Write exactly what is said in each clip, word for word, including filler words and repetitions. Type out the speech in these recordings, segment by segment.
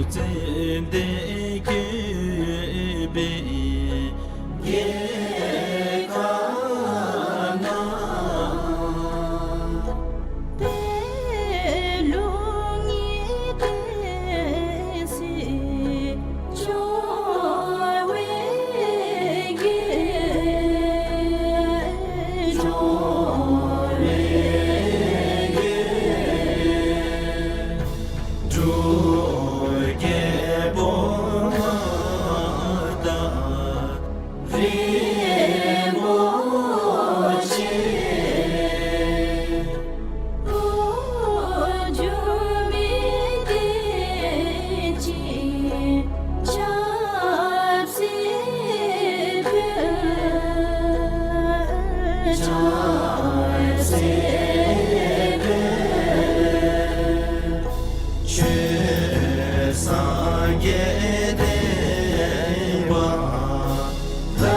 ཙན་དན་བཀོད་པའི་རྒྱལ་ཁབ་ན། པད་ལུང་གི་བསྟན་སྲིད་འབྱུང་བའི་རྒྱལ། འབྱུང་བའི་རྒྱལ། འབྲུག་རྒྱལ་པོ་མངའ་བདག་རིན་པོ་ཆེ། འགྲོ་འགྱུར་མི་བདེ་ཅིང་ཆབ་སྲིད་འཕེལ། ཆབ་སྲིད་འཕེལ། ཆོས་སངས་རྒྱས་བསྟན་པ་དར་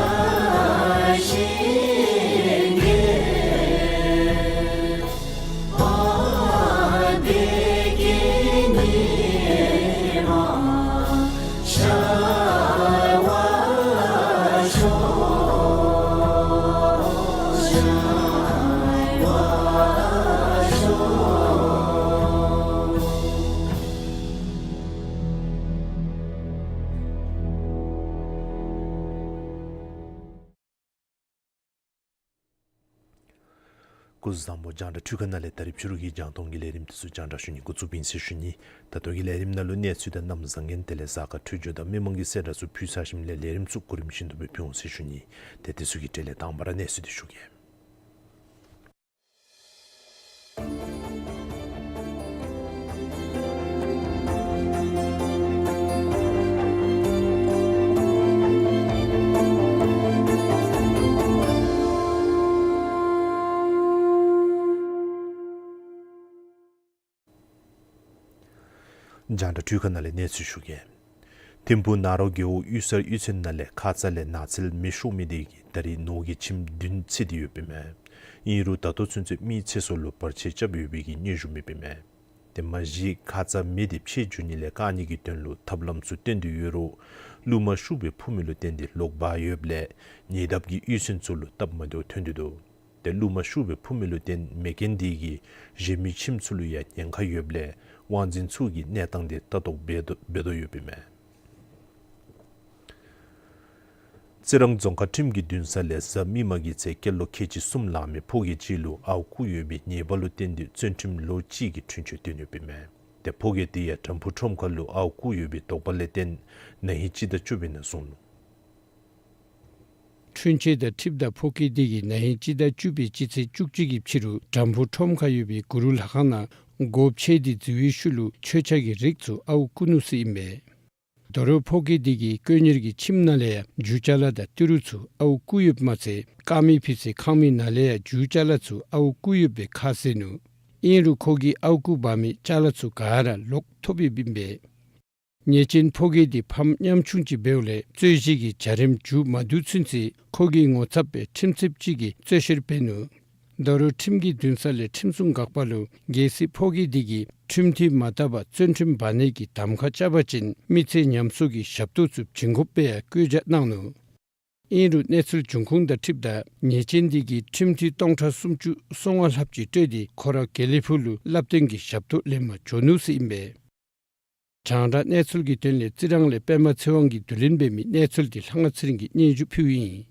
ཞིང་རྒྱས། དཔལ་བདེ་སྐྱིད་ཉི་མ་ཤར་བར་ཤོག། ཤར་བར་ཤོག། སྐུ་གཟུགས་བཟང་པོ། རྒྱང་བསྒྲགས་འཕྲུལ་ཁང་ནང་ལས་ད་རིས་ཕྱི་རུ་གི་རྒྱང་མཐོང་གི་ལས་རིམ་དེ་ཚུ་རྒྱང་བསྒྲགས་ཞུ་ནི་འགོ་བཙུགསཔ་ཨིན་ཟེར་ཞུ་ནི། ད་ལྟོ་གི་ལས་རིམ་ནང་ལུ་གནས་ཚུལ་དང་གནམ་བཟང་ངན་དེ་ལས་གཟའ་སྐར་འཕྲོད་སྦྱོར་དང་མི་མང་གི་གསལ་བསྒྲགས་ཚུ་ཕུལ་ཚར་ཞིནམ་ལས་ལས་རིམ་ཚུ་གོ་རིམ་བཞིན་དུ་སྦེ་ཕུལ་འོང་ཟེར་ཞུ་ནི། ཏེ་དེ་ཚུ་གི་གྲས་ལས་དང་པ་ར་གནས་ཚུལ་དེ་ཞུ་གེ། རྒྱང་བསྒྲགས་འཕྲུལ་ཁང་ནང་ལས་གནས་ཚུལ་ཞུ་གེ། ཐིམ་ཕུག་ན་རོ་རྒེད་འོག་གཡུས་གསར་གཡུས་ཚན་ནང་ལས་ཁ་ཙ་ལས་ནགས་ཚལ་མེ་ཤོར་མི་དེ་གིས་ད་རིས་ནོར་གྱི་ཁྱིམ་བདུན་ཚེས་ཏེ་ཡོདཔ་ཨིན་མས། ཨིན་རུང་ད་ལྟོ་ཚུན་ཚོད་མི་ཚེ་སྲོག་ལུ་བར་ཆད་རྐྱབ་ཡོད་པའི་གི་སྙན་ཞུ་མེདཔ་ཨིན་མས། ཏེ་མ་གཞི་ཁ་ཙ་མེ་དེ་མཆེད་འགྱོ་ནི་ལས་བཀག་ནི་གི་དོན་ལུ་ཐབས་ལམ་ཚུ་བཏོན་ཏེ་ཡོད་རུང་རླུང་མ་ཤུགས་སྦེ་འཕུ་མི་ལུ་བརྟེན་ཏེ་ལོག་འབག་ཡོདཔ་ལས་ཉེ་འདབས་ཀྱི་གཡུས་ཚན་ཚུ་ལུ་སྟབས་མ་བདེཝ་ཐོན་ཏེ་འདུག། ཏེ་རླུང་མ་ཤུགས་སྦེ་འཕུ་མི་ལུ་བརྟེན་མེ་རྐྱེན་དེ་གིས་གཞན་མི་ཁྱིམ་ཚུ་ལུ་ཡང་ཉེན་ཁ་ཡོདཔ་ལས་དབང་འཛིན་ཚུ་གིས་གནས་སྟངས་དེ་ལྟ་རྟོག་འབད་དོ་འབད་དོ་ཡོདཔ་ཨིན་མས། རྩི་རང་རྫོང་ཁག་ཁྲིམས་ཀྱི་འདུན་ས་ལས་གཟའ་མིག་དམར་གྱི་ཚེ་སྐྱེས་ལོ་ཁལ་གཅིག་གསུམ་ལང་མི་ཕོ་སྐྱེས་ཅིག་ལུ་ཨརཝ་བརྐུ་ཡོད་པའི་ཉེས་པ་ལུ་བརྟེན་ཏེ་བཙོན་ཁྲིམས་ལོ་གཅིག་གི་འཁྲུན་ཆོད་བཏོན་ཡོདཔ་ཨིན་མས། ཏེ་ཕོ་སྐྱེས་དེ་ཡང་དམ་ཕུ་ཁྲོམ་ཁ་ལུ་ཨརཝ་བརྐུ་ཡོད་པའི་དོགས་པ་ལས་བརྟེན་ན་ཧིང་སྤྱི་ཟླ་བཅུ་པའི་ནང་བཟུང་ནུག། འཁྲུན་ཆོད་དང་འཁྲིལཝ་ད་ཕོ་སྐྱེས་དེ་གིས་ན་ཧིང་སྤྱི་ཟླ་བཅུ་པའི་སྤྱི་ཚེས་བཅུ་གཅིག་གི་ཕྱི་རུ་དམ་ཕུ་ཁྲོམ་ཁ་ཡོད་པའི་གུ་རུ་ལྷ་ཁང་ནང་སྒོ་ཕྱེ་སྟེ་འཛུལ་བའི་ཤུལ་ལུ་མཆོད་ཆས་ཀྱི་རིགས་ཚུ་ཨརཝ་བརྐུ་ནུག་ཟེར་ཨིན་པས། དོ་རུང་ཕོ་སྐྱེས་དེ་གིས་དཀོན་གཉེར་གྱི་ཁྱིམ་ནང་ལས་ཡང་རྒྱུ་ཅ་ལ་དང་ཏི་རུ་ཚུ་ཨརཝ་བརྐུ་ཡོདཔ་མ་ཚད་དཀར་མེ་ཕུད་སའི་ཁང་མིག་ནང་ལས་ཡང་རྒྱུ་ཅ་ལ་ཚུ་ཨརཝ་བརྐུ་ཡོད་པའི་ཁ་གསལ་ནུག། ཨིན་རུང་ཁོ་གིས་ཨརཝ་བརྐུ་འབག་མི་ཅ་ལ་ཚུ་ག་ར་ལོག་ཐོབ་ཡོདཔ་ཨིན་པས། ཉེས་ཅན་ཕོ་སྐྱེས་དེ་ཕམ་ཉམ་ཆུང་ཅིག་འབདཝ་ལས་རྩོད་གཞི་གི་བྱ་རིམ་མཇུག་མ་བསྡུ་ཚུན་ཚོད་ཁོ་གི་ངོ་ཚབ་སྦེ་ཁྲིམས་རྩོདཔ་ཅིག་གིས་རྩོད་བཤེར་འབད་ནུག། དོ་རུང་ཁྲིམས་ཀྱི་འདུན་ས་ལས་ཁྲིམས་སྲུང་འགག་པ་ལུ་གལ་སྲིད་ཕོ་སྐྱེས་དེ་གིས་ཁྲིམས་མཐུན་མ་བཏབ་པར་བཙོན་ཁྲིམས་འབག་ནི་གི་གདམ་ཁ་རྐྱབ་པ་ཅིན་མི་ཚེ་ཉམས་གསོ་གི་ཞབས་ཏོག་ཚུ་བྱིན་དགོཔ་སྦེ་ཡང་བཀོད་རྒྱ་གནང་ནུག། ཨིན་རུང་གནས་ཚུལ་འབྱུང་ཁུངས་དང་འཁྲིལཝ་ད་ཉེས་ཅན་དེ་གིས་ཁྲིམས་མཐུན་སྟོང་ཕྲག་སུམ་ཅུ་སོ་ལྔ་ལྷགཔ་ཅིག་སྤྲོད་དེ་ཁོ་ར་དགེ་ལེགས་ཕུག་ལུ་བསླབ་སྟོན་གྱི་ཞབས་ཏོག་ལེན་པར་འགྱོ་ནུག་ཟེར་ཨིན་པས། རྒྱང་བསྒྲགས་གནས་ཚུལ་གྱི་དོན་ལས་རྩི་རང་ལས་པདྨ་ཚེ་དབང་གིས་བསྡུ་ལེན་འབད་མི་གནས་ཚུལ་དེ་ལྷ་དབང་ཚེ་རིང་གིས་སྙན་ཞུ་ཕུལཝ་ཨིན།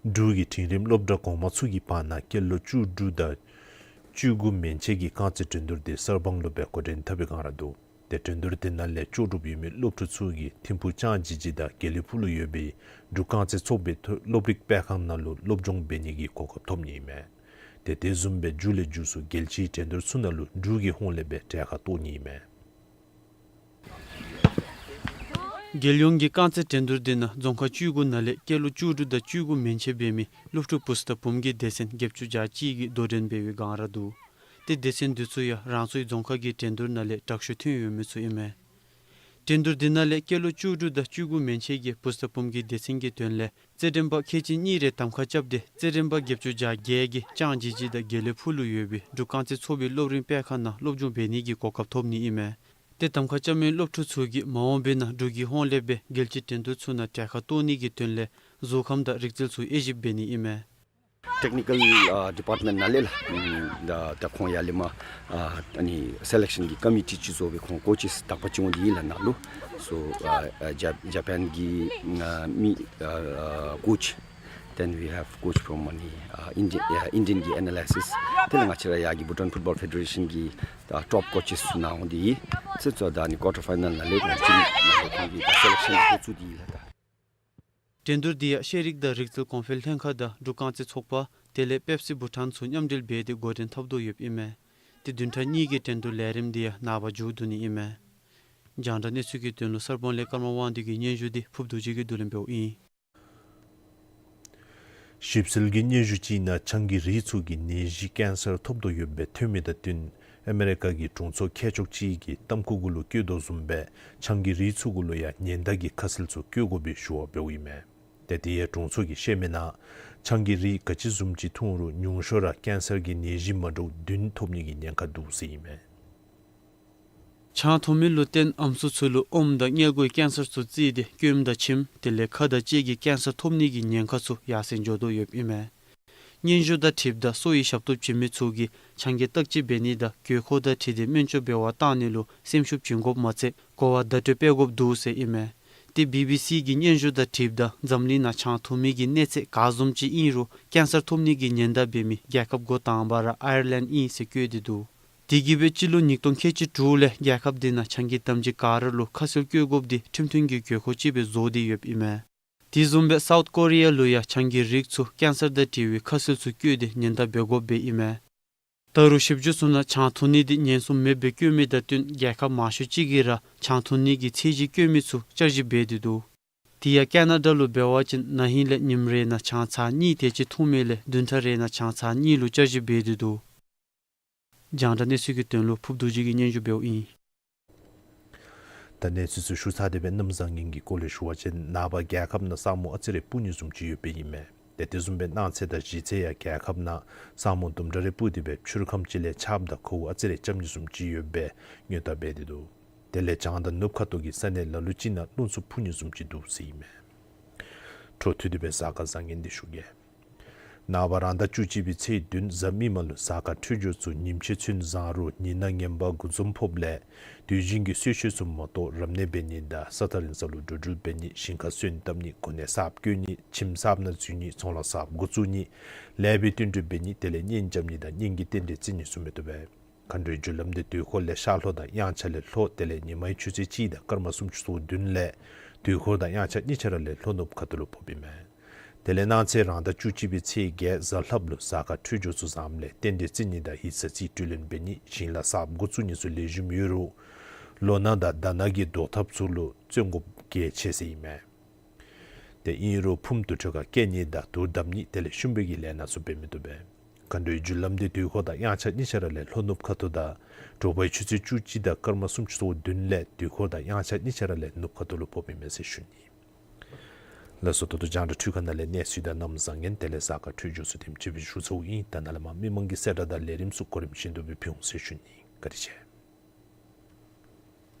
འབྲུག་གི་འབྲིང་རིམ་སློབ་གྲྭ་གོང་མ་ཚུ་གི་བར་ན་སྐྱེས་ལོ་བཅུ་དྲུག་དང་བཅུ་དགུ་མན་ཆད་ཀྱི་རྐང་རྩེད་འགྲན་བསྡུར་དེ་གསར་སྤང་ལུ་སྦེ་འགོ་འདྲེན་འཐབ་པའི་སྒང་ར་འདུག། ཏེ་འགྲན་བསྡུར་དེ་ནང་ལས་ལྕོགས་གྲུབ་ཡོད་མི་སློབ་ཕྲུག་ཚུ་གིས་ཐིམ་ཕུག་ལྕང་ལྗིད་ལྗི་དང་དགེ་ལེགས་ཕུག་ལུ་ཡོད་པའི་འབྲུག་རྐང་རྩེད་ཚོགས་པའི་ཐོ་སློབ་རིག་སྤེལ་ཁང་ནང་ལུ་སློབ་སྦྱོང་འབད་ནི་གི་གོ་སྐབས་ཐོབ་ནི་ཨིན་མས། ཏེ་དེ་བཟུམ་སྦེ་མཇུག་ལས་མཇུག་སུ་རྒྱལ་སྤྱིའི་འགྲན་བསྡུར་ཚུ་ནང་ལུ་འབྲུག་གི་ཧོངས་ལས་སྦེ་གྲལ་ཁར་གཏོགས་ནི་ཨིན་མས། རྒྱལ་ཡོངས་ཀྱི་རྐང་རྩེད་འགྲན་བསྡུར་དེ་ནང་རྫོང་ཁག་བཅུ་དགུ་ནང་ལས་སྐྱེས་ལོ་བཅུ་དྲུག་དང་བཅུ་དགུ་མན་ཆད་འབད་མི་སློབ་ཕྲུག་བུཚ་དང་བུམོ་གི་སྡེ་ཚན་བརྒྱད་ཅུ་གྱ་གཅིག་གིས་དོ་འགྲན་འབད་བའི་སྒང་ར་འདུག། ཏེ་སྡེ་ཚན་དེ་ཚུ་ཡང་རང་སོའི་རྫོང་ཁག་གི་འགྲན་བསྡུར་ནང་ལས་དྲག་ཤོས་ཐོན་ཡོད་མི་ཚུ་ཨིན་མས། འགྲན་བསྡུར་དེ་ནང་ལས་སྐྱེས་ལོ་བཅུ་དྲུག་དང་བཅུ་དགུ་མན་ཆད་ཀྱི་བུཚ་དང་བུམོ་གི་སྡེ་ཚན་གྱི་དོན་ལས་རྩེད་འགྲན་པ་ཁལ་གཅིག་གཉིས་རེ་གདམ་ཁ་རྐྱབ་སྟེ་རྩེད་འགྲན་པ་བརྒྱད་ཅུ་གྱ་བརྒྱད་ཀྱིས་ལྕང་ལྗིད་ལྗི་དང་དགེ་ལེགས་ཕུག་ལུ་ཡོད་པའི་འབྲུག་རྐང་རྩེད་ཚོགས་པའི་སློབ་རིམ་སྤེལ་ཁང་ནང་སློབ་སྦྱོང་འབད་ནི་གི་གོ་སྐབས་ཐོབ་ནི་ཨིན་མས། ཏེ་གདམ་ཁ་རྐྱབ་མི་སློབ་ཕྲུག་ཚུ་གིས་མ་འོངས་པའི་ནང་འབྲུག་གི་ཧོངས་ལས་སྦེ་རྒྱལ་སྤྱིའི་འགྲན་བསྡུར་ཚུ་ནང་གྲལ་ཁར་གཏོགས་ནི་གི་དོན་ལས་གཟུགས་ཁམས་དང་རིག་རྩལ་ཚུ་དབྱེ་ཞིབ་འབད་ནི་ཨིན་མས། Technical, uh, department ནང་ལས་ལགས། ཨམ་ད་ད་ཁོང་ཡར་ལས་མར་ཨ་ཨ་ནི་སེ་ལེག་ཤཱན་གྱི་ཀོ་མི་ཊི་ཅིག་བཟོ་སྦེ་ཁོང་ཀོ་ཅིས་དག་པ་ཅིག་འོང་སྟེ་ལགས་ནཱ་ལུ། སོ་ཨ་ཨ་ཇ་ཇ་པཱན་གྱི་ཨ་མི་ཨ་ཨ་ཀོ་ཅི། Then we have coach from ཨ་ནི་ཨ་ཨིན་ཌི་ཨ་ཨིན་ཌི་ཡན་གྱི་ཨེ་ན་ལའི་སིས། དེ་ལས་ང་བཅས་ར་ཡར་གྱི་བྷུ་ཊཱན་ཕུཊ་བཱོལ་ཕེ་ཌེ་རེ་ཤཱན་གྱི་ཨ་ཊོབ་ཀོ་ཅིས་ཚུ་ནཱ་འོང་སྟེ་ཚེ་ཚོ་ད་ཨ་ནི་ཀོར་ཊར་ཕའི་ནཱལ་ནང་ལས་ཁོང་ཅིག་ནང་ལས་ཁོང་གི་ད་སེ་ལེག་ཤཱན་འགོ་བཙུགས་ཏེ་ལགས་ད། འགྲན་བསྡུར་འདི་ཡང་ཤེས་རིག་དང་རིག་རྩལ་གོང་འཕེལ་ལྷན་ཁག་དང་འབྲུག་རྐང་རྩེད་ཚོགས་པ་དེ་ལས་པེབ་སི་བྷུ་ཊཱན་ཚུ་མཉམ་འབྲེལ་འབད་དེ་འགོ་འདྲེན་འཐབ་དོ་ཡོདཔ་ཨིན་མས། ཏེ་བདུན་ཕྲག་གཉིས་ཀྱི་འགྲན་བསྡུར་ལས་རིམ་འདི་ཡང་ནངས་པ་མཇུག་བསྡུ་ནི་ཨིན་མས། རྒྱང་བསྒྲགས་གནས་ཚུལ་གྱི་དོན་ལུ་གསར་སྤང་ལས་ཀརྨ་དབང་འདུས་ཀྱི་སྙན་ཞུ་འདི་ཕུརབ་རྡོ་རྗེ་གིས་བསྡུ་ལེན་འབདཝ་ཨིན། ཞིབ་འཚོལ་གྱི་སྙན་ཞུ་ཅིག་ནང་ཆང་གི་རིགས་ཚུ་གིས་ནད་གཞི་ཀེན་སར་ཐོབ་དོ་ཡོདཔ་སྦེ་ཐོན་མི་དང་བསྟུན་ཨ་མེ་རི་ཀ་གི་དྲུང་འཚོ་མཁས་མཆོག་ཅིག་གིས་ཏམ་ཁུ་གུ་ལུ་བཀོད་དོ་བཟུམ་སྦེ་ཆང་གི་རིགས་ཚུ་གུ་ལུ་ཡང་ཉེན་བརྡ་གི་ཁ་གསལ་ཚུ་བཀོད་དགོ་པའི་ཞུ་བ་འབདཝ་ཨིན་མས། ཏེ་དེ་ཡང་དྲུང་འཚོ་གིས་བཤད་མི་ནང་ཆང་གི་རིགས་ག་ཅི་བཟུམ་ཅིག་འཐུང་རུང་ཉུང་ཤོས་ར་ཀེན་སར་གྱི་ནད་གཞི་མ་འདྲཝ་བདུན་ཐོབ་ནི་གི་ཉེན་ཁ་འདུག་ཟེར་ཨིན་མས། ཆང་འཐུང་མི་ལུ་བརྟེན་ཨམ་སྲུ་ཚུ་ལུ་ཨོམ་དང་མངལ་སྒོའི་ཀེན་སར་ཚུ་བརྩིས་ཏེ་སྐྱོནམ་དང་མཆིནམ་དེ་ལས་ཁ་དང་ལྕེ་གི་ཀེན་སར་ཐོབ་ནི་གི་ཉེན་ཁ་ཚུ་ཡར་སེང་འགྱོ་དོ་ཡོདཔ་ཨིན་མས། སྙན་ཞུ་དང་འཁྲིལཝ་ད་གསོ་བའི་ཞབས་ཏོག་བྱིན་མི་ཚུ་གིས་ཆང་གི་བརྟག་དཔྱད་འབད་ནི་དང་དགོས་མཁོ་དང་འཁྲིལ་ཏེ་སྨན་བཅོས་འབད་བར་བཏང་ནི་ལུ་སེམས་ཤུགས་བྱིན་དགོཔ་མ་ཚད་གོ་བ་བརྡ་སྤྲོད་འབད་དགོཔ་འདུག་ཟེར་ཨིན་མས། ཏེ་བི་བི་སི་གི་སྙན་ཞུ་དང་འཁྲིལཝ་ད་འཛམ་གླིང་ནང་ཆང་འཐུང་མི་གི་གནས་ཚད་ག་བཟུམ་ཅིག་ཨིན་རུང་ཀེན་སར་ཐོབ་ནི་གི་ཉེན་བརྡ་འབད་མི་རྒྱལ་ཁབ་འགོ་དང་པ་ར་ཨའི་ལེནཌ་ཨིན་ཟེར་བཀོད་དེ་འདུག། དེ་གིས་སྦེ་སྤྱི་ལོ་ཉིས་སྟོང་ཁལ་གཅིག་དྲུག་ལས་རྒྱལ་ཁབ་འདི་ནང་ཆང་གི་དམ་སྦྱིས་ག་ར་ལུ་ཁ་གསལ་བཀོད་དགོཔ་འདི་ཁྲིམས་མཐུན་གྱི་དགོས་མཁོ་ཅིག་སྦེ་བཟོ་སྟེ་ཡོདཔ་ཨིན་མས། དེ་བཟུམ་སྦེ་སའུཐ་ཀོ་རི་ཡ་ལུ་ཡང་ཆང་གི་རིགས་ཚུ་ཀེན་སར་དང་འབྲེལ་བའི་ཁ་གསལ་ཚུ་བཀོད་དེ་ཉེན་བརྡ་འབད་དགོཔ་སྦེ་ཨིན་མས། ད་རུང་ཞིབ་འཇུག་ཚུ་ནང་ཆང་འཐུང་ནི་འདི་ཉེན་སྲུང་མེདཔ་སྦེ་བཀོད་མི་དང་བསྟུན་རྒྱལ་ཁབ་མང་ཤོས་ཅིག་གིས་ར་ཆང་འཐུང་ནི་གི་ཚད་གཞི་བཀོད་མི་ཚུ་བསྐྱར་ཞིབ་འབད་དེ་འདུག། དེ་ཡང་ཀེ་ན་ཌ་ལུ་འབད་བ་ཅིན་ན་ཧིང་ལས་ཉིནམ་རེ་ནང་ཆང་ཚར་གཉིས་དེ་ཅིག་འཐུང་མི་ལས་བདུན་ཕྲག་རེ་ནང་ཆང་ཚར་གཉིས་ལུ་བསྐྱར་ཞིབ་འབད་དེ་འདུག། རྒྱང་བསྒྲགས་གནས་ཚུལ་གྱི་དོན་ལུ་ཕུརབ་རྡོ་རྗེ་གིས་སྙན་ཞུ་འབདཝ་ཨིན། ད་གནས་ཚུལ་ཚུ་ཞུ་ཚར་ཏེ་སྦེ་གནམ་བཟང་ངན་གྱི་སྐོར་ལས་ཞུ་བ་ཅིན་ནངས་པ་རྒྱལ་ཁབ་ནང་ས་སྨུག་ཨ་ཙི་རེ་སྤུབ་ནི་བཟུམ་ཅིག་ཡོདཔ་ཨིན་མས། ཏེ་དེ་བཟུམ་སྦེ་གནངས་ཚེ་དང་གཞེས་ཚེ་ཡང་རྒྱལ་ཁབ་ནང་ས་སྨུག་དུམ་གྲ་རེ་སྤུབ་སྟེ་སྦེ་ཕྱི་རུ་ཁམས་ཅིག་ལས་ཆརཔ་དང་གོ་བོ་ཨ་ཙི་རེ་རྐྱབ་ནི་བཟུམ་ཅིག་ཡོདཔ་སྦེ་སྔོན་བརྡ་འབད་དེ་འདུག། དེ་ལས་བྱང་དང་ནུབ་ཁ་ཐུག་གི་ས་གནས་ལ་ལུ་ཅིག་ནང་རླུང་འཚུབ་འཕུ་ནི་བཟུམ་ཅིག་འདུག་ཟེར་ཨིན་མས། འཕྲོ་མཐུད་དེ་སྦེ་གཟའ་སྐར་བཟང་ངན་འདི་ཞུ་གེ། ནངས་པ་རང་ཟླ་བཅུ་གཅིག་པའི་ཚེས་བདུན་གཟའ་མིག་དམར་ལུ་གཟའ་སྐར་འཕྲོད་སྦྱོར་ཚུ་ཉིམ་ཕྱེད་ཚུན་བཟང་རུང་ཉི་ནག་ངན་པ་དགུ་འཛོམས་ཕོགཔ་ལས་དུས་རྒྱུན་གྱི་གསོལ་མཆོད་ཚུ་མ་གཏོགས་རབ་གནས་འབད་ནི་དང་ས་ཐག་རིང་ས་ལུ་འགྲོ་འགྲུལ་འབད་ནི་ཞིང་ཁར་སོན་བཏབ་ནི་གོ་གནས་གསརཔ་བསྐོ་ནི་ཁྱིམ་གསརཔ་ནང་འཛུལ་ནི་ཚོང་ལཱ་གསརཔ་འགོ་བཙུགས་ནི་ལེགས་པའི་བསྟུན་གྲོས་འབད་ནི་དེ་ལས་གཉེན་རྐྱབ་ནི་དང་གཉེན་གྱི་རྟེན་འབྲེལ་བརྩི་ནི་ཚུ་མི་བཏུབ་པས། མཁའ་འགྲོའི་རྒྱུ་ལམ་འདི་དུས་འཁོར་ལས་ཤར་ལྷོ་དང་དབྱངས་འཆར་ལས་ལྷོ་དེ་ལས་ཉི་མའི་ཆུ་ཚོད་གཅིག་དང་སྐར་མ་སུམ་ཅུ་སོ་བདུན་ལས་དུས་འཁོར་དང་དབྱངས་འཆར་གཉིས་ཆ་ར་ལས་ལྷོ་ནུབ་ཁ་ཐུག་ལུ་ཕོགཔ་ཨིན་མས། དེ་ལས་གནངས་ཚེ་རང་ཟླ་བཅུ་གཅིག་པའི་ཚེས་བརྒྱད་གཟའ་ལྷགཔ་ལུ་གཟའ་སྐར་འཕྲོད་སྦྱོར་ཚུ་བཟངམ་ལས་རྟེན་འབྲེལ་བརྩི་ནི་དང་ཡིག་ཚང་རྩིས་སྤྲོད་ལེན་འབད་ནི་ཞིང་ལཱ་གསརཔ་འགོ་བཙུགས་ནི་ཚུ་ལེགས་ཤོམ་ཡོད་རུང་ལོ་ནག་དང་ཟླ་ནག་གི་བཟློག་ཐབས་ཚུ་ལུ་བརྩོན་དགོཔ་གལ་ཆེ་ཟེར་ཨིན་མས། ཏེ་ཨིན་རུང་ཕུངམ་དུར་ཁྲོད་ཁར་བསྐྱལ་ནི་དང་དུར་བརྡབ་ནི་དེ་ལས་ཤུམ་བུའི་གི་ལས་སྣ་ཚུ་འབད་མི་བཏུབ་པས། མཁའ་འགྲོའི་རྒྱུ་ལམ་འདི་དུས་འཁོར་དང་དབྱངས་འཆར་གཉིས་ཆ་ར་ལས་ལྷོ་ནུབ་ཁ་ཐུག་དང་དྲོ་པའི་ཆུ་ཚོད་བཅུ་གཅིག་དང་སྐར་མ་སུམ་ཅུ་སོ་བདུན་ལས་དུས་འཁོར་དང་དབྱངས་འཆར་གཉིས་ཆ་ར་ལས་ནུབ་ཁ་ཐུག་ལུ་ཕོགཔ་ཨིན་མས་ཟེར་ཞུ་ནི། ལགས་སོ། ད་ལྟོ་རྒྱང་བསྒྲགས་འཕྲུལ་ཁང་ནང་ལས་གནས་ཚུལ་དང་གནམ་བཟང་ངན་དེ་ལས་གཟའ་སྐར་འཕྲོད་སྦྱོར་ཚུ་དེམ་ཅིག་སྦེ་ཞུ་ཚརཝ་ཨིན། ད་ནཱ་ལས་མར་མི་མང་གི་གསལ་བསྒྲགས་དང་ལས་རིམ་ཚུ་གོ་རིམ་བཞིན་དུ་སྦེ་ཕུལ་འོང་ཟེར་ཞུ་ནི། བཀའ་དྲིན་ཆེ།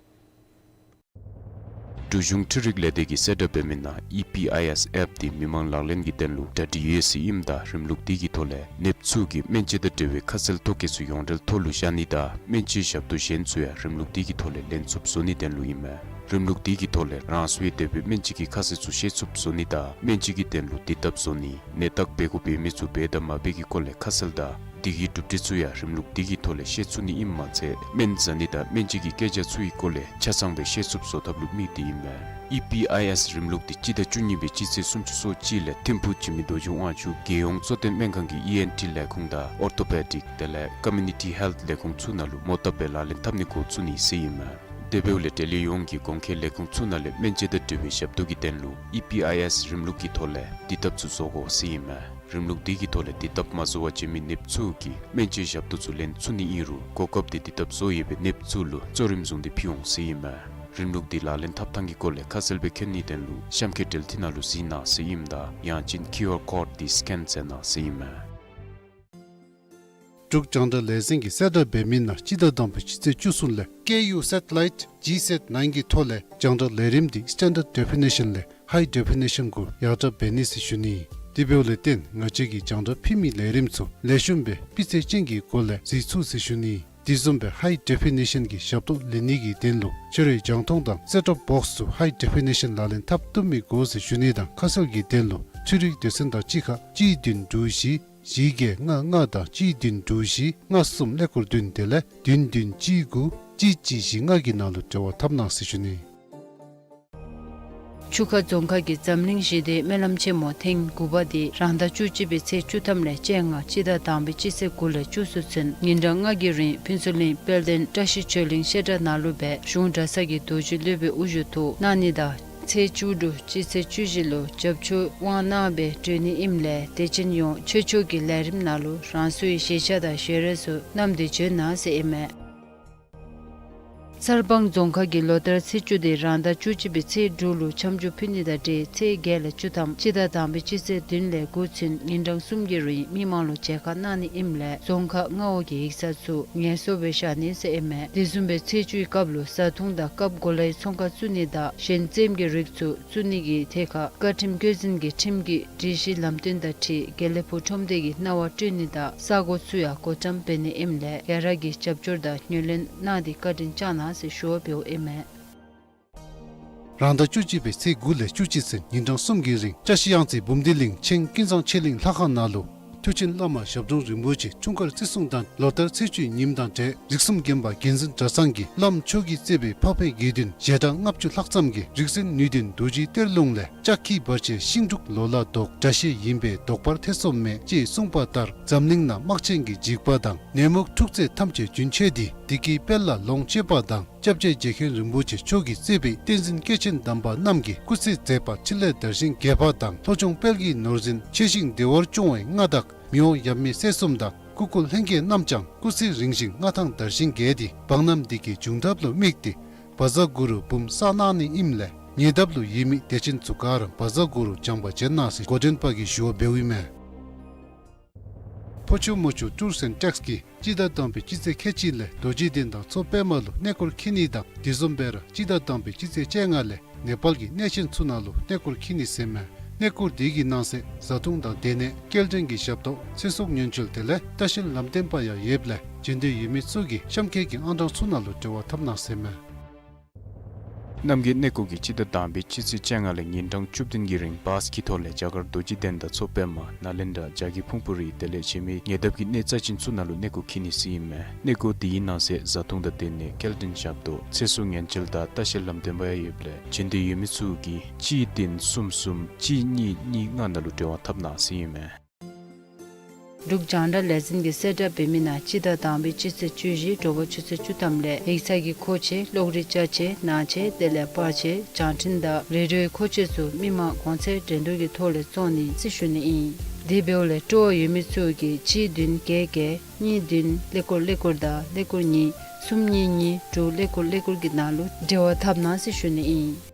འབྲུག་གཞུང་འཕྲུལ་རིག་ལས་སྡེ་གིས་གསལ་བསྒྲགས་འབད་མི་ནང་ཨི་པི་ཨའི་ཨེསི་ཨེཔ་འདི་མི་མང་ལག་ལེན་གྱི་དོན་ལུ་གྲ་སྒྲིག་ཡོད་ཟེར་ཨིནམ་ད་རིམ་ལུགས་འདི་གི་ཐོག་ལས་ནདཔ་ཚུ་གིས་སྨན་དཔྱད་དང་འབྲེལ་བའི་ཁ་གསལ་ཐོ་བཀོད་ཚུ་ཡོངས་འབྲེལ་ཐོག་ལུ་བཞག་ནི་དང་སྨན་དཔྱད་ཞབས་ཏོག་གཞན་ཚུ་ཡང་རིམ་ལུགས་འདི་གི་ཐོག་ལས་ལེན་ཚུགསཔ་བཟོ་ནིའི་དོན་ལུ་ཨིན་མས། རིམ་ལུགས་འདི་གི་ཐོག་ལས་རང་སོའི་དེ་སྦེ་སྨན་དཔྱད་ཀྱི་ཁ་གསལ་ཚུ་ཤེས་ཚུགསཔ་བཟོ་ནི་དང་སྨན་དཔྱད་ཀྱི་དོན་ལུ་དེ་སྡབ་བཟོ་ནི་ནད་བརྟག་འབད་དགོཔ་འབད་མི་ཚུ་འབད་དང་མ་འབད་ཀྱི་སྐོར་ལས་ཁ་གསལ་དང་དེ་གི་གྲུབ་འབྲས་ཚུ་ཡང་རིམ་ལུགས་འདི་གི་ཐོག་ལས་ཤེས་ཚུགས་ནི་ཨིནམ་མ་ཚད་སྨན་ཟ་ནི་དང་སྨན་དཔྱད་ཀྱི་སྐད་ཆ་ཚུ་གི་སྐོར་ལས་ཆ་ཚང་སྦེ་ཤེས་ཚུགསཔ་བཟོ་ཐབས་ལུ་དམིགས་ཏེ་ཨིན་མས། ཨི་པི་ཨའི་ཨེསི་རིམ་ལུགས་འདི་སྤྱི་ཟླ་བཅུ་གཉིས་པའི་སྤྱི་ཚེས་སུམ་ཅུ་སོ་གཅིག་ལས་ཐིམ་ཕུག་འཇིགས་མེད་རྡོ་རྗེ་དབང་ཕྱུག་རྒྱལ་ཡོངས་གཙོ་བསྟེན་སྨན་ཁང་གི་ཨི་ཨེན་ཊི་ལས་ཁུངས་དང་ཨོར་ཐོ་པེ་ཌིཀ་དེ་ལས་ཀོ་མིའུ་ནི་ཊི་ཧེལཐ་ལས་ཁུངས་ཚུ་ནང་ལུ་མོ་བཏབ་སྦེ་ལག་ལེན་འཐབ་ནི་འགོ་བཙུགས་ནི་ཟེར་ཨིན་མས། དེ་འབདཝ་ལས་འབྲེལ་ཡོད་ཡོངས་ཀྱི་གོང་འཁོད་ལས་ཁུངས་ཚུ་ནང་ལས་སྨན་དཔྱད་དང་འབྲེལ་བའི་ཞབས་ཏོག་གི་དོན་ལུ་ཨི་པི་ཨའི་ཨེསི་རིམ་ལུགས་ཀྱི་ཐོག་ལས་དེ་སྡབ་ཚུ་བཟོ་དགོ་ཟེར་ཨིན་མས། རིམ་ལུགས་འདི་གི་ཐོག་ལས་དེ་སྡབ་མ་བཟོ་བར་བྱོན་མི་ནདཔ་ཚུ་གིས་སྨན་དཔྱད་ཞབས་ཏོག་ཚུ་ལེན་ཚུགས་ནི་ཨིན་རུང་གོ་སྐབས་འདི་དེ་སྡབ་བཟོ་ཡོད་པའི་ནདཔ་ཚུ་ལུ་གཙོ་རིམ་བཟུང་སྟེ་ཕུལ་འོང་ཟེར་ཨིན་མས། རིམ་ལུགས་འདི་ལག་ལེན་འཐབ་ཐངས་ཀྱི་སྐོར་ལས་ཁ་གསལ་སྦེ་མཁྱེན་ནིའི་དོན་ལུ་གཤམ་འཁོད་འབྲེལ་མཐུད་ནང་ལུ་གཟིགས་གནང་ཟེར་ཨིནམ་ད་ཡང་ཅིན་ཀིའུ་ཨར་ཀོཌ་འདི་སི་ཀེན་མཛད་གནང་ཟེར་ཨིན་མས། འབྲུག་རྒྱང་བསྒྲགས་ལས་འཛིན་གྱིས་གསལ་བསྒྲགས་འབད་མི་ནང་སྤྱི་ཟླ་དང་པའི་སྤྱི་ཚེས་བཅུ་གསུམ་ལས་Ku satellite G sat nine གི་ཐོག་ལས་རྒྱང་བསྒྲགས་ལས་རིམ་འདི་standard definition ལས་high definition གུ་ཡར་དྲག་འབད་ནི་ཟེར་ཞུ་ནི། དེ་འབདཝ་ལས་བརྟེན་ང་བཅས་ཀྱིས་རྒྱང་བསྒྲགས་ཕུལ་མི་ལས་རིམ་ཚུ་ལེགས་ཤོམ་སྦེ་སྤུས་ཚད་ཅན་གྱི་སྒོ་ལས་གཟིགས་ཚུགས་ཟེར་ཞུ་ནི། དེ་བཟུམ་སྦེ་high definition གྱི་ཞབས་ཏོག་ལེན་ནི་གི་དོན་ལུ་ཁྱོད་རའི་རྒྱང་མཐོང་དང་set top box ཚུ་high definition ལག་ལེན་འཐབ་བཏུབ་མི་དགོ་ཟེར་ཞུ་ནི་དང་ཁ་གསལ་གྱི་དོན་ལུ་ཚུད་རིག་སྡེ་ཚན་དང་གཅིག་ཁར་གཅིག་བདུན་དྲུག་བཞི་བཞི་བརྒྱད་ལྔ་ལྔ་དང་གཅིག་བདུན་དྲུག་བཞི་ལྔ་གསུམ་ཀླད་ཀོར་བདུན་དེ་ལས་བདུན་བདུན་གཅིག་དགུ་གཅིག་གཅིག་བཞི་ལྔ་གི་ནང་ལུ་འབྲེལ་བ་འཐབ་གནང་ཟེར་ཞུ་ནི། ཆུ་ཁ་རྫོང་ཁག་གི་འཛམ་གླིང་ཞི་བདེའི་སྨོན་ལམ་ཆེན་མོ་ཐེངས་དགུ་པ་འདི་རང་ཟླ་བཅུ་གཅིག་པའི་ཚེས་བཅུ་ཐམ་ལས་བཅོ་ལྔ་སྤྱི་ཟླ་དང་པའི་སྤྱི་ཚེས་དགུ་ལས་བཅུ་གསུམ་ཚུན་ཉིན་གྲངས་ལྔ་གི་རིང་ཕུན་ཚོགས་གླིང་དཔལ་ལྡན་བཀྲ་ཤིས་ཆོས་གླིང་བཤད་གྲྭ་ནང་ལུ་སྦེ་གཞུང་གྲྭ་ཚང་གི་རྡོ་རྗེ་སློབ་དཔོན་དབུ་བཞུགས་ཐོག་གནང་ནི་དང་ཚེས་བཅུ་དྲུག་སྤྱི་ཚེས་བཅུ་བཞི་ལུ་རྒྱབ་སྐྱོར་དབང་གནང་སྦེ་གྲོལ་ནི་ཨིནམ་ལས་དད་ཅན་ཡོངས་ཆོས་ཕྱོགས་ཀྱི་ལས་རིམ་ནང་ལུ་རང་སོའི་གཞིས་ཆགས་དང་ཞལ་རས་ཚུ་བསྣམས་ཏེ་བྱོན་གནང་ཟེར་ཨིན་མས། གསར་སྤང་རྫོང་ཁག་གིས་ལོ་ལྟར་ཚེས་བཅུ་འདི་རང་ཟླ་བཅུ་གཅིག་པའི་ཚེས་དྲུག་ལུ་འཆམ་འཆམ་ཕུལ་ནི་དང་འབྲེལ་ཚེས་བརྒྱད་ལས་བཅུ་ཐམ་སྤྱི་ཟླ་དང་པའི་སྤྱི་ཚེས་བདུན་ལས་དགུ་ཚུན་ཉིན་གྲངས་གསུམ་གྱི་རིང་མི་མང་ལུ་མཇལ་ཁ་གནང་ནི་ཨིནམ་ལས་རྫོང་ཁག་མངའ་འོག་གི་ཡིག་ཚང་ཚུ་ངལ་གསོ་སྦེ་བཞག་ནི་ཟེར་ཨིན་མས། དེ་བཟུམ་སྦེ་ཚེས་བཅུའི་སྐབས་ལུ་བཟའ་འཐུང་དང་རྐབ་གོ་ལའི་ཚོང་ཁང་བཙུགས་ནི་དང་གཞན་རྩེདམོ་གི་རིགས་ཚུ་བཙུགས་ནི་གི་ཐད་ཁར་བཀའ་ཁྲིམས་བཀོད་འཛིན་གྱི་ཁྲིམས་ཀྱི་སྒྲིག་གཞི་ལམ་སྟོན་དང་འཁྲིལ་དགེ་ལེགས་ཕུག་ཁྲོམ་སྡེ་གི་གནང་བ་སྤྲོད་ནི་དང་ས་གོ་ཚུ་ཡང་བགོ་བཀྲམ་འབད་ནི་ཨིནམ་ལས་ག་ར་གིས་རྒྱབ་སྐྱོར་དང་ངོས་ལེན་གནང་སྟེ་བཀའ་དྲིན་བསྐྱང་གནང་ཟེར་ཞུ་བ་འབདཝ་ཨིན་མས། རང་ཟླ་བཅུ་གཅིག་པའི་ཚེས་དགུ་ལས་བཅུ་གཅིག་ཚུན་ཉིན་གྲངས་གསུམ་གྱི་རིང་བཀྲ་ཤིས་གཡང་རྩེ་འབུམ་སྡེ་གླིང་ཆེན་ཀུན་བཟང་ཆོས་གླིང་ལྷ་ཁང་ནང་ལུ་མཐུ་ཆེན་བླ་མ་ཞབས་དྲུང་རིན་པོ་ཆེ་འཁྲུངས་སྐར་བརྩི་སྲུང་དང་ལོ་ལྟར་ཚེས་བཅུའི་ཉིནམ་དང་འབྲེལ་རིགས་གསུམ་དགོན་པ་དགེ་འཛིན་གྲྭ་ཚང་གིས་བླམ་མཆོག་གིས་གཙོས་པའི་འཕགས་པའི་དགེ་འདུན་ཞལ་གྲངས་ལྔ་བཅུ་ལྷག་ཙམ་གྱིས་རིག་འཛིན་ནུས་ལྡན་རྡོ་རྗེའི་གཏེར་ལུང་ལས་ལྕགས་ཁྱི་འབར་བྱེད་ཤིང་འབྲུག་ལོ་ལ་ལྡོག་དགྲ་གཤེད་ཡིན་པས་བཟློག་པར་ཐེ་ཚོམ་མེད་ཅེས་གསུངས་པ་ལྟར་འཛམ་གླིང་ནང་དམག་ཆེན་གྱི་འཇིགས་པ་དང་ནད་མུག་འཁྲུག་རྩོད་ཐམས་ཅད་རྒྱུན་ཆད་དེ་བདེ་སྐྱིད་དཔལ་ལ་ལོངས་སྤྱོད་པ་དང་སྐྱབས་རྗེ་རྗེ་མཁན་རིན་པོ་ཆེ་མཆོག་གིས་གཙོས་པའི་བསྟན་འཛིན་སྐྱེས་ཆེན་དམ་པ་རྣམས་ཀྱི་སྐུ་ཚེ་མཛད་པ་ཕྲིན་ལས་དར་ཞིང་རྒྱས་པ་དང་ལྷོ་ལྗོངས་དཔལ་གྱི་ནོར་འཛིན་ཆེ་ཞིང་བདེ་བར་སྐྱོང་བའི་མངའ་བདག་མི་དབང་ཡབ་མེས་སྲས་གསུམ་དང་སྐུ་འཁོར་ལྷན་རྒྱས་རྣམས་ཀྱང་སྐུ་ཚེ་རིང་ཞིང་མངའ་ཐང་དར་ཞིང་རྒྱས་ཏེ་འབངས་རྣམས་བདེ་སྐྱིད་འབྱུང་ཐབས་ལུ་དམིགས་ཏེ་བཛྲ་གུ་རུ་འབུམ་བསགས་གནང་ནི་ཨིནམ་ལས་ཉེ་འདབས་ལུ་ཡོད་མི་དད་ཅན་ཚུ་ག་ར་བཛྲ་གུ་རུ་བགྱང་པར་བྱོན་གནང་ཟེར་འགོ་འདྲེན་པ་གིས་ཞུ་བ་འབདཝ་ཨིན་མས། ཕོ་ཆུ་མོ་ཆུ་ཊུརསི་ཨེནཌ་ཊེགསི་གིས་སྤྱི་ཟླ་དང་པའི་སྤྱི་ཚེས་ཁལ་གཅིག་ལས་རྡོ་རྗེ་གདན་དང་མཚོ་པདྨ་ལུ་གནས་སྐོར་འཁྱིད་ནི་དང་དེ་བཟུམ་སྦེ་ར་སྤྱི་ཟླ་དང་པའི་སྤྱི་ཚེས་བཅོ་ལྔ་ལས་ནེ་པཱལ་གྱི་གནས་ཆེན་ཚུ་ནང་ལུ་གནས་སྐོར་འཁྱིད་ནི་ཟེར་མས། གནས་སྐོར་འདི་གི་ནང་གསེས་བཟའ་འཐུང་དང་སྡོད་གནས་སྐྱེལ་འདྲེན་གྱི་ཞབས་ཏོག་ཚེ་སྲོག་ཉེན་བཅོལ་དེ་ལས་ལྟ་བཤལ་ལམ་སྟོན་པ་ཡང་ཡོདཔ་ལས་བྱོན་འདོད་ཡོད་མི་ཚུ་གིས་གཤམ་འཁོད་ཀྱི་ཨང་གྲངས་ཚུ་ནང་ལུ་འབྲེལ་བ་འཐབ་གནང་ཟེར་མས། རྣམ་རྒྱལ་གནས་སྐོར་གྱིས་སྤྱི་ཟླ་དང་པའི་སྤྱི་ཚེས་བཅོ་ལྔ་ལས་ཉིན་གྲངས་བཅུ་བདུན་གྱི་རིང་བཱས་ཀྱི་ཐོག་ལས་རྒྱ་གར་རྡོ་རྗེ་གདན་དང་མཚོ་པདྨ་ནཱ་ལེནྡྲ་བྱ་རྒོད་ཕུང་པོ་རི་དེ་ལས་གཞན་མི་ཉེ་འདབས་ཀྱི་གནས་རྩ་ཆེན་ཚུ་ནང་ལུ་གནས་སྐོར་འཁྱིད་ནི་ཟེར་ཨིན་མས། གནས་སྐོར་དེའི་ནང་གསེས་བཟའ་འཐུང་དང་སྡོད་གནས་སྐྱེལ་འདྲེན་ཞབས་ཏོག་ཚེ་སྲོག་ཉེན་བཅོལ་དང་ལྟ་བཤལ་ལམ་སྟོན་པ་ཡང་ཡོདཔ་ལས་བྱོན་འདོད་ཡོད་མི་ཚུ་གིས་གཅིག་བདུན་གསུམ་གསུམ་གཅིག་གཉིས་གཉིས་ལྔ་ནང་ལུ་འབྲེལ་བ་འཐབ་གནང་ཟེར་ཨིན་མས། འབྲུག་རྒྱང་བསྒྲགས་ལས་འཛིན་གྱིས་གསལ་བསྒྲགས་འབད་མི་ནང་སྤྱི་ཟླ་དང་པའི་སྤྱི་ཚེས་བཅུ་བཞི་དྲོ་པ་ཆུ་ཚོད་བཅུ་ཐམ་ལས་ཡིག་ཚང་གི་མཁོ་ཆས་གློག་རིག་ཅ་ཆས་ནང་ཆས་དེ་ལས་པར་ཆས་བརྒྱངས་འཕྲིན་དང་རེ་ཌིའོའི་མཁོ་ཆས་ཚུ་མི་མང་གོང་ཚད་འགྲན་བསྡུར་གྱི་ཐོག་ལས་བཙོང་ནི་ཟེར་ཞུ་ནི་ཨིན། དེ་འབདཝ་ལས་སྤྲོ་བ་ཡོད་མི་ཚུ་གིས་གཅིག་བདུན་བརྒྱད་བརྒྱད་གཉིས་བདུན་ཀླད་ཀོར་ཀླད་ཀོར་དང་ཀླད་ཀོར་གཉིས་གསུམ་གཉིས་གཉིས་དྲུག་ཀླད་ཀོར་ཀླད་ཀོར་གྱི་ནང་ལུ་འབྲེལ་བ་འཐབ་གནང་ཟེར་ཞུ་ནི་ཨིན།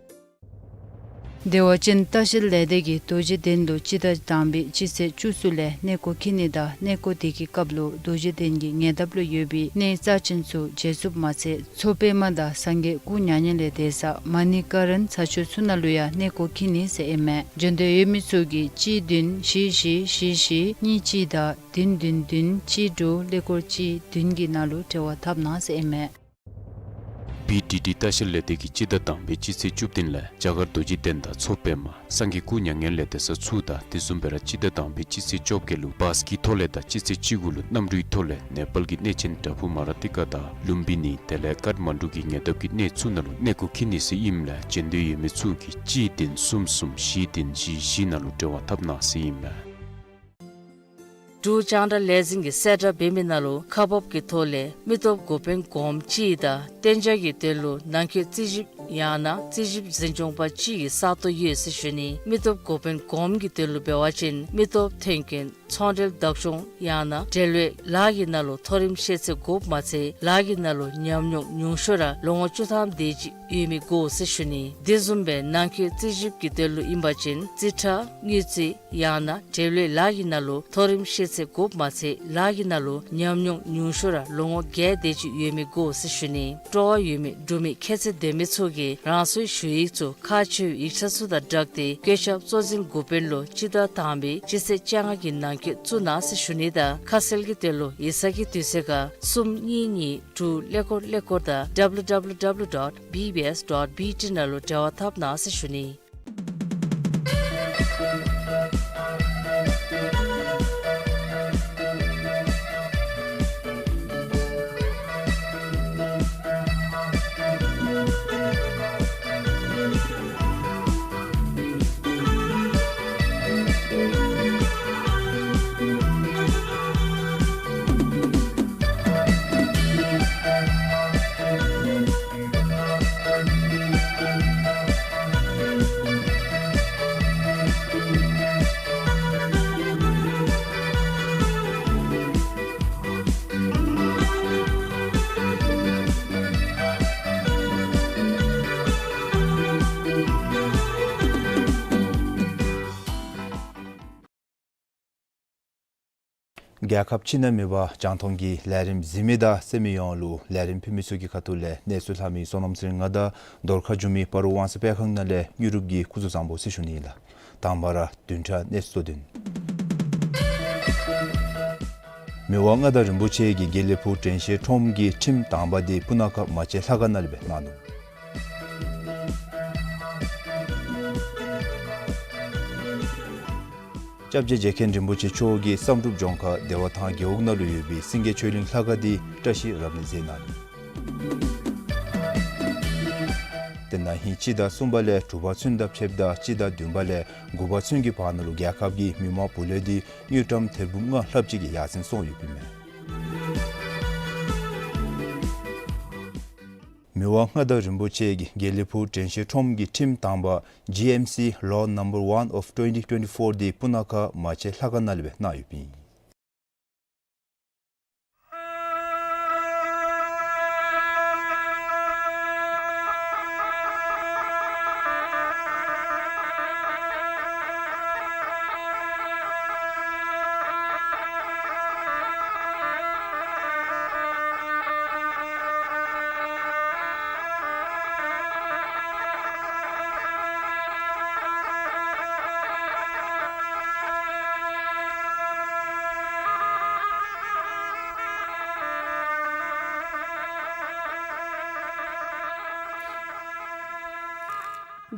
བདེ་བ་ཅན་ལྟ་བཤལ་ལས་སྡེ་གིས་རྡོ་རྗེ་གདན་ལུ་སྤྱི་ཟླ་དང་པའི་སྤྱི་ཚེས་བཅུ་གསུམ་ལས་གནས་སྐོར་འཁྱིད་ནི་དང་གནས་སྐོར་དེ་གི་སྐབས་ལུ་རྡོ་རྗེ་གདན་གྱི་ཉེ་འདབས་ལུ་ཡོད་པའི་གནས་རྩ་ཆེན་ཚུ་མཇལ་ཚུགསཔ་མ་ཚད་མཚོ་པདྨ་དང་སངས་རྒྱས་སྐུ་མྱ་ངན་ལས་འདས་ས་མ་ཎི་ཀ་རན་ཚ་ཆུ་ཚུ་ནང་ལུ་ཡང་གནས་སྐོར་འཁྱིད་ནི་ཟེར་ཨིན་མས། འབྱོན་འདོད་ཡོད་མི་ཚུ་གིས་གཅིག་བདུན་བཞི་བཞི་བཞི་བཞི་གཉིས་གཅིག་དང་བདུན་བདུན་བདུན་གཅིག་དྲུག་ཀླད་ཀོར་གཅིག་བདུན་གྱི་ནང་ལུ་འབྲེལ་བ་འཐབ་གནང་ཟེར་ཨིན་མས། བི་ཌི་ཌི་ལྟ་བཤལ་ལས་སྡེ་གིས་སྤྱི་ཟླ་དང་པའི་སྤྱི་ཚེས་བཅུ་བདུན་ལས་རྒྱ་གར་རྡོ་རྗེ་གདན་དང་མཚོ་པདྨ་སངས་རྒྱས་སྐུ་མྱ་ངན་ལས་འདས་ས་ཚུ་དང་དེ་བཟུམ་སྦེ་ར་སྤྱི་ཟླ་དང་པའི་སྤྱི་ཚེས་བཅོ་བརྒྱད་ལུ་བཱས་ཀྱི་ཐོག་ལས་དང་སྤྱི་ཚེས་བཅུ་དགུ་ལུ་གནམ་གྲུའི་ཐོག་ལས་ནེ་པཱལ་གྱི་གནས་ཆེན་དྲ་ཕུ་མ་ར་ཏི་ཀ་དང་ལུམ་བི་ནི་དེ་ལས་ཀཱཐ་མན་ཌུ་གི་ཉེ་འདབས་ཀྱི་གནས་ཚུ་ནང་ལུ་གནས་སྐོར་འཁྱིད་ནི་ཟེར་ཨིནམ་ལས་འབྱོན་འདོད་ཡོད་མི་ཚུ་གིས་གཅིག་བདུན་གསུམ་གསུམ་བཞི་བདུན་བཞི་བཞི་ནང་ལུ་འབྲེལ་བ་འཐབ་གནང་ཟེར་ཨིན་མས། འབྲུག་རྒྱང་བསྒྲགས་ལས་འཛིན་གྱིས་གསལ་བསྒྲགས་འབད་མི་ནང་ལུ་ཁག་འབག་གི་ཐོག་ལས་མི་སྟོབས་འགོ་དཔོན་གོངམ་གཅིག་དང་གཏན་འཇགས་ཀྱི་དོན་ལུ་ནང་འཁོད་རྩིས་ཞིབ་ཡང་ན་རྩིས་ཞིབ་འཛིན་སྐྱོང་པ་གཅིག་གི་ས་སྟོང་ཡོད་ཟེར་ཞུ་ནི། མི་སྟོབས་འགོ་དཔོན་གོངམ་གྱི་དོན་ལུ་འབད་བ་ཅིན་མི་སྟོབས་ཐོན་སྐྱེད་ཚོང་འབྲེལ་བདག་སྐྱོང་ཡང་ན་འབྲེལ་ཡོད་ལཱ་གི་ནང་ལུ་མཐོ་རིམ་ཤེས་ཚད་དགོཔ་མ་ཚད་ལཱ་གི་ནང་ལུ་ཉམས་མྱོང་ཉུང་ཤོས་ར་ལོ་ངོ་བཅུ་ཐམ་དེ་ཅིག་ཡོད་མི་དགོ་ཟེར་ཞུ་ནི། དེ་བཟུམ་སྦེ་ནང་འཁོད་རྩིས་ཞིབ་ཀྱི་དོན་ལུ་ཨིན་པ་ཅིན་རྩིས་ཁྲ་དངུལ་རྩིས་ཡང་ན་འབྲེལ་ཡོད་ལཱ་གི་ནང་ལུ་མཐོ་རིམ་ཤེས་ ཟེར་དགོཔ་མ་ཚད་ལཱ་གི་ནང་ལུ་ཉམས་མྱོང་ཉུང་ཤོས་ར་ལོ་ངོ་བརྒྱད་དེ་ཅིག་ཡོད་མི་དགོ་ཟེར་ཞུ་ནི། སྤྲོ་བ་ཡོད་མི་འབྲུག་མི་ཁྱད་ཚད་ལྡན་མི་ཚུ་གིས་རང་སོའི་ཞུ་ཡིག་ཚུ་ཁག་ཆེ་བའི་ཡིག་ཆ་ཚུ་དང་སྦྲགས་ཏེ་བཀོད་ཁྱབ་གཙོ་འཛིན་འགོ་དཔོན་ལུ་སྤྱི་ཟླ་དང་པའི་སྤྱི་ཚེས་བཅོ་ལྔ་གི་ནང་འཁོད་བཙུགས་གནང་ཟེར་ཞུ་ནི་དང་ཁ་གསལ་གྱི་དོན་ལུ་ཡིག་ཚང་གི་དུས་ཚོད་ཁར་གསུམ་གཉིས་གཉིས་དྲུག་ཀླད་ཀོར་ཀླད་ཀོར་དང་W W W dot B B S dot B T ནང་ལུ་འབྲེལ་བ་འཐབ་གནང་ཟེར་ཞུ་ནི། རྒྱལ་ཁབ་ཕྱི་ནང་མེད་པར་རྒྱང་མཐོང་གི་ལས་རིམ་གཟིགས་མི་དང་གསན་མི་ཡོངས་ལུ་ལས་རིམ་ཕུལ་མི་ཚུ་གི་ཁ་ཐུག་ལས་གནས་ཚུལ་ལྷག་མི་བསོད་ནམས་ཚེ་རིང་ང་དང་རྡོར་ཁ་འགྱུར་མི་སྤ་རོ་དབང་གསལ་སྤེལ་ཁང་ནང་ལས་དངོས་གྲུབ་ཀྱིས་སྐུ་གཟུགས་བཟང་པོ་ཟེར་ཞུ་ནི་ལགས། དང་པ་ར་བདུན་ཕྲག་གནས་ཚུལ་དོན། མི་དབང་མངའ་བདག་རིན་པོ་ཆེ་གིས་དགེ་ལེགས་ཕུག་དྲན་ཤེས་ཁྲོམ་གྱི་ཁྲིམས་དང་པ་དེ་སྤུ་ན་ཁ་མ་ཆེན་ལྷ་ཁང་ནང་ལས་སྦེ་གནང་ནུག། སྐྱབས་རྗེ་རྗེ་མཁན་རིན་པོ་ཆེ་མཆོག་གིས་བསམ་གྲུབ་ལྗོངས་མཁར་བདེ་བ་ཐང་རྒེད་འོག་ནང་ལུ་ཡོད་པའི་སེང་གེ་ཆོས་གླིང་ལྷ་ཁང་དེ་བཀྲ་ཤིས་རབ་གནས་མཛད་གནང་ནུག། དེ་ན་ཧིང་སྤྱི་ཟླ་གསུམ་པ་ལས་དྲུག་པ་ཚུན་དང་ཕྱདཔ་ད་སྤྱི་ཟླ་བདུན་པ་ལས་དགུ་པ་ཚུན་གྱི་བར་ན་ལུ་རྒྱལ་ཁབ་ཀྱི་མི་མང་བུ་ལོན་དེ་དངུལ་ཀྲམ་ཐེར་འབུམ་ལྔ་ལྷགཔ་ཅིག་གིས་ཡར་སེང་སོང་ཡོདཔ་ཨིན་མས། མི་དབང་མངའ་བདག་རིན་པོ་ཆེ་གིས་དགེ་ལེགས་ཕུག་དྲན་ཤེས་ཁྲོམ་གྱི་ཁྲིམས་དང་པ་G M C Law Number One of twenty twenty-four དེ་སྤུ་ན་ཁ་མ་ཆེན་ལྷ་ཁང་ནང་ལས་སྦེ་གནང་ཡོདཔ་ཨིན།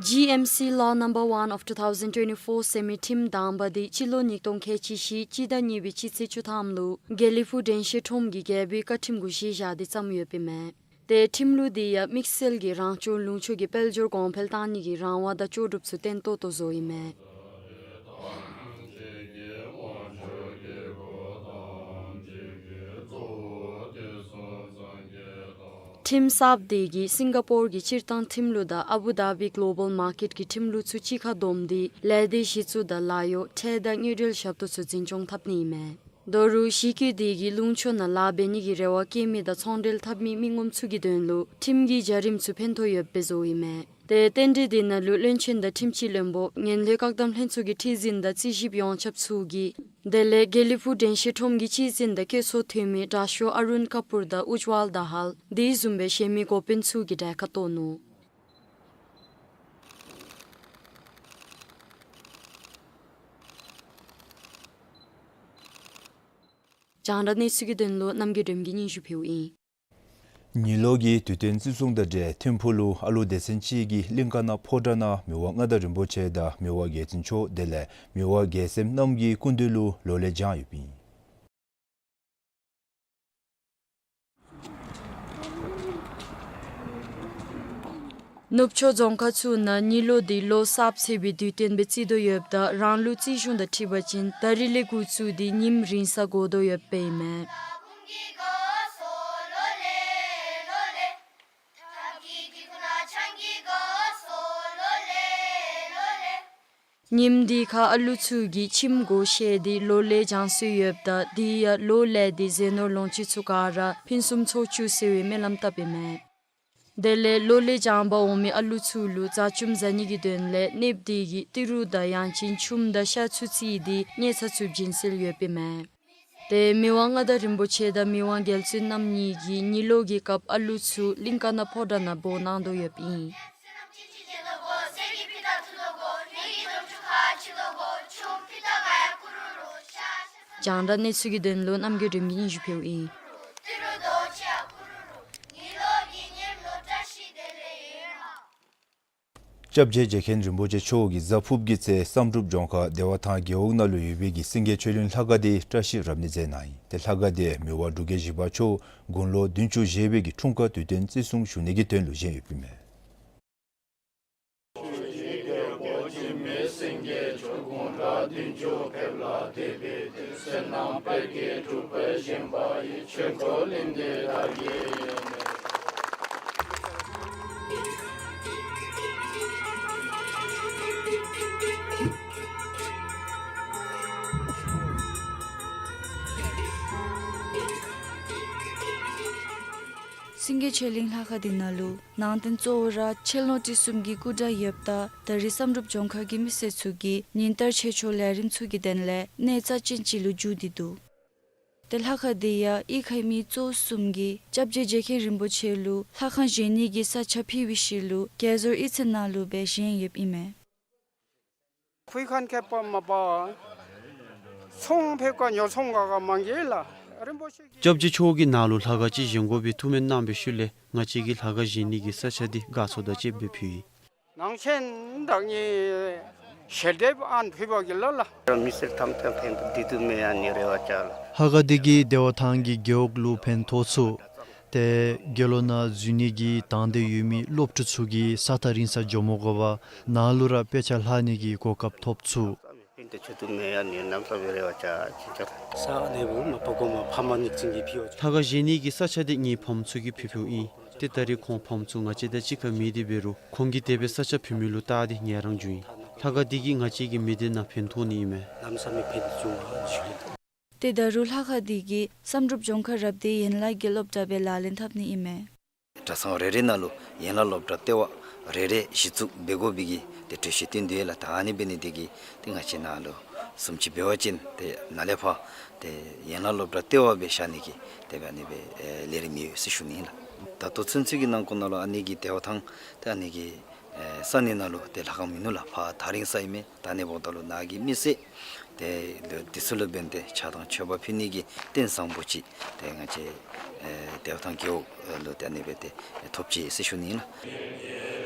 G M C Law Number One of two thousand twenty-four ཟེར་མི་ཁྲིམས་དང་པ་དེ་སྤྱི་ལོ་ཉིས་སྟོང་ཁལ་གཅིག་བཞི་སྤྱི་ཟླ་གཉིས་པའི་སྤྱི་ཚེས་བཅུ་ཐམ་ལུ་དགེ་ལེགས་ཕུག་དྲན་ཤེས་ཁྲོམ་གྱི་རྒྱལ་པོའི་བཀའ་ཁྲིམས་གུ་གཞི་བཞག་སྟེ་བརྩམས་ཡོདཔ་ཨིན་མས། ཏེ་ཁྲིམས་ལུགས་དེ་ཡང་དམིགས་བསལ་གྱིས་རང་སྐྱོང་ལུང་ཕྱོགས་ཀྱི་དཔལ་འབྱོར་གོང་འཕེལ་གཏང་ནི་གི་རང་དབང་དང་ལྕོགས་གྲུབ་ཚུ་བརྟན་ཏོག་ཏོ་བཟོཝ་ཨིན་མས། ཁྲིམས་གསརཔ་དེ་གིས་སིང་ག་པོར་གྱི་སྤྱིར་བཏང་ཁྲིམས་ལུགས་དང་ཨ་བུ་དྷ་བི་གློ་བཱལ་མར་ཀེཊ་ཀྱི་ཁྲིམས་ལུགས་ཚུ་གཅིག་ཁར་བསྡོམས་ཏེ་ལས་སྡེ་གཞི་བཙུགས་དང་ལཱ་གཡོག་ཁྲལ་དང་དངུལ་འབྲེལ་ཞབས་ཏོག་ཚུ་འཛིན་སྐྱོང་འཐབ་ནི་ཨིན་མས། ད་རུང་གཞི་བཀོད་དེ་གིས་ལུང་ཕྱོགས་ནང་ལཱ་འབད་ནི་གི་རེ་བ་བསྐྱེད་མི་དང་ཚོང་འབྲེལ་འཐབ་མི་མི་ངོམ་ཚུ་གི་དོན་ལུ་ཁྲིམས་ཀྱི་བྱ་རིམ་ཚུ་ཕན་ཐོགས་ཡོདཔ་སྦེ་བཟོཝ་ཨིན་མས། ཏེ་རྟེན་འབྲེལ་དེ་ནང་ལུ་བློན་ཆེན་དང་ཁྲིམས་སྤྱི་བློན་པོ་ངན་ལྷད་བཀག་སྡོམ་ལྷན་ཚོགས་ཀྱི་ཁྲི་འཛིན་དང་རྩིས་ཞིབ་ཡོངས་ཁྱབ་ཚུ་གིས་དེ་ལས་དགེ་ལེགས་ཕུག་དྲན་ཤེས་ཁྲོམ་གྱི་སྤྱི་འཛིན་དང་བཀོད་ཚོགས་འཐུས་མི་དྲག་ཤོས་ཨ་རུན་ཀ་པུར་དང་ཨུཇ་ཝལ་དྷ་ཧལ་དེ་བཟུམ་སྦེ་གཞན་མི་འགོ་དཔོན་ཚུ་གིས་གྲལ་ཁར་གཏོགས་ནུག། རྒྱང་བསྒྲགས་གནས་ཚུལ་གྱི་དོན་ལུ་རྣམ་རྒྱལ་སྒྲོལམ་གིས་སྙན་ཞུ་ཕུལཝ་ཨིན། ཉི་ལོ་གི་དུས་སྟོན་བརྩི་སྲུང་དང་འབྲེལ་ཐིམ་ཕུག་ལུ་ཨ་ལུ་སྡེ་ཚན་གཅིག་གིས་གླིང་ཀ་ན་ཕོ་བྲང་ནང་མི་དབང་མངའ་བདག་རིན་པོ་ཆེ་དང་མི་དབང་རྒྱལ་བཙུན་མཆོག་དེ་ལས་མི་དབང་རྒྱལ་སྲས་རྣམ་གཉིས་སྐུ་མདུན་ལུ་ལོ་ལེགས་བགྱང་ཡོདཔ་ཨིན། ནུབ་ཕྱོགས་རྫོང་ཁག་ཚུ་ནང་ཉི་ལོ་དེ་ལོ་གསརཔ་ཚེས་པའི་དུས་སྟོན་སྦེ་བརྩི་དོ་ཡོདཔ་ད་རང་ལུགས་རྩིས་གཞུང་དང་འཁྲིལ་བ་ཅིན་ད་རིས་ལས་འགོ་བཙུགས་ཏེ་ཉིནམ་རིང་ས་འགོར་དོ་ཡོདཔ་ཨིན་མས། ཉིནམ་དེ་ཁར་ཨ་ལུ་ཚུ་གིས་ཁྱིམ་སྒོ་ཕྱེ་སྟེ་ལོ་ལེགས་བགྱང་སྲོལ་ཡོདཔ་ད་དེ་ཡང་ལོ་ལེགས་དེ་ཟས་ནོར་ལོངས་སྤྱོད་ཚུ་ག་ར་ཕུན་སུམ་ཚོགས་བཅུག་ཟེར་བའི་སྨོན་ལམ་བཏབ་ཨིན་མས། དེ་ལས་ལོ་ལེགས་བགྱང་པར་འོང་མི་ཨ་ལུ་ཚུ་ལུ་བཟའ་བཅོམ་བཟའ་ནི་གི་དོན་ལས་གནསཔོ་དེ་གིས་ཏི་རུ་དང་ཡང་ཅིན་ཆུམ་དང་ཤ་ཚུ་བརྩིས་ཏེ་ཉལ་ས་ཚུ་བྱིན་སྲོལ་ཡོདཔ་ཨིན་མས། ཏེ་མི་དབང་མངའ་བདག་རིན་པོ་ཆེ་དང་མི་དབང་རྒྱལ་བཙུན་རྣམ་གཉིས་ཀྱིས་ཉིས་ལོ་གི་སྐབས་ཨ་ལུ་ཚུ་གླིང་ཀ་ན་ཕོ་བྲང་ནང་འབོ་གནང་དོ་ཡོདཔ་ཨིན། རྒྱང་བསྒྲགས་གནས་ཚུལ་གྱི་དོན་ལུ་རྣམ་རྒྱལ་སྒྲོལ་མ་གིས་སྙན་ཞུ་ཕུལཝ་ཨིན། སྐྱབས་རྗེ་རྗེ་མཁན་རིན་པོ་ཆེ་མཆོག་གིས་གཟའ་ཕུརཔ་གི་ཚེ་བསམ་གྲུབ་ལྗོངས་མཁར་བདེ་བ་ཐང་རྒེད་འོག་ནང་ལུ་ཡོད་པའི་གི་སེང་གེ་ཆོས་གླིང་ལྷ་ཁང་དེ་བཀྲ་ཤིས་རབ་གནས་མཛད་གནང་ཡི། ཏེ་ལྷ་ཁང་དེ་མི་དབང་འབྲུག་རྒྱལ་བཞི་པ་མཆོག་དགུང་ལོ་བདུན་ཅུ་བཞེས་པའི་གི་འཁྲུངས་སྐར་དུས་སྟོན་བརྩི་སྲུང་ཞུ་ནི་གི་དོན་ལུ་བཞེངས་ཡོདཔ་ཨིན་མས། སེང་གེ་ཆོས་གླིང་ལྷ་ཁང་དེ་ནང་ལུ་ནང་རྟེན་གཙོ་བོ་ར་ཆོས་ལོངས་སྤྲུལ་གསུམ་གྱི་སྐུ་འདྲ་ཡོདཔ་ད་ད་རེས་བསམ་གྲུབ་ལྗོངས་མཁར་གྱི་མི་སེར་ཚུ་གིས་ཉིན་ལྟར་ཆོས་ཕྱོགས་ལས་རིམ་ཚུ་གི་དོན་ལས་གནས་རྩ་ཅན་ཅིག་ལུ་འགྱུར་ཏེ་འདུག། ཏེ་ལྷ་ཁང་དེ་ཡང་གཡུས་ཁའི་མི་གཙོ་བོ་གསུམ་གྱིས་སྐྱབས་རྗེ་རྗེ་མཁན་རིན་པོ་ཆེ་ལུ་ལྷ་ཁང་བཞེངས་ནི་གི་ས་ཆ་ཕུལ་བའི་ཤུལ་ལུ་རྒྱ་མཚོ་གཡུས་ཚན་ནང་ལུ་སྦེ་བཞེངས་ཡོདཔ་ཨིན་མས། ཁུལ་ཁང་ཁྱད་པར་མ་པ་ཚོང་ཕེབས་ཀ་ཉོ་ཚོང་ག་ག་མང་གི་ལགས། རིན་པོ་ཆེ་གིས་སྐྱབས་རྗེ་མཆོག་གིས་ནཱ་ལུ་ལྷ་ཁང་ཅིག་བཞེངས་དགོ་པའི་ཐུགས་སྨོན་གནང་བའི་ཤུལ་ལས་ང་བཅས་ཀྱིས་ལྷ་ཁང་བཞེངས་ནི་གི་ས་ཆ་འདི་དགའ་ཚོར་དང་བཅསཔ་སྦེ་ཕུལ་ཡི། ནང་ཆེན་བདག་ཉིད་ཞལ་འདེབས་ཨན་ཕུལ་བ་གི་ལ་ལ། མི་སེར་ཐམས་ཅད་ཕན་ཐོགས་འདི་དུ་མེད་ཨ་ནི་རེ་བ་ཅ་ལགས། ལྷ་ཁང་འདི་གིས་བདེ་བ་ཐང་གི་རྒེད་འོག་ལུ་ཕན་ཐོགས་ཚུགས། ཏེ་དགེ་སློང་ནང་འཛུལ་ནི་གི་དང་འདོད་ཡོད་མི་སློབ་ཕྲུག་ཚུ་གིས་ས་ཐག་རིང་ས་འགྱོ་མ་དགོ་པར་ནཱ་ལུ་ར་དཔེ་ཆ་ལྷག་ནི་གི་གོ་སྐབས་ཐོབ་ཚུགས། ཕན་ཐོགས་འདི་དུ་མེད་ཨ་ནི་གནམ་ས་བའི་རེ་བ་ཅ་ཅི་ཅ། ས་ཨ་ནི་བུ་མ་པ་གོ་མ་ཕ་མ་ཉིག་ཅིང་གི་ཕི་ཡོ། ལྷ་ཁང་བཞེངས་ནི་གི་ས་ཆ་འདི་ངེའི་ཕམ་ཚུ་གིས་ཕུལ་ཕུལཝ་ཨིན། ཏེ་ད་རེས་ཁོང་ཕམ་ཚུ་ང་བཅས་དང་གཅིག་ཁར་མེད་དེ་འབད་རུང་ཁོང་གིས་དེ་སྦེ་ས་ཆ་ཕུལ་མི་ལུ་བལྟ་སྟེ་ངལ་རངས་བྱུང་ཡི། ལྷ་ཁང་འདི་གིས་ང་བཅས་ཀྱི་མི་སྡེ་ནང་ཕན་ཐོགས་ནི་ཨིན་མས། གནམ་ས་མེད་ཕན་ཐོགས་བྱུང་བ་ཞུ་ཡི། ཏེ་ད་རུང་ལྷ་ཁང་འདི་གིས་བསམ་གྲུབ་ལྗོངས་མཁར་རབ་སྡེའི་ཡན་ལག་གི་སློབ་གྲྭ་སྦེ་ལག་ལེན་འཐབ་ནི་ཨིན་མས། གྲྭ་ཚང་རེ་རེ་ནང་ལུ་ཡན་ལག་སློབ་གྲྭ་ལྟེ་བ་རེ་རེ་གཞི་བཙུགས་འབད་དགོ་པའི་གི་ཏེ་གྲོས་གཞི་བཏོན་ཏེ་ཡོད་ལགས། ད་ཨ་ནི་འབད་ནི་དེ་གིས་ཏེ་ང་བཅས་ནཱ་ལུ་བཟུམ་ཅིག་འབད་བ་ཅིན་ཏེ་ནཱ་ལས་ཕར་ཏེ་ཡན་ལག་སློབ་གྲྭ་ལྟེ་བ་སྦེ་བཞག་ནི་གི་ཏེ་འབད་ཨ་ནི་སྦེ་ཨེ་ལས་རིམ་ཡོད་ཟེར་ཞུ་ནི་ཨིན་ལགས། ད་ལྟོ་ཚུན་ཚོད་ཀྱི་ནང་འཁོད་ནང་ལུ་ཨ་ནི་གི་བདེ་བ་ཐང་ཏེ་ཨ་ནི་གི་ཨེ་ས་གནས་ནང་ལུ་ཏེ་ལྷ་ཁང་མིན་ནུག་ལགས། ཕར་ཐག་རིང་ས་ཨིན་མས། ད་ཨ་ནི་འབདཝ་ད་ལུ་ནཱ་གི་མི་སེར་ཏེ་ལུ་དེ་ཚུ་ལུ་འབད་དེ་ཕྱག་དང་མཆོད་པ་ཕུལ་ནི་གི་རྟེན་བཟང་པོ་ཅིག་ཏེ་ང་བཅས་ཨེ་བདེ་བ་ཐང་རྒེད་འོག་ལུ་ཏེ་ཨ་ནི་སྦེ་ཏེ་ཐོབ་ཅི་ཟེར་ཞུ་ནི་ཨིན་ལགས།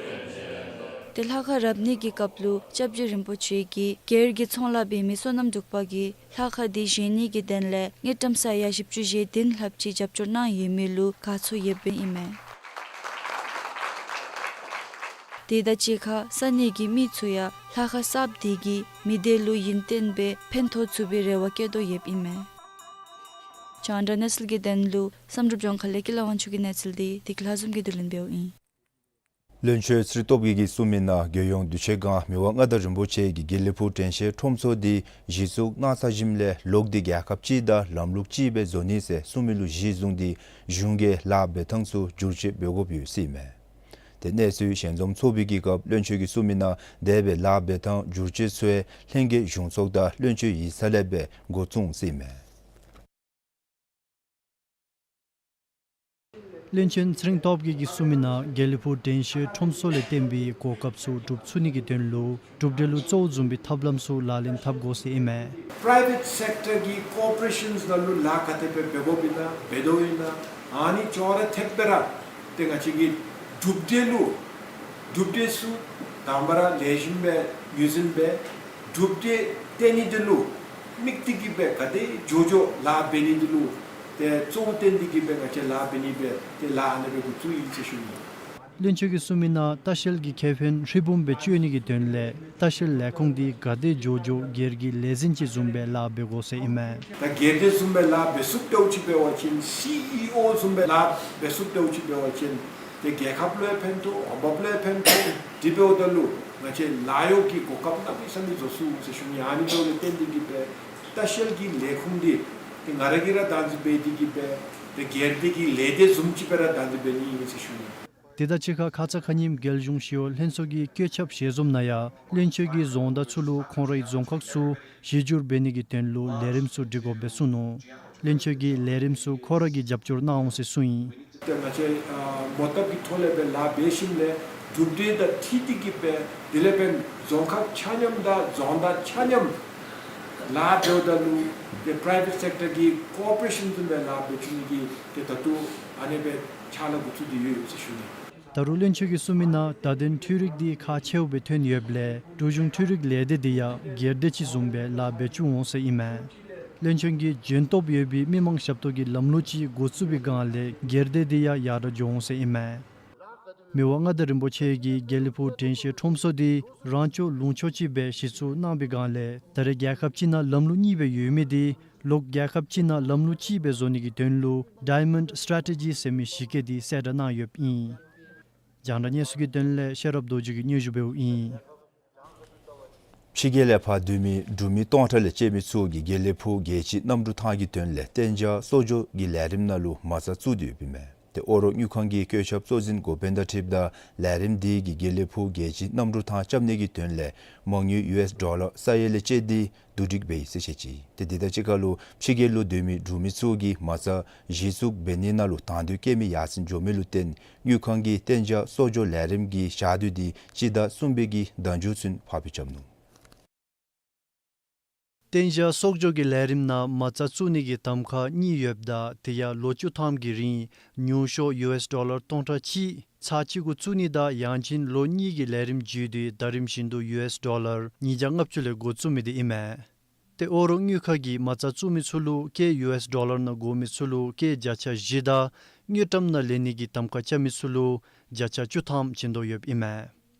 ཏེ་ལྷ་ཁང་རབ་གནས་ཀྱི་སྐབས་ལུ་སྐྱབས་རྗེ་རིན་པོ་ཆེ་གིས་སྒེར་གྱི་ཚོང་ལཱ་འབད་མི་བསོད་ནམས་འབྲུག་པ་གིས་ལྷ་ཁང་འདི་བཞེངས་ནི་གི་དོན་ལས་དངུལ་ཀྲམ་ས་ཡ་བཞི་བཅུ་ཞེ་བདུན་ལྷགཔ་ཅིག་རྒྱབ་སྐྱོར་གནང་ཡོད་མི་ལུ་དགའ་ཚོར་ཡོདཔ་ཨིན་མས། དེ་དང་གཅིག་ཁར་ས་གནས་ཀྱི་མི་ཚུ་ཡང་ལྷ་ཁང་གསརཔ་འདི་གིས་མི་སྡེ་ལུ་ཡུན་བརྟན་སྦེ་ཕན་ཐོགས་ཚུགས་པའི་རེ་བ་བསྐྱེད་དོ་ཡོདཔ་ཨིན་མས། རྒྱང་བསྒྲགས་གནས་ཚུལ་གྱི་དོན་ལུ་བསམ་གྲུབ་ལྗོངས་མཁར་ལས་ཀྱི་ལ་དབང་ཕྱུག་གི་གནས་ཚུལ་འདི་བདེ་སྐྱིད་ལྷ་འཛོམས་ཀྱིས་བསྡུ་ལེན་འབདཝ་ཨིན། བློན་ཆེན་ཚེ་རིང་སྟོབས་རྒྱས་ཀྱིས་གསུངས་མི་ནང་རྒྱལ་ཡོངས་འདུས་ཆེན་སྒང་མི་དབང་མངའ་བདག་རིན་པོ་ཆེ་གིས་དགེ་ལེགས་ཕུག་དྲན་ཤེས་ཁྲོམ་ཚོགས་འདི་གཞི་བཙུགས་གནང་ཚར་ཞིནམ་ལས་ལོག་སྟེ་རྒྱལ་ཁབ་སྤྱི་དང་ལམ་ལུགས་གཅིག་སྦེ་བཟོ་ནི་ཟེར་གསུངས་མི་ལུ་གཞི་བཟུང་སྟེ་གཞུང་གི་ལཱ་འབད་ཐངས་ཚུ་བསྒྱུར་བཅོས་འབད་དགོཔ་ཡོད་ཟེར་ཨིན་མས། ཏེ་གནས་ཚུལ་ཞལ་འཛོམས་ཚོགས་པའི་གི་སྐབས་བློན་ཆེན་གྱིས་གསུངས་མི་ནང་དེ་སྦེ་ལཱ་འབད་ཐངས་བསྒྱུར་བཅོས་ཚུ་ལྷན་རྒྱས་གཞུང་ཚོགས་དང་བློན་ཆེན་ཡིག་ཚང་ལས་སྦེ་འགོ་བཙུགས་ཟེར་ཨིན་མས། བློན་ཆེན་ཚེ་རིང་སྟོབས་རྒྱས་ཀྱིས་གསུངས་མི་ནང་དགེ་ལེགས་ཕུག་དྲན་ཤེས་ཁྲོམ་ཚོགས་ལས་བརྟེན་པའི་གོ་སྐབས་ཚུ་སྒྲུབ་ཚུགས་ནི་གི་དོན་ལུ་གྲུབ་འབྲས་ལུ་གཙོ་བོ་བཟུང་བའི་ཐབས་ལམ་ཚུ་ལག་ལེན་འཐབ་དགོ་ཟེར་ཨིན་མས། Private sector གི་ཀོར་པོ་རེ་ཤཱནསི་ནང་ལུ་ལཱ་ག་དེ་སྦེ་འབད་དགོཔ་ཨིན་ན་འབད་དོ་ཨིན་ན་ཨ་ནི་ཅོག་ར་འཐདཔ་སྦེ་ར་ཏེ་ང་བཅས་ཀྱི་གྲུབ་འབྲས་ལུ་གྲུབ་འབྲས་ཚུ་དང་པ་ར་ལེགས་ཤོམ་སྦེ་ངོས་འཛིན་འབད་གྲུབ་འབྲས་བཏོན་ནི་འདི་ལུ་དམིགས་ཏེ་གིས་སྦེ་ག་དེ་མགྱོགས་མགྱོགས་ལཱ་འབད་ནི་འདི་ལུ་ཏེ་གཙོ་བོ་བཏོན་ཏེ་གིས་སྦེ་ང་བཅས་ལཱ་འབད་ནི་སྦེ་ཏེ་ལཱ་ཨ་ནི་སྦེ་འགོ་བཙུགས་ཡི་ཟེར་ཞུ་ནི། བློན་ཆེན་གྱིས་གསུངས་མི་ནང་ལྟ་བཤལ་གྱི་ཁེ་ཕན་ཧྲིལ་བུམ་སྦེ་སྤྱོད་ནི་གི་དོན་ལས་ལྟ་བཤལ་ལས་ཁུངས་འདི་ག་དེ་མགྱོགས་མགྱོགས་སྒེར་གྱི་ལས་འཛིན་ཅིག་བཟུམ་སྦེ་ལཱ་འབད་དགོ་ཟེར་ཨིན་མས། ད་སྒེར་སྡེ་བཟུམ་སྦེ་ལཱ་འབད་ཚུགསཔ་འདྲཝ་ཅིག་འབད་བ་ཅིན་སི་ཨི་ཨོ་བཟུམ་སྦེ་ལཱ་འབད་ཚུགསཔ་འདྲཝ་ཅིག་འབད་བ་ཅིན་ཏེ་རྒྱལ་ཁབ་ལུ་ཡང་ཕན་ཐོགས་འོང་འབབ་ལུ་ཡང་ཕན་ཐོགས། དེ་འབདཝ་ད་ལུ་ང་བཅས་ལཱ་གཡོག་གི་གོ་སྐབས་གནམ་མེད་ས་མེད་བཟོ་ཚུགས་ཟེར་ཞུ་ནི། ཨ་ནི་འབདཝ་ལས་བརྟེན་ཏེ་གིས་སྦེ་ལྟ་བཤལ་གྱི་ལས་ཁུངས་འདི་ཏེ་ང་ར་གིས་ར་བདག་འཛིན་འབད་དེ་གིས་སྦེ་ཏེ་སྒེར་སྡེ་གི་ལས་སྡེ་བཟུམ་ཅིག་སྦེ་ར་བདག་འཛིན་འབད་ནི་ཨིན་ཟེར་ཞུ་ནི། དེ་དང་གཅིག་ཁར་ཁ་ཙ་ཁ་ཉིནམ་རྒྱལ་གཞུང་ཞི་གཡོག་ལྷན་ཚོགས་ཀྱི་བཀོད་ཁྱབ་ཞལ་འཛོམས་ནང་ཡང་བློན་ཆེན་གྱིས་རྫོང་བདག་ཚུ་ལུ་ཁོང་རའི་རྫོང་ཁག་ཚུ་གཞི་བསྒྱུར་འབད་ནི་གི་དོན་ལུ་ལས་རིམ་ཚུ་སྒྲིག་དགོཔ་སྦེ་གསུངས་ནུག། བློན་ཆེན་གྱིས་ལས་རིམ་ཚུ་ཁོ་ར་གིས་རྒྱབ་སྐྱོར་གནང་འོང་ཟེར་གསུངས་ཡི། ཏེ་ང་བཅས་ཨ་མོ་བཏབ་ཀྱི་ཐོག་ལས་སྦེ་ལཱ་འབད་ཞིནམ་ལས་གྲུབ་འབྲས་དང་འཁྲིལ་ཏེ་གིས་སྦེ་དེ་ལས་འབདན་རྫོང་ཁག་ཆ་མཉམ་དང་རྫོང་བདག་ཆ་མཉམ་ལཱ་འབདཝ་ད་ལུ་ཏེ་པ་རའི་ཝེཊ་སེཀ་ཊར་གྱི་ཀོ་ཨོ་པ་རེ་ཤཱན་བཟུམ་སྦེ་ལཱ་འབད་བཅུག་ནི་གི་ཏེ་ད་ལྟོ་ཨ་ནི་སྦེ་ཕྱག་ལཱ་འགོ་བཙུགས་ཏེ་ཡོད་ཡོད་ཟེར་ཞུ་ནི། ད་རུང་བློན་ཆེན་གྱིས་གསུངས་མི་ནང་བརྡ་དོན་འཕྲུལ་རིག་འདི་ཁག་ཆེཝ་སྦེ་ཐོན་ཡོདཔ་ལས་འབྲུག་གཞུང་འཕྲུལ་རིག་ལས་སྡེ་འདི་ཡང་སྒེར་སྡེ་ཅིག་བཟུམ་སྦེ་ལཱ་འབད་བཅུག་འོང་ཟེར་ཨིན་མས། བློན་ཆེན་གྱིས་འཇོན་ཐོབ་ཡོད་པའི་མི་མང་ཞབས་ཏོག་གི་ལམ་ལུགས་ཅིག་འགོ་བཙུགས་པའི་སྒང་ལས་སྒེར་སྡེ་འདི་ཡང་ཡར་དྲག་འགྱོ་འོང་ཟེར་ཨིན་མས། མི་དབང་མངའ་བདག་རིན་པོ་ཆེ་གིས་དགེ་ལེགས་ཕུག་དྲན་ཤེས་ཁྲོམ་ཚོགས་འདི་རང་སྐྱོང་ལུང་ཕྱོགས་ཅིག་སྦེ་གཞི་བཙུགས་གནང་བའི་སྒང་ལས་ད་རེས་རྒྱལ་ཁབ་སྤྱི་ནང་ལམ་ལུགས་གཉིས་སྦེ་ཡོད་མི་འདི་ལོག་རྒྱལ་ཁབ་སྤྱི་ནང་ལམ་ལུགས་གཅིག་སྦེ་བཟོ་ནི་གི་དོན་ལུ་ཌའི་མཱོནཌ་སི་ཊ་རེ་ཊི་ཇི་ཟེར་མི་གཞི་བཀོད་འདི་གསལ་བསྒྲགས་གནང་ཡོདཔ་ཨིན། རྒྱང་བསྒྲགས་གནས་ཚུལ་གྱི་དོན་ལས་ཤེས་རབ་རྡོ་རྗེ་གིས་སྙན་ཞུ་འབདཝ་ཨིན། ཕྱི་རྒྱལ་ལས་ཕར་སྡོད་མི་འབྲུག་མི་སྟོང་ཕྲག་ལས་བཅད་མི་ཚུ་གིས་དགེ་ལེགས་ཕུག་རྒྱལ་སྤྱིའི་གནམ་གྲུ་ཐང་གི་དོན་ལས་གཏན་འཇགས་གསོག་འཇོག་གི་ལས་རིམ་ནང་ལུ་མ་རྩ་བཙུགས་ཏེ་ཡོདཔ་ཨིན་མས། ཏེ་ཨོ་རོག་དངུལ་ཁང་གི་བཀོད་ཁྱབ་གཙོ་འཛིན་འགོ་དཔོན་དང་འཁྲིལཝ་ད་ལས་རིམ་འདི་གིས་དགེ་ལེགས་ཕུག་རྒྱལ་སྤྱིའི་གནམ་གྲུ་ཐང་རྐྱབ་ནི་གི་དོན་ལས་མ་དངུལ་ཡུ་ཨེསི་ཌོ་ལར་ས་ཡ་ལས་བཅད་དེ་བསྡུ་སྒྲིག་འབད་ཡི་ཟེར་བཤད་ཅི། ཏེ་དེ་དང་གཅིག་ཁར་ལུ་ཕྱི་རྒྱལ་ལུ་སྡོད་མི་འབྲུག་མི་ཚུ་གིས་མ་རྩ་གཞི་བཙུགས་འབད་ནི་ནང་ལུ་དང་འདོད་བསྐྱེད་མི་ཡར་སེང་འགྱོ་མི་ལུ་བརྟེན་དངུལ་ཁང་གིས་གཏན་འཇགས་གསོག་འཇོག་ལས་རིམ་གྱི་ཞག་དུས་འདི་སྤྱི་ཟླ་གསུམ་པའི་གི་ཟླ་མཇུག་ཚུན་ཕར་འགྱངས་འབད་ནུག། གཏན་འཇགས་གསོག་འཇོག་གི་ལས་རིམ་ནང་མ་རྩ་བཙུགས་ནི་གི་གདམ་ཁ་གཉིས་ཡོདཔ་ད་དེ་ཡང་ལོ་བཅུ་ཐམ་གྱི་རིང་ཉུང་ཤོས་ཡུ་ཨེསི་ཌོ་ལར་སྟོང་ཕྲག་གཅིག་ཚར་གཅིག་གུ་བཙུགས་ནི་དང་ཡང་ཅིན་ལོ་གཉིས་ཀྱི་ལས་རིམ་བརྒྱུད་དེ་ཟླ་རིམ་བཞིན་དུ་ཡུ་ཨེསི་ཌོ་ལར་ཉིས་བརྒྱ་ལྔ་བཅུ་ལས་འགོ་བཙུགས་མི་འདི་ཨིན་མས། ཏེ་ཨོ་རོག་དངུལ་ཁང་གིས་མ་རྩ་བཙུགས་མི་ཚུ་ལུ་སྐྱེད་ཡུ་ཨེསི་ཌོ་ལར་ནང་དགོ་མི་ཚུ་ལུ་སྐྱེད་བརྒྱ་ཆ་བཞི་དང་དངུལ་ཀྲམ་ནང་ལེན་ནི་གི་གདམ་ཁ་རྐྱབ་མི་ཚུ་ལུ་བརྒྱ་ཆ་བཅུ་ཐམ་བྱིན་དོ་ཡོདཔ་ཨིན་མས།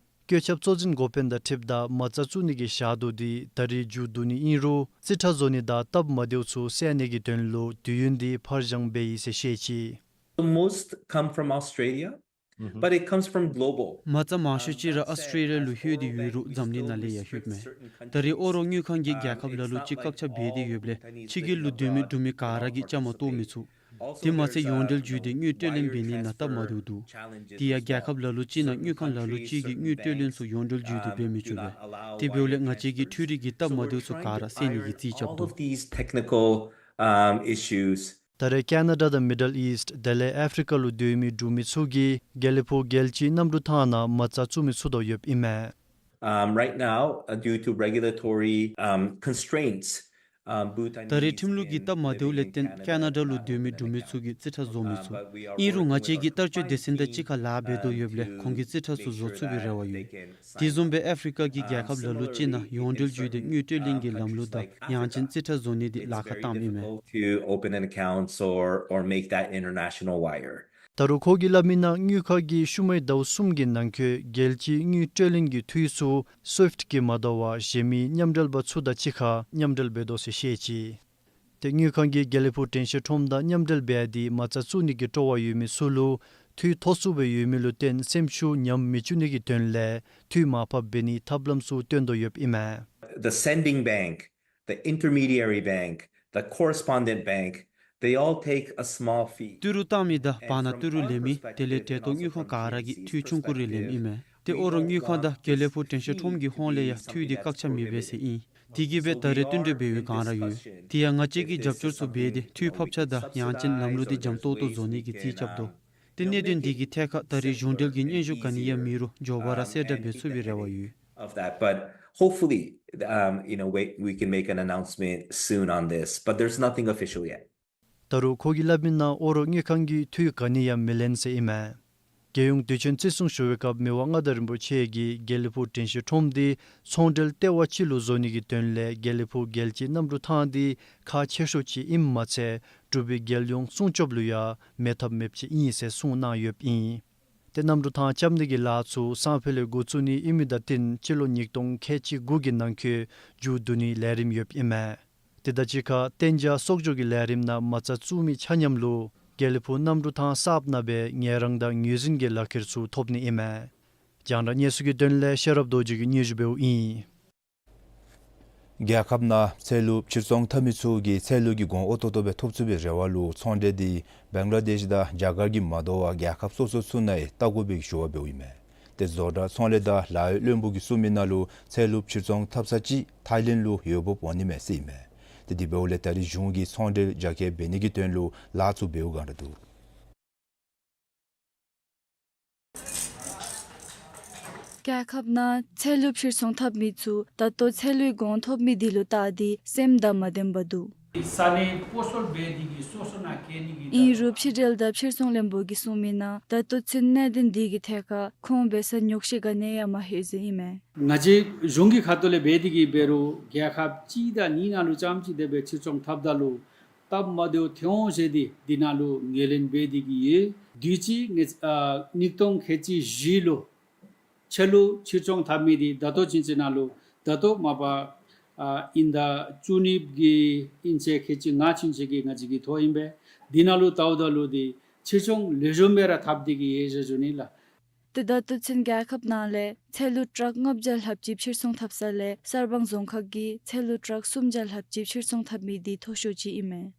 བཀོད་ཁྱབ་གཙོ་འཛིན་འགོ་དཔོན་དང་འཁྲིལཝ་ད་མ་རྩ་བཙུགས་ནི་གི་ཞག་དུས་འདི་ད་རིས་མཇུག་བསྡུ་ནི་ཨིན་རུང་རྩིས་ཁྲ་བཟོ་ནི་དང་སྟབས་མ་བདེཝ་ཚུ་སེལ་ནི་གི་དོན་ལུ་དུས་ཡུན་འདི་ཕར་འགྱངས་འབད་ཡི་ཟེར་བཤད་ཅི། Most come from Australia, but it comes from global. མ་རྩ་མང་ཤོས་ཅིག་ར་ཨཱོས་ཊྲེ་ལི་ཡ་ལུ་ལྷོད་དེ་ཡོད་རུང་འཛམ་གླིང་ནང་ལས་ཡང་ལྷོདཔ་མས། ད་རེས་ཨོ་རོག་དངུལ་ཁང་གིས་རྒྱལ་ཁབ་ལ་ལུ་ཅིག་བཀག་ཆ་འབད་དེ་ཡོདཔ་ལས་ཕྱི་རྒྱལ་ལུ་སྡོད་མི་འབྲུག་མི་ག་ར་གིས་བཅའ་མར་གཏོགས་མི་ཚུགས། དེ་མ་ཚད་ཡོངས་འབྲེལ་བརྒྱུད་དེ་དངུལ་སྤྲོད་ལེན་འབད་ནི་ནང་སྟབས་མ་བདེཝ་འདུག། དེ་ཡང་རྒྱལ་ཁབ་ལ་ལུ་ཅིག་ནང་དངུལ་ཁང་ལ་ལུ་ཅིག་གིས་དངུལ་སྤྲོད་ལེན་ཚུ་ཡོངས་འབྲེལ་བརྒྱུད་དེ་འབད་མི་ཚུགས་པས། དེ་འབདཝ་ལས་ང་བཅས་ཀྱིས་འཕྲུལ་རིག་གི་སྟབས་མ་བདེཝ་ཚུ་ག་ར་སེལ་ནི་གི་རྩིས་རྐྱབ་དོ། All of these technical, um, issues. ད་རེས་ཀེ་ན་ཌ་དང་མི་ཌལ་ཨིསཊ་དེ་ལས་ཨཕ་རི་ཀ་ལུ་སྡོད་མི་འབྲུག་མི་ཚུ་གིས་དགེ་ལེགས་ཕུག་རྒྱལ་སྤྱིའི་གནམ་གྲུ་ཐང་ནང་མ་རྩ་བཙུགས་མི་ཚུགས་དོ་ཡོདཔ་ཨིན་མས། Um, right now, uh, due to regulatory, um, constraints, um, Bhutan ད་རེས་needs ཁྲིམས་ལུགས་ཀྱི་in སྟབས་མ་བདེཝ་ལས་བརྟེན་ཀེ་ན་ཌ་ལུ་སྡོད་མི་འབྲུག་མི་ཚུ་གིས་རྩིས་ཁྲ་བཟོ་མི་ཚུགས། ཨིན་རུང་ང་བཅས་ཀྱིས་ལྟ་སྤྱོད་སྡེ་ཚན་དང་གཅིག་ཁར་ལཱ་འབད་དོ་ཡོདཔ་ལས་ཁོང་གིས་རྩིས་ཁྲ་ཚུ་བཟོ་ཚུགས་པའི་རེ་བ་ཡོད། དེ་བཟུམ་སྦེ་ཨཕ་རི་ཀ་གི་རྒྱལ་ཁབ་ལ་ལུ་ཅིག་ནང་ཡོངས་འབྲེལ་བརྒྱུད་དེ་དངུལ་སྤྲོད་ལེན་གྱི་ལམ་ལུགས་དང་ཡང་ཅིན་རྩིས་ཁྲ་བཟོ་ནི་འདི་ལཱ་ཁག་བཏངམ་ཨིན་མས། To open an accounts or, or make that international wire. ད་རུང་ཁོ་གིས་སླབ་མི་ནང་དངུལ་ཁང་གིས་ཤུལ་མའི་ཟླཝ་གསུམ་གྱི་ནང་འཁོད་རྒྱལ་སྤྱིའི་དངུལ་སྤྲོད་ལེན་གྱི་འཐུས་ཚུ་སུའིཕཊ་གིས་མ་དོ་བར་གཞན་མི་མཉམ་འབྲེལ་པ་ཚུ་དང་གཅིག་ཁར་མཉམ་འབྲེལ་འབད་དོ་ཟེར་བཤད་ཅི། ཏེ་དངུལ་ཁང་གིས་དགེ་ལེགས་ཕུག་དྲན་ཤེས་ཁྲོམ་དང་མཉམ་འབྲེལ་འབད་དེ་མ་རྩ་བཙུགས་ནི་གི་སྤྲོ་བ་ཡོད་མི་ཚུ་ལུ་འཐུས་མཐོ་སུ་སྦེ་ཡོད་མི་ལུ་བརྟེན་སེམས་ཤུགས་ཉམས་མི་བཅུག་ནི་གི་དོན་ལས་འཐུས་མར་ཕབ་འབད་ནིའི་ཐབས་ལམ་ཚུ་སྟོན་དོ་ཡོདཔ་ཨིན་མས། The sending bank, the intermediary bank, the correspondent bank, they all take a small fee. ཏི་རུ་བཏང་མི་དང་བར་ན་ཏི་རུ་ལེན་མི་དེ་ལས་གྲལ་གཏོགས་དངུལ་ཁང་ག་ར་གིས་འཐུས་ཆུང་ཀུ་རེ་ལེནམ་ཨིན་མས། ཏེ་ཨོ་རོག་དངུལ་ཁང་དང་དགེ་ལེགས་ཕུག་དྲན་ཤེས་ཁྲོམ་གྱི་ཧོངས་ལས་ཡང་འཐུས་འདི་བཀག་ཆ་མི་འབད་ཟེར་ཨིན། དེ་གིས་སྦེ་ད་རེས་བསྟུན་གྲོས་འབད་བའི་སྒང་ར་ཡོད། དེ་ཡང་ང་བཅས་ཀྱིས་རྒྱབ་སྐྱོར་ཚུ་འབད་དེ་འཐུས་ཕབ་ཆ་དང་ཡང་ཅིན་ལམ་ལུགས་འདི་འཇམ་ཏོག་ཏོ་བཟོ་ནི་གི་རྩིས་རྐྱབ་དོ། ཏེ་གནད་དོན་འདི་གི་ཐད་ཁར་ད་རེས་གཞུང་འབྲེལ་གྱི་སྙན་ཞུ་ག་ནི་ཡང་མེད་རུང་མགྱོགས་པ་ར་གསལ་བསྒྲགས་འབད་ཚུགས་པའི་རེ་བ་ཡོད། Of that, but hopefully, um, you know, we, we can make an announcement soon on this, but there's nothing official yet. ད་རུང་ཁོ་གིས་སླབ་མི་ནང་ཨོ་རོག་དངུལ་ཁང་གིས་འཐུས་ག་ནི་ཡང་མི་ལེན་ཟེར་ཨིན་མས། རྒྱལ་ཡོངས་དུས་ཆེན་བརྩི་སྲུང་ཞུ་བའི་སྐབས་མི་དབང་མངའ་བདག་རིན་པོ་ཆེ་གིས་དགེ་ལེགས་ཕུག་དྲན་ཤེས་ཁྲོམ་འདི་ཚོང་འབྲེལ་ལྟེ་བ་ཅིག་ལུ་བཟོ་ནི་གི་དོན་ལས་དགེ་ལེགས་ཕུག་རྒྱལ་སྤྱིའི་གནམ་གྲུ་ཐང་འདི་ཁག་ཆེ་ཤོས་ཅིག་ཨིནམ་མ་ཚད་འབྲུག་པའི་རྒྱལ་ཡོངས་སྲུང་སྐྱོབ་ལུ་ཡང་མེད་ཐབས་མེདཔ་ཅིག་ཨིན་ཟེར་གསུངས་གནང་ཡོདཔ་ཨིན། ཏེ་གནམ་གྲུ་ཐང་རྐྱབ་ནི་གི་ལཱ་ཚུ་སང་ཕོད་ལས་འགོ་བཙུགས་ནི་ཨིན་མི་དང་བསྟུན་སྤྱི་ལོ་ཉིས་སྟོང་ཁལ་གཅིག་དགུ་གི་ནང་འཁོད་མཇུག་བསྡུ་ནིའི་ལས་རིམ་ཡོདཔ་ཨིན་མས། དེ་དང་གཅིག་ཁར་གཏན་འཇགས་གསོག་འཇོག་གི་ལས་རིམ་ནང་མ་རྩ་བཙུགས་མི་ཆ་མཉམ་ལུ་དགེ་ལེགས་ཕུག་གནམ་གྲུ་ཐང་གསརཔ་ནང་སྦེ་ངལ་རངས་དང་ངོས་འཛིན་གྱི་ལག་ཁྱེར་ཚུ་ཐོབ་ནི་ཨིན་མས། རྒྱང་བསྒྲགས་གནས་ཚུལ་གྱི་དོན་ལས་ཤེས་རབ་རྡོ་རྗེ་གིས་སྙན་ཞུ་འབདཝ་ཨིན། རྒྱལ་ཁབ་ནང་ཚལ་ལུ་ཕྱིར་ཚོང་འཐབ་མི་ཚུ་གིས་ཚལ་ལུ་གི་གོང་འོག་ཏོག་ཏོ་སྦེ་ཐོབ་ཚུགས་པའི་རེ་བ་ལུ་ཚོང་འབྲེལ་འདི་བེང་ལ་དེཤ་དང་རྒྱ་གར་གྱིས་མ་དོ་བར་རྒྱལ་ཁབ་སོ་སོ་ཚུ་ནང་ཡང་བལྟ་དགོ་པའི་ཞུ་བ་འབདཝ་ཨིན་མས། ཏེ་བཟོ་གྲྭ་ཚོང་ལས་དང་ལཱ་གཡོག་བློན་པོ་གིས་གསུངས་མི་ནང་ལུ་ཚལ་ལུ་ཕྱིར་ཚོང་འཐབ་ས་ཅིག་ཐའི་ལེནཌ་ལུ་ཡོདཔ་འོང་ནི་མས་ཟེར་ཨིན་མས། ཏེ་དེ་འབདཝ་ལས་ད་རིས་གཞུང་གིས་ཚོང་འབྲེལ་རྒྱ་སྐྱེད་འབད་ནི་གི་དོན་ལུ་ལཱ་ཚུ་འབདཝ་ག་ར་འདུག། རྒྱལ་ཁབ་ནང་ཚལ་ལུ་ཕྱིར་ཚོང་འཐབ་མི་ཚུ་ད་ལྟོ་ཚལ་ལུའི་གོང་ཐོབ་མི་དེ་ལུ་བལྟ་སྟེ་སེམས་དང་མ་ལྡནམ་འདུག། ས་གནས་སྤོ་སོར་འབད་དེ་གིས་སོ་སོ་ནང་སྐྱེལ་ནི་གི། ཨིན་རུང་ཕྱི་འབྲེལ་དང་ཕྱིར་ཚོང་བློན་པོ་གིས་གསུངས་མི་ནང་ད་ལྟོ་ཚུན་གནད་དོན་དེ་གི་ཐད་ཁར་ཁོང་འབད་ས་ཉོགས་བཤད་ག་ནི་ཡང་མ་ལྷོད་ཟེར་ཨིན་མས། ང་བཅས་གཞུང་གི་ཁ་ཐུག་ལས་འབད་དེ་གིས་འབད་རུང་རྒྱལ་ཁབ་གཅིག་དང་གཉིས་ནང་ལུ་རྐྱངམ་ཅིག་དེ་སྦེ་ཕྱིར་ཚོང་འཐབ་ད་ལུ་སྟབས་མ་བདེཝ་ཐོན་འོང་ཟེར་ཏེ་འདི་ནང་ལུ་ངོས་ལེན་འབད་དེ་གིས་ཡོད། དུས་ཅི་ངེ་ཨ་ཉིས་སྟོང་ཁལ་གཅིག་བཞི་ལུ་ཚལ་ལུ་ཕྱིར་ཚོང་འཐབ་མི་འདི་ད་ལྟོ་ཕྱིན་ཆད་ནང་ལུ་ད་ལྟོ་མ་པ་ཨ་དབྱིན་ཟླ་བཅུ་གཉིས་གི་དབྱིན་ཚེས་ཁལ་གཅིག་ལྔ་ཕྱིན་ཆད་ཀྱི་ང་བཅས་ཀྱིས་ཐོ་ཨིན་པས། འདི་ནང་ལུ་བལྟཝ་ད་ལུ་འདི་ཕྱིར་ཚོང་ལེགས་ཤོམ་སྦེ་ར་འཐབ་སྟེ་གིས་ཡོད་ཟེར་ཞུ་ནི་ལགས། ཏེ་ད་ལྟོ་ཚུན་རྒྱལ་ཁབ་ནང་ལས་ཚལ་ལུ་ཊཱག་ལྔ་བརྒྱ་ལྷགཔ་ཅིག་ཕྱིར་ཚོང་འཐབ་ས་ལས་གསར་སྤང་རྫོང་ཁག་གིས་ཚལ་ལུ་ཊཱག་སུམ་བརྒྱ་ལྷགཔ་ཅིག་ཕྱིར་ཚོང་འཐབ་མི་འདི་མཐོ་ཤོས་ཅིག་ཨིན་མས།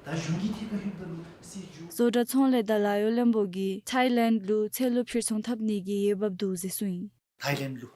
ད་གཞུང་གི་ཐད་ཁར་ལྷོདཔ་ད་ལུ་སྲིད་བྱུས། བཟོ་གྲྭ་ཚོང་ལས་དང་ལཱ་གཡོག་བློན་པོ་གིས་ཐཱའི་ལེནཌ་ལུ་ཚལ་ལུ་ཕྱིར་ཚོང་འཐབ་ནི་གི་འོས་འབབ་འདུག་ཟེར་གསུངས་ཡི། ཐཱའི་ལེནཌ་ལུ་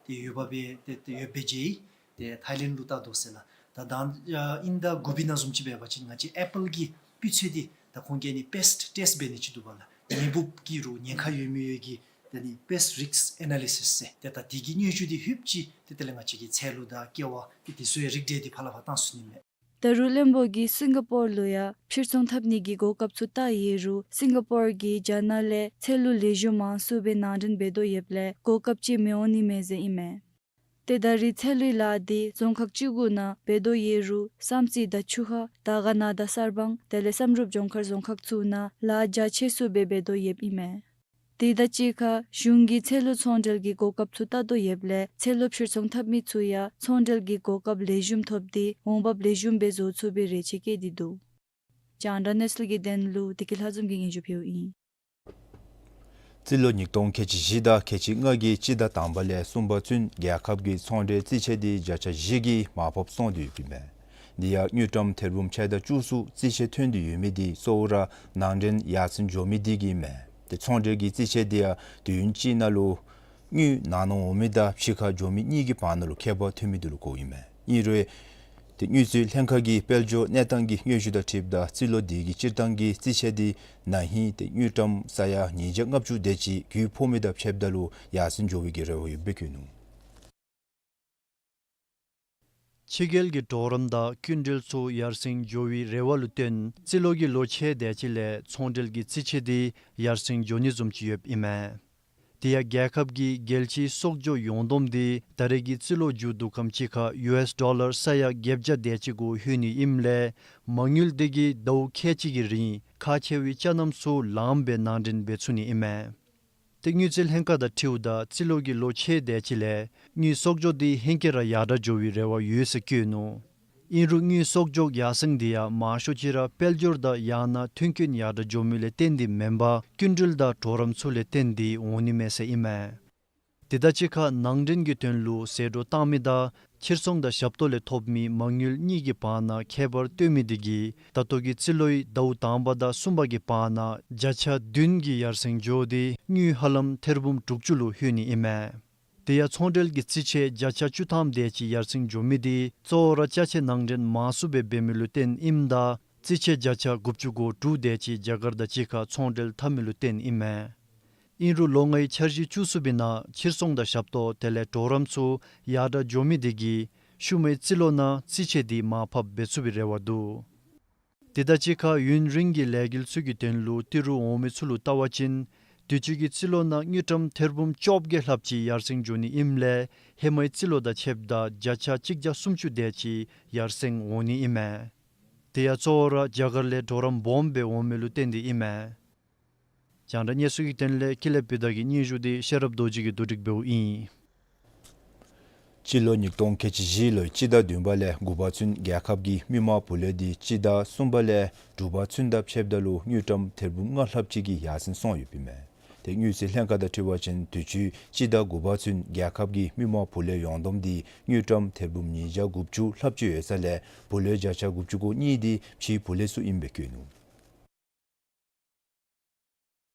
ཏེ་འོས་འབབ་སྦེ་ཏེ་ཏེ་འོས་འབབ་མཇལ་ཡི། ཏེ་ཐཱའི་ལེནཌ་ལུ་བལྟ་དོ་ཟེར་ལགས། ད་ད་ཨ་དབྱིན་ཟླ་དགུ་པའི་ནང་བཟུམ་ཅིག་འབད་བ་ཅིན་ང་བཅས་ཨེ་པཱལ་གྱི་སྤུས་ཚད་འདི་ད་ཁོང་གིས་ཨ་ནི་པེསཊ་ཊེསཊ་འབད་ནི་ཅིག་འདུག་པ་ལགས། ངན་འབུབ་ཀྱི་རུང་ཉེན་ཁ་ཡོད་མི་ཡོད་ཀྱི་ད་ཨ་ནི་པེསཊ་རིསཀ་ཨེ་ན་ལི་སིསི་ཟེར། ཏེ་ད་འདི་གི་སྙན་ཞུ་འདི་ལྷོདཔ་ཅིག་ཏེ་དེ་ལས་ང་བཅས་ཀྱི་ཚལ་ལུ་དང་ཀེ་བ་ཏེ་དེ་ཚུ་ཡང་རིགས་འགྲེ་འདི་ཕར་ལས་ཕར་བཏང་ཚུགས་ནི་མས། ད་རུང་བློན་པོ་གིས་སིང་ག་པོར་ལུ་ཡང་ཕྱིར་ཚོང་འཐབ་ནི་གི་གོ་སྐབས་ཚུ་བལྟ་ཡོད་རུང་སིང་ག་པོར་གྱིས་རྒྱ་ནག་ལས་ཚལ་ལུ་ལེགས་ཤོམ་མང་སུ་སྦེ་ནང་འདྲེན་འབད་དོ་ཡོདཔ་ལས་གོ་སྐབས་ཅིག་མི་འོང་ནི་མས་ཟེར་ཨིན་མས། ཏེ་ད་རིས་ཚལ་ལུའི་ལཱ་འདི་རྫོང་ཁག་བཅུ་དགུ་ནང་འབད་དོ་ཡོད་རུང་བསམ་རྩེ་དང་ཆུ་ཧ་དར་དཀར་ན་དང་གསར་སྤང་དེ་ལས་བསམ་གྲུབ་ལྗོངས་མཁར་རྫོང་ཁག་ཚུ་ནང་ལཱ་རྒྱ་ཆེ་སུ་སྦེ་འབད་དོ་ཡོདཔ་ཨིན་མས། དེ་དང་གཅིག་ཁར་གཞུང་གིས་ཚལ་ལུ་ཚོང་འབྲེལ་གྱི་གོ་སྐབས་ཚུ་བལྟ་དོ་ཡོདཔ་ལས་ཚལ་ལུ་ཕྱིར་ཚོང་འཐབ་མི་ཚུ་ཡང་ཚོང་འབྲེལ་གྱི་གོ་སྐབས་ལེགས་ཤོམ་ཐོབ་སྟེ་འོང་འབབ་ལེགས་ཤོམ་སྦེ་བཟོ་ཚུགས་པའི་རེ་ཆེ་བསྐྱེད་དེ་འདུག། རྒྱང་བསྒྲགས་གནས་ཚུལ་གྱི་དོན་ལུ་བདེ་སྐྱིད་ལྷ་འཛོམས་ཀྱིས་སྙན་ཞུ་ཕུལཝ་ཨིན། རྩིས་ལོ་ཉིས་སྟོང་ཁལ་གཅིག་བཞི་དང་ཁལ་གཅིག་ལྔ་གི་སྤྱི་ཟླ་དང་པ་ལས་གསུམ་པ་ཚུན་རྒྱལ་ཁབ་ཀྱི་ཚོང་འབྲེལ་རྩིས་ཆད་འདི་བརྒྱ་ཆ་བཞི་གིས་མར་ཕབ་སོང་སྟེ་ཡོདཔ་ཨིན་མས། འདི་ཡང་དངུལ་ཀྲམ་ཐེར་འབུམ་ཕྱེད་དང་བཅུ་གསུམ་རྩིས་ཆད་ཐོན་ཏེ་ཡོད་མི་འདི་གཙོ་བོ་ར་ནང་འདྲེན་ཡར་སེང་འགྱོ་མི་འདི་གིས་ཨིན་མས། ཏེ་ཚོང་འབྲེལ་གྱི་རྩིས་ཆད་འདི་ཡང་དུས་ཡུན་གཅིག་ནང་ལུ་དངུལ་ནང་ན་འོང་མི་དང་ཕྱི་ཁར་འགྱོ་མི་གཉིས་ཀྱི་བར་ན་ལུ་ཁྱད་པར་ཐོན་མི་འདི་ལུ་གོཝ་ཨིན་མས། ཨིན་རུང་ཏེ་དངུལ་རྩིས་ལྷན་ཁག་གི་དཔལ་འབྱོར་གནས་སྟངས་ཀྱི་སྙན་ཞུ་དང་འཁྲིལཝ་ད་རྩིས་ལོ་འདི་གི་སྤྱིར་བཏང་གི་རྩིས་ཆད་འདི་ན་ཧིང་ཏེ་དངུལ་ཀྲམ་ས་ཡ་ཉིས་བརྒྱ་ལྔ་བཅུ་དེ་ཅིག་རྒྱུན་ཕོག་མི་དང་ཕྱདཔ་ད་ལུ་ཡར་སེང་འགྱོ་བའི་གི་རེ་བ་ཡོདཔ་སྦེ་བཀོད་ནུག། ཕྱི་རྒྱལ་གྱི་གྲོགས་རམ་དང་སྐྱིན་འགྲུལ་ཚུ་ཡར་སེང་འགྱོ་བའི་རེ་བ་ལུ་བརྟེན་རྩིས་ལོ་གི་ལོ་ཕྱེད་དེ་ཅིག་ལས་ཚོང་འབྲེལ་གྱི་རྩིས་ཆད་འདི་ཡར་སེང་འགྱོ་ནི་བཟུམ་ཅིག་ཡོདཔ་ཨིན་མས། དེ་ཡང་རྒྱལ་ཁབ་ཀྱི་རྒྱལ་སྤྱིའི་གསོག་འཇོག་ཡོངས་བསྡོམས་འདི་ད་རེས་ཀྱི་རྩིས་ལོ་མཇུག་བསྡུ་ཁམས་ཅིག་ཁར་ཡུ་ཨེསི་ཌོ་ལར་ས་ཡ་བརྒྱད་བརྒྱ་དེ་ཅིག་གུ་ལྷོད་ནི་ཨིནམ་ལས་མ་དངུལ་འདི་གིས་ཟླཝ་ཁལ་གཅིག་གི་རིང་ཁག་ཆེ་བའི་ཅ་རྣམ་ཚུ་ལངམ་སྦེ་ནང་འདྲེན་འབད་ཚུགས་ནི་ཨིན་མས། ཏེ་དངུལ་རྩིས་ལྷན་ཁག་དང་འཁྲིལཝ་ད་རྩིས་ལོ་གི་ལོ་ཕྱེད་དེ་ཅིག་ལས་དངུལ་གསོག་འཇོག་འདི་ཧེང་སྐལ་ར་ཡར་དྲག་འགྱོ་བའི་རེ་བ་ཡོད་ཟེར་བཀོད་ནུག། ཨིན་རུང་དངུལ་གསོག་འཇོག་ཡར་སེང་འདི་ཡང་མང་ཤོས་ཅིག་ར་དཔལ་འབྱོར་དང་ཡང་ན་ཐོན་སྐྱེད་ཡར་དྲག་འགྱོ་མི་ལས་བརྟེན་ཏེ་མེན་པར་སྐྱིན་འགྲུལ་དང་གྲོགས་རམ་ཚུ་ལས་བརྟེན་ཏེ་འོང་ནི་མས་ཟེར་ཨིན་མས། དེ་དང་གཅིག་ཁར་ནང་འདྲེན་གྱི་དོན་ལུ་ཟད་འགྲོ་བཏང་མི་དང་ཕྱིར་ཚོང་དང་ཞབས་ཏོག་ལས་ཐོབ་མི་མ་དངུལ་གཉིས་ཀྱི་བར་ན་ཁྱད་པར་སྟོན་མི་འདི་གིས་ད་ལྟོ་གི་རྩིས་ལོའི་ཟླཝ་དང་པ་དང་གསུམ་པ་གི་བར་ན་བརྒྱ་ཆ་བདུན་གྱིས་ཡར་སེང་འགྱོ་སྟེ་དངུལ་ཧ་ལམ་ཐེར་འབུམ་དྲུག་ཅུ་ལུ་ལྷོད་ནི་ཨིན་མས། དེ་ཡང་ཚོང་འབྲེལ་གྱི་རྩིས་ཆད་བརྒྱ་ཆ་བཅུ་ཐམ་དེ་ཅིག་ཡར་སེང་འགྱོ་མི་འདི་གཙོ་བོ་ར་ཅ་ཆས་ནང་འདྲེན་མང་སུ་སྦེ་འབད་མི་ལུ་བརྟེན་ཨིནམ་ད་རྩིས་ཆད་བརྒྱ་ཆ་དགུ་བཅུ་གོ་དྲུག་དེ་ཅིག་རྒྱ་གར་དང་གཅིག་ཁར་ཚོང་འབྲེལ་འཐབ་མི་ལུ་བརྟེན་ཨིན་མས། ཨིན་རུང་ལོ་ལྔའི་འཆར་གཞི་བཅུ་གསུམ་པའི་ནང་ཕྱིར་ཚོང་དང་ཞབས་ཏོག་དེ་ལས་གྲོགས་རམ་ཚུ་ཡར་དྲག་འགྱོ་མི་འདི་གིས་ཤུལ་མའི་རྩིས་ལོ་ནང་རྩིས་ཆད་འདི་མར་ཕབ་འབད་ཚུགས་པའི་རེ་བ་འདུག། དེ་དང་གཅིག་ཁར་ཡུན་རིང་གི་ལས་འགུལ་ཚུ་གི་དོན་ལུ་ཏི་རུ་འོང་མི་ཚུ་ལུ་བལྟ་བ་ཅིན་དུས་ཅི་གི་རྩིས་ལོ་ནང་དངུལ་ཀྲམ་ཐེར་འབུམ་བཅོ་བརྒྱད་ལྷགཔ་ཅིག་ཡར་སེང་འགྱོ་ནི་ཨིནམ་ལས་ཧེ་མའི་རྩིས་ལོ་དང་ཕྱདཔ་ད་བརྒྱ་ཆ་གཅིག་བརྒྱ་སུམ་ཅུ་དེ་ཅིག་ཡར་སེང་འོང་ནི་ཨིན་མས། དེ་ཡང་གཙོ་བོ་ར་རྒྱ་གར་ལས་གྲོགས་རམ་སྦོམ་སྦེ་འོང་མི་ལུ་བརྟེན་ཏེ་ཨིན་མས། རྒྱང་བསྒྲགས་གནས་ཚུལ་གྱི་དོན་ལས་ཀུན་ལེགས་བུ་དར་གྱི་སྙན་ཞུ་འདི་ཤེས་རབ་རྡོ་རྗེ་གིས་བསྡུ་སྒྲིག་འབདཝ་ཨིན། སྤྱི་ལོ་ཉིས་སྟོང་ཁལ་གཅིག་བཞི་ལོའི་སྤྱི་ཟླ་བདུན་པ་ལས་དགུ་པ་ཚུན་རྒྱལ་ཁབ་ཀྱི་མི་མང་བུ་ལོན་འདི་སྤྱི་ཟླ་གསུམ་པ་ལས་དྲུག་པ་ཚུན་དང་ཕྱདཔ་ད་ལུ་དངུལ་ཀྲམ་ཐེར་འབུམ་ལྔ་ལྷགཔ་ཅིག་གིས་ཡར་སེང་སོང་ཡོདཔ་ཨིན་མས། ཏེ་དངུལ་རྩིས་ལྷན་ཁག་དང་འཁྲིལ་བ་ཅིན་དུས་ཅི་སྤྱི་ཟླ་དགུ་པ་ཚུན་རྒྱལ་ཁབ་ཀྱི་མི་མང་བུ་ལོན་ཡོངས་བསྡོམས་འདི་དངུལ་ཀྲམ་ཐེར་འབུམ་ཉིས་བརྒྱ་དགུ་བཅུ་ལྷགཔ་ཅིག་ཡོད་ས་ལས་བུ་ལོན་བརྒྱ་ཆ་དགུ་བཅུ་གོ་གཉིས་འདི་ཕྱིའི་བུ་ལོན་ཚུ་ཨིནམ་སྦེ་བཀོད་ནུག།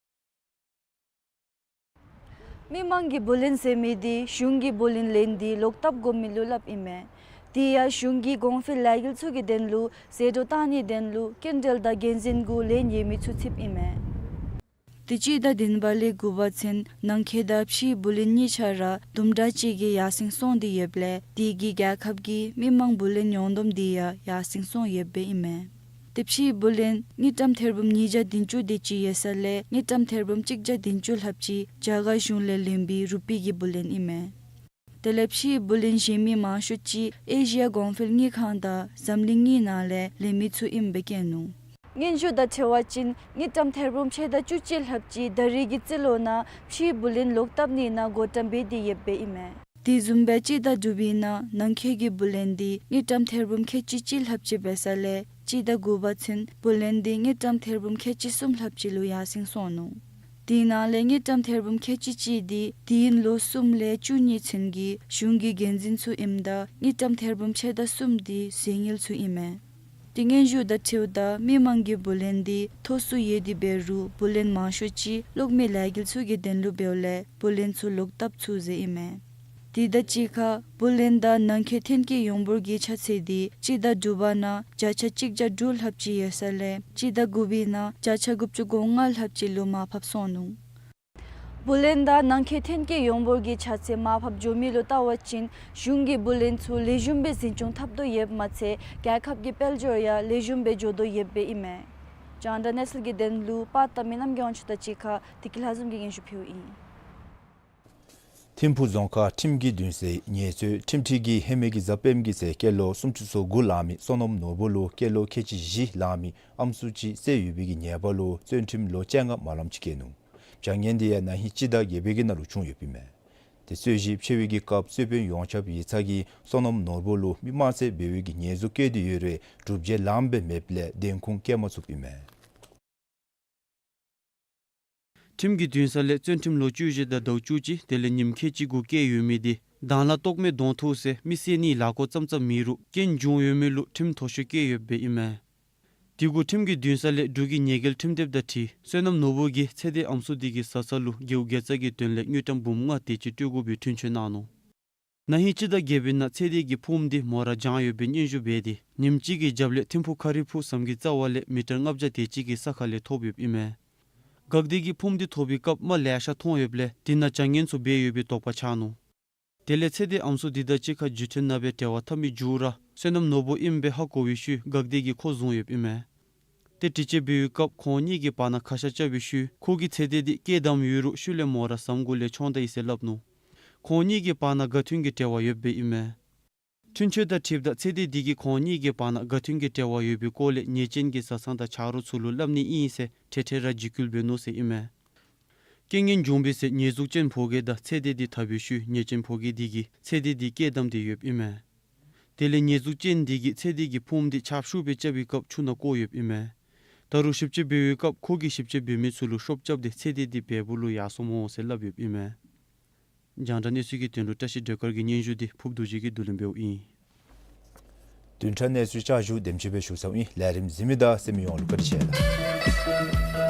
མི་མང་གི་བུ་ལོན་ཟེར་མི་འདི་གཞུང་གི་བུ་ལོན་ལེན་ཏེ་ལོག་བཏབ་དགོ་མི་ལུ་སླབ་ཨིན་མས། དེ་ཡང་གཞུང་གི་གོང་འཕེལ་ལས་འགུལ་ཚུ་གི་དོན་ལུ་ཟད་འགྲོ་བཏང་ནིའི་དོན་ལུ་སྐྱིན་འགྲུལ་དང་འགན་འཛིན་གུ་ལེན་ཡོད་མི་ཚུ་ཚུདཔ་ཨིན་མས། དེ་སྤྱི་ཟླ་བདུན་པ་ལས་དགུ་པ་ཚུན་ནང་འཁོད་དང་ཕྱིའི་བུ་ལོན་གཉིས་ཆ་ར་དུམ་གྲ་ཅིག་གིས་ཡར་སེང་སོང་སྟེ་ཡོདཔ་ལས་དེ་གིས་རྒྱལ་ཁབ་ཀྱི་མི་མང་བུ་ལོན་ཡོངས་བསྡོམས་དེ་ཡང་ཡར་སེང་སོང་ཡོདཔ་ཨིན་མས། དེ་ཕྱིའི་བུ་ལོན་དངུལ་ཀྲམ་ཐེར་འབུམ་ཉིས་བརྒྱ་བདུན་ཅུ་དེ་ཅིག་ཡོད་ས་ལས་དངུལ་ཀྲམ་ཐེར་འབུམ་གཅིག་བརྒྱ་བདུན་ཅུ་ལྷགཔ་ཅིག་རྒྱ་གར་གཞུང་ལས་ལེན་པའི་རུ་པི་གི་བུ་ལོན་ཨིན་མས། དེ་ལས་ཕྱིའི་བུ་ལོན་བཞེས་མི་མང་ཤོས་ཅིག་ཨེ་ཤི་ཡ་གོང་འཕེལ་དངུལ་ཁང་དང་འཛམ་གླིང་དངུལ་ནང་ལས་ལེན་མི་ཚུ་ཨིནམ་སྦེ་བཀོད་ནུག། སྙན་ཞུ་དང་འཁྲིལ་བ་ཅིན་དངུལ་ཀྲམ་ཐེར་འབུམ་ཕྱེད་དང་བཅུ་གཅིག་ལྷགཔ་ཅིག་ད་རེས་ཀྱི་རྩིས་ལོ་ནང་ཕྱིའི་བུ་ལོན་ལོག་བཏབ་ནིའི་ནང་བགོ་བཀྲམ་འབད་དེ་ཡོདཔ་ཨིན་མས། དེ་བཟུམ་སྦེ་སྤྱི་ཟླ་དྲུག་པའི་ནང་ནང་འཁོད་ཀྱི་བུ་ལོན་དེ་དངུལ་ཀྲམ་ཐེར་འབུམ་ཁལ་གཅིག་གཅིག་ལྷགཔ་ཅིག་འབད་ས་ལས་སྤྱི་ཟླ་དགུ་པ་ཚུན་བུ་ལོན་དེ་དངུལ་ཀྲམ་ཐེར་འབུམ་ཁལ་གཅིག་གསུམ་ལྷགཔ་ཅིག་ལུ་ཡར་སེང་སོང་ནུག། དེ་ནང་ལས་དངུལ་ཀྲམ་ཐེར་འབུམ་ཁལ་གཅིག་གཅིག་དེ་དེ་ཡི་ལོ་གསུམ་ལས་བཅུ་གཉིས་ཚུན་གྱི་གཞུང་གི་འགན་འཛིན་ཚུ་ཨིནམ་ད་དངུལ་ཀྲམ་ཐེར་འབུམ་ཕྱེད་དང་གསུམ་དེ་ཟད་ངལ་ཚུ་ཨིན་མས། དེ་སྙན་ཞུ་དང་འཁྲིལཝ་ད་མི་མང་གི་བུ་ལོན་དེ་མཐོ་སུ་ཡོད་དེ་འབད་རུང་བུ་ལོན་མང་ཤོས་ཅིག་གློག་མེ་ལས་འགུལ་ཚུ་གི་དོན་ལུ་འབདཝ་ལས་བུ་ལོན་ཚུ་ལོག་བཏབ་ཚུགས་ཟེར་ཨིན་མས། དེ་དང་གཅིག་ཁར་བུ་ལོན་དང་ནང་འཁོད་ཐོན་སྐྱེད་ཡོངས་འབོར་གྱི་ཆ་ཚད་དེ་སྤྱི་ཟླ་དྲུག་པ་ནང་བརྒྱ་ཆ་གཅིག་བརྒྱ་དྲུག་ལྷགཔ་ཅིག་ཡོད་ས་ལས་སྤྱི་ཟླ་དགུ་པའི་ནང་བརྒྱ་ཆ་དགུ་བཅུ་གོ་ལྔ་ལྷགཔ་ཅིག་ལུ་མར་ཕབ་སོང་ནུག། བུ་ལོན་དང་ནང་འཁོད་ཐོན་སྐྱེད་ཡོངས་འབོར་གྱི་ཆ་ཚད་མར་ཕབ་འགྱོ་མི་ལུ་བལྟ་བ་ཅིན་གཞུང་གིས་བུ་ལོན་ཚུ་ལེགས་ཤོམ་སྦེ་འཛིན་སྐྱོང་འཐབ་དོ་ཡོདཔ་མ་ཚད་རྒྱལ་ཁབ་ཀྱི་དཔལ་འབྱོར་ཡང་ལེགས་ཤོམ་སྦེ་འགྱོ་དོ་ཡོདཔ་ཨིན་མས། རྒྱང་བསྒྲགས་གནས་ཚུལ་གྱི་དོན་ལུ་པར་བཏབ་མི་རྣམ་རྒྱལ་དབང་ཕྱུག་དང་གཅིག་ཁར་བདེ་སྐྱིད་ལྷ་འཛོམས་ཀྱིས་སྙན་ཞུ་ཕུལཝ་ཨིན། ཐིམ་ཕུག་རྫོང་ཁག་ཁྲིམས་ཀྱི་འདུན་སའི་ཉེས་རྩོད་ཁྲིམས་ཁྲི་གིས་ཧེ་མའི་གི་གཟའ་སྤེནམ་གི་ཚེ་སྐྱེས་ལོ་སུམ་ཅུ་སོ་དགུ་ལང་མི་བསོད་ནམས་ནོར་བུ་ལུ་སྐྱེས་ལོ་ཁལ་གཅིག་བཞི་ལང་མི་ཨམ་སྲུ་ཅིག་བསད་ཡོད་པའི་གི་ཉེས་པ་ལུ་བཙོན་ཁྲིམས་ལོ་བཅོ་ལྔ་མ་ལངམ་ཅིག་བཀལ་ནུག། བྱ་ངན་དེ་ཡང་ན་ཧིང་སྤྱི་ཟླ་བརྒྱད་པའི་གི་ནང་ལུ་བྱུང་ཡོདཔ་ཨིན་མས། དེ་རྩོད་གཞི་ཕྱེ་བའི་གི་སྐབས་རྩོད་དཔོན་ཡོངས་ཁྱབ་ཡིག་ཚང་གིས་བསོད་ནམས་ནོར་བུ་ལུ་མི་དམར་གསོད་འབད་བའི་གི་ཉེས་འཛུགས་བཀལ་ཏེ་ཡོད་རུང་སྒྲུབ་བྱེད་ལངམ་སྦེ་མེདཔ་ལས་བདེན་ཁུངས་བཀལ་མ་ཚུགསཔ་ཨིན་མས། ཁྲིམས་ཀྱི་འདུན་ས་ལས་བཙོན་ཁྲིམས་ལོ་བཅུ་བཞི་དང་ཟླཝ་བཅུ་གཅིག་དེ་ལས་ཉིནམ་ཁལ་གཅིག་གུ་བཀལ་ཡོད་མི་དེ་དང་བླངས་རྟོག་མེད་གདོང་ཐུག་ཟེར་མི་བསད་ནིའི་ལཱ་འགོ་བརྩམ་བརྩམ་མེད་རུང་རྐྱེན་བྱུང་ཡོད་མི་ལུ་ཁྲིམས་མཐོ་ཤོས་བཀལ་ཡོདཔ་ཨིན་མས། དེ་གུ་ཁྲིམས་ཀྱི་འདུན་ས་ལས་འབྲུག་གི་ཉེས་འགེལ་ཁྲིམས་དེབ་དང་འཁྲིལ་བསོད་ནམས་ནོར་བུ་གིས་ཚེ་འདས་ཨམ་སྲུ་དེ་གི་བཟའ་ཚང་ལུ་རྒེའུ་དགེ་རྩ་གི་དོན་ལས་དངུལ་ཀྲམ་འབུམ་ལྔ་དེ་ཅིག་སྤྲོད་དགོ་པའི་འཁྲུན་ཆོད་གནང་ནུག། ན་ཧིང་སྤྱི་ཟླ་བརྒྱད་པའི་ནང་ཚེ་འདས་ཀྱི་ཕུངམ་དེ་མོ་ར་བྱང་ཡོད་པའི་སྙན་ཞུ་འབད་དེ་ཉིནམ་གཅིག་གི་རྒྱབ་ལས་ཐིམ་ཕུག་ཁ་རི་ཕུག་ཟམ་གྱི་རྩ་བ་ལས་མི་ཊར་ལྔ་བརྒྱ་དེ་ཅིག་གི་ས་ཁ་ལས་ཐོབ་ཡོདཔ་ཨིན་མས། དགག་སྡེ་གིས་ཕུངམ་དེ་ཐོབ་པའི་སྐབས་རྨ་ལེ་ཤ་མཐོང་ཡོདཔ་ལས་དེ་ནང་བྱ་ངན་ཚུ་འབད་ཡོད་པའི་དོགས་པ་ཆགས་ནུག། དེ་ལས་ཚེ་འདས་ཨམ་སྲུ་དེ་དང་གཅིག་ཁར་རྒྱུ་མཐུན་ནང་སྦེ་འབྲེལ་བ་འཐབ་མི་མཇུག་ར་བསོད་ནམས་ནོར་བུ་ཨིནམ་སྦེ་ཧ་གོ་བའི་ཤུལ་དགག་སྡེ་གིས་ཁོ་བཟུང་ཡོདཔ་ཨིན་མས། དེ་དྲི་དཔྱད་འབད་བའི་སྐབས་ཁོང་གཉིས་ཀྱི་བར་ན་ཁ་ཤ་རྐྱབ་པའི་ཤུལ་ཁོ་གིས་ཚེ་འདས་དེ་སྐྱེལ་བསྡམས་ཡོད་རུང་ཤུལ་ལས་མོ་ར་ཟམ་གུ་ལས་མཆོངས་ད་ཡི་ཟེར་སླབ་ནུག། ཁོང་གཉིས་ཀྱི་བར་ན་དགའ་མཐུན་གྱི་འབྲེལ་བ་ཡོདཔ་སྦེ་ཨིན་མས། འཁྲུན་ཆོད་དང་འཁྲིལཝ་ད་ཚེ་འདས་དེ་གིས་ཁོང་གཉིས་ཀྱི་བར་ན་དགའ་མཐུན་གྱི་འབྲེལ་བ་ཡོད་པའི་སྐོར་ལས་ཉེས་ཅན་གྱི་བཟའ་ཚང་དང་ཆ་རོགས་ཚུ་ལུ་སླབ་ནི་ཨིན་ཟེར་འཕྲལ་འཕྲལ་ར་འཇིགས་སྐུལ་འབད་ནུག་ཟེར་ཨིན་མས། རྐྱེན་ངན་བྱུང་བའི་ཚེ་ཉེས་འཛུགས་ཅན་ཕོ་རྒས་དང་ཚེ་འདས་དེ་བརྡབ་པའི་ཤུལ་ཉེས་ཅན་ཕོ་རྒས་དེ་གིས་ཚེ་འདས་དེ་སྐྱེལ་བསྡམས་ཏེ་ཡོདཔ་ཨིན་མས། དེ་ལས་ཉེས་འཛུགས་ཅན་དེ་གིས་ཚེ་འདས་ཀྱི་ཕུངམ་དེ་ཆབ་ཤུགས་སྦེ་རྐྱབ་པའི་སྐབས་ཆུ་ནང་བཀོ་ཡོདཔ་ཨིན་མས། ད་རུང་ཞིབ་དཔྱད་འབད་བའི་སྐབས་ཁོ་གིས་ཞིབ་དཔྱད་འབད་མི་ཚུ་ལུ་ཤོབ་རྐྱབ་སྟེ་ཚེ་འདས་དེ་བལ་པོ་ལུ་ཡར་སོངམ་འོང་ཟེར་སླབ་ཡོདཔ་ཨིན་མས། རྒྱང་བསྒྲགས་གནས་ཚུལ་གྱི་དོན་ལུ་བཀྲ་ཤིས་སྒྲོལ་དཀར་གྱི་སྙན་ཞུ་དེ་ཕུརབ་རྡོ་རྗེ་གིས་བསྡུ་ལེན་འབདཝ་ཨིན། བདུན་ཕྲག་གནས་ཚུལ་བསྐྱར་ཞུ་དེམ་ཅིག་སྦེ་ཞུ་ཚརཝ་ཨིན། ལས་རིམ་གཟིགས་མི་དང་གསན་མི་ཡོངས་ལུ་བཀའ་དྲིན་ཆེ་ལགས།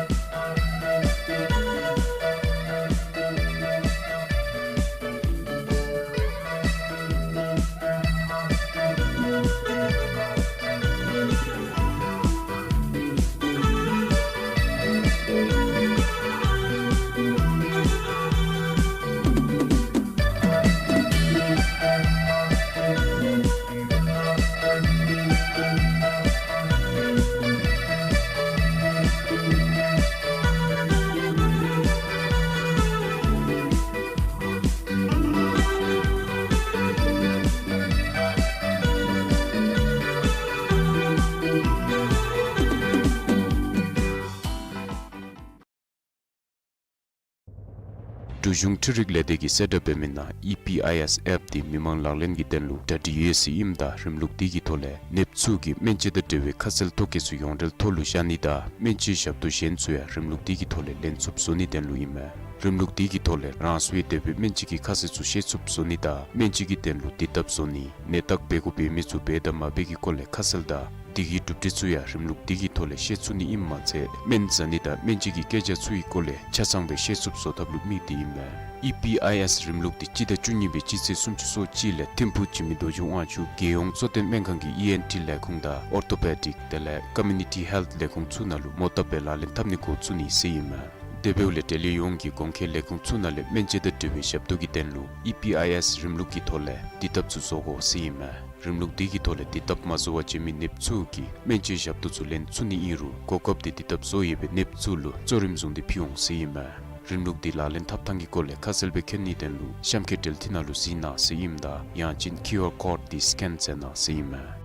འབྲུག་གཞུང་འཕྲུལ་རིག་ལས་སྡེ་གིས་གསལ་བསྒྲགས་འབད་མི་ནང་ཨི་པི་ཨའི་ཨེསི་ཨེཔ་དེ་མི་མང་ལག་ལེན་གྱི་དོན་ལུ་གྲ་སྒྲིག་ཡོད་ཟེར་ཨིནམ་ད་རིམ་ལུགས་དེ་གི་ཐོག་ལས་ནདཔ་ཚུ་གིས་སྨན་དཔྱད་དང་འབྲེལ་བའི་ཁ་གསལ་ཐོ་བཀོད་ཚུ་ཡོངས་འབྲེལ་ཐོག་ལུ་བཞག་ནི་དང་སྨན་དཔྱད་ཞབས་ཏོག་གཞན་ཚུ་ཡང་རིམ་ལུགས་དེ་གི་ཐོག་ལས་ལེན་ཚུགསཔ་བཟོ་ནིའི་དོན་ལུ་ཨིན་མས། རིམ་ལུགས་དེ་གི་ཐོག་ལས་རང་སོའི་འདོད་པའི་སྨན་དཔྱད་ཀྱི་ཁ་གསལ་ཚུ་ཤེས་ཚུགསཔ་བཟོ་ནི་དང་སྨན་དཔྱད་ཀྱི་དོན་ལུ་དེ་ལྟབ་བཟོ་ནི་ནད་བརྟག་འབད་དགོཔ་འབད་མི་ཚུ་འབད་དང་མ་འབད་ཀྱི་སྐོར་ལས་ཁ་གསལ་དང་ དེ་གི་གྲུབ་འབྲས་ཚུ་ཡང་རིམ་ལུགས་དེ་གི་ཐོག་ལས་ཤེས་ཚུགས་ནི་ཨིནམ་མ་ཚད་སྨན་ཟ་ནི་དང་སྨན་བཅོས་ཀྱི་སྐད་ཆ་ཚུ་གི་སྐོར་ལས་ཆ་ཚང་སྦེ་ཤེས་ཚུགསཔ་བཟོ་ཐབས་ལུ་དམིགས་ཏེ་ཨིན་མས། ཨི་པི་ཨའི་ཨེསི་རིམ་ལུགས་དེ་སྤྱི་ཟླ་བཅུ་གཉིས་པའི་སྤྱི་ཚེས་སུམ་ཅུ་སོ་གཅིག་ལས་ཐིམ་ཕུག་འཇིགས་མེད་རྡོ་རྗེ་དབང་ཕྱུག་རྒྱལ་ཡོངས་གཙོ་བསྟེན་སྨན་ཁང་གི་ཨི་ཨེན་ཊི་ལས་ཁུངས་དང་ཨོར་ཐོ་པེ་ཌིཀ་དེ་ལས་ཀོ་མིའུ་ནི་ཊི་ཧེལཐ་ལས་ཁུངས་ཚུ་ནང་ལུ་མོ་བཏབ་སྦེ་ལག་ལེན་འཐབ་ནི་འགོ་བཙུགས་ནི་ཟེར་ཨིན་མས། དེ་འབདཝ་ལས་འབྲེལ་ཡོད་ཡོངས་ཀྱིས་གོང་འཁོད་ལས་ཁུངས་ཚུ་ནང་ལས་སྨན་བཅོས་དང་འབྲེལ་བའི་ཞབས་ཏོག་གི་དོན་ལུ་ཨི་པི་ཨའི་ཨེསི་རིམ་ལུགས་ཀྱི་ཐོག་ལས་དེ་དེ་དཔྱད་ཚུ་བཟོ་དགོ་ཟེར་ཨིན་མས། རིམ་ལུགས་དེ་གི་ཐོག་ལས་དེ་དེ་དཔྱད་མ་བཟོ་བར་བྱོན་མི་ནདཔ་ཚུ་གིས་སྨན་བཅོས་ཞབས་ཏོག་ཚུ་ལེན་ཚུགས་ནི་ཨིན་རུང་གོ་སྐབས་དེ་དེ་དེ་དཔྱད་བཟོ་ཡོད་པའི་ནདཔ་ཚུ་ལུ་གཙོ་རིམ་བཟུང་སྟེ་ཕུལ་འོང་ཟེར་ཨིན་མས། རིམ་ལུགས་དེ་ལག་ལེན་འཐབ་ཐངས་ཀྱི་སྐོར་ལས་ཁ་གསལ་སྦེ་མཁྱེན་ནིའི་དོན་ལུ་གཤམ་འཁོད་འབྲེལ་མཐུད་ནང་ལུ་གཟིགས་གནང་ཟེར་ཨིནམ་ད་ཡང་ཅིན་ཀིའུ་ཨར་ཀོཌ་དེ་སི་ཀེན་མཛད་གནང་ཟེར་ཨིན་མས།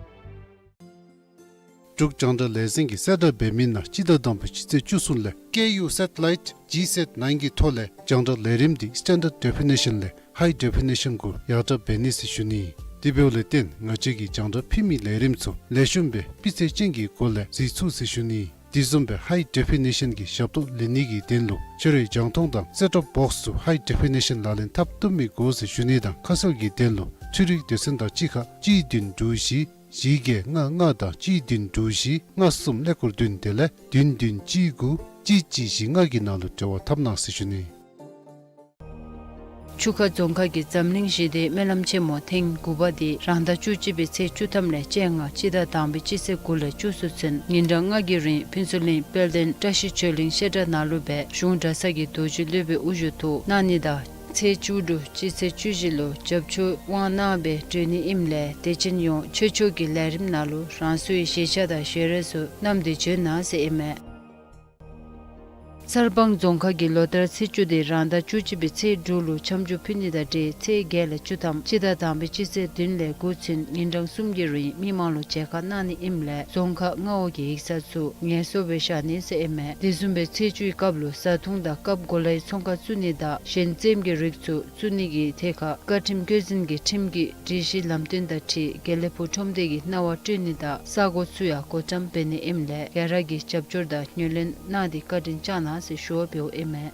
འབྲུག་རྒྱང་བསྒྲགས་ལས་འཛིན་གྱིས་གསལ་བསྒྲགས་འབད་མི་ནང་སྤྱི་ཟླ་དང་པའི་སྤྱི་ཚེས་བཅུ་གསུམ་ལས་ཀེ་ཡུ་སེ་ཊི་ལའིཊ་ཇི་སེ་ཊི་ནའིན་གྱི་ཐོག་ལས་རྒྱང་བསྒྲགས་ལས་རིམ་དེ་སི་ཊེན་ཌརཌ་ཌེ་ཕི་ནེ་ཤཱན་ལས་ཧའི་ཌེ་ཕི་ནེ་ཤཱན་གུ་ཡར་དྲག་འབད་ནི་ཟེར་ཞུ་ནི། དེ་འབདཝ་ལས་བརྟེན་ང་བཅས་ཀྱིས་རྒྱང་བསྒྲགས་ཕུལ་མི་ལས་རིམ་ཚུ་ལེགས་ཤོམ་སྦེ་སྤུས་ཚད་ཅན་གྱི་སྒོ་ལས་གཟིགས་ཚུགས་ཟེར་ཞུ་ནི། དེ་བཟུམ་སྦེ་ཧའི་ཌེ་ཕི་ནེ་ཤཱན་གྱི་ཞབས་ཏོག་ལེན་ནི་གི་དོན་ལུ་ཁྱོད་རའི་རྒྱང་མཐོང་དང་སེཊ་ཊོབ་བོགསི་ཚུ་ཧའི་ཌེ་ཕི་ནེ་ཤཱན་ལག་ལེན་འཐབ་བཏུབ་མི་དགོ་ཟེར་ཞུ་ནི་དང་ཁ་གསལ་གྱི་དོན་ལུ་འཕྲུལ་རིག་སྡེ་ཚན་དང་གཅིག་ཁར་གཅིག་བདུན་དྲུག་བཞི་བཞི་བརྒྱད་ལྔ་ལྔ་དང་གཅིག་བདུན་དྲུག་བཞི་ལྔ་གསུམ་ཀླད་ཀོར་བདུན་དེ་ལས་བདུན་བདུན་གཅིག་དགུ་གཅིག་གཅིག་བཞི་ལྔ་གི་ནང་ལུ་འབྲེལ་བ་འཐབ་གནང་ཟེར་ཞུ་ནི། ཆུ་ཁ་རྫོང་ཁག་གི་འཛམ་གླིང་ཞི་བདེའི་སྨོན་ལམ་ཆེན་མོ་ཐེངས་དགུ་པ་དེ་རང་ཟླ་བཅུ་གཅིག་པའི་ཚེས་བཅུ་ཐམ་ལས་བཅོ་ལྔ་སྤྱི་ཟླ་དང་པའི་སྤྱི་ཚེས་དགུ་ལས་བཅུ་ཚུན་ཚོད་ཉིན་གྲངས་ལྔ་གི་རིང་ཕུན་ཚོགས་གླིང་དཔལ་ལྡན་བཀྲ་ཤིས་ཆོས་གླིང་བཤད་གྲྭ་ནང་ལུ་སྦེ་གཞུང་གྲྭ་ཚང་གི་རྡོ་རྗེ་སློབ་དཔོན་དབུ་བཞུགས་ཐོག་གནང་ནི་དང་ཚེས་བཅུ་དྲུག་སྤྱི་ཚེས་བཅུ་བཞི་ལུ་རྒྱབ་སྐྱོར་དབང་གནང་སྦེ་གྲོལ་ནི་ཨིནམ་ལས་དད་ཅན་ཡོངས་ཆོས་ཕྱོགས་ཀྱི་ལས་རིམ་ནང་ལུ་རང་སོའི་གཞིས་ཆགས་དང་ཞལ་རས་ཚུ་བསྣམས་ཏེ་བྱོན་གནང་ཟེར་ཨིན་མས། གསར་སྤང་རྫོང་ཁག་གི་ལོ་ལྟར་ཚེས་བཅུ་དེ་རང་ཟླ་བཅུ་གཅིག་པའི་ཚེས་དྲུག་ལུ་འཆམ་འཇོག་ཕུལ་ནི་དང་འབྲེལ་ཚེས་བརྒྱད་ལས་བཅུ་ཐམ་སྤྱི་ཟླ་དང་པའི་སྤྱི་ཚེས་བདུན་ལས་དགུ་ཚུན་ཉིན་གྲངས་གསུམ་གྱི་རིང་མི་མང་ལུ་མཇལ་ཁ་གནང་ནི་ཨིནམ་ལས་རྫོང་ཁག་མངའ་འོག་གི་ཡིག་ཚང་ཚུ་ངལ་གསོ་སྦེ་བཞག་ནི་ཟེར་ཨིན་མས། དེ་བཟུམ་སྦེ་ཚེས་བཅུའི་སྐབས་ལུ་བཟའ་འཐུང་དང་སྐབས་གོ་ལའི་ཚོང་ཁང་བཙུགས་ནི་དང་གཞན་རྩེདམོ་གི་རིགས་ཚུ་བཙུགས་ནི་གི་ཐད་ཁར་བཀའ་ཁྲིམས་བཀོད་འཛིན་གྱི་ཁྲིམས་ཀྱི་སྒྲིག་གཞི་ལམ་སྟོན་དང་འཁྲིལ་དགེ་ལེགས་ཕུག་ཁྲོམ་སྡེ་གི་གནང་བ་སྤྲོད་ནི་དང་ས་གོ་ཚུ་ཡང་བགོ་བཀྲམ་འབད་ནི་ཨིནམ་ལས་ག་ར་གིས་རྒྱབ་སྐྱོར་དང་ངོས་ལེན་གནང་སྟེ་བཀའ་དྲིན་བསྐྱང་གནང་ཟེར་ཞུ་བ་འབདཝ་ཨིན་མས།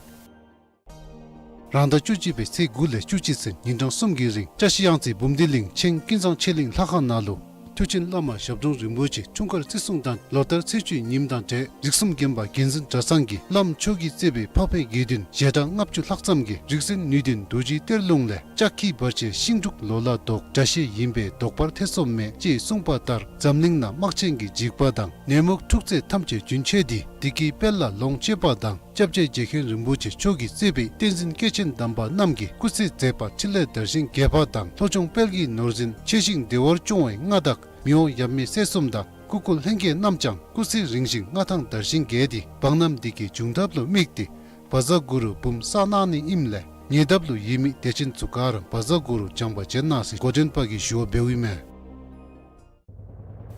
རང་ཟླ་བཅུ་གཅིག་པའི་ཚེས་དགུ་ལས་བཅུ་གཅིག་ཚུན་ཉིན་གྲངས་གསུམ་གྱི་རིང་བཀྲ་ཤིས་གཡང་རྩེ་འབུམ་སྡེ་གླིང་ཆེན་ཀུན་བཟང་ཆོས་གླིང་ལྷ་ཁང་ནང་ལུ་མཐུ་ཆེན་བླ་མ་ཞབས་དྲུང་རིན་པོ་ཆེ་འཁྲུངས་སྐར་བརྩི་སྲུང་དང་ལོ་ལྟར་ཚེས་བཅུའི་ཉིནམ་དང་འབྲེལ་རིགས་གསུམ་དགོན་པ་དགོན་འཛིན་གྲྭ་ཚང་གི་བླམ་མཆོག་གིས་གཙོས་པའི་འཕགས་པའི་དགེ་འདུན་ཞལ་གྲངས་ལྔ་བཅུ་ལྷག་ཙམ་གྱིས་རིག་འཛིན་ནུས་ལྡན་རྡོ་རྗེ་གཏེར་ལུང་ལས་ལྕགས་ཁྱི་བར་ཆད་ཤིང་འབྲུག་ལོ་ལ་ཟློག་དགྲ་ཤེད་ཡིན་པས་བཟློག་པར་ཐེ་ཚོམ་མེད་ཅེས་གསུངས་པ་ལྟར་འཛམ་གླིང་ན་དམག་ཆེན་གྱི་འཇིགས་པ་དང་ནད་མུག་འཁྲུག་རྩོད་ཐམས་ཅད་རྒྱུན་ཆད་དེ་བདེ་སྐྱིད་དཔལ་ལ་ལོངས་སྤྱོད་པ་དང་སྐྱབས་རྗེ་རྗེ་མཁན་རིན་པོ་ཆེ་མཆོག་གིས་གཙོས་པའི་བསྟན་འཛིན་སྐྱེས་ཆེན་དམ་པ་རྣམས་ཀྱི་སྐུ་ཚེ་མཛད་པ་འཕྲིན་ལས་དར་ཞིང་རྒྱས་པ་དང་ལྷོ་ལྗོངས་དཔལ་གྱི་ནོར་འཛིན་ཆེ་ཞིང་བདེ་བར་སྐྱོང་བའི་མངའ་བདག་མི་དབང་ཡབ་མེས་སྲས་གསུམ་དང་སྐུ་འཁོར་ལྷན་རྒྱས་རྣམས་ཀྱང་སྐུ་ཚེ་རིང་ཞིང་མངའ་ཐང་དར་ཞིང་རྒྱས་ཏེ་འབངས་རྣམས་བདེ་སྐྱིད་འབྱུང་ཐབས་ལུ་དམིགས་ཏེ་བཛྲ་གུ་རུ་འབུམ་བསགས་གནང་ནི་ཨིནམ་ལས་ཉེ་འདབས་ལུ་ཡོད་མི་དད་ཅན་ཚུ་ག་ར་བཛྲ་གུ་རུ་སྦྱང་བ་བྱེད་གནང་ཟེར་འགོ་འདྲེན་པ་གིས་ཞུ་བ་འབདཝ་ཨིན་མས།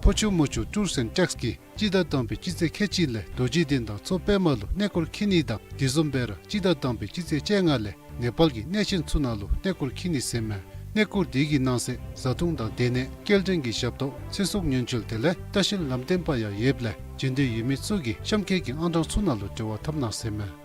ཕོ་ཆུ་མོ་ཆུ་ཊུརསི་ཨེནཌ་ཊེཀསི་གིས་སྤྱི་ཟླ་དང་པའི་སྤྱི་ཚེས་ཁལ་གཅིག་ལས་རྡོ་རྗེ་གདན་དང་མཚོ་པདྨ་ལུ་གནས་སྐོར་འཁྱིད་ནི་དང་དེ་བཟུམ་སྦེ་ར་སྤྱི་ཟླ་དང་པའི་སྤྱི་ཚེས་བཅོ་ལྔ་ལས་ནེ་པཱལ་གྱི་གནས་ཆེན་ཚུ་ནང་ལུ་གནས་སྐོར་འཁྱིད་ནི་ཟེར་མས། གནས་སྐོར་དེ་གི་ནང་གསེས་བཟའ་འཐུང་དང་སྡོད་གནས་སྐྱེལ་འདྲེན་གྱི་ཞབས་ཏོག་ཚེ་སྲོག་ཉེན་བཅོལ་དེ་ལས་ལྟ་བཤལ་ལམ་སྟོན་པ་ཡང་ཡོདཔ་ལས་བྱོན་འདོད་ཡོད་མི་ཚུ་གིས་གཤམ་འཁོད་ཀྱི་ཨང་གྲངས་ཚུ་ནང་ལུ་འབྲེལ་བ་འཐབ་གནང་ཟེར་མས།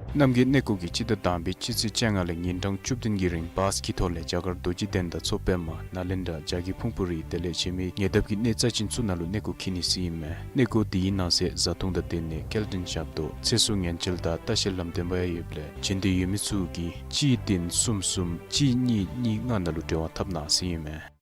རྣམ་རྒྱལ་གནས་སྐོར་གྱིས་སྤྱི་ཟླ་དང་པའི་སྤྱི་ཚེས་བཅོ་ལྔ་ལས་ཉིན་གྲངས་བཅུ་བདུན་གྱི་རིང་བཱས་ཀྱི་ཐོག་ལས་རྒྱ་གར་རྡོ་རྗེ་གདན་དང་མཚོ་པདྨ་ནཱ་ལེནྡྲ་རྒྱ་བསྐྱེད་ཕུང་པོ་རི་དེ་ལས་གཞན་མི་ཉེ་འདབས་ཀྱི་གནས་རྩ་ཅན་ཚུ་ནང་ལུ་གནས་སྐོར་འཁྱིད་ནི་ཟེར་ཨིན་མས། གནས་སྐོར་དེའི་ནང་གསེས་བཟའ་འཐུང་དང་སྡོད་གནས་སྐྱེལ་འདྲེན་ཞབས་ཏོག་ཚེ་སྲོག་ཉེན་བཅོལ་དང་ལྟ་བཤལ་ལམ་སྟོན་པ་ཡང་ཡོདཔ་ལས་བྱོན་འདོད་ཡོད་མི་ཚུ་གིས་གཅིག་བདུན་གསུམ་གསུམ་གཅིག་གཉིས་གཉིས་ལྔ་ནང་ལུ་འབྲེལ་བ་འཐབ་གནང་ཟེར་ཨིན་མས།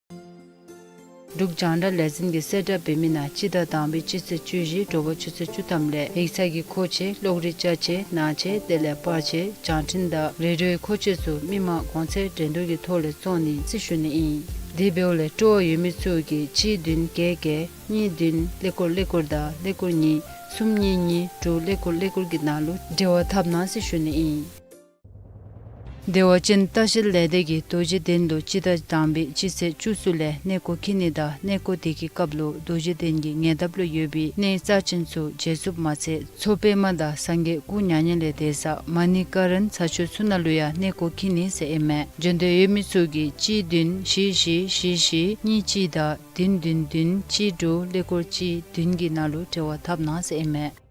འབྲུག་རྒྱང་བསྒྲགས་ལས་འཛིན་གྱིས་གསལ་བསྒྲགས་འབད་མི་ནང་སྤྱི་ཟླ་དང་པའི་སྤྱི་ཚེས་བཅུ་བཞི་དྲོ་པ་ཆུ་ཚོད་བཅུ་ཐམ་ལས་ཡིག་ཚང་གི་མཁོ་ཆས་གློག་རིག་ཅ་ཆས་ནང་ཆས་དེ་ལས་པར་ཆས་བྱང་འཕྲིན་དང་རེ་ཌིའོའི་མཁོ་ཆས་ཚུ་མི་མང་གོང་ཚད་འགྲན་བསྡུར་གྱི་ཐོག་ལས་བཙོང་ནི་ཟེར་ཞུ་ནི་ཨིན། དེ་འབདཝ་ལས་སྤྲོ་བ་ཡོད་མི་ཚུ་གིས་གཅིག་བདུན་བརྒྱད་བརྒྱད་གཉིས་བདུན་ཀླད་ཀོར་ཀླད་ཀོར་དང་ཀླད་ཀོར་གཉིས་གསུམ་གཉིས་གཉིས་དྲུག་ཀླད་ཀོར་ཀླད་ཀོར་གྱི་ནང་ལུ་འབྲེལ་བ་འཐབ་གནང་ཟེར་ཞུ་ནི་ཨིན། བདེ་བ་ཅན་ལྟ་བཤལ་ལས་སྡེ་གིས་རྡོ་རྗེ་གདན་ལུ་སྤྱི་ཟླ་དང་པའི་སྤྱི་ཚེས་བཅུ་གསུམ་ལས་གནས་སྐོར་འཁྱིད་ནི་དང་གནས་སྐོར་དེ་གི་སྐབས་ལུ་རྡོ་རྗེ་གདན་གྱི་ཉེ་འདབས་ལུ་ཡོད་པའི་གནས་རྩ་ཅན་ཚུ་མཇལ་ཚུགསཔ་མ་ཚད་མཚོ་པདྨ་དང་སངས་རྒྱས་སྐུ་མྱ་ངན་ལས་འདས་ས་མ་ཎི་ཀ་རན་ཚ་ཆུ་ཚུ་ནང་ལུ་ཡང་གནས་སྐོར་འཁྱིད་ནི་ཟེར་ཨིན་མས། བྱོན་འདོད་ཡོད་མི་ཚུ་གིས་གཅིག་བདུན་བཞི་བཞི་བཞི་བཞི་གཉིས་གཅིག་དང་བདུན་བདུན་བདུན་གཅིག་དྲུག་ཀླད་ཀོར་གཅིག་བདུན་གྱི་ནང་ལུ་འབྲེལ་བ་འཐབ་གནང་ཟེར་ཨིན་མས།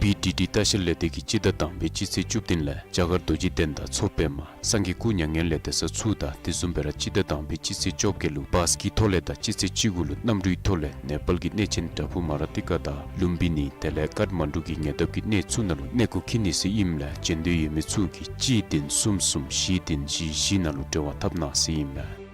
བི་ཌི་ཌི་ལྟ་བཤལ་ལས་སྡེ་གིས་སྤྱི་ཟླ་དང་པའི་སྤྱི་ཚེས་བཅུ་བདུན་ལས་རྒྱ་གར་རྡོ་རྗེ་གདན་དང་མཚོ་པདྨ་སངས་རྒྱས་སྐུ་མྱ་ངན་ལས་འདས་ས་ཚུ་དང་དེ་བཟུམ་སྦེ་ར་སྤྱི་ཟླ་དང་པའི་སྤྱི་ཚེས་བཅོ་བརྒྱད་ལུ་བཱས་ཀྱི་ཐོག་ལས་དང་སྤྱི་ཚེས་བཅུ་དགུ་ལུ་གནམ་གྲུའི་ཐོག་ལས་ནེ་པཱལ་གྱི་གནས་ཆེན་བྲག་ཕུག་མ་ར་ཏི་ཀ་དང་ལུམ་བི་ནི་དེ་ལས་ཀཱཐ་མན་ཌུ་གི་ཉེ་འདབས་ཀྱི་གནས་ཚུ་ནང་ལུ་གནས་སྐོར་འཁྱིད་ནི་ཟེར་ཨིནམ་ལས་བྱོན་འདོད་ཡོད་མི་ཚུ་གིས་གཅིག་བདུན་གསུམ་གསུམ་བཞི་བདུན་བཞི་བཞི་ནང་ལུ་འབྲེལ་བ་འཐབ་གནང་ཟེར་ཨིན་མས།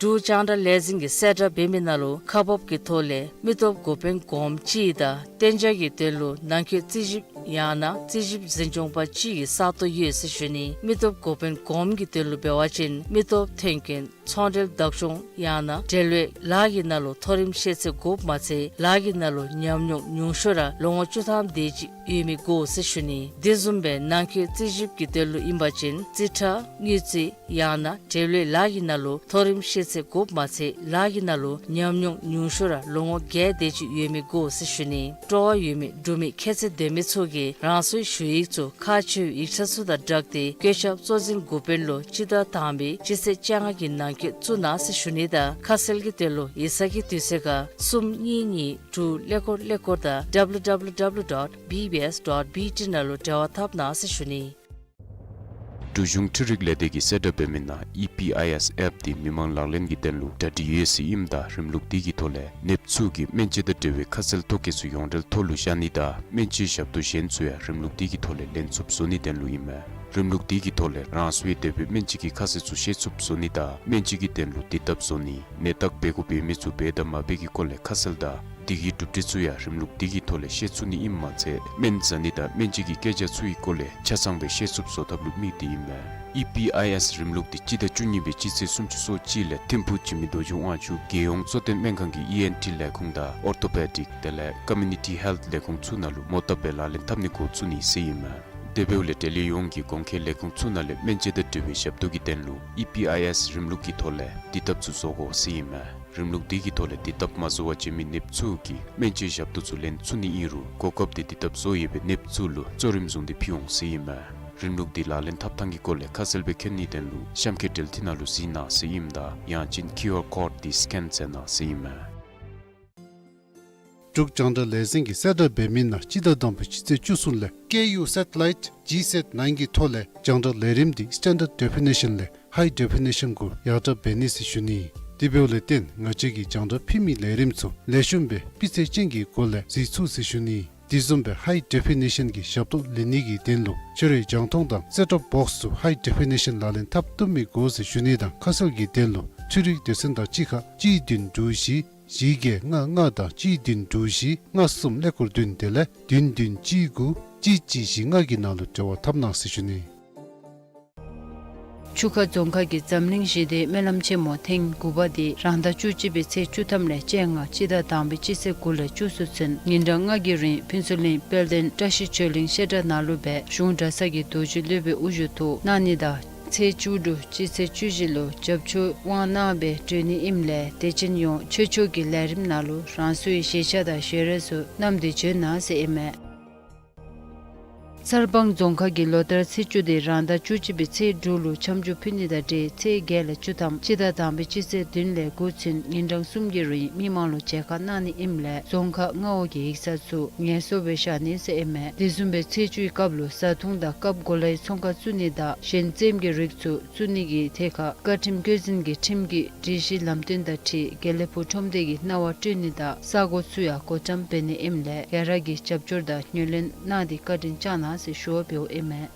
འབྲུག་རྒྱང་བསྒྲགས་ལས་འཛིན་གྱིས་གསལ་བསྒྲགས་འབད་མི་ནང་ལུ་ཁག་འབག་གི་ཐོག་ལས་མི་སྟོབས་འགོ་དཔོན་སྒོམ་གཅིག་དང་གཏན་འཇགས་ཀྱི་དོན་ལུ་ནང་འཁོད་རྩིས་ཞིབ་ཡང་ན་རྩིས་ཞིབ་འཛིན་སྐྱོང་པ་གཅིག་གི་ས་སྟོང་ཡོད་ཟེར་ཞུ་ནི། མི་སྟོབས་འགོ་དཔོན་སྒོམ་གྱི་དོན་ལུ་འབད་བ་ཅིན་མི་སྟོབས་ཐོན་སྐྱེད་ཚོང་འབྲེལ་བདག་སྐྱོང་ཡང་ན་འབྲེལ་ཡོད་ལཱ་གི་ནང་ལུ་མཐོ་རིམ་ཤེས་ཚད་དགོཔ་མ་ཚད་ལཱ་གི་ནང་ལུ་ཉམས་མྱོང་ཉུང་ཤོས་ར་ལོ་ངོ་བཅུ་ཐམ་དེ་ཅིག་ཡོད་མི་དགོ་ཟེར་ཞུ་ནི། དེ་བཟུམ་སྦེ་ནང་འཁོད་རྩིས་ཞིབ་ཀྱི་དོན་ལུ་ཨིན་པ་ཅིན་རྩིས་ཁྲ་དངུལ་རྩིས་ཡང་ན་འབྲེལ་ཡོད་ལཱ་གི་ནང་ལུ་མཐོ་རིམ་ཤེས་ཚད་དགོཔ་མ་ཚད་ལཱ་གི་ནང་ལུ་ཉམས་མྱོང་ཉུང་ཤོས་ར་ལོ་ངོ་བརྒྱད་དེ་ཅིག་ཡོད་མི་དགོ་ཟེར་ཞུ་ནི། སྤྲོ་བ་ཡོད་མི་འབྲུག་མི་ཁྱད་ཚད་ལྡན་མི་ཚུ་གིས་རང་སོའི་ཞུ་ཡིག་ཚུ་ཁག་ཆེ་བའི་ཡིག་ཆ་ཚུ་དང་སྦྲགས་ཏེ་བཀོད་ཁྱབ་གཙོ་འཛིན་འགོ་དཔོན་ལུ་སྤྱི་ཟླ་དང་པའི་སྤྱི་ཚེས་བཅོ་ལྔ་གི་ནང་འཁོད་བཙུགས་གནང་ཟེར་ཞུ་ནི་དང་ཁ་གསལ་གྱི་དོན་ལུ་ཡིག་ཚང་གི་དུས་ཚོད་ཁར་གསུམ་གཉིས་གཉིས་དྲུག་ཀླད་ཀོར་ཀླད་ཀོར་དང་W W W dot B B S dot B T ནང་ལུ་འབྲེལ་བ་འཐབ་གནང་ཟེར་ཞུ་ནི། འབྲུག་གཞུང་འཕྲུལ་རིག་ལས་སྡེ་གིས་གསལ་བསྒྲགས་འབད་མི་ནང་ཨི་པི་ཨའི་ཨེསི་ཨེཔ་འདི་མི་མང་ལག་ལེན་གྱི་དོན་ལུ་གྲ་སྒྲིག་ཡོད་ཟེར་ཨིནམ་ད་རིམ་ལུགས་འདི་གི་ཐོག་ལས་ནདཔ་ཚུ་གིས་སྨན་དཔྱད་དང་འབྲེལ་བའི་ཁ་གསལ་ཐོ་བཀོད་ཚུ་ཡོངས་འབྲེལ་ཐོག་ལུ་བཞག་ནི་དང་སྨན་བཅོས་ཞབས་ཏོག་གཞན་ཚུ་ཡང་རིམ་ལུགས་འདི་གི་ཐོག་ལས་ལེན་ཚུགསཔ་བཟོ་ནིའི་དོན་ལུ་ཨིན་མས། རིམ་ལུགས་འདི་གི་ཐོག་ལས་རང་སོའི་དེ་སྦེ་སྨན་བཅོས་ཀྱི་ཁ་གསལ་ཚུ་ཤེས་ཚུགསཔ་བཟོ་ནི་དང་སྨན་བཅོས་ཀྱི་དོན་ལུ་དུས་ཐབས་བཟོ་ནི་ནད་བརྟག་འབད་དགོཔ་ཡོད་མི་ཚུ་འབད་དང་མ་འབད་ཀྱི་སྐོར་ལས་ཁ་གསལ་དང་དེ་གི་གྲུབ་འབྲས་ཚུ་ཡང་རིམ་ལུགས་འདི་གི་ཐོག་ལས་ཤེས་ཚུགས་ནི་ཨིནམ་མ་ཚད་སྨན་ཟ་ནི་དང་སྨན་བཅོས་ཀྱི་སྐད་ཆ་ཚུ་གི་སྐོར་ལས་ཆ་ཚང་སྦེ་ཤེས་ཚུགསཔ་བཟོ་ཐབས་ལུ་དམིགས་ཏེ་ཨིན་མས། ཨི་པི་ཨའི་ཨེསི་རིམ་ལུགས་འདི་སྤྱི་ཟླ་བཅུ་གཉིས་པའི་སྤྱི་ཚེས་སུམ་ཅུ་སོ་གཅིག་ལས་ཐིམ་ཕུག་འཇིགས་མེད་རྡོ་རྗེ་དབང་ཕྱུག་རྒྱལ་ཡོངས་གཙོ་བསྟེན་སྨན་ཁང་གི་ཨི་ཨེན་ཊི་ལས་ཁུངས་དང་ཨོར་ཐོ་པེ་ཌིག་དེ་ལས་ཀོ་མིའུ་ནི་ཊི་ཧེལཐ་ལས་ཁུངས་ཚུ་ནང་ལུ་མོ་བཏབ་སྦེ་ལག་ལེན་འཐབ་ནི་འགོ་བཙུགས་ནི་ཟེར་ཨིན་མས། དེ་འབདཝ་ལས་འབྲེལ་ཡོད་ཡོངས་ཀྱི་གོང་འཁོད་ལས་ཁུངས་ཚུ་ནང་ལས་སྨན་དཔྱད་དང་འབྲེལ་བའི་ཞབས་ཏོག་གི་དོན་ལུ་ཨི་པི་ཨའི་ཨེསི་རིམ་ལུགས་ཀྱི་ཐོག་ལས་དུས་ཐབས་ཚུ་བཟོ་དགོ་ཟེར་ཨིན་མས། རིམ་ལུགས་འདི་གི་ཐོག་ལས་དུས་ཐབས་མ་བཟོ་བར་བྱོན་མི་ནདཔ་ཚུ་གིས་སྨན་བཅོས་ཞབས་ཏོག་ཚུ་ལེན་ཚུགས་ནི་ཨིན་རུང་གོ་སྐབས་འདི་དུས་ཐབས་བཟོ་ཡོད་པའི་ནདཔ་ཚུ་ལུ་གཙོ་རིམ་བཟུང་སྟེ་ཕུལ་འོང་ཟེར་ཨིན་མས། རིམ་ལུགས་འདི་ལག་ལེན་འཐབ་ཐངས་ཀྱི་སྐོར་ལས་ཁ་གསལ་སྦེ་མཁྱེན་ནིའི་དོན་ལུ་གཤམ་འཁོད་འབྲེལ་མཐུད་ནང་ལུ་གཟིགས་གནང་ཟེར་ཨིནམ་ད་ཡང་ཅིན་ཀིའུ་ཨར་ཀོཌ་འདི་སི་ཀེན་མཛད་གནང་ཟེར་ཨིན་མས། འབྲུག་རྒྱང་བསྒྲགས་ལས་འཛིན་གྱིས་གསལ་བསྒྲགས་འབད་མི་ནང་སྤྱི་ཟླ་དང་པའི་སྤྱི་ཚེས་བཅུ་གསུམ་ལས་ཀེ་ཡུ་སེ་ཊི་ལའིཊ་ཇི་སེཊ་ནའིན་གྱི་ཐོག་ལས་རྒྱང་བསྒྲགས་ལས་རིམ་འདི་སི་ཊེན་ཌརཌ་ཌེ་ཕི་ནེ་ཤཱན་ལས་ཧའི་ཌེ་ཕི་ནེ་ཤཱན་གུ་ཡར་དྲག་འབད་ནི་ཟེར་ཞུ་ནི། དེ་འབདཝ་ལས་བརྟེན་ང་བཅས་ཀྱིས་རྒྱང་བསྒྲགས་ཕུལ་མི་ལས་རིམ་ཚུ་ལེགས་ཤོམ་སྦེ་སྤུས་ཚད་ཅན་གྱི་སྒོ་ལས་གཟིགས་ཚུགས་ཟེར་ཞུ་ནི། དེ་བཟུམ་སྦེ་ཧའི་ཌེ་ཕི་ནེ་ཤཱན་གྱི་ཞབས་ཏོག་ལེན་ནི་གི་དོན་ལུ་ཁྱོད་རའི་རྒྱང་མཐོང་དང་སེཊ་ཊོབ་བོགསི་ཚུ་ཧའི་ཌེ་ཕི་ནེ་ཤཱན་ལག་ལེན་འཐབ་བཏུབ་མི་དགོ་ཟེར་ཞུ་ནི་དང་ཁ་གསལ་གྱི་དོན་ལུ་འཕྲུལ་རིག་སྡེ་ཚན་དང་གཅིག་ཁར་གཅིག་བདུན་དྲུག་བཞི་བཞི་བརྒྱད་ལྔ་ལྔ་དང་གཅིག་བདུན་དྲུག་བཞི་ལྔ་གསུམ་ཀླད་ཀོར་བདུན་དེ་ལས་བདུན་བདུན་གཅིག་དགུ་གཅིག་གཅིག་བཞི་ལྔ་གི་ནང་ལུ་འབྲེལ་བ་འཐབ་གནང་ཟེར་ཞུ་ནི། ཆུ་ཁ་རྫོང་ཁག་གི་འཛམ་གླིང་ཞི་བདེའི་སྨོན་ལམ་ཆེན་མོ་ཐེངས་དགུ་པ་འདི་རང་ཟླ་བཅུ་གཅིག་པའི་ཚེས་བཅུ་ཐམ་ལས་བཅོ་ལྔ་སྤྱི་ཟླ་དང་པའི་སྤྱི་ཚེས་དགུ་ལས་བཅུ་གསུམ་ཚུན་ཉིན་གྲངས་ལྔ་གི་རིང་ཕུན་ཚོགས་གླིང་དཔལ་ལྡན་བཀྲ་ཤིས་ཆོས་གླིང་བཤད་གྲྭ་ནང་ལུ་སྦེ་གཞུང་གྲྭ་ཚང་གི་རྡོ་རྗེ་སློབ་དཔོན་དབུ་བཞུགས་ཐོག་གནང་ནི་དང་ཚེས་བཅུ་དྲུག་སྤྱི་ཚེས་བཅུ་བཞི་ལུ་རྒྱབ་སྐྱོར་དབང་གནང་སྦེ་གྲོལ་ནི་ཨིནམ་ལས་དད་ཅན་ཡོངས་ཆོས་ཕྱོགས་ཀྱི་ལས་རིམ་ནང་ལུ་རང་སོའི་བཞེས་ཆ་དང་ཞལ་རས་ཚུ་བསྣམས་ཏེ་བྱོན་གནང་ཟེར་ཨིན་མས། གསར་སྤང་རྫོང་ཁག་གི་ལོ་ལྟར་ཚེས་བཅུ་འདི་རང་ཟླ་བཅུ་གཅིག་པའི་ཚེས་དྲུག་ལུ་འཆམ་འཇུག་ཕུལ་ནི་དང་འབྲེལ་ཚེས་བརྒྱད་ལས་བཅུ་ཐམ་སྤྱི་ཟླ་དང་པའི་སྤྱི་ཚེས་བདུན་ལས་དགུ་ཚུན་ཉིན་གྲངས་གསུམ་གྱི་རིང་མི་མང་ལུ་མཇལ་ཁ་གནང་ནི་ཨིནམ་ལས་རྫོང་ཁག་མངའ་འོག་གི་ཡིག་ཚང་ཚུ་ངལ་གསོ་སྦེ་བཞག་ནི་ཟེར་ཨིན་མས། དེ་བཟུམ་སྦེ་ཚེས་བཅུའི་སྐབས་ལུ་བཟའ་འཐུང་དང་སྐབས་གོ་ལའི་ཚོང་ཁང་བཙུགས་ནི་དང་ཞལ་འཛོམས་ཀྱི་རིགས་ཚུ་བཙུགས་ནི་གི་ཐད་ཁར་བཀའ་ཁྲིམས་བཀོད་འཛིན་གྱི་ཁྲིམས་ཀྱི་སྒྲིག་གཞི་ལམ་སྟོན་དང་འཁྲིལ་དགེ་ལེགས་ཕུག་ཁྲོམ་སྡེ་གི་གནང་བ་སྤྲོད་ནི་དང་ས་གོ་ཚུ་ཡང་བགོ་བཀྲམ་འབད་ནི་ཨིནམ་ལས་ག་ར་གིས་རྒྱབ་སྐྱོར་དང་ངོས་ལེན་གནང་སྟེ་བཀའ་དྲིན་བསྐྱང་གནང་ཟེར་ཞུ་བ་འབདཝ་ཨིན་མས།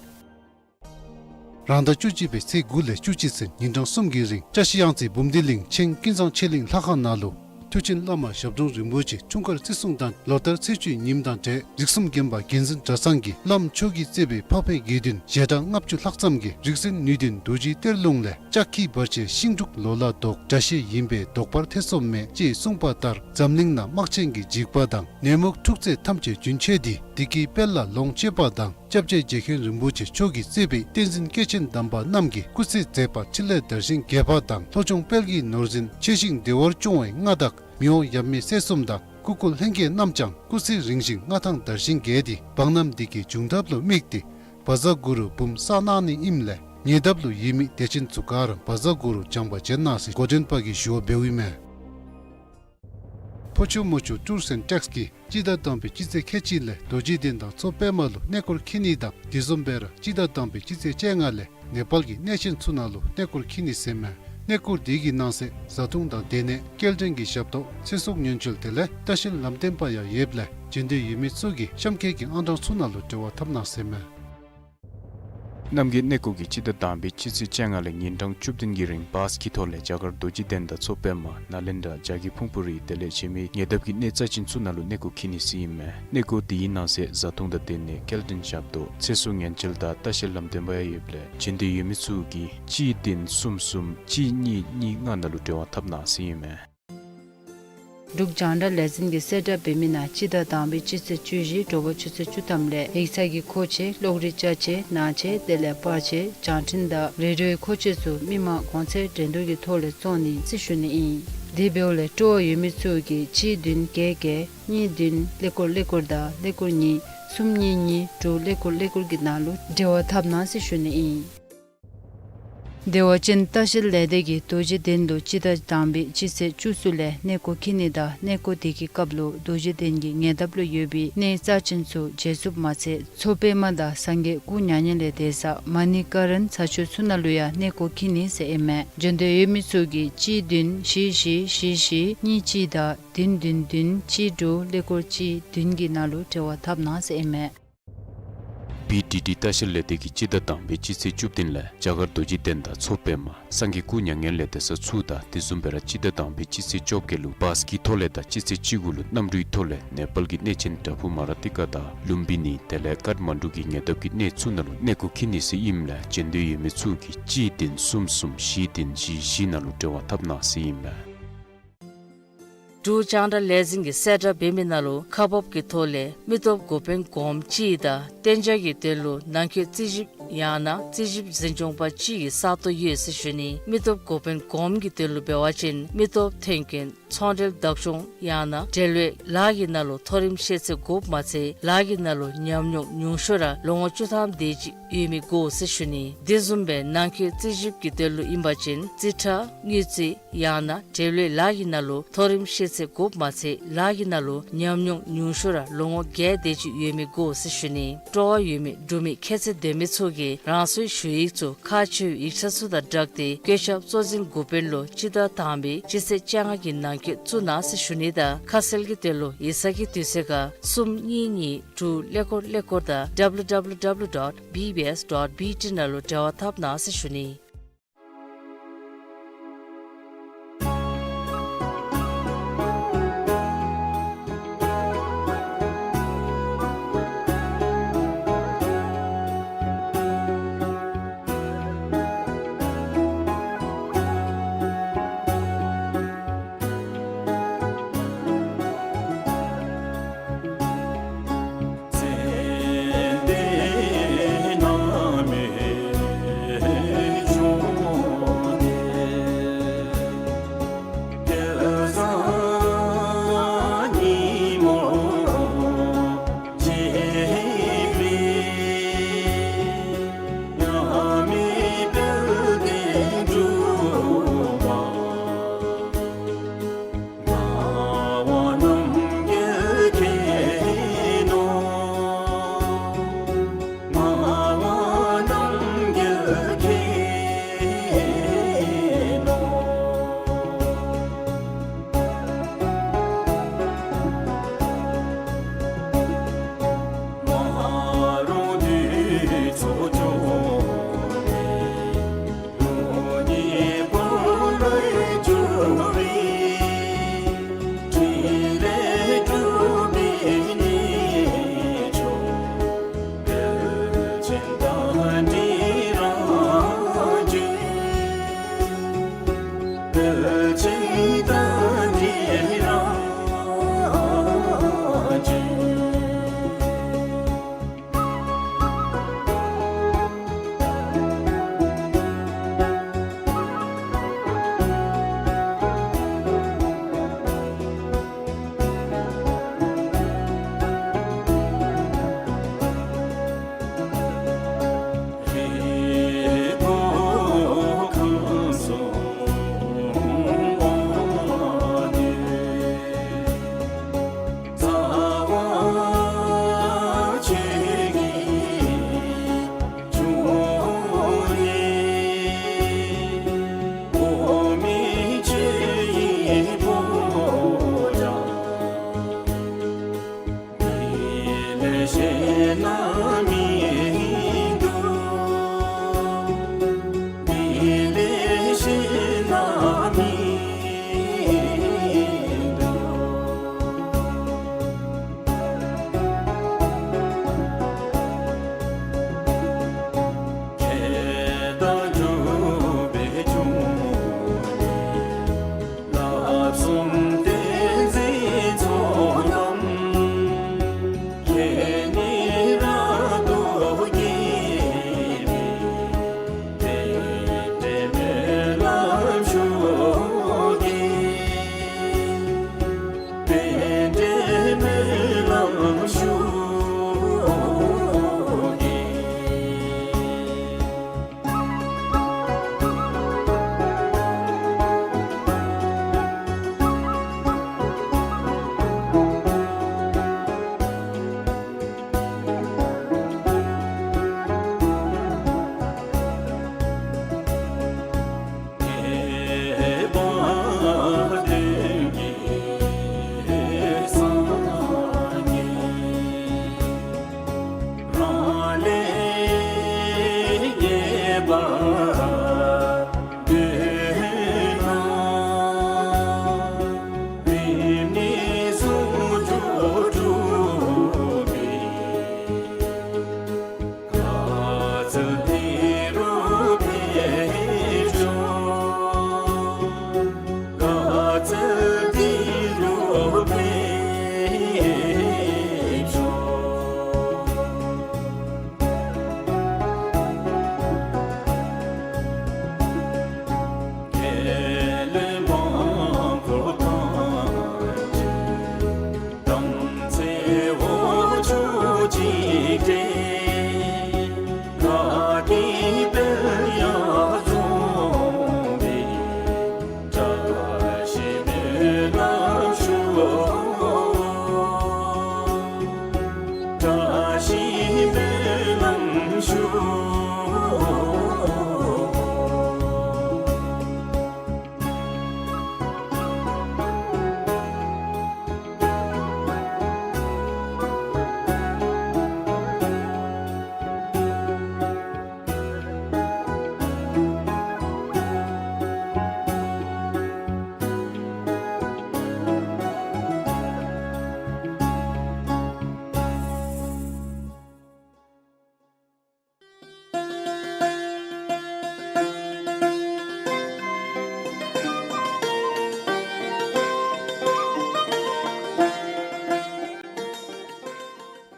རང་ཟླ་བཅུ་གཅིག་པའི་ཚེས་དགུ་ལས་བཅུ་གཅིག་ཚུན་ཉིན་གྲངས་གསུམ་གྱི་རིང་བཀྲ་ཤིས་གཡང་རྩེ་འབུམ་སྡེ་གླིང་ཆེན་ཀུན་བཟང་ཆོས་གླིང་ལྷ་ཁང་ནང་ལུ་མཐུ་ཆེན་བླ་མ་ཞབས་དྲུང་རིན་པོ་ཆེ་འཁྲུངས་སྐར་བརྩི་སྲུང་དང་ལོ་ལྟར་ཚེས་བཅུའི་ཉིནམ་དང་འབྲེལ་རིགས་གསུམ་དགོན་པ་དགེ་འཛིན་གྲྭ་ཚང་གི་བླམ་མཆོག་གིས་གཙོས་པའི་འཕགས་པའི་དགེ་འདུན་ཞལ་གྲངས་ལྔ་བཅུ་ལྷག་ཙམ་གྱིས་རིག་འཛིན་ནུས་ལྡན་རྡོ་རྗེའི་གཏེར་ལུང་ལས་ལྕགས་ཁྱི་བར་ཆད་ཤིང་འབྲུག་ལོ་ལ་ལྡོག་དགྲ་ཤེས་ཡིན་པས་ལྡོག་པར་ཐེ་ཚོམ་མེད་ཅེས་གསུངས་པ་ལྟར་འཛམ་གླིང་ནང་དམག་ཆེན་གྱི་འཇིགས་པ་དང་ནད་མུག་འཁྲུག་རྩོད་ཐམས་ཅད་རྒྱུན་ཆད་དེ་བདེ་སྐྱིད་དཔལ་ལ་ལོངས་སྤྱོད་པ་དང་སྐྱབས་རྗེ་རྗེ་མཁན་རིན་པོ་ཆེ་མཆོག་གིས་གཙོས་པའི་བསྟན་འཛིན་སྐྱེས་ཆེན་དམ་པ་རྣམས་ཀྱི་སྐུ་ཚེ་མཛད་པ་ཕྲིན་ལས་དར་ཞིང་རྒྱས་པ་དང་ལྷོ་ལྗོངས་དཔལ་གྱི་ནོར་འཛིན་ཆེ་ཞིང་བདེ་བར་སྐྱོང་བའི་མངའ་བདག་མི་དབང་ཡབ་མེས་སྲས་གསུམ་དང་སྐུ་འཁོར་ལྷན་རྒྱས་རྣམས་ཀྱང་སྐུ་ཚེ་རིང་ཞིང་མངའ་ཐང་དར་ཞིང་རྒྱས་ཏེ་འབངས་རྣམས་བདེ་སྐྱིད་འབྱུང་ཐབས་ལུ་དམིགས་ཏེ་བཛྲ་གུ་རུ་འབུམ་བསགས་གནང་ནི་ཨིནམ་ལས་ཉེ་འདབས་ལུ་ཡོད་མི་དད་ཅན་ཚུ་ག་ར་བཛྲ་གུ་རུ་སྦྱང་བ་བྱོན་གནང་ཟེར་འགོ་འདྲེན་པ་གིས་ཞུ་བ་འབདཝ་ཨིན་མས། ཕོ་ཆུ་མོ་ཆུ་ཊུརསི་ཨེནཌ་ཊེགསི་གིས་སྤྱི་ཟླ་དང་པའི་སྤྱི་ཚེས་ཁལ་གཅིག་ལས་རྡོ་རྗེ་གདན་དང་མཚོ་པདྨ་ལུ་གནས་སྐོར་འཁྱིད་ནི་དང་དེ་བཟུམ་སྦེ་ར་སྤྱི་ཟླ་དང་པའི་སྤྱི་ཚེས་བཅོ་ལྔ་ལས་ནེ་པཱལ་གྱི་གནས་ཆེན་ཚུ་ནང་ལུ་གནས་སྐོར་འཁྱིད་ནི་ཟེར་མས། གནས་སྐོར་དེ་གི་ནང་གསེས་བཟའ་འཐུང་དང་སྡོད་གནས་སྐྱེལ་འདྲེན་གྱི་ཞབས་ཏོག་ཚེ་སྲོག་ཉེན་བཅོལ་དེ་ལས་ལྟ་བཤལ་ལམ་སྟོན་པ་ཡང་ཡོདཔ་ལས་བྱོན་འདོད་ཡོད་མི་ཚུ་གིས་གཤམ་འཁོད་ཀྱི་ཨང་གྲངས་ཚུ་ནང་ལུ་འབྲེལ་བ་འཐབ་གནང་ཟེར་མས། རྣམ་རྒྱལ་གནས་སྐོར་གྱིས་སྤྱི་ཟླ་དང་པའི་སྤྱི་ཚེས་བཅོ་ལྔ་ལས་ཉིན་གྲངས་བཅུ་བདུན་གྱི་རིང་བཱས་ཀྱི་ཐོག་ལས་རྒྱ་གར་རྡོ་རྗེ་གདན་དང་མཚོ་པདྨ་ནཱ་ལེནྡྲ་རྒྱ་གི་ཕུང་པོ་རི་དེ་ལས་གཞན་མི་ཉེ་འདབས་ཀྱི་གནས་རྩ་ཅན་ཚུ་ནང་ལུ་གནས་སྐོར་འཁྱིད་ནི་ཟེར་ཨིན་མས། གནས་སྐོར་དེའི་ནང་གསེས་བཟའ་འཐུང་དང་སྡོད་གནས་སྐྱེལ་འདྲེན་ཞབས་ཏོག་ཚེ་སྲོག་ཉེན་བཅོལ་དང་ལྟ་བཤལ་ལམ་སྟོན་པ་ཡང་ཡོདཔ་ལས་བྱོན་འདོད་ཡོད་མི་ཚུ་གིས་གཅིག་བདུན་གསུམ་གསུམ་གཅིག་གཉིས་གཉིས་ལྔ་ནང་ལུ་འབྲེལ་བ་འཐབ་གནང་ཟེར་ཨིན་མས། འབྲུག་རྒྱང་བསྒྲགས་ལས་འཛིན་གྱིས་གསལ་བསྒྲགས་འབད་མི་ནང་སྤྱི་ཟླ་དང་པའི་སྤྱི་ཚེས་བཅུ་བཞི་དྲོ་པ་ཆུ་ཚོད་བཅུ་ཐམ་ལས་ཡིག་ཚང་གི་མཁོ་ཆས་གློག་རིག་ཅ་ཆས་ནང་ཆས་དེ་ལས་པར་ཆས་བརྒྱངས་འཕྲིན་དང་རེ་ཌི་ཡོའི་མཁོ་ཆས་ཚུ་མི་མང་གོང་ཚད་འགྲན་བསྡུར་གྱི་ཐོག་ལས་བཙོང་ནི་ཟེར་ཞུ་ནི་ཨིན། དེ་འབདཝ་ལས་སྤྲོ་བ་ཡོད་མི་ཚུ་གིས་གཅིག་བདུན་བརྒྱད་བརྒྱད་གཉིས་བདུན་ཀླད་ཀོར་ཀླད་ཀོར་དང་ཀླད་ཀོར་གཉིས་གསུམ་གཉིས་གཉིས་དྲུག་ཀླད་ཀོར་ཀླད་ཀོར་གྱི་ནང་ལུ་འབྲེལ་བ་འཐབ་གནང་ཟེར་ཞུ་ནི་ཨིན། དེ་བ་ཅིན་ལྟ་བཤལ་ལས་སྡེ་གིས་རྡོ་རྗེ་གདན་ལུ་སྤྱི་ཟླ་དང་པའི་སྤྱི་ཚེས་བཅུ་གསུམ་ལས་གནས་སྐོར་འཁྱིད་ནི་དང་གནས་སྐོར་དེ་གི་སྐབས་ལུ་རྡོ་རྗེ་གདན་གྱི་ཉེ་འདབས་ལུ་ཡོད་པའི་གནས་རྩ་ཅན་ཚུ་མཇལ་ཚུགསཔ་མ་ཚད་མཚོ་པདྨ་དང་སངས་རྒྱས་སྐུ་མྱ་ངན་ལས་འདས་ས་མ་ཎི་ཀ་རཎ་ཚ་ཆུ་ཚུ་ནང་ལུ་ཡང་གནས་སྐོར་འཁྱིད་ནི་ཟེར་ཨིན་མས། བྱོན་འདོད་ཡོད་མི་ཚུ་གིས་གཅིག་བདུན་བཞི་བཞི་བཞི་བཞི་གཉིས་གཅིག་དང་བདུན་བདུན་བདུན་གཅིག་དྲུག་ཀླད་ཀོར་གཅིག་བདུན་གྱི་ནང་ལུ་འབྲེལ་བ་འཐབ་གནང་ཟེར་ཨིན་མས། བི་ཌི་ཌི་ལྟ་བཤལ་ལས་སྡེ་གིས་སྤྱི་ཟླ་དང་པའི་སྤྱི་ཚེས་བཅུ་བདུན་ལས་རྒྱ་གར་རྡོ་རྗེ་གདན་དང་མཚོ་པདྨ་སངས་རྒྱས་སྐུ་མྱ་ངན་ལས་འདས་ས་ཚུ་དང་དེ་བཟུམ་སྦེ་ར་སྤྱི་ཟླ་དང་པའི་སྤྱི་ཚེས་བཅོ་བརྒྱད་ལུ་བཱས་ཀྱི་ཐོག་ལས་དང་སྤྱི་ཚེས་བཅུ་དགུ་ལུ་གནམ་གྲུའི་ཐོག་ལས་ནེ་པཱལ་གྱི་གནས་ཆེན་བྲག་ཕུག་མ་ར་ཏི་ཀ་དང་ལུམ་བི་ནི་དེ་ལས་ཀཊ་མན་ཌུ་གི་ཉེ་འདབས་ཀྱི་གནས་ཚུ་ནང་ལུ་གནས་སྐོར་འཁྱིད་ནི་ཟེར་ཨིནམ་ལས་བྱོན་འདོད་ཡོད་མི་ཚུ་གིས་གཅིག་བདུན་གསུམ་གསུམ་བཞི་བདུན་བཞི་བཞི་ནང་ལུ་འབྲེལ་བ་འཐབ་གནང་ཟེར་ཨིན་མས། འབྲུག་རྒྱང་བསྒྲགས་ལས་འཛིན་གྱིས་གསལ་བསྒྲགས་འབད་མི་ནང་ལུ་ཁག་འབགཔ་གི་ཐོག་ལས་མི་སྟོབས་འགོ་དཔོན་གོངམ་གཅིག་དང་གཏན་འཇགས་ཀྱི་དོན་ལུ་ནང་འཁོད་རྩིས་ཞིབ་ཡང་ན་རྩིས་ཞིབ་འཛིན་སྐྱོང་པ་གཅིག་གི་ས་སྟོང་ཡོད་ཟེར་ཞུ་ནི། མི་སྟོབས་འགོ་དཔོན་གོངམ་གྱི་དོན་ལུ་འབད་བ་ཅིན་མི་སྟོབས་ཐོན་སྐྱེད་ཚོང་འབྲེལ་བདག་སྐྱོང་ཡང་ན་འབྲེལ་ཡོད་ལཱ་གི་ནང་ལུ་མཐོ་རིམ་ཤེས་ཚད་དགོཔ་མ་ཚད་ལཱ་གི་ནང་ལུ་ཉམས་མྱོང་ཉུང་ཤོས་ར་ལོ་ངོ་བཅུ་ཐམ་དེ་ཅིག་ཡོད་མི་དགོ་ཟེར་ཞུ་ནི། དེ་བཟུམ་སྦེ་ནང་འཁོད་རྩིས་ཞིབ་ཀྱི་དོན་ལུ་ཨིན་པ་ཅིན་རྩིས་ཁྲ་དངུལ་རྩིས་ཡང་ན་འབྲེལ་ཡོད་ལཱ་གི་ནང་ལུ་མཐོ་རིམ་ཤེས་ཚད་དགོཔ་མ་ཚད་ལཱ་གི་ནང་ལུ་ཉམས་མྱོང་ཉུང་ཤོས་ར་ལོ་ངོ་བརྒྱད་དེ་ཅིག་ཡོད་མི་དགོ་ཟེར་ཞུ་ནི། སྤྲོ་བ་ཡོད་མི་འབྲུག་མི་ཁྱད་ཚད་ལྡན་མི་ཚུ་གིས་རང་སོའི་ཞུ་ཡིག་ཚུ་ཁག་ཆེ་བའི་ཡིག་ཆ་ཚུ་དང་སྦྲགས་ཏེ་བཀོད་ཁྱབ་གཙོ་འཛིན་འགོ་དཔོན་ལུ་སྤྱི་ཟླ་དང་པའི་སྤྱི་ཚེས་བཅོ་ལྔ་གི་ནང་འཁོད་བཙུགས་གནང་ཟེར་ཞུ་ནི་དང་ཁ་གསལ་གྱི་དོན་ལུ་ཡིག་ཚང་གི་དུས་ཚོད་ཁར་གསུམ་གཉིས་གཉིས་དྲུག་ཀླད་ཀོར་ཀླད་ཀོར་དང་W W W dot B B S dot B T ནང་ལུ་འབྲེལ་བ་འཐབ་གནང་ཟེར་ཞུ་ནི།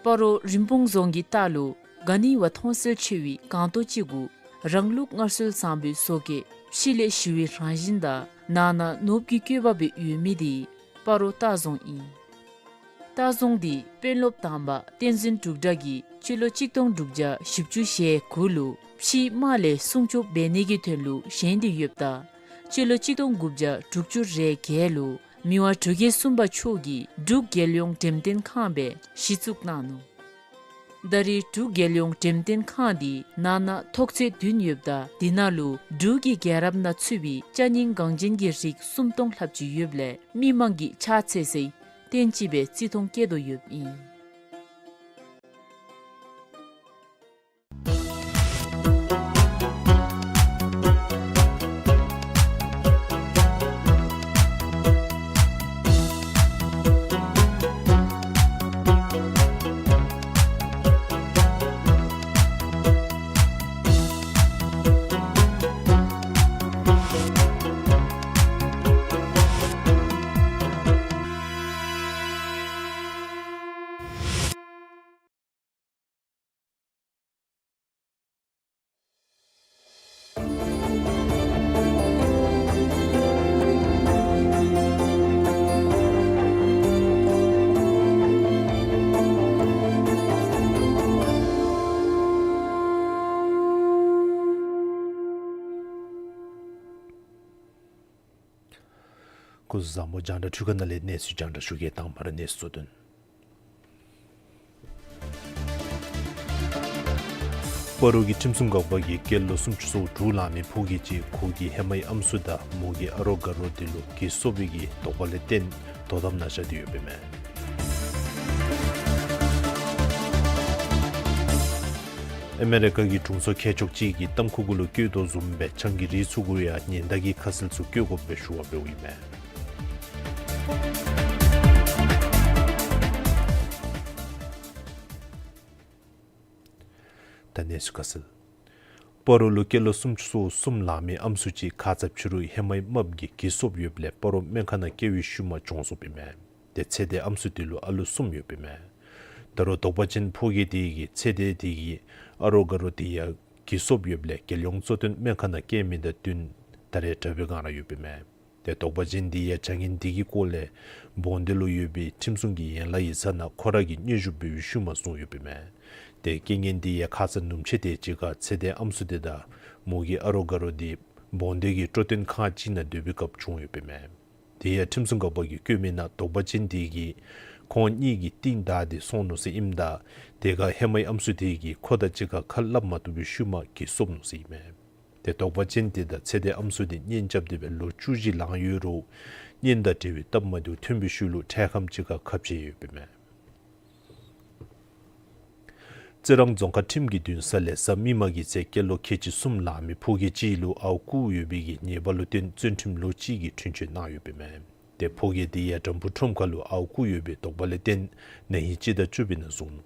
སྤ་རོ་རིན་སྤུངས་རྫོང་གི་ལྟག་ལུ་ག་ནི་བ་མཐོང་གསལ་ཆེ་བའི་སྒང་ཏོག་ཅིག་གུ་རང་ལུགས་སྔར་སྲོལ་བཟང་པོའི་བཟོ་བཀོད་ཕྱི་ལས་ཞི་བའི་རང་བཞིན་དང་ནང་ན་ནོར་བུ་གི་བཀོད་པ་སྦེ་ཡོད་མི་དེ་སྤ་རོ་ལྟ་རྫོང་ཨིན། ལྟ་རྫོང་འདི་དཔོན་སློབ་དང་པ་བསྟན་འཛིན་འབྲུག་སྒྲ་གིས་སྤྱི་ལོ་གཅིག་སྟོང་དྲུག་བརྒྱ་བཞི་བཅུ་ཞེ་དགུ་ལུ་ཕྱིའི་དམག་ལས་སྲུང་སྐྱོབ་འབད་ནི་གི་དོན་ལུ་བཞེངས་ཏེ་ཡོདཔ་ད་སྤྱི་ལོ་གཅིག་སྟོང་དགུ་བརྒྱ་དྲུག་ཅུ་རེ་བརྒྱད་ལུ་མི་དབང་འབྲུག་རྒྱལ་གསུམ་པ་མཆོག་གིས་འབྲུག་རྒྱལ་ཡོངས་འགྲེམས་སྟོན་ཁང་སྦེ་གཞི་བཙུགས་གནང་ནུག། ད་རེས་འབྲུག་རྒྱལ་ཡོངས་འགྲེམས་སྟོན་ཁང་འདི་ནང་ན་ཐོག་ཚད་བདུན་ཡོདཔ་ད་དེ་ནང་ལུ་འབྲུག་གི་རྒྱལ་རབས་ནང་ཚུད་པའི་ཅ་རྙིང་འགངས་ཅན་གྱི་རིགས་སུམ་སྟོང་ལྷགཔ་ཅིག་ཡོདཔ་ལས་མི་མང་གིས་ཕྱག་འཚལ་སའི་རྟེན་ཅིག་སྦེ་བརྩི་མཐོང་བསྐྱེད་དོ་ཡོདཔ་ཨིན། སྐུ་གཟུགས་བཟང་པོ། རྒྱང་བསྒྲགས་འཕྲུལ་ཁང་ནང་ལས་གནས་ཚུལ་རྒྱང་བསྒྲགས་ཞུ་གེ། དང་པ་ར་གནས་ཚུལ་གཙོ་དོན། སྤ་རོ་གི་ཁྲིམས་སྲུང་འགག་པ་གིས་སྐྱེས་ལོ་སུམ་ཅུ་སོ་དྲུག་ལང་མི་ཕོ་སྐྱེས་ཅིག་ཁོ་གི་ཧེ་མའི་ཨམ་སྲུ་དང་མོ་གི་ཨ་རོགས་དགའ་རོགས་དེ་ལུ་གྱི་གསོ་བའི་གི་དོགས་པ་ལས་བརྟེན་དོ་དམ་ནང་བཞག་སྟེ་ཡོདཔ་ཨིན་མས། ཨ་མེ་རི་ཀ་གི་དྲུང་འཚོ་མཁས་མཆོག་ཅིག་གིས་ཏམ་ཁུ་གུ་ལུ་བསྐྱོད་དོ་བཟུམ་སྦེ་ཆང་གི་རིགས་ཚུ་གུ་ཡང་ཉེན་བརྡ་གི་ཁ་གསལ་ཚུ་བཀོད་དགོཔ་སྦེ་ཞུ་བ་འབདཝ་ཨིན་མས། ད་གནས་ཚུལ་ཁ་གསལ། སྤ་རོ་ལུ་སྐྱེས་ལོ་སུམ་ཅུ་སོ་གསུམ་ལང་མི་ཨམ་སྲུ་ཅིག་ཁ་ཙ་ཕྱི་རུ་ཧེ་མའི་རྨགཔ་གིས་གྱི་གསོབ་ཡོདཔ་ལས་སྤ་རོ་སྨན་ཁང་ནང་བསྐྱལ་བའི་ཤུལ་མ་གྱོངས་སོཔ་ཨིན་མས། ཏེ་ཚེ་འདས་ཨམ་སྲུ་དེ་ལུ་ཨ་ལུ་གསུམ་ཡོདཔ་ཨིན་མས། ད་རུང་དོགས་པ་ཅན་ཕོ་སྐྱེས་དེ་གིས་ཚེ་འདས་དེ་གི་ཨ་རོགས་དགའ་རོགས་དེ་ཡང་གྱི་གསོབ་ཡོདཔ་ལས་རྒྱལ་ཡོངས་གཙོ་བསྟེན་སྨན་ཁང་ནང་བསྐྱལ་མི་དང་བསྟུན་ད་རེས་དྲག་པོའི་སྒང་ར་ཡོདཔ་ཨིན་མས། ཏེ་དོགས་པ་ཅན་འདི་ཡང་བྱ་ངན་འདི་གི་སྐོར་ལས་བོང་སྡེ་ལུ་ཡོད་པའི་ཁྲིམས་སྲུང་གི་ཡན་ལག་ཡིག་ཚང་ནང་ཁོ་ར་གིས་སྙན་ཞུ་འབད་བའི་ཤུལ་མ་བཟུང་ཡོདཔ་ཨིན་མས། ཏེ་རྐྱེན་ངན་འདི་ཡང་ཁ་ཙ་ནུབ་ཕྱེད་དེ་ཅིག་ཁར་ཚེ་འདས་ཨམ་སྲུ་དེ་དང་མོ་གི་ཨ་རོགས་དགའ་རོགས་འདི་བོང་སྡེ་གི་སྤྲོ་སྟོན་ཁང་ཅིག་ནང་སྡོད་པའི་སྐབས་བྱུང་ཡོདཔ་ཨིན་མས། དེ་ཡང་ཁྲིམས་སྲུང་འགག་པ་གིས་བཀོད་མི་ནང་དོགས་པ་ཅན་དེ་གིས་ཁོང་གཉིས་ཀྱི་རྟིང་བདའ་སྟེ་སོང་ནུག་ཟེར་ཨིནམ་ད་དེ་ཁར་ཧེ་མའི་ཨམ་སྲུ་དེ་གིས་ཁོ་དང་གཅིག་ཁར་ཁ་སླབ་མ་བཏུབ་པའི་ཤུལ་མ་གྱི་གསོབ་ནུག་ཟེར་ཨིན་མས། ཏེ་དོགས་པ་ཅན་དེ་དང་ཚེ་འདས་ཨམ་སྲུ་དེ་གཉེན་རྐྱབ་སྟེ་སྦེ་ལོ་བཅུ་བཞི་ལང་ཡོད་རུང་གཉེན་དང་འབྲེལ་བའི་སྟབས་མ་བདེཝ་ཐོན་པའི་ཤུལ་ལུ་འཕྲལ་ཁམས་ཅིག་ཁར་ཁ་འཕྱལ་ཡོདཔ་ཨིན་མས། རྩི་རང་རྫོང་ཁག་ཁྲིམས་ཀྱི་འདུན་ས་ལས་གཟའ་མིག་དམར་གྱི་ཚེ་སྐྱེས་ལོ་ཁལ་གཅིག་གསུམ་ལང་མི་ཕོ་སྐྱེས་ཅིག་ལུ་ཨརཝ་བརྐུ་ཡོད་པའི་གི་ཉེས་པ་ལུ་བརྟེན་བཙོན་ཁྲིམས་ལོ་གཅིག་གི་འཁྲུན་ཆོད་གནང་ཡོདཔ་ཨིན་མས། ཏེ་ཕོ་སྐྱེས་དེ་ཡང་དྲམ་ཕུག་ཁྲོམ་ཁ་ལུ་ཨརཝ་བརྐུ་ཡོད་པའི་དོགས་པ་ལས་བརྟེན་ན་ཧིང་སྤྱི་ཟླ་བཅུ་པའི་ནང་བཟུང་ནུག།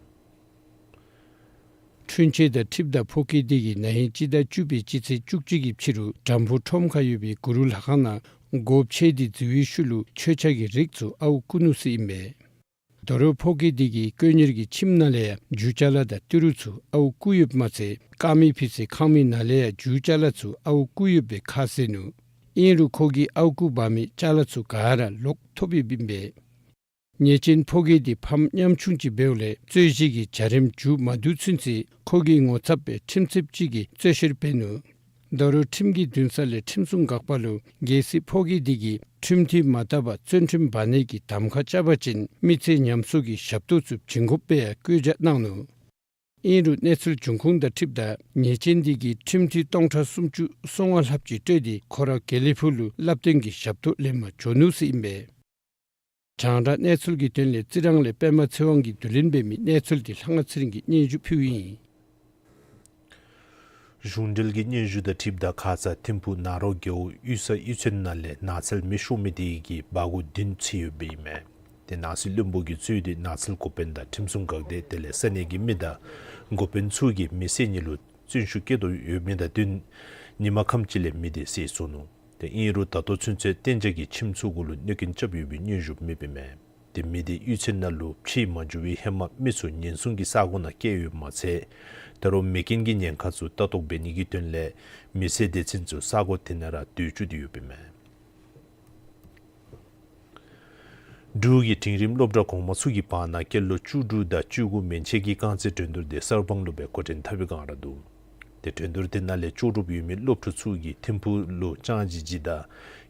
འཁྲུན་ཆོད་དང་འཁྲིལཝ་ད་ཕོ་སྐྱེས་དེ་གིས་ན་ཧིང་སྤྱི་ཟླ་བཅུ་པའི་སྤྱི་ཚེས་བཅུ་གཅིག་གི་ཕྱི་རུ་དྲམ་ཕུག་ཁྲོམ་ཁ་ཡོད་པའི་གུ་རུ་ལྷ་ཁང་ནང་སྒོ་ཕྱེ་སྟེ་འཛུལ་བའི་ཤུལ་ལུ་མཆོད་ཆས་ཀྱི་རིགས་ཚུ་ཨརཝ་བརྐུ་ནུག་ཟེར་ཨིན་པས། ད་རུང་ཕོ་སྐྱེས་དེ་གིས་དཀོན་གཉེར་གྱི་ཁྱིམ་ནང་ལས་ཡང་རྒྱུ་ཅ་ལ་དང་ཏི་རུ་ཚུ་ཨརཝ་བརྐུ་ཡོདཔ་མ་ཚད་དཀར་མེ་ཕུད་སའི་ཁང་མིག་ནང་ལས་ཡང་རྒྱུ་ཅ་ལ་ཚུ་ཨརཝ་བརྐུ་ཡོད་པའི་ཁ་གསལ་ནུག། ཨིན་རུང་ཁོ་གིས་ཨརཝ་བརྐུ་འབག་མི་ཅ་ལ་ཚུ་ག་ར་ལོག་ཐོབ་ཡོདཔ་ཨིན་པས། ཉེས་ཅན་ཕོ་སྐྱེས་དེ་ཕམ་ཉམ་ཆུང་ཅིག་འབདཝ་ལས་རྩོད་གཞི་གི་བྱ་རིམ་མཇུག་མ་བསྡུ་ཚུན་ཚོད་ཁོ་གི་ངོ་ཚབ་སྦེ་ཁྲིམས་རྩོདཔ་ཅིག་གིས་རྩོད་བཤེར་འབད་ནུག། ད་རུང་ཁྲིམས་ཀྱི་འདུན་ས་ལས་ཁྲིམས་སྲུང་འགག་པ་ལུ་གལ་སྲིད་ཕོ་སྐྱེས་དེ་གིས་ཁྲིམས་མཐུན་མ་བཏབ་པར་བཙོན་ཁྲིམས་འབག་ནི་གི་གདམ་ཁ་རྐྱབ་པ་ཅིན་མི་ཚེ་ཉམས་གསོ་གི་ཞབས་ཏོག་ཚུ་བྱིན་དགོཔ་སྦེ་ཡང་བཀོད་རྒྱ་གནང་ནུག། ཨིན་རུང་གནས་ཚུལ་འབྱུང་ཁུངས་དང་འཁྲིལཝ་ད་ཉེས་ཅན་དེ་གིས་ཁྲིམས་མཐུན་སྟོང་ཕྲག་སུམ་ཅུ་སོ་ལྔ་ལྷགཔ་ཅིག་སྤྲོད་དེ་ཁོ་ར་དགེ་ལེགས་ཕུག་ལུ་བསླབ་སྟོན་གྱི་ཞབས་ཏོག་ལེན་པར་འགྱོ་ནུག་ཟེར་ཨིན་པས། རྒྱང་བསྒྲགས་གནས་ཚུལ་གྱི་དོན་ལས་རྩི་རང་ལས་པདྨ་ཚེ་དབང་གིས་བསྡུ་ལེན་འབད་མི་གནས་ཚུལ་འདི་ལྷ་དབང་ཚེ་རིང་གིས་སྙན་ཞུ་ཕུལཝ་ཨིན། གཞུང་འབྲེལ་གྱི་སྙན་ཞུ་དང་འཁྲིལཝ་ད་ཁ་ཙ་ཐིམ་ཕུག་ནཱ་རོ་རྒེད་འོག་གཡུས་ས་གཡུས་ཚན་ནང་ལས་ནགས་ཚལ་མེ་ཤོར་མི་དེ་གིས་འབག་གུ་བདུན་ཚུད་ཡོདཔ་ཨིན་མས། ཏེ་ནགས་སྲུང་བློན་པོ་གིས་འཚོལ་ཏེ་ནགས་ཚལ་འགོ་དཔོན་དང་ཁྲིམས་སྲུང་འགག་སྡེ་དེ་ལས་ས་གནས་ཀྱི་མི་དང་འགོ་དཔོན་ཚུ་གིས་མི་བསད་ནི་ལུ་བརྩོན་ཤུགས་བསྐྱེད་དོ་ཡོད་མི་དང་བསྟུན་ཉིན་མ་ཁམས་ཅིག་ལས་མི་དེ་བསད་སོང་ནུག། ཏེ་ཨིན་རུང་ད་ལྟོ་ཚུན་ཚོད་གཏན་འཇགས་ཀྱི་ཁྱིམ་ཚུ་གུ་ལུ་གནོད་སྐྱོན་རྐྱབ་ཡོད་པའི་སྙན་ཞུ་མེདཔ་ཨིན་མས། ཏེ་མི་དེ་གཡུས་ཚན་ནང་ལུ་ཁྱིད་མ་འགྱོ་བའི་ཧེ་མ་མི་ཚུ་ཉེན་སྲུང་གི་ས་གོ་ནང་བསྐྱལ་ཡོདཔ་མ་ཚད་ད་རུང་མེ་རྐྱེན་གྱི་ཉེན་ཁ་ཚུ་ལྟ་རྟོག་འབད་ནི་གི་དོན་ལས་མི་སེར་སྡེ་ཚན་ཚུ་ས་གོ་དེ་ནང་ར་སྡོད་བཅུག་སྟེ་ཡོདཔ་ཨིན་མས། འབྲུག་གི་འབྲིང་རིམ་སློབ་གྲྭ་གོང་མ་ཚུ་གི་བར་ན་སྐྱེས་ལོ་བཅུ་དྲུག་དང་བཅུ་དགུ་མན་ཆད་ཀྱི་རྐང་རྩེད་འགྲན་བསྡུར་དེ་གསར་སྤང་ལུ་སྦེ་འགོ་འདྲེན་འཐབ་པའི་བསྒང་ར་འདུག། ཏེ་འགྲན་བསྡུར་དེ་ནང་ལས་ལྕོགས་གྲུབ་ཡོད་མི་སློབ་ཕྲུག་ཚུ་གིས་ཐིམ་ཕུག་ལུ་ལྕང་ཇི་ཇི་དང་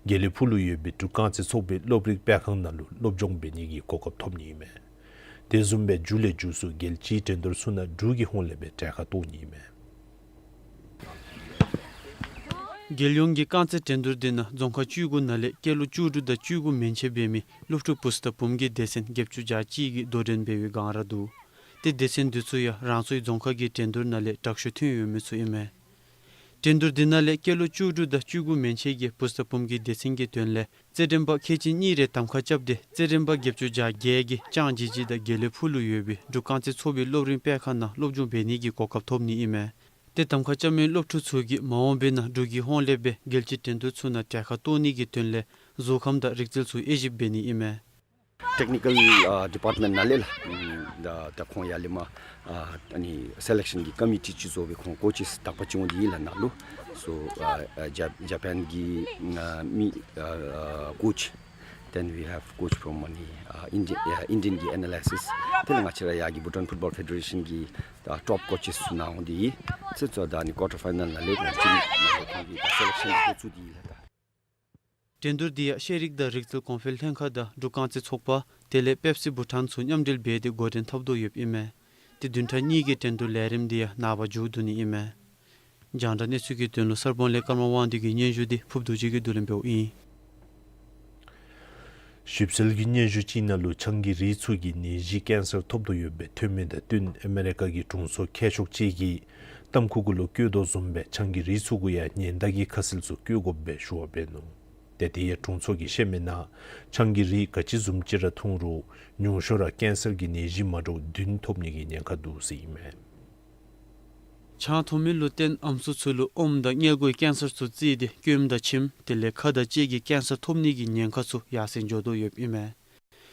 དགེ་ལེགས་ཕུག་ལུ་ཡོད་པའི་འབྲུག་རྐང་རྩེད་ཚོགས་པའི་སློབ་རིམ་སྤེལ་ཁང་ནང་ལུ་སློབ་སྦྱོང་འབད་ནི་གི་གོ་སྐབས་ཐོབ་ནི་ཨིན་མས། དེ་བཟུམ་སྦེ་མཇུག་ལས་མཇུག་སུ་རྒྱལ་སྤྱིའི་འགྲན་བསྡུར་ཚུ་ནང་འབྲུག་གི་ཧོངས་ལས་སྦེ་གྲལ་ཁར་གཏོགས་ནི་ཨིན་མས། རྒྱལ་ཡོངས་ཀྱི་རྐང་རྩེད་འགྲན་བསྡུར་དེ་ནང་རྫོང་ཁག་བཅུ་དགུ་ནང་ལས་སྐྱེས་ལོ་བཅུ་དྲུག་དང་བཅུ་དགུ་མན་ཆད་འབད་མི་སློབ་ཕྲུག་བུཚ་དང་བུམོ་གི་སྡེ་ཚན་བརྒྱད་ཅུ་གྱ་གཅིག་གིས་དོ་འགྲན་འབད་བའི་བསྒང་ར་འདུག། ཏེ་སྡེ་ཚན་འདི་ཚུ་ཡང་རང་སོའི་རྫོང་ཁག་གི་འགྲན་བསྡུར་ནང་ལས་དྲག་ཤོས་ཐོན་ཡོད་མི་ཚུ་ཨིན་མས། འགྲན་བསྡུར་འདི་ནང་ལས་སྐྱེས་ལོ་བཅུ་དྲུག་དང་བཅུ་དགུ་མན་ཆད་ཀྱི་བུཚ་དང་བུམོ་གི་སྡེ་ཚན་གྱི་དོན་ལས་རྩེད་འགྲན་པ་ཁལ་གཅིག་གཉིས་རེ་གདམ་ཁ་རྐྱབ་སྟེ་རྩེད་འགྲན་པ་བརྒྱད་ཅུ་གྱ་བརྒྱད་ཀྱིས་ལྕང་ཇི་ཇི་དང་དགེ་ལེགས་ཕུག་ལུ་ཡོད་པའི་འབྲུག་རྐང་རྩེད་ཚོགས་པའི་སློབ་རིམ་སྤེལ་ཁང་ནང་སློབ་སྦྱོང་འབད་ནི་གི་གོ་སྐབས་ཐོབ་ནི་ཨིན་མས། ཏེ་གདམ་ཁ་རྐྱབ་མི་སློབ་ཕྲུག་ཚུ་གིས་མ་འོངས་པའི་ནང་འབྲུག་གི་ཧོངས་ལས་སྦེ་རྒྱལ་སྤྱིའི་འགྲན་བསྡུར་ཚུ་ནང་གྲལ་ཁར་གཏོགས་ནི་གི་དོན་ལས་གཟུགས་ཁམས་དང་རིག་རྩལ་ཚུ་དབྱེ་ཞིབ་འབད་ནི་ཨིན་མས། Technical, uh, department ནང་ལས་ལགས། ཨམ་ད་ད་ཁོང་ཡར་ལས་མར་ཨ་ཨ་ནི་སེ་ལེག་ཤཱན་གྱི་ཀོ་མི་ཊི་ཅིག་བཟོ་སྦེ་ཁོང་ཀོ་ཅེསི་དག་པ་ཅིག་འོང་སྟེ་ཡོད་ལགས་ནཱ་ལུ། So, uh, uh, Jap- Japan གི་ཨ་མི་ཨ་ཨ་ཀོ་ཅི། Then we have coach from ཨ་ནི་ཨ་ཨིན་ཌི་ཨ་ཨིན་ཌི་ཡན་གྱི་ཨེ་ན་ལའི་སིསི། དེ་ལས་ང་བཅས་ར་ཡར་གྱི་བྷུ་ཊཱན་ཕུཊ་བཱོལ་ཕེ་ཌེ་རེ་ཤཱན་གྱི་ཨ་ཊོབ་ཀོ་ཅེསི་ཚུ་ནཱ་འོང་སྟེ་ཡོད། ཚེ་ཚོ་ད་ཨ་ནི་ཀོར་ཊར་ཕའི་ནཱལ་ནང་ལས་ཁོང་ཅིག་ནཱ་ལས་ཁོང་གི་ད་སེ་ལེག་ཤཱན་འགོ་བཙུགས་ཏེ་ཡོད་ལགས། ད་འགྲན་བསྡུར་འདི་ཡང་ཤེས་རིག་དང་རིག་རྩལ་གོང་འཕེལ་ལྷན་ཁག་དང་འབྲུག་རྐང་རྩེད་ཚོགས་པ་དེ་ལས་པེབ་སི་བྷུ་ཊཱན་ཚུ་མཉམ་འབྲེལ་འབད་དེ་འགོ་འདྲེན་འཐབ་དོ་ཡོདཔ་ཨིན་མས། ཏེ་བདུན་ཕྲག་གཉིས་ཀྱི་འགྲན་བསྡུར་ལས་རིམ་འདི་ཡང་ནངས་པ་མཇུག་བསྡུ་ནི་ཨིན་མས། རྒྱང་བསྒྲགས་གནས་ཚུལ་གྱི་དོན་ལུ་གསར་སྤང་ལས་ཀརྨ་དབང་འདུས་ཀྱི་སྙན་ཞུ་འདི་ཕུརཔ་རྡོ་རྗེ་གིས་བསྡུ་ལེན་འབདཝ་ཨིན། ཞིབ་འཚོལ་གྱི་སྙན་ཞུ་ཅིག་ནང་ལུ་ཆང་གི་རིགས་ཚུ་གིས་ནད་གཞི་ཀེན་སར་ཐོབ་དོ་ཡོདཔ་སྦེ་ཐོན་མི་དང་བསྟུན་ཨ་མེ་རི་ཀ་གི་དྲུང་འཚོ་མཁས་མཆོག་ཅིག་གིས་ཏམ་ཁུ་གུ་ལུ་བཀོད་དོ་བཟུམ་སྦེ་ཆང་གི་རིགས་ཚུ་གུ་ཡང་ཉེན་བརྡ་གི་ཁ་གསལ་ཚུ་བཀོད་དགོཔ་སྦེ་ཞུ་བ་འབད་ནུག། ཏེ་དེ་ཡང་དྲུང་འཚོ་གིས་བཤད་མི་ནང་ཆང་གི་རིགས་ག་ཅི་བཟུམ་ཅིག་ར་འཐུང་རུང་ཉུང་ཤོས་ར་ཀེན་སར་གྱི་ནད་གཞི་མ་འདྲཝ་བདུན་ཐོབ་ནི་གི་ཉེན་ཁ་འདུག་ཟེར་ཨིན་མས། ཆང་འཐུང་མི་ལུ་བརྟེན་ཨམ་སྲུ་ཚུ་ལུ་ཨོམ་དང་མངལ་སྒོའི་ཀེན་སར་ཚུ་བརྩིས་ཏེ་སྐྱོནམ་དང་མཆིནམ་དེ་ལས་ཁ་དང་ལྕེ་གི་ཀེན་སར་ཐོབ་ནི་གི་ཉེན་ཁ་ཚུ་ཡར་སེང་འགྱོ་དོ་ཡོདཔ་ཨིན་མས།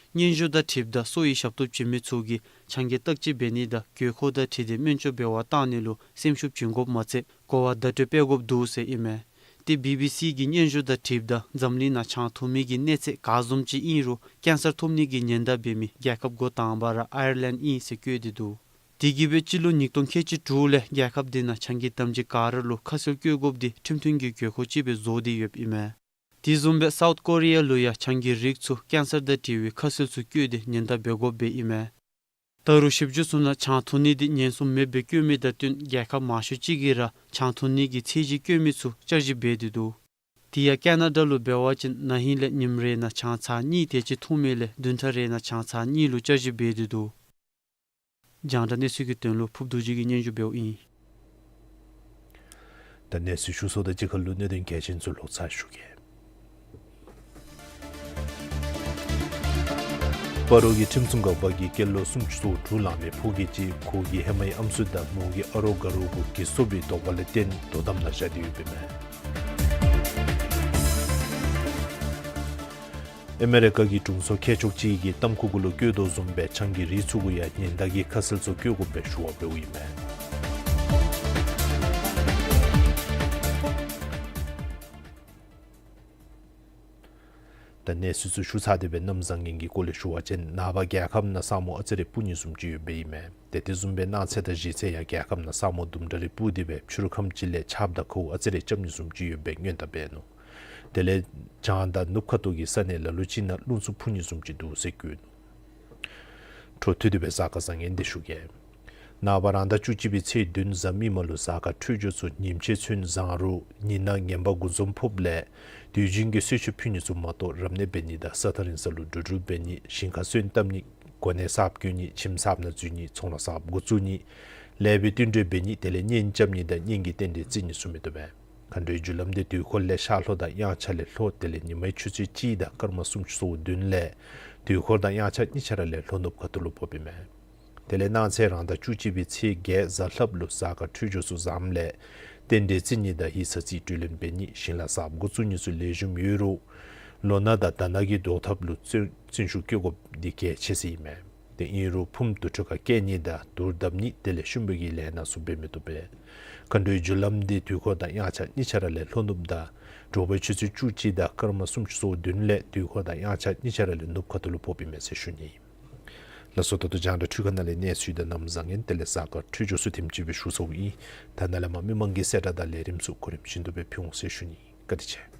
སྙན་ཞུ་དང་འཁྲིལཝ་ད་གསོ་བའི་ཞབས་ཏོག་བྱིན་མི་ཚུ་གིས་ཆང་གི་བརྟག་དཔྱད་འབད་ནི་དང་དགོས་མཁོ་དང་འཁྲིལ་ཏེ་སྨན་བཅོས་འབད་བར་བཏང་ནི་ལུ་སེམས་ཤུགས་བྱིན་དགོཔ་མ་ཚད་གོ་བ་བརྡ་སྤྲོད་འབད་དགོཔ་འདུག་ཟེར་ཨིན་མས། ཏེ་བི་བི་སི་གི་སྙན་ཞུ་དང་འཁྲིལཝ་ད་འཛམ་གླིང་ནང་ཆང་འཐུང་མི་གི་གནས་ཚད་ག་བཟུམ་ཅིག་ཨིན་རུང་ཀེན་སར་ཐོབ་ནི་གི་ཉེན་བརྡ་འབད་མི་རྒྱལ་ཁབ་འགོ་དང་པ་ར་ཨའི་ལེནཌ་ཨིན་ཟེར་བཀོད་དེ་འདུག། དེ་གིས་སྦེ་སྤྱི་ལོ་ཉིས་སྟོང་ཁལ་གཅིག་དྲུག་ལས་རྒྱལ་ཁབ་དེ་ནང་ཆང་གི་དམ་སྦྱིས་ག་ར་ལུ་ཁ་གསལ་བཀོད་དགོཔ་འདི་ཁྲིམས་མཐུན་གྱི་དགོས་མཁོ་ཅིག་སྦེ་བཟོ་སྟེ་ཡོདཔ་ཨིན་མས། དེ་བཟུམ་སྦེ་སའུཐ་ཀོ་རི་ཡ་ལུ་ཡང་ཆང་གི་རིགས་ཚུ་ཀེན་སར་དང་འབྲེལ་བའི་ཁ་གསལ་ཚུ་བཀོད་དེ་ཉེན་བརྡ་འབད་དགོཔ་སྦེ་ཨིན་མས། ད་རུང་ཞིབ་འཇུག་ཚུ་ནང་ཆང་འཐུང་ནི་འདི་ཉེན་སྲུང་མེདཔ་སྦེ་བཀོད་མི་དང་བསྟུན་རྒྱལ་ཁབ་མང་ཤོས་ཅིག་གིས་ར་ཆང་འཐུང་ནི་གི་ཚད་གཞི་བཀོད་མི་ཚུ་བསྐྱར་ཞིབ་འབད་དེ་འདུག། དེ་ཡང་ཀེ་ན་ཌ་ལུ་འབད་བ་ཅིན་ན་ཧིང་ལས་ཉིནམ་རེ་ནང་ཆང་ཚར་གཉིས་དེ་ཅིག་འཐུང་མི་ལས་བདུན་ཕྲག་རེ་ནང་ཆང་ཚར་གཉིས་ལུ་བསྐྱར་ཞིབ་འབད་དེ་འདུག། རྒྱང་བསྒྲགས་གནས་ཚུལ་གྱི་དོན་ལུ་ཕུརབ་རྡོ་རྗེ་གིས་སྙན་ཞུ་འབདཝ་ཨིན། ད་གནས་ཚུལ་ཞུ་ས་དང་གཅིག་ཁར་ལུ་གནད་དོན་གལ་ཆེན་ཚུ་ལོག་ཚར་ཞུ་གེ། སྤ་རོ་གི་ཁྲིམས་སྲུང་འགག་པ་གིས་སྐྱེས་ལོ་སུམ་ཅུ་སོ་དྲུག་ལང་མི་ཕོ་སྐྱེས་ཅིག་ཁོ་གི་ཧེ་མའི་ཨམ་སྲུ་དང་མོ་གི་ཨ་རོགས་དགའ་རོགས་གུ་གྱི་སོ་སྦེ་དོགས་པ་ལས་བརྟེན་དོ་དམ་ནང་བཞག་སྟེ་ཡོདཔ་ཨིན་མས། ཨ་མེ་རི་ཀ་གི་དྲུང་འཚོ་མཁས་མཆོག་ཅིག་གིས་ཏམ་ཁུ་གུ་ལུ་བཀོད་དོ་བཟུམ་སྦེ་ཆང་གི་རིགས་ཚུ་གུ་ཡང་ཉི་ཟླ་གི་ཁ་གསལ་ཚུ་བཀོད་དགོ་པའི་ཞུ་བ་འབདཝ་ཨིན་མས། ད་གནས་ཚུལ་ཚུ་ཞུ་ཚར་ཏེ་སྦེ་གནམ་བཟང་ངན་གྱི་སྐོར་ལས་ཞུ་བ་ཅིན་ནངས་པ་རྒྱལ་ཁབ་ནང་ས་སྨུག་ཨ་ཙི་རེ་སྤུབ་ནི་བཟུམ་ཅིག་ཡོདཔ་ཨིན་མས། ཏེ་དེ་བཟུམ་སྦེ་གནངས་ཚེ་དང་གཞེས་ཚེ་ཡང་རྒྱལ་ཁབ་ནང་ས་སྨུག་དུམ་གྲ་རེ་སྤུབ་སྟེ་སྦེ་ཕྱི་རུ་ཁམས་ཅིག་ལས་ཆརཔ་དང་ཁཝ་ཨ་ཙི་རེ་རྐྱབ་ནི་བཟུམ་ཅིག་ཡོདཔ་སྦེ་སྔོན་བརྡ་འབད་ནུག། དེ་ལས་བྱང་དང་ནུབ་ཁ་ཐུག་གི་ས་གནས་ལ་ལུ་ཅིག་ནང་རླུང་འཚུབ་འཕུ་ནི་བཟུམ་ཅིག་འདུག་ཟེར་བཀོད་ནུག། འཕྲོ་མཐུད་དེ་སྦེ་གཟའ་སྐར་བཟང་ངན་འདི་ཞུ་གེ། ནངས་པ་རང་ཟླ་བཅུ་གཅིག་པའི་ཚེས་བདུན་གཟའ་མིག་དམར་ལུ་གཟའ་སྐར་འཕྲོད་སྦྱོར་ཚུ་ཉིནམ་ཕྱེད་ཚུན་བཟང་རུང་ཉི་ནག་ངན་པ་དགུ་འཛོམས་ཕོགཔ་ལས་དུས་རྒྱུན་གྱི་གསོལ་མཆོད་ཕུལ་ནི་ཚུ་མ་གཏོགས་རབ་གནས་འབད་ནི་དང་ས་ཐག་རིང་ས་ལུ་འགྲོ་འགྲུལ་འབད་ནི་ཞིང་ཁར་སོན་བཏབ་ནི་གོ་གནས་གསརཔ་བསྐོ་ནི་ཁྱིམ་གསརཔ་ནང་འཛུལ་ནི་ཚོང་ར་གསརཔ་འགོ་བཙུགས་ནི་ལེགས་པའི་བསྟུན་གྲོས་འབད་ནི་དེ་ལས་གཉེན་རྐྱབ་ནི་དང་གཉེན་གྱི་རྟེན་འབྲེལ་བརྩི་ནི་ཚུ་མི་བཏུབ་པས། མཁའ་འགྲོའི་རྒྱུ་ལམ་འདི་དུས་འཁོར་ལས་ཤར་ལྷོ་དང་དབྱངས་འཆར་ལས་ལྷོ་དེ་ལས་ཉི་མའི་ཆུ་ཚོད་གཅིག་དང་སྐར་མ་སུམ་ཅུ་སོ་བདུན་ལས་དུས་འཁོར་དང་དབྱངས་འཆར་གཉིས་ཆ་ར་ལས་ལྷོ་ནུབ་ཁ་ཐུག་ལུ་ཕོགཔ་ཨིན་མས། དེ་ལས་གནངས་ཚེ་རང་ཟླ་བཅུ་གཅིག་པའི་ཚེས་བརྒྱད་གཟའ་ལྷགཔ་ལུ་གཟའ་སྐར་འཕྲོད་སྦྱོར་ཚུ་བཟངམ་ལས་རྟེན་འབྲེལ་བརྩི་ནི་དང་ཡིག་ཚང་རྩིས་སྤྲོད་ལེན་འབད་ནི་ཞིང་ལཱ་གསརཔ་འགོ་བཙུགས་ནི་ཚུ་ལེགས་ཤོམ་ཡོད་རུང་ལོ་ནག་དང་ཟླ་ནག་གི་བཟློག་ཐབས་ལུ་བརྩོན་བརྩོན་ཤུགས་བསྐྱེད་དགོཔ་འདི་གལ་ཆེ་ཟེར་ཨིན་མས། དེ་ཨིན་རུང་ཕུངམ་དུར་ཁྲོད་ཁར་བསྐྱལ་ནི་དང་དུར་བརྡབ་ནི་དེ་ལས་ཤུམ་བུ་གི་ལས་སྣ་ཚུ་འབད་མི་བཏུབ་པས། མཁའ་འགྲོའི་རྒྱུ་ལམ་འདི་དུས་འཁོར་དང་དབྱངས་འཆར་གཉིས་ཆ་ར་ལས་ལྷོ་ནུབ་དང་དྲོ་པའི་ཆུ་ཚོད་བཅུ་གཅིག་དང་སྐར་མ་སུམ་ཅུ་སོ་བདུན་ལས་དུས་འཁོར་དང་དབྱངས་འཆར་གཉིས་ཆ་ར་ལས་ནུབ་ཁ་ཐུག་ལུ་ཕོགཔ་ཨིན་མས་ཟེར་ཞུ་ནི། ལགས་སོ། ད་ལྟོ་རྒྱང་བསྒྲགས་འཕྲུལ་ཁང་ནང་ལས་གནས་ཚུལ་དང་གནམ་བཟང་ངན་དེ་ལས་གཟའ་སྐར་འཕྲོད་སྦྱོར་ཚུ་ཐེངས་གཅིག་སྦེ་ཞུ་ཚརཝ་ཨིན། ད་ནཱ་ལས་མར་མི་མང་གི་གསལ་བསྒྲགས་དང་ལས་རིམ་ཚུ་གོ་རིམ་བཞིན་དུ་སྦེ་ཕུལ་འོང་ཟེར་ཞུ་ནི། བཀའ་དྲིན་ཆེ།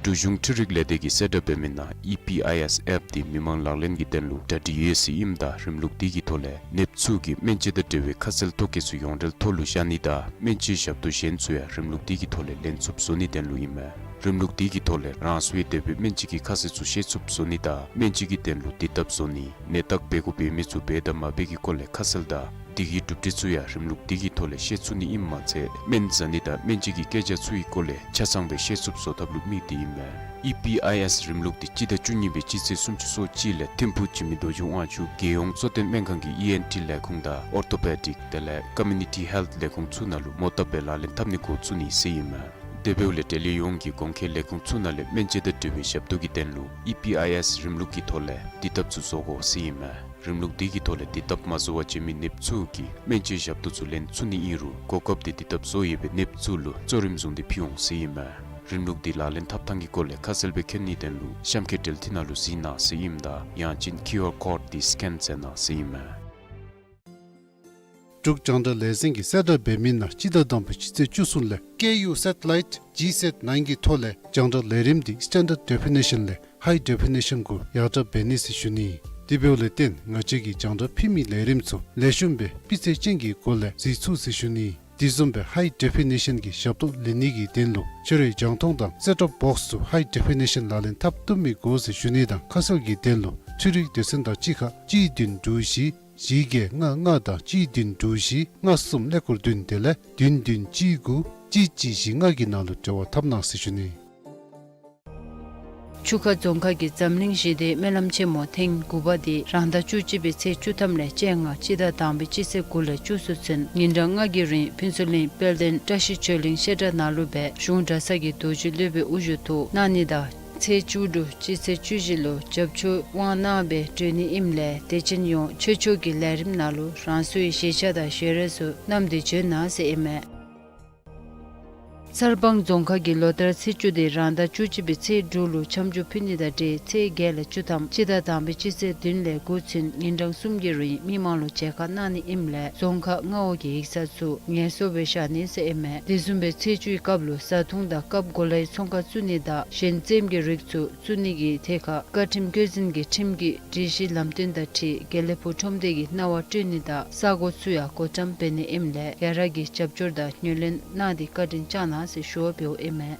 འབྲུག་གཞུང་འཕྲུལ་རིག་ལས་སྡེ་གིས་གསལ་བསྒྲགས་འབད་མི་ནང་ཨི་པི་ཨའི་ཨེསི་ཨེཔ་འདི་མི་མང་ལག་ལེན་གྱི་དོན་ལུ་གྲ་སྒྲིག་ཡོད་ཟེར་ཨིནམ་ད་རིམ་ལུགས་འདི་གི་ཐོག་ལས་ནདཔ་ཚུ་གིས་སྨན་དཔྱད་དང་འབྲེལ་བའི་ཁ་གསལ་ཐོ་བཀོད་ཚུ་ཡོངས་འབྲེལ་ཐོག་ལུ་བཞག་ནི་དང་སྨན་བཅོས་ཞབས་ཏོག་གཞན་ཚུ་ཡང་རིམ་ལུགས་འདི་གི་ཐོག་ལས་ལེན་ཚུགསཔ་བཟོ་ནིའི་དོན་ལུ་ཨིན་མས། རིམ་ལུགས་འདི་གི་ཐོག་ལས་རང་སོའི་འདོད་པའི་སྨན་བཅོས་ཀྱི་ཁ་གསལ་ཚུ་ཤེས་ཚུགསཔ་བཟོ་ནི་དང་སྨན་བཅོས་ཀྱི་དོན་ལུ་དེ་སྟབས་བཟོ་ནི་ནད་བརྟག་འབད་དགོ་འབད་མི་ཚུ་འབད་དང་མ་འབད་ཀྱི་སྐོར་ལས་ཁ་གསལ་དང་དེ་གི་གྲུབ་འབྲས་ཚུ་ཡང་རིམ་ལུགས་འདི་གི་ཐོག་ལས་ཤེས་ཚུགས་ནི་ཨིནམ་མ་ཚད་སྨན་ཟ་ནི་དང་སྨན་བཅོས་ཀྱི་སྐད་ཆ་ཚུ་གི་སྐོར་ལས་ཆ་ཚང་སྦེ་ཤེས་ཚུགསཔ་བཟོ་ཐབས་ལུ་དམིགས་ཏེ་ཨིན་མས། ཨི་པི་ཨའི་ཨེསི་རིམ་ལུགས་འདི་སྤྱི་ཟླ་བཅུ་གཉིས་པའི་སྤྱི་ཚེས་སུམ་ཅུ་སོ་གཅིག་ལས་ཐིམ་ཕུག་འཇིགས་མེད་རྡོ་རྗེ་དབང་ཕྱུག་རྒྱལ་ཡོངས་གཙོ་བསྟེན་སྨན་ཁང་གི་ཨི་ཨེན་ཊི་ལས་ཁུངས་དང་ཨོར་ཐོ་པེ་ཌིཀ་དེ་ལས་ཀོ་མིའུ་ནི་ཊི་ཧེལཐ་ལས་ཁུངས་ཚུ་ནང་ལུ་མོ་བཏབ་སྦེ་ལག་ལེན་འཐབ་ནི་འགོ་བཙུགས་ནི་ཟེར་ཨིན་མས། དེ་འབདཝ་ལས་འབྲེལ་ཡོད་ཡོངས་ཀྱི་གོང་འཁོད་ལས་ཁུངས་ཚུ་ནང་ལས་སྨན་བཅོས་དང་འབྲེལ་བའི་ཞབས་ཏོག་གི་དོན་ལུ་ཨི་པི་ཨའི་ཨེསི་རིམ་ལུགས་ཀྱི་ཐོག་ལས་དེ་སྟབས་ཚུ་བཟོ་དགོ་ཟེར་ཨིན་མས། རིམ་ལུགས་འདི་གི་ཐོག་ལས་དེ་སྟབས་མ་བཟོ་བར་བྱོན་མི་ནདཔ་ཚུ་གིས་སྨན་བཅོས་ཞབས་ཏོག་ཚུ་ལེན་ཚུགས་ནི་ཨིན་རུང་གོ་སྐབས་འདི་དེ་སྟབས་བཟོ་ཡོད་པའི་ནདཔ་ཚུ་ལུ་གཙོ་རིམ་བཟུང་སྟེ་ཕུལ་འོང་ཟེར་ཨིན་མས། རིམ་ལུགས་འདི་ལག་ལེན་འཐབ་ཐངས་ཀྱི་སྐོར་ལས་ཁ་གསལ་སྦེ་མཁྱེན་ནིའི་དོན་ལུ་གཤམ་འཁོད་འབྲེལ་མཐུད་ནང་ལུ་གཟིགས་གནང་ཟེར་ཨིནམ་ད་ཡང་ཅིན་ཁིའུ་ཨར་ཀོཌ་འདི་སི་ཀེན་མཛད་གནང་ཟེར་ཨིན་མས། འབྲུག་རྒྱང་བསྒྲགས་ལས་འཛིན་གྱིས་གསལ་བསྒྲགས་འབད་མི་ནང་སྤྱི་ཟླ་དང་པའི་སྤྱི་ཚེས་བཅུ་གསུམ་ལས་ཀེ་ཡུ་སེ་ཊི་ལའིཊ་ཇི་སེཊ་ནའིན་གྱི་ཐོག་ལས་རྒྱང་བསྒྲགས་ལས་རིམ་འདི་སི་ཊེན་ཌརཌ་ཌེ་ཕི་ནི་ཤཱན་ལས་ཧའི་ཌེ་ཕི་ནི་ཤཱན་གུ་ཡར་དྲག་འབད་ནི་ཟེར་ཞུ་ནི། དེ་འབདཝ་ལས་བརྟེན་ང་བཅས་ཀྱིས་རྒྱང་བསྒྲགས་ཕུལ་མི་ལས་རིམ་ཚུ་ལེགས་ཤོམ་སྦེ་སྤུས་ཚད་ཅན་གྱི་སྒོ་ལས་གཟིགས་ཚུགས་ཟེར་ཞུ་ནི། དེ་བཟུམ་སྦེ་ཧའི་ཌེ་ཕི་ནི་ཤཱན་གྱི་ཞབས་ཏོག་ལེན་ནི་གི་དོན་ལུ་ཁྱོད་རའི་རྒྱང་མཐོང་དང་སེཊ་ཊོབ་བོགསི་ཚུ་ཧའི་ཌེ་ཕི་ནི་ཤཱན་ལག་ལེན་འཐབ་བཏུབ་མི་དགོ་ཟེར་ཞུ་ནི་དང་ཁ་གསལ་གྱི་དོན་ལུ་འཕྲུལ་རིག་སྡེ་ཚན་དང་གཅིག་ཁར་གཅིག་བདུན་དྲུག་བཞི་བཞི་བརྒྱད་ལྔ་ལྔ་དང་གཅིག་བདུན་དྲུག་བཞི་ལྔ་གསུམ་ཀླད་ཀོར་བདུན་དེ་ལས་བདུན་བདུན་གཅིག་དགུ་གཅིག་གཅིག་བཞི་ལྔ་གི་ནང་ལུ་འབྲེལ་བ་འཐབ་གནང་ཟེར་ཞུ་ནི། ཆུ་ཁ་རྫོང་ཁག་གི་འཛམ་གླིང་ཞི་བདེའི་སྨོན་ལམ་ཆེན་མོ་ཐེངས་དགུ་པ་དེ་རང་ཟླ་བཅུ་གཅིག་པའི་ཚེས་བཅུ་ཐམ་ལས་བཅོ་ལྔ་སྤྱི་ཟླ་དང་པའི་སྤྱི་ཚེས་དགུ་ལས་བཅུ་གསུམ་ཚུན་ཉིན་གྲངས་ལྔ་གི་རིང་ཕུན་ཚོགས་གླིང་དཔལ་ལྡན་བཀྲ་ཤིས་ཆོས་གླིང་བཤད་གྲྭ་ནང་ལུ་སྦེ་གཞུང་གྲྭ་ཚང་གི་རྡོ་རྗེ་སློབ་དཔོན་དབུ་བཞུགས་ཐོག་གནང་ནི་དང་ཚེས་བཅུ་དྲུག་སྤྱི་ཚེས་བཅུ་བཞི་ལུ་རྒྱབ་སྐྱོར་དབང་གནང་སྦེ་གྲོལ་ནི་ཨིནམ་ལས་དད་ཅན་ཡོངས་ཆོས་ཕྱོགས་ཀྱི་ལས་རིམ་ནང་ལུ་རང་སོའི་གཞིས་ཆགས་དང་ཞལ་རས་ཚུ་བསྣམས་ཏེ་འབྱོན་གནང་ཟེར་ཨིན་མས། གསར་སྤང་རྫོང་ཁག་གི་ལོ་ལྟར་ཚེས་བཅུ་དེ་རང་ཟླ་བཅུ་གཅིག་པའི་ཚེས་དྲུག་ལུ་འཆམ་འཇུག་ཕུལ་ནི་དང་འབྲེལ་ཚེས་བརྒྱད་ལས་བཅུ་ཐམ་སྤྱི་ཟླ་དང་པའི་སྤྱི་ཚེས་བདུན་ལས་དགུ་ཚུན་ཉིན་གྲངས་གསུམ་གྱི་རིང་མི་མང་ལུ་མཇལ་ཁ་གནང་ནི་ཨིནམ་ལས་རྫོང་ཁག་མངའ་འོག་གི་ཡིག་ཚང་ཚུ་ངལ་གསོ་སྦེ་བཞག་ནི་ཟེར་ཨིན་མས། དེ་བཟུམ་སྦེ་ཚེས་བཅུའི་སྐབས་ལུ་བཟའ་འཐུང་དང་སྐབས་གོ་ལའི་ཚོང་ཁང་བཙུགས་ནི་དང་གཞན་རྩེདམོ་གི་རིགས་ཚུ་བཙུགས་ནི་གི་ཐད་ཁར་བཀའ་ཁྲིམས་བཀོད་འཛིན་གྱི་ཁྲིམས་ཀྱི་སྒྲིག་གཞི་ལམ་སྟོན་དང་འཁྲིལ་དགེ་ལེགས་ཕུག་ཁྲོམ་སྡེ་གི་གནང་བ་སྤྲོད་ནི་དང་ས་གོ་ཚུ་ཡང་བགོ་བཀྲམ་འབད་ནི་ཨིནམ་ལས་ག་ར་གིས་རྒྱབ་སྐྱོར་དང་སྣེ་ལེན་གནང་སྟེ་བཀའ་དྲིན་བསྐྱང་གནང་ཟེར་ཞུ་བ་འབདཝ་ཨིན་མས།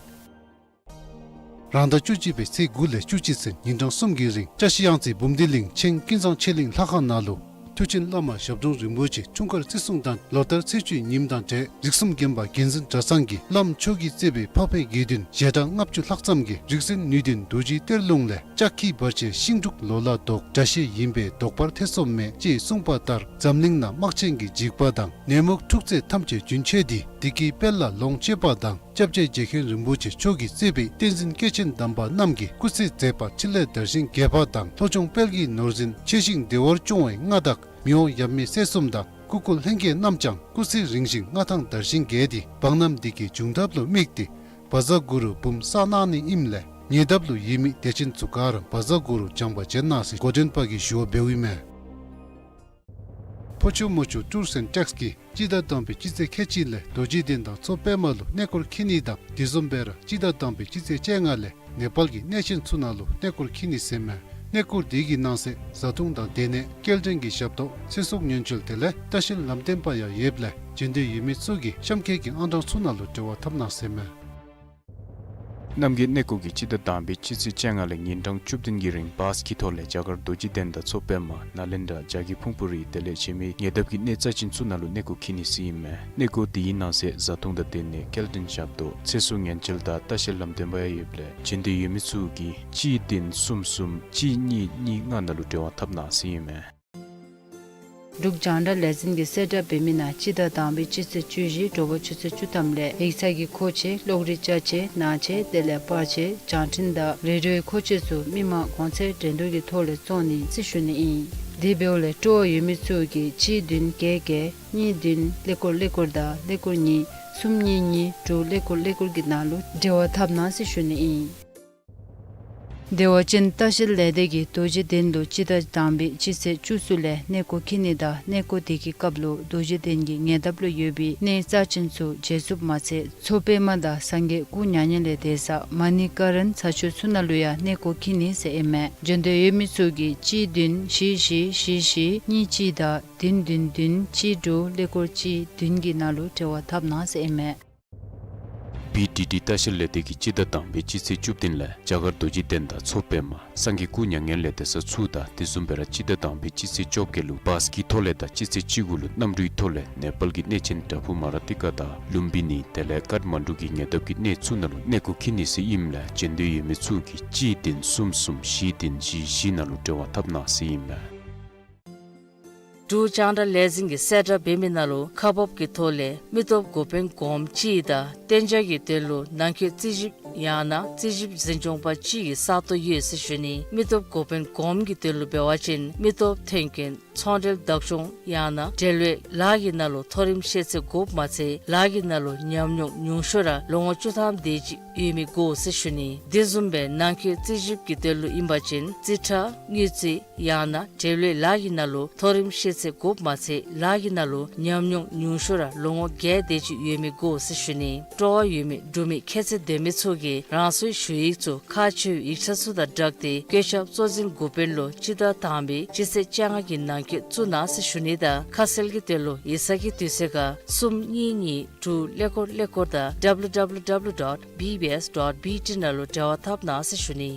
རང་ཟླ་བཅུ་གཅིག་པའི་ཚེས་དགུ་ལས་བཅུ་གཅིག་ཚུན་ཉིན་གྲངས་གསུམ་གྱི་རིང་བཀྲ་ཤིས་གཡང་རྩེ་འབུམ་སྡེ་གླིང་ཆེན་ཀུན་བཟང་ཆོས་གླིང་ལྷ་ཁང་ནང་ལུ་མཐུ་ཆེན་བླ་མ་ཞབས་དྲུང་རིན་པོ་ཆེ་འཁྲུངས་སྐར་བརྩི་སྲུང་དང་ལོ་ལྟར་ཚེས་བཅུའི་ཉིནམ་དང་འབྲེལ་རིགས་གསུམ་མགོན་པོ་རྒྱལ་འཛིན་གྲྭ་ཚང་གི་བླམ་མཆོག་གིས་གཙོས་པའི་འཕགས་པའི་དགེ་འདུན་ཞལ་གྲངས་ལྔ་བཅུ་ལྷག་ཙམ་གྱིས་རིག་འཛིན་ནུས་ལྡན་རྡོ་རྗེའི་གཏེར་ལུང་ལས་ལྕགས་ཁྱི་བར་ཆད་ཤིང་འབྲུག་ལོ་ལ་ཟློག། དགྲ་ཤེད་ཡིན་པས་བཟློག་པར་ཐེ་ཚོམ་མེད། ཅེས་གསུངས་པ་ལྟར་འཛམ་གླིང་ན་དམག་ཆེན་གྱི་འཇིགས་པ་དང་ནད་མུག་འཁྲུག་རྩོད་ཐམས་ཅད་རྒྱུན་ཆད་དེ་བདེ་སྐྱིད་དཔལ་ལ་ལོངས་སྤྱོད་པ་དང་། སྐྱབས་རྗེ་རྗེ་མཁན་རིན་པོ་ཆེ་མཆོག་གིས་གཙོས་པའི་བསྟན་འཛིན་སྐྱེས་ཆེན་དམ་པ་རྣམས་ཀྱི་སྐུ་ཚེ་མཛད་པ་འཕྲིན་ལས་དར་ཞིང་རྒྱས་པ་དང་ལྷོ་ལྗོངས་དཔལ་གྱི་ནོར་འཛིན་ཆེ་ཞིང་བདེ་བར་སྐྱོང་བའི་མངའ་བདག་མི་དབང་ཡབ་མེས་སྲས་གསུམ་དང་སྐུ་འཁོར་ལྷན་རྒྱས་རྣམས་ཀྱང་སྐུ་ཚེ་རིང་ཞིང་མངའ་ཐང་དར་ཞིང་རྒྱས་ཏེ་འབངས་རྣམས་བདེ་སྐྱིད་འབྱུང་ཐབས་ལུ་དམིགས་ཏེ་བཛྲ་གུ་རུ་འབུམ་བསགས་གནང་ནི་ཨིནམ་ལས་ཉེ་འདབས་ལུ་ཡོད་མི་དད་ཅན་ཚུ་ག་ར་བཛྲ་གུ་རུ་སྦྱངས་པ་བྱོན་གནང་ཟེར་འགོ་འདྲེན་པ་གིས་ཞུ་བ་འབདཝ་ཨིན་མས། ཕོ་ཆུ་མོ་ཆུ་ཊུརསི་ཨེནཌ་ཊེགསི་གིས་སྤྱི་ཟླ་དང་པའི་སྤྱི་ཚེས་ཁལ་གཅིག་ལས་རྡོ་རྗེ་གདན་དང་མཚོ་པདྨ་ལུ་གནས་སྐོར་འཁྱིད་ནི་དང་དེ་བཟུམ་སྦེ་ར་སྤྱི་ཟླ་དང་པའི་སྤྱི་ཚེས་བཅོ་ལྔ་ལས་ནེ་པཱལ་གྱི་གནས་ཆེན་ཚུ་ནང་ལུ་གནས་སྐོར་འཁྱིད་ནི་ཟེར་མས། གནས་སྐོར་དེ་གི་ནང་གསེས་བཟའ་འཐུང་དང་སྡོད་གནས་སྐྱེལ་འདྲེན་གྱི་ཞབས་ཏོག་ཚེ་སྲོག་ཉེན་བཅོལ་དེ་ལས་ལྟ་བཤལ་ལམ་སྟོན་པ་ཡང་ཡོདཔ་ལས་བྱོན་འདོད་ཡོད་མི་ཚུ་གིས་གཤམ་འཁོད་ཀྱི་ཨང་གྲངས་ཚུ་ནང་ལུ་འབྲེལ་བ་འཐབ་གནང་ཟེར་མས། རྣམ་རྒྱལ་གནས་སྐོར་གྱིས་སྤྱི་ཟླ་དང་པའི་སྤྱི་ཚེས་བཅོ་ལྔ་ལས་ཉིན་གྲངས་བཅུ་བདུན་གྱི་རིང་བཱས་ཀྱི་ཐོག་ལས་རྒྱ་གར་རྡོ་རྗེ་གདན་དང་མཚོ་པདྨ་ནཱ་ལེནྡྲ་རྒྱ་གར་ཕུན་ཕུ་རི་དེ་ལས་ཕྱི་མི་ཉེ་འདབས་ཀྱི་གནས་རྩ་ཅན་ཚུ་ནང་ལུ་གནས་སྐོར་འཁྱིད་ནི་ཟེར་ཨིན་མས། གནས་སྐོར་དེའི་ནང་གསེས་བཟའ་འཐུང་དང་སྡོད་གནས་སྐྱེལ་འདྲེན་ཞབས་ཏོག་ཚེ་སྲོག་ཉེན་བཅོལ་དང་ལྟ་བཤལ་ལམ་སྟོན་པ་ཡང་ཡོདཔ་ལས་བྱོན་འདོད་ཡོད་མི་ཚུ་གིས་གཅིག་བདུན་གསུམ་གསུམ་གཅིག་གཉིས་གཉིས་ལྔ་ནང་ལུ་འབྲེལ་བ་འཐབ་གནང་ཟེར་ཨིན་མས། འབྲུག་རྒྱང་བསྒྲགས་ལས་འཛིན་གྱིས་གསལ་བསྒྲགས་འབད་མི་ནང་སྤྱི་ཟླ་དང་པའི་སྤྱི་ཚེས་བཅུ་བཞི་དྲོ་པ་ཆུ་ཚོད་བཅུ་ཐམ་ལས་ཡིག་ཚང་གི་མཁོ་ཆས་གློག་རིག་ཅ་ཆས་ནང་ཆས་དེ་ལས་པར་ཆས་བྱང་འཕྲིན་དང་རེ་ཌིའོའི་མཁོ་ཆས་ཚུ་མི་མང་གོང་ཚད་འགྲན་བསྡུར་གྱི་ཐོག་ལས་བཙོང་ནི་ཟེར་ཞུ་ནི་ཨིན། དེ་འབདཝ་ལས་སྤྲོ་བ་ཡོད་མི་ཚུ་གིས་གཅིག་བདུན་བརྒྱད་བརྒྱད་གཉིས་བདུན་ཀླད་ཀོར་ཀླད་ཀོར་དང་ཀླད་ཀོར་གཉིས་གསུམ་གཉིས་གཉིས་དྲུག་ཀླད་ཀོར་ཀླད་ཀོར་གྱི་ནང་ལུ་འབྲེལ་བ་འཐབ་གནང་ཟེར་ཞུ་ནི་ཨིན། བདེ་བ་ཅན་ལྟ་བཤལ་ལས་སྡེ་གིས་རྡོ་རྗེ་གདན་ལུ་སྤྱི་ཟླ་དང་པའི་སྤྱི་ཚེས་བཅུ་གསུམ་ལས་གནས་སྐོར་འཁྱིད་ནི་དང་གནས་སྐོར་དེ་གི་སྐབས་ལུ་རྡོ་རྗེ་གདན་གྱི་ཉེ་འདབས་ལུ་ཡོད་པའི་གནས་རྩ་ཅན་ཚུ་མཇལ་ཚུགསཔ་མ་ཚད་མཚོ་པདྨ་དང་སངས་རྒྱས་སྐུ་མྱ་ངན་ལས་འདས་ས་མ་ཎི་ཀ་རན་ས་ཆ་ཚུ་ནང་ལུ་ཡང་གནས་སྐོར་འཁྱིད་ནི་ཟེར་ཨིན་མས། འབྱོན་འདོད་ཡོད་མི་ཚུ་གིས་གཅིག་བདུན་བཞི་བཞི་བཞི་བཞི་གཉིས་གཅིག་དང་བདུན་བདུན་བདུན་གཅིག་དྲུག་ཀླད་ཀོར་གཅིག་བདུན་གྱི་ནང་ལུ་འབྲེལ་བ་འཐབ་གནང་ཟེར་ཨིན་མས། བི་ཌི་ཌི་ལྟ་བཤལ་ལས་སྡེ་གིས་སྤྱི་ཟླ་དང་པའི་སྤྱི་ཚེས་བཅུ་བདུན་ལས་རྒྱ་གར་རྡོ་རྗེ་གདན་དང་མཚོ་པདྨ་སངས་རྒྱས་སྐུ་མྱ་ངན་ལས་འདས་ས་ཚུ་དང་དེ་བཟུམ་སྦེ་ར་སྤྱི་ཟླ་དང་པའི་སྤྱི་ཚེས་བཅོ་བརྒྱད་ལུ་བཱས་ཀྱི་ཐོག་ལས་དང་སྤྱི་ཚེས་བཅུ་དགུ་ལུ་གནམ་གྲུའི་ཐོག་ལས་ནེ་པཱལ་གྱི་གནས་ཆེན་བྲག་ཕུག་མ་ར་ཏི་ཀ་དང་ལུམ་བི་ནི་དེ་ལས་ཀཏ་མན་ཌུ་གི་ཉེ་འདབས་ཀྱི་གནས་ཚུ་ནང་ལུ་གནས་སྐོར་འཁྱིད་ནི་ཟེར་ཨིནམ་ལས་འབྱོན་འདོད་ཡོད་མི་ཚུ་གིས་གཅིག་བདུན་གསུམ་གསུམ་བཞི་བདུན་བཞི་བཞི་ནང་ལུ་འབྲེལ་བ་འཐབ་གནང་ཟེར་ཨིན་མས། འབྲུག་རྒྱང་བསྒྲགས་ལས་འཛིན་གྱིས་གསལ་བསྒྲགས་འབད་མི་ནང་ལུ་ཁག་འབག་གི་ཐོག་ལས་མི་སྟོབས་འགོ་དཔོན་གོངམ་གཅིག་དང་གཏན་འཇགས་ཀྱི་དོན་ལུ་ནང་འཁོད་རྩིས་ཞིབ་ཡང་ན་རྩིས་ཞིབ་འཛིན་སྐྱོང་པ་གཅིག་གི་ས་སྟོང་ཡོད་ཟེར་ཞུ་ནི། མི་སྟོབས་འགོ་དཔོན་གོངམ་གྱི་དོན་ལུ་འབད་བ་ཅིན་མི་སྟོབས་ཐོན་སྐྱེད་ཚོང་འབྲེལ་བདག་སྐྱོང་ཡང་ན་འབྲེལ་ཡོད་ལཱ་གི་ནང་ལུ་མཐོ་རིམ་ཤེས་ཚད་དགོཔ་མ་ཚད་ལཱ་གི་ནང་ལུ་ཉམས་མྱོང་ཉུང་ཤོས་ར་ལོ་ངོ་བཅུ་ཐམ་དེ་ཅིག་ཡོད་མི་དགོ་ཟེར་ཞུ་ནི། དེ་བཟུམ་སྦེ་ནང་འཁོད་རྩིས་ཞིབ་ཀྱི་དོན་ལུ་ཨིན་པ་ཅིན་རྩིས་ཁྲ་དངུལ་རྩིས་ཡང་ན་འབྲེལ་ཡོད་ལཱ་གི་ནང་ལུ་མཐོ་རིམ་ཤེས་ཚད་དགོཔ་མ་ཚད་ལཱ་གི་ནང་ལུ་ཉམས་མྱོང་ཉུང་ཤོས་ར་ལོ་ངོ་བརྒྱད་དེ་ཅིག་ཡོད་མི་དགོ་ཟེར་ཞུ་ནི། སྤྲོ་བ་ཡོད་མི་འབྲུག་མི་ཁྱད་ཚད་ལྡན་མི་ཚུ་གིས་རང་སོའི་ཞུ་ཡིག་ཚུ་ཁག་ཆེ་བའི་ཡིག་ཆ་ཚུ་དང་སྦྲགས་ཏེ་བཀོད་ཁྱབ་གཙོ་འཛིན་འགོ་དཔོན་ལུ་སྤྱི་ཟླ་དང་པའི་སྤྱི་ཚེས་བཅོ་ལྔ་གི་ནང་འཁོད་བཙུགས་གནང་ཟེར་ཞུ་ནི་དང་ཁ་གསལ་གྱི་དོན་ལུ་ཡིག་ཚང་གི་དུས་ཚོད་ཁར་གསུམ་གཉིས་གཉིས་དྲུག་ཀླད་ཀོར་ཀླད་ཀོར་དང་W W W dot B B S dot B T ནང་ལུ་འབྲེལ་བ་འཐབ་གནང་ཟེར་ཞུ་ནི།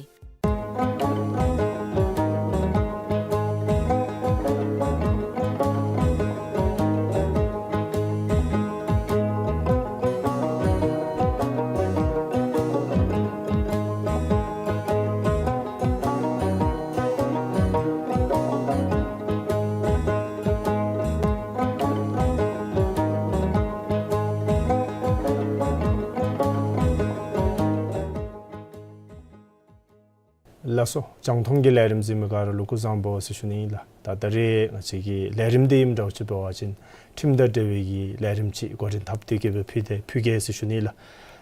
ལགས་སོ། རྒྱང་མཐོང་གི་ལས་རིམ་གཟིགས་མི་ག་ར་ལུ་སྐུ་གཟུགས་བཟང་པོ་ཟེར་ཞུ་ནི་ཨིན་ལགས། ད་ད་རེས་ང་བཅས་ཀྱི་ལས་རིམ་འདི་ཨིནམ་འདྲཝ་ཅིག་འབད་བ་ཅིན་ཁྲིམས་དང་འབྲེལ་བའི་གི་ལས་རིམ་ཅིག་འགོ་འདྲེན་འཐབ་སྟེ་གི་སྦེ་ཕུལ་ཏེ་ཕུལ་གེ་ཟེར་ཞུ་ནི་ལགས།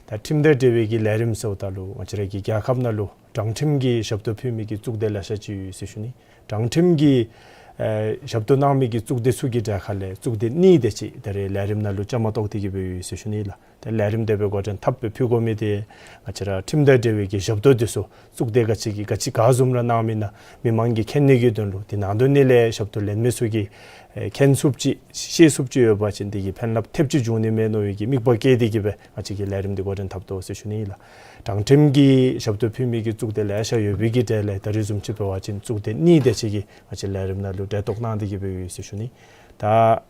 ད་ཁྲིམས་དང་འབྲེལ་བའི་གི་ལས་རིམ་ཟེརཝ་ད་ལུ་ང་བཅས་ར་གི་རྒྱལ་ཁབ་ནང་ལུ་དྲང་ཁྲིམས་ཀྱི་ཞབས་ཏོག་ཕུལ་མི་གི་གཙུག་སྡེ་ལེ་ཤ་ཅིག་ཡོད་ཟེར་ཞུ་ནི། དྲང་ཁྲིམས་ཀྱི་ཨེ་ཞབས་ཏོག་གནང་མི་གི་གཙུག་སྡེ་ཚུ་གི་གྲས་ཁ་ལས་གཙུག་སྡེ་གཉིས་དེ་ཅིག་ད་རེས་ལས་རིམ་ནང་ལུ་བཅའ་མར་གཏོགས་ཏེ་གི་སྦེ་ཡོད་ཟེར་ཞུ་ནི་ལགས། ཏེ་ལས་རིམ་དེ་སྦེ་འགོ་འདྲེན་འཐབ་སྦེ་ཕུལ་དགོ་མི་དེ་ང་བཅས་ར་ཁྲིམས་དང་འབྲེལ་བའི་གི་ཞབས་ཏོག་དེ་ཚུ་གཙུག་སྡེ་ག་ཅི་གི་ག་ཅི་ག་བཟུམ་ར་གནང་མི་ཨིན་ན་མི་མང་གིས་མཁྱེན་ནི་གི་དོན་ལུ་དེ་ནང་དོན་ནི་ལས་ཞབས་ཏོག་ལེན་མི་ཚུ་གིས་ཨེ་མཁྱེན་ཚུགསཔ་ཅིག་ཤེས་ཚུགསཔ་ཅིག་ཡོད་པ་ཅིན་དེ་གིས་ཕན་རླབས་ཐེབས་ཅིག་འབྱུང་ནི་མས་མནོ་བའི་གི་དམིགས་པ་བསྐྱེད་དེ་གི་སྦེ་ང་བཅས་ཀྱིས་ལས་རིམ་འདི་འགོ་འདྲེན་འཐབ་དོ་ཟེར་ཞུ་ནི་ལགས། དྲང་ཁྲིམས་ཀྱི་ཞབས་ཏོག་ཕུལ་མི་གི་གཙུག་སྡེ་ལེ་ཤ་ཡོད་པའི་གི་གྲས་ལས་ད་རེས་བཟུམ་ཅིག་འབད་བ་ཅིན་གཙུག་སྡེ་གཉིས་དེ་ཅིག་གིས་ང་བཅས་ལས་རིམ་ནང་ལུ་གྲལ་གཏོགས་གནང་སྟེ་གི་སྦེ་ཡོད་ཟེར་ཞུ་ནི། ད་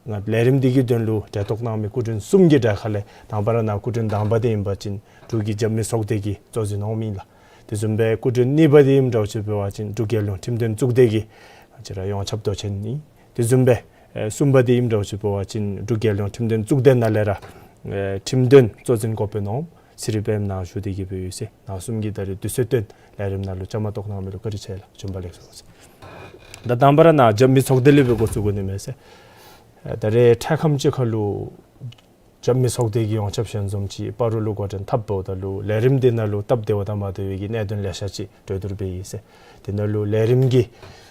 ང་ལས་རིམ་འདི་གི་དོན་ལུ་གྲལ་གཏོགས་གནང་མི་སྐུ་མགྲོན་གསུམ་གྱི་གྲས་ཁ་ལས་དང་པ་ར་ནཱ་སྐུ་མགྲོན་དང་པ་དེ་ཨིན་པ་ཅིན་འབྲུག་གི་རྒྱབ་མི་ཚོགས་སྡེ་གི་གཙོ་འཛིན་འོགམ་ཨིན་ལགས། དེ་བཟུམ་སྦེ་སྐུ་མགྲོན་གཉིས་པ་དེ་ཨིནམ་འདྲཝ་ཅིག་འབད་བ་ཅིན་འབྲུག་རྒྱལ་ཡོངས་ཁྲིམས་དོན་གཙུག་སྡེ་གི་ང་བཅས་ར་ཡོངས་ཁྱབ་མདོ་ཆེན་ཨིན། དེ་བཟུམ་སྦེ་ཨེ་གསུམ་པ་དེ་ཨིནམ་འདྲཝ་ཅིག་འབད་བ་ཅིན་འབྲུག་རྒྱལ་ཡོངས་ཁྲིམས་དོན་གཙུག་སྡེ་ནང་ལས་ར་ཨེ་ཁྲིམས་དོན་གཙོ་འཛིན་འགོ་དཔོན་འོགམ་ཚེ་རིང་དཔལམོ་ནཱ་བཞུགས་ཏེ་གི་སྦེ་ཡོད་ཟེར། ནཱ་གསུམ་གྱིས་ད་རེས་དུས་ཚོད་བཏོན་ལས་རིམ་ནང་ལུ་བཅའ་མར་གཏོགས་གནང་མི་ལུ་བཀའ་དྲིན་ཆེ་ལགས། བྱོན་པ་ལེགས་སོ་ཟེར། ད་དང་པ་ར་ནཱ་རྒྱབ་མི་ཚོགས་སྡེ་ལས་སྦེ་འགོ་བཙུགས་དགོ་ནི་མས་ཟེར། ཨེ་ད་རེས་འཕྲལ་ཁམས་ཅིག་ཁར་ལུ་རྒྱབ་མི་ཚོགས་སྡེ་གི་ཡོངས་ཁྱབ་ཞལ་འཛོམས་ཅིག་སྤ་རོ་ལུ་འགོ་འདྲེན་འཐབ་འབདཝ་ད་ལུ་ལས་རིམ་འདི་ནང་ལུ་སྟབས་བདེཝ་དང་མ་བདེ་བའི་གི་གནད་དོན་ལེ་ཤ་ཅིག་གྲོས་བསྡུར་འབད་ཡི་ཟེར། དེ་ནང་ལུ་ལས་རིམ་གྱི་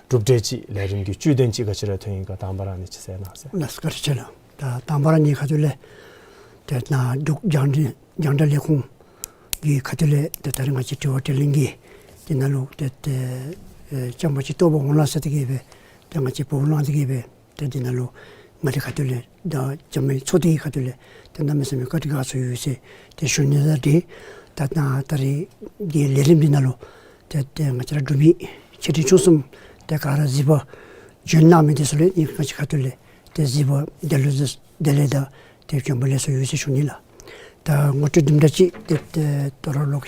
གྲུབ་འབྲས་ཅིག་ལས་རིམ་གྱི་བཅུད་དོན་ཅིག་ག་ཅི་ར་ཐོན་ཡི་ག་དང་པ་ར་ཨ་ནི་ཅིག་གསལ་གནང་ཟེར། ལགས་སོ། བཀའ་དྲིན་ཆེ་ལགས། ད་དང་པ་ར་ངེའི་ཁ་ཐུག་ལས་ཏེ་ནཱ་འབྲུག་རྒྱང་འདྲེན་རྒྱང་བསྒྲགས་ལས་ཁུངས་ཀྱི་ཁ་ཐུག་ལས་ཏེ་ད་རེས་ང་བཅས་དྲི་བ་དྲིས་ལན་གྱི་དེ་ནང་ལུ་ཏེ་ཏེ་ཨེ་བཅའ་མར་ཅིག་གཏོགས་པར་འོང་ལགས་ཟེར་ཏེ་གི་སྦེ་ཏེ་ང་བཅས་འབོ་ལངས་ཏེ་གི་སྦེ་ཏེ་འདི་ནང་ལུ་ང་བཅས་ཁ་ཐུག་ལས་ད་རྒྱབ་མི་ཚོགས་སྡེ་གི་ཁ་ཐུག་ལས་ཏེ་གནམ་མེད་ས་མེད་བཀའ་དྲིན་དགའ་ཚོར་ཡོད་ཟེར་ཏེ་ཞུ་ནི་ལགས། ཏེ་ད་ད་ད་རེས་ཀྱི་ལས་རིམ་འདི་ནང་ལུ་ཏེ་ཏེ་ང་བཅས་ར་འབྲུག་མི་ཆེ་འབྲིང་ཆུང་གསུམ་ཏེ་ག་ར་གཟིགས་པར་བྱོན་གནང་མི་དེ་ཚུ་ལུ་ཨ་ནི་ང་བཅས་ཁ་ཐུག་ལས་ཏེ་གཟིགས་པར་བདེ་ལེགས་བདེ་ལེགས་དང་ཏེ་བྱོན་པ་ལེགས་སོ་ཡོད་ཟེར་ཞུ་ནི་ལགས། ད་ངོ་སྤྲོད་དུམ་གྲ་ཅིག་ཏེ་ཏེ་ད་རུང་ལོག་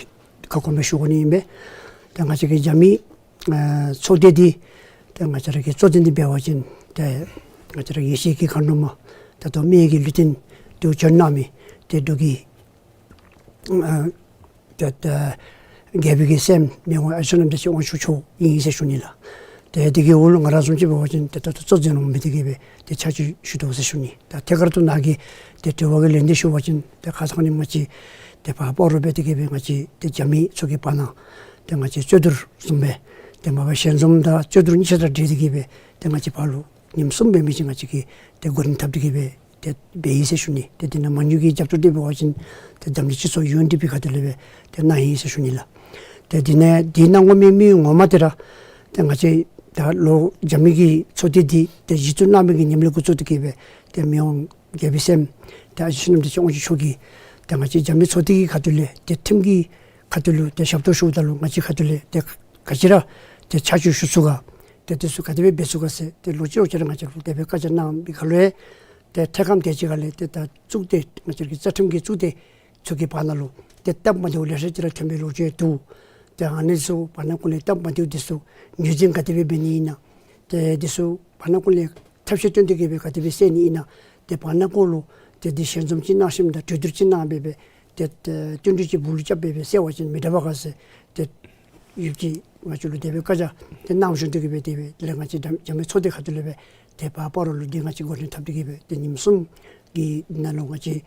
ཁ་སྐོང་སྦེ་ཞུ་དགོ་ནི་ཨིན་པས། ཏེ་ང་བཅས་ཀྱི་རྒྱབ་མི་ཨ་ཚོགས་སྡེ་འདི་ཏེ་ང་བཅས་ར་གི་གཙོ་འཛིན་འདི་འབད་བ་ཅིན་ཏེ་ང་བཅས་ར་ཡེ་ཤེས་ཀྱི་མཁའ་འགྲོ་མ་ད་ལྟོ་མི་ཡི་གི་ལུས་རྟེན་དུ་བྱོན་གནང་མི་ཏེ་འབྲུག་གི་ཨ་ཏེ་ཏེ་རྒྱལ་པོའི་གི་སྲསམོ་མི་དབང་ཨ་ཤོ་རྣམ་རྒྱལ་ཅིག་དབང་ཕྱུག་མཆོག་ཨིན་ཟེར་ཞུ་ནི་ལགས། ཏེ་དེ་གི་འོག་ལུ་ང་ར་བཟུམ་ཅིག་འབད་བ་ཅིན་ཏེ་ད་ལྟོ་གཙོ་འཛིན་འོགམ་སྦེ་དེ་གི་སྦེ་ཏེ་ཕྱག་ཕྱིད་ཞུ་དོ་ཟེར་ཞུ་ནི། ད་ཐད་ཀར་དུ་ནཱ་གི་ཏེ་དྲི་བ་གི་ལན་འདི་ཞུ་བ་ཅིན་ཏེ་ཁ་སང་ནི་ང་བཅས་ཏེ་ཕར་སྤ་རོ་སྦེ་དེ་གི་སྦེ་ང་བཅས་ཏེ་རྒྱབ་མི་ཚུ་གི་བར་ན་ཏེ་ང་བཅས་རྩོད་བསྡུར་བཟུམ་སྦེ་ཏེ་མ་པ་ཞལ་འཛོམས་དང་རྩོད་བསྡུར་གཉིས་ཆ་ར་འབྲེལ་ཏེ་གི་སྦེ་ཏེ་ང་བཅས་ཕར་ལུ་ཉིནམ་གསུམ་འབད་མི་ཅིག་ང་བཅས་ཀྱིས་ཏེ་འགོ་འདྲེན་འཐབ་སྟེ་གི་སྦེ་ཏེ་འབད་ཡི་ཟེར་ཞུ་ནི། ཏེ་དེ་ནང་མ་དངུལ་གྱི་རྒྱབ་སྐྱོར་འདི་འབད་བ་ཅིན་ཏེ་འཛམ་གླིང་སྤྱི་ཚོགས་ཡུ་ཨེན་ཌི་པི་ཁ་ཐུག་ལས་སྦེ་ཏེ་གནང་ཡི་ཟེར་ཞུ་ནི་ལགས། ཏེ་དེ་ནང་འདི་གནང་དགོ་མི་དམིགས་ཡུལ་ངོ་མ་འདི་ར་ཏེ་ང་བཅས་ད་ལོག་རྒྱབ་མི་གི་ཚོགས་སྡེ་འདི་ཏེ་གཞི་བཙུགས་གནང་མི་གི་ཉིནམ་ལས་འགོ་བཙུགས་ཏེ་གི་སྦེ་ཏེ་མི་དབང་རྒྱལ་པོའི་སྲསམོ་ཏེ་ཨ་ཞེ་བསོད་ནམས་རྡོ་རྗེ་དབང་ཕྱུག་མཆོག་གིས་ཏེ་ང་བཅས་རྒྱབ་མི་ཚོགས་སྡེ་གི་ཁ་ཐུག་ལས་ཏེ་ཁྲིམས་ཀྱི་ཁ་ཐུག་ལུ་ཏེ་ཞབས་ཏོག་ཞུཝ་ད་ལུ་ང་བཅས་ཁ་ཐུག་ལས་ཏེ་ག་ཅི་ར་ཏེ་ཆ་འཇོག་ཞུ་ཚུགས་ག་ཏེ་དེ་ཚུ་ག་དེ་སྦེ་འབད་ཚུགས་ག་ཟེར་ཏེ་ལོག་ཅི་ལོག་ཅི་ར་ང་བཅས་ལུ་དེ་སྦེ་བཀའ་རྒྱ་གནང་བའི་ཁར་ལུ་ཡང་ཏེ་འཕྲལ་ཁམས་དེ་ཅིག་ཁ་ལས་ཏེ་ད་གཙུག་སྡེ་ང་བཅས་ཀྱི་རྩ་ཁྲིམས་ཀྱི་གཙུག་སྡེ་ཚུ་གི་བར་ན་ལུ་ཏེ་སྟབས་མ་བདེཝ་ལེ་ཤ་ཅིག་ར་ཐོན་པའི་ལོ་རྒྱུས་འདུག། ཏེ་ཨ་ནི་ཚུ་བར་ན་ཀུན་ལས་སྟབས་མ་བདེཝ་དེ་ཚུ་ངོས་འཛིན་ག་དེ་སྦེ་འབད་ནི་ཨིན་ན། ཏེ་དེ་ཚུ་བར་ན་ཀུན་ལས་ཐབས་ཤེས་བཏོན་ཏེ་གི་སྦེ་ག་དེ་སྦེ་སེལ་ནི་ཨིན་ན། ཏེ་བར་ན་ཀུན་ལུ་ཏེ་འདི་ཞལ་འཛོམས་ཅིག་གནང་ཞིནམ་ད་གྲོས་བསྡུར་ཅིག་གནང་སྦེ་སྦེ་ཏེ་ཏེ་བསྟུན་གྲོས་ཅིག་སྦུག་ལུ་རྐྱབ་སྦེ་སྦེ་སེལ་བ་ཅིན་མི་དྲག་པས་ག་ཟེར་ཏེ་ཡོདཔ་ཅིག་ང་བཅས་ལུ་དེ་སྦེ་བཀའ་རྒྱ་ཏེ་གནང་བཞིན་དུ་གི་སྦེ་དེ་སྦེ་དེ་ལས་ང་བཅས་རྒྱབ་རྒྱབ་མི་ཚོགས་སྡེ་ཁ་ཐུག་ལས་སྦེ་ཏེ་ཕར་སྤ་རོ་ལུ་ཏེ་ང་བཅས་འགོ་འདྲེན་འཐབ་སྟེ་གི་སྦེ་ཏེ་ཉིནམ་གསུམ་གྱི་ནང་ལུ་ང་བཅས་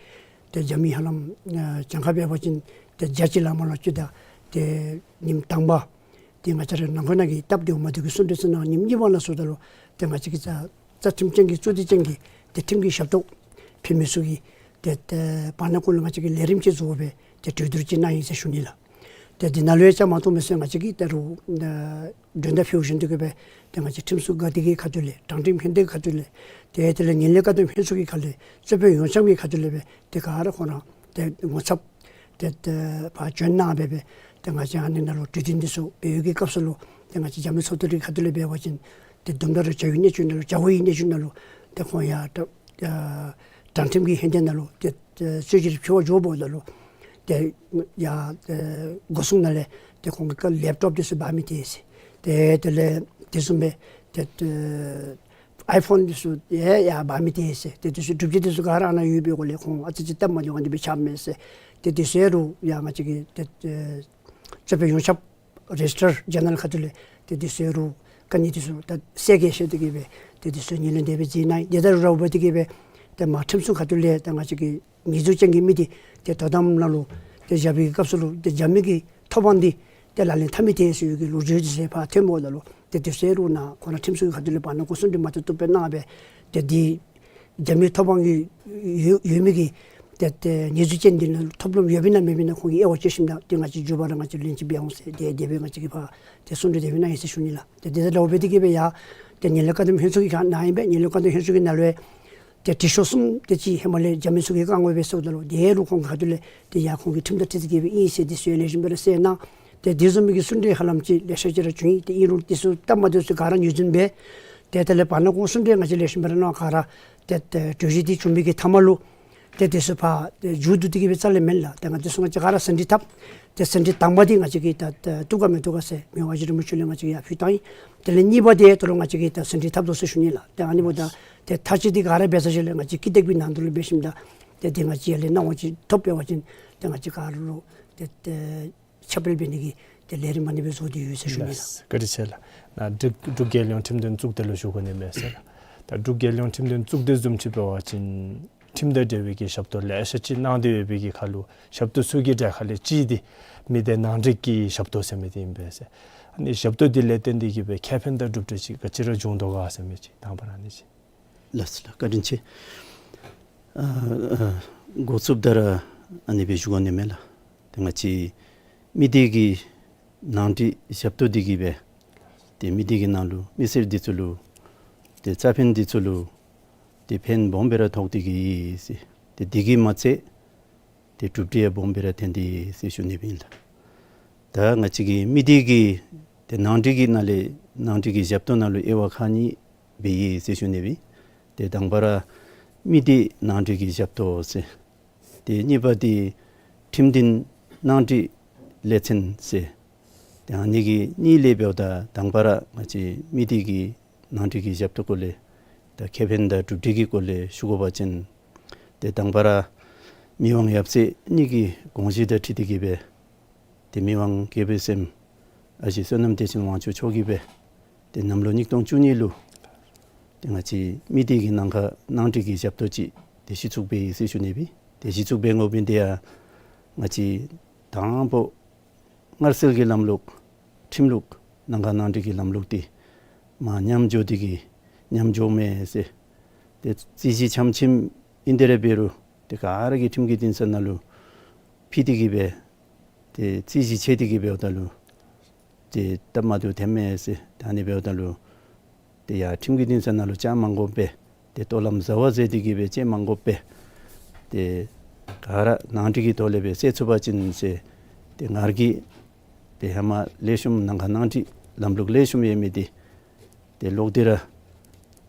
ཏེ་རྒྱབ་མི་ཧ་ལམ་ཨ་གྱངས་ཁ་འབད་བ་ཅིན་ཏེ་བརྒྱ་ཅིག་ལས་མ་ལྷོད་ཅི། ད་ཏེ་ཉིནམ་དང་པ་ཏེ་ང་བཅས་ར་ནང་འཁོད་ནང་གི་སྟབས་བདེཝ་མ་བདེཝ་གི་གསུང་གྲོས་ཚུ་གནང་། ཉིནམ་གཉིས་པ་ལ་སོང་ད་ལུ་ཏེ་ང་བཅས་ཀྱི་རྩ་རྩ་ཁྲིམས་ཅན་གྱི་གཙུག་སྡེ་ཅན་གྱི་ཏེ་ཁྲིམས་ཀྱི་ཞབས་ཏོག་ཕུལ་མི་ཚུ་གིས་ཏེ་ཏེ་བར་ན་ཀུན་ལུ་ང་བཅས་ཀྱིས་ལས་རིམ་ཅིག་བཟོ་སྦེ་ཏེ་གྲོས་བསྡུར་ཅིག་གནང་ཡི་ཟེར་ཞུ་ནི་ལགས། ཏེ་འདི་ནང་ལུ་ཡང་བཅའ་མར་གཏོགས་མི་ཚུ་ང་བཅས་ཀྱིས་ད་རུང་ཨ་མགྲོན་བརྡ་ཕུལ་བཞིན་དུ་གི་སྦེ་ཏེ་ང་བཅས་ཁྲིམས་སྲུང་འགག་སྡེ་གི་ཁ་ཐུག་ལས་དྲང་ཁྲིམས་ལྷན་སྡེ་གི་ཁ་ཐུག་ལས་ཏེ་དེ་ལས་ངན་ལྷད་བཀག་སྡོམ་ལྷན་ཚོགས་ཀྱི་ཁ་ལས་རྩོད་དཔོན་ཡོངས་ཁྱབ་ཀྱི་ཁ་ཐུག་ལས་སྦེ་ཏེ་ག་ར་ཁོང་ར་ཏེ་ངོ་ཚབ་ཏེ་ཏེ་ཕར་བྱོན་གནང་སྦེ་སྦེ་ཏེ་ང་བཅས་ཨ་ནི་ནང་ལུ་གྲོས་བསྟུན་འདི་ཚུ་འབད་བའི་གི་སྐབས་སུ་ལུ་ཏེ་ང་བཅས་རྒྱབ་མི་ཚོགས་སྡེ་གི་ཁ་ཐུག་ལས་འབད་བ་ཅིན་ཏེ་དུམ་གྲ་རེ་བྱ་བའི་གནས་ཚུལ་ནང་ལུ་བྱ་བའི་གནས་ཚུལ་ནང་ལུ་ཏེ་ཁོང་ཡར་ཏེ་ཨ་དྲང་ཁྲིམས་ཀྱི་ལྷན་སྡེ་ནང་ལུ་ཏེ་ཨ་རྩོད་གཞི་རེ་ཕུལ་བར་འགྱོ་འབདཝ་ད་ལུ་ཏེ་ཡར་ཨ་སྒོ་སྲུང་ནང་ལས་ཏེ་ཁོང་གི་ཀ་ལེབ་ཊོབ་འདི་ཚུ་འབག་མི་ཏེ་ཟེར། ཏེ་དེ་ལས་དེ་བཟུམ་སྦེ་ཏེ་ཨ་ཨའི་ཕོན་འདི་ཚུ་ཡང་ཡར་འབག་མི་ཏེ་ཟེར། ཏེ་དེ་ཚུ་སྒྲུབ་བྱེད་འདི་ཚུ་ག་ར་ཨ་ནཱ་ཡོད་པའི་སྒོ་ལས་ཁོང་ཨ་ཙི་ཅིག་སྟབས་མ་བདེཝ་ཨ་ནི་སྦེ་ཆགས་མས་ཟེར། ཏེ་དེ་ཚུ་ཡང་རུང་ཡར་ང་བཅས་ཀྱི་ཏེ་ཨ་རྩོད་དཔོན་ཡོངས་ཁྱབ་ རེ་ཇིས་ཊར་ཇར་ནལ་ཁ་ཐུག་ལས་ཏེ་དེ་ཚུ་རུ་དཀའ་ངལ་དེ་ཚུ་ད་སེལ་གེ་ཟེར་དེ་གིས་སྦེ་ཏེ་དེ་ཚུ་ངོས་ལེན་དེ་སྦེ་མཛད་གནང་ཡི། དེ་དང་ར་བ་དེ་གིས་སྦེ་ཏེ་མ་ཁྲིམས་སྲུང་ཁ་ཐུག་ལས་ད་ང་བཅས་ཀྱི་ཉེས་འཛུགས་ཅན་གྱི་མི་དེ་ཏེ་དོ་དམ་ནང་ལུ་ཏེ་བཞག་པའི་སྐབས་སུ་ལུ་ཏེ་རྒྱབ་མི་གི་ཐོབ་དབང་འདི་ཏེ་ལག་ལེན་འཐབ་མི་ཏེ་ཟེར་བའི་གི་ལོ་རྒྱུས་འདི་ཚུ་ཕར་ཐོནམ་ད་ལུ་ཏེ་དེ་ཚུ་རུ་ནཱ་ཁོང་ར་ཁྲིམས་སྲུང་ཁ་ཐུག་ལས་བར་ན་གུང་གསུམ་འདི་མ་ཐུབ་ཐུབ་སྦེ་གནང་སྦེ་ཏེ་འདི་རྒྱབ་མི་ཐོབ་དབང་གི་ཡོད་ཡོད་མི་གི་ཏེ་ཏེ་ཉེས་འཛུགས་ཅན་འདི་ནང་ཐོབ་ལམ་ཡོདཔ་ཨིན་ན་མེདཔ་ཨིན་ན་ཁོང་གིས་དབྱེ་བ་དཔྱད་ཞིནམ་ད་ཏེ་ང་བཅས་མགྱོགས་པ་ར་ང་བཅས་ལན་ཅིག་འབད་འོང་ཟེར་ཏེ་དེ་སྦེ་ང་བཅས་ཀྱིས་ཕར་ཏེ་གསུང་གྲོས་དེ་སྦེ་གནང་ཡི་ཟེར་ཞུ་ནི་ལགས། ཏེ་དེ་དང་ར་བ་དེ་གིས་སྦེ་ཡང་ཏེ་ངན་ལྷད་བཀག་སྡོམ་ལྷན་ཚོགས་ཀྱི་ཁ་ནང་ཨིན་པས། ངན་ལྷད་བཀག་སྡོམ་ལྷན་ཚོགས་ཀྱི་ནང་ལུ་ཏེ་དྲི་ཤོག་གསུམ་དེ་ཅིག་ཧེ་མ་ལས་རྒྱབ་མི་ཚུ་གིས་བཀང་དགོ་པས་ཟེརཝ་ད་ལུ་དེ་ལུ་ཁོང་གི་ཁ་ཐུག་ལས་ཏེ་ཡ་ཁོང་གིས་ཁྲིམས་དང་འཁྲིལ་ཏེ་གིས་སྦེ་ཨིན་ཟེར་དེ་ཚུ་ལེགས་ཤོམ་སྦེ་ར་གསལ་གནང་། ཏེ་དེ་བཟུམ་མའི་གི་གསུང་གྲོས་ཧ་ལམ་ཅིག་ལེ་ཤ་ཅིག་ར་བྱུང་ཡི། ཏེ་ཨིན་རུང་དེ་ཚུ་སྟབས་མ་བདེཝ་ཚུ་ག་ར་ངོས་འཛིན་འབད། ཏེ་དེ་ལས་བར་ན་གུང་གསུང་གྲོས་ང་བཅས་ལེགས་ཤོམ་སྦེ་ར་གནང་ག་ར་ཏེ་ཏེ་གྲོས་གཞི་དེ་བྱུང་མི་གི་མཐའ་མ་ལུ་ཏེ་དེ་ཚུ་ཕར་ཏེ་མཇུག་བསྡུ་སྟེ་གིས་སྦེ་རྩ་ལས་མེན་ལགས། ཏེ་ང་དེ་ཚུ་ང་བཅས་ག་ར་ཟིན་བྲིས་བཏབ། ཏེ་ཟིན་བྲིས་དང་པ་དེ་ང་བཅས་ཀྱིས་ད་ད་བཏུབ་ག་མི་བཏུབ་ག་ཟེར་མི་དབང་རྗེ་རིན་པོ་ཆེ་ལུ་ང་བཅས་ཀྱིས་ཡར་ཕུལ་བཏང་ཡི། དེ་ལས་གཉིས་པ་དེ་ད་རུང་ང་བཅས་ཀྱིས་ད་ཟིན་བྲིས་བཏབ་དོ་ཟེར་ཞུ་ནི་ལགས། ཏེ་ཨ་ནི་འབདཝ་ད་ཏེ་ཐག་བཅད་དེ་ག་ར་འབད་ཚར་ཞིནམ་ལས་ང་བཅས་ཀྱི་ཏེག་པའི་ནང་དོན་ལུ་འབད་ཞིནམ་ད་ཏེ་དེ་ང་བཅས་ཡར་ལས་གནང་བ་ཅིན་ཐོབ་འབད་བ་ཅིན་ཏེ་ང་བཅས་ག་ར་ལུ་ཏེ་ཏེ་ཁྱབ་སྤེལ་འབད་ནི་གི་ཏེ་ལས་རིམ་ཨ་ནི་སྦེ་བཟོ་སྟེ་ཡོད་ཟེར་ཞུ་ནི་ལགས། ལགས། བཀའ་དྲིན་ཆེ་ལགས། ནཱ་འབྲུག་འབྲུག་རྒྱལ་ཡོངས་ཁྲིམས་དོན་གཙུག་སྡེ་ལུ་ཞུ་དགོ་ནི་མས་ཟེར་ལགས། ད་འབྲུག་རྒྱལ་ཡོངས་ཁྲིམས་དོན་གཙུག་སྡེ་བཟུམ་ཅིག་འབད་བ་ཅིན་ཁྲིམས་དང་འབྲེལ་བའི་གི་ཞབས་ཏོག་ལེ་ཤ་ཅིག་གནང་སྟེ་ཡོད་པའི་གི་ཁར་ལུ་ཞབས་ཏོག་ཚུ་གི་གྲས་ཁ་ལས་གཅིག་འདི་མི་སྡེ་ནང་འགྲིག་གི་ཞབས་ཏོག་ཟེར་མི་འདི་ཨིན་པས་ཟེར། ཨ་ནི་ཞབས་ཏོག་འདི་ལས་བརྟེན་ཏེ་གིས་སྦེ་ཁེ་ཕན་དང་གྲུབ་འབྲས་ཅིག་ག་ཅི་ར་བྱུང་དོ་ག་ཟེར་མི་ཅིག་དང་པ་ར་ཨ་ནི་ཅིག། ལགས་སོ་ལགས། བཀའ་དྲིན་ཆེ། ཨ་ཨ་འགོ་བཙུགསཔ་ད་ར་ཨ་ནི་སྦེ་ཞུ་དགོ་ནི་མས་ལགས། ཏེ་ང་བཅས་མི་སྡེ་གི་ནང་འགྲིག་ཞབས་ཏོག་འདི་གིས་སྦེ་ཏེ་མི་སྡེ་གི་ནང་ལུ་མི་སེར་འདི་ཚུ་ལུ་ཏེ་རྩ་ཕན་འདི་ཚུ་ལུ་ཏེ་ཕན་སྦོམ་སྦེ་ར་ཐོགས་ཏེ་གིས་ཟེར། ཏེ་འདི་གིས་མ་ཚད་ཏེ་གྲུབ་འབྲས་ཡང་སྦོམ་སྦེ་ར་ཐོན་ཏེ་ཟེར་ཞུ་ནི་སྦེ་ཨིན་ལགས། ད་ང་བཅས་ཀྱི་མི་སྡེ་གི་ཏེ་ནང་འགྲིག་གི་ནང་ལས་ནང་འགྲིག་གི་ཞབས་ཏོག་ནང་ལུ་དབྱེ་བ་ཁག་གཉིས་སྦེ་ཡོད་ཟེར་ཞུ་ནི་སྦེ། ཏེ་དང་པ་ར་མི་སྡེ་ནང་འགྲིག་གི་ཞབས་ཏོག་ཟེར། ཏེ་གཉིས་པ་འདི་ཁྲིམས་འདུན་ནང་འགྲིག་ལས་ཚན་ཟེར། ཏེ་ཨ་ནི་གི་གཉིས་ལས་འབདཝ་ད་དང་པ་ར་ང་བཅས་མི་སྡེ་གི་ནང་འགྲིག་གི་ཞབས་ཏོག་སྐོར་ལས་ད་ཁེ་ཕན་དང་གྲུབ་འབྲས་ཀྱི་སྐོར་ལས་ཞུ་དགོ་པ་ཅིན་ཏེ་དང་པ་ར་མི་དབང་ཡབ་སྲས་གཉིས་ཀྱི་དགོངས་གཞི་དང་འཁྲིལ་ཏེ་གིས་སྦེ་ཏེ་མི་དབང་དགྱེས་པའི་སེམས་ཨ་ཞེ་བསོད་ནམས་བདེ་ཆེན་དབང་ཕྱུག་མཆོག་གིས་སྦེ་ཏེ་གནམ་ལོ་ཉིས་སྟོང་བཅུ་གཉིས་ལུ་ཏེ་ང་བཅས་མི་སྡེ་གི་ནང་ཁ་ནང་འགྲིག་གི་ཞབས་ཏོག་ཅིག་ཏེ་གཞི་བཙུགས་འབད་ཡི་ཟེར་ཞུ་ནི་སྦེ། ཏེ་གཞི་བཙུགས་འབད་དགོ་མི་འདི་ཡང་ང་བཅས་དང་པ་སྔར་སྲོལ་གྱི་ལམ་ལུགས་ཁྲིམས་ལུགས་ནང་ཁ་ནང་འགྲིག་གི་ལམ་ལུགས་འདི་མར་ཉམས་འགྱོ་སྟེ་གིས་ཉམས་འགྱོཝ་མས་ཟེར། ཏེ་རྩོད་གཞི་ཆམ་ཆིམ་ཨིན་དེ་ར་འབད་རུང་ཏེ་ག་ར་གིས་ཁྲིམས་ཀྱི་འདུན་ས་ནང་ལུ་ཕུལ་ཏེ་གིས་སྦེ་ཏེ་རྩོད་གཞི་ཆད་དེ་གིས་འབདཝ་ད་ལུ་ཏེ་སྟབས་མ་བདེཝ་ཐོནམ་མས་ཟེར། ད་ཨ་ནི་འབདཝ་ད་ལུ་ཏེ་ཡར་ཁྲིམས་ཀྱི་འདུན་ས་ནང་ལུ་བཅར་མ་དགོ་པར་ཏེ་ལྟོ་ལམ་བཟའ་བ་མཛད་དེ་གིས་སྦེ་བཅར་མ་དགོ་པར་ཏེ་ག་ར་ནང་འགྲིག་གི་ཐོག་ལས་སྦེ་སེལ་ཚུགས་པ་ཅིན་ཟེར། ཏེ་ང་ར་གིས་ཏེ་ཧེ་མ་ལེགས་ཤོམ་ནང་ཁ་ནང་འགྲིག་ལམ་ལུགས་ལེགས་ཤོམ་ཡོད་མི་འདི་ཏེ་ལོག་སྟེ་ར་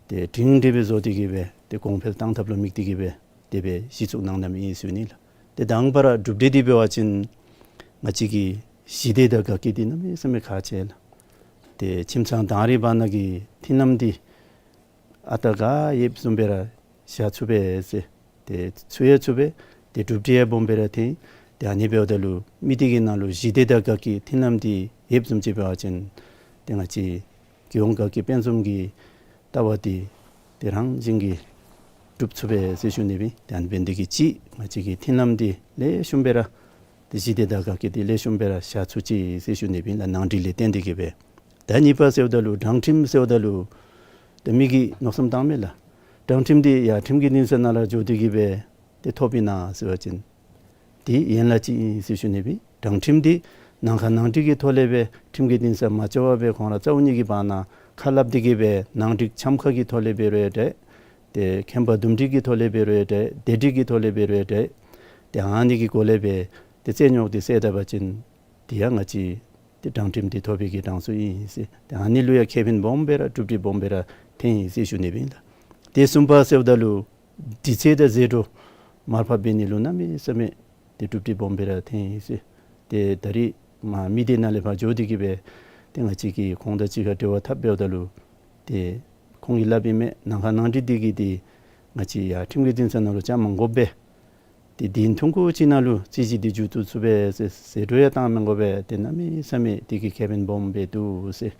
ཏེ་སྒྲིང་སྒྲི་སྦེ་བཟོ་སྟེ་གིས་སྦེ་ཏེ་གོང་འཕེལ་གཏང་ཐབས་ལུ་དམིགས་ཏེ་གིས་སྦེ་དེ་སྦེ་གཞི་བཙུགས་གནང་གནངམ་ཨིན་ཟེར་ཞུ་ནི་ལགས། ཏེ་དང་པ་ར་གྲུབ་འབྲས་འདི་འབད་བ་ཅིན་ང་བཅས་ཀྱི་ཞི་བདེ་དང་དགའ་སྐྱིད་འདི་གནམ་མེད་ས་མེད་ཁག་ཆེ་ལགས། ཏེ་ཁྱིམ་ཚང་དང་རིགས་བར་ན་གི་མཐུན་ལམ་འདི་ཨ་རྟག་ག་ཡོདཔ་བཟུམ་སྦེ་ར་བཞག་ཚུགས་པས་ཟེར། ཏེ་ཚུགས་ཡང་ཚུགས་པས། ཏེ་གྲུབ་འབྲས་ཡང་སྦོམ་སྦེ་ར་ཐོན། ཏེ་ཨ་ནི་འབདཝ་ད་ལུ་མི་སྡེ་གི་ནང་ལུ་ཞི་བདེ་དང་དགའ་སྐྱིད་མཐུན་ལམ་འདི་ཡོདཔ་བཟུམ་ཅིག་འབད་བ་ཅིན་ཏེ་ང་བཅས་རྒྱལ་ཡོངས་དགའ་སྐྱིད་དཔལ་འཛོམས་ཀྱི་ལྟ་བ་འདི་ཏེ་རང་བཞིན་གྱིས་འགྲུབ་ཚུགས་པས་ཟེར་ཞུ་ནི་སྦེ། ཏེ་ཨ་ནི་འབད་ནི་འདི་གིས་གཅིག་ང་བཅས་ཀྱི་མཐུན་ལམ་འདི་ལེགས་ཤོམ་སྦེ་ར་ཏེ་ཞི་བདེ་དང་དགའ་སྐྱིད་འདི་ལེགས་ཤོམ་སྦེ་ར་བཞག་ཚུགས་ཅི་ཟེར་ཞུ་ནི་སྦེ་ལགས། ནང་འགྲིག་ལས་བརྟེན་ཏེ་གིས་སྦེ། ད་གཉིས་པ་ཟེརཝ་ད་ལུ་དྲང་ཁྲིམས་ཟེརཝ་ད་ལུ་ཏེ་མི་གིས་མནོ་བསམ་བཏངམ་མས་ལགས། དྲང་ཁྲིམས་འདི་ཡར་ཁྲིམས་ཀྱི་འདུན་ས་ནང་ལུ་འགྱོ་སྟེ་གིས་སྦེ་ཏེ་ཐོབ་ཨིན་ན་ཟེར་བ་ཅིན་འདི་ཡན་ལག་གཅིག་ཨིན་ཟེར་ཞུ་ནི་སྦེ། དྲང་ཁྲིམས་འདི་ནང་ཁ་ནང་འགྲིག་གི་ཐོག་ལས་སྦེ་ཁྲིམས་ཀྱི་འདུན་ས་མ་འགྱོ་བར་སྦེ་ཁོང་ར་རྩ་བོ་ཉིད་ཀྱི་བར་ན་ཁ་སླབ་སྟེ་གིས་སྦེ་ནང་འགྲིག་འཆམ་ཁ་གི་ཐོག་ལས་འབད་རུང་ཡང་འདྲ། ཏེ་ཁེམ་པ་འདུམ་འགྲིག་གི་ཐོག་ལས་འབད་རུང་ཡང་འདྲ། བདེ་སྒྲིག་གི་ཐོག་ལས་འབད་རུང་ཡང་འདྲ། ཏེ་ཨ་ནི་གི་སྒོ་ལས་སྦེ་ཏེ་རྩོད་རྙོགས་འདི་སེལ་ད་པ་ཅིན་འདི་ཡང་ང་བཅས་ཏེ་དྲང་ཁྲིམས་འདི་ཐོབ་པའི་གི་གྲངས་སུ་ཨིན་ཟེར། ཏེ་ཨ་ནི་ལུ་ཡང་ཁེ་ཕན་སྦོམ་སྦེ་ར་གྲུབ་འབྲས་སྦོམ་སྦེ་ར་ཐོན་ཡི་ཟེར་ཞུ་ནི་སྦེ་ཨིན་ལགས། ཏེ་གསུམ་པ་ཟེརཝ་ད་ལུ་དུས་ཚོད་དང་ཟད་འགྲོ་མར་ཕབ་འབད་ནི་ལུ་གནམ་མེད་ས་མེད་ཏེ་གྲུབ་འབྲས་སྦོམ་སྦེ་ར་ཐོན་ཡི་ཟེར། ཏེ་ད་རིས་མར་མི་སྡེ་ནང་ལས་ཕར་འགྱོ་སྟེ་གིས་སྦེ་ཏེ་ང་བཅས་ཀྱིས་ཁོང་དང་གཅིག་ཁར་འབྲེལ་བ་འཐབ་འབདཝ་ད་ལུ་ཏེ་ཁོང་གིས་སླབ་ཨིན་མས། ནང་ཁ་ནང་འགྲིག་འདི་གིས་ཏེ་ང་བཅས་ཡར་ཁྲིམས་ཀྱི་འདུན་ས་ནང་ལུ་བཅར་མ་དགོ་པར་ ཏེ་དེ་ཐུང་ཀུ་ཅིག་ནང་ལུ་རྩོད་གཞི་འདི་མཇུག་བསྡུ་ཚུགས་པས་ཟེར་ཟད་འགྲོ་ཡང་བཏང་མི་དགོ་པས། ཏེ་གནམ་མེད་ས་མེད་དེ་གིས་ཁེ་ཕན་སྦོམ་སྦེ་འདུག་ཟེར་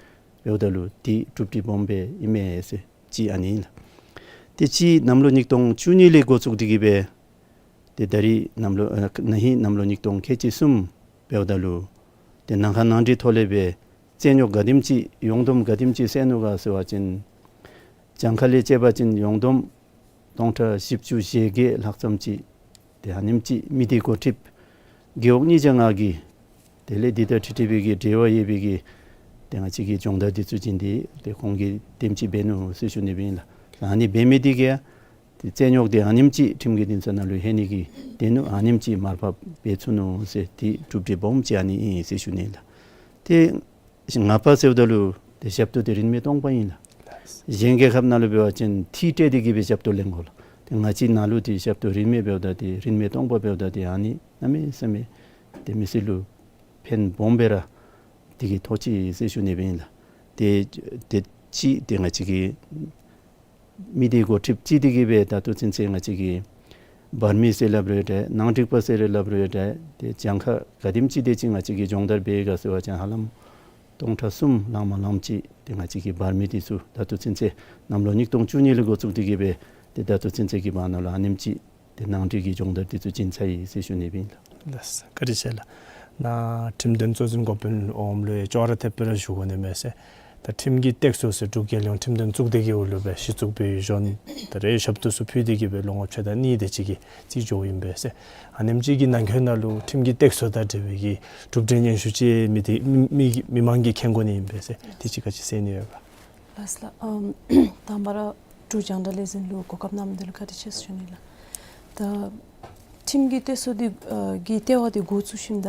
འབདཝ་ད་ལུ་དེ་གྲུབ་འབྲས་སྦོམ་སྦེ་ཨིན་མས་ཟེར་གཅིག་ཨ་ནི་ཨིན་ལགས། ཏེ་གཅིག་གནམ་ལོ་ཉིས་སྟོང་བཅུ་གཉིས་ལས་འགོ་བཙུགས་ཏེ་གི་སྦེ་ཏེ་ད་རིས་གནམ་ལོ་ཨ་ན་ཧིང་གནམ་ལོ་ཉིས་སྟོང་ཁལ་གཅིག་གསུམ་འབདཝ་ད་ལུ་ཏེ་ནང་ཁ་ནང་འགྲིག་ཐོག་ལས་སྦེ་རྩོད་རྙོགས་ག་དེམ་ཅིག་ཡོངས་བསྡོམས་ག་དེམ་ཅིག་སེལ་ནུག་ག་ཟེར་བ་ཅིན་གྱངས་ཁ་ལས་བཅད་པ་ཅིན་ཡོངས་བསྡོམས་སྟོང་ཕྲག་བཞི་བཅུ་ཞེ་བརྒྱད་ལྷག་ཙམ་ཅིག་ཏེ་ཨ་ནེམ་ཅིག་མི་སྡེ་འགོ་ཁྲིདཔ་རྒེད་འོག་གཉིས་བརྒྱ་ལྔ་གིས་དེ་ལས་འདི་དང་འཁྲིལ་འཁྲིལ་བའི་གི་འབྲེལ་བ་ཡོད་པའི་གི་ཏེ་ང་བཅས་ཀྱི་སྦྱོང་བརྡར་འདི་ཚུ་བྱིན་ཏེ་ཏེ་ཁོང་གིས་དེམ་ཅིག་འབད་ནུག་ཟེར་ཞུ་ནི་སྦེ་ཨིན་ལགས། ཨ་ནི་འབད་མི་འདི་གིས་ཏེ་རྩོད་རྙོགས་འདི་ཨ་ནེམ་ཅིག་ཁྲིམས་ཀྱི་འདུན་ས་ནང་ལུ་ལྷོད་ནི་གི་དེ་ནུག། ཨ་ནེམ་ཅིག་མར་ཕབ་འབད་ཚུགས་ནུག་ཟེར་དེ་གྲུབ་འབྲས་སྦོམ་ཅིག་ཨ་ནི་ཨིན་ཟེར་ཞུ་ནི་ལགས། ཏེ་ལྔ་པ་ཟེརཝ་ད་ལུ་ཏེ་ཞབས་ཏོག་འདི་རིན་མེད་སྟོང་པ་ཨིན་ལགས། གཞན་རྒྱལ་ཁབ་ནང་ལུ་འབད་བ་ཅིན་ཐིག་སྤྲོད་དེ་གི་སྦེ་ཞབས་ཏོག་ལེན་དགོ་ལགས། ཏེ་ང་བཅས་ནང་ལུ་ཏེ་ཞབས་ཏོག་རིན་མེད་འབདཝ་ད་ཏེ་རིན་མེད་སྟོང་པ་འབདཝ་ད་ཏེ་ཨ་ནི་གནམ་མེད་ས་མེད་ཏེ་མི་སེར་ལུ་ཕན་སྦོམ་སྦེ་ར་དེ་གིས་ཐོགས་ཅི་ཟེར་ཞུ་ནི་སྦེ་ཨིན་ལགས། ཏེ་ཏེ་གཅིག་ཏེ་ང་བཅས་ཀྱི་མི་སྡེ་འགོ་ཁྲིདཔ་ཅིག་དེ་གིས་སྦེ་ད་ལྟོ་ཚུན་ཚོད་ང་བཅས་ཀྱི་འབར་མི་ཟེར་སླབ་རུང་འདྲ་ནང་འགྲིག་པ་ཟེར་རུང་སླབ་རུང་འདྲ་ཏེ་གྱངས་ཁ་ག་དེམ་ཅིག་དེ་ཅིག་ང་བཅས་ཀྱིས་སྦྱོང་བརྡར་འབད་ག་ཟེར་བ་ཅིན་ཧ་ལམ་སྟོང་ཕྲག་གསུམ་ལང་མ་ལངམ་ཅིག་ཏེ་ང་བཅས་ཀྱི་འབར་མི་འདི་ཚུ་ད་ལྟོ་ཚུན་ཚོད་གནམ་ལོ་ཉིས་སྟོང་བཅུ་གཉིས་ལས་འགོ་བཙུགས་ཏེ་གི་སྦེ་ཏེ་ད་ལྟོ་ཚུན་ཚོད་ཀྱི་བར་ན་ལུ་ཨ་ནེམ་ཅིག་ཏེ་ནང་འགྲིག་གི་སྦྱོང་བརྡར་འདི་ཚུ་བྱིན་ཚར་ཡི་ཟེར་ཞུ་ནི་སྦེ་ཨིན་ལགས། ལགས་སོ། བཀའ་དྲིན་ཆེ་ལགས། ནཱ་ཁྲིམས་དོན་གཙོ་འཛིན་འགོ་དཔོན་འོགམ་ལུ་ཡང་ཅོག་ར་འཐདཔ་སྦེ་ར་ཞུ་དགོ་ནི་མས་ཟེར། ད་ཁྲིམས་ཀྱི་སྟེགས་གསོ་ཟེར་འབྲུག་རྒྱལ་ཡོངས་ཁྲིམས་དོན་གཙུག་སྡེ་གི་འོག་ལུ་སྦེ་གཞི་བཙུགས་འབད་བའི་གཞུང་ད་རེས་ཞབས་ཏོག་ཚུ་ཕུལ་ཏེ་གི་སྦེ་ལོ་ངོ་ཕྱེད་དང་གཉིས་དེ་ཅིག་གི་རྩིས་འགྱོཝ་ཨིན་པས་ཟེར། ཨ་ནེམ་ཅིག་གི་ནང་འཁོད་ནང་ལུ་ཁྲིམས་ཀྱི་སྟེགས་གསོ་དང་འབྲེལ་བའི་གི་གྲུབ་འབྲས་སྙན་ཞུ་ཅིག་མི་སྡེ་མི་མི་མི་མང་གིས་མཁྱེན་དགོ་ནི་ཨིན་པས་ཟེར། དེ་ཅིག་ག་ཅི་གསུང་ནི་ཡོད་ག། ལགས་ལགས། ཨམ་དང་པ་ར་འབྲུག་རྒྱང་བསྒྲགས་ལས་འཛིན་ལུ་གོ་སྐབས་གནང་མི་འདི་ལུ་བཀའ་དྲིན་ཆེ་ཟེར་ཞུ་ནི་ལགས། ད་ཁྲིམས་ཀྱི་སྟེགས་གསོ་འདི་ཨ་གི་ལྟེ་བ་འདི་འགོ་བཙུགས་ཞིནམ་ད་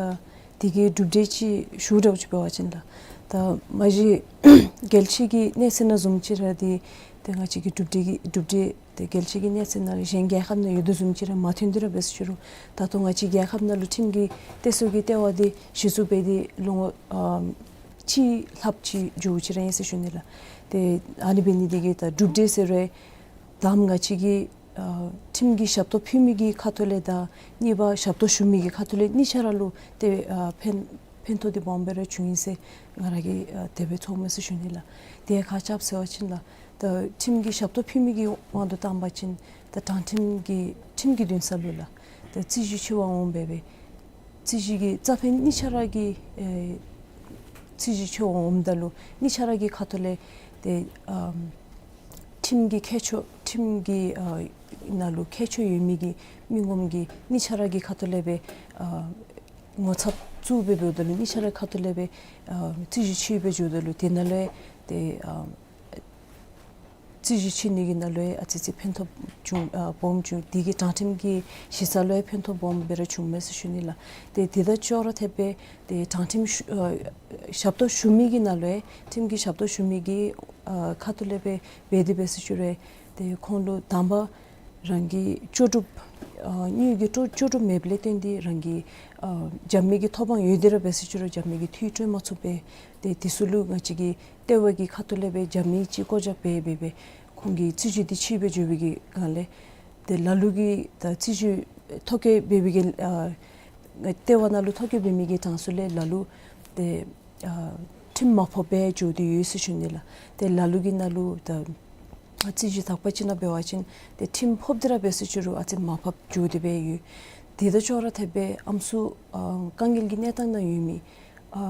དེ་གི་གྲུབ་འབྲས་ཅིག་ཞུ་དགོཔ་ཅིག་འབད་བ་ཅིན་ལགས། ད་མ་གཞི་རྒྱལ་སྤྱི་གི་གནས་ཚད་ནང་བཟུམ་ཅིག་ར་འདི་ཏེ་ང་བཅས་ཀྱི་གྲུབ་འབྲས་ཀྱི་གྲུབ་འབྲས་ཏེ་རྒྱལ་སྤྱི་གི་གནས་ཚད་ནང་གཞན་རྒྱལ་ཁབ་ནང་ཡོད་དོ་བཟུམ་ཅིག་ར་མ་ཐོན་ཏེ་ར་འབད་ཟེར་ཞུ་རུང་ད་ལྟོ་ང་བཅས་རྒྱལ་ཁབ་ནང་ལུ་ཁྲིམས་ཀྱི་སྟེགས་གསོ་གི་ལྟེ་བ་འདི་གཞི་བཙུགས་འབད་དེ་ལོ་ངོ་ཨམ་གཅིག་ལྷགཔ་ཅིག་འགྱོཝ་ཅིག་ར་ཨིན་ཟེར་ཞུ་ནི་ལགས། ཏེ་ཨ་ནི་འབད་ནི་འདི་གིས་ད་གྲུབ་འབྲས་ཟེར་རུང་དང་པ་ང་བཅས་ཀྱིས་ཨ་ཁྲིམས་ཀྱི་ཞབས་ཏོག་ཕུལ་མི་གི་ཁ་ཐུག་ལས་དང་གཉིས་པ་ཞབས་ཏོག་ཞུ་མི་གི་ཁ་ཐུག་ལས་གཉིས་ཆ་ར་ལུ་ཏེ་ཨ་ཕན་ཕན་ཐོགས་འདི་སྦོམ་སྦེ་ར་བྱུང་ཡི་ཟེར་ང་ར་གིས་ཨ་དེ་སྦེ་ཚོརཝ་མས་ཟེར་ཞུ་ནི་ལགས། ཏེ་ཁ་ཙ་ཟེར་བ་ཅིན་ལགས། ད་ཁྲིམས་ཀྱི་ཞབས་ཏོག་ཕུལ་མི་གི་དབང་དུ་བཏང་པ་ཅིན་ད་དྲང་ཁྲིམས་ཀྱི་ཁྲིམས་ཀྱི་འདུན་ས་ལུ་ལགས། ད་རྩོད་གཞི་ཆེ་བ་འོང་འབད་བའི་རྩོད་གཞི་གི་རྩ་ཕན་གཉིས་ཆ་ར་གི་ཨེ་རྩོད་གཞི་ཆེ་བ་འོངམ་ད་ལུ་གཉིས་ཆ་ར་གི་ཁ་ཐུག་ལས་ཏེ་ཨམ་ཁྲིམས་ཀྱི་ཁྱད་ཆོས་ཁྲིམས་ཀྱི་ཨ་ནང་ལུ་ཁྱད་ཆོས་ཡོད་མི་གི་མི་ངོམ་གི་གཉིས་ཆ་ར་གི་ཁ་ཐུག་ལས་སྦེ་ཨ་ངོ་ཚབ་བཙུགས་སྦེ་འབདཝ་ད་ལུ་གཉིས་ཆ་ར་ཁ་ཐུག་ལས་སྦེ་ཨ་རྩོད་གཞི་ཆེ་སྦེ་འགྱོཝ་ད་ལུ་དེ་ནང་ལུ་ཏེ་ཨ་རྩོད་གཞི་ཆེ་ནི་གི་ནང་ལུ་ཨ་ཙི་ཅིག་ཕན་ཐོགས་བྱུང་ཨ་སྦོམ་བྱུང་། དེ་གིས་དྲང་ཁྲིམས་ཀྱི་གཞི་རྩ་ལུ་ཕན་ཐོགས་སྦོམ་སྦེ་ར་བྱུངམ་མས་ཟེར་ཞུ་ནི་ལགས། ཏེ་དེ་དང་ཅོག་ར་འཐདཔ་སྦེ་ཏེ་དྲང་ཁྲིམས་ཞུ་ཨ་ཞབས་ཏོག་ཞུ་མི་གི་ནང་ལུ་ཁྲིམས་ཀྱི་ཞབས་ཏོག་ཞུ་མི་གི་ཨ་ཁ་ཐུག་ལས་སྦེ་འབད་དེ་འབད་ཟེར་ཞུ་རུང་ཏེ་ཁོང་ལུ་དང་པ་རང་གི་ལྕོགས་གྲུབ་ཨ་དངུལ་གྱི་ལྕོགས་ལྕོགས་གྲུབ་མེདཔ་ལས་བརྟེན་ཏེ་རང་གི་ཨ་རྒྱབ་མི་གི་ཐོབ་དབང་ཡོད་དེ་ར་འབད་ཟེར་ཞུ་རུང་རྒྱབ་མི་གི་འཐུས་སྤྲོད་མ་ཚུགས་པས། ཏེ་དེ་ཚུ་ལུ་ང་བཅས་ཀྱི་ལྟེ་བ་གི་ཁ་ཐུག་ལས་སྦེ་རྒྱབ་མི་ཅིག་བཀོད་བཞག་འབད་འབད་སྦེ་ཁོང་གི་རྩོད་གཞི་འདི་ཆེ་སྦེ་འགྱོ་བའི་གི་སྒང་ལས་ཏེ་ལ་ལུ་གིས་ད་རྩོད་གཞི་ཐོ་བཀོད་འབད་བའི་གི་ཨ་ལྟེ་བ་ནང་ལུ་ཐོ་བཀོད་འབད་མི་གི་གྲངས་སུ་ལས་ལ་ལུ་ཏེ་ཨ་ཁྲིམས་མ་ཕོགཔ་སྦེ་འགྱོ་སྟེ་ཡོད་ཟེར་ཞུ་ནི་ལགས། ཏེ་ལ་ལུ་གི་ནང་ལུ་ད་རྩོད་གཞི་དག་པ་ཅིག་ནང་འབད་བ་ཅིན་ཏེ་ཁྲིམས་ཕོག་སྟེ་ར་འབད་ཟེར་ཞུ་རུང་ཨ་ཙི་མར་ཕབ་འགྱོ་སྟེ་སྦེ་ཡོད། དེ་དང་ཅོག་ར་འཐདཔ་སྦེ་ཨམ་སྲུ་ཨ་དཀའ་ངལ་གྱི་གནས་སྟངས་ནང་ཡོད་མི་ཨ་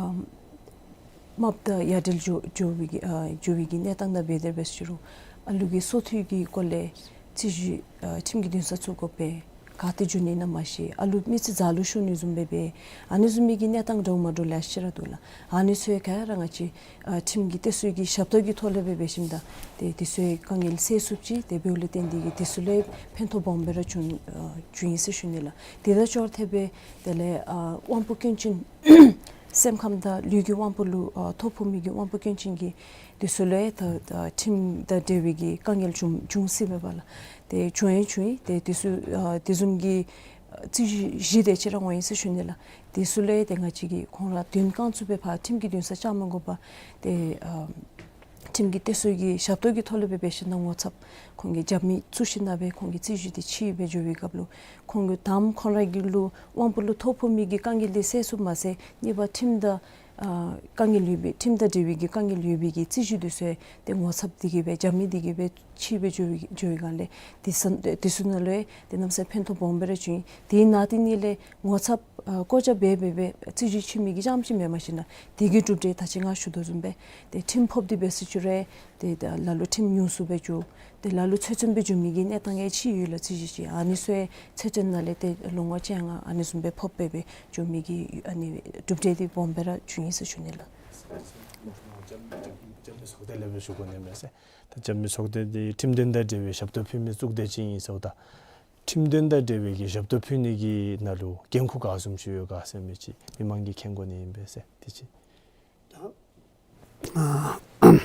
རྨགཔ་དང་ཡ་བྲལ་འགྱོ་འགྱོ་བའི་གི་ཨ་འགྱོ་བའི་གི་གནས་སྟངས་ནང་འབད་དེ་འབད་ཟེར་ཞུ་རུང་ཨ་ལུ་གི་སོ་ཐོས་ཀྱི་སྐོར་ལས་རྩོད་གཞི་ཨ་ཁྲིམས་ཀྱི་འདུན་ས་བཙུགས་དགོ་པས། ག་ཏེ་འགྱོ་ནི་ཨིན་ན་མ་ཤེས། ཨ་ལུ་མི་ཚེ་འཛག་ལུ་ཤོར་ནི་བཟུམ་སྦེ་འབད། ཨ་ནི་བཟུམ་མའི་གི་གནས་སྟངས་འདྲཝ་མ་འདྲཝ་ལེ་ཤ་ར་འདུག་ལགས། ཨ་ནི་ཚུ་ག་ར་ང་བཅས་ཨ་ཁྲིམས་ཀྱི་སྟེགས་གསོ་གི་ཞབས་ཏོག་གི་ཐོག་ལས་སྦེ་འབད་ཞིནམ་ད་ཏེ་དེ་ཚུ་དཀའ་ངལ་སེལ་ཚུགསཔ་ཅིག་ཏེ་འབདཝ་ལས་བརྟེན་ཏེ་གིས་དེ་ཚུ་ལས་ཕན་ཐོགས་སྦོམ་སྦེ་ར་བྱུང་ཨ་བྱུང་ཡི་ཟེར་ཞུ་ནི་ལགས། དེ་དང་ཅོག་ར་འཐདཔ་སྦེ་དེ་ལས་ཨ་དབང་པོ་སྐྱོན་ཅན་སེམས་ཁམས་དང་ལུས་ཀྱི་དབང་པོ་ལུ་ཨ་ཐོ་ཕོག་མི་གི་དབང་པོ་སྐྱོན་ཅན་གྱི་དེ་ཚུ་ལུ་ད་ད་ཁྲིམས་དང་འབྲེལ་བའི་གི་དཀའ་ངལ་བྱུང་བྱུང་སྲིད་པས་པ་ལགས། ཏེ་བྱུང་ཡང་བྱུང་ཡི། ཏེ་དེ་ཚུ་ཨ་དེ་བཟུམ་གྱི་ཨ་རྩོད་གཞི་བཞི་དེ་ཅིག་ར་འོང་ཡི་ཟེར་ཞུ་ནི་ལགས། དེ་ཚུ་ལུ་ཏེ་ང་བཅས་ཀྱིས་ཁོང་ར་དོན་བཀག་ཚུགས་པའི་ཕར་ཁྲིམས་ཀྱི་འདུན་ས་བཅར་མི་དགོ་པར་ཏེ་ཨ་ ཁྲིམས་ཀྱི་སྟེགས་གསོ་གི་ཞབས་ཏོག་གི་ཐོག་ལས་སྦེ་འབད་ཞིནམ་ལས་ངོ་ཚབ་ཁོང་གིས་རྒྱབ་མི་བཙུགས་ཞིནམ་ལས་སྦེ་ཁོང་གི་རྩོད་གཞི་འདི་ཕྱིས་སྦེ་འགྱོ་བའི་སྐབས་ལུ་ཁོང་གིས་དང་པ་ཁོང་ར་གི་ལུ་དབང་པོ་ལུ་ཐོ་ཕོག་མི་གི་དཀའ་ངལ་འདི་སེལ་ཚུགསཔ་མ་ཚད་གཉིས་པ་ཁྲིམས་དང་ཨ་དཀའ་ངལ་ཡོད་པའི་ཁྲིམས་དང་འབྲེལ་བའི་གི་དཀའ་ངལ་ཡོད་པའི་གི་རྩོད་གཞི་འདི་ཚུ་ཏེ་ངོ་ཚབ་འདི་གིས་སྦེ་རྒྱབ་མི་འདི་གིས་སྦེ་ཕྱིས་སྦེ་འགྱོ་བའི་འགྱོ་བའི་སྒང་ལས་དེ་ཚུ་དེ་ཚུ་ནང་ལུ་ཏེ་གནམ་མེད་ས་མེད་ཕན་ཐོགས་སྦོམ་སྦེ་ར་བྱུང་ཡི། དེ་ནང་དེ་ནང་ལས་ངོ་ཚབ་ཨ་བཀོད་རྒྱ་འབད་འབད་སྦེ་རྩོད་གཞི་ཕྱིས་མི་གི་རྐྱངམ་ཅིག་མེན་པར་ཞིནམ་ལས་དེ་གི་གྲུབ་འབྲས་ད་ཅི་ང་ཞུ་དོ་བཟུམ་སྦེ་ཏེ་ཁྲིམས་ཕོགཔ་འདི་འབད་སུ་ཅིག་ར་ཏེ་ད་ལ་ལུ་ཁྲིམས་ཉུང་སུ་སྦེ་འགྱོ། ཏེ་ལ་ལུ་ཚོད་བཙོན་སྦེ་འགྱོ་མི་གི་གནས་སྟངས་ཡང་ཅིག་ཡོད་ལགས། རྩོད་གཞི་ཅིག་ཨ་ནི་ཚུ་ཡང་ཚོད་བཙོན་ནང་ལས་ཏེ་ལོ་ངོ་བཅོ་ལྔ་ཨ་ནི་བཟུམ་སྦེ་ཕོག་སྦེ་སྦེ་འགྱོ་མི་གི་ཨ་ནི་གྲུབ་འབྲས་འདི་སྦོམ་སྦེ་ར་བྱུང་ཡི་ཟེར་ཞུ་ནི་ལགས། རྒྱབ་མི་ཚོགས་སྡེ་ལས་སྦེ་ཞུ་དགོ་ནི་མས་ཟེར། ད་རྒྱབ་མི་ཚོགས་སྡེ་འདི་ཁྲིམས་དོན་དང་འབྲེལ་བའི་ཞབས་ཏོག་ཕུལ་མི་ཚོགས་སྡེ་ཅིག་ཨིན་ཟེརཝ་ད་ཁྲིམས་དོན་དང་འབྲེལ་བའི་གི་ཞབས་ཏོག་ཕུལ་ནི་གི་ནང་ལུ་འགན་ཁུར་ག་བཟུམ་ཅིག་ཡོད་ག་ཟེར་མི་ཅིག་མི་མང་གིས་མཁྱེན་དགོ་ནི་ཨིན་པས་ཟེར། དེ་ཅིག། ད་ཨ་ང་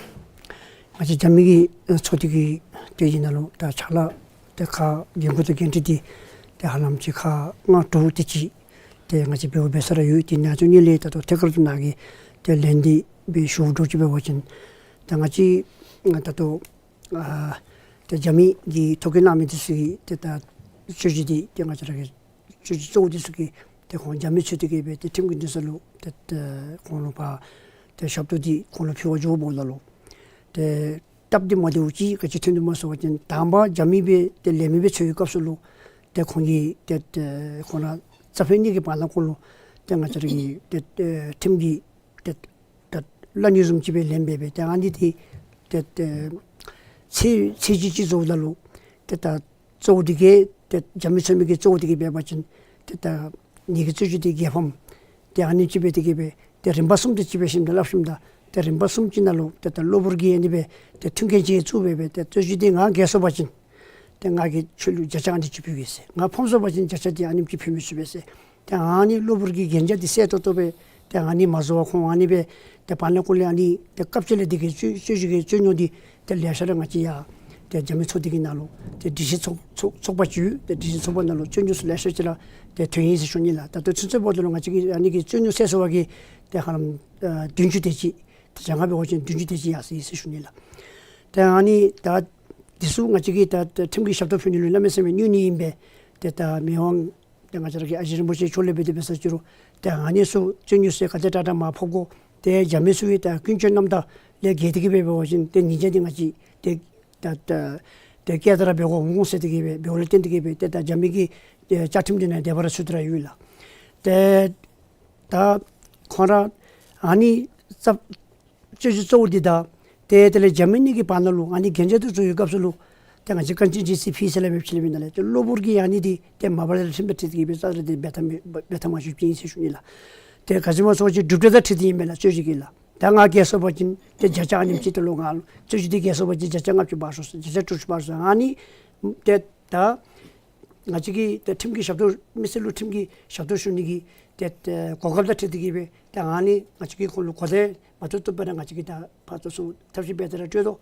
བཅས་རྒྱབ་མི་གི་ཚོགས་སྡེ་གི་ཏེ་ཨིན་ན་ལུ་ད་ཕྱག་ལཱ་ཏེ་ཁག་འགན་ཁུར་དང་འགན་འཁྲི་འདི་ཏེ་ཧ་ལམ་ཅིག་ཁག་ལྔ་དྲུག་དེ་ཅིག་ཏེ་ང་བཅས་འབདཝ་འབད་ས་ར་ཡོད། དེ་ནང་ཚུ་ནང་ལས་ད་ལྟོ་ཐད་ཀར་དུ་ནཱ་གི་ཏེ་ལན་འདི་སྦེ་ཞུ་དོ་ཅིག་འབད་བ་ཅིན་ད་ང་བཅས་ད་ལྟོ་ཨ་ཏེ་རྒྱབ་མི་གི་ཐོ་བཀོད་གནང་མི་འདི་ཚུ་གིས་ཏེ་ད་རྩོད་གཞི་འདི་ཏེ་ང་བཅས་ར་གི་རྩོད་གཞི་གཙོ་བོ་འདི་ཚུ་གིས་ཏེ་ཁོང་རྒྱབ་མི་ཚུ་དེ་གིས་སྦེ་ཏེ་ཁྲིམས་ཀྱི་འདུན་ས་ལུ་ཏེ་ཏེ་ཁོང་ལུ་ཕར་ཏེ་ཞབས་ཏོག་འདི་ཁོང་ལུ་ཕུལ་བར་འགྱོཝ་ད་ལུ་ཏེ་སྟབས་བདེ་མ་བདེཝ་ཅིག་ག་ཅི་ཐོན་འདུག་སྨོ་ཟེར་བ་ཅིན་དང་པ་རྒྱབ་མི་སྦེ་ཏེ་ལས་མི་སྦེ་འཚོལ་བའི་སྐབས་སུ་ལུ་ཏེ་ཁོང་གིས་ཏེ་ཏེ་ཁོང་ར་རྩ་ཕན་གཉིས་ཀྱི་བར་ན་ཁོང་ལུ་ཏེ་ང་བཅས་ར་གི་ཏེ་ཏེ་ཁྲིམས་ཀྱི་ཏེ་ད་གླ་སྙོད་བཟུམ་ཅིག་སྦེ་ལེན་སྦེ་སྦེ་ཏེ་ཨ་ནི་འདི་ཏེ་ཏེ་ཚེས་ཚེས་གཅིག་གཅིག་རྫོགསཔ་ད་ལུ་ཏེ་ད་གཙོ་བོ་འདི་གིས་ཏེ་རྒྱབ་མི་འཚོལ་མི་གི་གཙོ་བོ་འདི་གིས་འབད་བ་ཅིན་ཏེ་ད་ངེ་གི་རྩོད་གཞི་འདི་རྒྱལ་ཕམ་ཏེ་ཨ་ནི་ཅིག་སྦེ་དེ་གིས་སྦེ་ཏེ་རིམ་པ་གསུམ་དེ་ཅིག་སྦེ་ཞིནམ་ད་སླབ་ཞིནམ་ད་ཏེ་རིམ་པ་གསུམ་ཅིག་ནང་ལུ་ཏེ་ད་གློ་བུར་གྱི་ཨ་ནི་སྦེ་ཏེ་མཐུན་རྐྱེན་ཅིག་བཙུགས་སྦེ་སྦེ་ཏེ་རྩོད་གཞི་འདི་ང་རྒྱལ་སོང་པ་ཅིན་ཏེ་ང་གིས་ཁྱོད་ལུ་བརྒྱ་ཆ་ཨ་ནི་ཅིག་ཕུལ་གེ་ཟེར། ང་ཕམ་སོང་པ་ཅིན་བརྒྱ་ཆ་འདི་ཨ་ནེམ་ཅིག་ཕུལ་མི་ཚུགས་པས་ཟེར། ཏེ་ཨ་ནི་གློ་བུར་གྱི་གན་རྒྱ་འདི་གསལ་ཏོག་ཏོ་སྦེ་ཏེ་ཨ་ནི་མ་བཟོ་བར་ཁོང་ཨ་ནི་སྦེ་ཏེ་བར་ན་ཁོང་ལས་ཨ་ནི་ཏེ་སྐབས་ཅིག་ལས་འདི་གི་རྩོད་རྩོད་གཞི་གི་རྩོད་རྙོག་འདི་ཏེ་ལེ་ཤ་ར་ང་བཅས་ཡར་ཏེ་རྒྱབ་མི་ཚོགས་སྡེ་གི་ནང་ལུ་ཏེ་སྒྲིག་གཞི་ཚོགས་ཚོགས་ཚོགས་པ་ཅིག་ཡོད། ཏེ་སྒྲིག་གཞི་ཚོགས་པ་ནང་ལུ་རྩོད་རྙོག་ཚུ་ལེ་ཤ་ཅིག་ར་ཏེ་ཐོན་ཡི་ཟེར་ཞུ་ནི་ལགས། ད་ལྟོ་ཚུན་ཚོད་འབདཝ་ད་ལུ་ང་བཅས་ཀྱི་ཨ་ནི་གི་རྩོད་རྙོག་སེལ་སོང་བ་གི་ཏེ་ཧ་ལམ་ཨ་བདུན་ཅུ་དེ་ཅིག་ཏེ་བྱང་ཁ་འབད་བ་ཅིན་བདུན་ཅུ་དེ་ཅིག་ཡར་སོ་ཡི་ཟེར་ཞུ་ནི་ལགས། ཏེ་ཨ་ནི་ད་འདི་ཚུ་ང་བཅས་ཀྱིས་ད་ད་ཁྲིམས་ཀྱི་ཞབས་ཏོག་ཕུལ་ནི་ལུ་གནམ་མེད་ས་མེད་གནོད་ནི་ཨིན་པས། ཏེ་ད་མི་དབང་ཏེ་ང་བཅས་ར་གི་ཨ་ཞེ་རིན་པོ་ཆེ་མཆོག་ལས་འབད་དེ་འབད་ས་ཅིག་རུང་ཏེ་ཨ་ནི་ཚུ་རྩོད་རྙོག་ཚུ་ག་དེ་དྲག་དྲག་མར་ཕབ་དགོ། ཏེ་རྒྱབ་མི་ཚུ་གིས་ད་ཀུན་སྤྱོད་རྣམ་དག་ལས་འགལ་ཏེ་གིས་འབད་འབད་བ་ཅིན་ཏེ་ཉེས་བྱ་འདི་ང་བཅས་ཏེ་ད་ད་ཏེ་བཀལ་ཏེ་ར་འབད་དགོ་འོང་ཟེར་ཏེ་གིས་འབད་འབདཝ་ལས་བརྟེན་ཏེ་གིས་འབད་ཏེ་ད་རྒྱབ་མི་གི་ཏེ་བཅའ་ཁྲིམས་འདི་ནང་འདི་སྦེ་ར་ཚུད་དེ་ར་ཡོད་ལགས། ཏེ་ད་ཁོང་ར་ཨ་ནི་རྩ་རྩོད་གཞི་གཙོ་བོ་འདི་དང་ཏེ་དེ་ལས་རྒྱབ་མི་གཉིས་ཀྱི་བར་ན་ལུ་ཨ་ནི་གན་རྒྱ་འདི་བཟོ་བའི་སྐབས་སུ་ལུ་ཏེ་ང་བཅས་གང་ཅི་ཅིག་ཅིག་ཕུལ་ཟེར་སླབ་མི་ཕུལ་མི་ནང་ལས་ཏེ་གློ་བུར་གྱི་ཨ་ནི་འདི་ཏེ་མ་པ་ལས་ར་ཁྲིམས་དང་འཁྲིལ་ཏེ་གིས་འབད་རྩ་ར་ཏེ་འབད་ཐབས་མེད་འབད་ཐབས་མ་བྱུང་ཅི་ཨིན་ཟེར་ཞུ་ནི་ལགས། ཏེ་ག་ཅི་སྨོ་ཟེར་བ་ཅིན་གྲུབ་འབྲས་དང་འཁྲིལ་ཏེ་ཨིན་མས་ལགས་རྩོད་གཞི་གི་ལགས། ད་ང་རྒྱལ་སོང་པ་ཅིན་ཏེ་བརྒྱ་ཆ་ཨ་ནེམ་ཅིག་ཏེ་ལོག་ང་ལུ་རྩོད་གཞི་འདི་རྒྱལ་སོང་པ་ཅིན་བརྒྱ་ཆ་ལྔ་བཅུ་འབག་ཤོག་ཟེར་བརྒྱ་ཆ་དྲུག་ཅུ་འབག་ཤོག་ཟེར་ཨ་ནི་ཏེ་ད་ང་བཅས་ཀྱིས་ཏེ་ཁྲིམས་ཀྱི་ཞབས་ཏོག་མི་སེར་ལུ་ཁྲིམས་ཀྱི་ཞབས་ཏོག་ཞུ་ནི་གི་ཏེ་ཏེ་གོ་སྐབས་དང་འཁྲིལ་ཏེ་གིས་འབད་ཏེ་ཨ་ནི་ང་བཅས་ཀྱིས་ཁོང་ལུ་གོ་བརྡ་མ་ཐོབ་ཐོབ་པར་ང་བཅས་ཀྱིས་ད་ཕར་ཚུར་ཐབས་ཤེས་འབད་དེ་ར་སྤྲོད་དོ།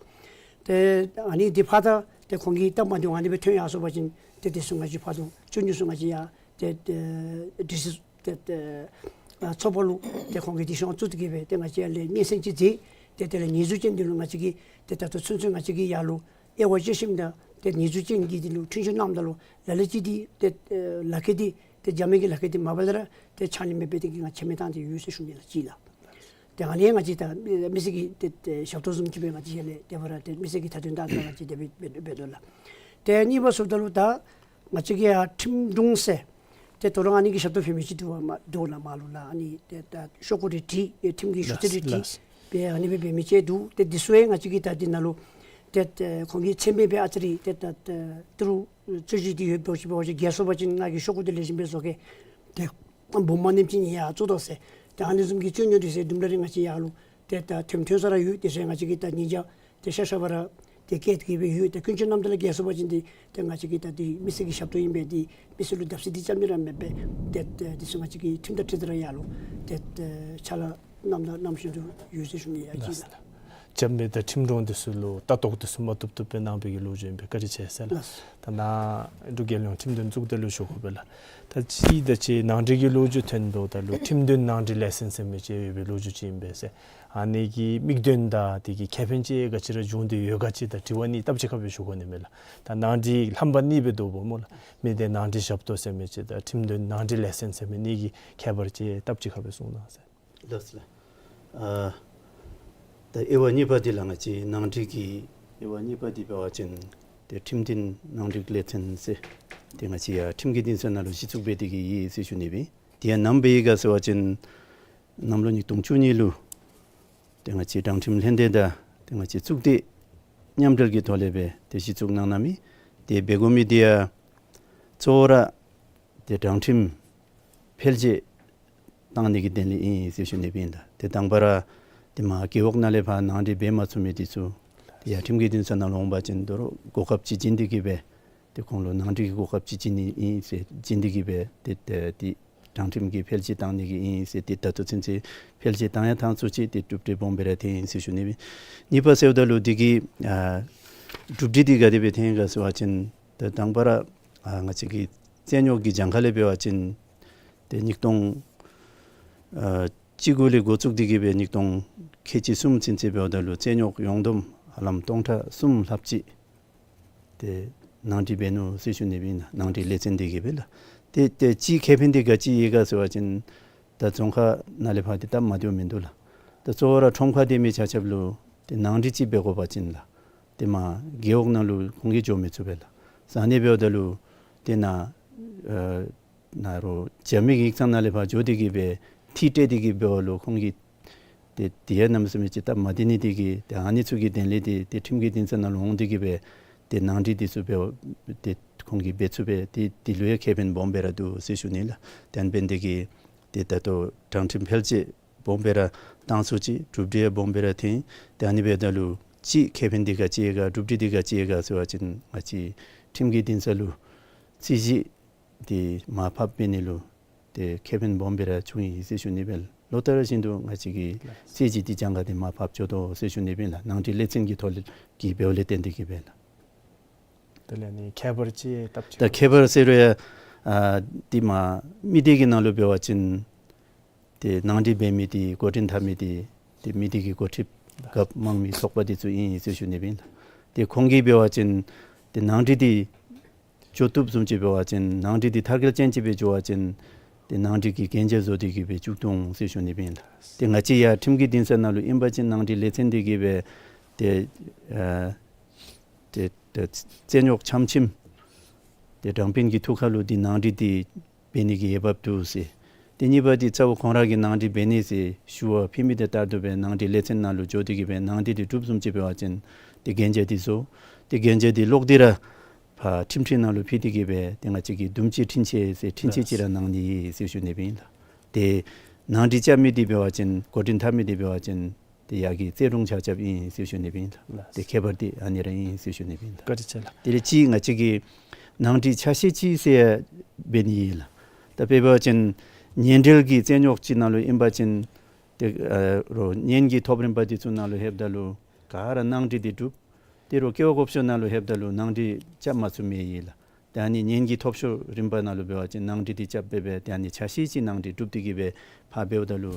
ཏེ་ཨ་ནི་འདི་ཕར་ད་ཏེ་ཁོང་གིས་སྟབས་མ་བདེཝ་ཨ་ནི་སྦེ་ཐོན་ཡར་སོང་པ་ཅིན་ཏེ་དེ་ཚུ་ང་བཅས་ཕར་དུ་རྩོད་རྙོག་ཚུ་ང་བཅས་ཡར་ཏེ་ཏེ་སྒྲིག་གཞི་ཏེ་ཏེ་ཨ་ཚོགས་པ་ལུ་ཏེ་ཁོང་གིས་དེ་ཤོང་བཙུགས་ཏེ་གིས་འབད་ཏེ་ང་བཅས་ལས་སྙན་སེང་ཅིག་མཛད། ཏེ་དེ་ལས་ཉེས་འཛུགས་ཅན་འདི་ལུ་ང་བཅས་ཀྱིས་ཏེ་ད་ལྟོ་ཚུན་ཚོད་ང་བཅས་ཀྱིས་ཡར་ལུ་དབྱེ་བ་དཔྱད་ཞིནམ་ད་ཏེ་ཉེས་འཛུགས་ཅན་གྱི་འདི་ལུ་འཁྲུན་ཆོད་གནངམ་ད་ལུ་ལ་ལུ་ཅིག་འདི་ཏེ་ལག་ཁྱེར་འདི་ཏེ་རྒྱབ་མི་གི་ལག་ཁྱེར་འདི་མ་པ་ལས་ར་ཏེ་ཕྱག་ལེན་མེད་པའི་སྟེང་གི་ང་ཁྱད་མེད་བཏང་སྟེ་ཡོད་ཟེར་ཞུ་ནི་ལགས་གཅིག་ལགས། ཏེ་ཨ་ནི་ང་བཅས་ད་མི་སེར་གྱི་ཏེ་ཏེ་ཞབས་ཏོག་བཟུམ་ཅིག་སྦེ་ང་བཅས་ཡར་ལས་ཏེ་ཕར་ར་ཏེ་མི་སེར་གྱི་མཐའ་དོན་དང་ང་བཅས་དེ་སྦེ་འབད་འབད་དོ་ལགས། ཏེ་གཉིས་པ་ཟེརཝ་ད་ལུ་ད་ང་བཅས་ཀྱི་ཡར་ཁྲིམས་དྲུང་ཟེར་ཏེ་དོ་རུང་ཨ་ནི་གི་ཞབས་ཏོག་ཕུལ་མི་ཅིག་འདུག་པ་མ་འདུག་ལགས་མ་ལུ་ལགས། ཨ་ནི་ཏེ་ད་ཤོག་གུ་རེ་བྲིས་ཏེ་ཁྲིམས་ཀྱི་ཞུ་ཚིག་རེ་བྲིས་ལགས། སྦེ་ཨ་ནི་སྦེ་འབད་མི་ཅིག་འདུག། ཏེ་འདི་ཚུ་ཡང་ང་བཅས་ཀྱིས་ད་འདི་ནང་ལུ་ཏེ་ཏེ་ཁོང་གི་མཚན་སྨད་སྦེ་ཨ་ཙི་རེ་ཏེ་ད་ཏེ་ཏི་རུ་རྩོད་གཞི་འདི་ཡོདཔ་འདྲཝ་ཅིག་འབད་བ་ཅིན་རྒྱལ་སོང་པ་ཅིན་ང་གིས་ཤོག་གུ་འདི་ལེགས་ཤོམ་སྦེ་བཟོ་གེ། ཏེ་འབུམ་མ་ནེམ་ཅིག་ཡར་བཙུགས་དོ་ཟེར། ཏེ་ཨ་ནི་བཟུམ་གྱི་རྩོད་རྙོག་འདི་ཚུ་དུམ་གྲ་རེ་ང་བཅས་ཡར་ལུ་ཏེ་ད་ཐོན་ཐོན་ས་ར་ཡོད། དེ་ཚུ་ང་བཅས་ཀྱིས་ད་ཉེས་བྱ་ཏེ་ཤ་ཤ་བ་ར་ཏེ་བཀལ་ཏེ་གིས་སྦེ་ཡོད། ཏེ་ཀུན་སྤྱོད་རྣམ་དག་ལས་འགལ་སོང་པ་ཅིན་ཏེ་ཏེ་ང་བཅས་ཀྱིས་ད་ཏེ་མི་སེར་གྱི་ཞབས་ཏོག་ཨིན་པས། ཏེ་མི་སེར་ལུ་བརྡབ་གསིག་འདི་རྐྱབ་ནི་ར་མེད་པས། ཏེ་ཏེ་དེ་ཚུ་ང་བཅས་ཀྱིས་ཁྲིམས་དང་འཁྲིལ་ཏེ་ར་ཡར་ལུ་ཏེ་ཏེ་ཕྱག་ལཱ་གནངམ་ད་གནང་བཞིན་དུ་ཡོད་ཟེར་ཞུ་ནི་ཡ་གཅིག་ལགས། རྒྱབ་མི་དང་ཁྲིམས་དྲུང་འདི་ཚུ་ལུ་ལྟ་རྟོག་འདི་ཚུ་མ་བཏུབ་བཏུབ་སྦེ་གནང་བའི་གི་ལོ་རྒྱུས་ཨིན་པས། བཀའ་དྲིན་ཆེ་ཟེར་ལགས། ལགས། ད་ནཱ་འབྲུག་རྒྱལ་ཡོངས་ཁྲིམས་དོན་གཙུག་སྡེ་ལུ་ཞུ་དགོ་པས་ལགས། ད་ཅི་ད་ཅི་ནང་འགྲིག་གི་ལོ་རྒྱུས་ཐོན་དོ་ད་ལུ་ཁྲིམས་དོན་ནང་འགྲིག་ལས་ཚན་ཟེར་མི་ཅིག་ཡོད་པའི་ལོ་རྒྱུས་ཅིག་ཨིན་པས་ཟེར། ཨ་ནི་གི་དམིགས་དོན་དང་དེ་གི་ཁེ་ཕན་ཅིག་ག་ཅི་ར་བྱུང་སྟེ་ཡོད་ག་ཅིག་ད་དྲི་བ་གཉིས་སྟབས་གཅིག་ཁར་སྦེ་ཞུ་དགོ་ནི་མས་ལགས། ད་ནང་འགྲིག་ལྷམ་པ་གཉིས་སྦེ་འདུག་པ་སྨོ་ལགས། མི་སྡེ་ནང་འགྲིག་ཞབས་ཏོག་ཟེར་མི་ཅིག་དང་ཁྲིམས་དོན་ནང་འགྲིག་ལས་ཚན་ཟེར་མི་གཉིས་ཀྱི་ཁྱད་པར་ཅིག་སྟབས་གཅིག་ཁར་སྦེ་གསུང་གནང་ཟེར། ལགས་སོ་ལགས། ཨ་ད་དབྱེ་བ་གཉིས་པ་འདི་ལགས། ང་བཅས་ནང་འགྲིག་གི་དབྱེ་བ་གཉིས་པ་འདི་འབད་བ་ཅིན་ཏེ་ཁྲིམས་དོན་ནང་འགྲིག་ལས་ཚན་ཟེར་ཏེ་ང་བཅས་ཡར་ཁྲིམས་ཀྱི་འདུན་ས་ནང་ལུ་གཞི་བཙུགས་འབད་དེ་གི་ཡོད་ཟེར་ཞུ་ནི་སྦེ། དེ་ཡང་ནམ་འབད་ཡི་ག་ཟེར་བ་ཅིན་གནམ་ལོ་ཉིས་སྟོང་བཅུ་གཉིས་ལུ་ཏེ་ང་བཅས་དྲང་ཁྲིམས་ལྷན་སྡེ་དང་ཏེ་ང་བཅས་གཙུག་སྡེ་མཉམ་འབྲེལ་གྱི་ཐོག་ལས་སྦེ་ཏེ་གཞི་བཙུགས་གནང་གནང་མི་དེ་འབད་དགོ་མི་འདི་ཡང་གཙོ་བོ་ར་ཏེ་དྲང་ཁྲིམས་འཕེལ་རྒྱས་བཏང་ནི་གི་དོན་ལས་ཨིན་ཟེར་ཞུ་ནི་སྦེ་ཨིན་ལགས། ཏེ་དང་པ་ར་ཏེ་མར་རྒེད་འོག་ནང་ལས་ཕར་ནང་འགྲིག་འབད་མ་ཚུགས་མི་འདི་ཚུ་ཏེ་ཡར་ཁྲིམས་ཀྱི་འདུན་ས་ནང་ལུ་འོང་པ་ཅིན་དོ་རུང་གོ་སྐབས་ཅིག་བྱིན་ཏེ་གི་སྦེ་ཏེ་ཁོང་ལུ་ནང་འགྲིག་གི་གོ་སྐབས་ཅིག་བྱིན་ནི་ཨིན་ཟེར་བྱིན་ཏེ་གི་སྦེ་ཏེ་ཏེ་ཏེ་དྲང་ཁྲིམས་ཀྱི་འཕེལ་རྒྱས་བཏང་ནི་གི་ཨིན་ཟེར། ཏེ་ད་ལྟོ་ཚུན་ཚོད་འཕེལ་རྒྱས་བཏང་ཡང་བཏང་ཚུགས་ཅི། ཏེ་གྲུབ་འབྲས་སྦོམ་སྦེ་ར་ཐོན་ཡི་ཟེར་ཞུ་ནི་སྦེ། གཉིས་པ་ཟེརཝ་ད་ལུ་འདི་གི་ཨ་གྲུབ་འབྲས་འདི་ག་དེ་སྦེ་ཐོན་ཡི་ག་ཟེར་བ་ཅིན་ད་དང་པ་ར་ཨ་ང་བཅས་ཀྱི་རྩོད་རྙོགས་ཀྱི་གྱངས་ཁ་ལས་འབད་བ་ཅིན་ཏེ་ཉིས་སྟོང་ཨ་བཅུ་དགུ་ལས་འགོ་བཙུགས་ཏེ་གི་སྦེ་ཉིས་སྟོང་ཁལ་གཅིག་གསུམ་ཚུན་ཚོད་འབདཝ་ད་ལུ་རྩོད་རྙོགས་ཡོངས་བསྡོམས་ཧ་ལམ་སྟོང་ཕྲག་གསུམ་ལྷགཔ་ཅིག་ཏེ་ནང་འགྲིག་འབད་ནུག་ཟེར་ཞུ་ནི་སྦེ་ཨིན་ལགས། ནང་འགྲིག་ལས་ཚན་འདི་གིས་སྦེ་ལགས། ཏེ་ཏེ་གཅིག་ཁེ་ཕན་འདི་ག་ཅི་ཡོད་ག་ཟེར་བ་ཅིན་ད་རྫོང་ཁག་ནང་ལས་ཕར་ཏེ་སྟབས་མ་བདེཝ་མིན་འདུག་ལགས། ད་གཙོ་བོ་ར་ཁྲོམ་ཁར་སྡོད་མི་ཆ་ཁྱབ་ལུ་ཏེ་ནང་འགྲིག་ཅིག་འབད་དགོ་པ་ཅིན་ལགས། ཏེ་མར་རྒེད་འོག་ནང་ལུ་ཁོང་གིས་འགྱོ་མི་ཚུགས་པས་ལགས། ཟ་ནི་འབདཝ་ད་ལུ་ཏེ་ནཱ་ཨ་ནཱ་རོགས་རྒྱབ་མི་གི་ཡིག་ཚང་ནང་ལས་ཕར་འགྱོ་སྟེ་གི་སྦེ་འཐུས་སྤྲོད་དེ་གི་འབདཝ་ལུ་ཁོང་གིས་ཏེ་དེ་ཡང་གནམ་མེད་ས་མེད་ཅིག་སྟབས་མ་བདེ་ནི་དེ་གིས་ཏེ་ཨ་ནི་ཚུ་གི་དོན་ལས་ཏེ་ཏེ་ཁྲིམས་ཀྱི་འདུན་ས་ནང་ལུ་འོང་སྟེ་གི་སྦེ་ཏེ་ནང་འགྲིག་འདི་ཚུ་འབད་ཏེ་ཁོང་གིས་འབད་ཚུགས་པས། ཏེ་འདི་ལུ་ཡང་ཁེ་ཕན་སྦོམ་སྦེ་ར་འདུག་ཟེར་ཞུ་ནི་ལགས། ཏེ་ཨ་ནི་འབད་ནི་དེ་གིས་ཏེ་ད་ལྟོ་དྲང་ཁྲིམས་འཕེལ་རྒྱས་སྦོམ་སྦེ་ར་བཏང་ཚུགས་ཅི། གྲུབ་འབྲས་སྦོམ་སྦེ་ར་ཐོན། ཏེ་ཨ་ནི་འབདཝ་ད་ལུ་གཅིག་ཁེ་ཕན་འདི་ག་ཅི་ཡོད་ག་གྲུབ་འབྲས་འདི་ག་ཅི་ཡོད་ག་ཟེར་བ་ཅིན་ང་བཅས་ཁྲིམས་ཀྱི་འདུན་ས་ལུ་རྩོད་གཞི་འདི་མར་ཕབ་འབད་ནི་ལུ་ཏེ་ཁེ་ཕན་སྦོམ་སྦེ་ར་བྱུང་ཡི་ཟེར་ཞུ་ནི་སྦེ། ལོ་ལྟར་བཞིན་དུ་ང་བཅས་ཀྱི་རྩོད་གཞི་འདི་གྱངས་ཁ་འདི་མར་ཕབ་འགྱོ་དོ་ཟེར་ཞུ་ནི་སྦེ་ལགས། ནང་འགྲིག་ལས་ཚན་གྱི་ཐོག་ལས་ཀྱི་འབདཝ་ལས་བརྟེན་ཏེ་གི་སྦེ་ལགས། དེ་ལས་ཨ་ནི་ཁྱད་པར་ཅིག་སྟབས་ཅིག་ད་ཁྱད་པར་ཟེར་རུང་ཡང་ཨ་འདི་མར་མི་སྡེ་གི་ནང་ལུ་འབད་བ་ཅིན་ཏེ་ནང་འགྲིག་འབད་མི་འདི་འགོ་འདྲེན་འཐབ་མི་འདི་ཏེ་མི་སྡེ་གི་འགོ་ཁྲིདཔ་རྒཔོ་དམངས་མི་ཚོགས་པ་འདི་ཚུ་ཨིན་ཟེར་ཞུ་ནི་སྦེ་ལགས། ཏེ་ཁོང་གིས་འབད་བ་ཅིན་ཏེ་ནང་འགྲིག་འདི་འགྱོ་བཏུབ་བཟུམ་ཅིག་འབད་བ་ཅིན་ནང་འགྲིག་འདི་མཐར་འཁྱོལ་ཅན་ཅིག་སྦེ་འགྱོ་བ་ཅིན་ཏེ་ནང་འགྲིག་གི་གན་རྒྱ་བཟོ་སྟེ་གི་སྦེ་བཙུགས་དོ་འོང་ཟེར་ཞུ་ནི་སྦེ་ལགས། ཏེ་ང་བཅས་ཡར་ཁྲིམས་ཀྱི་འདུན་ས་ནང་ལུ་ཨིན་པ་ཅིན་ནང་འགྲིག་ལས་ཚན་འདི་གིས་སྦེ་ཏེ་ཨ་ཏེ་ཏེ་རྩོད་རྙོགས་ཆམ་ཆིམ་ཏེ་དྲང་དཔོན་གྱི་ཐུགས་ཁར་ལུ་འདི་ནང་འགྲིག་འདི་འབད་ནི་གི་འོས་འབབ་འདུག་ཟེར། ཏེ་གཉིས་པ་འདི་རྩ་བོ་ཁོང་ར་གིས་ནང་འགྲིག་འབད་ནི་ཟེར་ཞུ་བ་ཕུལ་མི་དང་ལྟར་དུ་སྦེ་ནང་འགྲིག་ལས་ཚན་ནང་ལུ་འགྱོ་སྟེ་གི་སྦེ་ནང་འགྲིག་འདི་གྲུབ་བཟུམ་ཅིག་འབད་བ་ཅིན་ཏེ་གན་རྒྱ་འདི་བཟོ། ཏེ་གན་རྒྱ་འདི་ལོག་སྟེ་ར་ཕར་ཁྲིམས་ཁྲི་ནང་ལུ་ཕུལ་ཏེ་གི་སྦེ་ཏེ་ང་བཅས་ཀྱིས་དུམ་སྐྱེལ་འཕྲིན་ཆད་ཟེར་འཕྲིན་ཆད་ཅིག་ར་གནང་ནི་ཨིན་ཟེར་ཞུ་ནི་སྦེ་ཨིན་ལགས། ཏེ་ནང་འགྲིག་རྐྱབ་མི་འདི་འབད་བ་ཅིན་འགོ་འདྲེན་འཐབ་མི་འདི་འབད་བ་ཅིན་ཏེ་ཡར་གྱི་རྩོད་དྲུང་ཆ་ཁྱབ་ཨིན་ཟེར་ཞུ་ནི་སྦེ་ཨིན་ལགས། ལགས། ཏེ་ཁྱད་པར་འདི་ཨ་ནི་ར་ཨིན་ཟེར་ཞུ་ནི་སྦེ་ཨིན་ལགས། བཀའ་དྲིན་ཆེ་ལགས། དེ་ལས་གཅིག་ང་བཅས་ཀྱིས་ནང་འགྲིག་ཆ་ཤས་ཅིག་ཟེར་འབད་ནི་ཨིན་ལགས། ད་དཔེ་འབད་བ་ཅིན་ཉེན་འབྲེལ་གྱི་རྩོད་རྙོགས་ཅིག་ནང་ལུ་ཨིན་པ་ཅིན་ཏེ་ཨ་རོགས་གཉེན་གྱི་ཐོབ་རིམ་པ་འདི་ཚུ་ནང་ལུ་ལྷོདཔ་ད་ལུ་ག་ར་ནང་འགྲིག་འདི་གྲུབ། ཏེ་རོགས་ཀེ་བ་གོ་ཤོ་ནང་ལུ་ལྷོདཔ་ད་ལུ་ནང་འགྲིག་རྐྱབ་མ་ཚུགས་མི་ཨིན་ལགས། ཏེ་ཨ་ནི་གཉེན་གྱི་ཐོབ་ཤོར་རིམ་པ་ནང་ལུ་འབད་བ་ཅིན་ནང་འགྲིག་འདི་རྐྱབ་སྦེ་སྦེ་ཏེ་ཨ་ནི་ཆ་ཤས་ཅིག་ནང་འགྲིག་གྲུབ་སྟེ་གི་སྦེ་ཕར་འབདཝ་ད་ལུ་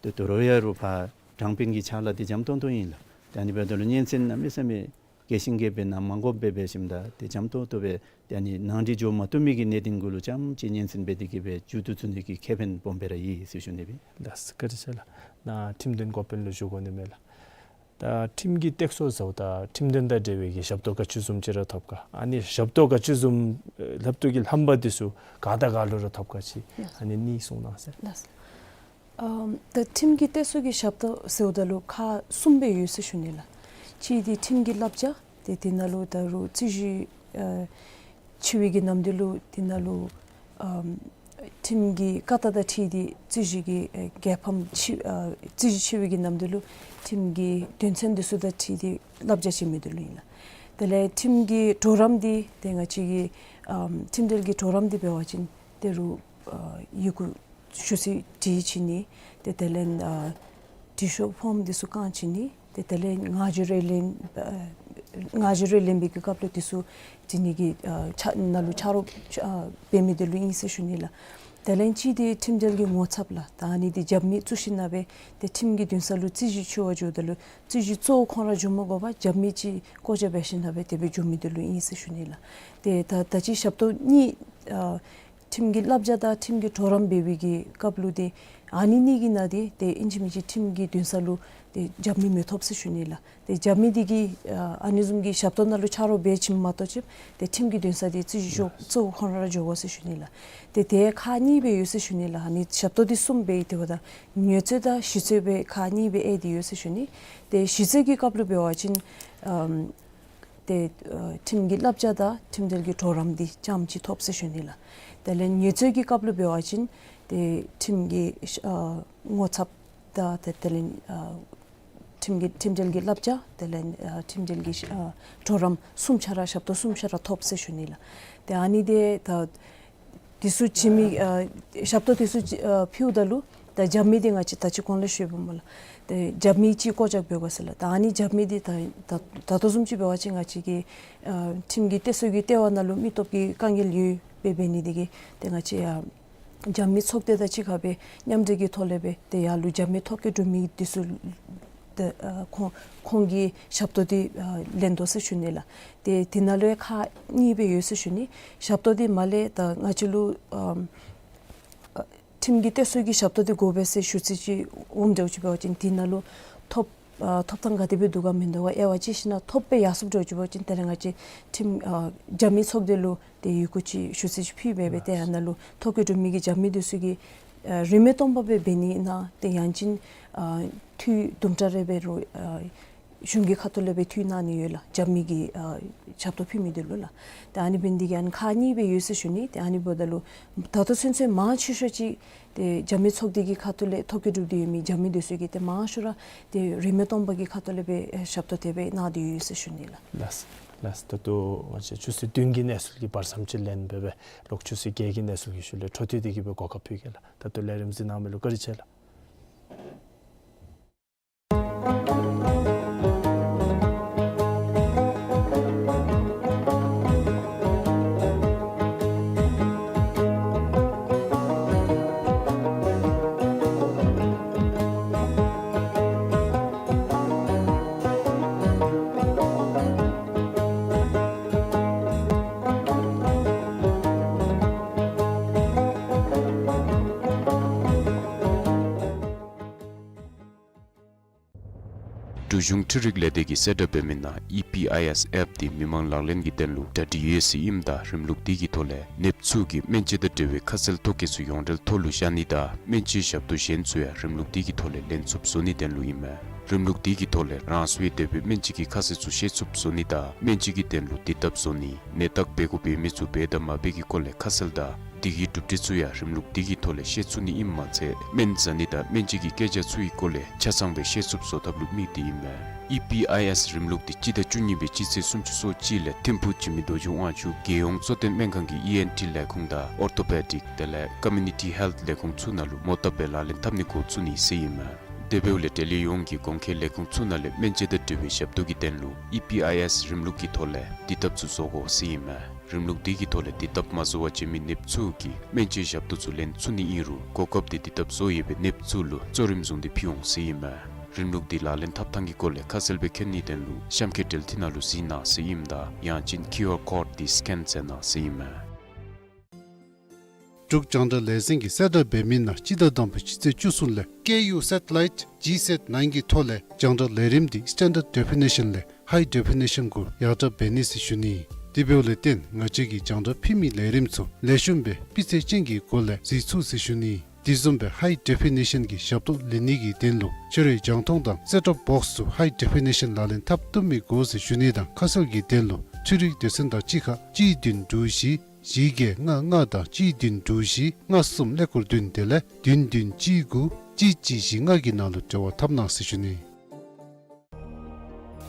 ཏེ་དོ་རུང་ཡང་རོགས་ཕར་དྲང་དཔོན་གྱི་ཕྱག་ལཱ་འདི་འཇམ་ཏོང་ཏོ་ཨིན་ལགས། ཏེ་ཨ་ནི་འབདཝ་ད་ལུ་སྙན་གསན་གནམ་མེད་ས་མེད་རྒྱས་ཤིང་རྒྱས་པའི་ནང་མ་དགོཔ་སྦེ་འབད་ཞིནམ་ད་ཏེ་འཇམ་ཏོང་ཏོ་སྦེ་ཏེ་ཨ་ནི་ནང་འགྲིག་འགྱོ་མ་བཏུབ་མི་གི་གནད་དོན་གུ་ལུ་རྐྱངམ་ཅིག་སྙན་གསན་འབད་དེ་གི་སྦེ་མཇུག་བསྡུ་ཚུགས་ནི་གི་ཁེ་ཕན་སྦོམ་སྦེ་ར་ཡོད་ཟེར་ཞུ་ནི་སྦེ་ཨིན། ལགས་སོ། བཀའ་དྲིན་ཆེ་ལགས། ནཱ་ཁྲིམས་དོན་འགོ་དཔོན་ལུ་ཞུ་དགོ་ནི་མས་ལགས། ད་ཁྲིམས་ཀྱི་སྟེགས་གསོ་ཟེརཝ་ད་ཁྲིམས་དོན་དང་འབྲེལ་བའི་གི་ཞབས་ཏོག་ག་ཅི་བཟུམ་ཅིག་ར་ཐོབ་ག། ཨ་ནི་ཞབས་ཏོག་ག་ཅི་བཟུམ་ཨེ་ལྷབ་ཏོ་གི་ལྷམ་པ་འདི་ཚུ་ག་དང་ག་ལུ་ར་ཐོབ་ག་ཅིག། ལགས། ཨ་ནི་གཉིས་གསུང་གནང་ཟེར། ལགས། ཨམ་ད་ཁྲིམས་ཀྱི་སྟེགས་གསོ་གི་ཞབས་ཏོག་ཟེརཝ་ད་ལུ་ཁག་གསུམ་སྦེ་ཡོད་ཟེར་ཞུ་ནི་ལགས། གཅིག་འདི་ཁྲིམས་ཀྱི་བསླབ་བྱ། ཏེ་དེ་ནང་ལུ་ད་རུང་རྩོད་གཞི་ཨ་འཆི་བའི་གི་ནམ་དུས་ལུ་དེ་ནང་ལུ་ཨམ་ཁྲིམས་ཀྱི་བཀའ་རྟགས་དང་འཁྲིལ་ཏེ་རྩོད་གཞི་གི་ཨེ་རྒྱལ་ཕམ་འཆི་ཨ་རྩོད་གཞི་འཆི་བའི་གི་ནམ་དུས་ལུ་ཁྲིམས་ཀྱི་དོན་ཚན་འདི་ཚུ་དང་འཁྲིལ་ཏེ་བསླབ་བྱ་བྱིན་མི་འདི་ལུ་ཨིན་ལགས། དེ་ལས་ཁྲིམས་ཀྱི་གྲོགས་རམ་འདི་ཏེ་ང་བཅས་ཀྱི་ཨམ་ཁྲིམས་འབྲེལ་གྱི་གྲོགས་རམ་འདི་འབད་བ་ཅིན་ཏེ་རུང་ཨ་ཡི་གུ་ཞུ་ཚིག་བྲིས་བྱིན་ནི། ཏེ་དེ་ལས་ཨ་འབྲི་ཤོག་ཕོརམ་འདི་ཚུ་བཀང་བྱིན་ནི། ཏེ་དེ་ལས་ངག་བརྗོད་རེ་ལེན་ཨ་ངག་བརྗོད་རེ་ལེན་པའི་གི་སྐབས་ལུ་དེ་ཚུ་དེ་ནི་གི་ཨ་ཕྱག་ནང་ལུ་ཕྱག་རོགས་ཨ་འབད་མི་དེ་ལུ་ཨིན་ཟེར་ཞུ་ནི་ལགས། དེ་ལས་གཅིག་དེ་ཁྲིམས་འབྲེལ་གྱི་ངོ་ཚབ་ལགས། ད་ཨ་ནི་དེ་རྒྱབ་མི་བཙུགས་ཞིནམ་ལས་ཏེ་ཁྲིམས་ཀྱི་འདུན་ས་ལུ་རྩོད་གཞི་འཁྱོལ་བར་འགྱོཝ་ད་ལུ་རྩོད་གཞི་གཙོ་བོ་ཁོང་ར་འགྱོ་མ་དགོ་པར་རྒྱབ་མི་ཅིག་བཀོད་རྒྱ་འབད་ཞིནམ་ལས་དེ་སྦེ་འགྱོ་མི་དེ་ལུ་ཨིན་ཟེར་ཞུ་ནི་ལགས། ཏེ་ད་ད་ཅི་ཞབས་ཏོག་གཉིས་ཨ་ཁྲིམས་ཀྱི་བསླབ་བྱ་དང་ཁྲིམས་ཀྱི་གྲོགས་རམ་འབད་བའི་གི་སྐབས་ལུ་ཏེ་ཨ་ནི་གཉིས་ཀྱི་ནང་ཏེ་ཏེ་ཨིན་ཅི་མིན་ཅི་ཁྲིམས་ཀྱི་འདུན་ས་ལུ་ཏེ་རྒྱབ་མི་མི་ཐོབ་ཟེར་ཞུ་ནི་ལགས། ཏེ་རྒྱབ་མི་དེ་གིས་ཨ་ཨ་ནི་བཟུམ་གྱི་ཞབས་ཏོག་ནང་ལུ་ཕྱག་རོགས་འབད་བྱིནམ་མ་གཏོགས་ཅིག་ཏེ་ཁྲིམས་ཀྱི་འདུན་ས་དེ་རྩོད་གཞི་འཁྱོལ་གཙོ་བོ་ཁོང་ར་འགྱོ་དགོ་ཟེར་ཞུ་ནི་ལགས། ཏེ་དེ་ཁག་གཉིས་སྦེ་ཡོད་ཟེར་ཞུ་ནི་ལགས། ཨ་ནི་ཞབས་ཏོག་དེ་གསུམ་སྦེ་ཏེ་འབདཝ་ད་ངལ་རྩོལ་དང་ཞི་རྩོལ་སྦེ་ཁག་གཉིས་སྦེ་དབྱེ་སྟེ་ཡོད་ཟེར་ཞུ་ནི། ཏེ་ཞི་རྩོལ་གྱི་སྐབས་ལུ་འབད་བ་ཅིན་ཨམ་ཏེ་ཨ་ཁྲིམས་ཀྱི་བསླབ་བྱ་དང་ཁྲིམས་འབྲེལ་གྱི་གྲོགས་རམ་དེ་རྐྱངམ་ཅིག་ཐོབ་ཟེར་ཞུ་ནི་ལགས། དེ་ལས་ངལ་རྩོལ་གྱི་སྐབས་ལུ་འབད་བ་ཅིན་ཏེ་ཁྲིམས་ཀྱི་ཨ་ངོ་ཚབ་དང་ཏེ་དེ་ལས་ཨ་ཁྲིམས་ཀྱི་ཁྲིམས་འབྲེལ་གྱི་བསླབ་བྱ་དེ་ལས་ཨ་ཁྲིམས་འབྲེལ་གྱི་ཨ་གྲོགས་རམ་གསུམ་ཆ་ར་ཞབས་ཏོག་གསུམ་ཆ་ར་ཐོབ་ཟེར་ཞུ་ནི་ལགས། ཏེ་ཨ་ནི་དེ་ད་དེ་ཚུ་བྱིན་མི་ཨ་ཞབས་ཏོག་དེ་ཚུ་ཨ་ཕུལཝ་ད་ལུ་ད་རྒྱབ་མི་དེ་ང་བཅས་ད་ཅི་གོང་ལས་ཞུ་བའི་བཟུམ་ལགས། ཏེ་རྒྱབ་མི་ཅིག་བཀོད་རྒྱ་འབད་དགོ་ཟེར་ལགས། ད་ཨ་ནི་རྒྱབ་མི་དེ་ད་ད་ད་ལྟོ་བཟུམ་ཅིག་འབད་བ་ཅིན་ང་བཅས་ཀྱི་ཨ་ཁྲིམས་ཀྱི་གཏད་སོ་གི་ལྟེ་བ་ནང་ལུ་མི་སྟོབས་ཀྱི་དཀའ་ངལ་ཡོདཔ་འབད་ནི་དེ་གིས་ཏེ་ང་བཅས་ཨ་རྒྱབ་མི་ཚོགས་སྡེ་དང་གཅིག་ཁར་སྦེ་མཉམ་འབྲེལ་གྱི་ཐོག་ལས་སྦེ་ཏེ་ཡར་ལུ་རྒྱབ་མི་ཐོ་བཀོད་གྲུབ་མི་དེ་ཚུ་ཏེ་ཨ་ཁོང་ཁོང་གི་ཞབས་ཏོག་དེ་ཨ་ལེན་དོ་ཟེར་ཞུ་ནི་ལགས། ཏེ་དེ་ནང་ལུ་ཡང་ཁག་གཉིས་སྦེ་ཡོད་ཟེར་ཞུ་ནི། ཞབས་ཏོག་དེ་མར་ལས་ད་ང་བཅས་ལུ་ཨམ་ཨ་ཁྲིམས་ཀྱི་གཏད་སོ་གི་ཞབས་ཏོག་དེ་དགོ་པས་ཟེར་ཞུ་ཚིག་ཅིག་འོངམ་འདྲཝ་ཅིག་འབད་བ་ཅིན་དེ་ནང་ལུ་ཐོབ་ཨ་ཐོབ་ཐང་ག་དེ་སྦེ་འདུག་ག་མིན་འདུག་ག་དབྱེ་བ་དཔྱད་ཞིནམ་ལས་ཐོབ་སྦེ་ཡར་སོངམ་འདྲཝ་ཅིག་འབད་བ་ཅིན་ཏེ་ར་ང་བཅས་ཁྲིམས་ཨ་རྒྱབ་མི་ཚོགས་སྡེ་ལུ་ཏེ་ཡི་གུ་ཅིག་ཞུ་ཚིག་ཅིག་ཕུལ་སྦེ་སྦེ་ཏེ་ཨ་ནཱ་ལུ་ཐོ་བཀོད་གྲུབ་མི་གི་རྒྱབ་མི་དེ་ཚུ་གིས་ཨ་རིན་མེད་སྟོང་པ་སྦེ་འབད་ནི་ཨིན་ན་ཏེ་ཡང་ཅིན་ཨ་འཐུས་དུམ་གྲ་རེ་འབད་རུང་ཨ་གཞུང་གི་ཁ་ཐུག་ལས་སྦེ་འཐུས་གནང་ནི་ཡོད་ལགས། རྒྱབ་མི་གི་ཨ་ཞབས་ཏོག་ཕུལ་མི་དེ་ལུ་ལགས། ཏེ་ཨ་ནི་འབད་ནི་དེ་གིས་ཨ་ནི་ཁག་གཉིས་སྦེ་ཡོད་ཟེར་ཞུ་ནི། ཏེ་ཨ་ནི་འབདཝ་ད་ལུ་ད་ལྟོ་ཚུན་ཚོད་མང་ཆེ་ཤོས་ཅིག་ཏེ་རྒྱབ་མི་ཚོགས་སྡེ་གི་ཁ་ཐུག་ལས་ཐོ་བཀོད་གྲུབ་སྟེ་ཡོད་མི་རྒྱབ་མི་དེ་ཚུ་གིས་ཏེ་མང་ཤོས་ར་ཏེ་རིན་མེད་སྟོང་པ་གི་ཁ་ཐུག་ལས་སྦེ་ཨེ་ཞབས་ཏོག་དེ་སྦེ་གནང་སྟེ་ཡོད་ཟེར་ཞུ་ནི་ལགས། ལགས་ལགས། ད་ལྟོ་ང་བཅས་ཆུ་ཚོད་བདུན་གྱི་གནས་ཚུལ་གྱི་བར་མཚམས་ཅིག་ལེན་སྦེ་སྦེ་ལོག་ཆུ་ཚོད་བརྒྱད་ཀྱི་གནས་ཚུལ་གྱི་ཤུལ་ལས་འཕྲོ་མཐུད་དེ་གི་སྦེ་གོ་སྐབས་ཕུལ་གེ་ལགས། ད་ལྟོ་ལས་རིམ་གཟིགས་གནང་མི་ལུ་བཀའ་དྲིན་ཆེ་ལགས། འབྲུག་གཞུང་འཕྲུལ་རིག་ལས་སྡེ་གིས་གསལ་བསྒྲགས་འབད་མི་ནང་ཨི་པི་ཨའི་ཨེསི་ཨེཔ་དེ་མི་མང་ལག་ལེན་གྱི་དོན་ལུ་གྲ་སྒྲིག་ཡོད་ཟེར་ཨིནམ་ད་རིམ་ལུགས་དེ་གི་ཐོག་ལས་ནདཔ་ཚུ་གིས་སྨན་དཔྱད་དང་འབྲེལ་བའི་ཁ་གསལ་ཐོ་བཀོད་ཚུ་ཡོངས་འབྲེལ་ཐོག་ལུ་བཞག་ནི་དང་སྨན་དཔྱད་ཞབས་ཏོག་གཞན་ཚུ་ཡང་རིམ་ལུགས་དེ་གི་ཐོག་ལས་ལེན་ཚུགསཔ་བཟོ་ནིའི་དོན་ལུ་ཨིན་མས། རིམ་ལུགས་དེ་གི་ཐོག་ལས་རང་སོའི་དེ་སྦེ་སྨན་དཔྱད་ཀྱི་ཁ་གསལ་ཚུ་ཤེས་ཚུགསཔ་བཟོ་ནི་དང་སྨན་དཔྱད་ཀྱི་དོན་ལུ་དེ་བཏབ་བཟོ་ནི། ནད་བརྟག་འབད་དགོཔ་འབད་མི་ཚུ་འབད་དང་མ་འབད་ཀྱི་སྐོར་ལས་ཁ་གསལ་དང་དེ་གི་གྲུབ་འབྲས་ཚུ་ཡང་རིམ་ལུགས་དེ་གི་ཐོག་ལས་ཤེས་ཚུགས་ནི་ཨིནམ་མ་ཚད་སྨན་ཟ་ནི་དང་སྨན་དཔྱད་ཀྱི་སྐད་ཆ་ཚུ་གི་སྐོར་ལས་ཆ་ཚང་སྦེ་ཤེས་ཚུགསཔ་བཟོ་ཐབས་ལུ་དམིགས་ཏེ་ཨིན་མས། ཨི་པི་ཨའི་ཨེསི་རིམ་ལུགས་དེ་སྤྱི་ཟླ་བཅུ་གཉིས་པའི་སྤྱི་ཚེས་སུམ་ཅུ་སོ་གཅིག་ལས་ཐིམ་ཕུག་འཇིགས་མེད་རྡོ་རྗེ་དབང་ཕྱུག་རྒྱལ་ཡོངས་གཙོ་བསྟེན་སྨན་ཁང་གི་ཨི་ཨེན་ཊི་ལས་ཁུངས་དང་ཨོར་ཐོ་པེ་ཌིཀ་དེ་ལས་ཀོ་མིའུ་ནི་ཊི་ཧེལཐ་ལས་ཁུངས་ཚུ་ནང་ལུ་མོ་བཏབ་སྦེ་ལག་ལེན་འཐབ་ནི་འགོ་བཙུགས་ནི་ཟེར་ཨིན་མས། དེ་འབདཝ་ལས་འབྲེལ་ཡོད་ཡོངས་ཀྱི་གོང་འཁོད་ལས་ཁུངས་ཚུ་ནང་ལས་སྨན་དཔྱད་དང་འབྲེལ་བའི་ཞབས་ཏོག་གི་དོན་ལུ་ཨི་པི་ཨའི་ཨེསི་རིམ་ལུགས་ཀྱི་ཐོག་ལས་དེ་བཏབ་ཚུ་བཟོ་དགོ་ཟེར་ཨིན་མས། རིམ་ལུགས་དེ་གི་ཐོག་ལས་དེ་བཏབ་མ་བཟོ་བར་བྱོན་མི་ནདཔ་ཚུ་གིས་སྨན་དཔྱད་ཞབས་ཏོག་ཚུ་ལེན་ཚུགས་ནི་ཨིན་རུང་གོ་སྐབས་དེ་དེ་བཏབ་བཟོ་ཡོད་པའི་ནདཔ་ཚུ་ལུ་གཙོ་རིམ་བཟུང་སྟེ་ཕུལ་འོང་ཟེར་ཨིན་མས། རིམ་ལུགས་དེ་ལག་ལེན་འཐབ་ཐངས་ཀྱི་སྐོར་ལས་ཁ་གསལ་སྦེ་མཁྱེན་ནིའི་དོན་ལུ་གཤམ་འཁོད་འགྲེལ་བརྗོད་ནང་ལུ་གཟིགས་གནང་ཟེར་ཨིནམ་ད་ཡང་ཅིན་ཀིའུ་ཨར་ཀོཌ་དེ་སི་ཀེན་མཛད་གནང་ཟེར་ཨིན་མས། འབྲུག་རྒྱང་བསྒྲགས་ལས་འཛིན་གྱིས་གསལ་བསྒྲགས་འབད་མི་ནང་སྤྱི་ཟླ་དང་པའི་སྤྱི་ཚེས་བཅུ་གསུམ་ལས་ཀེ་ཡུ་སེ་ཊི་ལའིཊ་ཇི་སེཊ་ནའིན་གྱི་ཐོག་ལས་རྒྱང་བསྒྲགས་ལས་རིམ་དེ་སི་ཊེན་ཌརཌ་ཌེ་ཕི་ནེ་ཤཱན་ལས་ཧའི་ཌེ་ཕི་ནེ་ཤཱན་གུ་ཡར་དྲག་འབད་ནི་ཟེར་ཞུ་ནི། དེ་འབདཝ་ལས་བརྟེན་ང་བཅས་ཀྱིས་རྒྱང་བསྒྲགས་ཕུལ་མི་ལས་རིམ་ཚུ་ལེགས་ཤོམ་སྦེ་སྤུས་ཚད་ཅན་གྱི་སྒོ་ལས་གཟིགས་ཚུགས་ཟེར་ཞུ་ནི། དེ་བཟུམ་སྦེ་ཧའི་ཌེ་ཕི་ནེ་ཤཱན་གྱི་ཞབས་ཏོག་ལེན་ནི་གི་དོན་ལུ་ཁྱོད་རའི་རྒྱང་མཐོང་དང་སེཊ་ཊོབ་བོགསི་ཚུ་ཧའི་ཌེ་ཕི་ནེ་ཤཱན་ལག་ལེན་འཐབ་བཏུབ་མི་དགོ་ཟེར་ཞུ་ནི་དང་ཁ་གསལ་གྱི་དོན་ལུ་འཕྲུལ་རིག་སྡེ་ཚན་དང་གཅིག་ཁར་གཅིག་བདུན་དྲུག་བཞི་བཞི་བརྒྱད་ལྔ་ལྔ་དང་གཅིག་བདུན་དྲུག་བཞི་ལྔ་གསུམ་ཀླད་ཀོར་བདུན་དེ་ལས་བདུན་བདུན་གཅིག་དགུ་གཅིག་གཅིག་བཞི་ལྔ་གི་ནང་ལུ་འབྲེལ་བ་འཐབ་གནང་ཟེར་ཞུ་ནི།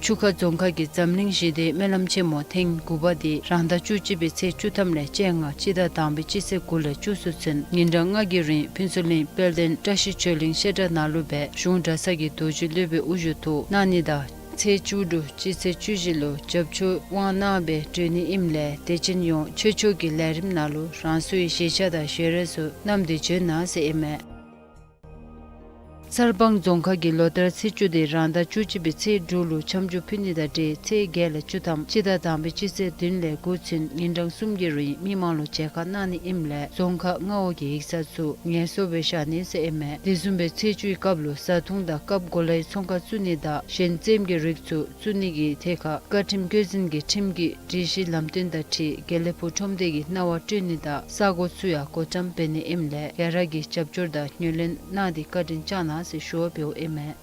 ཆུ་ཁ་རྫོང་ཁག་གི་འཛམ་གླིང་ཞི་བདེའི་སྨོན་ལམ་ཆེན་མོ་ཐེངས་དགུ་པ་དེ་རང་ཟླ་བཅུ་གཅིག་པའི་ཚེས་བཅུ་ཐམ་ལས་བཅོ་ལྔ་སྤྱི་ཟླ་དང་པའི་སྤྱི་ཚེས་དགུ་ལས་བཅུ་གསུམ་ཚུན་ཉིན་གྲངས་ལྔ་གི་རིང་ཕུན་ཚོགས་གླིང་དཔལ་ལྡན་བཀྲ་ཤིས་ཆོས་གླིང་བཤད་གྲྭ་ནང་ལུ་སྦེ་གཞུང་གྲྭ་ཚང་གི་རྡོ་རྗེ་སློབ་དཔོན་དབུ་བཞུགས་ཐོག་གནང་ནི་དང་ཚེས་བཅུ་དྲུག་སྤྱི་ཚེས་བཅུ་བཞི་ལུ་རྒྱབ་སྐྱོར་དབང་གནང་སྦེ་གྲོལ་ནི་ཨིནམ་ལས་དད་ཅན་ཡོངས་ཆོས་ཕྱོགས་ཀྱི་ལས་རིམ་ནང་ལུ་རང་སོའི་གཞིས་ཆགས་དང་ཞལ་རས་ཚུ་བསྣམས་ཏེ་བྱོན་གནང་ཟེར་ཨིན་མས། གསར་སྤང་རྫོང་ཁག་གི་ལོ་ལྟར་ཚེས་བཅུ་དེ་རང་ཟླ་བཅུ་གཅིག་པའི་ཚེས་དྲུག་ལུ་འཆམ་འཇུག་ཕུལ་ནི་དང་འབྲེལ་ཚེས་བརྒྱད་ལས་བཅུ་ཐམ་སྤྱི་ཟླ་དང་པའི་སྤྱི་ཚེས་བདུན་ལས་དགུ་ཚུན་ཉིན་གྲངས་གསུམ་གྱི་རིང་མི་མང་ལུ་མཇལ་ཁ་གནང་ནི་ཨིནམ་ལས་རྫོང་ཁག་མངའ་འོག་གི་ཡིག་ཚང་ཚུ་ངལ་གསོ་སྦེ་བཞག་ནི་ཟེར་ཨིན་མས། དེ་བཟུམ་སྦེ་ཚེས་བཅུའི་སྐབས་ལུ་བཟའ་འཐུང་དང་སྐབས་གོ་ལའི་ཚོང་ཁང་བཙུགས་ནི་དང་གཞན་རྩེདམོ་གི་རིགས་ཚུ་བཙུགས་ནི་གི་ཐད་ཁར་བཀའ་ཁྲིམས་བཀོད་འཛིན་གྱི་ཁྲིམས་ཀྱི་སྒྲིག་གཞི་ལམ་སྟོན་དང་འཁྲིལ་དགེ་ལེགས་ཕུག་ཁྲོམ་སྡེ་གི་གནང་བ་སྤྲོད་ནི་དང་ས་གོ་ཚུ་ཡང་སྒོ་བཀྲམ་འབད་ནི་ཨིནམ་ལས་ག་ར་གིས་རྒྱབ་སྐྱོར་དང་ངོས་ལེན་གནང་སྟེ་བཀའ་དྲིན་བསྐྱང་གནང་ཟེར་ཞུ་བ་འབདཝ་ཨིན་མས།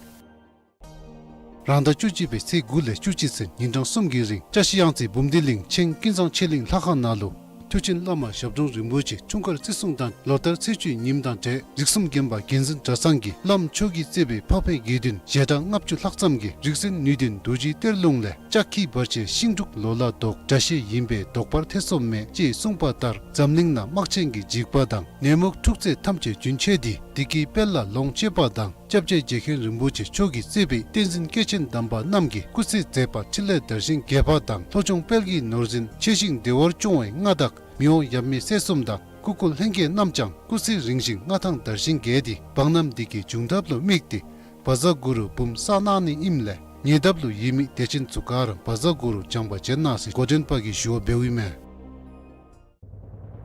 རང་ཟླ་བཅུ་གཅིག་པའི་ཚེས་དགུ་ལས་བཅུ་གཅིག་ཚུན་ཉིན་གྲངས་གསུམ་གྱི་རིང་བཀྲ་ཤིས་གཡང་རྩེ་འབུམ་སྡེ་གླིང་ཆེན་ཀུན་བཟང་ཆོས་གླིང་ལྷ་ཁང་ནང་ལུ་མཐུ་ཆེན་བླ་མ་ཞབས་དྲུང་རིན་པོ་ཆེ་འཁྲུངས་སྐར་བརྩི་སྲུང་དང་ལོ་ལྟར་ཚེས་བཅུའི་ཉིནམ་དང་འབྲེལ་རིགས་གསུམ་མགོན་པ་རྒྱལ་འཛིན་གྲྭ་ཚང་གི་བླམ་མཆོག་གིས་གཙོས་པའི་འཕགས་པའི་དགེ་འདུན་ཞལ་གྲངས་ལྔ་བཅུ་ལྷག་ཙམ་གྱིས་རིག་འཛིན་ནུས་ལྡན་རྡོ་རྗེའི་གཏེར་ལུང་ལས་ལྕགས་ཁྱི་བར་ཆད་ཤིང་འབྲུག་ལོ་ལ་ཟློག་དགྲ་ཤེད་ཡིན་པས་ཟློག་པར་ཐེ་ཚོམ་མེད་ཅེས་གསུངས་པ་ལྟར་འཛམ་གླིང་ན་དམག་ཆེན་གྱི་འཇིགས་པ་དང་ནད་མུག་འཁྲུག་རྩོད་ཐམས་ཅད་རྒྱུན་ཆད་དེ་བདེ་སྐྱིད་དཔལ་ལ་ལོངས་སྤྱོད་པ་དང་སྐྱབས་རྗེ་རྗེ་མཁན་རིན་པོ་ཆེ་མཆོག་གིས་གཙོས་པའི་བསྟན་འཛིན་སྐྱེས་ཆེན་དམ་པ་རྣམས་ཀྱིས་སྐུ་ཚེ་མཛད་པ་ཕྲིན་ལས་དར་ཞིང་རྒྱས་པ་དང་ལྷོ་ལྗོངས་དཔལ་གྱི་ནོར་འཛིན་ཆེ་ཞིང་བདེ་བར་སྐྱོང་བའི་མངའ་བདག་མི་དབང་ཡབ་མེས་སྲས་གསུམ་དང་སྐུ་འཁོར་ལྷན་རྒྱས་རྣམས་ཀྱང་སྐུ་ཚེ་རིང་ཞིང་མངའ་ཐང་དར་ཞིང་རྒྱས་ཏེ་འབངས་རྣམས་བདེ་སྐྱིད་འབྱུང་ཐབས་ལུ་དམིགས་ཏེ་བཛྲ་གུ་རུ་འབུམ་བསགས་གནང་ནི་ཨིནམ་ལས་ཉེ་འདབས་ལུ་ཡོད་མི་དད་ཅན་ཚུ་ག་ར་བཛྲ་གུ་རུ་སྦྱངས་པ་བྱོན་གནང་ཟེར་འགོ་འདྲེན་པ་གིས་ཞུ་བ་འབདཝ་ཨིན་མས།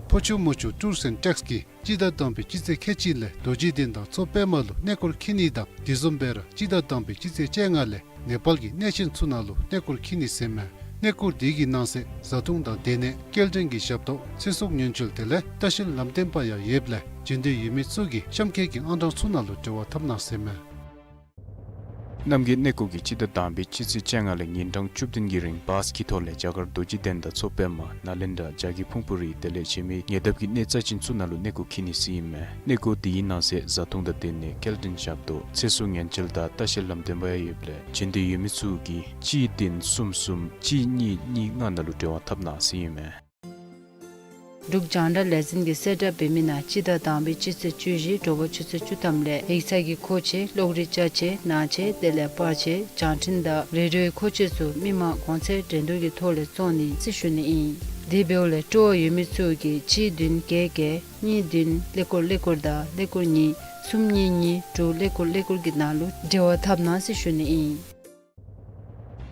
ཕོ་ཆུ་མོ་ཆུ་ཊུརསི་ཨེནཌ་ཊེགསི་གིས་སྤྱི་ཟླ་དང་པའི་སྤྱི་ཚེས་ཁལ་གཅིག་ལས་རྡོ་རྗེ་གདན་དང་མཚོ་པདྨ་ལུ་གནས་སྐོར་འཁྱིད་ནི་དང་དེ་བཟུམ་སྦེ་ར་སྤྱི་ཟླ་དང་པའི་སྤྱི་ཚེས་བཅོ་ལྔ་ལས་ནེ་པཱལ་གྱི་གནས་ཆེན་ཚུ་ནང་ལུ་གནས་སྐོར་འཁྱིད་ནི་ཟེར་མས། གནས་སྐོར་དེ་གི་ནང་གསེས་བཟའ་འཐུང་དང་སྡོད་གནས་སྐྱེལ་འདྲེན་གྱི་ཞབས་ཏོག་ཚེ་སྲོག་ཉེན་བཅོལ་དེ་ལས་ལྟ་བཤལ་ལམ་སྟོན་པ་ཡང་ཡོདཔ་ལས་བྱོན་འདོད་ཡོད་མི་ཚུ་གིས་གཤམ་འཁོད་ཀྱི་ཨང་གྲངས་ཚུ་ནང་ལུ་འབྲེལ་བ་འཐབ་གནང་ཟེར་མས། རྣམ་རྒྱལ་གནས་སྐོར་གྱིས་སྤྱི་ཟླ་དང་པའི་སྤྱི་ཚེས་བཅོ་ལྔ་ལས་ཉིན་གྲངས་བཅུ་བདུན་གྱི་རིང་བཱས་ཀྱི་ཐོག་ལས་རྒྱ་གར་རྡོ་རྗེ་གདན་དང་མཚོ་པདྨ་ནཱ་ལེནྡྲ་རྒྱ་གར་ཕུན་སྤུ་རི་དེ་ལས་གཞན་མི་ཉེ་འདབས་ཀྱི་གནས་རྩ་ཅན་ཚུ་ནང་ལུ་གནས་སྐོར་འཁྱིད་ནི་ཟེར་ཨིན་མས། གནས་སྐོར་དེའི་ནང་གསེས་བཟའ་འཐུང་དང་སྡོད་གནས་སྐྱེལ་འདྲེན་ཞབས་ཏོག་ཚེ་སྲོག་ཉེན་བཅོལ་དང་ལྟ་བཤལ་ལམ་སྟོན་པ་ཡང་ཡོདཔ་ལས་བྱོན་འདོད་ཡོད་མི་ཚུ་གིས་གཅིག་བདུན་གསུམ་གསུམ་གཅིག་གཉིས་གཉིས་ལྔ་ནང་ལུ་འབྲེལ་བ་འཐབ་གནང་ཟེར་ཨིན་མས། འབྲུག་རྒྱང་བསྒྲགས་ལས་འཛིན་གྱིས་གསལ་བསྒྲགས་འབད་མི་ནང་སྤྱི་ཟླ་དང་པའི་སྤྱི་ཚེས་བཅུ་བཞི་དྲོ་པ་ཆུ་ཚོད་བཅུ་ཐམ་ལས་ཡིག་ཚང་གི་མཁོ་ཆས་གློག་རིག་ཅ་ཆས་ནང་ཆས་དེ་ལས་པར་ཆས་བྱང་འཕྲིན་དང་རེ་ཌིའོའི་མཁོ་ཆས་ཚུ་མི་མང་གོང་ཚད་འགྲན་བསྡུར་གྱི་ཐོག་ལས་བཙོང་ནི་ཟེར་ཞུ་ནི་ཨིན། དེ་འབདཝ་ལས་སྤྲོ་བ་ཡོད་མི་ཚུ་གིས་གཅིག་བདུན་བརྒྱད་བརྒྱད་གཉིས་བདུན་ཀླད་ཀོར་ཀླད་ཀོར་དང་ཀླད་ཀོར་གཉིས་གསུམ་གཉིས་གཉིས་དྲུག་ཀླད་ཀོར་ཀླད་ཀོར་གྱི་ནང་ལུ་འབྲེལ་བ་འཐབ་གནང་ཟེར་ཞུ་ནི་ཨིན།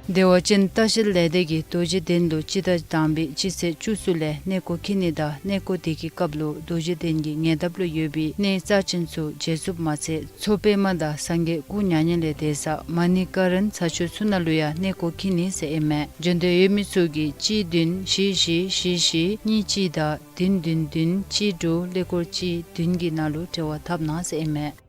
བདེ་བ་ཅན་ལྟ་བཤལ་ལས་སྡེ་གིས་རྡོ་རྗེ་གདན་ལུ་སྤྱི་ཟླ་དང་པའི་སྤྱི་ཚེས་བཅུ་གསུམ་ལས་གནས་སྐོར་འཁྱིད་ནི་དང་གནས་སྐོར་དེ་གི་སྐབས་ལུ་རྡོ་རྗེ་གདན་གྱི་ཉེ་འདབས་ལུ་ཡོད་པའི་གནས་རྩ་ཅན་ཚུ་མཇལ་ཚུགསཔ་མ་ཚད་མཚོ་པདྨ་དང་སངས་རྒྱས་སྐུ་མྱ་ངན་ལས་འདས་ས་མ་ཎི་ཀ་རན་ས་ཆུ་ཚུ་ནང་ལུ་ཡང་གནས་སྐོར་འཁྱིད་ནི་ཟེར་ཨིན་མས། བྱོན་འདོད་ཡོད་མི་ཚུ་གིས་གཅིག་བདུན་བཞི་བཞི་བཞི་བཞི་གཉིས་གཅིག་དང་བདུན་བདུན་བདུན་གཅིག་དྲུག་ཀླད་ཀོར་གཅིག་བདུན་གྱི་ནང་ལུ་འབྲེལ་བ་འཐབ་གནང་ཟེར་ཨིན་མས།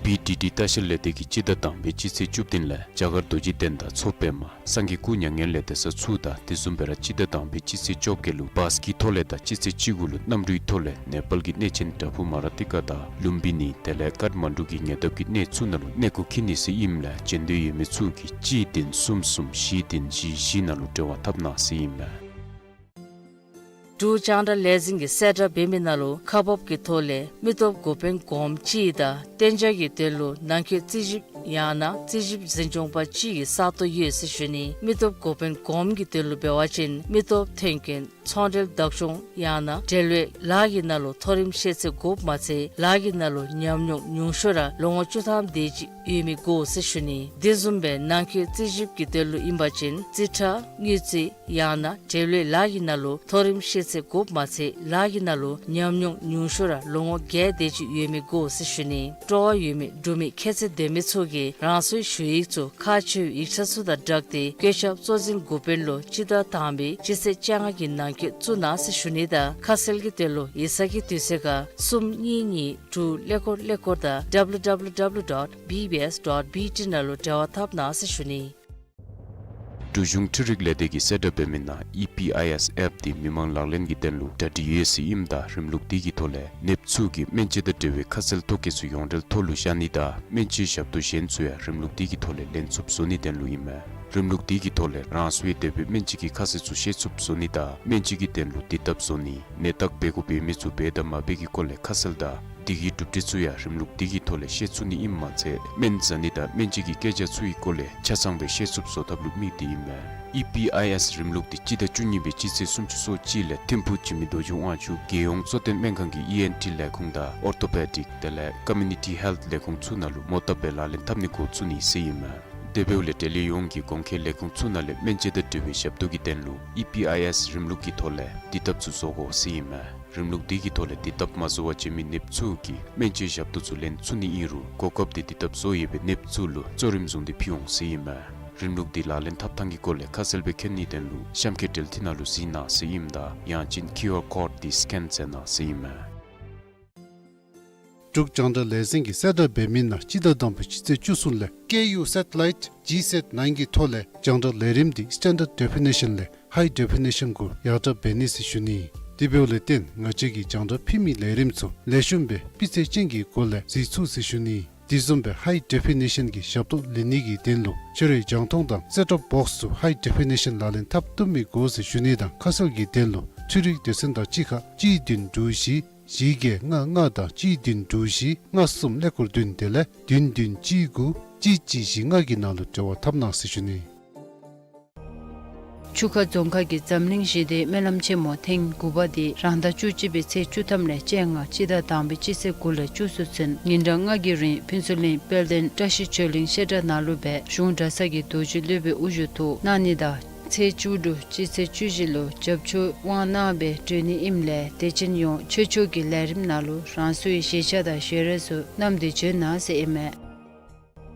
བི་ཌི་ཌི་ལྟ་བཤལ་ལས་སྡེ་གིས་སྤྱི་ཟླ་དང་པའི་སྤྱི་ཚེས་བཅུ་བདུན་ལས་རྒྱ་གར་རྡོ་རྗེ་གདན་དང་མཚོ་པདྨ་སངས་རྒྱས་སྐུ་མྱ་ངན་ལས་འདས་ས་ཚུ་དང་དེ་བཟུམ་སྦེ་ར་སྤྱི་ཟླ་དང་པའི་སྤྱི་ཚེས་བཅོ་བརྒྱད་ལུ་བཱས་ཀྱི་ཐོག་ལས་དང་སྤྱི་ཚེས་བཅུ་དགུ་ལུ་གནམ་གྲུའི་ཐོག་ལས་ནེ་པཱལ་གྱི་གནས་ཆེན་བྲག་ཕུག་མ་ར་ཏི་ཀ་དང་ལུམ་བི་ནི་དེ་ལས་ཀཏ་མན་ཌུ་གི་ཉེ་འདབས་ཀྱི་གནས་ཚུ་ནང་ལུ་གནས་སྐོར་འཁྱིད་ནི་ཟེར་ཨིནམ་ལས་བྱོན་འདོད་ཡོད་མི་ཚུ་གིས་གཅིག་བདུན་གསུམ་གསུམ་བཞི་བདུན་བཞི་བཞི་ནང་ལུ་འབྲེལ་བ་འཐབ་གནང་ཟེར་ཨིན་མས། འབྲུག་རྒྱང་བསྒྲགས་ལས་འཛིན་གྱིས་གསལ་བསྒྲགས་འབད་མི་ནང་ལུ་ཁག་འབག་གི་ཐོག་ལས་མི་སྟོབས་འགོ་དཔོན་གོངམ་གཅིག་དང་གཏན་འཇགས་ཀྱི་དོན་ལུ་ནང་འཁོད་རྩིས་ཞིབ་ཡང་ན་རྩིས་ཞིབ་འཛིན་སྐྱོང་པ་གཅིག་གི་ས་སྟོང་ཡོད་ཟེར་ཞུ་ནི། མི་སྟོབས་འགོ་དཔོན་གོངམ་གྱི་དོན་ལུ་འབད་བ་ཅིན་མི་སྟོབས་ཐོན་སྐྱེད་ཚོང་འབྲེལ་བདག་སྐྱོང་ཡང་ན་འབྲེལ་ཡོད་ལཱ་གི་ནང་ལུ་མཐོ་རིམ་ཤེས་ཚད་དགོཔ་མ་ཚད་ལཱ་གི་ནང་ལུ་ཉམས་མྱོང་ཉུང་ཤོས་ར་ལོ་ངོ་བཅུ་ཐམ་དེ་ཅིག་ཡོད་མི་དགོ་ཟེར་ཞུ་ནི། དེ་བཟུམ་སྦེ་ནང་འཁོད་རྩིས་ཞིབ་ཀྱི་དོན་ལུ་ཨིན་པ་ཅིན་རྩིས་ཁྲ་དངུལ་རྩིས་ཡང་ན་འབྲེལ་ཡོད་ལཱ་གི་ནང་ལུ་མཐོ་རིམ་ཤེས་ཚད་དགོཔ་མ་ཚད་ལཱ་གི་ནང་ལུ་ཉམས་མྱོང་ཉུང་ཤོས་ར་ལོ་ངོ་བརྒྱད་དེ་ཅིག་ཡོད་མི་དགོ་ཟེར་ཞུ་ནི། སྤྲོ་བ་ཡོད་མི་འབྲུག་མི་ཁྱད་ཚད་ལྡན་མི་ཚུ་གིས་རང་སོའི་ཞུ་ཡིག་ཚུ་ཁག་ཆེ་བའི་ཡིག་ཆ་ཚུ་དང་སྦྲགས་ཏེ་བཀོད་ཁྱབ་གཙོ་འཛིན་འགོ་དཔོན་ལུ་སྤྱི་ཟླ་དང་པའི་སྤྱི་ཚེས་བཅོ་ལྔ་གི་ནང་འཁོད་བཙུགས་གནང་ཟེར་ཞུ་ནི་དང་ཁ་གསལ་གྱི་དོན་ལུ་ཡིག་ཚང་གི་དུས་ཚོད་ཁར་གསུམ་གཉིས་གཉིས་དྲུག་ཀླད་ཀོར་ཀླད་ཀོར་དང་W W W dot B B S dot B T ནང་ལུ་འབྲེལ་བ་འཐབ་གནང་ཟེར་ཞུ་ནི། འབྲུག་གཞུང་འཕྲུལ་རིག་ལས་སྡེ་གིས་གསལ་བསྒྲགས་འབད་མི་ནང་ཨི་པི་ཨའི་ཨེསི་ཨེཔ་འདི་མི་མང་ལག་ལེན་གྱི་དོན་ལུ་གྲ་སྒྲིག་ཡོད་ཟེར་ཨིནམ་ད་རིམ་ལུགས་འདི་གི་ཐོག་ལས་ནདཔ་ཚུ་གིས་སྨན་དཔྱད་དང་འབྲེལ་བའི་ཁ་གསལ་ཐོ་བཀོད་ཚུ་ཡོངས་འབྲེལ་ཐོག་ལུ་བཞག་ནི་དང་སྨན་བཅོས་ཞབས་ཏོག་གཞན་ཚུ་ཡང་རིམ་ལུགས་འདི་གི་ཐོག་ལས་ལེན་ཚུགསཔ་བཟོ་ནིའི་དོན་ལུ་ཨིན་མས། རིམ་ལུགས་འདི་གི་ཐོག་ལས་རང་སོའི་དེ་སྦེ་སྨན་བཅོས་ཀྱི་ཁ་གསལ་ཚུ་ཤེས་ཚུགསཔ་བཟོ་ནི་དང་སྨན་བཅོས་ཀྱི་དོན་ལུ་དུས་ཐབས་བཟོ་ནི། ནད་བརྟག་འབད་དགོཔ་འབད་མི་ཚུ་འབད་དང་མ་འབད་ཀྱི་སྐོར་ལས་ཁ་གསལ་དང་དེ་གི་གྲུབ་འབྲས་ཚུ་ཡང་རིམ་ལུགས་འདི་གི་ཐོག་ལས་ཤེས་ཚུགས་ནི་ཨིནམ་མ་ཚད་སྨན་ཟ་ནི་དང་སྨན་བཅོས་ཀྱི་སྐད་ཆ་ཚུ་གི་སྐོར་ལས་ཆ་ཚང་སྦེ་ཤེས་ཚུགསཔ་བཟོ་ཐབས་ལུ་དམིགས་ཏེ་ཨིན་མས། ཨི་པི་ཨའི་ཨེསི་རིམ་ལུགས་འདི་སྤྱི་ཟླ་བཅུ་གཉིས་པའི་སྤྱི་ཚེས་སུམ་ཅུ་སོ་གཅིག་ལས་ཐིམ་ཕུག་འཇིགས་མེད་རྡོ་རྗེ་དབང་ཕྱུག་རྒྱལ་ཡོངས་གཙོ་བསྟེན་སྨན་ཁང་གི་ཨི་ཨེན་ཊི་ལས་ཁུངས་དང་ཨོར་ཐོ་པེ་ཌིག་དེ་ལས་ཀོ་མིའུ་ནི་ཊི་ཧེལ་ཐི་ལས་ཁུངས་ཚུ་ནང་ལུ་མོ་བཏབ་སྦེ་ལག་ལེན་འཐབ་ནི་འགོ་བཙུགས་ནི་ཟེར་ཨིན་མས། དེ་འབདཝ་ལས་འབྲེལ་ཡོད་ཡོངས་ཀྱི་གོང་འཁོད་ལས་ཁུངས་ཚུ་ནང་ལས་སྨན་དཔྱད་དང་འབྲེལ་བའི་ཞབས་ཏོག་གི་དོན་ལུ་ཨི་པི་ཨའི་ཨེསི་རིམ་ལུགས་ཀྱི་ཐོག་ལས་དུས་ཐབས་ཚུ་བཟོ་དགོ་ཟེར་ཨིན་མས། རིམ་ལུགས་འདི་གི་ཐོག་ལས་དུས་ཐབས་མ་བཟོ་བར་བྱོན་མི་ནདཔ་ཚུ་གིས་སྨན་བཅོས་ཞབས་ཏོག་ཚུ་ལེན་ཚུགས་ནི་ཨིན་རུང་གོ་སྐབས་འདི་དུས་ཐབས་བཟོ་ཡོད་པའི་ནདཔ་ཚུ་ལུ་གཙོ་རིམ་བཟུང་སྟེ་ཕུལ་འོང་ཟེར་ཨིན་མས། རིམ་ལུགས་འདི་ལག་ལེན་འཐབ་ཐངས་ཀྱི་སྐོར་ལས་ཁ་གསལ་སྦེ་མཁྱེན་ནིའི་དོན་ལུ་གཤམ་འཁོད་འབྲེལ་མཐུད་ནང་ལུ་གཟིགས་གནང་ཟེར་ཨིནམ་ད་ཡང་ཅིན་ཀིའུ་ཨར་ཀོཌ་འདི་སི་ཀེན་མཛད་གནང་ཟེར་ཨིན་མས། འབྲུག་རྒྱང་བསྒྲགས་ལས་འཛིན་གྱིས་གསལ་བསྒྲགས་འབད་མི་ནང་སྤྱི་ཟླ་དང་པའི་སྤྱི་ཚེས་བཅུ་གསུམ་ལས་ཀེ་ཡུ་སེ་ཊི་ལའིཊ་ཇི་སེཊ་ནའིན་གྱི་ཐོག་ལས་རྒྱང་བསྒྲགས་ལས་རིམ་འདི་སི་ཊེན་ཌརཌ་ཌེ་ཕི་ནེ་ཤཱན་ལས་ཧའི་ཌེ་ཕི་ནེ་ཤཱན་གུ་ཡར་དྲག་འབད་ནི་ཟེར་ཞུ་ནི། དེ་འབདཝ་ལས་བརྟེན་ང་བཅས་ཀྱིས་རྒྱང་བསྒྲགས་ཕུལ་མི་ལས་རིམ་ཚུ་ལེགས་ཤོམ་སྦེ་སྤུས་ཚད་ཅན་གྱི་སྒོ་ལས་གཟིགས་ཚུགས་ཟེར་ཞུ་ནི། དེ་བཟུམ་སྦེ་ཧའི་ཌེ་ཕི་ནེ་ཤཱན་གྱི་ཞབས་ཏོག་ལེན་ནི་གི་དོན་ལུ་ཕྱི་རོལ་རྒྱང་མཐོང་དང་སེཊ་ཊོབ་བོགསི་ཚུ་ཧའི་ཌེ་ཕི་ནེ་ཤཱན་ལག་ལེན་འཐབ་བཏུབ་མི་དགོ་ཟེར་ཞུ་ནི་དང་ཁ་གསལ་གྱི་དོན་ལུ་འཕྲུལ་རིག་སྡེ་ཚན་དང་གཅིག་ཁར་གཅིག་བདུན་དྲུག་བཞི་བཞི་བརྒྱད་ལྔ་ལྔ་དང་གཅིག་བདུན་དྲུག་བཞི་ལྔ་གསུམ་ཀླད་ཀོར་བདུན་དེ་ལས་བདུན་བདུན་གཅིག་དགུ་གཅིག་གཅིག་བཞི་ལྔ་གི་ནང་ལུ་འབྲེལ་བ་འཐབ་གནང་ཟེར་ཞུ་ནི། ཆུ་ཁ་རྫོང་ཁག་གི་འཛམ་གླིང་ཞི་བདེའི་སྨོན་ལམ་ཆེན་མོ་ཐེངས་དགུ་པ་འདི་རང་ཟླ་བཅུ་གཅིག་པའི་ཚེས་བཅུ་ཐམ་ལས་བཅོ་ལྔ་སྤྱི་ཟླ་དང་པའི་སྤྱི་ཚེས་དགུ་ལས་བཅུ་གསུམ་ཚུན་ཉིན་གྲངས་ལྔ་གི་རིང་ཕུན་ཚོགས་གླིང་དཔལ་ལྡན་བཀྲ་ཤིས་ཆོས་གླིང་བཤད་གྲྭ་ནང་ལུ་སྦེ་གཞུང་གྲྭ་ཚང་གི་རྡོ་རྗེ་སློབ་དཔོན་དབུ་བཞུགས་ཐོག་གནང་ནི་དང་ཚེས་བཅུ་དྲུག་སྤྱི་ཚེས་བཅུ་བཞི་ལུ་བྱབས་ཆོས་དབང་གནང་སྦེ་གྲོལ་ནི་ཨིནམ་ལས་དད་ཅན་ཡོངས་ཆོས་ཕྱོགས་ཀྱི་ལས་རིམ་ནང་ལུ་རང་སོའི་བཞེས་ཆས་དང་ཞལ་རས་ཚུ་བསྣམས་ཏེ་བྱོན་གནང་ཟེར་ཨིན་མས།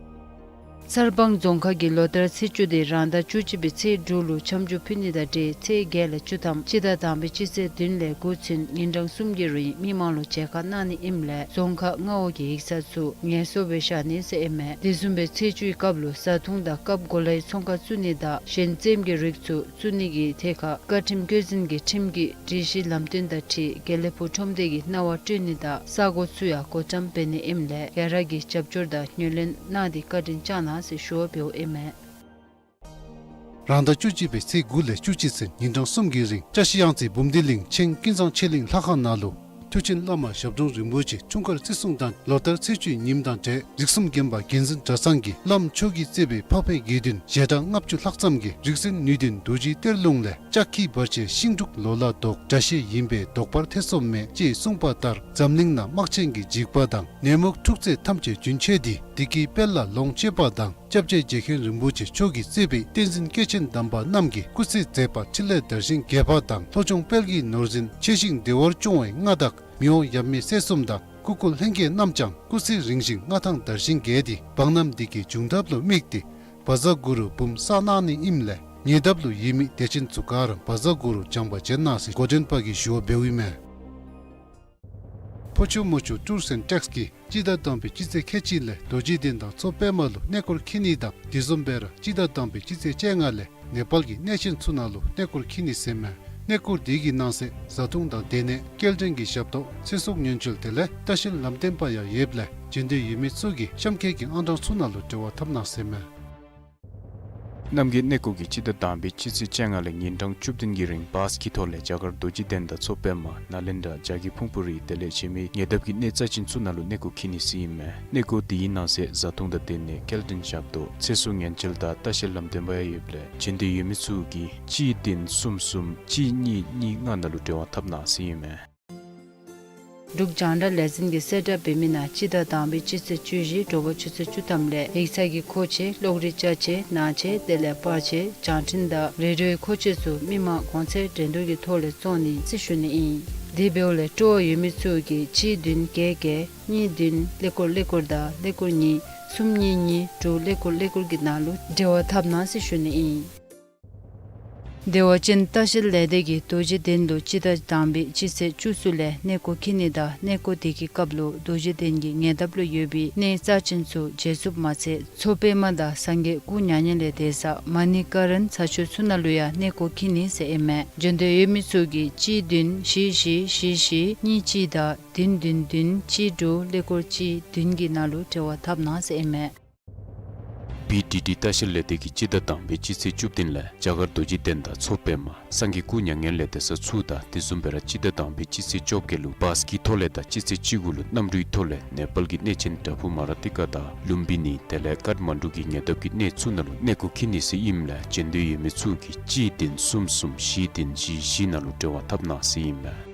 གསར་སྤང་རྫོང་ཁག་གི་ལོ་ལྟར་ཚེས་བཅུ་འདི་རང་ཟླ་བཅུ་གཅིག་པའི་ཚེས་དྲུག་ལུ་འཆམ་འཇུག་ཕུལ་ནི་དང་འབྲེལ་ཚེས་བརྒྱད་ལས་བཅུ་ཐམ་སྤྱི་ཟླ་དང་པའི་སྤྱི་ཚེས་བདུན་ལས་དགུ་ཚུན་ཉིན་གྲངས་གསུམ་གྱི་རིང་མི་མང་ལུ་མཇལ་ཁ་གནང་ནི་ཨིནམ་ལས་རྫོང་ཁག་མངའ་འོག་གི་ཡིག་ཚང་ཚུ་ངལ་གསོ་སྦེ་བཞག་ནི་ཟེར་ཨིན་མས། དེ་བཟུམ་སྦེ་ཚེས་བཅུའི་སྐབས་ལུ་བཟའ་འཐུང་དང་སྐབས་གོ་ལའི་ཚོང་ཁང་བཙུགས་ནི་དང་གཞན་རྩེདམོ་གི་རིགས་ཚུ་བཙུགས་ནི་གི་ཐད་ཁར་བཀའ་ཁྲིམས་བཀོད་འཛིན་གྱི་ཁྲིམས་ཀྱི་སྒྲིག་གཞི་ལམ་སྟོན་དང་འཁྲིལ་དགེ་ལེགས་ཕུག་ཁྲོམ་སྡེ་གི་གནང་བ་སྤྲོད་ནི་དང་ས་གོ་ཚུ་ཡང་སྒོ་བཀྲམ་འབད་ནི་ཨིནམ་ལས་ག་ར་གིས་རྒྱབ་སྐྱོར་དང་ངོས་ལེན་གནང་སྟེ་བཀའ་དྲིན་བསྐྱང་གནང་ཟེར་ཞུ་བ་འབདཝ་ཨིན་མས། རང་ཟླ་བཅུ་གཅིག་པའི་ཚེས་དགུ་ལས་བཅུ་གཅིག་ཚུན་ཉིན་གྲངས་གསུམ་གྱི་རིང་བཀྲ་ཤིས་གཡང་རྩེ་འབུམ་སྡེ་གླིང་ཆེན་ཀུན་བཟང་ཆོས་གླིང་ལྷ་ཁང་ནང་ལུ་མཐུ་ཆེན་བླ་མ་ཞབས་དྲུང་རིན་པོ་ཆེ་འཁྲུངས་སྐར་བརྩི་སྲུང་དང་ལོ་ལྟར་ཚེས་བཅུའི་ཉིནམ་དང་འབྲེལ་རིགས་གསུམ་དགོན་པ་དགེ་འཛིན་གྲྭ་ཚང་གི་བླམ་མཆོག་གིས་གཙོས་པའི་འཕགས་པའི་དགེ་འདུན་ཞལ་གྲངས་ལྔ་བཅུ་ལྷག་ཙམ་གྱིས་རིག་འཛིན་ནུས་ལྡན་རྡོ་རྗེ་གཏེར་ལུང་ལས་ལྕགས་ཁྱི་བར་ཆད་ཤིང་འབྲུག་ལོ་ལ་ལྡོག་དགྲ་ཤེས་ཡིན་པས་བཟློག་པར་ཐེ་ཚོམ་མེད་ཅེས་གསུངས་པ་ལྟར་འཛམ་གླིང་ནང་དམག་ཆེན་གྱི་འཇིགས་པ་དང་ནད་མུག་འཁྲུག་རྩོད་ཐམས་ཅད་རྒྱུན་ཆད་དེ་བདེ་སྐྱིད་དཔལ་ལ་ལོངས་སྤྱོད་པ་དང་སྐྱབས་རྗེ་རྗེ་མཁན་རིན་པོ་ཆེ་མཆོག་གིས་གཙོས་པའི་བསྟན་འཛིན་སྐྱེས་ཆེན་དམ་པ་རྣམས་ཀྱི་སྐུ་ཚེ་མཛད་པ་འཕྲིན་ལས་དར་ཞིང་རྒྱས་པ་དང་ལྷོ་ལྗོངས་དཔལ་གྱི་ནོར་འཛིན་ཆེ་ཞིང་བདེ་བར་སྐྱོང་བའི་མངའ་བདག་མི་དབང་ཡབ་མེས་སྲས་གསུམ་དང་སྐུ་འཁོར་ལྷན་རྒྱས་རྣམས་ཀྱང་སྐུ་ཚེ་རིང་ཞིང་མངའ་ཐང་དར་ཞིང་རྒྱས་ཏེ་འབངས་རྣམས་བདེ་སྐྱིད་འབྱུང་ཐབས་ལུ་དམིགས་ཏེ་བཛྲ་གུ་རུ་འབུམ་བསགས་གནང་ནི་ཨིནམ་ལས་ཉེ་འདབས་ལུ་ཡོད་མི་དད་ཅན་ཚུ་ག་ར་བཛྲ་གུ་རུ་སྦྱང་པར་བྱོན་གནང་ཟེར་འགོ་འདྲེན་པ་གིས་ཞུ་བ་འབདཝ་ཨིན་མས། ཕོ་ཆུ་མོ་ཆུ་ཊུར་སེནཊ་ཊེགས་ཀྱིས་སྤྱི་ཟླ་དང་པའི་སྤྱི་ཚེས་ཁལ་གཅིག་ལས་རྡོ་རྗེ་གདན་དང་མཚོ་པདྨ་ལུ་གནས་སྐོར་འཁྱིད་ནི་དང་དེ་བཟུམ་སྦེ་ར་སྤྱི་ཟླ་དང་པའི་སྤྱི་ཚེས་བཅོ་ལྔ་ལས་ནེ་པཱལ་གྱི་གནས་ཆེན་ཚུ་ནང་ལུ་གནས་སྐོར་འཁྱིད་ནི་ཟེར་མས། གནས་སྐོར་དེ་གི་ནང་གསེས་བཟའ་འཐུང་དང་སྡོད་གནས་སྐྱེལ་འདྲེན་གྱི་ཞབས་ཏོག་ཚེ་སྲོག་ཉེན་བཅོལ་དེ་ལས་ལྟ་བཤལ་ལམ་སྟོན་པ་ཡང་ཡོདཔ་ལས་བྱོན་འདོད་ཡོད་མི་ཚུ་གིས་གཤམ་འཁོད་ཀྱི་ཨང་གྲངས་ཚུ་ནང་ལུ་འབྲེལ་བ་འཐབ་གནང་ཟེར་མས། རྣམ་རྒྱལ་གནས་སྐོར་གྱིས་སྤྱི་ཟླ་དང་པའི་སྤྱི་ཚེས་བཅོ་ལྔ་ལས་ཉིན་གྲངས་བཅུ་བདུན་གྱི་རིང་བཱས་ཀྱི་ཐོག་ལས་རྒྱ་གར་རྡོ་རྗེ་གདན་དང་མཚོ་པདྨ་ནཱ་ལེནྡྲ་བྱ་རྒོད་ཕུང་པོ་རི་དེ་ལས་གཞན་མི་ཉེ་འདབས་ཀྱི་གནས་རྩ་ཆེན་ཚུ་ནང་ལུ་གནས་སྐོར་འཁྱིད་ནི་ཟེར་ཨིན་མས། གནས་སྐོར་དེའི་ནང་གསེས་བཟའ་འཐུང་དང་སྡོད་གནས་སྐྱེལ་འདྲེན་ཞབས་ཏོག་ཚེ་སྲོག་ཉེན་བཅོལ་དང་ལྟ་བཤལ་ལམ་སྟོན་པ་ཡང་ཡོདཔ་ལས་བྱོན་འདོད་ཡོད་མི་ཚུ་གིས་གཅིག་བདུན་གསུམ་གསུམ་གཅིག་གཉིས་གཉིས་ལྔ་ནང་ལུ་འབྲེལ་བ་འཐབ་གནང་ཟེར་ཨིན་མས། འབྲུག་རྒྱང་བསྒྲགས་ལས་འཛིན་གྱིས་གསལ་བསྒྲགས་འབད་མི་ནང་སྤྱི་ཟླ་དང་པའི་སྤྱི་ཚེས་བཅུ་བཞི་དྲོ་པ་ཆུ་ཚོད་བཅུ་ཐམ་ལས་ཡིག་ཚང་གི་མཁོ་ཆས་གློག་རིག་ཅ་ཆས་ནང་ཆས་དེ་ལས་པར་ཆས་བྱང་འཕྲིན་དང་རེ་ཌིའོའི་མཁོ་ཆས་ཚུ་མི་མང་གོང་ཚད་འགྲན་བསྡུར་གྱི་ཐོག་ལས་བཙོང་ནི་ཟེར་ཞུ་ནི་ཨིན། དེ་འབདཝ་ལས་སྤྲོ་བ་ཡོད་མི་ཚུ་གིས་གཅིག་བདུན་བརྒྱད་བརྒྱད་གཉིས་བདུན་ཀླད་ཀོར་ཀླད་ཀོར་དང་ཀླད་ཀོར་གཉིས་གསུམ་གཉིས་གཉིས་དྲུག་ཀླད་ཀོར་ཀླད་ཀོར་གྱི་ནང་ལུ་འབྲེལ་བ་འཐབ་གནང་ཟེར་ཞུ་ནི་ཨིན། བདེ་བ་ཅན་ལྟ་བཤལ་ལས་སྡེ་གིས་རྡོ་རྗེ་གདན་ལུ་སྤྱི་ཟླ་དང་པའི་སྤྱི་ཚེས་བཅུ་གསུམ་ལས་གནས་སྐོར་འཁྱིད་ནི་དང་གནས་སྐོར་དེ་གི་སྐབས་ལུ་རྡོ་རྗེ་གདན་གྱི་ཉེ་འདབས་ལུ་ཡོད་པའི་གནས་རྩ་ཅན་ཚུ་མཇལ་ཚུགསཔ་མ་ཚད་མཚོ་པདྨ་དང་སངས་རྒྱས་སྐུ་མྱ་ངན་ལས་འདས་ས་མ་ཎི་ཀ་རན་ས་ཆ་ཚུ་ནང་ལུ་ཡང་གནས་སྐོར་འཁྱིད་ནི་ཟེར་ཨིན་མས། འབྱོན་འདོད་ཡོད་མི་ཚུ་གིས་གཅིག་བདུན་བཞི་བཞི་བཞི་བཞི་གཉིས་གཅིག་དང་བདུན་བདུན་བདུན་གཅིག་དྲུག་ཀླད་ཀོར་གཅིག་བདུན་གྱི་ནང་ལུ་འབྲེལ་བ་འཐབ་གནང་ཟེར་ཨིན་མས། བི་ཌི་ཌི་ལྟ་བཤལ་ལས་སྡེ་གིས་སྤྱི་ཟླ་དང་པའི་སྤྱི་ཚེས་བཅུ་བདུན་ལས་རྒྱ་གར་རྡོ་རྗེ་གདན་དང་མཚོ་པདྨ་སངས་རྒྱས་སྐུ་མྱ་ངན་ལས་འདས་ས་ཚུ་དང་དེ་བཟུམ་སྦེ་ར་སྤྱི་ཟླ་དང་པའི་སྤྱི་ཚེས་བཅོ་བརྒྱད་ལུ་བཱས་ཀྱི་ཐོག་ལས་དང་སྤྱི་ཚེས་བཅུ་དགུ་ལུ་གནམ་གྲུའི་ཐོག་ལས་ནེ་པཱལ་གྱི་གནས་ཆེན་པྲ་བྷུ་མ་ར་ཏི་ཀ་དང་ལུམ་བི་ནི་དེ་ལས་ཀཊ་མན་ཌུ་གི་ཉེ་འདབས་ཀྱི་གནས་ཚུ་ནང་ལུ་གནས་སྐོར་འཁྱིད་ནི་ཟེར་ཨིནམ་ལས་འབྱོན་འདོད་ཡོད་མི་ཚུ་གིས་གཅིག་བདུན་གསུམ་གསུམ་བཞི་བདུན་བཞི་བཞི་ནང་ལུ་འབྲེལ་བ་འཐབ་གནང་ཟེར་ཨིན་མས།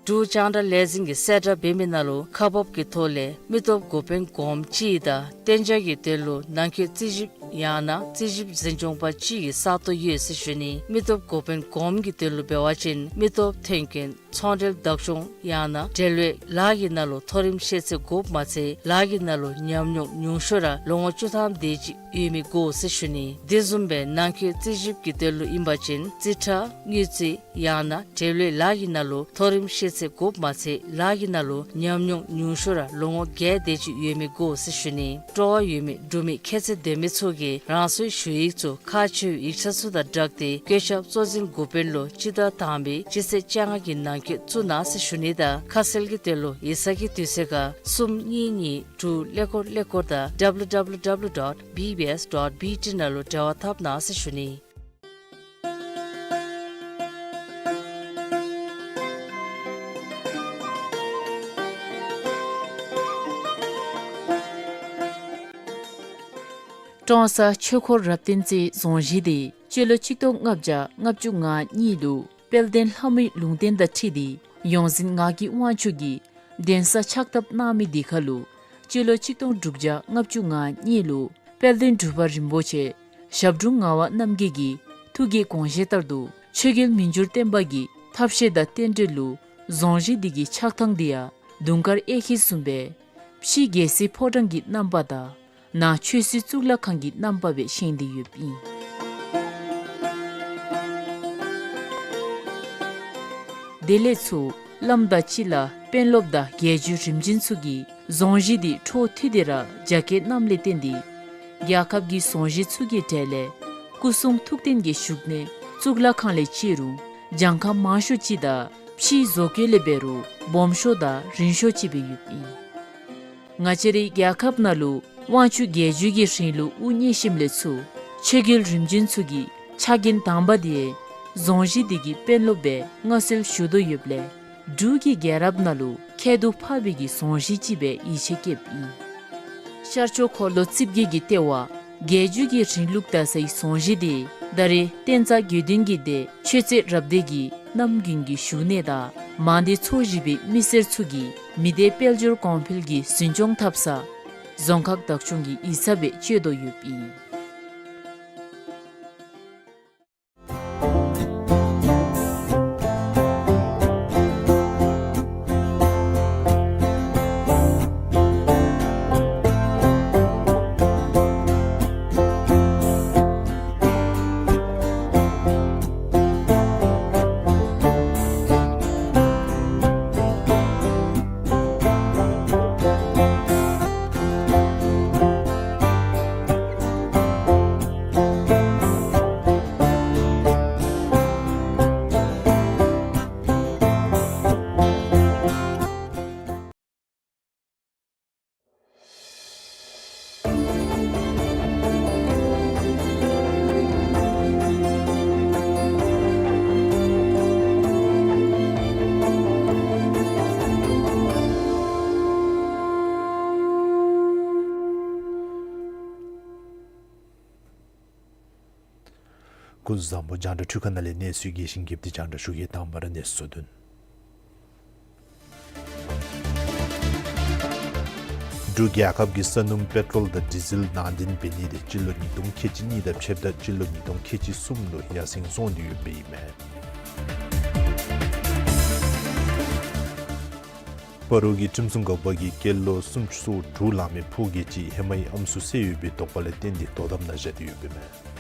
འབྲུག་རྒྱང་བསྒྲགས་ལས་འཛིན་གྱིས་གསལ་བསྒྲགས་འབད་མི་ནང་ལུ་ཁག་འབག་གི་ཐོག་ལས་མི་སྟོབས་འགོ་དཔོན་གོངམ་གཅིག་དང་གཏན་འཇགས་ཀྱི་དོན་ལུ་ནང་འཁོད་རྩིས་ཞིབ་ཡང་ན་རྩིས་ཞིབ་འཛིན་སྐྱོང་པ་གཅིག་གི་ས་སྟོང་ཡོད་ཟེར་ཞུ་ནི། མི་སྟོབས་འགོ་དཔོན་གོངམ་གྱི་དོན་ལུ་འབད་བ་ཅིན་མི་སྟོབས་ཐོན་སྐྱེད་ཚོང་འབྲེལ་བདག་སྐྱོང་ཡང་ན་འབྲེལ་ཡོད་ལཱ་གི་ནང་ལུ་མཐོ་རིམ་ཤེས་ཚད་དགོཔ་མ་ཚད་ལཱ་གི་ནང་ལུ་ཉམས་མྱོང་ཉུང་ཤོས་ར་ལོ་ངོ་བཅུ་ཐམ་དེ་ཅིག་ཡོད་མི་དགོ་ཟེར་ཞུ་ནི། དེ་བཟུམ་སྦེ་ནང་འཁོད་རྩིས་ཞིབ་ཀྱི་དོན་ལུ་ཨིན་པ་ཅིན་རྩིས་ཁྲ་དངུལ་རྩིས་ཡང་ན་འབྲེལ་ཡོད་ལཱ་གི་ནང་ལུ་མཐོ་རིམ་ཤེས་ཚད་དགོཔ་མ་ཚད་ལཱ་གི་ནང་ལུ་ཉམས་མྱོང་ཉུང་ཤོས་ར་ལོ་ངོ་བརྒྱད་དེ་ཅིག་ཡོད་མི་དགོ་ཟེར་ཞུ་ནི། སྤྲོ་བ་ཡོད་མི་འབྲུག་མི་ཁྱད་ཚད་ལྡན་མི་ཚུ་གིས་རང་སོའི་ཞུ་ཡིག་ཚུ་ཁག་ཆེ་བའི་ཡིག་ཆ་ཚུ་དང་སྦྲགས་ཏེ་བཀོད་ཁྱབ་གཙོ་འཛིན་འགོ་དཔོན་ལུ་སྤྱི་ཟླ་དང་པའི་སྤྱི་ཚེས་བཅོ་ལྔ་གི་ནང་འཁོད་བཙུགས་གནང་ཟེར་ཞུ་ནི་དང་ཁ་གསལ་གྱི་དོན་ལུ་ཡིག་ཚང་གི་དུས་ཚོད་ཁར་གསུམ་གཉིས་གཉིས་དྲུག་ཀླད་ཀོར་ཀླད་ཀོར་དང་W W W dot B B S dot B T ནང་ལུ་འབྲེལ་བ་འཐབ་གནང་ཟེར་ཞུ་ནི། ཀྲོང་གསར་ཆོས་འཁོར་རབ་བརྟན་རྩེའི་རྫོང་གཞིས་དེ་སྤྱི་ལོ་ཆིག་སྟོང་ལྔ་བརྒྱ་ལྔ་བཅུ་ང་གཉིས་ལུ་དཔལ་ལྡན་ལྷ་མོའི་ལུང་བསྟན་དང་འཁྲིལ་ཏེ་ཡོངས་འཛིན་ངག་གི་དབང་ཕྱུག་གིས་གདན་ས་ཕྱག་བཏབ་གནང་མི་དེ་ཁར་ལུ་སྤྱི་ལོ་ཆིག་སྟོང་དྲུག་བརྒྱ་ལྔ་བཅུ་ང་གཉིས་ལུ་དཔལ་ལྡན་འབྲུག་པ་རིན་པོ་ཆེ་ཞབས་དྲུང་ངག་དབང་རྣམ་རྒྱལ་གྱི་ཐུགས་ཀྱི་དགོངས་བཞེད་ལྟར་དུ་ཆོས་རྒྱལ་མི་འགྱུར་བརྟན་པ་གི་ཐབས་ཤེས་དང་རྟེན་འབྲེལ་ལུ་རྫོང་གཞིས་འདི་གི་ཆགས་ཐངས་འདི་ཡང་དུང་དཀར་གཡས་འཁྱིལ་བཟུམ་སྦེ་ཕྱི་རྒྱལ་སྲིད་ཕོ་བྲང་གི་རྣམ་པ་དང་ནང་ཆོས་སྲིད་གཙུག་ལག་ཁང་གི་རྣམ་པ་སྦེ་བཞེངས་ཏེ་ཡོདཔ་ཨིན། དེ་ལས་ཚུར་བླམ་དང་སྤྱི་བླ་དཔོན་སློབ་དང་རྒྱལ་བརྒྱུད་རིམ་བྱོན་ཚུ་གིས་རྫོང་གཞིས་འདི་འཕྲོ་མཐུད་དེ་ར་རྒྱ་སྐྱེད་གནངམ་ལས་བརྟེན་ཏེ་རྒྱལ་ཁབ་ཀྱི་རྫོང་གཞིས་ཚུ་གི་གྲས་ལས་སྐུ་གསུང་ཐུགས་རྟེན་གྱི་བཞུགས་གནས་གཙུག་ལག་ཁང་ལས་བརྩི་རུང་གྱངས་ཁ་མང་ཤོས་ཅིག་དང་ཕྱིའི་བཟོ་བཀོད་ལས་འབད་རུང་སྦོམ་ཤོས་དང་རིང་ཤོས་ཅིག་སྦེ་ཡོདཔ་ཨིན། ང་བཅས་རའི་རྒྱལ་ཁབ་ནང་ལུ་དབང་ཕྱུག་རྒྱལ་བརྒྱུད་ཀྱི་རིང་ལུགས་དབུ་བརྙེས་ཞིནམ་ལས་ཚུར་ཆོས་རྒྱལ་རིམ་བྱོན་ཚུ་གི་ཕྱག་འགན་དང་པ་དེ་རྫོང་གཞིས་འདི་གི་དཔོན་སློབ་སྦེ་མངའ་གསོལ་ཞུ་དོ་ཡོདཔ་ལས་འབྲུག་གི་རྒྱལ་རབས་ནང་ལུ་ཁྱད་དུ་འཕགས་པའི་གི་རྫོང་གཞིས་ཅིག་སྦེ་ཡིད་ཆེས་བསྐྱེདཔ་ཨིན། ཤར་ཕྱོགས་འཁོར་ལོ་རྩིབས་བརྒྱད་ཀྱི་ལྟེ་བ་རྒྱལ་བརྒྱུད་ཀྱི་རིང་ལུགས་དར་སའི་རྫོང་གཞིས་འདི་ད་རེས་བསྟན་རྩ་དགེ་འདུན་གྱི་སྡེ་ཆོས་རྩེ་རབ་སྡེ་གི་གནམ་དགུན་གྱི་བཞུགས་གནས་དང་མང་སྡེ་ཚོ་བཞི་པའི་མི་སེར་ཚུ་གིས་མི་སྡེ་དཔལ་འབྱོར་གོང་འཕེལ་གྱི་འཛིན་སྐྱོང་འཐབ་ས་རྫོང་ཁག་བདག་སྐྱོང་གི་ཡིག་ཚང་སྦེ་སྤྱོད་དོ་ཡོདཔ་ཨིན། ཀུན་བཟང་པོ་རྒྱང་བསྒྲགས་འཕྲུལ་ཁང་ནང་ལས་གནས་ཚུལ་རྒྱས་ཤིང་རྒྱསཔ་འདི་རྒྱང་བསྒྲགས་ཞུ་གེ། དང་པ་ར་གནས་ཚུལ་བསྡུ་ནི། འབྲུག་རྒྱལ་ཁབ་ཀྱི་ས་སྣུམ་པེ་ཊོལ་དང་ཌི་ཟེལ་ནང་འདྲེན་འབད་ནི་དེ་སྤྱི་ལོ་ཉིས་སྟོང་ཁལ་གཅིག་གཉིས་དང་ཕྱདཔ་ད་སྤྱི་ལོ་ཉིས་སྟོང་ཁལ་གཅིག་གསུམ་ལུ་ཡར་སེང་སོང་སྟེ་ཡོདཔ་ཨིན་མས། སྤ་རོ་གི་ཁྲིམས་སྲུང་འགག་པ་གིས་སྐྱེས་ལོ་སུམ་ཅུ་སོ་དྲུག་ལང་མི་ཕོ་སྐྱེས་ཅིག་ཧེ་མའི་ཨམ་སྲུ་བསད་ཡོད་པའི་དོགས་པ་ལས་བརྟེན་ཏེ་དོ་དམ་ནང་བཞག་སྟེ་ཡོདཔ་ཨིན་མས།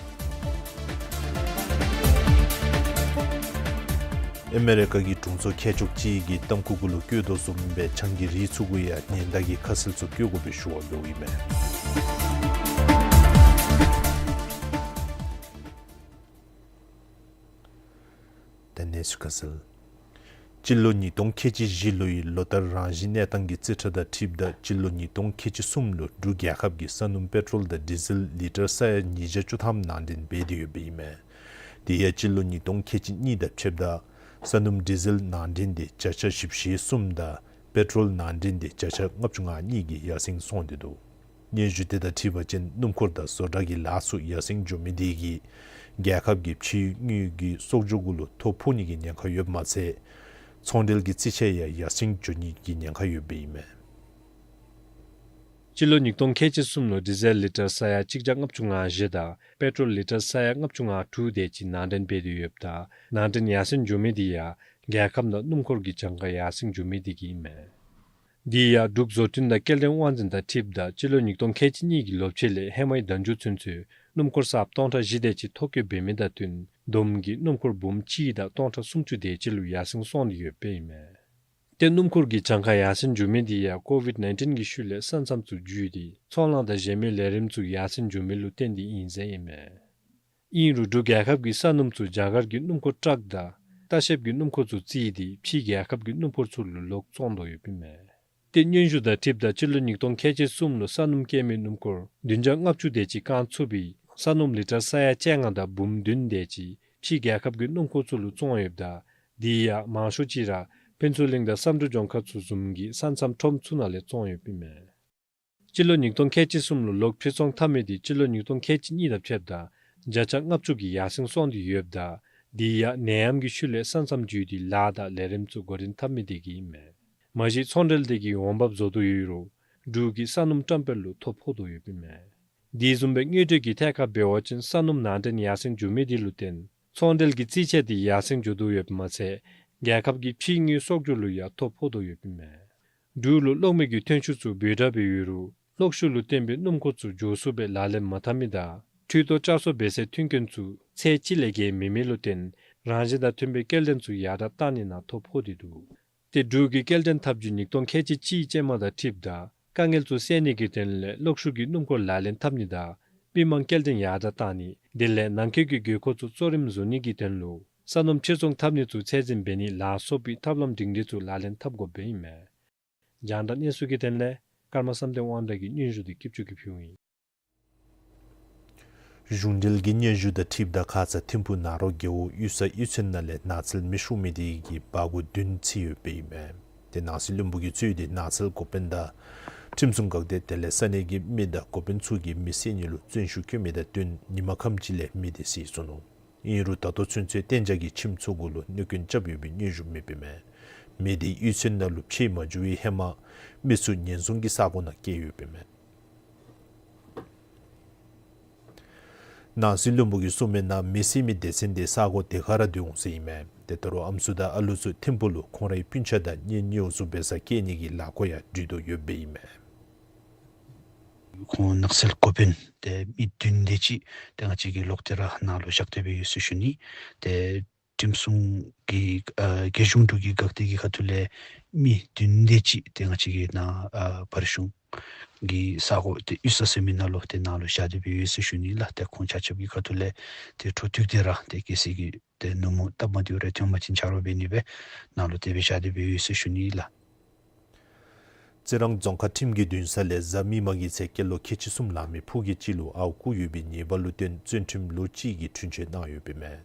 ཨ་མེ་རི་ཀ་གི་དྲུང་འཚོ་མཁས་མཆོག་ཅིག་གིས་ཏམ་ཁུ་གུ་ལུ་བཀོད་དོ་བཟུམ་སྦེ་ཆང་གི་རིགས་ཚུ་གུ་ཡང་ཉེན་བརྡ་གི་ཁ་གསལ་ཚུ་བཀོད་དགོ་པའི་ཞུ་བ་འབདཝ་ཨིན་མས། ད་གནས་ཚུལ་ཁ་གསལ། སྤྱི་ལོ་ཉིས་སྟོང་ཁལ་གཅིག་བཞི་ལོའི་ལོ་ལྟར་རང་བཞིན་གནས་སྟངས་ཀྱི་རྩིས་ཁྲ་དང་འཁྲིལཝ་ད་སྤྱི་ལོ་ཉིས་སྟོང་ཁལ་གཅིག་གསུམ་ལུ་འབྲུག་རྒྱལ་ཁབ་ཀྱིས་ས་སྣུམ་པེ་ཊོལ་དང་ཌི་ཟེལ་ལི་ཊར་ས་ཡ་ཉིས་བརྒྱ་བཅུ་ཐམ་ནང་འདྲེན་འབད་དེ་ཡོདཔ་ཨིན་མས། དེ་ཡང་སྤྱི་ལོ་ཉིས་སྟོང་ཁལ་གཅིག་གཉིས་དང་ཕྱདཔ་ད་ས་སྣུམ་ཌི་ཟེལ་ནང་འདྲེན་དེ་བརྒྱ་ཆ་བཞི་བཅུ་ཞེ་གསུམ་དང་པེ་ཊོལ་ནང་འདྲེན་དེ་བརྒྱ་ཆ་ལྔ་བཅུ་ང་གཉིས་ཀྱིས་ཡར་སེང་སོང་སྟེ་འདུག། སྙན་ཞུ་དེ་དང་འཁྲིལ་བ་ཅིན་སྣུམ་འཁོར་དང་བཟོ་གྲྭ་གི་ལཱ་ཚུ་ཡར་སེང་འགྱོ་མི་དེ་གིས་རྒྱལ་ཁབ་ཀྱི་ཕྱིའི་དངུལ་གྱི་གསོག་འཇོག་གུ་ལུ་ཐོ་ཕོག་ནི་གི་ཉེན་ཁ་ཡོདཔ་མ་ཚད་ཚོང་འབྲེལ་གྱི་རྩིས་ཆད་ཡང་ཡར་སེང་འགྱོ་ནི་གི་ཉེན་ཁ་ཡོདཔ་ཨིན་མས། སྤྱི་ལོ་ཉིས་སྟོང་ཁལ་གཅིག་གསུམ་ལུ་ཌི་ཟེལ་ལི་ཊར་ས་ཡ་གཅིག་བརྒྱ་ལྔ་བཅུ་ང་བཞི་དང་པེ་ཊོལ་ལི་ཊར་ས་ཡ་ལྔ་བཅུ་ང་དྲུག་དེ་ཅིག་ནང་འདྲེན་འབད་དེ་ཡོདཔ་ད་ནང་འདྲེན་ཡར་སེང་འགྱོ་མི་དེ་ཡང་རྒྱལ་ཁབ་ནང་སྣུམ་འཁོར་གྱི་གྱངས་ཁ་ཡར་སེང་འགྱོ་མི་དེ་གིས་ཨིན་མས། དེ་ཡང་འབྲུག་བཟོ་སྐྲུན་དང་སྐྱེལ་འདྲེན་དབང་འཛིན་དང་འཁྲིལཝ་ད་སྤྱི་ལོ་ཉིས་སྟོང་ཁལ་གཅིག་གཉིས་ཀྱི་ལོ་ཕྱེད་ལས་ཧེ་མའི་ཟླ་མཇུག་ཚུན་ཚོད་སྣུམ་འཁོར་གསརཔ་སྟོང་ཕྲག་བཞི་དེ་ཅིག་ཐོ་བཀོད་འབད་མི་དང་བསྟུན་བསྡོམས་ཀྱིས་སྣུམ་འཁོར་འབུམ་གཅིག་དང་སྟོང་ཕྲག་སུམ་ཅུ་དེ་ཅིག་ལུ་ཡར་སེང་སོང་སྟེ་ཡོདཔ་ཨིན་མས། ཏེ་སྣུམ་འཁོར་གྱི་གྱངས་ཁ་ཡར་སེང་འགྱོ་མི་དེ་ཡང་ཀོ་ཝིཌ་ནའིན་ཊིན་གྱི་ཤུལ་ལས་ས་མཚམས་ཚུ་བརྒྱུད་དེ་ཚོང་ལཱ་དང་གཞན་མི་ལས་རིམ་ཚུ་ཡར་སེང་འགྱོ་མི་ལུ་བརྟེན་ཏེ་ཨིན་ཟེར་ཨིན་མས། ཨིན་རུང་འབྲུག་རྒྱལ་ཁབ་ཀྱིས་ས་སྣུམ་ཚུ་རྒྱ་གར་གྱི་སྣུམ་འཁོར་ཊག་དང་ལྟ་བཤལ་གྱི་སྣུམ་འཁོར་ཚུ་བརྩིས་ཏེ་ཕྱིའི་རྒྱལ་ཁབ་ཀྱི་སྣུམ་འཁོར་ཚུ་ལུ་ལོག་བཙོང་དོ་ཡོདཔ་ཨིན་མས། ཏེ་སྙན་ཞུ་དང་འཁྲིལཝ་ད་སྤྱི་ལོ་ཉིས་སྟོང་ཁལ་གཅིག་གསུམ་ལུ་ས་སྣུམ་སྐྱེལ་མི་སྣུམ་འཁོར་བདུན་བརྒྱ་ལྔ་བཅུ་དེ་ཅིག་བཀང་ཚུགས་པའི་ས་སྣུམ་ལི་ཊར་ས་ཡ་བཅོ་ལྔ་དང་འབུམ་བདུན་དེ་ཅིག་ཕྱིའི་རྒྱལ་ཁབ་ཀྱི་སྣུམ་འཁོར་ཚུ་ལུ་བཙོང་ཡོདཔ་ད་དེ་ཡང་མང་ཤོས་ཅིག་ར་ཕུན་ཚོགས་གླིང་དང་བསམ་གྲུབ་ལྗོངས་མཁར་ཚུ་བཟུམ་གྱི་ས་མཚམས་ཁྲོམ་ཚུ་ནང་ལས་བཙོང་ཡོདཔ་ཨིན་མས། སྤྱི་ལོ་ཉིས་སྟོང་ཁལ་གཅིག་གསུམ་ལུ་ལོག་ཕྱིར་ཚོང་འཐབ་མི་དེ་སྤྱི་ལོ་ཉིས་སྟོང་ཁལ་གཅིག་གཉིས་དང་ཕྱདཔ་ད་བརྒྱ་ཆ་ལྔ་བཅུ་གིས་ཡར་སེང་སོང་སྟེ་ཡོདཔ་ད་དེ་ཡང་ནད་ཡམས་ཀྱི་ཤུལ་ལས་ས་མཚམས་བརྒྱུད་དེ་ལཱ་དང་ལས་རིམ་ཚུ་འགོ་འདྲེན་འཐབ་མི་དེ་གིས་ཨིན་མས། མ་གཞི་ཚོང་འབྲེལ་དེ་གིས་འོང་འབབ་བཟོ་དོ་ཡོད་རུང་འབྲུག་གི་ས་སྣུམ་བཀྲམ་སྤེལ་ལུ་ཐོ་ཕོག་དོ་ཡོདཔ་ཨིན་མས། དེ་བཟུམ་སྦེ་དངུལ་འབྲེལ་གྱི་ཐད་ཁར་འབད་བ་ཅིན་ས་སྣུམ་ནང་འདྲེན་ཡར་སེང་འགྱོ་མི་དེ་ལུ་བརྟེན་ཚོང་འབྲེལ་གྱི་རྩིས་ཆད་དེ་ཡར་སེང་འགྱོ་དོ་ཡོདཔ་མ་ཚད་རྒྱལ་ཁབ་ཀྱི་ཕྱིའི་དངུལ་གསོག་འཇོག་ལུ་ཡང་ཐོ་ཕོག་དོ་ཡོདཔ་ཨིན་མས། འབྲུག་ལུ་གློག་མེ་གི་ཐོན་ཤུགས་ཚུ་འབོར་དྲགས་སྦེ་ཡོད་རུང་གློག་ཤུགས་ལུ་བརྟེན་པའི་སྣུམ་འཁོར་ཚུ་མགྱོགས་སུ་སྦེ་ལག་ལེན་མ་འཐབ་མི་དང་འཕྲུལ་ཐོག་བསྐྱར་གསོ་འབད་སའི་མཐུན་རྐྱེན་ཚུ་ཚད་གཅིག་ལས་བརྒལ་མེད་མི་ལུ་བརྟེན་རང་བཞིན་དང་མཐུན་པའི་སྐྱེལ་འདྲེན་ཚུ་ཡར་དྲགས་གཏང་ནི་ནང་ཐོ་ཕོག་སྟེ་འདུག། ཏེ་འབྲུག་གི་སྐྱེལ་འདྲེན་ཐབས་བྱུས་ཉིས་སྟོང་ཁལ་གཅིག་གཅིག་ཅན་མ་དང་འཁྲིལཝ་ད་དཀའ་ངལ་ཚུ་བསལ་ནི་གི་དོན་ལས་གློག་ཤུགས་ཀྱི་སྣུམ་འཁོར་ལག་ལེན་འཐབ་ནི་དང་མི་མང་སྐྱེལ་འདྲེན་ཡར་དྲགས་གཏང་ནི་དེ་ལས་ནང་འཁོད་ཀྱི་དགོས་མཁོ་ཚུ་གཙོ་རིམ་བཟོ་ནི་གི་དོན་ལུ་ས་སྣུམ་ཕྱིར་ཚོང་འཐབ་ནི་ཚུ་ཚད་འཛིན་འབད་ནི་ལ་སོགས་པའི་ཐབས་ལམ་སྒྲིང་སྒྲི་ཚུ་ལག་ལེན་འཐབ་དགོཔ་སྦེ་ཨིན་མས། རྒྱང་བསྒྲགས་གནས་ཚུལ་གྱི་དོན་ལས་ཀརྨ་བསམ་གཏན་དབང་གྲགས་ཀྱིས་སྙན་ཞུ་དེ་སྐྱིད་ཆུ་གིས་ཕུལཝ་ཨིན། གཞུང་འབྲེལ་གྱི་སྙན་ཞུ་དང་འཁྲིལཝ་ད་ཁ་ཙ་ཐིམ་ཕུག་ནཱ་རོ་རྒེད་འོག་གཡུས་ས་གཡུས་ཚན་ནང་ལས་ནགས་ཚལ་མེ་ཤོར་མི་དེ་གིས་སྦ་སྒོར་བདུན་འཚོལ་ཡོདཔ་ཨིན་མས། དེ་ནང་སྲིད་བློན་པོ་གིས་གཙོས་ཏེ་ནགས་ཚལ་འགོ་དཔོན་དང་ཁྲིམས་སྲུང་འགག་སྡེ་དེ་ལས་ས་གནས་ཀྱི་མི་དང་འགོ་དཔོན་ཚུ་གིས་མེ་བསད་ནི་ལུ་བརྩོན་ཤུགས་བསྐྱེད་མི་དང་བསྟུན་ཉིན་མ་ཁམས་ཅིག་ལས་མེ་དེ་བསད་སོ་ནུག། ཨིན་རུང་ད་ལྟོ་ཚུན་ཚོད་གཏན་འཇགས་ཀྱི་ཁྱིམ་ཚུ་གུ་ལུ་གནོད་སྐྱོན་རྐྱབ་ཡོད་པའི་སྙན་ཞུ་མེདཔ་ཨིན་མས། མེ་དེ་གཡུས་ཚན་ནང་ལུ་མཆེད་མ་འགྱོ་བའི་ཧེ་མ་མི་ཚུ་ཉེན་སྲུང་གི་ས་གོ་ནང་བསྐྱལ་ཡོདཔ་ཨིན་མས། ནང་སྲིད་བློན་པོ་གིས་གསུངས་མི་ནང་མེ་བསད་མི་སྡེ་ཚན་དེ་ས་གོ་དེ་ཁར་ར་སྡོད་འོང་ཟེར་ཨིན་མས། དེ་ད་རུང་ཨམ་སྲུ་དང་ཨ་ལུ་ཚུ་ཐིམ་ཕུག་ལུ་ཁོང་རའི་སྤུན་ཆ་དང་གཉེན་ཉེཝ་ཚུ་འབད་སར་བསྐྱལ་ནི་གི་ལས་འགུལ་ཡང་སྒྲིག་དོ་ཡོདཔ་ཨིན་མས། ཁོང་ནགས་ཚལ་འགོ་དཔོན་དེ་མི་བདུན་དེ་ཅིག་དེ་ང་བཅས་ཀྱིས་ལོག་སྟེ་ར་ནཱ་ལུ་བཞག་སྟེ་སྦེ་ཡོད་ཟེར་ཞུ་ནི། དེ་ཁྲིམས་སྲུང་གི་ཨ་རྒྱལ་གཞུང་འབྲུག་གི་འགག་སྡེ་གི་ཁ་ཐུག་ལས་མི་བདུན་དེ་ཅིག་དེ་ང་བཅས་ཀྱིས་ནཱ་ཨ་བར་གཞུང་གི་ས་གོ་དེ་གཡུས་ས་ཟེར་མི་ནང་ལུ་དེ་ནང་ལུ་བཞག་སྟེ་སྦེ་ཡོད་ཟེར་ཞུ་ནི་ལགས། དེ་ཁོང་ཆ་ཁྱབ་ཀྱི་ཁ་ཐུག་ལས་དེ་འཕྲོ་མཐུད་དེ་ར་དེ་གལ་སྲིད་ཀྱི་དེ་ནུབ་མོ་སྟབས་མ་བདེཝ་རེ་ཐོན་པ་ཅིན་ཆ་རོགས་འབད་ནི་སྦེ་ནཱ་ལུ་དེ་སྦེ་བཞག་སྟེ་སྦེ་ཡོད་ཟེར་ཞུ་ནི་ལགས། རྩི་རང་རྫོང་ཁག་ཁྲིམས་ཀྱི་འདུན་ས་ལས་གཟའ་མིག་དམར་གྱི་ཚེ་སྐྱེས་ལོ་ཁལ་གཅིག་གསུམ་ལང་མི་ཕོ་སྐྱེས་ཅིག་ལུ་ཨརཝ་བརྐུ་ཡོད་པའི་ཉེས་པ་ལུ་བརྟེན་བཙོན་ཁྲིམས་ལོ་གཅིག་གི་འཁྲུན་ཆོད་གནང་ཡོདཔ་ཨིན་མས།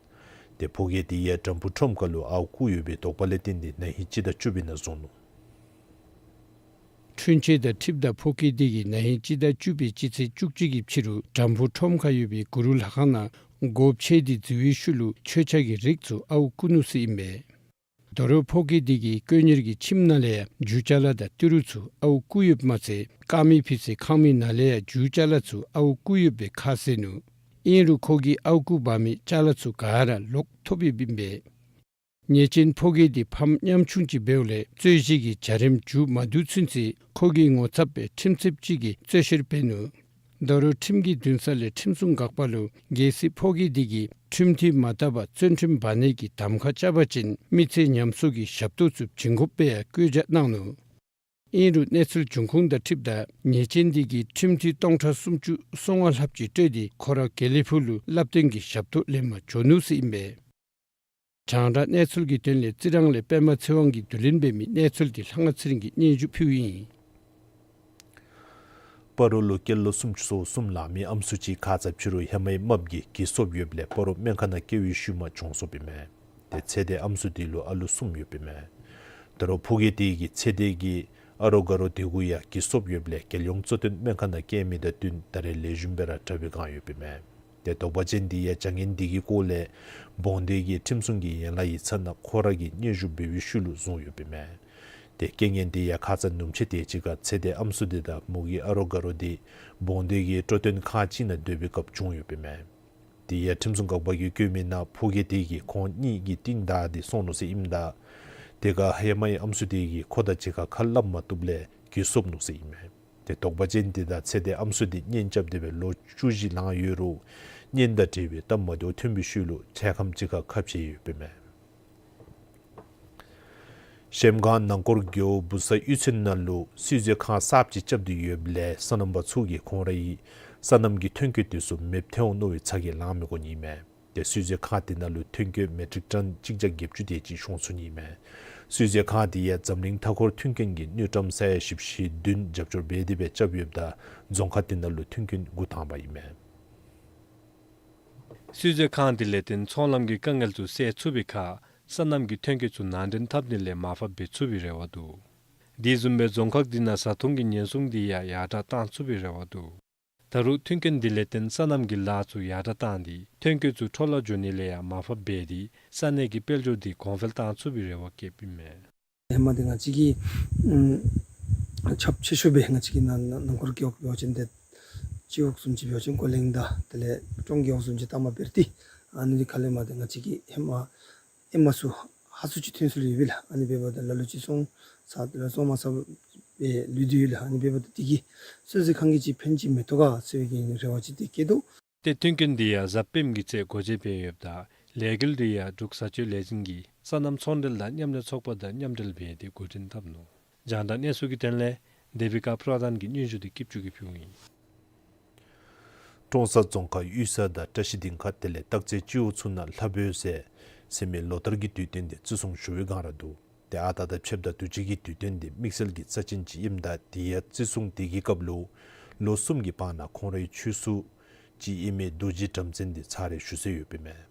དེ་ཕོ་སྐྱེས་དེ་ཡང་དྲམ་ཕུག་ཁྲོམ་ཁ་ལུ་ཨརཝ་བརྐུ་ཡོད་པའི་དོགས་པ་ལས་བརྟེན་ཏེ་ན་ཧིང་སྤྱི་ཟླ་བཅུ་པའི་ནང་བཟུང་ནུག། འཁྲུན་ཆོད་དང་འཁྲིལཝ་ད་ཕོ་སྐྱེས་དེ་གིས་ན་ཧིང་སྤྱི་ཟླ་བཅུ་པའི་སྤྱི་ཚེས་བཅུ་གཅིག་གི་ཕྱི་རུ་དྲམ་ཕུག་ཁྲོམ་ཁ་ཡོད་པའི་གུ་རུ་ལྷ་ཁང་ནང་སྒོ་ཕྱེ་སྟེ་འཛུལ་བའི་ཤུལ་ལུ་མཆོད་ཆས་ཀྱི་རིགས་ཚུ་ཨརཝ་བརྐུ་ནུག་ཟེར་ཨིན་པས། ད་རུང་ཕོ་སྐྱེས་དེ་གིས་དཀོན་གཉེར་གྱི་ཁྱིམ་ནང་ལས་ཡང་རྒྱུ་ཅ་ལ་དང་ཏི་རུ་ཚུ་ཨརཝ་བརྐུ་ཡོདཔ་མ་ཚད་དཀར་མེ་ཕུལ་སའི་ཁང་མིག་ནང་ལས་ཡང་རྒྱུ་ཅ་ལ་ཚུ་ཨརཝ་བརྐུ་ཡོདཔ་སྦེ་ཁ་གསལ་ནུག། ཨིན་རུང་ཁོ་གིས་ཨརཝ་བརྐུ་འབག་མི་ཅ་ལ་ཚུ་ག་ར་ལོག་ཐོབ་ཡོདཔ་ཨིན་པས། ཉེས་ཅན་ཕོ་སྐྱེས་དེ་ཕམ་ཉམ་ཆུང་ཅིག་འབདཝ་ལས་རྩོད་གཞི་གི་བྱ་རིམ་མཇུག་མ་བསྡུ་ཚུན་ཚོད་ཁོ་གི་ངོ་ཚབ་སྦེ་ཁྲིམས་རྩོདཔ་ཅིག་གིས་རྩོད་བཤེར་འབད་ནུག། ད་རུང་ཁྲིམས་ཀྱི་འདུན་ས་ལས་ཁྲིམས་སྲུང་འགག་པ་ལུ་གལ་སྲིད་ཕོ་སྐྱེས་དེ་གིས་ ཁྲིམས་མཐུན་མ་དར་བར་བཙོན་ཁྲིམས་འབག་ནི་གི་གདམ་ཁ་རྐྱབ་པ་ཅིན་མི་ཚེ་ཉམས་གསོ་གི་ཞབས་ཏོག་ཚུ་བྱིན་དགོཔ་སྦེ་ཡང་བཀོད་རྒྱ་གནང་ནུག། ཨིན་རུང་གནས་ཚུལ་འབྱུང་ཁུངས་དང་འཁྲིལཝ་ད་ཉེས་ཅན་འདི་གིས་ཁྲིམས་མཐུན་སྟོང་ཕྲག་སུམ་ཅུ་སོ་ལྔ་ལྷགཔ་ཅིག་སྤྲོད་དེ་ཁོ་ར་དགེ་ལེགས་ཕུག་ལུ་བསླབ་སྟོན་གྱི་ཞབས་ཏོག་ལེན་པར་འགྱོ་ནུག་ཟེར་ཨིན་པས། རྒྱང་བསྒྲགས་གནས་ཚུལ་གྱི་དོན་ལས་རྩི་རང་ལས་པདྨ་ཚེ་དབང་གིས་བསྡུ་ལེན་འབད་མི་གནས་ཚུལ་འདི་ལྷ་དབང་ཚེ་རིང་གིས་སྙན་ཞུ་ཕུལཝ་ཨིན། སྤ་རོ་ལུ་སྐྱེས་ལོ་སུམ་ཅུ་སོ་གསུམ་ལང་མི་ཨམ་སྲུ་ཅིག་ཁ་ཙ་ཕྱི་རུ་ཧེ་མའི་རྨགཔ་གིས་གྱི་གསོབ་ཡོདཔ་ལས་སྤ་རོ་སྨན་ཁང་ནང་སྐྱེལ་བའི་ཤུལ་མ་གྱོངས་སོཔ་ཨིན་མས། ཏེ་ཚེ་འདས་ཨམ་སྲུ་དེ་ལུ་ཨ་ལུ་གསུམ་ཡོདཔ་ཨིན་མས། ད་རུང་ཕོ་སྐྱེས་དེ་གི་ཚེ་འདས་ཀྱི་ཨ་རོགས་དགའ་རོགས་དེ་གུ་ཡང་གྱི་གསོབ་ཡོདཔ་ལས་རྒྱལ་ཡོངས་གཙོ་བསྟེན་སྨན་ཁང་ནང་སྐྱེལ་མི་དང་བསྟུན་ད་རེས་ལེགས་ཤོམ་སྦེ་ར་དྲག་པའི་བསྒང་ཡོདཔ་ཨིན་མས། ཏེ་དོགས་པ་ཅན་འདི་ཡང་བྱ་ངན་འདི་གི་སྐོར་ལས་འབོང་སྡེ་གི་ཁྲིམས་སྲུང་གི་ཡན་ལག་ཡིག་ཚང་ནང་ཁོ་ར་གིས་སྙན་ཞུ་འབད་བའི་ཤུལ་ལུ་བཟུང་ཡོདཔ་ཨིན་མས། ཏེ་རྐྱེན་ངན་འདི་ཡང་ཁ་ཙ་ནུབ་ཕྱེད་དེ་ཅིག་ཁར་ཚེ་འདས་ཨམ་སྲུ་དེ་དང་མོ་གི་ཨ་རོགས་དགའ་རོགས་དེ་འབོང་སྡེ་གི་སྤྲོ་སྟོན་ཁང་ཅིག་ནང་སྡོད་པའི་སྐབས་བྱུང་ཡོདཔ་ཨིན་མས། དེ་ཡང་ཁྲིམས་སྲུང་འགག་པ་གིས་བཀོད་མི་ནང་ཕོ་སྐྱེས་དེ་གིས་ཁོང་གཉིས་ཀྱི་རྟིང་བདའ་སྟེ་སོང་ནུག་ཟེར་ཨིནམ་ད། དེ་ཁར་ཧེ་མའི་ཨམ་སྲུ་དེ་གིས་ཁོ་དང་གཅིག་ཁར་ཁ་སླབ་མ་བཏུབ་ལས་གྱི་གསོབ་ནུག་ཟེར་ཨིན་མས། ཏེ་དོགས་པ་ཅན་དེ་དང་ཚེ་འདས་ཨམ་སྲུ་དེ་གཉེན་རྐྱབ་སྟེ་སྦེ་ལོ་བཅུ་བཞི་ལང་ཡོད་རུང་གཉེན་དང་འབྲེལ་བའི་སྟབས་མ་བདེཝ་ཐོན་པའི་ཤུལ་ལུ་འཕྲལ་ཁམས་ཅིག་ཁར་ཁ་ཕྱེ་ཡོདཔ་ཨིན་མས། གཞལམ་སྒང་ནང་འཁོར་རྒེད་འོག་བུ་ཚ་གཡུས་ཚན་ནང་ལུ་བསིལ་མཛོད་ཁང་གསརཔ་ཅིག་རྐྱབ་སྟེ་ཡོདཔ་ལས་སོ་ནམ་པ་ཚུ་གིས་ཁོང་རའི་སོ་ནམ་གྱི་ཐོན་སྐྱེད་དེ་ཚུ་མེདཔ་ཐལ་འོང་མནོ་བའི་ཚ་གྱང་ལང་མི་དགོ་ནི་ཨིན་མས། ཏེ་བསིལ་མཛོད་ཁང་དེ་ནང་ལུ་ཐོན་སྐྱེད་མེ་ཊིག་ཊོན་གཅིག་བརྒྱ་བརྒྱད་ཅུ་དེ་ཅིག་ཤོང་ཚུགས་ནི་ཨིན་མས། བསིལ་མཛོད་ཁང་དེ་ཡང་འཛམ་གླིང་མཐའ་འཁོར་མཐུན་རྐྱེན་གྱི་དངུལ་ཀྲམ་ས་ཡ་བཞི་བཅུ་ཞེ་བདུན་རྒྱབ་སྐྱོར་འབད་དེ་སྦེ་རྐྱབ་ཡོདཔ་ད་རྫོང་ཁག་དེ་ནང་ལུ་མཐུན་རྐྱེན་འགོ་དང་པ་ཨིན་མས། བསིལ་མཛོད་ཁང་དེ་ལས་བརྟེན་ཚོང་ལམ་གྱི་དཀའ་ངལ་ཚུ་སེལ་ཚུགས་པའི་ཁར་སོ་ནམ་གྱི་ཐོན་སྐྱེད་ཚུ་ནང་འདྲེན་འཐབ་ནི་ལས་མར་ཕབ་འབད་ཚུགས་པའི་རེ་བ་འདུག། དེ་བཟུམ་སྦེ་རྫོང་ཁག་དེ་ནང་བཟའ་འཐུང་གི་ཉེན་སྲུང་དེ་ཡང་ཡར་དྲག་བཏང་ཚུགས་པའི་རེ་བ་འདུག། ད་རུང་མཐུན་རྐྱེན་དེ་ལས་བརྟེན་སོ་ནམ་གྱི་ལཱ་ཚུ་ཡར་དྲག་བཏང་སྟེ་ཐོན་སྐྱེད་ཚུ་འཕྲོ་བརླག་འགྱོ་ནི་ལས་ཡང་མར་ཕབ་འབད་དེ་ས་གནས་ཀྱི་དཔལ་འབྱོར་དེ་གོང་འཕེལ་བཏང་ཚུགས་པའི་རེ་བ་བསྐྱེདཔ་ཨིན་མས། ཧེ་མ་འདི་ང་བཅས་ཀྱི་ཨམ་ཁྱབ་ཆེ་ཤོས་སྦེ་ང་བཅས་ཀྱི་ནང་ནང་ནང་འཁོར་རྒེད་འོག་འབད་བ་ཅིན་ཏེ་སྤྱི་འོག་བཟུམ་ཅིག་འབད་བ་ཅིན་ཀོ་ལེང་དང་དེ་ལས་ཀྲོང་རྒེད་འོག་བཟུམ་ཅིག་ལྟ་མ་འབད་རུང་ཏེ་ཨ་ནི་འདི་ཁ་ལས་མར་ཏེ་ང་བཅས་ཀྱི་ཧེ་མ་ཨེ་མ་ཚུ་ཧ་སུ་ཅིག་ཐོན་སྲོལ་ཡོད་པས་ལགས། ཨ་ནི་འབདཝ་ད་ལ་ལུ་ཅིག་སོང་ཚར་ཏེ་ལགས་སོང་མ་ཚར་བའི་ལུས་ཏེ་ཡོད་ལགས། ཨ་ནི་འབདཝ་ད་དེ་གིས་བསིལ་མཛོད་ཁང་གིས་ཅིག་ཕན་ཅིག་མི་ཐོགས་ག་ཟེར་བའི་གི་རེ་བ་ཅིག་ཏེ་བསྐྱེད་དོ། ཏེ་མཐུན་རྐྱེན་འདི་ཡང་གཟའ་སྤེནམ་གི་ཚེ་སྒོ་འབྱེད་འབད་ཡོདཔ་ད་ལས་འགུལ་འདི་ཡང་འབྲུག་བཟའ་སྤྱོད་ལས་འཛིན་གྱིས་སོ་ནམ་ཚོང་འབྲེལ་དང་མཉམ་ལས་ཚོགས་པ་དང་མཉམ་འབྲེལ་འབད་དེ་འགོ་འདྲེན་འཐབ་ནུག། རྒྱང་བསྒྲགས་གནས་ཚུལ་གྱི་དོན་ལས་དེ་བི་ཀ་པྲ་དཱན་གྱི་སྙན་ཞུ་འདི་སྐྱིད་ཆུ་གིས་ཕུལཝ་ཨིན། ཀྲོང་གསར་རྫོང་ཁག་གཡུལ་ས་དང་བཀྲ་ཤིས་སྡིངས་ཁ་དེ་ལས་སྟག་རྩེ་སྤྱི་འོག་ཚུ་ནང་ལྷ་འབོད་ཟེར་ཟེར་མི་ལོ་ལྟར་གྱི་དུས་སྟོན་འདི་བརྩི་སྲུང་ཞུ་བའི་བསྒང་ར་འདུག། ཏེ་ཨ་རྟག་དང་ཕྱདཔ་ད་དུས་ཅི་གི་དུས་སྟོན་འདི་དམིགས་བསལ་གྱི་རྩ་ཅན་ཅིག་ཨིནམ་ད་དེ་ཡང་བརྩི་སྲུང་དེ་གི་སྐབས་ལུ་ལོ་གསུམ་གྱི་བར་ན་ཁོང་རའི་ཆོས་སྲུང་ཅིག་ཨིན་མི་རྡོ་རྗེ་བྲམ་བརྩན་འདི་ཚར་རེ་ཞུ་སྲོལ་ཡོདཔ་ཨིན་མས།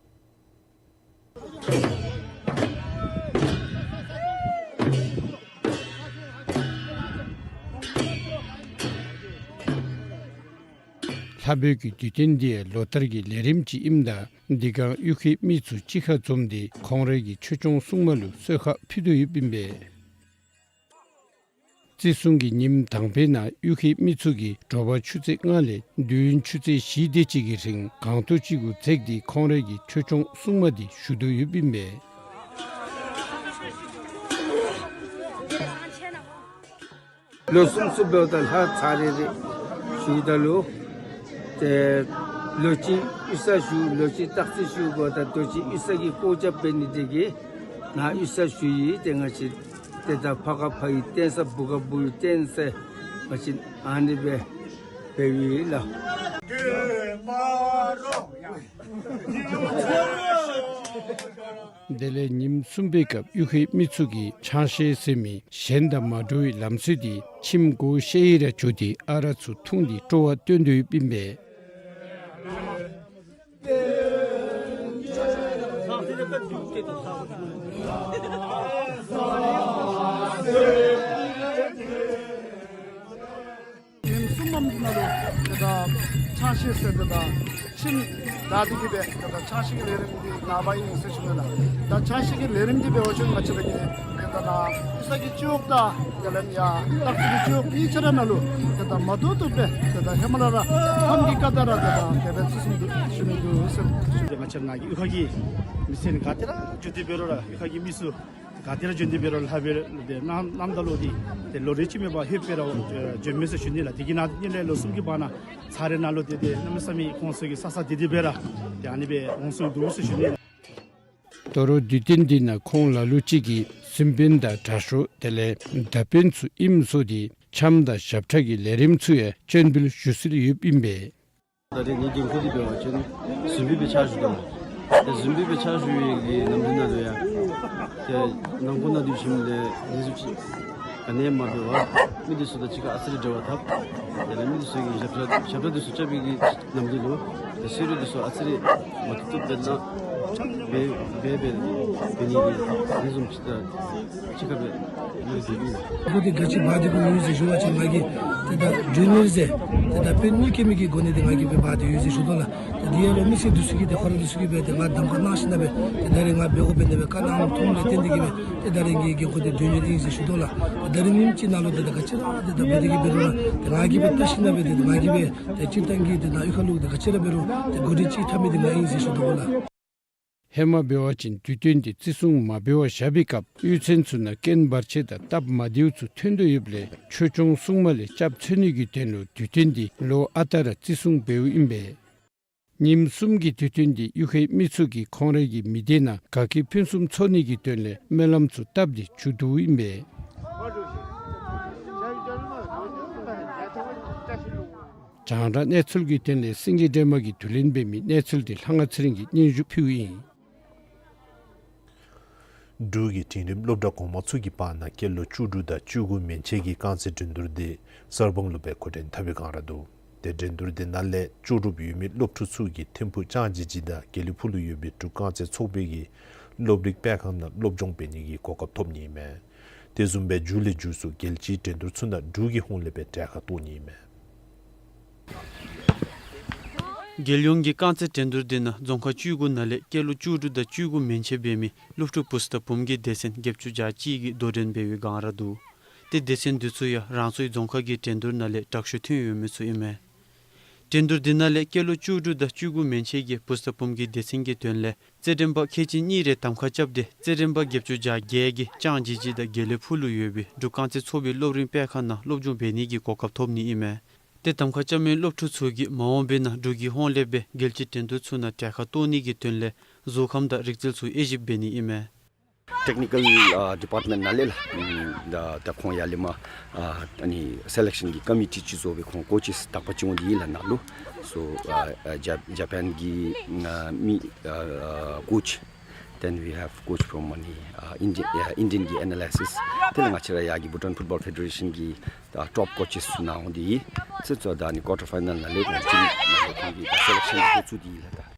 ལྷ་འབོད་ཀྱི་དུས་སྟོན་འདི་ཡང་ལོ་ལྟར་གྱི་ལས་རིམ་ཅིག་ཨིནམ་ད་འདི་སྒང་གཡུས་ཁའི་མི་ཚུ་གཅིག་ཁར་འཛོམས་ཏེ་ཁོང་རའི་གི་ཆོས་སྐྱོང་སྲུང་མ་ལུ་གསོལ་ཁ་ཕུལ་དོ་ཡོདཔ་ཨིན་པས། བརྩི་སྲུང་གི་ཉིནམ་དང་པའི་ནང་གཡུས་ཁའི་མི་ཚུ་གིས་དྲོ་པ་ཆུ་ཚོད་ལྔ་ལས་དུས་ཡུན་ཆུ་ཚོད་བཞི་དེ་ཅིག་གི་རིང་གང་ཐུབ་ཅིག་གུ་འཛེགས་ཏེ་ཁོང་རའི་གི་ཆོས་སྐྱོང་སྲུང་མ་འདི་ཞུ་དོ་ཡོདཔ་ཨིན་པས། ལོ་གསུམ་གསུམ་འབདཝ་ད་ལྷ་ཚར་རེ་རེ་ཞུཝ་ད་ལུ་ཏེ་ལོ་གཅིག་གཡུས་ས་ཞུ་ལོ་གཅིག་སྟག་རྩེ་ཞུ་འབདཝ་ད་ལོ་གཅིག་གཡུས་ས་གི་སྐོར་རྐྱབ་འབད་ནི་དེ་གིས་ང་གཡུས་ས་ཞུ་ཡི། ཏེ་ང་བཅས་ཏེ་ད་ཕ་ཁ་ཕ་ཡི་རྟེན་ས་བུ་ཁ་བུ་ཡི་རྟེན་ས་ང་བཅས་ཨ་ནི་སྦེ་འབདཝ་ཨིན་ལགས། དེ་ལས་ཉིནམ་གསུམ་པའི་སྐབས་གཡུས་ཁའི་མི་ཚུ་གིས་ཆང་གཞས་ཟེར་མི་གཞན་དང་མ་འདྲ་བའི་ལམ་སྲོལ་འདི་ཁྱིམ་སྒོ་ཕྱེ་ཡི་ར་འགྱོ་སྟེ་ཨ་རག་ཚུ་འཐུང་སྟེ་སྤྲོ་བ་སྟོན་དོ་ཡོདཔ་ཨིན་པས། ཉིནམ་གསུམ་པམ་འདི་ནང་ལུ་ཏེ་ད་ཆང་གཞས་ཟེར་ཏེ་ད་ཁྱིམ་བདའ་སྟེ་གི་སྦེ་ཏེ་ད་ཆང་གཞས་ཀྱི་ལས་རིམ་འདི་ནངས་པ་ཨིན་ཟེར་ཞུ་ནི་ལགས། ད་ཆང་གཞས་ཀྱི་ལས་རིམ་འདི་འབད་བ་ཅིན་ང་བཅས་ར་གི་ཏེ་ད་གཡུས་ས་གི་སྤྱི་འོག་དང་དེ་ལས་ཡང་སྟག་རྩེ་གི་སྤྱི་འོག་གཉིས་ཆ་ར་ནང་ལུ་ཏེ་ད་མ་འདྲཝ་འདྲཝ་སྦེ་ཏེ་ད་ཧེ་མ་ལས་ར་ཁམས་ཀྱི་བཀའ་ལྟར་ར་ཏེ་ད་དེ་སྦེ་བརྩི་སྲུང་འདུག་ཞུ་ནི་འདུག་ཟེར་ཞུ། ང་བཅས་ར་ནང་གི་གཡུས་ཁ་གི་མི་སེར་ག་ཏེ་ར་འགྱོ་སྟེ་འབད་རུང་ར་གཡུས་ཁ་གི་མི་ཚུ་ཏེ་ ག་ཏེ་ར་འབྱོན་ཏེ་འབད་རུང་ལྷག་པའི་ཏེ་གནམ་གནམ་ད་ལུ་འདི་ཏེ་ལོ་རེ་གཅིག་མེན་པར་ཧེ་སྤེ་ར་འབྱོན་མས་ཟེར་ཞུ་ནི་ལགས། དེ་གི་ནང་ཨ་ནི་ལས་ལོ་གསུམ་གྱི་བར་ན་ཚར་རེ་ནང་ལུ་ཏེ་ཏེ་གནམ་མེད་ས་མེད་ཁོང་ཚུ་གིས་ས་ས་དེ་དེ་སྦེ་ར་ཏེ་ཨ་ནི་སྦེ་འོང་སོང་འདུག་ཟེར་ཞུ་ནི་ལགས། དོ་རུང་དུས་སྟོན་འདི་ནང་ཁོང་ལ་ལུ་ཅིག་གིས་གཟིམ་དཔོན་དང་དྲག་ཤོས་དེ་ལས་མདའ་དཔོན་ཚུ་ཨིནམ་སོང་སྟེ་འཆམ་དང་ཞབས་ཁྲ་གི་ལས་རིམ་ཚུ་ཡང་སྤྱན་འབུལ་ཞུ་སྲོལ་ཡོདཔ་ཨིན་པས། ད་རེས་ངེའི་འགན་ཁུར་འདི་འབད་བ་ཅིན་གཟིམ་དཔོན་སྦེ་ཕྱག་ཞུ་དོ། ཏེ་གཟིམ་དཔོན་སྦེ་ཕྱག་ཞུ་བའི་གི་ནམ་དུས་ནང་ལུ་ཡང་ཏེ་ནང་འཁོད་ནང་འདི་བཞིན་ལས་འདི་ཚུ་ཅིག་ག་ནི་ཡང་མ་འབད་བར་མི་འདི་ཚུ་དང་གཅིག་ཁར་ཨ་ཙི་རེ་འབྲེལ་བ་འཐབ། དེ་ལས་མི་འདི་ཚུ་གི་ཞབས་ཁྲ་ཞབས་ཁྲ་འདི་ཚུ་རྐྱབ་པའི་གི་ནམ་དུས་ལུ་ཏེ་གསོལ་རས་འདི་ཚུ་ཨ་ཙི་རེ་མ་ཐུབ་ཐུབ་སྦེ་ལགས་འབད་འབད་འབད་འབད་ནི་གི་འདི་བཟུམ་ཅིག་ད་གཅིག་ཁར་སྦེ་ལུ་འདི་གི་ཁོ་འདི་ག་ཅི་འབད་དེ་གི་ཡོད་ཟེར་ཞུ་བ་ཅིན་ང་གིས་ཏེ་ད་འབྱོན་ནི་ཟེར་ཏེ་ད་དཔོན་གཉིས་སྐྱེས་མི་གི་སྒོ་ནས་ཏེ་ང་གིས་སྦེ་འབད་དེ་ཡོད་ཟེར་ཞུ་དོ་ལགས། ཏེ་འདི་ཡང་ལུ་མི་སེར་འདི་ཚུ་གིས་ཏེ་ཁོ་ར་འདི་ཚུ་གིས་སྦེ་ཏེ་ང་གདམ་ཁ་གནང་ཞིནམ་ལས་སྦེ་ཏེ་ད་རེས་ང་འབད་དགོ་པས་ཟེར་སྦེ་བཀའ་གནང་མཐོངམ་ལས་བརྟེན་ཏེ་གིས་སྦེ་ཏེ་ད་རེས་ངེའི་འགན་ཁུར་འདི་འབྱོན་ནི་ཨིན་ཟེར་ཞུ་དོ་ལགས། ཏེ་ད་རེས་ཉིནམ་གཅིག་ནང་ལུ་ཏེ་ད་ག་ཅི་ར་ཏེ་ད་འབད་དེ་གིས་འབད་རུང་ཏེ་ང་གིས་སྦེ་བལྟ་ཞིནམ་ལས་སྦེ་ཏེ་ང་གིས་སྦེ་ཏེ་སྤྱིར་བཏང་གི་ཏེ་ནཱ་གཡུས་ཁ་ལུ་ཏེ་ག་ཅི་ར་འབད་རུང་ཏེ་འགོ་འདྲེན་ཅིག་འཐབ་མི་འདི་ང་ཨིན་ཟེར་ཞུ་དོ་ལགས། ཧེ་མ་འབད་བ་ཅིན་དུས་སྟོན་འདི་བརྩི་སྲུང་མ་འབད་བར་བཞག་པའི་སྐབས་གཡུས་ཚན་ཚུ་ནང་རྐྱེན་བར་ཆད་དང་སྟབས་མ་བདེཝ་ཚུ་ཐོན་དོ་ཡོདཔ་ལས་ཆོས་སྐྱོང་སྲུང་མ་ལས་སྐྱབས་འཚོལ་ནི་གི་དོན་ལུ་དུས་སྟོན་འདི་ལོ་ཨ་རྟག་ར་བརྩི་སྲུང་འབདཝ་ཨིན་པས། ཉིནམ་གསུམ་གྱི་དུས་སྟོན་འདི་གཡུས་ཁའི་མི་ཚུ་གིས་ཁོང་རའི་གི་མི་སྡེ་ནང་དགའ་སྐྱིད་ཕུན་སུམ་ཚོགས་ནི་གི་དོན་ལས་སྨོན་ལམ་ཚུ་བཏབ་སྟེ་མཇུག་བསྡུཝ་ཨིན་པས། རྒྱང་བསྒྲགས་གནས་ཚུལ་གྱི་དོན་ལས་སེང་གེ་སྒྲོལ་མ་གིས་དུས་ལེན་འབད་མི་གནས་ཚུལ་འདི་ལྷ་དབང་ཚེ་རིང་གིས་སྙན་ཞུ་ཕུལཝ་ཨིན། འབྲུག་གི་འབྲིང་རིམ་སློབ་གྲྭ་གོང་མ་ཚུ་གི་བར་ན་སྐྱེས་ལོ་བཅུ་དྲུག་དང་བཅུ་དགུ་མན་ཆད་ཀྱི་རྐང་རྩེད་འགྲན་བསྡུར་འདི་གསར་སྤང་ལུ་སྦེ་འགོ་འདྲེན་འཐབ་པའི་སྒང་ར་འདུག། ཏེ་འགྲན་བསྡུར་འདི་ནང་ལས་ལྕོགས་གྲུབ་ཡོད་མི་སློབ་ཕྲུག་ཚུ་གིས་ཐིམ་ཕུག་ལྕང་ཇི་ཇི་དང་དགེ་ལེགས་ཕུག་ལུ་ཡོད་པའི་འབྲུག་རྐང་རྩེད་ཚོགས་པའི་གི་སློབ་རིག་སྤེལ་ཁང་ནང་སློབ་སྦྱོང་འབད་ནི་གི་གོ་སྐབས་ཐོབ་ནི་ཨིན་མས། དེ་བཟུམ་སྦེ་མཇུག་ལས་མཇུག་སུ་རྒྱལ་སྤྱིའི་འགྲན་བསྡུར་ཚུ་ནང་འབྲུག་གི་ཧོངས་ལས་སྦེ་གྲལ་ཁར་གཏོགས་ནི་ཨིན་མས། རྒྱལ་ཡོངས་ཀྱི་རྐང་རྩེད་འགྲན་བསྡུར་འདི་ནང་རྫོང་ཁག་བཅུ་དགུ་ནང་ལས་སྐྱེས་ལོ་བཅུ་དྲུག་དང་བཅུ་དགུ་མན་ཆད་འབད་མི་སློབ་ཕྲུག་བུཚ་དང་བུམོ་གི་སྡེ་ཚན་བརྒྱད་ཅུ་གྱ་གཅིག་གིས་དོ་འགྲན་འབད་བའི་སྒང་ར་འདུག། ཏེ་སྡེ་ཚན་འདི་ཚུ་ཡང་རང་སོའི་རྫོང་ཁག་གི་འགྲན་བསྡུར་ནང་ལས་དྲག་ཤོས་ཐོན་ཡོད་མི་ཚུ་ཨིན་མས། འགྲན་བསྡུར་འདི་ནང་ལས་སྐྱེས་ལོ་བཅུ་དྲུག་དང་བཅུ་དགུ་མན་ཆད་ཀྱི་བུཚ་དང་བུམོ་གི་སྡེ་ཚན་གྱི་དོན་ལས་རྩེད་འགྲན་པ་ཁལ་གཅིག་གཉིས་རེ་གདམ་ཁ་རྐྱབ་སྟེ་རྩེད་འགྲན་པ་བརྒྱད་ཅུ་གྱ་བརྒྱད་ཀྱིས་ལྕང་ཇི་ཇི་དང་དགེ་ལེགས་ཕུག་ལུ་ཡོད་པའི་འབྲུག་རྐང་རྩེད་ཚོགས་པའི་སློབ་རིམ་སྤེལ་ཁང་ནང་སློབ་སྦྱོང་འབད་ནི་གི་གོ་སྐབས་ཐོབ་ནི་ཨིན་མས། ཏེ་གདམ་ཁ་རྐྱབ་མི་སློབ་ཕྲུག་ཚུ་གིས་མ་འོངས་པའི་ནང་འབྲུག་གི་ཧོངས་ལས་སྦེ་རྒྱལ་སྤྱིའི་འགྲན་བསྡུར་ཚུ་ནང་གྲལ་ཁར་གཏོགས་ནི་གི་དོན་ལས་གཟུགས་ཁམས་དང་རིག་རྩལ་ཚུ་དབྱེ་ཞིབ་འབད་ནི་ཨིན་མས། Technical, uh, department ནང་ལས་ལགས། ཨམ་ད་ད་ཁོང་ཡར་ལས་མར་ཨ་ཨ་ནི་སེ་ལེག་ཤཱན་གྱི་ཀོ་མི་ཊི་ཅིག་བཟོ་སྦེ་ཁོང་ཀོ་ཅིས་དག་པ་ཅིག་འོང་སྟེ་ཡོད་ལགས་ནཱ་ལུ། So, uh, uh, Jap- Japan གྱི་ཨ་མི་ཨ་ཨ་ཀོ་ཅི། Then we have coach from ཨ་ནི་ཨ་Indian, ཨ་Indian གྱི་ཨེ་ན་ལའི་སིས། དེ་ལས་ང་བཅས་ར་ཡར་གྱི་བྷུ་ཊཱན་ཕུཊ་བཱོལ་ཕེ་ཌེ་རེ་ཤཱན་གྱི་ད་ཊོཔ་ཀོ་ཅིས་ཚུ་ནཱ་འོང་སྟེ་ཡོད། ཚེ་ཚོ་ད་ཨ་ནི་ཀོར་ཊར་ཕའི་ནཱལ་ནང་ལས་ང་བཅས་ནཱ་ལས་ཁོང་གི་ད་སེ་ལེག་ཤཱན་འགོ་བཙུགས་ཏེ་ཡོད་ལགས་ད།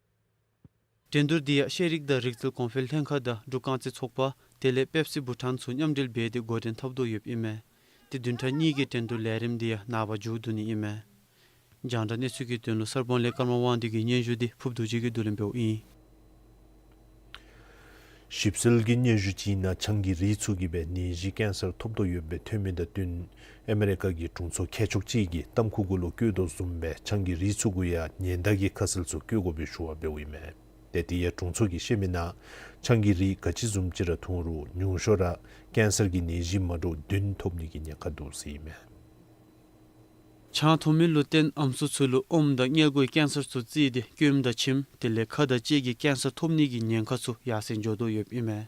འགྲན་བསྡུར་འདི་ཡང་ཤེས་རིག་དང་རིག་རྩལ་གོང་འཕེལ་ལྷན་ཁག་དང་འབྲུག་རྐང་རྩེད་ཚོགས་པ་དེ་ལས་པེབ་སི་བྷུ་ཊཱན་ཚུ་མཉམ་འབྲེལ་འབད་དེ་འགོ་འདྲེན་འཐབ་དོ་ཡོདཔ་ཨིན་མས། ཏེ་བདུན་ཕྲག་གཉིས་ཀྱི་འགྲན་བསྡུར་ལས་རིམ་འདི་ཡང་ནངས་པ་མཇུག་བསྡུ་ནི་ཨིན་མས། རྒྱང་བསྒྲགས་གནས་ཚུལ་གྱི་དོན་ལུ་གསར་སྤང་ལས་ཀརྨ་དབང་འདུས་ཀྱི་སྙན་ཞུ་འདི་ཕུརབ་རྡོ་རྗེ་གིས་བསྡུ་ལེན་འབདཝ་ཨིན། ཞིབ་འཚོལ་གྱི་སྙན་ཞུ་ཅིག་ནང་ཆང་གི་རིགས་ཚུ་གིས་སྦེ་ནད་གཞི་ཀེན་སར་ཐོབ་དོ་ཡོདཔ་སྦེ་ཐོན་མི་དང་བསྟུན་ཨ་མི་རི་ཀ་གི་དྲུང་འཚོ་མཁས་མཆོག་ཅིག་གིས་ཏམ་ཁུ་གུ་ལུ་བཀོད་དོ་བཟུམ་སྦེ་ཆང་གི་རིགས་ཚུ་གུ་ཡང་ཉེན་བརྡ་གི་ཁ་གསལ་ཚུ་བཀོད་དགོ་པའི་ཞུ་བ་འབདཝ་ཨིན་མས། ཏེ་དེ་ཡང་དྲུང་འཚོ་གིས་བཤད་མི་ནང་ཆང་གི་རིགས་ག་ཅི་བཟུམ་ཅིག་ར་འཐུང་རུང་ཉུང་ཤོས་ར་ཀེན་སར་གྱི་ནད་གཞི་མ་འདྲཝ་བདུན་ཐོབ་ནི་གི་ཉེན་ཁ་འདུག་ཟེར་ཨིན་མས། ཆང་འཐུང་མི་ལུ་བརྟེན་ཨམ་སྲུ་ཚུ་ལུ་ཨོམ་དང་མངལ་སྒོའི་ཀེན་སར་ཚུ་བརྩིས་ཏེ་སྐྱོནམ་དང་འཆིངམ་དེ་ལས་ཁ་དང་ལྕེ་གི་ཀེན་སར་ཐོབ་ནི་གི་ཉེན་ཁ་ཚུ་ཡར་སེང་འགྱོ་དོ་ཡོདཔ་ཨིན་མས།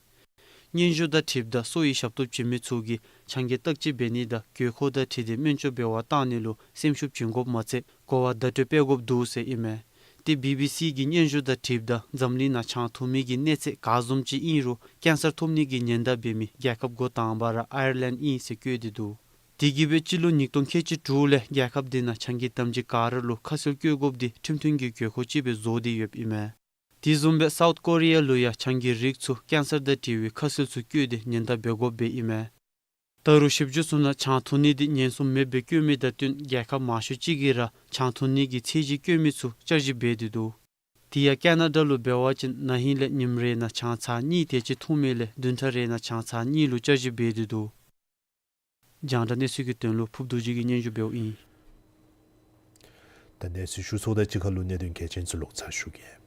སྙན་ཞུ་དང་འཁྲིལཝ་ད་གསོ་བའི་ཞབས་ཏོག་བྱིན་མི་ཚུ་གིས་ཆང་གི་བརྟག་དཔྱད་འབད་ནི་དང་དགོས་མཁོ་དང་འཁྲིལ་ཏེ་སྨན་བཅོས་འབད་བར་བཏང་ནི་ལུ་སེམས་ཤུགས་བྱིན་དགོཔ་མ་ཚད་གོ་བ་བརྡ་སྤྲོད་འབད་དགོཔ་འདུག་ཟེར་ཨིན་མས། ཏེ་བི་བི་སི་གི་སྙན་ཞུ་དང་འཁྲིལཝ་ད་འཛམ་གླིང་ནང་ཆང་འཐུང་མི་གི་གནས་ཚད་ག་བཟུམ་ཅིག་ཨིན་རུང་ཀེན་སར་ཐོབ་ནི་གི་ཉེན་བརྡ་འབད་མི་རྒྱལ་ཁབ་འགོ་དང་པ་ར་ཨའི་ལེནཌ་ཨིན་ཟེར་བཀོད་དེ་འདུག། དེ་གིས་སྦེ་སྤྱི་ལོ་ཉིས་སྟོང་ཁལ་གཅིག་དྲུག་ལས་རྒྱལ་ཁབ་དེ་ནང་ཆང་གི་དམ་སྦྱིས་ག་ར་ལུ་ཁ་གསལ་བཀོད་དགོཔ་འདི་ཁྲིམས་མཐུན་གྱི་དགོས་མཁོ་ཅིག་སྦེ་བཟོ་སྟེ་ཡོདཔ་ཨིན་མས། དེ་བཟུམ་སྦེ་སའུཐ་ཀོ་རི་ཡ་ལུ་ཡང་ཆང་གི་རིགས་ཚུ་ཀེན་སར་དང་འབྲེལ་བའི་ཁ་གསལ་ཚུ་བཀོད་དེ་ཉེན་བརྡ་འབད་དགོཔ་སྦེ་ཨིན་མས། ད་རུང་ཞིབ་འཇུག་ཚུ་ནང་ཆང་འཐུང་ནི་འདི་ཉེན་སྲུང་མེདཔ་སྦེ་བཀོད་མི་དང་བསྟུན་རྒྱལ་ཁབ་མང་ཤོས་ཅིག་གིས་ར་ཆང་འཐུང་ནི་གི་ཚད་གཞི་བཀོད་མི་ཚུ་བསྐྱར་ཞིབ་འབད་དེ་འདུག། དེ་ཡང་ཀེ་ན་ཌ་ལུ་འབད་བ་ཅིན་ན་ཧིང་ལས་ཉིནམ་རེ་ནང་ཆང་ཚར་གཉིས་དེ་ཅིག་འཐུང་མི་ལས་བདུན་ཕྲག་རེ་ནང་ཆང་ཚར་གཉིས་ལུ་བསྐྱར་ཞིབ་འབད་དེ་འདུག། རྒྱང་བསྒྲགས་གནས་ཚུལ་གྱི་དོན་ལུ་ཕུརབ་རྡོ་རྗེ་གིས་སྙན་ཞུ་འབདཝ་ཨིན། ད་གནས་ཚུལ་ཞུ་ཚརཝ་དང་གཅིག་ཁར་ལུ་གནད་དོན་གལ་ཆེན་ཚུ་ལོག་ཚར་ཞུ་གེ།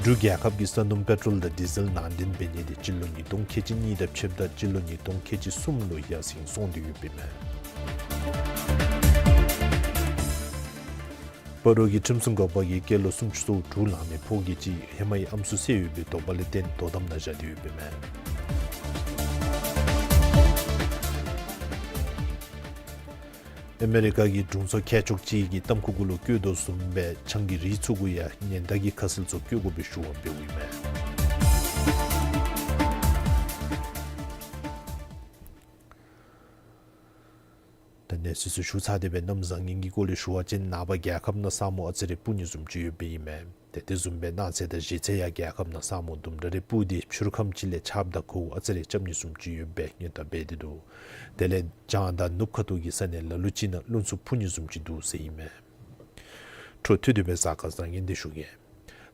འབྲུག་རྒྱལ་ཁབ་ཀྱིས་ས་སྣུམ་པེ་ཊོལ་དང་ཌི་ཟེལ་ནང་འདྲེན་འབད་ནི་དེ་སྤྱི་ལོ་ཉིས་སྟོང་ཁལ་གཅིག་གཉིས་དང་ཕྱདཔ་ད་སྤྱི་ལོ་ཉིས་སྟོང་ཁལ་གཅིག་གསུམ་ལུ་ཡར་སེང་སོང་སྟེ་ཡོདཔ་ཨིན་མས། སྤ་རོ་གི་ཁྲིམས་སྲུང་འགག་པ་གིས་སྐྱེས་ལོ་སུམ་ཅུ་སོ་དྲུག་ལང་མི་ཕོ་སྐྱེས་ཅིག་ཧེ་མའི་ཨམ་སྲུ་བསད་ཡོད་པའི་དོགས་པ་ལས་བརྟེན་དོ་དམ་ནང་བཞག་སྟེ་ཡོདཔ་ཨིན་མས། ཨ་མེ་རི་ཀ་གི་དྲུང་འཚོ་མཁས་མཆོག་ཅིག་གིས་ཏམ་ཁུ་གུ་ལུ་བཀོད་དོ་བཟུམ་སྦེ་ཆང་གི་རིགས་ཚུ་གུ་ཡང་ཉེན་བརྡ་གི་ཁ་གསལ་ཚུ་བཀོད་དགོ་པའི་ཞུ་བ་འབདཝ་ཨིན་མས། ད་གནས་ཚུལ་ཚུ་ཞུ་ཚར་ཏེ་སྦེ་གནམ་བཟང་ངན་གྱི་སྐོར་ལས་ཞུ་བ་ཅིན་ནངས་པ་རྒྱལ་ཁབ་ནང་ས་སྨུག་ཨ་ཙི་རེ་སྤུབ་ནི་བཟུམ་ཅིག་ཡོདཔ་ཨིན་མས། ཏེ་དེ་བཟུམ་སྦེ་གནངས་ཚེ་དང་གཞེས་ཚེ་ཡང་རྒྱལ་ཁབ་ནང་ས་སྨུག་དུམ་གྲ་རེ་སྤུབ་སྟེ་ཕྱི་རུ་ཁམས་ཅིག་ལས་ཆརཔ་དང་གོར་ཨ་ཙི་རེ་རྐྱབ་ནི་བཟུམ་ཅིག་ཡོདཔ་སྦེ་སྔོན་བརྡ་འབད་དེ་འདུག། དེ་ལས་བྱང་དང་ནུབ་ཁ་ཐུག་གི་ས་གནས་ལ་ལུ་ཅིག་ནང་རླུང་འཚུབ་འཕུ་ནི་བཟུམ་ཅིག་འདུག་ཟེར་ཨིན་མས། འཕྲོ་མཐུད་དེ་སྦེ་གཟའ་སྐར་བཟང་ངན་འདི་ཞུ་གེ།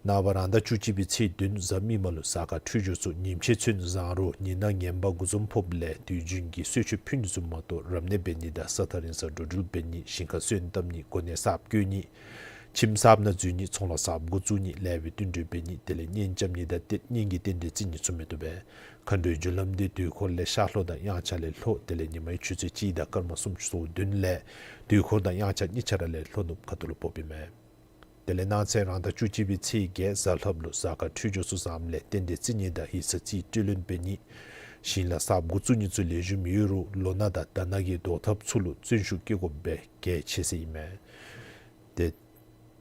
ནངས་པ་རང་ཟླ་བཅུ་གཅིག་པའི་ཚེས་བདུན་གཟའ་མིག་དམར་ལུ་གཟའ་སྐར་འཕྲོད་སྦྱོར་ཚུ་ཉིན་ཕྱེད་ཚུན་བཟང་རུང་ཉིན་ནག་ངན་པ་དགུ་འཛོམས་ཕོགཔ་ལས་དུས་རྒྱུན་གྱི་གསོལ་མཆོད་ཕུལ་ནི་ཚུ་མ་གཏོགས་རབ་གནས་འབད་ནི་དང་ས་ཐག་རིང་སར་འགྲོ་འགྲུལ་འབད་ནི་ཞིང་ཁར་སོན་བཏབ་ནི་གོ་གནས་གསརཔ་བསྐོ་ནི་ཁྱིམ་གསརཔ་ནང་འཛུལ་ནི་ཚོང་ལཱ་གསརཔ་འགོ་བཙུགས་ནི་ལེགས་པའི་བསྟུན་གྲོས་འབད་ནི་དེ་ལས་གཉེན་རྐྱབ་ནི་དང་གཏེར་གཉེན་གྱི་རྟེན་འབྲེལ་བརྩི་ནི་ཚུ་མི་བཏུབ་པས། མཁའ་འགྲོའི་རྒྱུ་ལམ་འདི་དུས་འཁོར་ལས་ཤར་ལྷོ་དང་དབྱངས་འཆར་ལས་ལྷོ་དེ་ལས་ཉི་མའི་ཆུ་ཚོད་གཅིག་དང་སྐར་མ་སུམ་ཅུ་སོ་བདུན་ལས་དུས་འཁོར་དང་དབྱངས་འཆར་གཉིས་ཆ་ར་ལས་ལྷོ་ནུབ་ཁ་ཐུག་ལུ་ཕོགཔ་ཨིན་མས། དེ་ལས་གནངས་ཚེ་རང་ཟླ་བཅུ་གཅིག་པའི་ཚེས་བརྒྱད་གཟའ་ལྷགཔ་ལུ་གཟའ་སྐར་འཕྲོད་སྦྱོར་ཚུ་བཟངམ་ལས་རྟེན་འབྲེལ་བརྩི་ནི་དང་ཡིག་ཚང་རྩིས་སྤྲོད་ལེན་འབད་ནི་ཞིང་ལཱ་གསརཔ་འགོ་བཙུགས་ནི་ཚུ་ལེགས་ཤོམ་ཡོད་རུང་ལོ་ནག་དང་ཟླ་ནག་གི་བཟློག་ཐབས་ཚུ་ལུ་བརྩོན་ཤུགས་བསྐྱེད་དགོཔ་སྦེ་གལ་ཆེ་ཟེར་ཨིན་མས། ཏེ་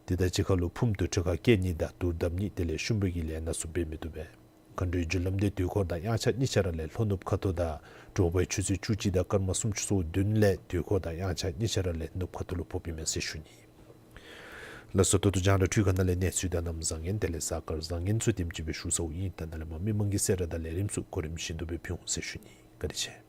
དེ་དང་གཅིག་ཁར་ལུ་ཕུངམ་དུ་ཁྲུས་ཁང་བཀལ་ནི་དང་དུར་བརྡབ་ནི་དེ་ལས་ཤུམ་བུ་གི་ལས་སྣ་ཚུ་འབད་མི་བཏུབ་པས། མཁའ་འགྲོའི་རྒྱུ་ལམ་འདི་དུས་འཁོར་དང་དབྱངས་འཆར་གཉིས་ཆ་ར་ལས་ལྷོ་ནུབ་ཁ་ཐུག་དང་དྲོ་པའི་ཆུ་ཚོད་བཅུ་གཅིག་དང་སྐར་མ་སུམ་ཅུ་སོ་བདུན་ལས་དུས་འཁོར་དང་དབྱངས་འཆར་གཉིས་ཆ་ར་ལས་ནུབ་ཁ་ཐུག་ལུ་ཕོགཔ་ཨིན་མས་ཟེར་ཞུ་ནི། ལགས་སོ། ད་ལྟོ་རྒྱང་བསྒྲགས་འཕྲུལ་ཁང་ནང་ལས་གནས་ཚུལ་དང་གནམ་བཟང་ངན་དེ་ལས་གཟའ་སྐར་བཟང་ངན་ཚུ་དེམ་ཅིག་སྦེ་ཞུ་ཚརཝ་ཨིན། ད་ནཱ་ལས་མར་མི་མང་གི་གསལ་བསྒྲགས་དང་ལས་རིམ་ཚུ་གོ་རིམ་བཞིན་དུ་སྦེ་ཕུལ་འོང་ཟེར་ཞུ་ནི། བཀའ་དྲིན་ཆེ།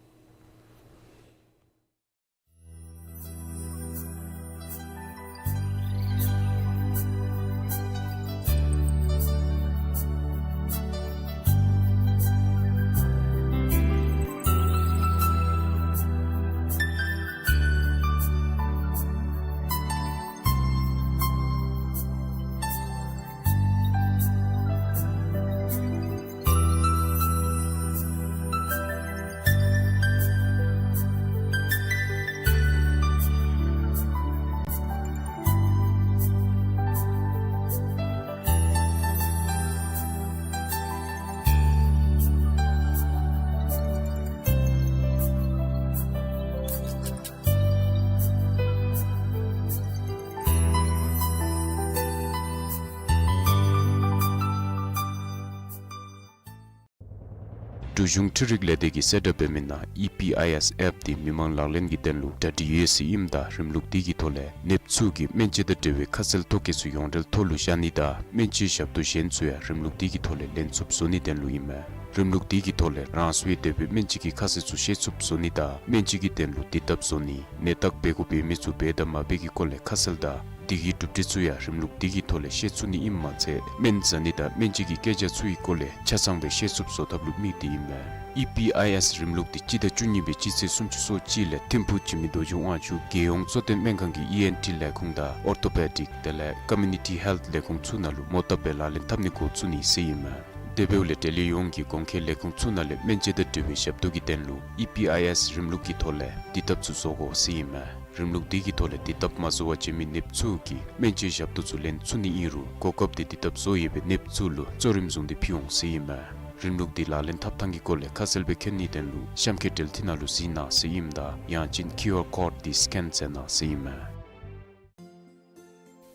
འབྲུག་གཞུང་འཕྲུལ་རིག་ལས་སྡེ་གིས་གསལ་བསྒྲགས་འབད་མི་ནང་ཨི་པི་ཨའི་ཨེསི་ཨེཔ་འདི་མི་མང་ལག་ལེན་གྱི་དོན་ལུ་གྲ་སྒྲིག་ཡོད་ཟེར་ཨིནམ་ད་རིམ་ལུགས་འདི་གི་ཐོག་ལས་ནདཔ་ཚུ་གིས་སྨན་དཔྱད་དང་འབྲེལ་བའི་ཁ་གསལ་ཐོ་བཀོད་ཚུ་ཡོངས་འབྲེལ་ཐོག་ལུ་བཞག་ནི་དང་སྨན་དཔྱད་ཞབས་ཏོག་གཞན་ཚུ་ཡང་རིམ་ལུགས་འདི་གི་ཐོག་ལས་ལེན་ཚུགསཔ་བཟོ་ནིའི་དོན་ལུ་ཨིན་མས། རིམ་ལུགས་འདི་གི་ཐོག་ལས་རང་སོའི་འདོད་པའི་སྨན་དཔྱད་ཀྱི་ཁ་གསལ་ཚུ་ཤེས་ཚུགསཔ་བཟོ་ནི་དང་སྨན་དཔྱད་ཀྱི་དོན་ལུ་དུས་ཐབས་བཟོ་ནི་ནད་བརྟག་འབད་དགོཔ་འབད་མི་ཚུ་འབད་དང་མ་འབད་ཀྱི་སྐོར་ལས་ཁ་གསལ་དང་དེ་གི་གྲུབ་འབྲས་ཚུ་ཡང་རིམ་ལུགས་འདི་གི་ཐོག་ལས་ཤེས་ཚུགས་ནི་ཨིནམ་མ་ཚད་སྨན་ཟ་ནི་དང་སྨན་དཔྱད་ཀྱི་སྐད་ཆ་ཚུ་གི་སྐོར་ལས་ཆ་ཚང་སྦེ་ཤེས་ཚུགསཔ་བཟོ་ཐབས་ལུ་དམིགས་ཏེ་ཨིན་མས། ཨི་པི་ཨའི་ཨེསི་རིམ་ལུགས་འདི་སྤྱི་ཟླ་བཅུ་གཉིས་པའི་སྤྱི་ཚེས་སུམ་ཅུ་སོ་གཅིག་ལས་ཐིམ་ཕུག་འཇིགས་མེད་རྡོ་རྗེ་དབང་ཕྱུག་རྒྱལ་ཡོངས་གཙོ་བསྟེན་སྨན་ཁང་གི་ཨི་ཨེན་ཊི་ལས་ཁུངས་དང་ཨོར་ཐོ་པེ་ཌིཀ་དེ་ལས་ཀོ་མིའུ་ནི་ཊི་ཧེལཐ་ལས་ཁུངས་ཚུ་ནང་ལུ་མོ་བཏབ་སྦེ་ལག་ལེན་འཐབ་ནི་འགོ་བཙུགས་ནི་ཟེར་ཨིན་མས། དེ་འབདཝ་ལས་འབྲེལ་ཡོད་ཡོངས་ཀྱི་གོང་འཁོད་ལས་ཁུངས་ཚུ་ནང་ལས་སྨན་དཔྱད་དང་འབྲེལ་བའི་ཞབས་ཏོག་གི་དོན་ལུ་ཨི་པི་ཨའི་ཨེསི་རིམ་ལུགས་ཀྱི་ཐོག་ལས་དུས་ཐབས་ཚུ་བཟོ་དགོ་ཟེར་ཨིན་མས། རིམ་ལུགས་འདི་གི་ཐོག་ལས་དུས་ཐབས་མ་བཟོ་བར་བྱོན་མི་ནདཔ་ཚུ་གིས་སྨན་དཔྱད་ཞབས་ཏོག་ཚུ་ལེན་ཚུགས་ནི་ཨིན་རུང་གོ་སྐབས་དེ་དུས་ཐབས་བཟོ་ཡོད་པའི་ནདཔ་ཚུ་ལུ་གཙོ་རིམ་བཟུང་སྟེ་ཕུལ་འོང་ཟེར་ཨིན་མས། རིམ་ལུགས་འདི་ལག་ལེན་འཐབ་ཐངས་ཀྱི་སྐོར་ལས་ཁ་གསལ་སྦེ་མཁྱེན་ནིའི་དོན་ལུ་གཤམ་འཁོད་འབྲེལ་མཐུད་ནང་ལུ་གཟིགས་གནང་ཟེར་ཨིནམ་ད་ཡང་ཅིན་ཁིའུ་ཨར་ཀོཌ་འདི་སི་ཀེན་མཛད་གནང་ཟེར་ཨིན་མས།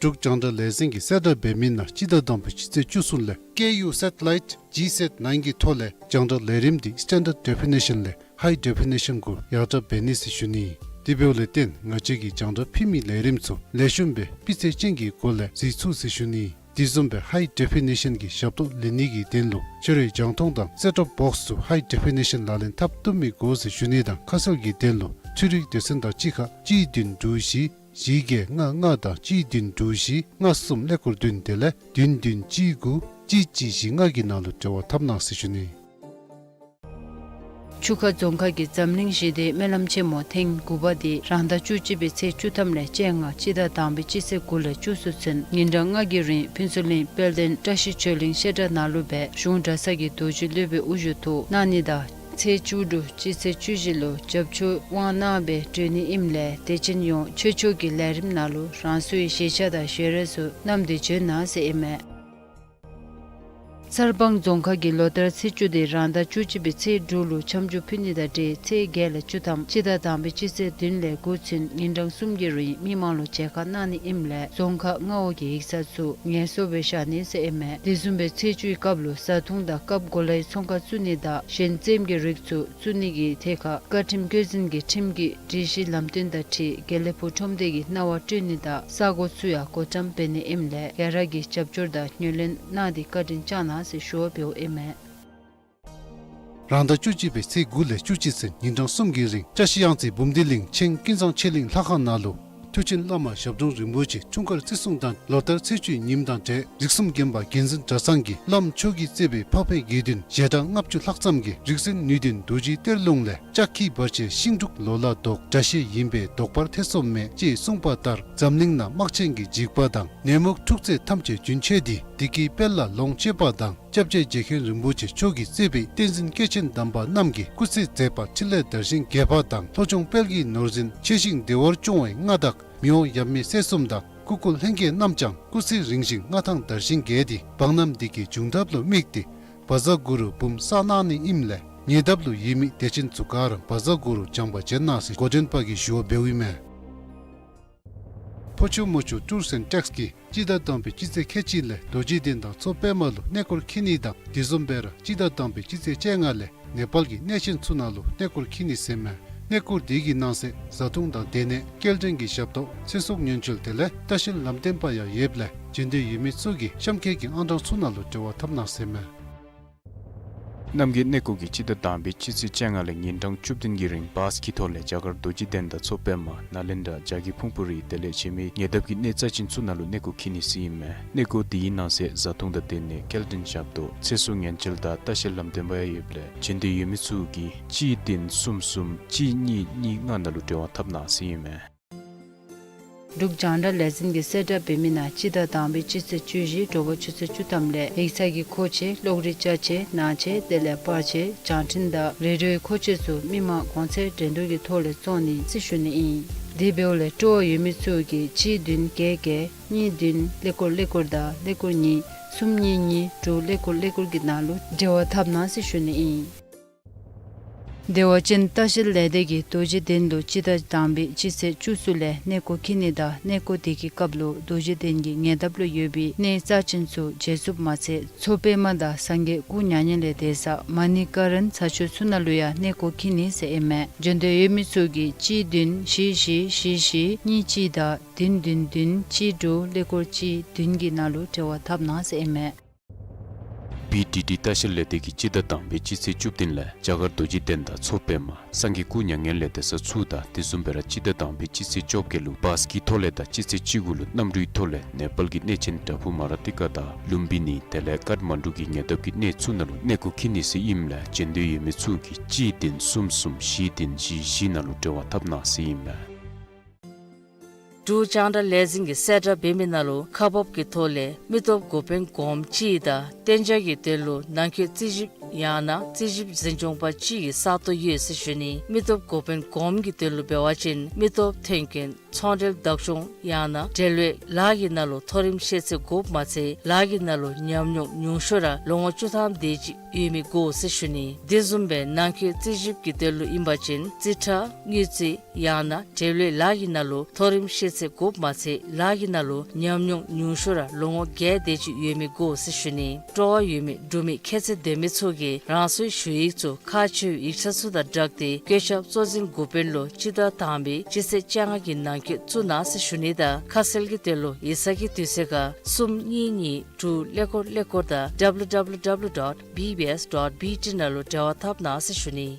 འབྲུག་རྒྱང་བསྒྲགས་ལས་འཛིན་གྱིས་གསལ་བསྒྲགས་འབད་མི་ནང་སྤྱི་ཟླ་དང་པའི་སྤྱི་ཚེས་བཅུ་གསུམ་ལས་ཀེ་ཡུ་སེ་ཊི་ལའིཊ་ཇི་སེཊ་ནའིན་གྱི་ཐོག་ལས་རྒྱང་བསྒྲགས་ལས་རིམ་འདི་སི་ཊེན་ཌརཌ་ཌེ་ཕི་ནེ་ཤཱན་ལས་ཧའི་ཌེ་ཕི་ནེ་ཤཱན་གུ་ཡར་དྲག་འབད་ནི་ཟེར་ཞུ་ནི། དེ་འབདཝ་ལས་བརྟེན་ང་བཅས་ཀྱིས་རྒྱང་བསྒྲགས་ཕུལ་མི་ལས་རིམ་ཚུ་ལེགས་ཤོམ་སྦེ་སྤུས་ཚད་ཅན་གྱི་སྒོ་ལས་གཟིགས་ཚུགས་ཟེར་ཞུ་ནི། དེ་བཟུམ་སྦེ་ཧའི་ཌེ་ཕི་ནེ་ཤཱན་གྱི་ཞབས་ཏོག་ལེན་ནི་གི་དོན་ལུ་ཁྱོད་རའི་རྒྱང་མཐོང་དང་སེཊ་ཊོབ་བོགསི་ཚུ་ཧའི་ཌེ་ཕི་ནེ་ཤཱན་ལག་ལེན་འཐབ་བཏུབ་མི་དགོ་ཟེར་ཞུ་ནི་དང་ཁ་གསལ་གྱི་དོན་ལུ་འཕྲུལ་རིག་སྡེ་ཚན་དང་གཅིག་ཁར་གཅིག་བདུན་དྲུག་བཞི་བཞི་བརྒྱད་ལྔ་ལྔ་དང་གཅིག་བདུན་དྲུག་བཞི་ལྔ་གསུམ་ཀླད་ཀོར་བདུན་དེ་ལས་བདུན་བདུན་གཅིག་དགུ་གཅིག་གཅིག་བཞི་ལྔ་གི་ནང་ལུ་འབྲེལ་བ་འཐབ་གནང་ཟེར་ཞུ་ནི། ཆུ་ཁ་རྫོང་ཁག་གི་འཛམ་གླིང་ཞི་བདེའི་སྨོན་ལམ་ཆེན་མོ་ཐེངས་དགུ་པ་དེ་རང་ཟླ་བཅུ་གཅིག་པའི་ཚེས་བཅུ་ཐམ་ལས་བཅོ་ལྔ་སྤྱི་ཟླ་དང་པའི་སྤྱི་ཚེས་དགུ་ལས་བཅུ་གསུམ་ཚུན་ཉིན་གྲངས་ལྔ་གི་རིང་ཕུན་ཚོགས་གླིང་དཔལ་ལྡན་བཀྲ་ཤིས་ཆོས་གླིང་བཤད་གྲྭ་ནང་ལུ་སྦེ་གཞུང་གྲྭ་ཚང་གི་རྡོ་རྗེ་སློབ་དཔོན་དབུ་བཞུགས་ཐོག་གནང་ནི་དང་ཚེས་བཅུ་དྲུག་སྤྱི་ཚེས་བཅུ་བཞི་ལུ་རྒྱབ་སྐྱོར་དབང་གནང་སྦེ་གྲོལ་ནི་ཨིནམ་ལས་དད་ཅན་ཡོངས་ཆོས་ཕྱོགས་ཀྱི་ལས་རིམ་ནང་ལུ་རང་སོའི་ཤེས་བྱ་དང་ཤེས་རབ་ཚུ་བསྣམས་ཏེ་འབྱོན་གནང་ཟེར་ཨིན་མས། གསར་སྤང་རྫོང་ཁག་གི་ལོ་ལྟར་ཚེས་བཅུ་དེ་རང་ཟླ་བཅུ་གཅིག་པའི་ཚེས་དྲུག་ལུ་འཆམ་འཇུག་ཕུལ་ནི་དང་འབྲེལ་ཚེས་བརྒྱད་ལས་བཅུ་ཐམ་སྤྱི་ཟླ་དང་པའི་སྤྱི་ཚེས་བདུན་ལས་དགུ་ཚུན་ཉིན་གྲངས་གསུམ་གྱི་རིང་མི་མང་ལུ་མཇལ་ཁ་གནང་ནི་ཨིནམ་ལས་རྫོང་ཁག་མངའ་འོག་གི་ཡིག་ཚང་ཚུ་ངལ་གསོ་སྦེ་བཞག་ནི་ཟེར་ཨིན་མས། དེ་བཟུམ་སྦེ་ཚེས་བཅུའི་སྐབས་ལུ་བཟའ་འཐུང་དང་སྐབས་གོ་ལའི་ཚོང་ཁང་བཙུགས་ནི་དང་གཞན་རྩེདམོ་གི་རིགས་ཚུ་བཙུགས་ནི་གི་ཐད་ཁར་བཀའ་ཁྲིམས་བཀོད་འཛིན་གྱི་ཁྲིམས་ཀྱི་སྒྲིག་གཞི་ལམ་སྟོན་དང་འཁྲིལ་དགེ་ལེགས་ཕུག་ཁྲོམ་སྡེ་གི་གནང་བ་སྤྲོད་ནི་དང་ས་གོ་ཚུ་ཡང་བགོ་བཀྲམ་འབད་ནི་ཨིནམ་ལས་ག་ར་གིས་རྒྱབ་སྐྱོར་དང་སྣེ་ལེན་གནང་སྟེ་བཀའ་དྲིན་བསྐྱང་གནང་ཟེར་ཞུ་བ་འབདཝ་ཨིན་མས། རང་ཟླ་བཅུ་གཅིག་པའི་ཚེས་དགུ་ལས་བཅུ་གཅིག་ཚུན་ཉིན་གྲངས་གསུམ་གྱི་རིང་བཀྲ་ཤིས་གཡང་རྩེ་འབུམ་སྡེ་གླིང་ཆེན་ཀུན་བཟང་ཆོས་གླིང་ལྷ་ཁང་ནང་ལུ་མཐུ་ཆེན་བླ་མ་ཞབས་དྲུང་རིན་པོ་ཆེ་འཁྲུངས་སྐར་བརྩི་སྲུང་དང་ལོ་ལྟར་ཚེས་བཅུའི་ཉིནམ་དང་འབྲེལ་རིགས་གསུམ་མགོན་པ་རྒྱལ་འཛིན་གྲྭ་ཚང་གི་བླམ་མཆོག་གིས་གཙོས་པའི་འཕགས་པའི་དགེ་འདུན་ཞལ་གྲངས་ལྔ་བཅུ་ལྷག་ཙམ་གྱིས་རིག་འཛིན་ནུས་ལྡན་རྡོ་རྗེའི་གཏེར་ལུང་ལས་ལྕགས་ཁྱི་བར་ཆད་ཤིང་འབྲུག་ལོ་ལ་ཟློག་དགྲ་ཤེད་ཡིན་པས་ཟློག་པར་ཐེ་ཚོམ་མེད་ཅེས་གསུངས་པ་ལྟར་འཛམ་གླིང་ནང་དམག་ཆེན་གྱི་འཇིགས་པ་དང་ནད་མུག་འཁྲུག་རྩོད་ཐམས་ཅད་རྒྱུན་ཆད་དེ་བདེ་སྐྱིད་དཔལ་ལ་ལོངས་སྤྱོད་པ་དང་སྐྱབས་རྗེ་རྗེ་མཁན་རིན་པོ་ཆེ་མཆོག་གིས་གཙོས་པའི་བསྟན་འཛིན་སྐྱེས་ཆེན་དམ་པ་རྣམས་ཀྱིས་སྐུ་ཚེ་མཛད་པ་ཕྲིན་ལས་དར་ཞིང་རྒྱས་པ་དང་ལྷོ་ལྗོངས་དཔལ་གྱི་ནོར་འཛིན་ཆེ་ཞིང་བདེ་བར་སྐྱོང་བའི་མངའ་བདག་མི་དབང་ཡབ་མེས་སྲས་གསུམ་དང་སྐུ་འཁོར་ལྷན་རྒྱས་རྣམས་ཀྱང་སྐུ་ཚེ་རིང་ཞིང་མངའ་ཐང་དར་ཞིང་རྒྱས་ཏེ་འབངས་རྣམས་བདེ་སྐྱིད་འབྱུང་ཐབས་ལུ་དམིགས་ཏེ་བཛྲ་གུ་རུ་འབུམ་བསགས་གནང་ནི་ཨིནམ་ལས་ཉེ་འདབས་ལུ་ཡོད་མི་དད་ཅན་ཚུ་ག་ར་བཛྲ་གུ་རུ་སྦྱང་བ་བྱོན་གནང་ཟེར་འགོ་འདྲེན་པ་གིས་ཞུ་བ་འབདཝ་ཨིན་མས། ཕོ་ཆུ་མོ་ཆུ་ཊུརསི་ཨེནཌ་ཊེགསི་གིས་སྤྱི་ཟླ་དང་པའི་སྤྱི་ཚེས་ཁལ་གཅིག་ལས་རྡོ་རྗེ་གདན་དང་མཚོ་པདྨ་ལུ་གནས་སྐོར་འཁྱིད་ནི་དང་དེ་བཟུམ་སྦེ་ར་སྤྱི་ཟླ་དང་པའི་སྤྱི་ཚེས་བཅོ་ལྔ་ལས་ནེ་པཱལ་གྱི་གནས་ཆེན་ཚུ་ནང་ལུ་གནས་སྐོར་འཁྱིད་ནི་ཟེར་མས། གནས་སྐོར་དེ་གི་ནང་གསེས་བཟའ་འཐུང་དང་སྡོད་གནས་སྐྱེལ་འདྲེན་གྱི་ཞབས་ཏོག་ཚེ་སྲོག་ཉེན་བཅོལ་དེ་ལས་ལྟ་བཤལ་ལམ་སྟོན་པ་ཡང་ཡོདཔ་ལས་བྱོན་འདོད་ཡོད་མི་ཚུ་གིས་གཤམ་འཁོད་ཀྱི་ཨང་གྲངས་ཚུ་ནང་ལུ་འབྲེལ་བ་འཐབ་གནང་ཟེར་མས། རྣམ་རྒྱལ་གནས་སྐོར་གྱིས་སྤྱི་ཟླ་དང་པའི་སྤྱི་ཚེས་བཅོ་ལྔ་ལས་ཉིན་གྲངས་བཅུ་བདུན་གྱི་རིང་བཱས་ཀྱི་ཐོག་ལས་རྒྱ་གར་རྡོ་རྗེ་གདན་དང་མཚོ་པདྨ་ནཱ་ལེནྡྲ་རྒྱ་བལ་ཕུན་སྤུ་རི་དེ་ལས་གཞན་མི་ཉེ་འདབས་ཀྱི་གནས་རྩ་ཅན་ཚུ་ནང་ལུ་གནས་སྐོར་འཁྱིད་ནི་ཟེར་ཨིན་མས། གནས་སྐོར་དེའི་ནང་གསེས་བཟའ་འཐུང་དང་སྡོད་གནས་སྐྱེལ་འདྲེན་ཞབས་ཏོག་ཚེ་སྲོག་ཉེན་བཅོལ་དང་ལྟ་བཤལ་ལམ་སྟོན་པ་ཡང་ཡོདཔ་ལས་བྱོན་འདོད་ཡོད་མི་ཚུ་གིས་གཅིག་བདུན་གསུམ་གསུམ་གཅིག་གཉིས་གཉིས་ལྔ་ནང་ལུ་འབྲེལ་བ་འཐབ་གནང་ཟེར་ཨིན་མས། འབྲུག་རྒྱང་བསྒྲགས་ལས་འཛིན་གྱིས་གསལ་བསྒྲགས་འབད་མི་ནང་སྤྱི་ཟླ་དང་པའི་སྤྱི་ཚེས་བཅུ་བཞི་དྲོ་པ་ཆུ་ཚོད་བཅུ་ཐམ་ལས་ཡིག་ཚང་གི་མཁོ་ཆས་གློག་རིག་ཅ་ཆས་ནང་ཆས་དེ་ལས་པར་ཆས་བྱང་འཕྲིན་དང་རེ་ཌིའོའི་མཁོ་ཆས་ཚུ་མི་མང་གོང་ཚད་འགྲན་བསྡུར་གྱི་ཐོག་ལས་བཙོང་ནི་ཟེར་ཞུ་ནི་ཨིན། དེ་འབདཝ་ལས་སྤྲོ་བ་ཡོད་མི་ཚུ་གིས་གཅིག་བདུན་བརྒྱད་བརྒྱད་གཉིས་བདུན་ཀླད་ཀོར་ཀླད་ཀོར་དང་ཀླད་ཀོར་གཉིས་གསུམ་གཉིས་གཉིས་དྲུག་ཀླད་ཀོར་ཀླད་ཀོར་གྱི་ནང་ལུ་འབྲེལ་བ་འཐབ་གནང་ཟེར་ཞུ་ནི་ཨིན། བདེ་བ་ཅན་ལྟ་བཤལ་ལས་སྡེ་གིས་རྡོ་རྗེ་གདན་ལུ་སྤྱི་ཟླ་དང་པའི་སྤྱི་ཚེས་བཅུ་གསུམ་ལས་གནས་སྐོར་འཁྱིད་ནི་དང་གནས་སྐོར་དེ་གི་སྐབས་ལུ་རྡོ་རྗེ་གདན་གྱི་ཉེ་འདབས་ལུ་ཡོད་པའི་གནས་རྩ་ཅན་ཚུ་བྱོན་ཚུགསཔ་མ་ཚད་མཚོ་པདྨ་དང་སངས་རྒྱས་སྐུ་མྱ་ངན་ལས་འདས་ས་མ་ཎི་ཀ་རན་ས་ཆ་ཚུ་ནང་ལུ་ཡང་གནས་སྐོར་འཁྱིད་ནི་ཟེར་ཨིན་མས། བྱོན་འདོད་ཡོད་མི་ཚུ་གིས་གཅིག་བདུན་བཞི་བཞི་བཞི་བཞི་གཉིས་གཅིག་དང་བདུན་བདུན་བདུན་གཅིག་དྲུག་ཀླད་ཀོར་གཅིག་བདུན་གྱི་ནང་ལུ་འབྲེལ་བ་འཐབ་གནང་ཟེར་ཨིན་མས། བི་ཌི་ཌི་ལྟ་བཤལ་ལས་སྡེ་གིས་སྤྱི་ཟླ་དང་པའི་སྤྱི་ཚེས་བཅུ་བདུན་ལས་རྒྱ་གར་རྡོ་རྗེ་གདན་དང་མཚོ་པདྨ་སངས་རྒྱས་སྐུ་མྱ་ངན་ལས་འདས་ས་ཚུ་དང་དེ་བཟུམ་སྦེ་ར་སྤྱི་ཟླ་དང་པའི་སྤྱི་ཚེས་བཅོ་བརྒྱད་ལུ་བཱས་ཀྱི་ཐོག་ལས་དང་སྤྱི་ཚེས་བཅུ་དགུ་ལུ་གནམ་གྲུའི་ཐོག་ལས་ནེ་པཱལ་གྱི་གནས་ཆེན་བྲག་ཕུག་མ་ར་ཏི་ཀ་དང་ལུམ་བི་ནི་དེ་ལས་ཀཊ་མན་ཌུ་གི་ཉེ་འདབས་ཀྱི་གནས་ཚུ་ནང་ལུ་གནས་སྐོར་འཁྱིད་ནི་ཟེར་ཨིནམ་ལས་བྱོན་འདོད་ཡོད་མི་ཚུ་གིས་གཅིག་བདུན་གསུམ་གསུམ་བཞི་བདུན་བཞི་བཞི་ནང་ལུ་འབྲེལ་བ་འཐབ་གནང་ཟེར་ཨིན་མས། འབྲུག་རྒྱང་བསྒྲགས་ལས་འཛིན་གྱིས་གསལ་བསྒྲགས་འབད་མི་ནང་ལུ་ཁག་འབག་གི་ཐོག་ལས་མི་སྟོབས་འགོ་དཔོན་གོངམ་གཅིག་དང་གཏན་འཇགས་ཀྱི་དོན་ལུ་ནང་འཁོད་རྩིས་ཞིབ་ཡང་ན་རྩིས་ཞིབ་འཛིན་སྐྱོང་པ་གཅིག་གི་ས་སྟོང་ཡོད་ཟེར་ཞུ་ནི། མི་སྟོབས་འགོ་དཔོན་གོངམ་གྱི་དོན་ལུ་འབད་བ་ཅིན་མི་སྟོབས་ཐོན་སྐྱེད་ཚོང་འབྲེལ་བདག་སྐྱོང་ཡང་ན་འབྲེལ་ཡོད་ལཱ་གི་ནང་ལུ་མཐོ་རིམ་ཤེས་ཚད་དགོཔ་མ་ཚད་ལཱ་གི་ནང་ལུ་ཉམས་མྱོང་ཉུང་ཤོས་ར་ལོ་ངོ་བཅུ་ཐམ་དེ་ཅིག་ཡོད་མི་དགོ་ཟེར་ཞུ་ནི། དེ་བཟུམ་སྦེ་ནང་འཁོད་རྩིས་ཞིབ་ཀྱི་དོན་ལུ་ཨིན་པ་ཅིན་རྩིས་ཁྲ་དངུལ་རྩིས་ཡང་ན་འབྲེལ་ཡོད་ལཱ་གི་ནང་ལུ་མཐོ་རིམ་ཤེས་ཚད་དགོཔ་མ་ཚད་ལཱ་གི་ནང་ལུ་ཉམས་མྱོང་ཉུང་ཤོས་ར་ལོ་ངོ་བརྒྱད་དེ་ཅིག་ཡོད་མི་དགོ་ཟེར་ཞུ་ནི། སྤྲོ་བ་ཡོད་མི་འབྲུག་མི་ཁྱད་ཚད་ལྡན་མི་ཚུ་གིས་རང་སོའི་ཞུ་ཡིག་ཚུ་ཁག་ཆེ་བའི་ཡིག་ཆ་ཚུ་དང་སྦྲགས་ཏེ་བཀོད་ཁྱབ་གཙོ་འཛིན་འགོ་དཔོན་ལུ་སྤྱི་ཟླ་དང་པའི་སྤྱི་ཚེས་བཅོ་ལྔ་གི་ནང་འཁོད་བཙུགས་གནང་ཟེར་ཞུ་ནི་དང་ཁ་གསལ་གྱི་དོན་ལུ་ཡིག་ཚང་གི་དུས་ཚོད་ཁར་གསུམ་གཉིས་གཉིས་དྲུག་ཀླད་ཀོར་ཀླད་ཀོར་དང་W W W dot B B S dot B T ནང་ལུ་འབྲེལ་བ་འཐབ་གནང་ཟེར་ཞུ་ནི།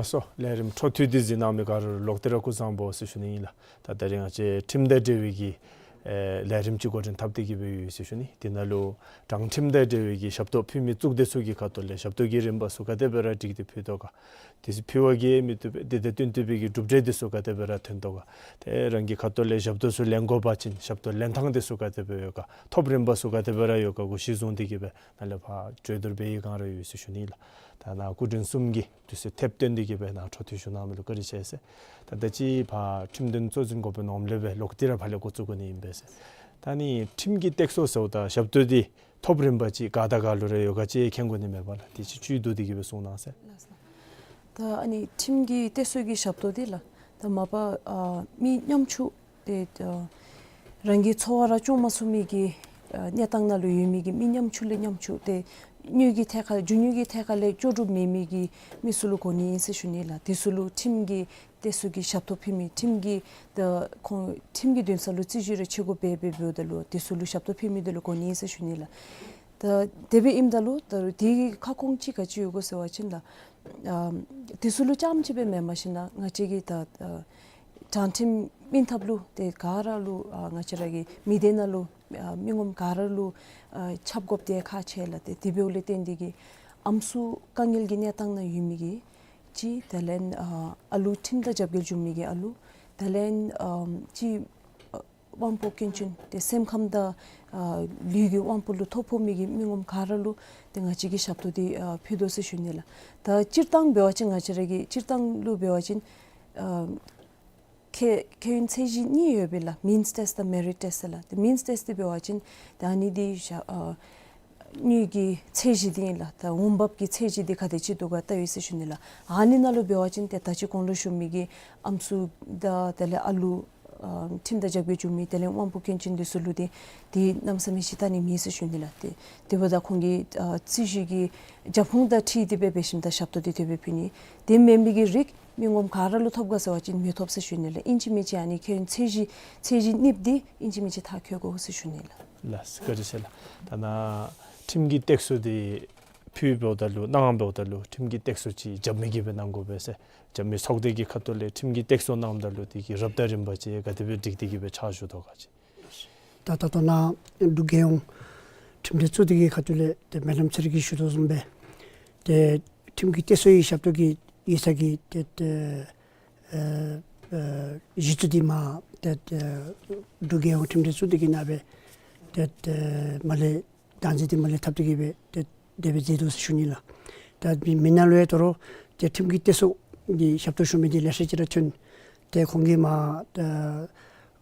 ལགས་སོ། ལས་རིམ་འཕྲོ་མཐུད་དེ་གཟིགས་གནང་མི་ག་ར་ལུ་ལོག་སྟེ་ར་སྐུ་གཟུགས་བཟང་པོ་ཟེར་ཞུ་ནི་ཨིན་ལགས། ད་ད་རིས་ང་བཅས་ཁྲིམས་དང་འབྲེལ་བའི་གི་ཨེ་ལས་རིམ་ཅིག་འགོ་འདྲེན་འཐབ་སྟེ་གི་སྦེ་ཡོད་ཟེར་ཞུ་ནི། དེ་ནང་ལུ་དྲང་ཁྲིམས་དང་འབྲེལ་བའི་གི་ཞབས་ཏོག་ཕུལ་མི་གཙུག་སྡེ་ཚུ་གི་ཁ་ཐུག་ལས་ཞབས་ཏོག་གི་རིམ་པ་ཚུ་ག་དེ་སྦེ་ར་སྒྲིག་སྟེ་ཕུལ་དོ་ག། དེ་ཚུ་ཕུལ་བ་གིས་མི་བཏུབ་པའི་དེ་དང་བསྟུན་བཏུབ་པའི་གི་གྲུབ་འབྲས་དེ་ཚུ་ག་དེ་སྦེ་ར་ཐོན་དོ་ག། ཏེ་རང་གི་ཁ་ཐུག་ལས་ཞབས་ཏོག་ཚུ་ལེན་དགོ་པ་ཅིན་ཞབས་ཏོག་ལེན་ཐངས་དེ་ཚུ་ག་དེ་སྦེ་ཡོད་ག། ཐོབ་རིམ་པ་ཚུ་ག་དེ་སྦེ་ར་ཡོད་ག་གུ་གཞི་བཟུང་སྟེ་གི་སྦེ་ནཱ་ལས་ཕར་གྲོས་བསྡུར་འབད་བའི་བསྒང་ར་ཡོད་ཟེར་ཞུ་ནི་ལགས། ད་ནཱ་སྐུ་མགྲོན་གསུམ་གྱིས་དུས་ཚོད་ཐེབས་བཏོན་ཏེ་གི་སྦེ་ནཱ་འཕྲོ་མཐུད་ཞུ་གནང་མི་ལུ་བཀའ་དྲིན་ཆེ་ཟེར། ད་ད་ཅི་ཕར་ཁྲིམས་དོན་གཙོ་འཛིན་འགོ་དཔོན་ངོམ་ལས་སྦེ་ལོག་སྟེ་ར་ཕར་ལས་འགོ་བཙུགས་དགོ་ནི་ཨིན་པས་ཟེར། ད་ནི་ཁྲིམས་ཀྱི་སྟེགས་གསོ་ཟེརཝ་ད་ཞབས་ཏོག་འདི་ཐོབ་རིམ་པ་ཅིག་ག་དང་ག་ལུ་ར་ཡོད་ག་ཅིག་མཁྱེན་དགོ་ནི་མེད་པ་ལགས། དེ་ཅིག་བཅུད་བསྡུ་སྟེ་གི་སྦེ་གསུང་གནང་ཟེར། ད་ཨ་ནི་ཁྲིམས་ཀྱི་སྟེགས་གསོ་གི་ཞབས་ཏོག་འདི་ལགས། ད་མ་པ་ཨ་མི་ཉམ་ཆུང་ཏེ་ཨ་རང་གི་འཚོ་བ་ར་སྐྱོང་མ་ཚུགས་མི་གི་ཨ་གནས་སྟངས་ནང་ལུ་ཡོད་མི་གི་མི་ཉམ་ཆུང་ལས་ཉམ་ཆུང་ཏེ་དངུལ་གྱི་ཐད་ཁར་རྒྱུ་དངུལ་གྱི་ཐད་ཁར་ལས་ལྕོགས་གྲུབ་མེད་མི་གི་མི་ཚུ་ལུ་གོ་ནི་ཨིན་ཟེར་ཞུ་ནི་ལགས། དེ་ཚུ་ལུ་ཁྲིམས་ཀྱི་སྟེགས་གསོ་གི་ཞབས་ཏོག་ཕུལ་མི་ཁྲིམས་ཀྱི་ད་ཁོང་ཁྲིམས་ཀྱི་འདུན་ས་ལུ་རྩོད་གཞི་རེ་ཆེ་དགུ་འབད་འབད་འབདཝ་ད་ལུ་དེ་ཚུ་ལུ་ཞབས་ཏོག་ཕུལ་མི་དེ་ལུ་གོ་ནི་ཨིན་ཟེར་ཞུ་ནི་ལགས། ད་དེ་སྦེ་ཨིནམ་ད་ལུ་ད་དེ་གི་ཁ་སྐོང་ཅིག་ག་ཅི་ཡོད་གོ་ཟེར་བ་ཅིན་ད་ཨ་དེ་ཚུ་ལུ་རྐྱངམ་ཅིག་སྦེ་མེན་མ་ཤེས་ན་ང་བཅས་ཀྱི་ད་ཨ་དྲང་ཁྲིམས་སྨིན་ཐབས་ལུ་ཏེ་ག་ར་ལུ་ཨ་ང་བཅས་ར་གི་མི་སྡེ་ནང་ལུ་ཨ་མི་ངོམ་ག་ར་ལུ་ཨ་ཁྱབ་དགོཔ་དེ་ཁག་ཆེ་ལགས། ཏེ་དེ་འབདཝ་ལས་བརྟེན་ཏེ་གི་ཨམ་སྲུ་དཀའ་ངལ་གྱི་གནས་སྟངས་ནང་ཡོད་མི་གི་ཅིག་དེ་ལས་ཨ་ཨ་ལུ་ཁྲིམས་དང་རྒྱབ་འགལ་བྱུང་མི་གི་ཨ་ལུ་དེ་ལས་ཨ་ཅིག་ཨ་དབང་པོ་སྐྱོན་ཅན་ཏེ་སེམས་ཁམས་དང་ཨ་ལུས་ཀྱི་དབང་པོ་ལུ་ཐོ་ཕོག་མི་གི་མི་ངོམ་ག་ར་ལུ་ཏེ་ང་བཅས་ཀྱིས་ཞབས་ཏོག་འདི་ཨ་ཕུལ་དོ་ཟེར་ཞུ་ནི་ལགས། ད་སྤྱིར་བཏང་འབད་བ་ཅིན་ང་བཅས་ར་གི་སྤྱིར་བཏང་ལུ་འབད་བ་ཅིན་ཨ་ཁེ་ཁེ་ཡོན་ཚད་གཞི་གཉིས་ཡོད་པས་ལགས། མིནསི་ཊེསཊ་དང་མེ་རིཊ་ཊེསཊ་ལགས། ཏེ་མིནསི་ཊེསཊ་འདི་འབད་བ་ཅིན་ད་ཨ་ནི་འདི་ཞག་ཨ་དངུལ་གྱི་ཚད་གཞི་འདི་ཨིན་ལགས། ད་འོང་འབབ་ཀྱི་ཚད་གཞི་འདི་ག་དེ་ཅིག་འདུག་ག་བལྟ་ཡི་ཟེར་ཞུ་ནི་ལགས། ཨ་ནི་ནང་ལུ་འབད་བ་ཅིན་ཏེ་ད་ཅི་གོང་ལུ་ཞུ་མི་གི་ཨམ་སྲུ་དང་དེ་ལས་ཨ་ལུ་ཨ་ཁྲིམས་དང་རྒྱབ་འགལ་བྱུང་མི་དེ་ལས་དབང་པོ་སྐྱོན་ཅན་འདི་ཚུ་ལུ་ཏེ་འདི་གནམ་མེད་ས་མེད་ཅིག་བལྟ་ནི་མེད་ཟེར་ཞུ་ནི་ལགས། ཏེ་དེ་འབདཝ་ད་ཁོང་གི་ཨ་རྩོད་གཞི་གི་རྒྱབ་ཁུངས་དང་འཁྲིལ་ཏེ་སྦེ་འབད་ཞིནམ་ད་ཞབས་ཏོག་འདི་དེ་སྦེ་ཕུལ་ནི། དེ་མེན་པའི་གི་རིགས་མི་ངོམ་ག་ར་ལུ་ཐོབ་ག་ཟེར་བ་ཅིན་མི་ཐོབ་ཟེར་ཞུ་ནི་ལགས། ཨིན་ཅི་མིན་ཅི་ཨ་ནི་ཁེ་ཡོན་ཚད་གཞི་ཚད་གཞི་གཉིས་འདི་ཨིན་ཅི་མིན་ཅི་མཐར་འཁྱོལ་དགོ་ཟེར་ཞུ་ནི་ལགས། ལགས་སོ། བཀའ་དྲིན་ཆེ་ལགས། ད་ནཱ་ཁྲིམས་ཀྱི་སྟེགས་གསོ་འདི་ཕུལ་འབདཝ་ད་ལུ་གནང་འབདཝ་ད་ལུ་ཁྲིམས་ཀྱི་སྟེགས་གསོ་ཅིག་རྒྱབ་མི་གིས་སྦེ་གནང་དགོ་པས་ཟེར། རྒྱབ་མི་ཚོགས་སྡེ་གི་ཁ་ཐུག་ལས་ཁྲིམས་ཀྱི་སྟེགས་གསོ་གནངམ་ད་ལུ་དེ་གི་རབ་དང་རིམ་པ་ཅིག་ག་དེ་སྦེ་སྒྲིག་སྟེ་གི་སྦེ་ཕྱག་ཞུ་དོ་ག་ཅིག། ད་ད་ལྟོ་ནཱ་འབྲུག་རྒྱལ་ཡོངས་ཁྲིམས་འབྲེལ་གཙུག་སྡེ་གི་ཁ་ཐུག་ལས་ཏེ་མེ་ཌམ་ཚེ་རིང་གིས་ཞུ་དོ་བཟུམ་སྦེ་ཏེ་ཁྲིམས་ཀྱི་སྟེགས་གསོའི་ཞབས་ཏོག་གི་ཡིག་ཚང་གི་ཏེ་ཏེ་ཨ་ཨ་གཞི་བཙུགས་འདི་མར་ཏེ་ཏེ་འབྲུག་རྒྱལ་ཡོངས་ཁྲིམས་འབྲེལ་གཙུག་སྡེ་གི་ནང་སྦེ་ཏེ་ཏེ་མར་ལས་བདག་འཛིན་འདི་མར་ལས་འཐབ་སྟེ་གི་སྦེ་ཏེ་དེ་སྦེ་མཛད་དོ་ཟེར་ཞུ་ནི་ལགས། ད་མི་མི་ནང་ལུ་ཡང་དོ་རུང་ཏེ་ཁྲིམས་ཀྱི་སྟེགས་གསོ་གི་ཞབས་ཏོག་ཞུ་མི་འདི་ལེ་ཤ་ཅིག་ར་ཐོན། ཏེ་ཁོང་གིས་མར་ཏེ་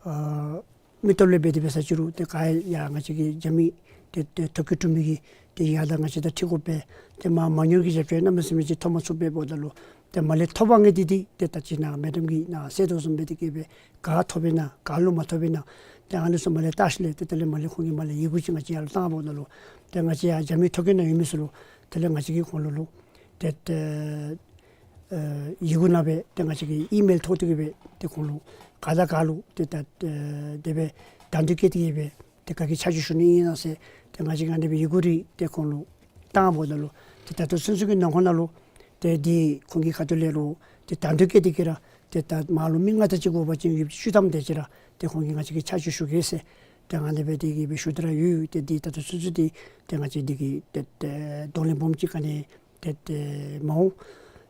ཨ་མི་སྟོབས་ལས་འབད་དེ་འབད་ས་ཅིག་རུང་ཏེ་ག་ཡང་ང་བཅས་ཀྱི་རྒྱབ་མི་ཏེ་ཏེ་ཐོ་བཀོད་གྲུབ་མི་གི་ཏེ་ཡར་ད་ང་བཅས་དང་འཁྲིལ་དགོ་པས། ཏེ་མར་མ་དངུལ་གྱི་རྒྱབ་སྐྱོར་གནམ་མེད་ས་མེད་ཅིག་ཐོབ་མ་ཚུགས་པས་འབདཝ་ད་ལུ་ཏེ་མར་ལས་ཐོབ་པ་ངེས་ཏེ་འདི་ཏེ་ད་ཅི་ནཱ་མེ་ཌམ་གྱིས་ནཱ་གསལ་དོ་བཟུམ་སྦེ་ཏེ་གི་སྦེ་ག་ཐོབ་པས་ན་ག་ལུ་མ་ཐོབ་པས་ན་ཏེ་ཨ་ནི་ཚུ་མར་ལས་བལྟ་ཞིནམ་ལས་ཏེ་དེ་ལས་མར་ལས་ཁོང་གིས་མར་ལས་ཡི་གུ་ཅིག་ང་བཅས་ཡར་ལུ་བཏང་འབདཝ་ད་ལུ་ཏེ་ང་བཅས་ཡར་རྒྱབ་མི་ཐོ་བཀོད་ནང་ཡོད་མི་ཚུ་ལུ་དེ་ལས་ང་བཅས་ཀྱིས་ཁོང་ལུ་ལུ་ཏེ་ཏེ་ཨེ་ཡི་གུ་ནང་སྦེ་ཏེ་ང་བཅས་ཀྱིས་ཨི་མེལ་ཐོག་ཏུ་གི་སྦེ་ཏེ་ཁོང་ལུ་ག་དང་ག་ལུ་ཏེ་ད་ཨེ་དེ་སྦེ་དང་འདོད་བསྐྱེད་དེ་གི་སྦེ་ཏེ་ག་གིས་ཆ་འཇོག་ཞུ་ནི་ཨིན་ན་ཟེར་ཏེ་ང་བཅས་ཀྱིས་ཨ་ནི་སྦེ་ཡི་གུ་རེ་ཏེ་ཁོང་ལུ་བཏང་འབདཝ་ད་ལུ་ཏེ་ད་ལྟོ་ཚུན་ཚོད་ཀྱི་ནང་འཁོད་ནང་ལུ་ཏེ་འདི་ཁོང་གི་ཁ་ཐུག་ལས་ལུ་ཏེ་དང་འདོད་བསྐྱེད་དེ་གི་ར་ཏེ་ད་མར་ལུ་མི་ལྔ་དེ་ཅིག་དགོ་པ་ཅིན་ཡོདཔ་ཅིག་བཅུ་ཐམ་དེ་ཅིག་ར་ཏེ་ཁོང་གིས་ང་བཅས་ཀྱིས་ཆ་འཇོག་ཞུ་གེ་ཟེར་ཏེ་ཨ་ནི་སྦེ་དེ་གི་སྦེ་ཞུ་སྟེ་ར་ཡོད། ཏེ་འདི་ད་ལྟོ་ཚུན་ཚོད་འདི་ཏེ་ང་བཅས་འདི་གི་ཏེ་ཏེ་གདོང་ལེན་སྦོམ་ཅིག་ག་ནི་ཏེ་ཏེ་མ་འོང་།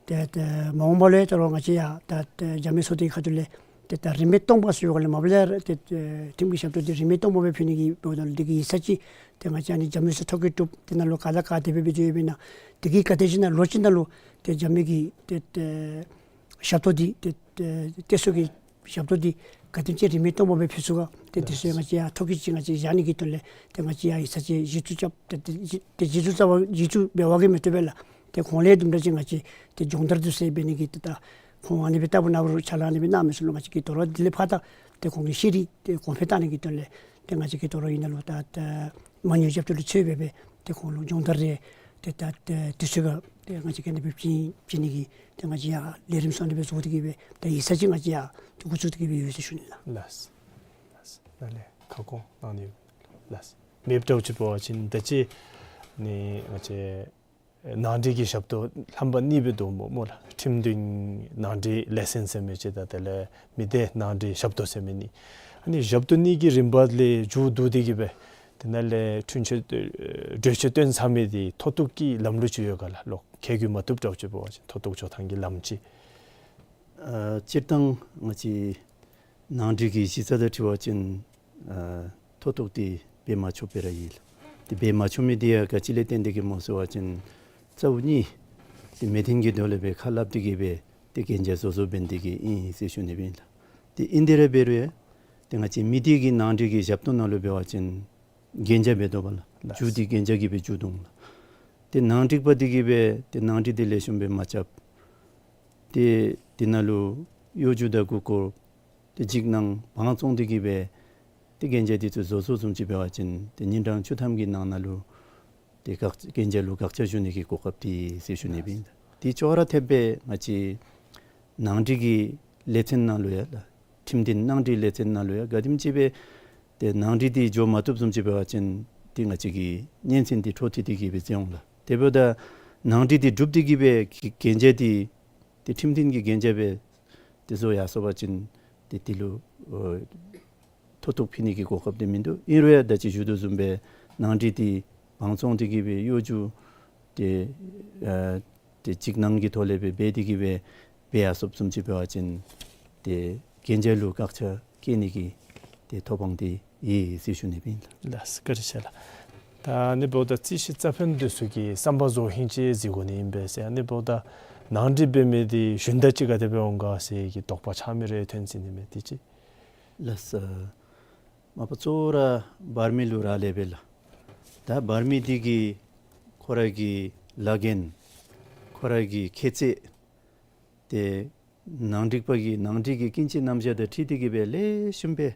ཏེ་ཏེ་མ་འོངས་པ་ལུ་ཡང་ད་རུང་ང་བཅས་ཡང་ད་ཏེ་རྒྱབ་མི་ཚུ་དེ་གི་ཁ་ཐུག་ལས་ཏེ་ད་རིན་མེད་སྟོང་པ་ཟེར་བའི་སྒང་ལས་མ་པ་ལས་ར་ཏེ་ཏེ་ཁྲིམས་ཀྱི་ཞབས་ཏོག་འདི་རིན་མེད་སྟོང་པ་སྦེ་ཕུལ་ནི་གི་འབདཝ་ད་ལུ་འདི་གི་ཡིག་ཚང་ཅིག་ཏེ་ང་བཅས་ཨ་ནི་རྒྱབ་མི་ཚུ་ཐོ་བཀོད་གྲུབ་དེ་ནང་ལུ་ག་དང་ག་དེ་སྦེ་སྦེ་འདུག་ཡོདཔ་ཨིན་ན་འདི་གིས་ག་དེམ་ཅིག་ནང་ལོ་གཅིག་ནང་ལུ་ཏེ་རྒྱབ་མི་གི་ཏེ་ཏེ་ཞབས་ཏོག་འདི་ཏེ་ཏེ་སྟེགས་གསོ་གི་ཞབས་ཏོག་འདི་ག་དེམ་ཅིག་རིན་མེད་སྟོང་པ་སྦེ་ཕུལ་ཚུགས་ག། ཏེ་དེ་ཚུ་ཡང་ང་བཅས་ཡང་ཐོ་བཀོད་ཅིག་ང་བཅས་བཞག་ནི་གི་དོན་ལས་ཏེ་ང་བཅས་ཡང་ཡིག་ཚང་ཅིག་གཞི་བཙུགས་རྐྱབ། ཏེ་ཏེ་གཞི་བཙུགས་རྐྱབ་པ་གཞི་བཙུགས་འབད་བ་གིས་མི་བཏུབ་པས་ལགས། ཏེ་ཁོང་ལས་དུམ་གྲ་ཅིག་ང་བཅས་ཏེ་སྦྱོང་བརྡར་འདི་ཚུ་འབད་ནི་གི་ཏེ་ད་ཁོང་ཨ་ནི་སྦེ་ལྟ་བུ་ནཱ་རུ་ཕྱག་ལཱ་ཨ་ནི་སྦེ་གནང་མི་ཚུ་ལུ་ང་བཅས་ཀྱིས་དོ་རུང་དེ་ལས་ཕར་ད་ཏེ་ཁོང་གི་ཤེས་རིག་ཏེ་གོང་འཕེལ་གཏང་ནི་གི་དོན་ལས་ཏེ་ང་བཅས་ཀྱིས་དོ་རུང་ཨིན་ན་ལུ་ད་ད་མ་དངུལ་རྒྱབ་སྐྱོར་ལུ་འཚོལ་སྦེ་སྦེ་ཏེ་ཁོང་ལུ་སྦྱོང་བརྡར་རེ་ཏེ་ད་ཏེ་དུས་ཚོད་ཁར་ཏེ་ང་བཅས་ཀྱིས་ཨ་ནི་སྦེ་བྱིན་བྱིན་ནི་གི་ཏེ་ང་བཅས་ཡང་ལས་རིམ་ཚུ་ཨ་ནི་སྦེ་བཟོ་སྟེ་གི་སྦེ་ད་ཡིག་ཚང་ཅིག་ང་བཅས་ཡང་ཏེ་འགོ་བཙུགས་ཏེ་གི་སྦེ་ཡོད་ཟེར་ཞུ་ནི་ལགས། ལགས་སོ། ལགས་སོ། ནཱ་ལས་ཁ་སྐོང་གནང་ནི་ཡོད། ལགས་སོ། མེདཔ་འདྲཝ་ཅིག་འབད་བ་ཅིན་ད་ཅི་ནི་ང་བཅས་ ནང་འགྲིག་གི་ཞབས་ཏོག་རྣམ་པ་གཉིས་སྦེ་འདུག་སྨོ་སྨོ་ལགས། ཁྲིམས་མཐུན་ནང་འགྲིག་ལས་ཚན་ཟེར་མི་ཅིག་དང་དེ་ལས་མི་སྡེ་ནང་འགྲིག་ཞབས་ཏོག་ཟེར་མི་གཉིས། ཨ་ནི་ཞབས་ཏོག་གཉིས་ཀྱི་རིམ་པ་ལས་མཇུག་བསྡུ་སྟེ་གི་སྦེ་དེ་ནང་ལས་འཁྲུན་ཆོད་ཨེ་གྲོས་ཆོད་བཏོན་ཚར་མི་འདི་མཐོ་གཏུགས་ཀྱི་ལམ་ལུགས་ཅིག་ཡོད་ག་ལགས། ལོག་ཁེ་གི་མ་བཏུབ་དྲག་ཅིག་འབད་བ་ཅིན་མཐོ་གཏུགས་འགྱོ་ཐངས་ཀྱི་ལམ་ཅིག། ཨ་སྤྱིར་བཏང་ང་བཅས་ནང་འགྲིག་གི་གཞི་རྩ་དང་འཁྲིལ་བ་ཅིན་ཨ་མཐོ་གཏུགས་འདི་འབད་མ་ཆོགཔ་སྦེ་ར་ཨིན་ལགས། དེ་འབད་མ་ཆོག་མི་འདི་ཡང་ག་ཅི་ལས་བརྟེན་ཏེ་གི་སྨོ་ཟེར་བ་ཅིན་རྩ་བ་ཉིད་དེ་མི་མཐུན་གྱི་དོན་ལས་སྦེ་ཁ་སླབ་སྟེ་གི་སྦེ་དེ་གན་རྒྱ་བཟོ་བཟོཝ་འབད་ནི་དེ་གིས་ཨིན་ཟེར་ཞུ་ནི་སྦེ་ཨིན་ལགས། དེ་ཨིན་དེ་ར་འབད་རུང་ཡང་དེ་ང་བཅས་མི་སྡེ་གི་ནང་འགྲིག་གི་ཞབས་ཏོག་ནང་ལུ་འབད་བ་ཅིན་གན་རྒྱ་འབད་དོ་བ་ལགས། ལགས། མཇུག་འདི་གན་རྒྱ་གིས་སྦེ་མཇུག་བསྡུ་འོང་ལགས། དེ་ནང་འགྲིག་པ་འདི་གིས་སྦེ་དེ་ནང་འགྲིག་འདི་ལེགས་ཤོམ་སྦེ་མ་རྐྱབ། དེ་དེ་ནང་ལུ་གཡོ་སྒྱུ་དང་མགུ་སྐོར་དེ་འཇིགས་སྣང་བང་བཙོང་སྟེ་གི་སྦེ་དེ་གན་རྒྱ་འདི་ཚུ་བཟོ་བཟོཝ་བཟུམ་ཅིག་འབད་བ་ཅིན་དེ་ཉིན་གྲངས་བཅུ་ཐམ་གྱི་ནང་ན་ལུ་དེ་བཀག་གན་རྒྱ་ལུ་བཀག་ཆ་ཞུ་ནི་གི་གོ་སྐབས་འདི་ཟེར་ཞུ་ནི་སྦེ་ཨིན། དེ་ཅོག་ར་འཐདཔ་སྦེ་ང་བཅས་ནང་འགྲིག་གི་ལས་ཚན་ནང་ལུ་ཡང་ལགས། ཁྲིམས་མཐུན་ནང་འགྲིག་ལས་ཚན་ནང་ལུ་ཡང་ག་དེམ་ཅིག་སྦེ་དེ་ནང་འགྲིག་འདི་འགྱོ་མ་བཏུབ་བཟུམ་ཅིག་འབད་བ་ཅིན་དེ་ང་བཅས་ཀྱི་སྙན་གསན་འདི་འཕྲོ་མཐུད་དེ་གི་སྦེ་མཛད་འོང་ལགས། དེ་འབདཝ་ད་ནང་འགྲིག་འདི་གྲུབ་སྟེ་གི་སྦེ་གི་གན་རྒྱ་འདི་དེ་ཁྲིམས་མཐུན་གྱི་གན་རྒྱ་སྦེ་དེ་བཟོ་ཡར་སོང་པ་ཅིན་དེ་དེ་ལུ་ཨོ་མཐོ་གཏུགས་ཕུལ་ནི་གི་གོ་སྐབས་འདི་མིན་འདུག། ཨིན་རུང་ཡང་ད་ཅི་ཞུ་དོ་བཟུམ་སྦེ་ནང་འགྲིག་འདི་བང་བཙོང་སྟེ་གི་སྦེ་གཡོ་སྒྱུ་དེ་ཨ་དེ་འཇིགས་སྣང་གི་ཐོག་ལས་སྦེ་འབད་དེ་གི་སྦེ་འབད་ཡར་སོངམ་བཟུམ་ཅིག་འབད་བ་ཅིན་དེ་གན་རྒྱ་ལུ་བཀག་ཆ་བཀལ་ནི་གི་དེ་ཐོབ་དབང་འདི་ཡོད་ཟེར་ཞུ་ནི་སྦེ་ཨིན་ལགས། ལགས་བཀའ་དྲིན་ཆེ་ལགས། ད་ཨ་ནི་འབདཝ་ད་རྩོད་གཞི་རྩ་ཕན་འདི་ཚུ་གི་བསམ་པ་རྫོགས་ཧིང་ཅིག་གཟིགས་དགོ་ནི་ཨིན་པས་ཟེར། ཨ་ནི་འབདཝ་ད་ནང་འགྲིག་འབད་མི་འདི་ཞུན་དག་ཅིག་ག་དེ་སྦེ་འོང་ག་ཟེར་གྱི་དོགས་པ་ཆགས་མི་རེ་ཐོན་ཅི་ནི་མས་དེ་ཅིག། ལགས་སོ། མ་པ་གཙོ་བོ་ར་འབར་མི་ལུ་རག་ལས་པས་ལགས། ད་འབར་མི་འདི་གིས་ཁོ་ར་གི་ལཱ་འགན་ཁོ་ར་གི་ཁྱད་ཚད་དེ་ནང་འགྲིག་པ་གི་ནང་འགྲིག་གི་ཀུན་སྤྱོད་རྣམ་གཞག་དང་འཁྲིལ་ཏེ་གི་སྦེ་ལེགས་ཤོམ་སྦེ་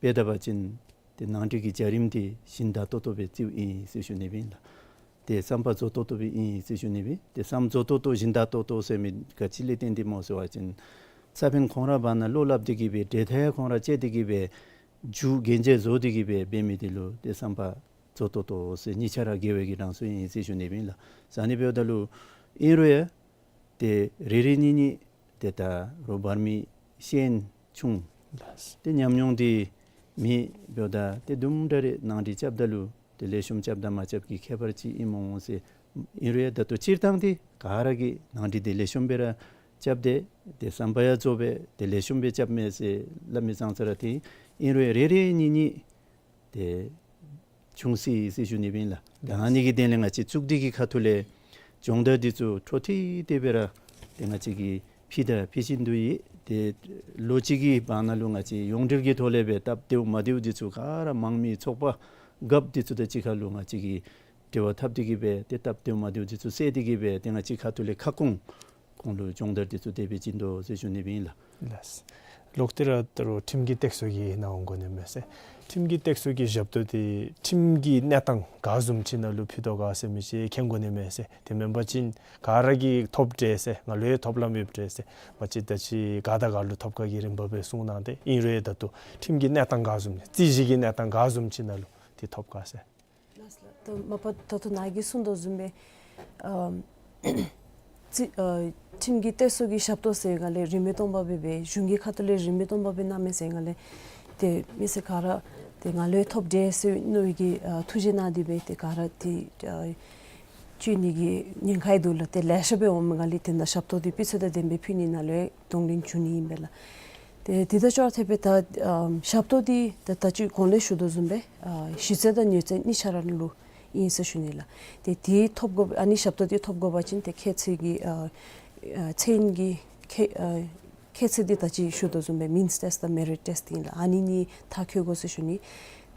འབད་ད་པ་ཅིན་དེ་ནང་འགྲིག་གི་བྱ་རིམ་དེ་ཞིན་དག་ཏོག་ཏོ་སྦེ་རྩིཝ་ཨིན་ཟེར་ཞུ་ནི་སྦེ་ཨིན་ལགས། དེ་བསམ་པ་རྫོགས་ཏོག་ཏོ་སྦེ་ཨིན་ཟེར་ཞུ་ནི་སྦེ། དེ་བསམ་རྫོགས་ཏོག་ཏོ་ཞིན་དག་ཏོག་ཏོ་ཟེར་མི་ག་ཅི་ལས་བརྟེན་ཏེ་སྨོ་ཟེར་བ་ཅིན་རྩ་ཕན་ཁོང་ར་བར་ན་བློ་སླབ་སྟེ་གི་སྦེ་འབྲེལ་ཐག་ཁོང་ར་བཅད་དེ་གི་སྦེ་མཇུག་གན་རྒྱ་བཟོ་སྟེ་གི་སྦེ་འབད་མི་དེ་ལུ་དེ་བསམ་པ་རྫོགས་ཏོག་ཏོ་ཟེར་གཉིས་ཆ་ར་དགེ་བའི་གི་གྲངས་སུ་ཨིན་ཟེར་ཞུ་ནི་སྦེ་ཨིན་ལགས། ཟེར་ཨ་ནི་འབདཝ་ད་ལུ་ཨིན་རུང་ཡང་དེ་རེ་རེ་གཉིས་གཉིས་དེ་ད་རོགས་འབར་མི་ཤེས་ཡོན་ཆུང་། ལགས། དེ་ཉམས་མྱོང་འདི་མེད་འབདཝ་ད་དེ་དུམ་གྲ་རེ་ནང་འགྲིག་རྐྱབ་ད་ལུ་དེ་ལེགས་ཤོམ་རྐྱབ་དང་མ་རྐྱབ་ཀྱི་ཁྱད་པར་ཅིག་ཨིན་མས་ཟེར། ཨིན་རུང་ཡང་ད་ལྟོ་སྤྱིར་བཏང་འདི་ག་ར་གིས་ནང་འགྲིག་འདི་ལེགས་ཤོམ་སྦེ་ར་རྐྱབ་སྟེ་དེ་བསམ་པ་ཡང་རྫོགས་པས། དེ་ལེགས་ཤོམ་སྦེ་རྐྱབ་མས་ཟེར་སླབ་མི་ཙང་ཙ་ར་དེ་ཨིན་རུང་ཡང་རེ་རེ་གཉིས་གཉིས་དེ་བྱུང་སྲིད་ཟེར་ཞུ་ནི་སྦེ་ཨིན་ལགས། ད་ཨ་ནི་གི་དོན་ལས་ང་བཅས་གཙུག་སྡེ་གི་ཁ་ཐུག་ལས་སྦྱོང་བརྡར་འདི་ཚུ་འཕྲོ་མཐུད་དེ་སྦེ་ར་དེ་ང་བཅས་ཀྱིས་ཕུལ་དང་ཕུལ་བཞིན་དུ་ཡོད། དེ་ལོ་གཅིག་གི་བར་ན་ལུ་ང་བཅས་ཡོངས་འབྲེལ་གྱི་ཐོག་ལས་སྦེ་སྟབས་བདེཝ་མ་བདེཝ་འདི་ཚུ་ག་ར་དམངས་མི་ཚོགས་པ་རྒཔོ་འདི་ཚུ་དང་གཅིག་ཁར་ལུ་ང་བཅས་ཀྱིས་འབྲེལ་བ་འཐབ་སྟེ་གི་སྦེ་དེ་སྟབས་བདེཝ་མ་བདེཝ་འདི་ཚུ་བསལ་ཏེ་གི་སྦེ་དེ་ང་བཅས་ཁ་ཐུག་ལས་ཁ་སྐོང་ཁོང་ལུ་སྦྱོང་བརྡར་འདི་ཚུ་དེ་སྦེ་བྱིན་དོ་ཟེར་ཞུ་ནི་སྦེ་ཨིན་ལགས། ལགས། ལོག་སྟེ་ར་ད་རུང་ཁྲིམས་ཀྱི་སྟེགས་གསོ་གི་ནང་འོང་དགོ་ནི་མས་ཟེར། ཁྲིམས་ཀྱི་སྟེགས་གསོ་གི་ཞབས་ཏོག་འདི་ཁྲིམས་ཀྱི་གནས་སྟངས་ག་བཟུམ་ཅིག་ནང་ལུ་ཕུལ་དོ་ག་ཟེར་མི་ཅིག་མཁྱེན་དགོ་ནི་མས་ཟེར། དེ་མེན་པ་ཅིན་ག་ར་གིས་ཐོབ་འདྲས་ཟེར་ང་ལུ་ཡང་ཐོབ་ལམ་ཡོད་འདྲས་ཟེར་མ་གཞི་ད་ཅི་ག་དང་ག་ལུ་ཐོབ་ག་གི་རིམ་པ་སྦེ་གསུང་གནང་སྟེ་ཨིན་རུང་ཡང་ད་ལྟོ་ཁྲིམས་ཀྱི་གནས་སྟངས་ག་བཟུམ་རྩོད་གཞི་གི་གནས་སྟངས་ག་བཟུམ་ཅིག་ནང་ལུ་འདི་ཐོབ་ག་ཟེར། ལགས་ལགས། ད་མ་པ་ད་ལྟོ་ནཱ་གིས་གསུངས་དོ་བཟུམ་སྦེ་ཨ་རྩོད་ཨ་ཁྲིམས་ཀྱི་སྟེགས་གསོ་གི་ཞབས་ཏོག་ཟེར་ང་ལས་རིན་མེད་སྟོང་པ་སྦེ་སྦེ་གཞུང་གི་ཁ་ཐུག་ལས་རིན་མེད་སྟོང་པ་སྦེ་གནང་མས་ཟེར་ང་ལས་དེ་མི་སེར་ག་ར་དེ་ང་ལུ་ཡང་ཐོབ་འདྲས་ཟེར་མནོ་བའི་གི་ཨ་ཐུགས་རྗེ་གནང་སྟེ་སྦེ་དེ་ག་ར་དེ་ཨ་སྤྱོད་ནི་གི་ཉེན་ཁ་ཡང་འདུག་ལགས། དེ་ལེ་ཤ་སྦེ་འོངམ་ང་ལས་དེ་ནང་ཞབས་ཏོག་འདི་སྤུས་ཚད་དང་ལྡནམ་སྦེ་ཕུལ་ནི་ནང་ལུ་ཡང་གདོང་ལེན་ཞུ་ནི་ཨིན་པས་ལགས། ཏེ་དེ་དང་ཅོག་འཐདཔ་སྦེ་ད་ཨམ་ཞབས་ཏོག་འདི་ད་ད་ཅི་གོང་ལས་ཞུ་དོ་བཟུམ་སྦེ་ཨ་གཞི་རྩ་དང་ཉོ་རྩ་གཉིས་ཆ་ར་ལུ་ཨིན་ཟེར་ཞུ་ནི་ལགས། ཏེ་དེ་ཐོབ་དགོ་ཨ་ནི་ཞབས་ཏོག་འདི་ཐོབ་དགོ་པ་ཅིན་ཏེ་ཁྱད་ཚད་ཀྱི་ཨ་ཨ་ཚད་ཀྱི་ཁྱད་ཨ་ཁྱད་ཚད་འདི་ད་ཅི་ཞུ་དོ་བཟུམ་སྦེ་མིནསི་ཊེསཊ་དང་མེ་རིཊ་ཊེསཊ་ཨིན་ལགས། ཨ་ནི་གཉིས་མཐར་འཁྱོལ་དགོ་ཟེར་ཞུ་ནི།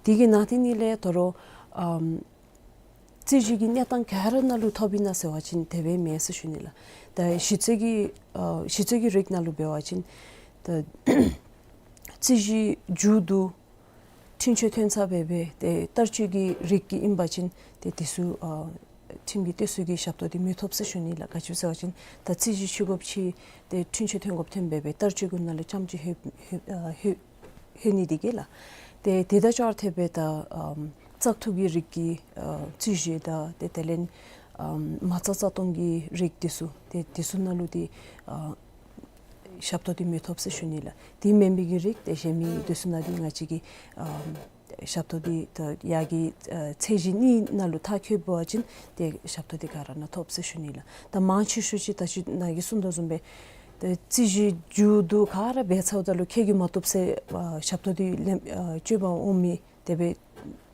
དེ་གི་ནང་དེ་གཉིས་ལས་ད་རུང་ཨམ་རྩོད་གཞི་གི་གནས་སྟངས་ག་ར་ནང་ལུ་ཐོབ་ཨིན་ན་ཟེར་བ་ཅིན་དེ་སྦེ་མེན་ཟེར་ཞུ་ནི་ལགས། ད་གཞི་རྩའི་གི་ཨ་གཞི་རྩའི་གི་རིགས་ནང་ལུ་འབད་བ་ཅིན་ད་རྩོད་གཞི་མཇུག་བསྡུ་འཁྲུན་ཆོད་ཐོན་ཚར་སྦེ་སྦེ་ཏེ་བསྟར་སྤྱོད་ཀྱི་རིགས་ཀྱི་ཨིན་པ་ཅིན་ཏེ་དེ་ཚུ་ཨ་ཁྲིམས་ཀྱི་སྟེགས་གསོ་གི་ཞབས་ཏོག་འདི་མི་ཐོབ་ཟེར་ཞུ་ནི་ལགས། ག་ཅི་ཟེར་བ་ཅིན་ད་རྩོད་གཞི་འཆི་དགོཔ་འཆི་ཏེ་འཁྲུན་ཆོད་ཐོན་དགོཔ་ཐོན་སྦེ་སྦེ་བསྟར་སྤྱོད་ཀྱི་ནང་ལུ་རྐྱངམ་ཅིག་ལྷོད་ལྷོད་ཨ་ལྷོད་ལྷོད་ནི་འདི་གིས་ལགས། ཏེ་དེ་དང་ཅོག་འཐདཔ་སྦེ་ད་ཨམ་བཙག་འཐུ་གི་རིགས་ཀྱི་ཨ་རྩོད་གཞི་དང་ཏེ་དེ་ལས་ ཨམ་མ་རྩ་རྩ་སྟོང་གི་རིགས་འདི་ཚུ་ཏེ་འདི་ཚུ་ནང་ལུ་ཏེ་ཨ་ཞབས་ཏོག་འདི་མི་ཐོབ་ཟེར་ཞུ་ནི་ལགས། དེ་མེན་པའི་གི་རིགས་ཏེ་གཞན་མི་འདི་ཚུ་ནང་འདི་ང་བཅས་ཀྱིས་ཨམ་ཞབས་ཏོག་འདི་ད་ཡར་གྱི་ཨ་ཚད་གཞི་གཉིས་ནང་ལུ་མཐར་འཁྱོལ་བ་ཅིན་ཏེ་ཞབས་ཏོག་འདི་ག་ར་ནང་ཐོབ་ཟེར་ཞུ་ནི་ལགས། ད་མང་ཆེ་ཤོས་ཅིག་ད་ཅི་ནཱ་གིས་གསུངས་དོ་བཟུམ་སྦེ་ཏེ་རྩིས་ཞིབ་མཇུག་བསྡུ་ག་ར་འབད་ཚརཝ་ད་ལུ་ཁྱོད་ཀྱིས་མ་བཏུབ་ཟེར་ཨ་ཞབས་ཏོག་འདི་ལེན་ཨ་སྤྱོད་པར་འོང་མི་དེ་སྦེ་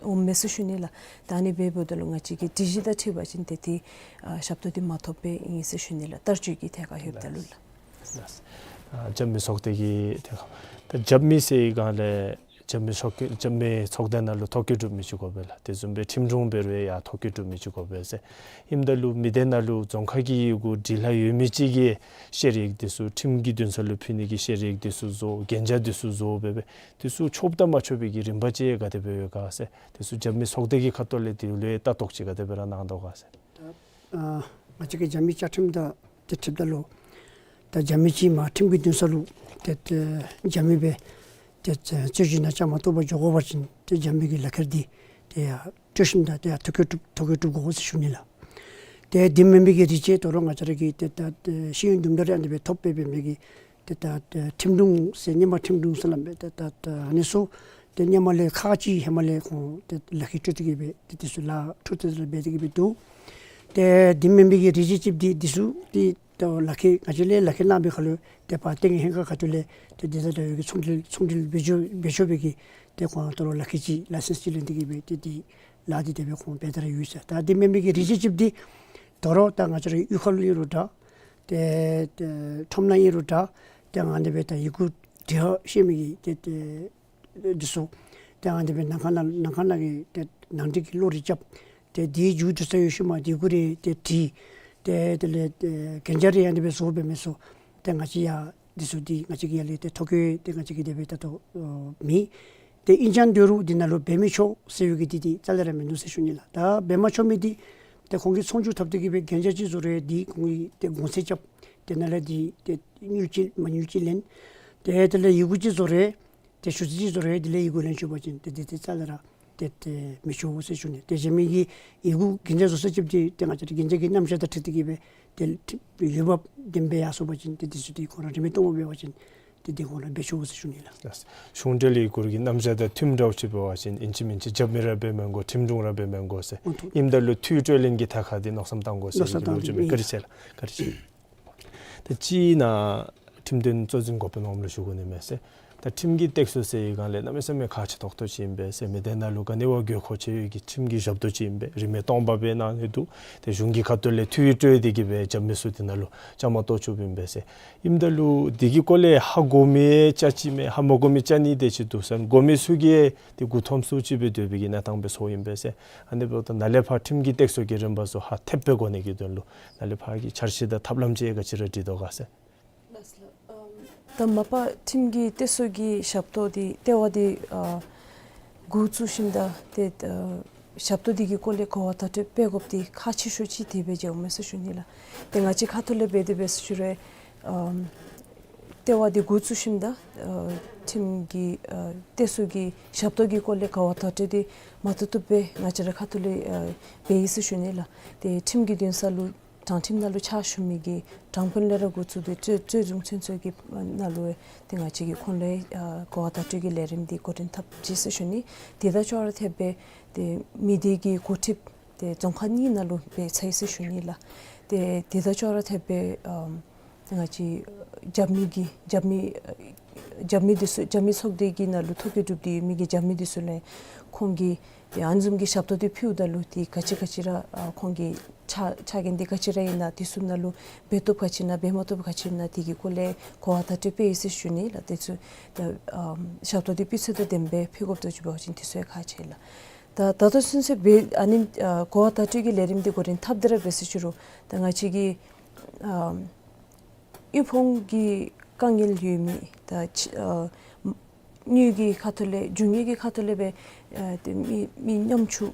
འོང་མས་ཟེར་ཞུ་ནི་ལགས། ད་ཨ་ནི་འབདཝ་ད་ལུ་ང་བཅས་ཀྱིས་སྒྲིག་གཞི་དང་འཁྲིལ་བ་ཅིན་ཏེ་ཏེ་ཨ་ཞབས་ཏོག་འདི་མ་ཐོབ་པའི་ཨིན་ཟེར་ཞུ་ནི་ལགས། བསྟར་སྤྱོད་ཀྱི་ཐད་ཁར་ལྷོདཔ་ད་ལུ་ལགས། ལགས། ཨ་རྒྱབ་མི་ཚོགས་སྡེ་གི་ཐད་ཁར་ད་རྒྱབ་མི་ཟེར་བའི་སྒང་ལས་རྒྱབ་མི་ཚོགས་རྒྱབ་མི་ཚོགས་སྡེ་ནང་ལུ་ཐོ་བཀོད་གྲུབ་མི་ཅིག་དགོ་པས་ལགས། དེ་བཟུམ་སྦེ་ཁྲིམས་དྲུང་འབད་རུང་ཡང་ཐོ་བཀོད་གྲུབ་མི་ཅིག་དགོ་པས་ཟེར། ཨིནམ་ད་ལུ་མི་སྡེ་ནང་ལུ་རྫོང་ཁག་གི་ཡི་གུ་འབྲི་ལྷག་ཡོད་མི་ཅིག་གིས་བཤེར་ཡིག་འདི་ཚུ་ཁྲིམས་ཀྱི་འདུན་ས་ལུ་ཕུལ་ནི་གི་བཤེར་ཡིག་འདི་ཚུ་བཟོ་གན་རྒྱ་འདི་ཚུ་བཟོ་འབད་འབད་འདི་ཚུ་ཆོགཔ་དང་མ་ཆོག་པའི་གི་རིམ་པ་ཅིག་ག་དེ་སྦེ་ཡོད་ག་ཟེར། འདི་ཚུ་རྒྱབ་མི་ཚོགས་སྡེ་གི་ཁ་ཐུག་ལས་འདི་ལུ་ལྟ་རྟོག་ཅིག་ག་དེ་སྦེ་ར་གནང་དོ་ག་ཟེར། ད་ཨ་ང་བཅས་ཀྱི་རྒྱབ་མི་བཅའ་ཁྲིམས་དང་ཏེ་འཁྲིལཝ་ད་ལུ་ད་རྒྱབ་མི་ཅིག་མ་ཁྲིམས་ཀྱི་འདུན་ས་ལུ་ཏེ་ཏེ་རྒྱབ་མི་སྦེ་ཏེ་རྩོད་གཞི་ནང་བཅའ་མར་གཏོགས་པར་འགྱོ་དགོ་པ་ཅིན་ཏེ་རྒྱབ་མི་གི་ལག་ཁྱེར་འདི་ཏེ་ཡར་སྤྲོད་ཞིནམ་ད་ཏེ་ཡར་ཐོ་བཀོད་གྲུབ་ཐོ་བཀོད་གྲུབ་དགོ་ཟེར་ཞུ་ནི་ལགས། ཏེ་འདི་མེན་པའི་གི་རིགས་ཅིག་དོ་རུང་ང་བཅས་ར་གི་ཏེ་ད་ཏེ་ཤེས་ཡོན་དུམ་གྲ་རེ་ཨ་ནི་སྦེ་ཐོབ་སྦེ་འབད་མི་གི་ཏེ་ད་ཏེ་ཁྲིམས་དྲུང་ཟེར་སྔོན་མ་ཁྲིམས་དྲུང་ཟེར་སླབ་སྦེ་ཏེ་ད་ཏེ་ཨ་ནི་ཚུ་ཏེ་སྔོན་མ་ལས་ཁག་ཅིག་ཧེ་མ་ལས་ཁོང་ཏེ་ལག་ཁྱེར་སྤྲོད་དེ་གི་སྦེ་ཏེ་འདི་ཚུ་ལཱ་འཕྲོ་མཐུད་དེ་སྦེ་འབད་དེ་གི་སྦེ་འདུག། ཏེ་འདི་མེན་པའི་གི་རིགས་ཅིག་ཅིག་འདི་འདི་ཚུ་ཏེ་ད་ལག་ཁྱེར་ང་བཅས་ལས་ལག་ཁྱེར་གནང་བའི་ཁར་ལུ་ཏེ་ཕར་ཏེ་ཧེང་ཁ་ཁ་ཐུག་ལས་ཏེ་འདི་དང་འདྲ་བའི་གི་ཚོང་འབྲེལ་ཚོང་འབྲེལ་འབད་འགྱོ་འབད་འགྱོ་བའི་གི་ཏེ་ཁོང་དོ་རུང་ལག་ཁྱེར་ཅིག་ལའི་སེནསི་ཅིག་ལེན་ཏེ་གི་སྦེ་ཏེ་འདི་ལཱ་འདི་དེ་སྦེ་ཁོང་འབད་དེ་ར་ཡོད་ཟེར། ད་འདི་མེན་པའི་གི་རིགས་ཅིག་ཅིག་འདི་དོ་རུང་ད་ང་བཅས་ར་གཡུས་ཁ་ལུ་ཨིན་རུང་འདྲ། ཏེ་ཏེ་ཁྲོམ་ནང་ཨིན་རུང་འདྲ། ཏེ་ཨ་ནི་སྦེ་ད་ཡི་གུ་འབྲི་ཤེས་མི་གི་ཏེ་ཏེ་འདི་ཚུ་ཏེ་ཨ་ནི་སྦེ་ནང་ཁང་ནང་ནང་ཁང་ནང་གི་ཏེ་ནང་འགྲིག་གི་བློ་རེ་རྐྱབ། ཏེ་འདི་མཇུག་བསྡུ་ཚར་ཡོད་ཤུལ་མ་འདི་གུ་རེ་ཏེ་བྲིས། ཏེ་དེ་ལས་ཏེ་གན་རྒྱ་རེ་ཨ་ནི་སྦེ་བཟོ་འབད་མི་ཚུ་ཏེ་ང་བཅས་ཡང་འདི་ཚུ་འདི་ང་བཅས་ཀྱི་ཡར་ལས་ཏེ་ཐོ་བཀོད་ཏེ་ང་བཅས་ཀྱི་དེ་སྦེ་ད་ལྟོ་ཨ་མེད། ཏེ་ཨིན་ཀྱང་འདི་རུང་འདི་ནང་ལུ་འབད་མི་ཆོག་ཟེར་བའི་གི་འདི་འདི་རྩ་ལས་ར་མིན་འདུག་ཟེར་ཞུ་ནི་ལགས། ད་འབད་མ་ཆོག་མི་འདི་ཏེ་ཁོང་གིས་ཚོང་བསྒྱུར་འཐབ་སྟེ་གི་སྦེ་གན་རྒྱ་ཅིག་བཟོ་རུང་འདི་ཁོང་གིས་ཏེ་གོང་ཚད་རྐྱབ། ཏེ་ནཱ་ལས་འདི་ཏེ་དངུལ་ཅིག་མ་དངུལ་ཅིག་ལེན། ཏེ་དེ་ལས་ཡི་གུ་ཅིག་བཟོ་རུང་ཏེ་ཞུ་ཚིག་ཅིག་བཟོ་རུང་དེ་ལས་ཡི་གུ་ལེན་བཅུག་པ་ཅིན་ཏེ་འདི་འདི་རྩ་ལས་ར་ཏེ་ཏེ་མི་ཆོག་ཟེར་ཞུ་ནི། ཏེ་གཞན་མི་གི་ཡི་གུ་གན་རྒྱ་བཟོ་ས་ཅིག་འདི་ཏེ་ང་བཅས་ར་གན་རྒྱ་གི་རྣམ་གཞག་དང་འཁྲིལ་ཏེ་གི་སྦེ་ཏེ་འོས་འབབ་ལྡན་པའི་ཡར་སོང་པ་ཅིན་ཏེ་འདི་ཚུ་འདི་ཁོང་ར་རིན་མེད་སྟོངམ་འབད་བ་ཅིན་ཏེ་འདི་ཁོང་ར་འབད་ཆོག་ཟེར་ཞུ་ནི་ལགས། ལགས། གཞུང་འབྲེལ་ཡི་གུ་གི་རྣམ་གཞག་དང་མཐུནམ་འདྲཝ་ཅིག་འབད་བ་ཅིན་ཨིན་ཅི་མིན་ཅི་རྒྱབ་མི་ར་འབད་མི་དགོ། ཁྲིམས་དྲུང་ར་འབད་མི་དགོ་ཟེར། ཨོ་ཐུ། ཨིནམ་ད་ལུ་འཐུས་སྤྲོད་ལེན་གྱི་ཐད་ཁར་འདི་མནོ་བསམ་བཏང་དགོ་ཟེར་མནོ་བསམ་གི་ལོ་བཏང་རྒྱུ་མས། དགོ། བཀའ་དྲིན་ཆེ་ལགས། བཀའ་དྲིན་ཆེ། ད་ཅི་ནཱ་ཁྲིམས་དོན་གཙོ་འཛིན་འགོ་དཔོན་ངོམ་ལུ་ཞུ་དགོ་ནི་མས་ཟེར། ད་ཁྲིམས་ཀྱི་སྟེགས་གསོ་ཟེར་བའི་སྒང་ལས་གནམ་མེད་ས་མེད་ཁག་ཆེ་ཏོག་ཏོ་ཅིག་ཨིན་པས་ཟེར། མི་སྡེ་ནང་ལུ་ག་ནི་བ་དགོས་མཁོ་ཆེ་བའི་གི་ཁྲིམས་ཀྱི་ཞབས་ཏོག་ཅིག་ཨིན་པས། རིན་མེད་སྟོང་པ་སྦེ་གནང་ནི་འདུག། ཏེ་གཞུང་གི་ཁ་ཐུག་ལས་འཐུས་སྤྲོད་དེ་གི་སྦེ་རྒྱབ་མི་ཚུ་འདི་ནང་ལུ་བཅའ་མར་གཏོགས་བཅུགཔ་ཨིན་པས་ཟེར། ཨིནམ་ད་ལུ་འདི་གི་སྐོར་ལས་ཧ་གོ་མི་བཅའ་ཅི་མས། ཧ་མ་གོ་མི་བཅའ་ནི་དེ་ཅིག་འདུག་ཟེར། གོ་མི་ཚུ་གིས་ཏེ་མགུ་འཐོམ་སུ་ཅིག་སྦེ་སྡོད་པའི་གི་གནས་སྟངས་སྦེ་སོང་ཨིན་པས་ཟེར། ཨ་ནི་འབདཝ་ད་ནཱ་ལས་ཕར་ཁྲིམས་ཀྱི་སྟེགས་གསོ་གི་རིམ་པ་ཚུ་ཧ་ཐེབས་སྦེ་གོ་ནི་གི་དོན་ལུ་ནཱ་ལས་ཕར་གྱི་འཆར་གཞི་དང་ཐབས་ལམ་ཅིག་ག་ཅི་ར་སྒྲིག་དོ་ག་ཟེར། ལགས་སོ་ལགས། ཨམ་ད་མ་པ་ཁྲིམས་ཀྱི་སྟེགས་གསོ་གི་ཞབས་ཏོག་འདི་ལྟེ་བ་འདི་ཨ་འགོ་བཙུགས་ཞིནམ་ད་ཏེ་ཨ་ཞབས་ཏོག་འདི་གི་སྐོར་ལས་གོ་བ་བརྡ་སྤྲོད་འབད་དགོཔ་འདི་ཁག་ཆེ་ཤོས་ཅིག་དེ་སྦེ་མཇལཝ་མས་ཟེར་ཞུ་ནི་ལགས། ཏེ་ང་བཅས་ཁ་ཐུག་ལས་འབད་དེ་འབད་ཟེར་ཞུ་རུང་ཨམ་ལྟེ་བ་འདི་འགོ་བཙུགས་ཞིནམ་ད་ཨ་ཁྲིམས་ཀྱི་ཨ་སྟེགས་གསོ་གི་ཞབས་ཏོག་གི་སྐོར་ལས་གོ་བ་བརྡ་སྤྲོད་འདི་མ་བཏུབ་བཏུབ་སྦེ་ང་བཅས་ར་ཁ་ཐུག་ལས་ཨ་འབད་ཡི་ཟེར་ཞུ་ནི་ལགས། ཏེ་ཁྲིམས་ཀྱི་འདུན་ས་ལུ་དྲང་ཁྲིམས་ནང་ལུ་ཕྱག་ཞུ་མི་གི་དྲང་དཔོན་ལས་ར་འགོ་བཙུགས་ཏེ་རྩོད་རྩོད་འཛིན་ཚུན་ཚོད་ཀྱི་ནང་ལུ་ཏེ་ང་བཅས་ཀྱིས་ཁོང་ལུ་ཨ་གོ་བ་བརྡ་སྤྲོད་ཀྱི་ལས་རིམ་འདི་འགོ་འདྲེན་འཐབ་ཅི་ཟེར་ཞུ་ནི། དེ་དང་ཅོག་ར་འཐདཔ་སྦེ་ཏེ་མི་སྡེ་གི་འགོ་ཁྲིདཔ་ཏེ་རྫོང་ཁག་གཉིས་ནང་ལུ་འབད་ཚར་ཡི་ཟེར་ཞུ་ནི་ལགས། ཏེ་དེ་དང་ཅོག་ར་འཐདཔ་སྦེ་ཨམ་ང་བཅས་རྒྱབ་མི་གི་རྒྱབ་མི་རྒྱབ་མི་འདི་ཚུ་རྒྱབ་མི་ཚོགས་སྡེ་གི་ནང་ལུ་ཐོ་བཀོད་གྲུབ་སྟེ་ཡོད་མི་གི་རྒྱབ་མི་འདི་ཚུ་ལུ་ཁོང་གིས་ཏེ་ཨ་ནི་བཟུམ་གྱི་ཞབས་ཏོག་འདི་ཕུལཝ་ད་ལུ་ཏེ་ག་ཅི་ག་ཅི་ར་ཨ་ཁོང་གི་ཕྱག་ཕྱག་འགན་འདི་ག་ཅི་ར་ཨིན་ན་འདི་ཚུ་ནང་ལུ་འབད་བཏུབ་ག་ཅི་ཨིན་ན་འབད་མ་བཏུབ་ག་ཅི་ཨིན་ན་དེ་གི་སྐོར་ལས་གོ་བ་བརྡ་སྤྲོད་འབད་ཡི་ཟེར་ཞུ་ནི་ལགས། དེ་ཚུ་ད་ཨམ་ཞབས་ཏོག་འདི་སྤུས་ཚད་དང་ལྡནམ་སྦེ་ཕུལ་དགོཔ་འདུག་ཟེར་བ་ཅིན་དེ་ཚུ་ཡང་ཁག་ཆེ་ལགས། ད་ད་ལྟོ་ཚུན་ཚོད་འབད་ཨ་ནི་ཨ་གོ་བ་བརྡ་སྤྲོད་ཀྱི་ལས་རིམ་འདི་འགོ་འདྲེན་འཐབ་སྟེ་ར་འབད་ཟེར་ཞུ་རུང་ད་ང་བཅས་ཀྱི་ཨམ་དབུལ་ཕོངས་ཀྱི་དཀའ་ངལ་ཡོད་མི་ད་ཅི་ཨ་དངུལ་གྱི་ཁ་ཐུག་ལས་རྒྱུ་དངོས་ཀྱི་ཁ་ཐུག་ལས་སྦེ་ཨ་ཏེ་མི་མི་ཉམ་ཆུང་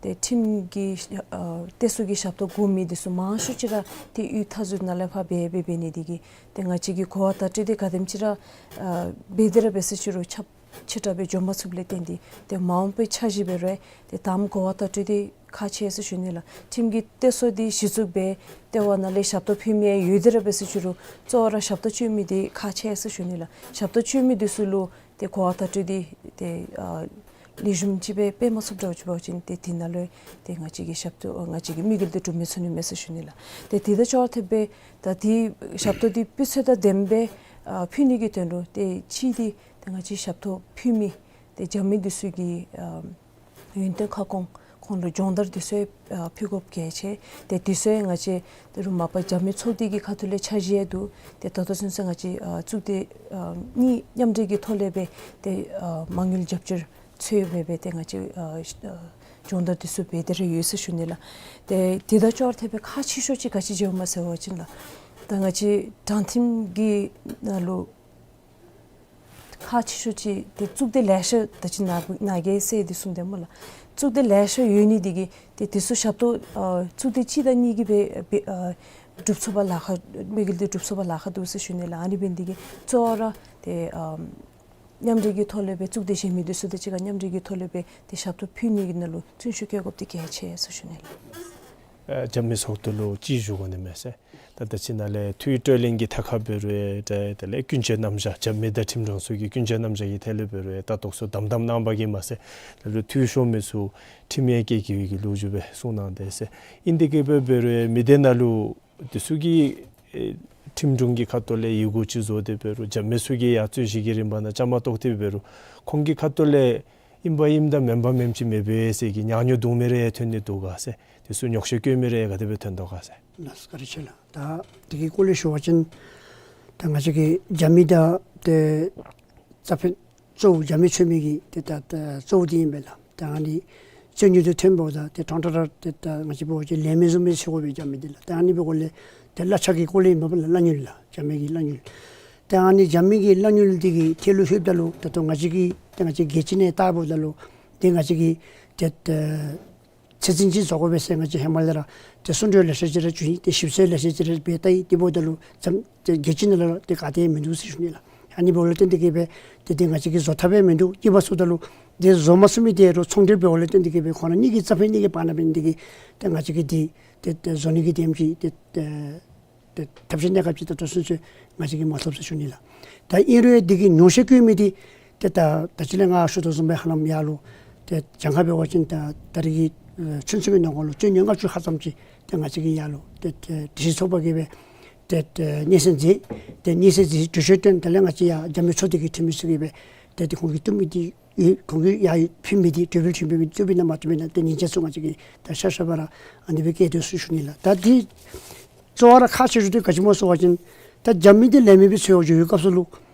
ཏེ་ཁྲིམས་ཀྱི་ཨ་སྟེགས་གསོ་གི་ཞབས་ཏོག་དགོ་མི་འདི་ཚུ་མང་ཤོས་ཅིག་ར་ཏེ་གཡུས་མཐའ་ཟུར་ནང་ལས་ཕར་འབད་འབད་འབད་ནི་འདི་གིས་ཏེ་ང་བཅས་ཀྱིས་གོ་བ་བརྡ་སྤྲོད་འདི་ག་དེམ་ཅིག་ར་ཨ་འབད་དེ་ར་འབད་ཟེར་ཞུ་རུང་ཁྱབ་ ཆེ་དྲགས་སྦེ་འགྱོ་མ་ཚུགསཔ་ལས་བརྟེན་ཏེ་ཏེ་མ་འོངས་པའི་འཆར་གཞི་འབད་རུང་ཏེ་དང་པ་གོ་བ་བརྡ་སྤྲོད་འདི་ཁག་ཆེ་ཟེར་ཞུ་ནི་ལགས། ཁྲིམས་ཀྱི་གཏད་སོ་འདི་གཞི་བཙུགས་འབད་ཏེ་བ་ནཱ་ལས་ཞབས་ཏོག་ཕུལ་མི་ཡང་ཡོད་དེ་ར་འབད་ཟེར་ཞུ་རུང་གཙོ་བོ་ར་ཞབས་ཏོག་སྤྱོད་མི་འདི་ཁག་ཆེ་ཟེར་ཞུ་ནི་ལགས། ཞབས་ཏོག་སྤྱོད་མི་འདི་ཚུ་ལུ་ཏེ་གོ་བ་བརྡ་སྤྲོད་འདི་ཏེ་ཨ་ལེགས་ཤོམ་ཅིག་སྦེ་འབད་མ་ཚུགསཔ་འདྲཝ་ཅིག་འབད་བ་ཅིན་ཏེ་དེ་ནང་ལུ་ཏེ་ང་བཅས་ཀྱི་ཞབས་ཏོག་ང་བཅས་ཀྱི་དམིགས་ཡུལ་འདི་འགྲུབ་མི་ཚུགས་ནི་མས་ཟེར་ཞུ་ནི་ལགས། ཏེ་དེ་དང་ཅོག་འཐདཔ་སྦེ་ད་དེ་ཞབས་ཏོག་འདི་སྤུས་ཚད་དང་ལྡནམ་སྦེ་ཨ་ཕུལ་ནི་གི་དོན་ལུ་ཏེ་གཅིག་འདི་ཏེ་ང་བཅས་ཞབས་ཏོག་ཕུལ་མི་ཏེ་རྒྱབ་མི་འདི་ཚུ་གི་ཨ་ཡོན་ཏན་ཁ་སྐོང་ཁོང་ལུ་སྦྱོང་བརྡར་འདི་ཚུ་ཨ་ཕུལ་དགོཔ་གལ་ཆེ། ཏེ་འདི་ཚུ་ང་བཅས་ད་རུང་མ་པ་རྒྱབ་མི་ཚོགས་སྡེ་གི་ཁ་ཐུག་ལས་འཆར་གཞི་ཡང་འདུག། ཏེ་ད་ལྟོ་ཚུན་ཚོད་ང་བཅས་ཨ་གཙུག་སྡེ་ཨ་གཉིས་མཉམ་འབྲེལ་གྱི་ཐོག་ལས་སྦེ་ཏེ་ཨ་མ་དངུལ་རྒྱབ་སྐྱོར་ཚུ་འབད་སྦེ་ཏེ་ང་བཅས་ཨ་ཨ་སྦྱོང་བརྡར་འདི་ཚུ་འབད་དེ་ར་ཡོད་ཟེར་ཞུ་ནི་ལགས། ཏེ་དེ་དང་ཅོག་འཐདཔ་སྦེ་ཁག་ཆེ་ཤོས་ཅིག་ག་ཅི་ཅིག་ཡོདཔ་སྨོ་ཟེར་བ་ཅིན་ལགས། ད་ང་བཅས་དྲང་ཁྲིམས་ཀྱི་ནང་ལུ་ཁག་ཆེ་ཤོས་ཅིག་ཏེ་གཙུག་སྡེ་ལེ་ཤ་ད་ཅི་ནཱ་ནཱ་གིས་ཟེར་འདི་གསུངས་དེས་སྨོ་ལགས། གཙུག་སྡེ་ལེ་ཤ་ཡོད་ནི་འདི་གིས་ཏེ་འདི་ཚུ་ཞབས་ཏོག་ཨ་གཙུག་སྡེ་གཅིག་དང་གཉིས་ཀྱིས་འབད་འབད་ཨ་སྒྲུབ་ཚུགས་པར་ལཱ་ཁག་དམིགས་ཡུལ་འདི་སྒྲུབ་ཚུགས་པར་ལཱ་ཁག་འདུག་ཟེར་ཞུ་ནི་ལགས། ཨ་ནི་འབད་ནི་འདི་གིས་གཙོ་བོ་ར་ཏེ་ཨ་མཉམ་འབྲེལ་གྱི་ཐོག་ལས་སྦེ་གཙུག་སྡེ་གཞན་མི་འདི་ཚུ་དང་གཅིག་ཁར་མཉམ་འབྲེལ་གྱི་ཐོག་ལས་སྦེ་ཏེ་ཞབས་ཏོག་ཕུལ་ནི་གི་ནང་ལུ་བརྩོན་ཤུགས་བསྐྱེད་དགོཔ་འདི་གལ་ཆེ་ཟེར་ཞུ་ནི་ལགས། ཨ་རྒྱབ་མི་ཚོགས་སྡེ་ལུ་ཅིག་ཞུ་དགོ་ནི་མས་ཟེར། ད་ད་ཅི་ནཱ་ལས་འཐུས་སྤྲོད་ལེན་གྱི་ཐད་ཁར་འབད་རུང་ཏེ་དེ་ལས་ཀུན་སྤྱོད་རྣམ་གཞག་རྒྱབ་མི་དང་ཁྲིམས་དྲུང་ཚུ་གི་ཀུན་སྤྱོད་རྣམ་གཞག་གི་ཐད་ལས་འབད་རུང་ད་ལྟོ་ཚུ་དམ་དམ་གནང་བ་གིས་མ་ཚད་ད་རུང་འཐུས་ཤོར་མི་ཚུ་ཁྲིམས་ཡང་བཀལ་བཀལ་བའི་གི་ལོ་རྒྱུས་སྦེ་གསུངས་གནང་དེས་ཟེར། ཨིན་དེ་གིས་འབད་འབད་རུང་མི་སྡེ་ནང་ལུ་འདི་ཚུ་གི་ཨེ་ཁྲིམས་དྲུང་གི་ཁ་ཐུག་ལས་ཡི་གུ་ཅིག་བཟོ་སྟེ་འབད་རུང་རྒྱབ་མི་ཚུ་གིས་ཡང་རྩོད་གཞི་གི་རིམ་པ་ནང་བཅའ་མར་གཏོགས་ཏེ་འབད་རུང་ཁོང་གི་ཁ་ཐུག་ལས་ཨིན་པ་ཨིནམ་དང་མེན་པ་མེནམ་ཅིག་མེད་པས་ཟེར་གྱི་ཉག་ཉོག་འདུག་མི་རེ་ཐོན་ནི་འདུག་ག་ཟེར། འདི་ཚུ་ཉོགས་བཤད་བཀོད་མི་རེ་ག་དེ་སྦེ་ཐོན་དོ་ག་ཟེར། ལགས་སོ་བཀའ་དྲིན་ཆེ་ལགས། ད་དེ་གི་སྐོར་ལས་ཞུ་བ་ཅིན་ད་ང་བཅས་ཀྱི་རྒྱབ་མི་དང་ཏེ་རྩ་ཕན་གཙོ་བོ་རྒྱབ་མི་འཚོལ་མི་གི་ཏེ་ད་ད་གཙོ་བོ་འདི་ཨིན་པས་ལགས། ད་ཨ་ནི་རྩོད་རྙོགས་འདི་ཐོན་པ་ད་ཏེ་ཕྲང་ཕྲང་ར་ཏེ་ད་ང་བཅས་འབད་བ་ཅིན་ལས་མི་བཟུམ་སྦེ་འཚོལ་དགོ་པས་རྒྱབ་མི་འདི་ལགས། ད་ཨ་ནི་འབདཝ་ལས་ཏེ་གླ་ཆ་གི་སྐོར་ལས་ཨིན་པས་ལགས། གླ་དངུལ་ལགས། རྒྱབ་མི་གི་གླ་དངུལ། ད་ཨ་ནི་རྒྱབ་མི་གི་གླ་དངུལ་འདི་གི་ཐད་ལུ་ལྷོདཔ་ད་ལུ་ད་ལྟོ་ང་བཅས་ཀྱི་ཏེ་ང་བཅས་རྒྱལ་སྤྱི་ནང་བལྟཝ་ད་ལུ་ཏེ་ང་བཅས་ཀྱི་ཏེ་ད་ཚད་འཛིན་ཅིག་བཟོ་དགོ་པས་ཟེར་ང་བཅས་ཧེ་མ་ལས་ར་ཏེ་གསུང་གྲོས་ལེ་ཤ་ཅིག་ར་ཞུ་ཡི། ཏེ་ཞིབ་འཚོལ་ལེ་ཤ་ཅིག་ར་འབད་ད་ཡི། དེ་འབདཝ་ད་ལུ་ཙམ་ཏེ་རྒྱལ་སྤྱི་ནང་ལུ་ཏེ་ག་ཏེ་མིན་འདུག་ཟེར་ཞུ་ནི་ལགས། ཨ་ནི་འབདཝ་ལས་བརྟེན་ཏེ་གིས་སྦེ་ཏེ་ཏེ་ང་བཅས་ཀྱིས་བཟོ་ཐབས་སྦེ་མིན་འདུག། སྐྱིད་པ་ཚུ་ད་ལུ་ཏེ་བཟོ་མ་ཚུགས་མི་དེ་རུང་ཚོང་འབྲེལ་འབདཝ་ལས་བརྟེན་ཏེ་གིས་སྦེ་ཁོང་ར་གཉིས་ཀྱི་རྩ་ཕན་གཉིས་ཀྱི་བར་ན་འབད་ནི་དེ་གིས་ཏེ་ང་བཅས་ཀྱིས་ཏེ་ཏེ་ཏེ་བཟོ་ནི་གི་དེམ་ཅིག་ཏེ་ཏེ་ཏེ་ཐབས་ཤེས་གནས་སྐབས་ཅིག་ད་ལྟོ་ཚུན་ཚོད་ང་བཅས་ཀྱིས་མ་ཐོབ་ཟེར་ཞུ་ནི་ལགས། ད་ཨིན་རུང་དེ་གི་ཉོགས་བཤད་བཀོད་མི་དེ་ཏེ་ད་ད་ཅི་ལས་ང་ཞུ་དོ་བཟུམ་སྦེ་ཧ་ལམ་ཡར་ལུ་ཏེ་གྱངས་ཁ་འབད་བ་ཅིན་ད་ད་རེས་ཀྱི་ཨེ་ཚུན་ཚོད་ཀྱི་ནང་འཁོད་ལུ་རྩོད་རྙོགས་ལྔ་བཅུ་ལྷག་ཙམ་ཅིག་ཏེ་ང་བཅས་ཀྱིས་ཡར་ལུ་ཏེ་ཏེ་སྒྲིག་གཞི་ཚོགས་པ་གིས་སྦེ་ཏེ་ཏེ་སྙན་སེང་མཛད། ཏེ་སྙན་སེང་མཛད་གྲོས་ཆོད་བཏོན། དེ་ལས་ང་བཅས་ཡར་རྒྱབ་མི་ཚོགས་སྡེ་གི་འཐུས་མི་ཚུ་གིས་སྦེ་ཏེ་ཏེ་ཁོང་གིས་བཏུབ་མི་དེ་ཡོད། ཁོང་གིས་ཡར་ཕུལ་མི་དེ་གྲོས་འབུལ་ཁྲིམས་དཔོན་མི་བཏུབ་པས་ན་མ་བཏུབ་པས་ན་ཏེ་ཉིན་བྱེད་ཚུ་ང་བཅས་ཀྱིས་ད་ཤ་ཤ་བ་ར་ཨ་ནི་སྦེ་བཀལ་དོ་ཟེར་ཞུ་ནི་ལགས། ད་དེ་གཙོ་བོ་ར་ཁག་ཆེ་ཤོས་དེ་ག་ཅི་སྨོ་ཟེར་བ་ཅིན་ད་རྒྱབ་མི་དེ་ལས་མི་སྦེ་འཚོལ་བར་འགྱོ་བའི་སྐབས་སུ་ལུ་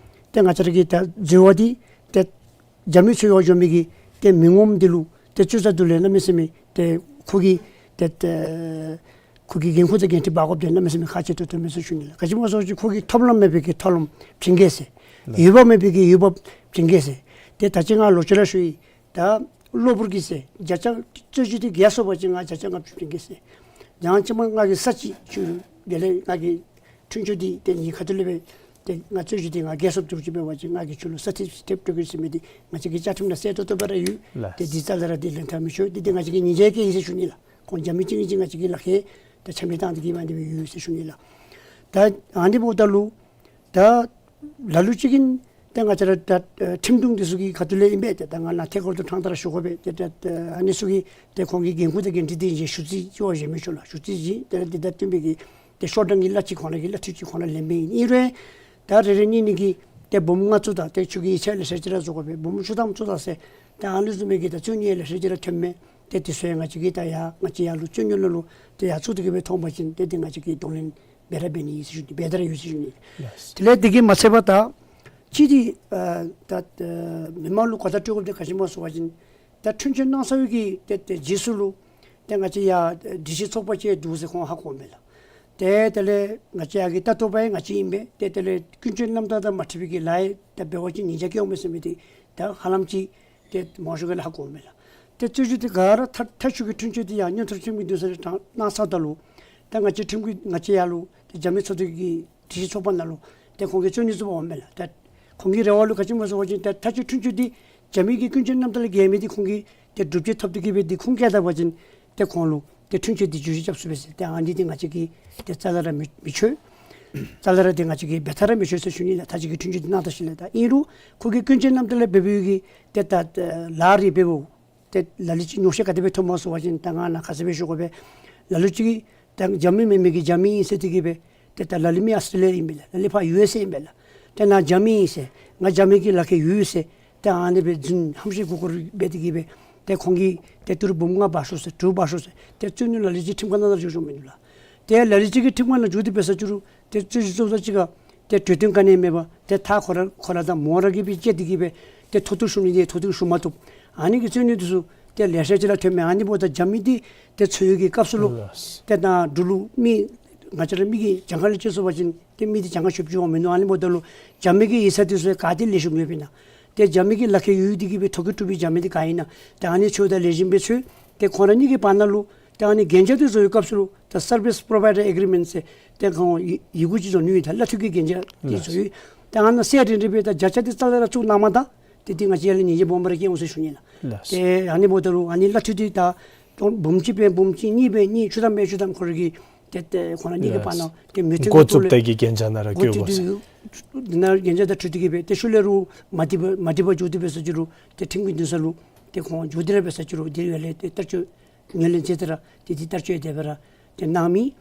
ཏེ་ང་བཅས་ར་གི་ད་འཛོལ་བ་དེ་ཏེ་རྒྱབ་མི་འཚོལ་བར་འགྱོ་མི་གི་ཏེ་མི་ངོམ་དེ་ལུ་ཏེ་ཚུར་ཚུར་དུ་ལས་གནམ་མེད་ས་མེད་ཏེ་ཁོ་གི་ཏེ་ཏེ་ཁོ་གི་འགན་ཁུར་དང་འགན་འཁྲི་འབག་དགོཔ་དེ་གནམ་མེད་ས་མེད་ཁག་ཆེ་ཏོག་ཏོ་མས་ཟེར་ཞུ་ནི་ལགས། ག་ཅི་སྨོ་ཟེར་བ་ཅིན་ཁོ་གིས་ཐབས་ལམ་མེད་པའི་གི་ཐབས་ལམ་བྱིན་གེ་ཟེར། ལགས། འོས་འབབ་མེད་པའི་གི་འོས་འབབ་བྱིན་གེ་ཟེར། ཏེ་ད་ཅི་ང་ལོག་ཅི་ར་ཞུ་ཡི། ད་གློ་བུར་གྱིས་ཟེར་བརྒྱ་ཆ་རྩོད་གཞི་དེ་བརྒྱ་སོང་པ་ཅིན་ང་བརྒྱ་ཆ་ལྔ་བཅུ་བྱིན་གེ་ཟེར། ཡང་ཅིན་མ་ང་གིས་ས་ཅིག་ཞུ་རུང་དེ་ལས་ང་གིས་འཁྲུན་ཆོད་འདི་ཏེ་ངེའི་ཁ་ཐུག་ལས་སྦེ་ཏེ་ང་རྩོད་གཞི་འདི་ང་རྒྱལ་སོངམ་ཅིག་འབད་བ་ཅིན་ང་གིས་ཁྱོད་ལུ་ས་ཐིག་ཐེབས་སྤྲོད་གེ་ཟེར་མི་འདི་ང་བཅས་ཀྱི་བཅའ་ཁྲིམས་ནང་གསལ་ཏོག་ཏོ་སྦེ་ར་ཡོད། ལགས། ཏེ་འདི་རྩ་ལས་ར་འདི་ལེན་ཐབས་མི་ཆོག། འདི་འདི་ང་བཅས་ཀྱིས་ཉེས་ཆད་བཀལ་ཡི་ཟེར་ཞུ་ནི་ལགས། ཁོང་རྒྱབ་མི་གཅིག་གཉིས་ཅིག་ང་བཅས་ཀྱིས་ལག་ཁྱེར་ད་ཆ་མེད་བཏང་སྟེ་གིས་མ་འདི་སྦེ་ཡོད་ཟེར་ཞུ་ནི་ལགས། ད་ཨ་ནི་འབདཝ་ད་ལུ་ད་ལ་ལུ་ཅིག་གིས་ཏེ་ང་བཅས་ར་ད་ཨེ་ཁྲིམས་དྲུང་འདི་ཚུ་གི་ཁ་ཐུག་ལས་ཨིན་པས། ཏེ་ད་ང་ནཱ་ཐད་ཀར་དུ་ཕྲང་སྟེ་ར་ཞུ་དགོ་པས། ཏེ་ད་ཨ་ནི་ཚུ་གིས་ཏེ་ཁོང་གི་འགན་ཁུར་དང་འགན་འཁྲི་འདི་བཞེས་ཞུ་རྩིས་ཅིག་བཞེས་མི་ཆོག་ལགས། ཞུ་རྩིས་བཞེས་ཏེ་ར་འདི་ད་བསྟུན་པའི་གི་ཏེ་ཤོག་གྲངས་ཀྱི་གླ་ཅིག་ཁོང་ར་གིས་གླ་འཐུས་ཅིག་ཁོང་ར་ལེན་མི་ཨིན་རུང་ད་རེ་རེ་གཉིས་གཉིས་ཀྱིས་ཏེ་འབུམ་ལྔ་བཙུགས་ད་ཏེ་ཁྱོད་ཀྱིས་ཡིག་ཆ་ལེ་ཤ་ཅིག་ར་བཟོ་དགོ་པས། འབུམ་བཅུ་ཐམ་བཙུགས་ད་ཟེར་ཏེ་ཨ་ནི་བཟུམ་མའི་གི་ད་རྩོད་རྙོགས་ལེ་ཤ་ཅིག་ར་ཐོན་མས། ཏེ་དེ་ཚུ་ཡང་ང་བཅས་ཀྱིས་ད་ཡར་ང་བཅས་ཡར་ལུ་རྩོད་རྙོགས་ནང་ལུ་ཏེ་ཡར་བཙུགས་ཏེ་གིས་སྦེ་མཐོང་པ་ཅིན་ཏེ་འདི་ང་བཅས་ཀྱིས་གདོང་ལེན་འབད་ར་འབད་ནི་ཨིན་ཟེར་ཞུ་ནི། འབད་དེ་ར་ཡོད་ཟེར་ཞུ་ནི། ལགས། དེ་ལས་དེ་གིས་མ་ཚད་པར་ད་ཅི་འདི་ཨ་ད་ཨ་མི་མང་ལུ་གོ་བརྡ་སྤྲོད་དགོཔ་འདི་ག་ཅི་སྨོ་ཟེར་བ་ཅིན་ད་འཁྲུན་ཆོད་གནང་ཚར་བའི་གི་ཏེ་ཏེ་རྗེས་སུ་ལུ་ཏེ་ང་བཅས་ཡར་སྒྲིག་གཞི་ཚོགས་པ་ཅིག་འདུག་ཟེར་ཁོང་ཧ་གོཝ་མས་ལགས། ཏེ་དེ་ལས་ང་བཅས་ཡར་གྱི་ལྟ་རྟོག་པ་ཡང་ང་བཅས་ཨིན་པས། ཏེ་དེ་ལས་ཀུན་སྤྱོད་རྣམ་དག་དང་མ་འཁྲིལ་བའི་གི་ལཱ་ཡང་ད་འབད་བ་ཅིན་ཉེས་ཆད་བཀལཝ་མས་ཟེར་མི་འདི་ད་ཧ་ལམ་ཅིག་ཏེ་མང་ཤོས་ཀྱིས་ཧ་གོཝ་མས་ལགས། ཏེ་རྩོད་གཞི་འདི་ག་ར་མཐའ་མཐའ་མཇུག་གི་འཁྲུན་ཆོད་འདི་ཡང་མངོན་མཐོ་ཁྲིམས་ཀྱི་འདུན་ས་ལས་དྲངས་གནང་ཚརཝ་ད་ལུ་ད་ང་བཅས་ཁྲིམས་ཀྱི་ང་བཅས་ཡར་ལུ་ཏེ་རྒྱབ་མི་ཚོགས་སྡེ་གི་སྒྲིག་གཞི་ཚོགས་པ་ནང་ལུ་ཏེ་ཁོང་གིས་རྩོད་རྙོགས་བཙུགས་པ་འོང་མས་ལགས། ད་ ཁོང་གི་རེ་བ་ལུ་ག་ཅི་སྨོ་ཟེར་བ་ཅིན་ཏེ་མཐའ་དཔྱོད་འཁྲུན་ཆོད་འདི་རྒྱ་མི་གི་ཀུན་སྤྱོད་རྣམ་དག་ལས་འགལ་མི་འདི་ཁོང་གིས་ཏེ་སྒྲུབ་བྱེད་ཐོབ་སྟེ་གི་སྦེ་འདི་ཁུངས་བཀལ་ད་པ་ཅིན་ཏེ་ཁོང་ལུ་ཏེ་འཁྲུན་ཆོད་འདི་བསྒྱུར་བཅོས་རྐྱབ་ཚུགས་པས་ཟེར། ཏེ་ཨ་ནི་འདི་ང་བཅས་ཀྱིས་ཏེ་རྩ་ལས་ར་མི་མི་ཆོད། རྩ་ལས་ར་ཏེ་ང་བཅས་ཀྱིས་འབད་ཐབས་ར་མི་ཆོད་ཟེར་ཞུ་ནི་ལགས། མཐའ་དཔྱོད་ཀྱི་འཁྲུན་ཆོད་འདི་གནང་ད་ཞིནམ་ལས། ད་ཨིན་རུང་ཁོ་གིས་ཀུན་སྤྱོད་རྣམ་དག་ལས་འབད་འབདཝ་གི་ཏེ་ད་ལཱ་རེ་འབདཝ་ཏེ་ལ་ལུ་ཅིག་ཉོགས་བཤད་ག་དེ་སྦེ་ཐོནམ་སྨོ་ཟེར་བ་ཅིན་ད་ང་ནཱ་ཁ་གསལ་སྦེ་ཞུ་དགོ་པས། ལ་ལུ་ཅིག་གིས་ད་རྒྱ་མི་མེན་མི་གི་རྒྱ་མི་ཨིན་ཟེར་ཏེ་གི་སྦེ་ཏེ་ད་ལ་ལུ་མི་ཨཱོས་ཊེ་ལི་ཡ་ཨིན་པས་ལགས། ལ་ལུ་ཕར་ཡུ་ཨེསི་ཨེ་ཨིན་པས་ལགས། ཏེ་ནཱ་རྒྱ་མི་ཨིན་ཟེར། ང་རྒྱ་མི་གི་ལག་ཁར་ཡོད་ཟེར། ཏེ་ཨ་ནི་སྦེ་རྫུན་ཧམ་བཤད་མགུ་སྐོར་འབད་དེ་གི་སྦེ་ཏེ་ཁོང་གིས་ཏེ་ཏི་རུ་འབུམ་ལྔ་འབག་ཤོག་ཟེར་དྲུག་འབག་ཤོག་ཟེར་ཏེ་རྩོད་ནི་ལ་ལུ་ཅིག་ཁྲིམས་ཁང་ནང་ལུ་འགྱོ་འགྱོཝ་མིན་འདུག་ལགས། ཏེ་ལ་ལུ་ཅིག་གིས་ཁྲིམས་ཁང་ནང་འགྱོ་སྟེ་འབད་ས་ཅིག་རུང་ཏེ་རྩོད་གཞི་བཙུགས་ས་ཅིག་ཁར་ཏེ་གྲོས་བསྟུན་ག་ནི་མེད་པར་ཏེ་མཐའ་ཁོ་ར་ཁོ་ར་དང་མོ་ར་གིས་སྦེ་བཅད་དེ་གི་སྦེ་ཏེ་མཐོ་གཏུགས་ཞུ་ནི་འདི་མཐོ་གཏུགས་ཞུ་མ་བཏུབ། ཨ་ནི་གི་རྩོད་ནི་འདི་ཚུ་ཏེ་ལེ་ཤ་ཅིག་ར་ཐོནམ་མས། ཨ་ནི་འབདཝ་ད་རྒྱ་མི་འདི་ཏེ་འཚོ་བའི་གི་སྐབས་སུ་ལུ་ལགས། ཏེ་ད་འབྲུག་ལུ་མི་ང་བཅས་ར་མི་གི་གྱངས་ཁ་ལུ་དཔྱད་ཞུ་བ་ཅིན་ཏེ་མི་འདི་གྱངས་ཁ་ཆོདཔ་ཅིག་འོང་མིན་འདུག། ཨ་ནི་འབདཝ་ད་ལུ་རྒྱ་མི་གི་ཡིག་ཚང་འདི་ཚུ་ག་ཏེ་ལེགས་ཤོམ་ཡོདཔ་ཨིན་ན། ཏེ་རྒྱ་མི་གི་ལག་ཁར་ཡོད་དེ་གི་སྦེ་ཐོ་བཀོད་གྲུབ་པའི་རྒྱ་མི་འདི་ག་ཨིན་ན། ཏེ་ཨ་ནི་ཚུ་ད་ལེགས་ཤོམ་སྦེ་འཚོལ། ཏེ་ཁོང་ར་གཉིས་ཀྱི་བར་ན་ལུ་ཏེ་ཨ་ནི་གན་རྒྱ་འདི་བཟོ་བའི་སྐབས་སུ་ལུ་ད་Service Provider Agreement ཟེར་ཏེ་ཁོང་ཡི་ཡི་གུ་ཅིག་བཟོ་ནི་ཡོད། ད་གླ་འཐུས་ཀྱི་གན་རྒྱ་འདི་བཟོ་ཡི། ཏེ་ཨ་ནཱ་གསལ་རི་རི་སྦེ་ད་བརྒྱ་ཆ་འདི་རྩ་ལས་ར་བཙུགས་གནང་མ་ད་ཏེ་འདི་ང་བཅས་ཡར་ལས་ཉེས་ཆད་སྦོམ་ར་བཀལ་འོང་ཟེར་ཞུ་ནི་ལགས། ལགས། ཏེ་ཨ་ནི་འབདཝ་ད་ལུ་ཨ་ནི་གླ་འཐུས་འདི་ད་འབུམ་གཅིག་འབད་འབུམ་གཅིག་གཉིས་འབད་གཉིས་ཆུ་དམ་འབད་ཆུ་དམ་ཁོ་ར་གི་ཏེ་ཏེ་ཁོང་ར་གཉིས་ཀྱི་བར་ན་ཏེ་མོས་མཐུན་འགོ་གྱི་ཐོག་བཙུགས་ཏེ་ལས་གི་གན་རྒྱ་ནང་ར་འགོ་བཀོད་དགོ་ཏེ་ཟེར། འདི་ནང་གན་རྒྱ་དང་འཁྲིལ་ཏེ་གི་སྦེ་ཏེ་ཤུལ་ལས་རུང་མ་འགྲིག་པ་མ་འགྲིག་པ་འགྱོ་སྟེ་འབད་ས་ཅིག་རུང་ཏེ་ཁྲིམས་ཀྱི་འདུན་ས་ལུ་ཏེ་ཁོང་འགྱོ་སྟེ་ར་འབད་ས་ཅིག་རུང་དེ་ཡང་ལས་ཏེ་བསྟར་སྤྱོད་ངོས་ལེན་མཛད་དེ་ར་ཏེ་འདི་བསྟར་སྤྱོད་དེ་སྦེ་ར་ཏེ་གནང་མི།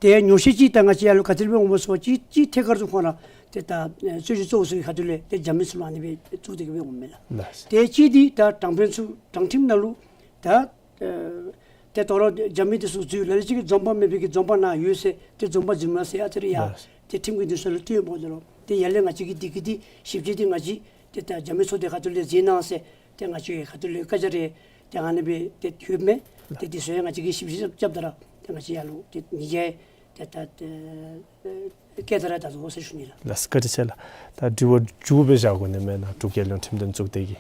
ཏེ་ཉོགས་བཤད་ཅིག་ད་ང་བཅས་ཡར་ལུ་ག་ཅི་སྦེ་འོང་སྨོ་ཟེར་བ་ཅིན་གཅིག་ཐད་ཀར་དུ་ཁོང་ར་ཏེ་ད་ཨེ་རྩོད་གཞི་གཙོ་བོ་ཚུ་གི་ཁ་ཐུག་ལས་ཏེ་རྒྱ་མི་ཚུ་ལུ་ཨ་ནི་སྦེ་བཙུགས་ཏེ་གི་སྦེ་འོངམ་མས་ལགས། ལགས། ཏེ་གཅིག་འདི་ད་དྲང་དཔོན་ཚུ་དྲང་ཁྲིམས་ནང་ལུ་ད་ཨེ་ཏེ་དོ་རུང་རྒྱ་མི་འདི་ཚུ་འཛུལ་ལ་ལུ་ཅིག་གིས་འཛོམས་དཔང་མེད་པའི་གི་འཛོམས་དཔང་ནང་ཡོད་ཟེར་ཏེ་འཛོམས་དཔང་འཛིན་མ་ཟེར་ཨ་ཙི་རེ་ཡ། ལགས། ཏེ་ཁྲིམས་ཀྱི་འདུན་ས་ལུ་བཏོན་ཡོདཔ་འོང་དོ་རུང་ཏེ་ཡར་ལས་ང་བཅས་ཀྱིས་འདི་གི་འདི་ཞིབ་དཔྱད་འདི་ང་བཅས་ཏེ་ད་རྒྱ་མི་ཚོགས་སྡེ་ཁ་ཐུག་ལས་མཛད་གནང་ཟེར་ཏེ་ང་བཅས་ཁ་ཐུག་ལས་བཀའ་རྒྱ་རེ་ཏེ་ཨ་ནི་སྦེ་ཏེ་ཐོབ་མས། ཏེ་འདི་ཚུ་ཡང་ང་བཅས་ཀྱིས་ཞིབ་དཔྱད་རྐྱབ་ད་ར་ཏེ་ང་བཅས་ཡར་ལུ་ཏེ་ཉེས་ཆད་ཏེ་ད་ཏེ་བཀལ་ད་ར་ད་དོ་ཟེར་ཞུ་ནི་ལགས། ལགས་བཀའ་དྲིན་ཆེ་ལགས། ད་དྲི་བ་མཇུག་སྦེ་བཞག་དགོ་ནི་མེན་ན། འབྲུག་རྒྱལ་ཡོངས་ཁྲིམས་དོན་གཙུག་སྡེ་གི་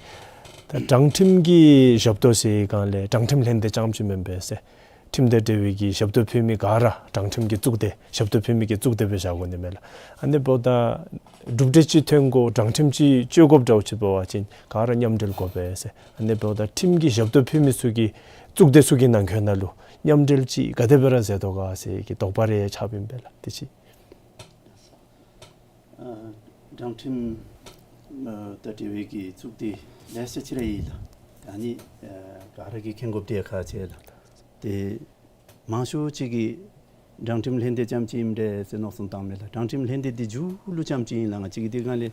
ད་དྲང་ཁྲིམས་ཀྱི་ཞབས་ཏོག་ཟེར་སྒང་ལས་དྲང་ཁྲིམས་ལྷན་སྡེ་རྐྱངམ་ཅིག་མེན་པས་ཟེར། ཁྲིམས་དང་འབྲེལ་བའི་གི་ཞབས་ཏོག་ཕུལ་མི་ག་ར་དྲང་ཁྲིམས་ཀྱི་གཙུག་སྡེ་ཞབས་ཏོག་ཕུལ་མི་གི་གཙུག་སྡེ་སྦེ་བཞག་དགོ་ནི་མེན་ལགས། ཨ་ནི་འབདཝ་ད་གྲུབ་འབྲས་ཅིག་ཐོན་དགོ་དྲང་ཁྲིམས་ཅིག་སྤྱོད་དགོཔ་འདྲཝ་ཅིག་འབད་བ་ཅིན་ག་ར་མཉམ་འབྲེལ་དགོ་པས་ཟེར། ཨ་ནི་འབདཝ་ད་ཁྲིམས་ཀྱི་ཞབས་ཏོག་ཕུལ་མི་ཚུ་གི་གཙུག་སྡེ་ཚུ་གི་ནང་འཁོད་ནང་ལུ་མཉམ་འབྲེལ་ཅིག་ག་དེ་སྦེ་ར་མཛད་དོ་ག་ཟེར་གྱི་དོགས་པ་རེ་ཆགསཔ་ཨིན་པས་ལགས། དེ་ཅིག། ཨ་དྲང་ཁྲིམས་ཨ་དང་འབྲེལ་བའི་གི་གཙུག་སྡེ་ལེ་ཤ་ཅིག་ར་ཡོད་ལགས། ད་ཨ་ནི་ཨ་ག་ར་གིས་མཁྱེན་དགོཔ་འདི་ཡང་ཁག་ཆེ་ལགས། ཏེ་མང་ཤོས་ཅིག་གིས་དྲང་ཁྲིམས་ལྷན་སྡེ་རྐྱངམ་ཅིག་ཨིནམ་འདྲས་ཟེར་མནོ་བསམ་བཏངམ་མས་ལགས། དྲང་ཁྲིམས་ལྷན་སྡེ་འདི་མཇུག་ལུ་རྐྱངམ་ཅིག་ཨིན་ལགས། ང་བཅས་ཀྱིས་འདི་སྒང་ལས་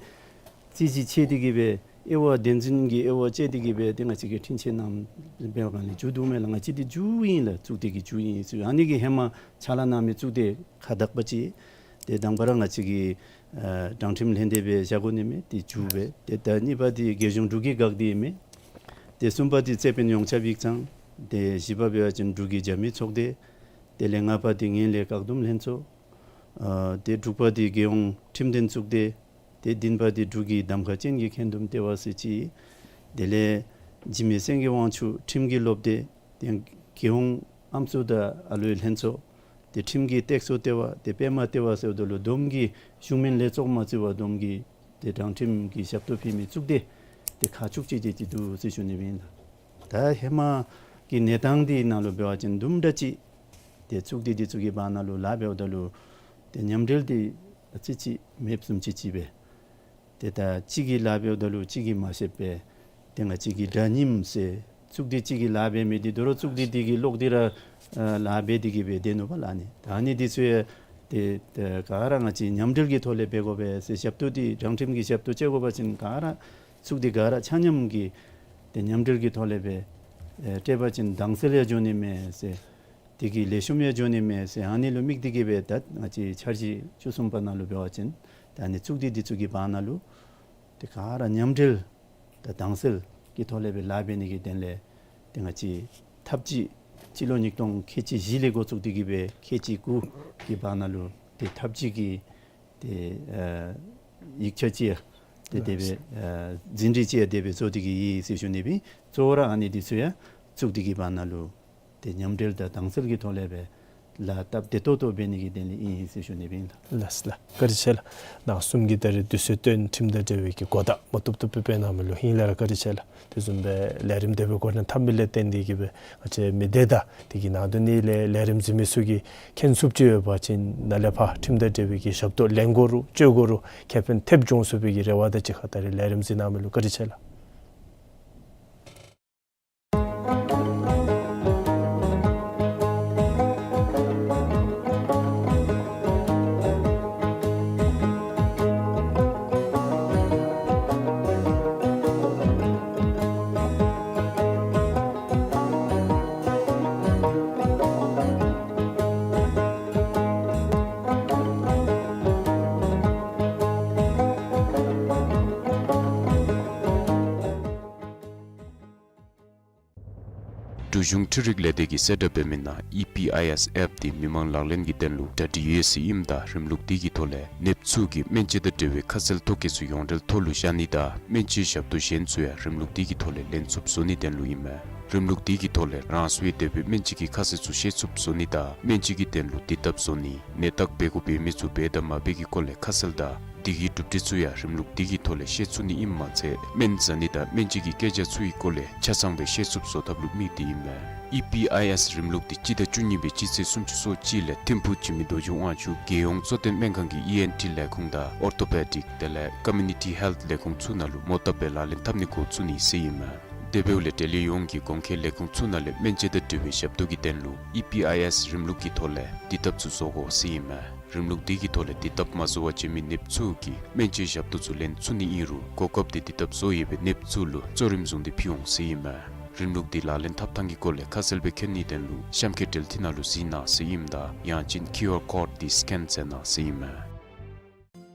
རྩོད་གཞི་ཕྱེ་སྟེ་གི་སྦེ་དབྱེ་བ་བདེན་རྫུན་གྱི་དབྱེ་བ་དཔྱད་དེ་གི་སྦེ་ཏེ་ང་བཅས་ཀྱིས་འཁྲུན་ཆོད་གནངམ་འབད་བའི་སྒང་ལས་མཇུག་བསྡུཝ་མས་ལགས། ང་བཅས་འདི་མཇུག་ཨིན་ལགས། གཙུག་སྡེ་གི་མཇུག་ཨིན་ཟེར། ཨ་ནི་གི་ཧེ་མ་ཕྱག་ལཱ་གནང་མི་གཙུག་སྡེ་ཁག་དག་པ་ཅིག་ཏེ་དང་པ་ར་ང་བཅས་ཀྱིས་ཨ་དྲང་ཁྲིམས་ལྷན་སྡེ་སྦེ་བཞག་དགོ་ནི་མས། ཏེ་མཇུག་སྦེ་ཏེ་ད་གཉིས་པ་འདི་རྒྱལ་གཞུང་འབྲུག་གི་འགག་སྡེ་ཨིན་མས། ཏེ་གསུམ་པ་འདི་རྩོད་དཔོན་ཡོངས་ཁྱབ་ཡིག་ཚང་། ཏེ་བཞི་པ་འབད་བ་ཅིན་འབྲུག་གི་རྒྱ་མི་ཚོགས་སྡེ། དེ་ལས་ལྔ་པ་འདི་ངན་ལྷད་བཀག་སྡོམ་ལྷན་ཚོགས། ཨ་ཏེ་དྲུག་པ་འདི་རྒྱལ་ཡོངས་ཁྲིམས་དོན་གཙུག་སྡེ། ཏེ་བདུན་པ་འདི་འབྲུག་གི་གདམ་ཁ་ཅན་གྱི་འགན་འདུམ་ལྟེ་བ་ཟེར་ཅིག། དེ་ལས་འཇིགས་མེད་སེང་གེ་དབང་ཕྱུག་ཁྲིམས་ཀྱི་སློབ་སྡེ། ཏེ་རྒྱལ་ཡོངས་ཨམ་སྲུ་དང་ཨ་ལུའི་ལྷན་ཚོགས། ཏེ་ཁྲིམས་ཀྱི་སྟེགས་གསོ་ལྟེ་བ། ཏེ་པདྨ་ལྟེ་བ་ཟེརཝ་ད་ལུ་བསྡོམས་ཀྱིས་གཞུང་མིན་ལས་ཚོགས་མ་བརྩི་བར་བསྡོམས་ཀྱིས་ཏེ་དྲང་ཁྲིམས་ཀྱི་ཞབས་ཏོག་ཕུལ་མི་གཙུག་སྡེ་ཏེ་ཁག་བཅུ་གཅིག་དེ་ཅིག་འདུག་ཟེར་ཞུ་ནི་ཨིན་ལགས། ད་ཧེ་མ་གི་གནས་སྟངས་འདི་ནང་ལུ་འབད་བ་ཅིན་དུམ་གྲ་ཅིག་ཏེ་གཙུག་སྡེ་འདི་ཚུ་གི་བར་ན་ལུ་ལཱ་འབདཝ་ད་ལུ་ཏེ་མཉམ་འབྲེལ་འདི་ཨ་ཙི་ཅིག་མེདཔ་བཟུམ་ཅིག་ཅིག་སྦེ། ཏེ་ད་གཅིག་གིས་ལཱ་འབདཝ་ད་ལུ་གཅིག་གིས་མ་ཤེསཔ་སྦེ་ཏེ་ང་བཅས་ཀྱི་དགྲ་གཉེན་ཟེར་གཙུག་སྡེ་གཅིག་གིས་ལཱ་འབད་མི་འདི་དོ་རུང་གཙུག་སྡེ་འདི་གིས་ལོག་སྟེ་ར་ཨ་ལཱ་འབད་དེ་གི་སྦེ་སྡོད་ནུག་པ་ལགས། ཨ་ནི་ད་ཨ་ནི་འདི་ཚུ་ཡང་ཏེ་ཏེ་ག་ར་ང་བཅས་མཉམ་འབྲེལ་གྱི་ཐོག་ལས་འབད་དགོ་པས་ཟེར། ཞབས་ཏོག་འདི་དྲང་ཁྲིམས་ཀྱི་ཞབས་ཏོག་སྤྱོད་དགོ་པ་ཅིན་ག་ར་གཙུག་སྡེ་ག་ར་ཆ་མཉམ་གྱིས་ཏེ་མཉམ་འབྲེལ་གྱི་ཐོག་ལས་སྦེ་ཨེ་སྤྲོད་པ་ཅིན་དྭངས་གསལ་ཡང་འགྱོ་ནི་མས་ཟེར། དེ་གིས་ལེགས་ཤོམ་ཡང་འགྱོ་ནི་མས་ཟེར། ཨ་ནི་ལུ་དམིགས་ཏེ་གི་སྦེ་ད་ང་བཅས་འཆར་གཞི་བཅུ་གསུམ་པ་ནང་ལུ་འབད་བ་ཅིན་ད་ཨ་ནི་གཙུག་སྡེ་འདི་ཚུ་གི་བར་ན་ལུ་ཏེ་ག་ར་མཉམ་འབྲེལ་དང་དྭངས་གསལ་གྱི་ཐོག་ལས་སྦེ་ལཱ་འབད་ནི་གི་དོན་ལས་ཏེ་ང་བཅས་ཐབས་ཇུས་སྤྱི་ལོ་ཉིས་སྟོང་ཁལ་གཅིག་བཞི་ལས་འགོ་བཙུགས་ཏེ་གི་སྦེ་ཁལ་གཅིག་དགུ་གི་བར་ན་ལུ་ཏེ་ཐབས་ཇུས་ཀྱི་ཏེ་ཨ་ཡིག་ཆ་ཅིག་ཏེ་དེ་སྦེ་ཨ་ཟིན་བྲིས་ཅིག་དེ་སྦེ་བཟོ་སྟེ་གི་ཡོད་ཟེར་ཞུ་ནི་ཨིན། གཙོ་བོ་ར་ཨ་ནི་འདི་ཚུ་ཡང་གཙུག་སྡེ་གི་བར་ན་ལུ་ཏེ་མཉམ་འབྲེལ་དང་དྭངས་གསལ་གྱི་ཐོག་ལས་སྦེ་ ལགས། སྟབས་བདེ་ཏོག་ཏོ་འབད་ནི་གི་དོན་ལས་ཨིན་ཟེར་ཞུ་ནི་ཨིན་ལགས། ལགས་ལགས། བཀའ་དྲིན་ཆེ་ལགས། ནཱ་གསུམ་གྱིས་ད་རེས་དུས་ཚོད་བཏོན་ཁྲིམས་དང་འབྲེལ་བའི་གི་གོ་བརྡ་མ་བཏུབ་བཏུབ་སྦེ་སྤེལ་གནང་མི་ལུ་ཧིང་ལས་ར་བཀའ་དྲིན་ཆེ་ལགས། དེ་བཟུམ་སྦེ་ལས་རིམ་དེ་སྦེ་འགོ་འདྲེན་འཐབ་མི་ལས་བརྟེན་ཏེ་གིས་སྦེ་ང་བཅས་མི་སྡེ་དང་དེ་གི་ནང་དོན་ནི་ལས་ལས་རིམ་གཟིགས་མི་ཚུ་གིས་མཁྱེན་ཚུགསཔ་ཅིག་ཡོད་པ་ཅིན་ནཱ་ལས་ཕར་ཁྲིམས་དང་འབྲེལ་བའི་གི་ཞབས་ཏོག་ལེན་དགོ་རུང་སྤྱོད་དགོ་རུང་ཁེ་ཕན་ཐེབས་འབྱུང་ཚུགས་པའི་གི་རེ་བ་དང་གཅིག་ཁར་ད་རེས་ལས་རིམ་གཟིགས་གནང་མི་ལུ་བཀའ་དྲིན་ཆེ་ལགས། འབྲུག་གཞུང་འཕྲུལ་རིག་ལས་སྡེ་གིས་གསལ་བསྒྲགས་འབད་མི་ནང་ཨི་པི་ཨའི་ཨེསི་ཨེཔ་འདི་མི་མང་ལག་ལེན་གྱི་དོན་ལུ་གྲ་སྒྲིག་ཡོད་ཟེར་ཨིནམ་ད་རིམ་ལུགས་འདི་གི་ཐོག་ལས་ནདཔ་ཚུ་གིས་སྨན་དཔྱད་དང་འབྲེལ་བའི་ཁ་གསལ་ཐོ་བཀོད་ཚུ་ཡོངས་འབྲེལ་ཐོག་ལུ་བཞག་ནི་དང་སྨན་དཔྱད་ཞབས་ཏོག་གཞན་ཚུ་ཡང་རིམ་ལུགས་འདི་གི་ཐོག་ལས་ལེན་ཚུགསཔ་བཟོ་ནིའི་དོན་ལུ་ཨིན་མས། རིམ་ལུགས་འདི་གི་ཐོག་ལས་རང་སོའི་འདོད་པའི་སྨན་དཔྱད་ཀྱི་ཁ་གསལ་ཚུ་ཤེས་ཚུགསཔ་བཟོ་ནི་དང་སྨན་དཔྱད་ཀྱི་དོན་ལུ་དེ་སྟབས་བཟོ་ནི། ནད་བརྟག་འབད་དགོཔ་འབད་མི་ཚུ་འབད་དང་མ་འབད་གི་སྐོར་ལས་ཁ་གསལ་དང་དེ་གི་གྲུབ་འབྲས་ཚུ་ཡང་རིམ་ལུགས་འདི་གི་ཐོག་ལས་ཤེས་ཚུགས་ནི་ཨིནམ་མ་ཚད་སྨན་ཟ་ནི་དང་སྨན་དཔྱད་ཀྱི་སྐད་ཆ་ཚུ་གི་སྐོར་ལས་ཆ་ཚང་སྦེ་ཤེས་ཚུགསཔ་བཟོ་ཐབས་ལུ་དམིགས་ཏེ་ཨིན་མས། ཨི་པི་ཨའི་ཨེསི་རིམ་ལུགས་འདི་སྤྱི་ཟླ་བཅུ་གཉིས་པའི་སྤྱི་ཚེས་སུམ་ཅུ་སོ་གཅིག་ལས་ཐིམ་ཕུག་འཇིགས་མེད་རྡོ་རྗེ་དབང་ཕྱུག་རྒྱལ་ཡོངས་གཙོ་བསྟེན་སྨན་ཁང་གི་ཨི་ཨེན་ཊི་ལས་ཁུངས་དང་ཨོར་ཐོ་པེ་ཌིཀ་དེ་ལས་ཀོ་མིའུ་ནི་ཊི་ཧེལཐ་ལས་ཁུངས་ཚུ་ནང་ལུ་མོ་བཏབ་སྦེ་ལག་ལེན་འཐབ་ནི་འགོ་བཙུགས་ནི་ཟེར་ཨིན་མས། དེ་འབདཝ་ལས་འབྲེལ་ཡོད་ཡོངས་ཀྱི་གོང་འཁོད་ལས་ཁུངས་ཚུ་ནང་ལས་སྨན་དཔྱད་དང་འབྲེལ་བའི་ཞབས་ཏོག་གི་དོན་ལུ་ཨི་པི་ཨའི་ཨེསི་རིམ་ལུགས་ཀྱི་ཐོག་ལས་དེ་སྟབས་ཚུ་བཟོ་དགོ་ཟེར་ཨིན་མས། རིམ་ལུགས་འདི་གི་ཐོག་ལས་དེ་སྟབས་མ་བཟོ་བར་བྱོན་མི་ནདཔ་ཚུ་གིས་སྨན་དཔྱད་ཞབས་ཏོག་ཚུ་ལེན་ཚུགས་ནི་ཨིན་རུང་གོ་སྐབས་དེ་དེ་སྟབས་བཟོ་ཡོད་པའི་ནདཔ་ཚུ་ལུ་གཙོ་རིམ་བཟུང་སྟེ་ཕུལ་འོང་ཟེར་ཨིན་མས། རིམ་ལུགས་འདི་ལག་ལེན་འཐབ་ཐངས་ཀྱི་སྐོར་ལས་ཁ་གསལ་སྦེ་མཁྱེན་ནིའི་དོན་ལུ་གཤམ་འཁོད་འབྲེལ་ཐད་ནང་ལུ་གཟིགས་གནང་ཟེར་ཨིནམ་ད་ཡང་ཅིན་ཁིའུ་ཨར་ཀོཌ་འདི་སི་ཀེན་མཛད་གནང་ཟེར་ཨིན་མས།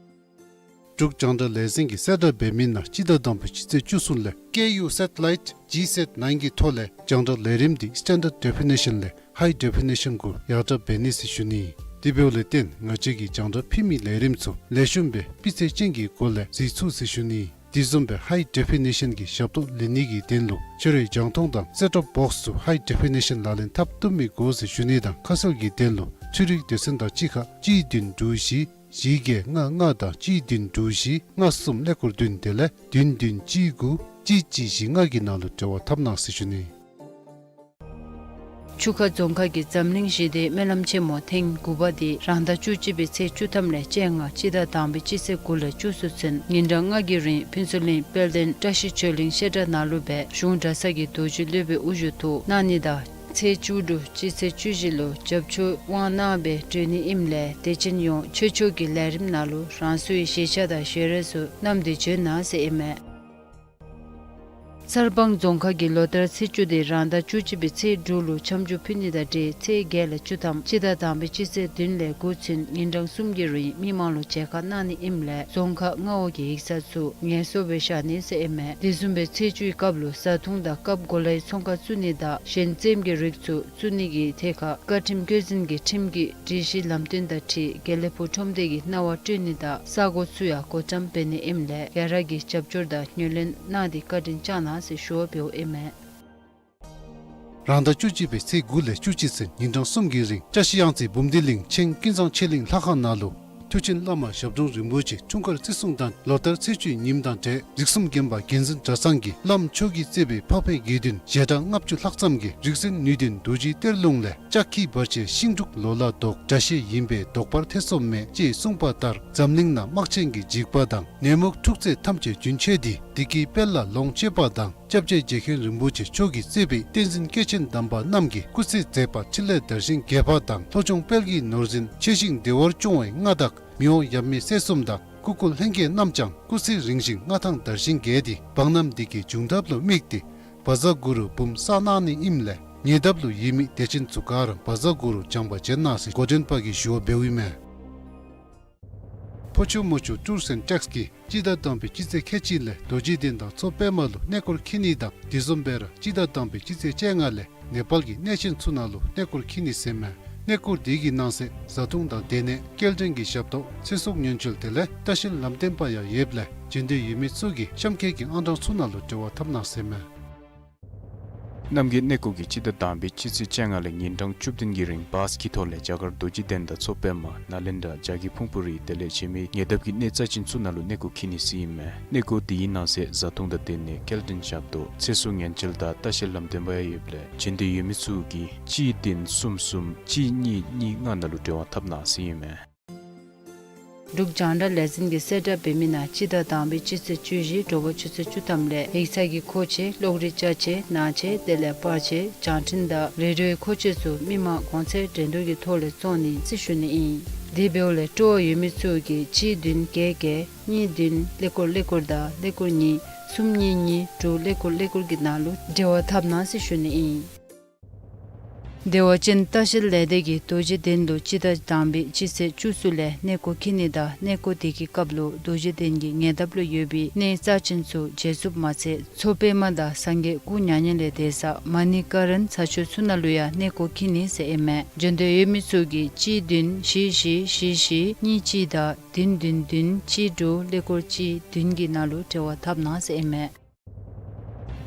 འབྲུག་རྒྱང་བསྒྲགས་ལས་འཛིན་གྱིས་གསལ་བསྒྲགས་འབད་མི་ནང་སྤྱི་ཟླ་དང་པའི་སྤྱི་ཚེས་བཅུ་གསུམ་ལས་ཀེ་ཡུ་སེ་ཊི་ལའིཊ་ཇི་སེ་ཊི་ནའིན་གྱི་ཐོག་ལས་རྒྱང་བསྒྲགས་ལས་རིམ་འདི་སི་ཊེན་ཌརཊ་ཌེ་ཕི་ནི་ཤཱན་ལས་ཧའི་ཌེ་ཕི་ནི་ཤཱན་གུ་ཡར་དྲག་འབད་ནི་ཟེར་ཞུ་ནི། དེ་འབདཝ་ལས་བརྟེན་ང་བཅས་ཀྱིས་རྒྱང་བསྒྲགས་ཕུལ་མི་ལས་རིམ་ཚུ་ལེགས་ཤོམ་སྦེ་སྤུས་ཚད་ཅན་གྱི་སྒོ་ལས་གཟིགས་ཚུགས་ཟེར་ཞུ་ནི། དེ་བཟུམ་སྦེ་ཧའི་ཌེ་ཕི་ནི་ཤཱན་གྱི་ཞབས་ཏོག་ལེན་ནི་གི་དོན་ལུ་ཁྱོད་རའི་རྒྱང་མཐོང་དང་སེཊ་ཊོབ་བོགསི་ཚུ་ཧའི་ཌེ་ཕི་ནི་ཤཱན་ལག་ལེན་འཐབ་བཏུབ་མི་དགོ་ཟེར་ཞུ་ནི་དང་ཁ་གསལ་གྱི་དོན་ལུ་འཕྲུལ་རིག་སྡེ་ཚན་དང་གཅིག་ཁར་གཅིག་བདུན་དྲུག་བཞི་བཞི་བརྒྱད་ལྔ་ལྔ་དང་གཅིག་བདུན་དྲུག་བཞི་ལྔ་གསུམ་ཀླད་ཀོར་བདུན་དེ་ལས་བདུན་བདུན་གཅིག་དགུ་གཅིག་གཅིག་བཞི་ལྔ་གི་ནང་ལུ་འབྲེལ་བ་འཐབ་གནང་ཟེར་ཞུ་ནི། ཆུ་ཁ་རྫོང་ཁག་གི་འཛམ་གླིང་ཞི་བདེའི་སྨོན་ལམ་ཆེན་མོ་ཐེངས་དགུ་པ་དེ་རང་ཟླ་བཅུ་གཅིག་པའི་ཚེས་བཅུ་ཐམ་ལས་བཅོ་ལྔ་སྤྱི་ཟླ་དང་པའི་སྤྱི་ཚེས་དགུ་ལས་བཅུ་གསུམ་ཚུན་ཉིན་གྲངས་ལྔ་གི་རིང་ཕུན་ཚོགས་གླིང་དཔལ་ལྡན་བཀྲ་ཤིས་ཆོས་གླིང་བཤད་གྲྭ་ནང་ལུ་སྦེ་གཞུང་གྲྭ་ཚང་གི་རྡོ་རྗེ་སློབ་དཔོན་དབུ་བཞུགས་ཐོག་གནང་ནི་དང་ཚེས་བཅུ་དྲུག་སྤྱི་ཚེས་བཅུ་བཞི་ལུ་རྒྱབ་སྐྱོར་དབང་གནང་སྦེ་གྲོལ་ནི་ཨིནམ་ལས་དད་ཅན་ཡོངས་ཆོས་ཕྱོགས་ཀྱི་ལས་རིམ་ནང་ལུ་རང་སོའི་གཞིས་ཆགས་དང་གཞིས་རོགས་ཚུ་བསྣམས་ཏེ་བྱོན་གནང་ཟེར་ཨིན་མས། གསར་སྤང་རྫོང་ཁག་གི་ལོ་ལྟར་ཚེས་བཅུ་དེ་རང་ཟླ་བཅུ་གཅིག་པའི་ཚེས་དྲུག་ལུ་འཆམ་འཇུག་ཕུལ་ནི་དང་འབྲེལ་ཚེས་བརྒྱད་ལས་བཅུ་ཐམ་སྤྱི་ཟླ་དང་པའི་སྤྱི་ཚེས་བདུན་ལས་དགུ་ཚུན་ཉིན་གྲངས་གསུམ་གྱི་རིང་མི་མང་ལུ་མཇལ་ཁ་གནང་ནི་ཨིནམ་ལས་རྫོང་ཁག་མངའ་འོག་གི་ཡིག་ཚང་ཚུ་ངལ་གསོ་སྦེ་བཞག་ནི་ཟེར་ཨིན་མས། དེ་བཟུམ་སྦེ་ཚེས་བཅུའི་སྐབས་ལུ་བཟའ་འཐུང་དང་སྐབས་གོ་ལའི་ཚོང་ཁང་བཙུགས་ནི་དང་གཞན་རྩེདམོ་གི་རིགས་ཚུ་བཙུགས་ནི་གི་ཐད་ཁར་བཀའ་ཁྲིམས་བཀོད་འཛིན་གྱི་ཁྲིམས་ཀྱི་སྒྲིག་གཞི་ལམ་སྟོན་དང་འཁྲིལ་དགེ་ལེགས་ཕུག་ཁྲོམ་སྡེ་གི་གནང་བ་སྤྲོད་ནི་དང་ས་གོ་ཚུ་ཡང་སྒོ་བཀྲམ་འབད་ནི་ཨིནམ་ལས་ག་ར་གིས་རྒྱབ་སྐྱོར་དང་ངོས་ལེན་གནང་སྟེ་བཀའ་དྲིན་བསྐྱང་གནང་ཟེར་ཞུ་བ་འབདཝ་ཨིན་མས། རང་ཟླ་བཅུ་གཅིག་པའི་ཚེས་དགུ་ལས་བཅུ་གཅིག་ཚུན་ཉིན་གྲངས་གསུམ་གྱི་རིང་བཀྲ་ཤིས་གཡང་རྩེ་འབུམ་སྡེ་གླིང་ཆེན་ཀུན་བཟང་ཆོས་གླིང་ལྷ་ཁང་ནང་ལུ་མཐུ་ཆེན་བླ་མ་ཞབས་དྲུང་རིན་པོ་ཆེ་འཁྲུངས་སྐར་བརྩི་སྲུང་དང་ལོ་ལྟར་ཚེས་བཅུའི་ཉིནམ་དང་འབྲེལ་རིགས་གསུམ་དགོན་པ་དགོན་འཛིན་གྲྭ་ཚང་གི་བླམ་མཆོག་གིས་གཙོས་པའི་འཕགས་པའི་དགེ་འདུན་ཞལ་གྲངས་ལྔ་བཅུ་ལྷག་ཙམ་གྱིས་རིག་འཛིན་ནུས་ལྡན་རྡོ་རྗེའི་གཏེར་ལུང་ལས་ལྕགས་ཁྱི་བར་ཆད་ཤིང་འབྲུག་ལོ་ལ་ལྡོག་དགྲ་ཤེས་ཡིན་པས་ལྡོག་པར་ཐེ་ཚོམ་མེད་ཅེས་གསུངས་པ་ལྟར་འཛམ་གླིང་ན་དམག་ཆེན་གྱི་འཇིགས་པ་དང་ནད་མུག་འཁྲུག་རྩོད་ཐམས་ཅད་རྒྱུན་ཆད་དེ་བདེ་སྐྱིད་དཔལ་ལ་ལོངས་སྤྱོད་པ་དང་སྐྱབས་རྗེ་རྗེ་མཁན་རིན་པོ་ཆེ་མཆོག་གིས་གཙོས་པའི་བསྟན་འཛིན་སྐྱེས་ཆེན་དམ་པ་རྣམས་ཀྱི་སྐུ་ཚེ་མཛད་པ་འཕྲིན་ལས་དར་ཞིང་རྒྱས་པ་དང་ལྷོ་ལྗོངས་དཔལ་གྱི་ནོར་འཛིན་ཆེ་ཞིང་བདེ་བར་སྐྱོང་བའི་མངའ་བདག་མི་དབང་ཡབ་མེས་སྲས་གསུམ་དང་སྐུ་འཁོར་ལྷན་རྒྱས་རྣམས་ཀྱང་སྐུ་ཚེ་རིང་ཞིང་མངའ་ཐང་དར་ཞིང་རྒྱས་ཏེ་འབངས་རྣམས་བདེ་སྐྱིད་འབྱུང་ཐབས་ལུ་དམིགས་ཏེ་བཛྲ་གུ་རུ་འབུམ་བསགས་གནང་ནི་ཨིནམ་ལས་ཉེ་འདབས་ལུ་ཡོད་མི་དད་ཅན་ཚུ་ག་ར་བཛྲ་གུ་རུ་བགྱང་བར་བྱོན་གནང་ཟེར་འགོ་འདྲེན་པ་གིས་ཞུ་བ་འབདཝ་ཨིན་མས། ཕོ་ཆུ་མོ་ཆུ་ཊུར་སེནཊ་ཊེགས་ཀྱིས་སྤྱི་ཟླ་དང་པའི་སྤྱི་ཚེས་ཁལ་གཅིག་ལས་རྡོ་རྗེ་གདན་དང་མཚོ་པདྨ་ལུ་གནས་སྐོར་འཁྱིད་ནི་དང་དེ་བཟུམ་སྦེ་ར་སྤྱི་ཟླ་དང་པའི་སྤྱི་ཚེས་བཅོ་ལྔ་ལས་ནེ་པཱལ་གྱི་གནས་ཆེན་ཚུ་ནང་ལུ་གནས་སྐོར་འཁྱིད་ནི་ཟེར་མས། གནས་སྐོར་དེ་གི་ནང་གསེས་བཟའ་འཐུང་དང་སྡོད་གནས་སྐྱེལ་འདྲེན་གྱི་ཞབས་ཏོག་ཚེ་སྲོག་ཉེན་བཅོལ་དེ་ལས་ལྟ་བཤལ་ལམ་སྟོན་པ་ཡང་ཡོདཔ་ལས་འབྱོན་འདོད་ཡོད་མི་ཚུ་གིས་གཤམ་འཁོད་ཀྱི་ཨང་གྲངས་ཚུ་ནང་ལུ་འབྲེལ་བ་འཐབ་གནང་ཟེར་མས། རྣམ་རྒྱལ་གནས་སྐོར་གྱིས་སྤྱི་ཟླ་དང་པའི་སྤྱི་ཚེས་བཅོ་ལྔ་ལས་ཉིན་གྲངས་བཅུ་བདུན་གྱི་རིང་བཱས་ཀྱི་ཐོག་ལས་རྒྱ་གར་རྡོ་རྗེ་གདན་དང་མཚོ་པདྨ་ནཱ་ལེནྡྲ་བྱ་རྒོད་ཕུང་པོ་རི་དེ་ལས་ཕྱི་མི་ཉེ་འདབས་ཀྱི་གནས་རྩ་ཅན་ཚུ་ནང་ལུ་གནས་སྐོར་འཁྱིད་ནི་ཟེར་ཨིན་མས། གནས་སྐོར་དེའི་ནང་གསེས་བཟའ་འཐུང་དང་དེ་ནི་སྐྱེལ་འདྲེན་ཞབས་ཏོག་ཚེ་སྲོག་ཉེན་བཅོལ་དང་ལྟ་བཤལ་ལམ་སྟོན་པ་ཡང་ཡོདཔ་ལས་བྱོན་འདོད་ཡོད་མི་ཚུ་གིས་གཅིག་བདུན་གསུམ་གསུམ་གཅིག་གཉིས་གཉིས་ལྔ་ནང་ལུ་འབྲེལ་བ་འཐབ་གནང་ཟེར་ཨིན་མས། འབྲུག་རྒྱང་བསྒྲགས་ལས་འཛིན་གྱིས་གསལ་བསྒྲགས་འབད་མི་ནང་སྤྱི་ཟླ་དང་པའི་སྤྱི་ཚེས་བཅུ་བཞི་དྲོ་པ་ཆུ་ཚོད་བཅུ་ཐམ་ལས་ཡིག་ཚང་གི་མཁོ་ཆས་གློག་རིག་ཅ་ཆས་ནང་ཆས་དེ་ལས་པར་ཆས་བྱང་འཕྲིན་དང་རེ་ཌིའོའི་མཁོ་ཆས་ཚུ་མི་མང་གོང་ཚད་འགྲན་བསྡུར་གྱི་ཐོག་ལས་བཙོང་ནི་ཟེར་ཞུ་ནི་ཨིན། དེ་འབདཝ་ལས་སྤྲོ་བ་ཡོད་མི་ཚུ་གིས་གཅིག་བདུན་བརྒྱད་བརྒྱད་གཉིས་བདུན་ཀླད་ཀོར་ཀླད་ཀོར་དང་ཀླད་ཀོར་གཉིས་གསུམ་གཉིས་གཉིས་དྲུག་ཀླད་ཀོར་ཀླད་ཀོར་གྱི་ནང་ལུ་འབྲེལ་བ་འཐབ་གནང་ཟེར་ཞུ་ནི་ཨིན། བདེ་བ་ཅན་ལྟ་བཤལ་ལས་སྡེ་གིས་རྡོ་རྗེ་གདན་ལུ་སྤྱི་ཟླ་དང་པའི་སྤྱི་ཚེས་བཅུ་གསུམ་ལས་གནས་སྐོར་འཁྱིད་ནི་དང་གནས་སྐོར་དེ་གི་སྐབས་ལུ་རྡོ་རྗེ་གདན་གྱི་ཉེ་འདབས་ལུ་ཡོད་པའི་གནས་རྩ་ཅན་ཚུ་མཇལ་ཚུགསཔ་མ་ཚད་མཚོ་པདྨ་དང་སངས་རྒྱས་སྐུ་མྱ་ངན་ལས་འདས་ས་མ་ཎི་ཀ་རན་ས་ཆ་ཚུ་ནང་ལུ་ཡང་གནས་སྐོར་འཁྱིད་ནི་ཟེར་ཨིན་མས། བྱོན་འདོད་ཡོད་མི་ཚུ་གིས་གཅིག་བདུན་བཞི་བཞི་བཞི་བཞི་གཉིས་གཅིག་དང་བདུན་བདུན་བདུན་གཅིག་དྲུག་ཀླད་ཀོར་གཅིག་བདུན་གྱི་ནང་ལུ་འབྲེལ་བ་འཐབ་གནང་ཟེར་ཨིན་མས།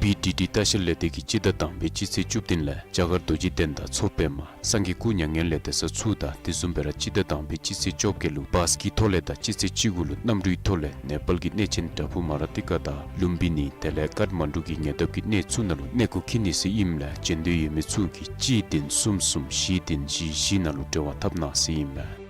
བི་ཌི་ཌི་ལྟ་བཤལ་ལས་སྡེ་གིས་སྤྱི་ཟླ་དང་པའི་སྤྱི་ཚེས་བཅུ་བདུན་ལས་རྒྱ་གར་རྡོ་རྗེ་གདན་དང་མཚོ་པདྨ་སངས་རྒྱས་སྐུ་མྱ་ངན་ལས་འདས་ས་ཚུ་དང་དེ་བཟུམ་སྦེ་ར་སྤྱི་ཟླ་དང་པའི་སྤྱི་ཚེས་བཅོ་བརྒྱད་ལུ་བཱས་ཀྱི་ཐོག་ལས་དང་སྤྱི་ཚེས་བཅུ་དགུ་ལུ་གནམ་གྲུའི་ཐོག་ལས་ནེ་པཱལ་གྱི་གནས་ཆེན་དྲ་ཕུ་མ་ར་ཏི་ཀ་དང་ལུམ་བི་ནི་དེ་ལས་ཀཱཐ་མན་ཌུ་གི་ཉེ་འདབས་ཀྱི་གནས་ཚུ་ནང་ལུ་གནས་སྐོར་འཁྱིད་ནི་ཟེར་ཨིནམ་ལས་བྱོན་འདོད་ཡོད་མི་ཚུ་གིས་གཅིག་བདུན་གསུམ་གསུམ་བཞི་བདུན་བཞི་བཞི་ནང་ལུ་འབྲེལ་བ་འཐབ་གནང་ཟེར་ཨིན་མས།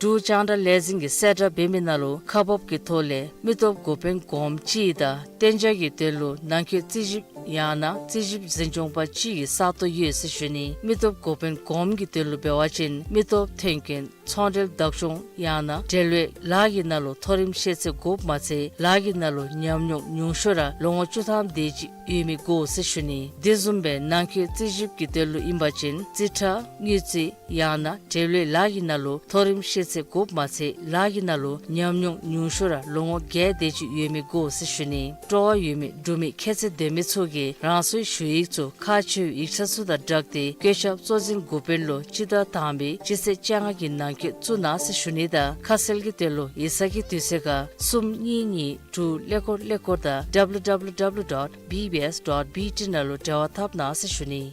འབྲུག་རྒྱང་བསྒྲགས་ལས་འཛིན་གྱིས་གསལ་བསྒྲགས་འབད་མི་ནང་ལུ་ཁག་འབག་གི་ཐོག་ལས་མི་སྟོབས་འགོ་དཔོན་གོངམ་གཅིག་དང་གཏན་འཇགས་ཀྱི་དོན་ལུ་ནང་འཁོད་རྩིས་ཞིབ་ཡང་ན་རྩིས་ཞིབ་འཛིན་སྐྱོང་པ་གཅིག་གི་ས་སྟོང་ཡོད་ཟེར་ཞུ་ནི། མི་སྟོབས་འགོ་དཔོན་གོངམ་གྱི་དོན་ལུ་འབད་བ་ཅིན་མི་སྟོབས་ཐོན་སྐྱེད་ཚོང་འབྲེལ་བདག་སྐྱོང་ཡང་ན་འབྲེལ་ཡོད་ལཱ་གི་ནང་ལུ་མཐོ་རིམ་ཤེས་ཚད་དགོཔ་མ་ཚད་ལཱ་གི་ནང་ལུ་ཉམས་མྱོང་ཉུང་ཤོས་ར་ལོ་ངོ་བཅུ་ཐམ་དེ་ཅིག་ཡོད་མི་དགོ་ཟེར་ཞུ་ནི། དེ་བཟུམ་སྦེ་ནང་འཁོད་རྩིས་ཞིབ་ཀྱི་དོན་ལུ་ཨིན་པ་ཅིན་རྩིས་ཁྲ་དངུལ་རྩིས་ཡང་ན་འབྲེལ་ཡོད་ལཱ་གི་ནང་ལུ་མཐོ་རིམ་ཤེས་ཚད་དགོཔ་མ་ཚད་ལཱ་གི་ནང་ལུ་ཉམས་མྱོང་ཉུང་ཤོས་ར་ལོ་ངོ་བརྒྱད་དེ་ཅིག་ཡོད་མི་དགོ་ཟེར་ཞུ་ནི། སྤྲོ་བ་ཡོད་མི་འབྲུག་མི་ཁྱད་ཚད་ལྡན་མི་ཚུ་གིས་རང་སོའི་ཞུ་ཡིག་ཚུ་ཁག་ཆེ་བའི་ཡིག་ཆ་ཚུ་དང་སྦྲགས་ཏེ་བཀོད་ཁྱབ་གཙོ་འཛིན་འགོ་དཔོན་ལུ་སྤྱི་ཟླ་དང་པའི་སྤྱི་ཚེས་བཅོ་ལྔ་གི་ནང་འཁོད་བཙུགས་གནང་ཟེར་ཞུ་ནི་དང་ཁ་གསལ་གྱི་དོན་ལུ་ཡིག་ཚང་གི་དུས་ཚོད་ཁར་གསུམ་གཉིས་གཉིས་དྲུག་ཀླད་ཀོར་ཀླད་ཀོར་དང་W W W dot B B S dot B T ནང་ལུ་འབྲེལ་བ་འཐབ་གནང་ཟེར་ཞུ་ནི།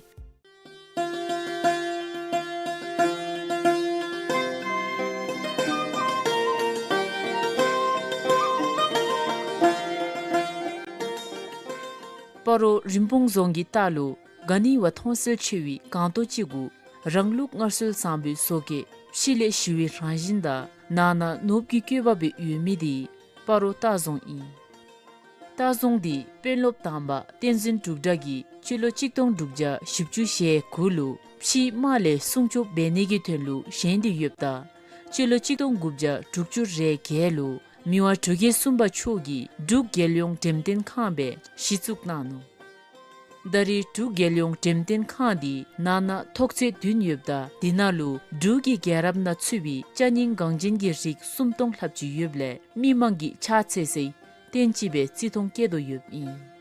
སྤ་རོ་རིན་སྤུངས་རྫོང་གི་ལྟག་ལུ་ག་ནི་བ་མཐོང་གསལ་ཆེ་བའི་སྒང་ཏོག་ཅིག་གུ་རང་ལུགས་སྔར་སྲོལ་བཟང་པོའི་བཟོ་བཀོད་ཕྱི་ལས་ཞི་བའི་རང་བཞིན་དང་ནང་ན་ནོར་བུ་གི་བཀོད་པ་སྦེ་ཡོད་མི་དེ་སྤ་རོ་ལྟ་རྫོང་ཨིན། ལྟ་རྫོང་འདི་དཔོན་སློབ་དང་པ་བསྟན་འཛིན་འབྲུག་གྲགས་ཀྱིས་སྤྱི་ལོ་གཅིག་སྟོང་དྲུག་བརྒྱ་བཞི་བཅུ་ཞེ་དགུ་ལུ་ཕྱིའི་དམག་ལས་སྲུང་སྐྱོབ་འབད་ནི་གི་དོན་ལུ་བཞེངས་ཏེ་ཡོདཔ་ད་སྤྱི་ལོ་གཅིག་སྟོང་དགུ་བརྒྱ་དྲུག་ཅུ་རེ་བརྒྱད་ལུ་མི་དབང་འབྲུག་རྒྱལ་གསུམ་པ་མཆོག་གིས་འབྲུག་རྒྱལ་ཡོངས་འགྲེམས་སྟོན་ཁང་སྦེ་གཞི་བཙུགས་གནང་ནུག། ད་རེས་འབྲུག་རྒྱལ་ཡོངས་འགྲེམས་སྟོན་ཁང་འདི་ནང་ན་ཐོག་ཚད་བདུན་ཡོདཔ་ད་དེ་ནང་ལུ་འབྲུག་གི་རྒྱལ་རབས་ནང་ཚུད་པའི་ཅ་རྙིང་འགངས་ཅན་གྱི་རིགས་སུམ་སྟོང་ལྷགཔ་ཅིག་ཡོདཔ་ལས་མི་མང་གིས་ཕྱག་འཚལ་སའི་རྟེན་ཅིག་སྦེ་བརྩི་མཐོང་བསྐྱེད་དོ་ཡོདཔ་ཨིན།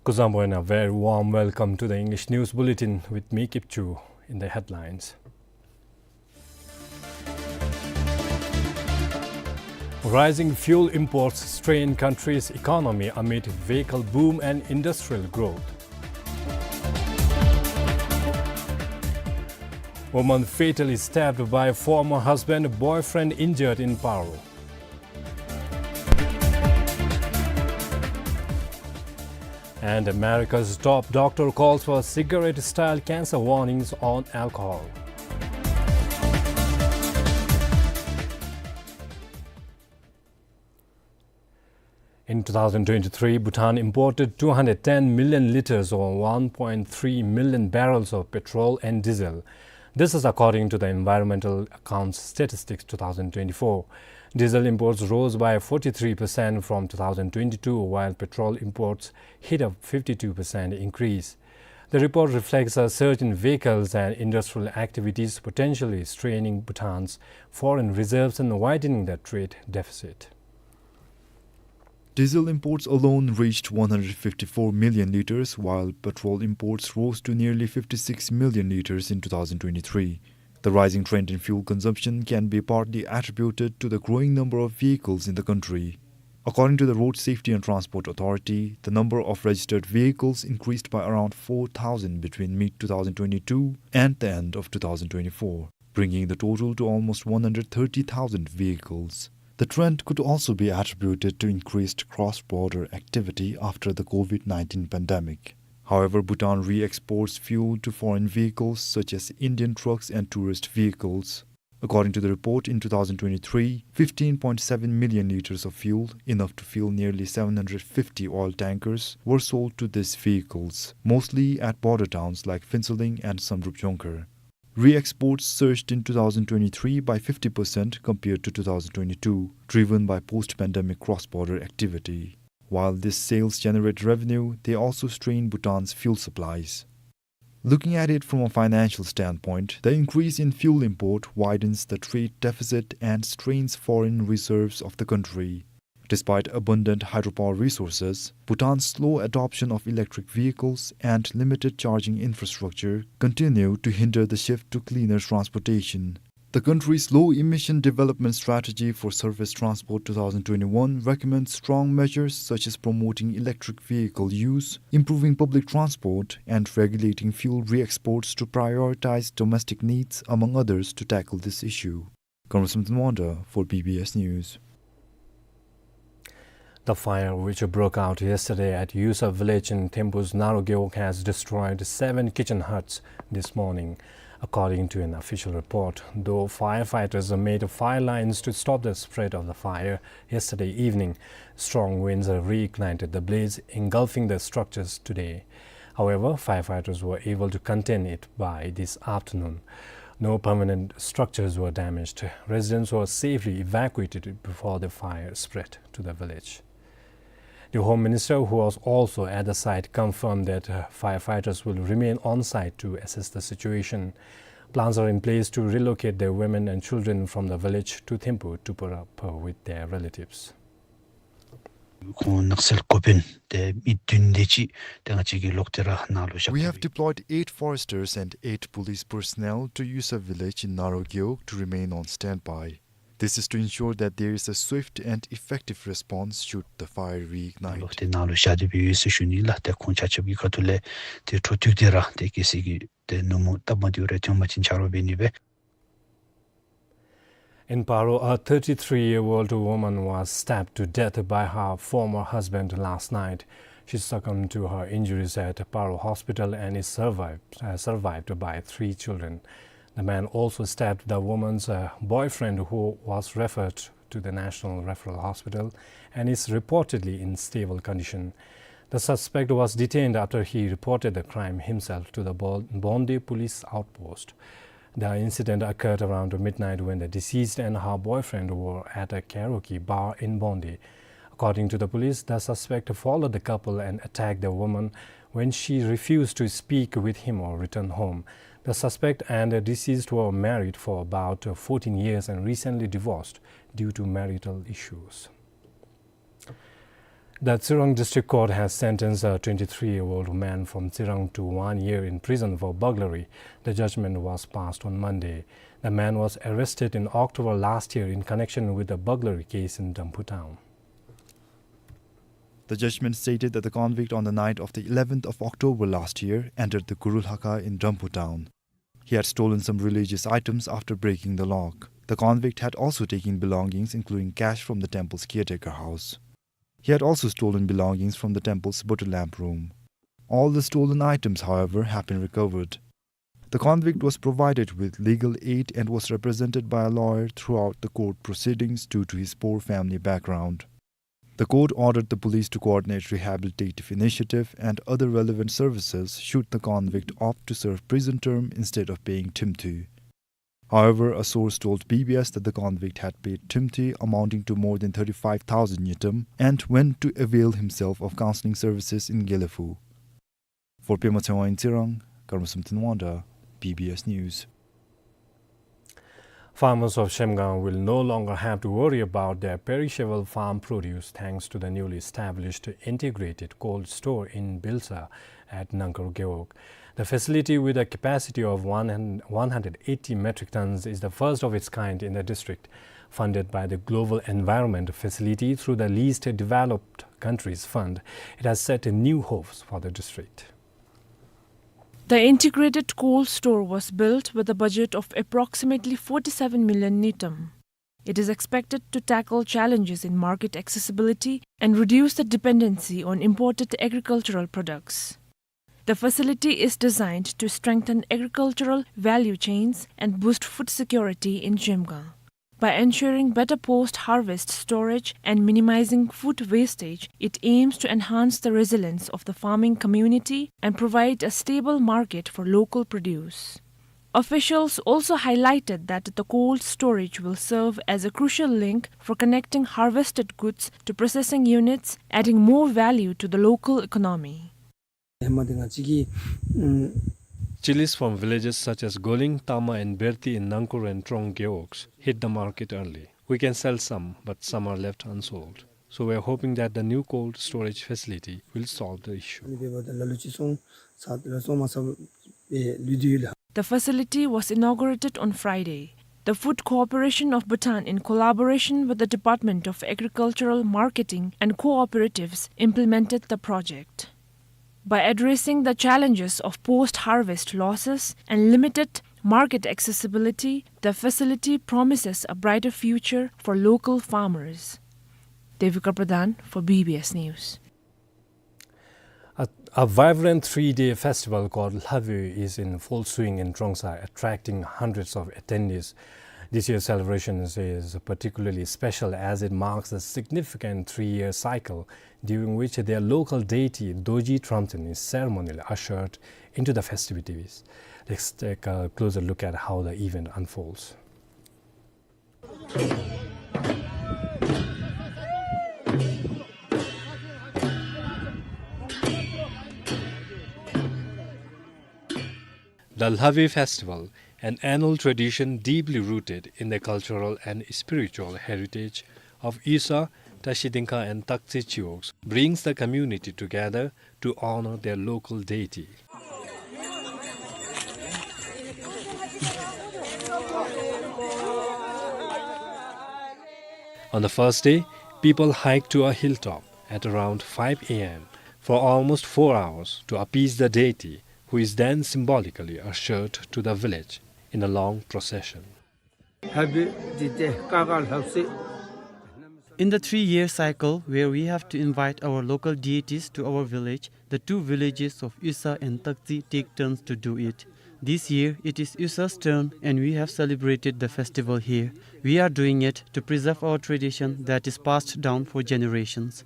Kuzuzangpo and a very warm welcome to the English News Bulletin with me, Kipchu. In the headlines: Rising fuel imports strain country's economy amid vehicle boom and industrial growth. Woman fatally stabbed by former husband, boyfriend injured in Paro. And America's top doctor calls for cigarette-style cancer warnings on alcohol. In two thousand twenty-three, Bhutan imported two hundred ten million liters, or one point three million barrels, of petrol and diesel. This is according to the Environmental Accounts Statistics two thousand twenty-four. Diesel imports rose by forty-three percent from two thousand twenty-two, while petrol imports hit a fifty-two percent increase. The report reflects a surge in vehicles and industrial activities, potentially straining Bhutan's foreign reserves and widening the trade deficit. Diesel imports alone reached one hundred fifty-four million liters, while petrol imports rose to nearly fifty-six million liters in two thousand twenty-three. The rising trend in fuel consumption can be partly attributed to the growing number of vehicles in the country. According to the Road Safety and Transport Authority, the number of registered vehicles increased by around four thousand between mid two thousand twenty-two and the end of two thousand twenty-four, bringing the total to almost one hundred thirty thousand vehicles. The trend could also be attributed to increased cross-border activity after the COVID nineteen pandemic. However, Bhutan re-exports fuel to foreign vehicles such as Indian trucks and tourist vehicles. According to the report, in two thousand twenty-three, fifteen point seven million liters of fuel, enough to fill nearly seven hundred fifty oil tankers, were sold to these vehicles, mostly at border towns like Phuentsholing and Samdrup Jongkhar. Re-exports surged in two thousand twenty-three by fifty percent compared to two thousand twenty-two, driven by post-pandemic cross-border activity. While these sales generate revenue, they also strain Bhutan's fuel supplies. Looking at it from a financial standpoint, the increase in fuel import widens the trade deficit and strains foreign reserves of the country. Despite abundant hydropower resources, Bhutan's slow adoption of electric vehicles and limited charging infrastructure continue to hinder the shift to cleaner transportation. The country's low-emission development strategy for surface transport two thousand twenty-one recommends strong measures such as promoting electric vehicle use, improving public transport, and regulating fuel re-exports to prioritize domestic needs, among others, to tackle this issue. Conrad Samson Wanda for B B S News. The fire, which broke out yesterday at Yusa village in Thimphu's Naro Gewog, has destroyed seven kitchen huts this morning, according to an official report. Though firefighters made fire lines to stop the spread of the fire yesterday evening, strong winds reignited the blaze, engulfing the structures today. However, firefighters were able to contain it by this afternoon. No permanent structures were damaged. Residents were safely evacuated before the fire spread to the village. The Home Minister, who was also at the site, confirmed that, uh, firefighters will remain on site to assess the situation. Plans are in place to relocate the women and children from the village to Thimphu to put up, uh, with their relatives. ཁོང་ནགས་ཚལ་འགོ་དཔོན་དེ་མི་བདུན་དེ་ཅིག་དེ་ང་བཅས་ཀྱིས་ལོག་སྟེ་ར་ནཱ་ལུ་བཞག We have deployed eight foresters and eight police personnel to Yusa village in Naro Gewog to remain on standby. This is to ensure that there is a swift and effective response should the fire reignite. ལོག་སྟེ་ནཱ་ལུ་བཞག་སྟེ་སྦེ་ཡོད་ཟེར་ཞུ་ནི་ལགས། ཏེ་ཁོང་ཆ་ཁྱབ་ཀྱི་ཁ་ཐུག་ལས་ཏེ་འཕྲོ་མཐུད་དེ་ར་ཏེ་གལ་སྲིད་ཀྱི་ཏེ་ནུབ་མོ་སྟབས་མ་བདེཝ་རེ་ཐོན་པ་ཅིན་ཆ་རོགས་འབད་ནི་སྦེ། In Paro, a thirty-three-year-old woman was stabbed to death by her former husband last night. She succumbed to her injuries at Paro Hospital and is survived, uh, survived by three children. The man also stabbed the woman's, uh, boyfriend, who was referred to the National Referral Hospital and is reportedly in stable condition. The suspect was detained after he reported the crime himself to the Bo-, Bonde police outpost. The incident occurred around midnight when the deceased and her boyfriend were at a karaoke bar in Bonde. According to the police, the suspect followed the couple and attacked the woman when she refused to speak with him or return home. The suspect and the deceased were married for about fourteen years and recently divorced due to marital issues. The Tsirang District Court has sentenced a twenty-three-year-old man from Tsirang to one year in prison for burglary. The judgment was passed on Monday. The man was arrested in October last year in connection with a burglary case in Damphu town. The judgment stated that the convict, on the night of the eleventh of October last year, entered the Guru Lhakha in Damphu town. He had stolen some religious items after breaking the lock. The convict had also taken belongings, including cash, from the temple's caretaker house. He had also stolen belongings from the temple's butter lamp room. All the stolen items, however, have been recovered. The convict was provided with legal aid and was represented by a lawyer throughout the court proceedings due to his poor family background. The court ordered the police to coordinate rehabilitative initiative and other relevant services should the convict opt to serve prison term instead of paying thimthu. However, a source told B B S that the convict had paid thimthu amounting to more than thirty-five thousand ngultrum and went to avail himself of counseling services in Gelephu. For Pema Tshewang in Tsirang, Karma Samten Wangda, B B S News. Farmers of Zhemgang will no longer have to worry about their perishable farm produce thanks to the newly established integrated cold store in Bilsa at Nangkur Gewog. The facility, with a capacity of one hundred, one hundred eighty metric tons, is the first of its kind in the district. Funded by the Global Environment Facility through the Least Developed Countries Fund, it has set new hopes for the district. The integrated cold store was built with a budget of approximately forty-seven million ngultrum. It is expected to tackle challenges in market accessibility and reduce the dependency on imported agricultural products. The facility is designed to strengthen agricultural value chains and boost food security in Zhemgang. By ensuring better post-harvest storage and minimizing food wastage, it aims to enhance the resilience of the farming community and provide a stable market for local produce. Officials also highlighted that the cold storage will serve as a crucial link for connecting harvested goods to processing units, adding more value to the local economy. ཧེ་མ་དེ་ང་བཅས་ཀྱི་ཨམ། Chilies from villages such as Goling, Tama and Berti in Nangkur and Trong Gewogs hit the market early. We can sell some, but some are left unsold. So we are hoping that the new cold storage facility will solve the issue. ཨ་ནི་འབདཝ་ད་ལ་ལུ་ཅིག་སོང་ཚར་ལ་སོང་མ་ཚར་བའི་ལུས་དེ་ཡོད་ལགས། The facility was inaugurated on Friday. The Food Corporation of Bhutan, in collaboration with the Department of Agricultural Marketing and Cooperatives, implemented the project. By addressing the challenges of post-harvest losses and limited market accessibility, the facility promises a brighter future for local farmers. Devika Pradhan for B B S News. A, a vibrant three-day festival called Lhavi is in full swing in Trongsa, attracting hundreds of attendees. This year's celebrations is particularly special as it marks a significant three-year cycle during which their local deity, Dorji Tramten, is ceremonially ushered into the festivities. Let's take a closer look at how the event unfolds. The Lhavi festival, an annual tradition deeply rooted in the cultural and spiritual heritage of Isa, Tashi Dingkha and Taktsi Chiwogs, brings the community together to honor their local deity. On the first day, people hiked to a hilltop at around five A M for almost four hours to appease the deity, who is then symbolically ushered to the village in a long procession. In the three-year cycle where we have to invite our local deities to our village, the two villages of Isa and Taktsi take turns to do it. This year, it is Isa's turn, and we have celebrated the festival here. We are doing it to preserve our tradition that is passed down for generations.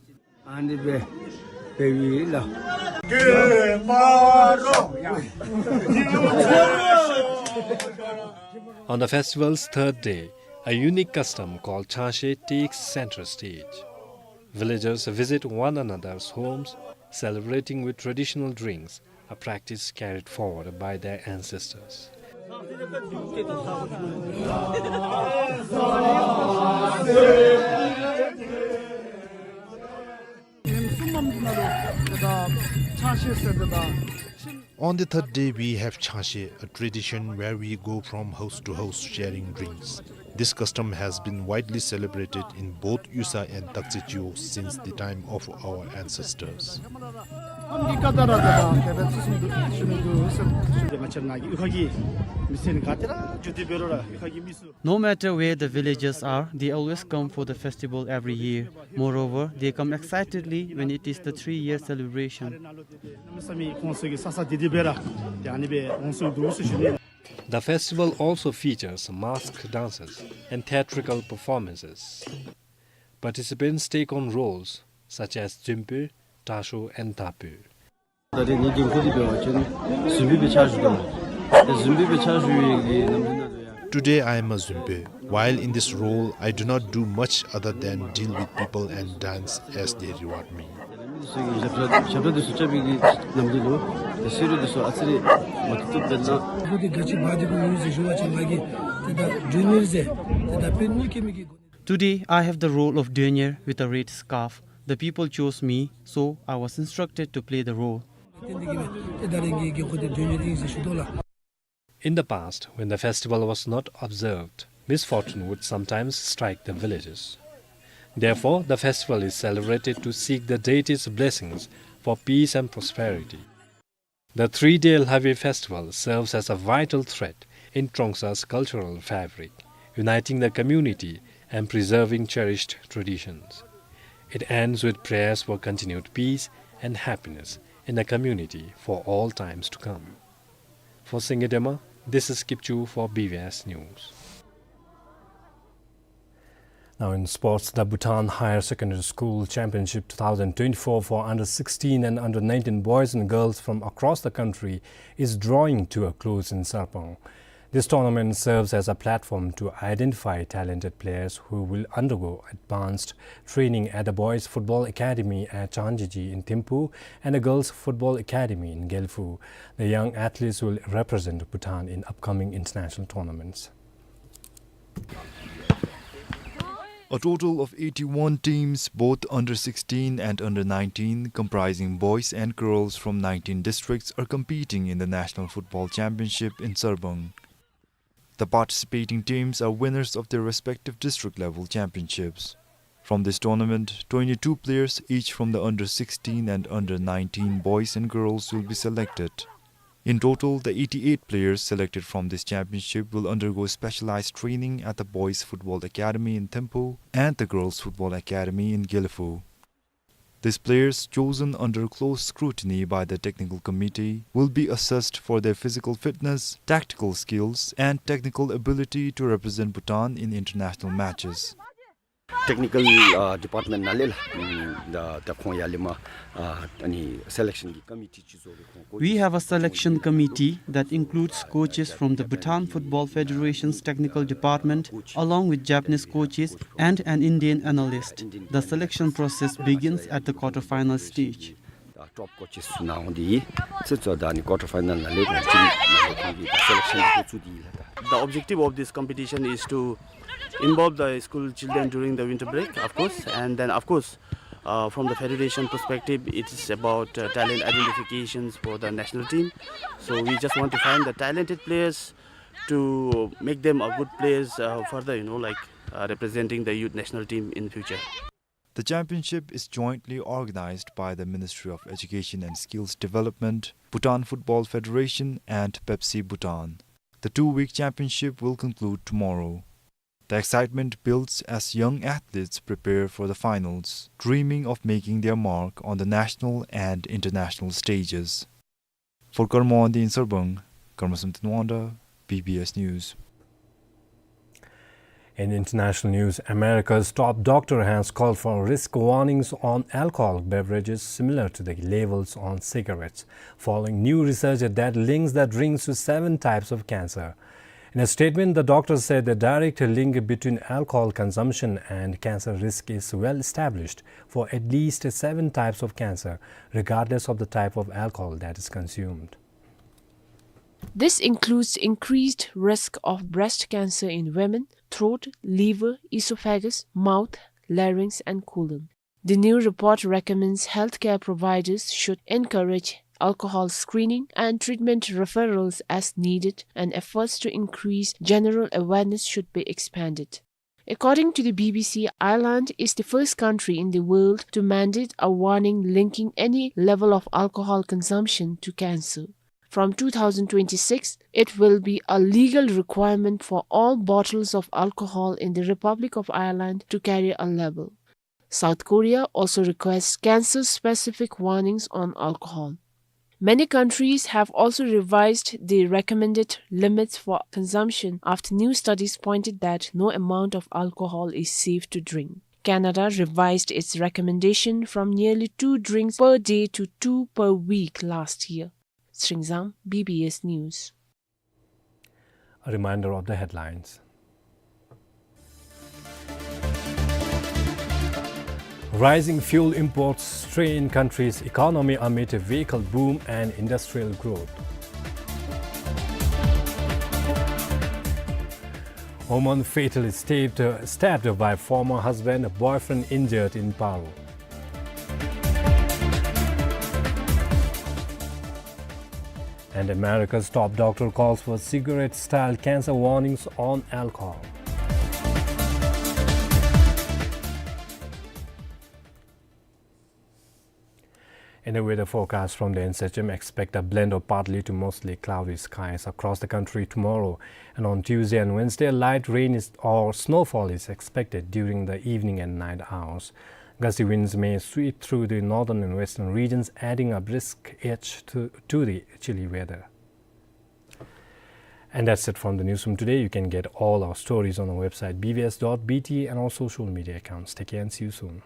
On the festival's third day, a unique custom called Chashe takes center stage. Villagers visit one another's homes, celebrating with traditional drinks, a practice carried forward by their ancestors. ཆང་བཤལ་ཟེར་དེ་དང་། On the third day, we have Changshir, a tradition where we go from house to house sharing drinks. This custom has been widely celebrated in both Yusa and Taktsechio since the time of our ancestors. ང་བཅས་ར་གི་ཨོ་ཁ་གི་མི་སེར་ག་ཏེ་ར་འགྱོ་སྟེ་འབད་རུང་ར་ཨོ་ཁ་གི་མི་སུ། No matter where the villagers are, they always come for the festival every year. Moreover, they come excitedly when it is the three-year celebration. གནམ་མེད་ས་མེད་ཁོང་ཚུ་གིས་ས་ས་དེ་དེ་སྦེ་ར་ཏེ་ཨ་ནི་སྦེ་འོང་སྟེ་འདུག་ཟེར་ཞུ་ནི། The festival also features masked dances and theatrical performances. Participants take on roles such as Dzunpoi, Trasho, and Tapoi. ད་རེས་ངེའི་འགན་ཁུར་འདི་འབད་བ་ཅིན་རྫུན་པའི་སྦེ་ཕྱག་ཞུ་དོ། ཏེ་རྫུན་པའི་སྦེ་ཕྱག་ཞུ་ཡི་གི་ནམ་རྒྱུན་ནང་ལུ་ཡང་། Today I am a Dzunpoi. While in this role, I do not do much other than deal with people and dance as they reward me. མི་ཚུ་གི་ཞབས་ཁྲ་ཞབས་ཁྲ་འདི་ཚུ་རྐྱབ་པའི་གི་ནམ་རྒྱུན་ལུ་ཏེ་བསེ་རུ་འདི་ཚུ་ཨ་ཙི་རེ་མ་བཏུབ་བཏུབ་འབད་ན། ཁོ་འདི་ག་ཅི་འབད་དེ་གི་ཡོད་ཟེར་ཞུ་བ་ཅིན་ང་གིས་ཏེ་ད་སྒྲོན་གཉེར་ཟེར་ཏེ་ད་དཔེ་མི་སྲིད་མི་གི་སྒོ་ནས། Today, I have the role of སྒྲོན་གཉེར with a red scarf. The people chose me, so I was instructed to play the role. In the past, when the festival was not observed, misfortune would sometimes strike the villages. Therefore, the festival is celebrated to seek the deity's blessings for peace and prosperity. The three-day Lhavi festival serves as a vital thread in Trongsa's cultural fabric, uniting the community and preserving cherished traditions. It ends with prayers for continued peace and happiness in the community for all times to come. For Singye Dema, this is Kipchu for B B S News. Now in sports, the Bhutan Higher Secondary School Championship two thousand twenty-four for under sixteen and under nineteen boys and girls from across the country is drawing to a close in Sarpang. This tournament serves as a platform to identify talented players who will undergo advanced training at the Boys Football Academy at Changjeji in Thimphu and the Girls Football Academy in Gelephu. The young athletes will represent Bhutan in upcoming international tournaments. A total of eighty-one teams, both under sixteen and under nineteen, comprising boys and girls from nineteen districts, are competing in the National Football Championship in Sarpang. The participating teams are winners of their respective district level championships. From this tournament, twenty-two players, each from the under sixteen and under nineteen boys and girls, will be selected. In total, the eighty-eight players selected from this championship will undergo specialized training at the Boys Football Academy in Thimphu and the Girls Football Academy in Gelephu. These players, chosen under close scrutiny by the technical committee, will be assessed for their physical fitness, tactical skills, and technical ability to represent Bhutan in international matches. Technical, uh, department ནང་ལས་ལགས། ཨམ་ད་ད་ཁོང་ཡར་ལས་མར་ཨ་ཨ་ནི་སེ་ལེག་ཤཱན་གྱི་ཀོ་མི་ཊི་ཅིག་བཟོ་སྦེ་ཁོང་བསྐོ་བཞག། We have a selection committee that includes coaches from the Bhutan Football Federation's technical department, along with Japanese coaches and an Indian analyst. The selection process begins at the quarter-final stage. ད་ཊོབ་ཀོ་ཅེས་ཚུ་ནང་འོང་སྟེ་ཨིན། ཚེ་ཚོ་ད་ཨ་ནི་ཀོར་ཊར་ཕའི་ནལ་ནང་ལས་ནང་ཅིག་ནང་ལས་ཁོང་གི་ད་སེ་ལེག་ཤཱན་འགོ་བཙུགས་ཏེ་ཨིན་ལགས། ད། The objective of this competition is to involve the school children during the winter break, of course, and then, of course, uh, from the federation perspective, it is about, uh, talent identifications for the national team. So we just want to find the talented players to make them a good players, uh, further, you know, like, uh, representing the youth national team in future. The championship is jointly organized by the Ministry of Education and Skills Development, Bhutan Football Federation, and Pepsi Bhutan. The two-week championship will conclude tomorrow. The excitement builds as young athletes prepare for the finals, dreaming of making their mark on the national and international stages. For Karma Wangdi in Sarpang, Karma Samten Wangda, B B S News. In international news, America's top doctor has called for risk warnings on alcoholic beverages similar to the labels on cigarettes, following new research that links the drinks to seven types of cancer. In a statement, the doctor said the direct link between alcohol consumption and cancer risk is well established for at least seven types of cancer, regardless of the type of alcohol that is consumed. This includes increased risk of breast cancer in women, throat, liver, esophagus, mouth, larynx, and colon. The new report recommends healthcare providers should encourage alcohol screening and treatment referrals as needed, and efforts to increase general awareness should be expanded. According to the B B C, Ireland is the first country in the world to mandate a warning linking any level of alcohol consumption to cancer. From two thousand twenty-six, it will be a legal requirement for all bottles of alcohol in the Republic of Ireland to carry a label. South Korea also requests cancer-specific warnings on alcohol. Many countries have also revised the recommended limits for consumption after new studies pointed that no amount of alcohol is safe to drink. Canada revised its recommendation from nearly two drinks per day to two per week last year. Sringzang, B B S News. A reminder of the headlines. Rising fuel imports strain country's economy amid a vehicle boom and industrial growth. Woman fatally stabbed, stabbed by former husband, boyfriend injured in Paro. And America's top doctor calls for cigarette-style cancer warnings on alcohol. In the weather forecast from the N S H M, expect a blend of partly to mostly cloudy skies across the country tomorrow. And on Tuesday and Wednesday, light rain is, or snowfall is expected during the evening and night hours. Gusty winds may sweep through the northern and western regions, adding a brisk edge to, to the chilly weather. And that's it from the newsroom today. You can get all our stories on our website, B B S dot B T, and our social media accounts. Take care and see you soon.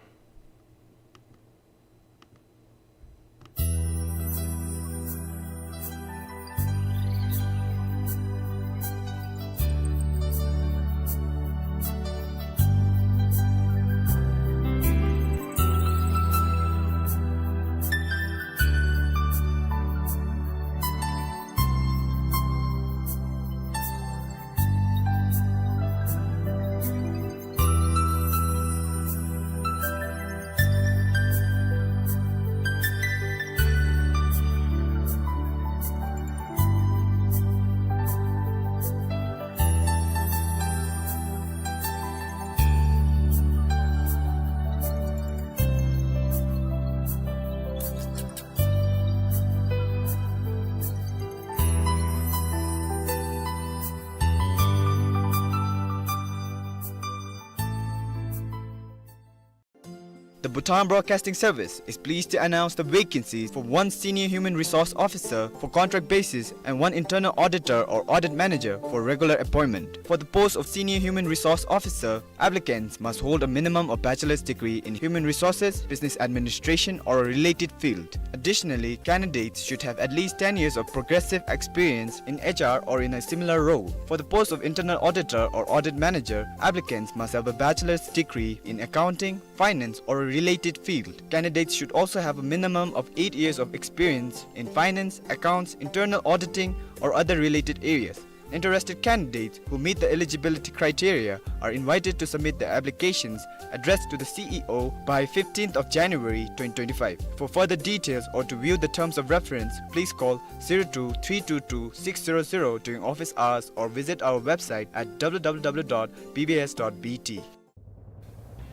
The Bhutan Broadcasting Service is pleased to announce the vacancies for one Senior Human Resource Officer for contract basis and one Internal Auditor or Audit Manager for regular appointment. For the post of Senior Human Resource Officer, applicants must hold a minimum of bachelor's degree in human resources, business administration, or a related field. Additionally, candidates should have at least ten years of progressive experience in H R or in a similar role. For the post of Internal Auditor or Audit Manager, applicants must have a bachelor's degree in accounting, finance, or a related field. Candidates should also have a minimum of eight years of experience in finance, accounts, internal auditing, or other related areas. Interested candidates who meet the eligibility criteria are invited to submit their applications addressed to the C E O by fifteenth of January twenty twenty-five. For further details or to view the terms of reference, please call zero two three two two six zero zero during office hours or visit our website at W W W dot B B S dot B T.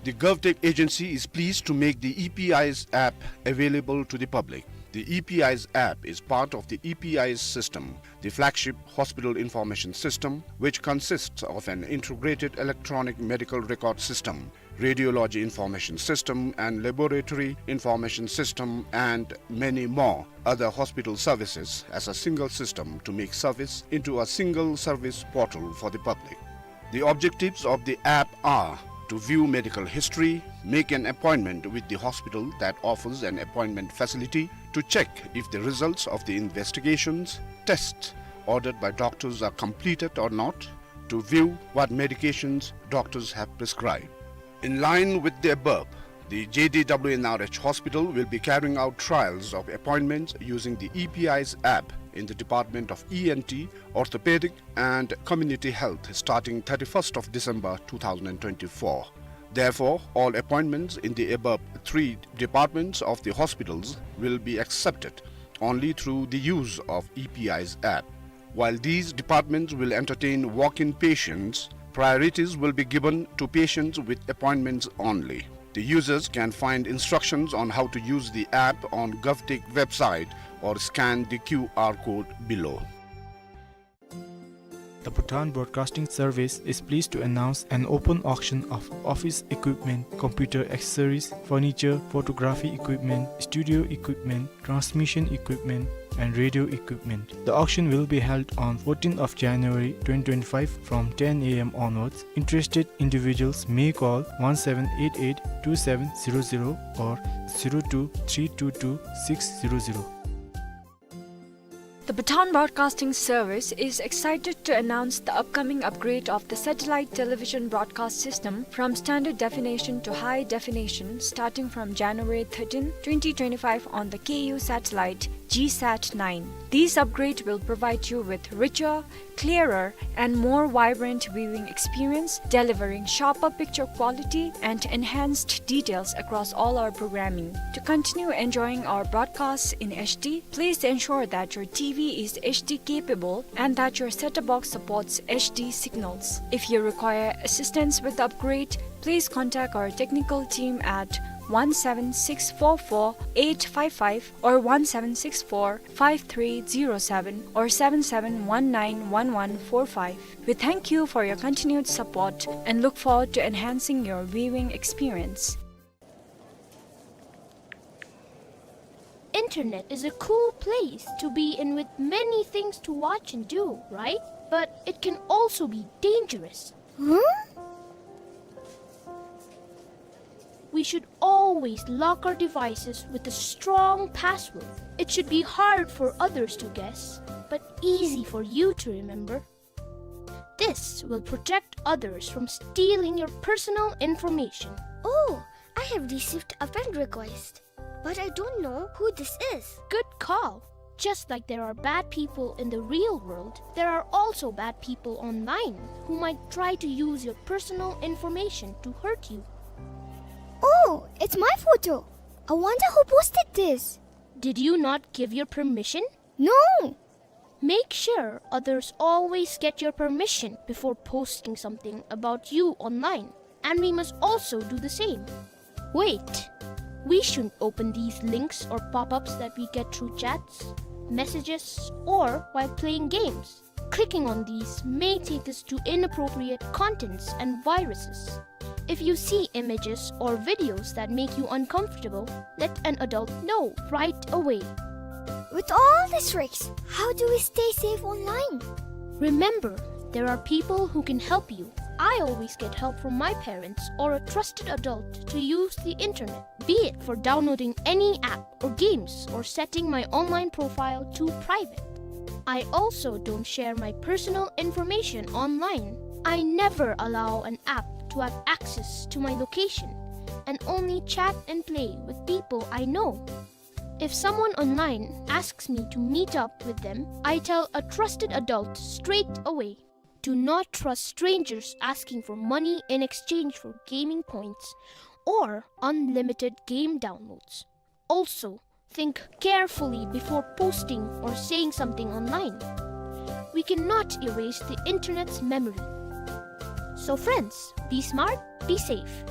The GovTech agency is pleased to make the E P I S app available to the public. The E P I S app is part of the E P I S system, the flagship hospital information system, which consists of an integrated electronic medical record system, radiology information system, and laboratory information system, and many more other hospital services as a single system to make service into a single service portal for the public. The objectives of the app are to view medical history, make an appointment with the hospital that offers an appointment facility, to check if the results of the investigations, tests ordered by doctors are completed or not, to view what medications doctors have prescribed. In line with the above, the J D W N R H Hospital will be carrying out trials of appointments using the E P I S app in the Department of E N T, Orthopedic and Community Health starting thirty-first of December two thousand twenty-four. Therefore, all appointments in the above three departments of the hospitals will be accepted only through the use of E P I's app. While these departments will entertain walk-in patients, priorities will be given to patients with appointments only. The users can find instructions on how to use the app on GovTech website or scan the Q R code below. The Bhutan Broadcasting Service is pleased to announce an open auction of office equipment, computer accessories, furniture, photography equipment, studio equipment, transmission equipment, and radio equipment. The auction will be held on fourteenth of January twenty twenty-five from ten A M onwards. Interested individuals may call one seven eight eight two seven zero zero or zero two three two two six zero zero. The Bhutan Broadcasting Service is excited to announce the upcoming upgrade of the satellite television broadcast system from standard definition to high definition starting from January thirteenth, twenty twenty-five on the K U satellite GSAT nine. This upgrade will provide you with richer, clearer, and more vibrant viewing experience, delivering sharper picture quality and enhanced details across all our programming. To continue enjoying our broadcasts in H D, please ensure that your T V is H D capable and that your set-top box supports H D signals. If you require assistance with the upgrade, please contact our technical team at one seven six four four eight five five or one seven six four five three zero seven or seven seven one nine one one four five. We thank you for your continued support and look forward to enhancing your viewing experience. Internet is a cool place to be in with many things to watch and do, right? But it can also be dangerous. Huh? We should always lock our devices with a strong password. It should be hard for others to guess, but easy for you to remember. This will protect others from stealing your personal information. Oh, I have received a friend request, but I don't know who this is. Good call. Just like there are bad people in the real world, there are also bad people online who might try to use your personal information to hurt you. Oh, it's my photo. I wonder who posted this. Did you not give your permission? No! Make sure others always get your permission before posting something about you online, and we must also do the same. Wait! We shouldn't open these links or pop-ups that we get through chats, messages, or while playing games. Clicking on these may take us to inappropriate contents and viruses. If you see images or videos that make you uncomfortable, let an adult know right away. With all these tricks, how do we stay safe online? Remember, there are people who can help you. I always get help from my parents or a trusted adult to use the internet, be it for downloading any app or games or setting my online profile to private. I also don't share my personal information online. I never allow an app to have access to my location and only chat and play with people I know. If someone online asks me to meet up with them, I tell a trusted adult straight away. Do not trust strangers asking for money in exchange for gaming points or unlimited game downloads. Also, think carefully before posting or saying something online. We cannot erase the internet's memory. So friends, be smart, be safe.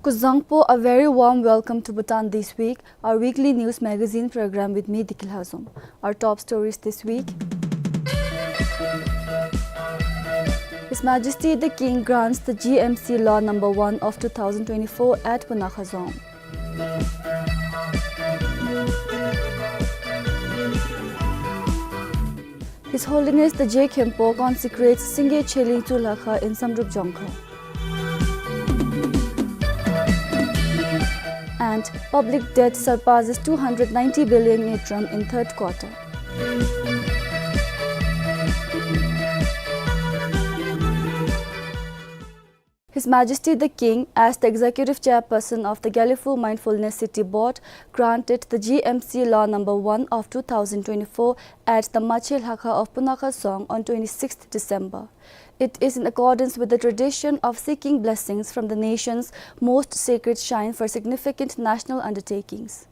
Kuzuzangpo, a very warm welcome to Bhutan This Week, our weekly news magazine program with me, Diki Lhazom. Our top stories this week. His Majesty the King grants the G M C Law number one of two thousand twenty-four at Punakha Dzong. His Holiness the Je Khenpo consecrates Singye Cheling Tsulhakha in Samdrup Jongkha. And public debt surpasses two hundred ninety billion ngultrum in third quarter. His Majesty the King, as the Executive Chairperson of the Gelephu Mindfulness City Board, granted the G M C Law number one of two thousand twenty-four at the Mache Lhakha of Punakha Dzong on twenty-sixth December. It is in accordance with the tradition of seeking blessings from the nation's most sacred shrine for significant national undertakings.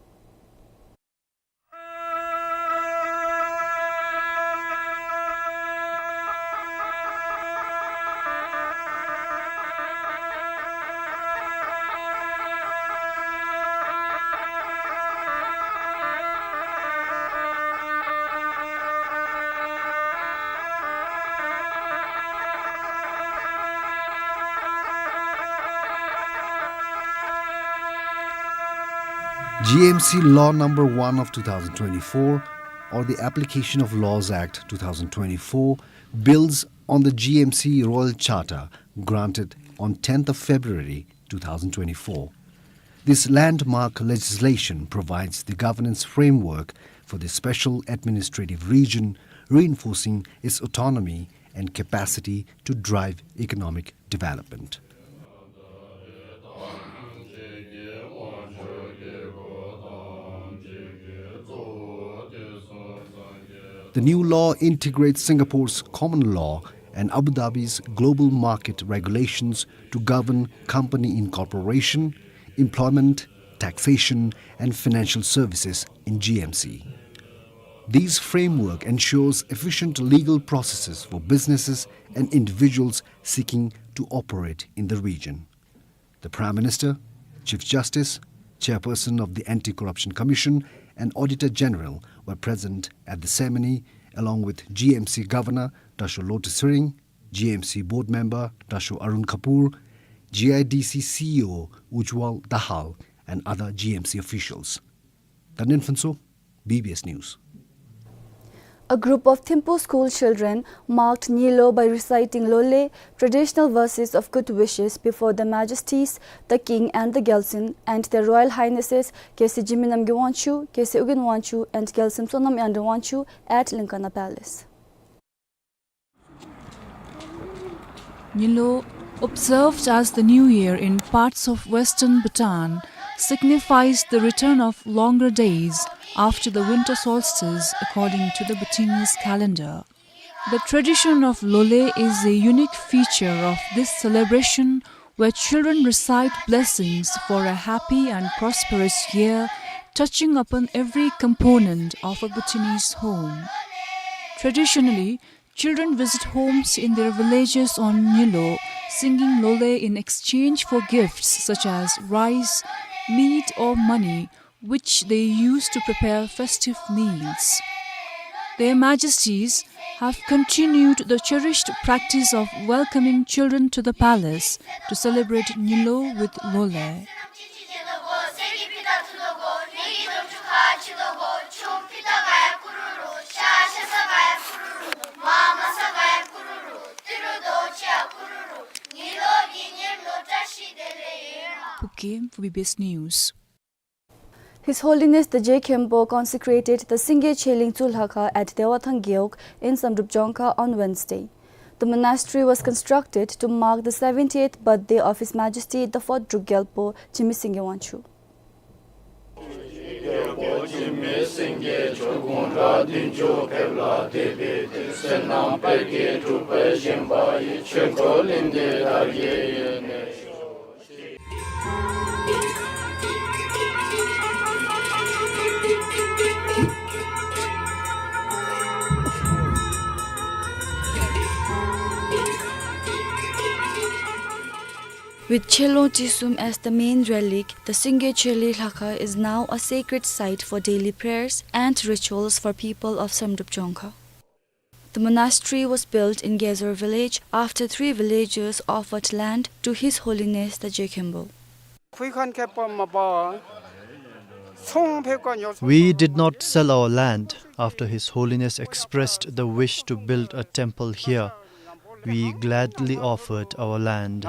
G M C Law number one of two thousand twenty-four, or the Application of Laws Act two thousand twenty-four, builds on the G M C Royal Charter granted on tenth of February two thousand twenty-four. This landmark legislation provides the governance framework for the special administrative region, reinforcing its autonomy and capacity to drive economic development. The new law integrates Singapore's common law and Abu Dhabi's global market regulations to govern company incorporation, employment, taxation, and financial services in G M C. This framework ensures efficient legal processes for businesses and individuals seeking to operate in the region. The Prime Minister, Chief Justice, Chairperson of the Anti-Corruption Commission, and Auditor General were present at the ceremony, along with G M C Governor Dasho Lotay Tshering, G M C Board Member Dasho Arun Kapur, G I D C C E O Ujjwal Dahal, and other G M C officials. Tandin Phuntsho, B B S News. A group of Thimphu school children marked Nyilo by reciting Lole, traditional verses of good wishes, before Their Majesties the King and the Gyaltsuen and Their Royal Highnesses Khesi Jigme Namgay Wangchuck, Khesi Ugyen Wangchuck, and Gyaltsuen Sonam Yangdreng Wangchuck at Linkana Palace. Nyilo, observed as the New Year in parts of western Bhutan, signifies the return of longer days after the winter solstice, according to the Bhutanese calendar. The tradition of Lole is a unique feature of this celebration, where children recite blessings for a happy and prosperous year, touching upon every component of a Bhutanese home. Traditionally, children visit homes in their villages on Nyilo, singing Lole in exchange for gifts such as rice, meat or money, which they use to prepare festive meals. Their Majesties have continued the cherished practice of welcoming children to the palace to celebrate Nyilo with Lole. Phuket, B B S News. His Holiness the Je Khenpo consecrated the Singye Cheling Tsulhakha at Dewathang Gewog in Samdrup Jongkha on Wednesday. The monastery was constructed to mark the seventieth birthday of His Majesty the Fourth Druk Gyalpo Jigme Singye Wangchuck. With Chelong Chisum as the main relic, the Singye Cheli Lhakha is now a sacred site for daily prayers and rituals for people of Samdrup Chongkha. The monastery was built in Gezor village after three villagers offered land to His Holiness the Jekhembo. We did not sell our land after His Holiness expressed the wish to build a temple here. We gladly offered our land.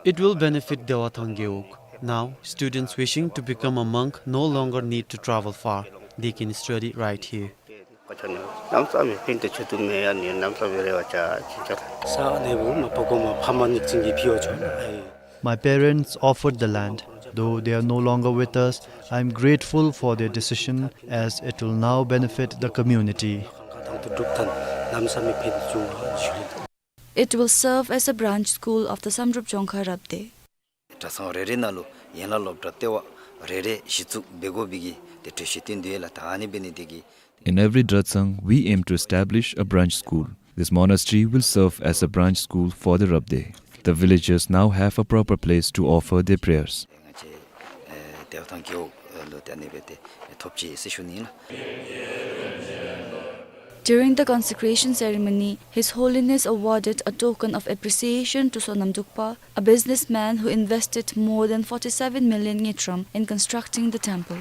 It will benefit Dewa Thang Gewog. Now, students wishing to become a monk no longer need to travel far. They can study right here. My parents offered the land. Though they are no longer with us, I am grateful for their decision, as it will now benefit the community. It will serve as a branch school of the Samdrup Jongkha Rabdey. གྲྭ་ཚང་རེ་རེ་ནང་ལུ་ཡན་ལག་སློབ་གྲྭ་ལྟེ་བ་རེ་རེ་གཞི་བཙུགས་འབད་དགོ་པའི་གི་ཏེ་གྲོས་གཞི་བཏོན་དོ་ཡོད་ལགས། ད་ཨ་ནི་འབད་ནི་དེ་གིས། In every Dratsang, we aim to establish a branch school. This monastery will serve as a branch school for the Rabdey. The villagers now have a proper place to offer their prayers. ང་བཅས་ཨེ་དེ་བ་ཐང་རྒེད་འོག་ལུ་ཏེ་ཨ་ནི་སྦེ་ཏེ་ཐོབ་ཅི་ཟེར་ཞུ་ནི་ལགས། During the consecration ceremony, His Holiness awarded a token of appreciation to Sonam Drukpa, a businessman who invested more than forty-seven million ngultrum in constructing the temple.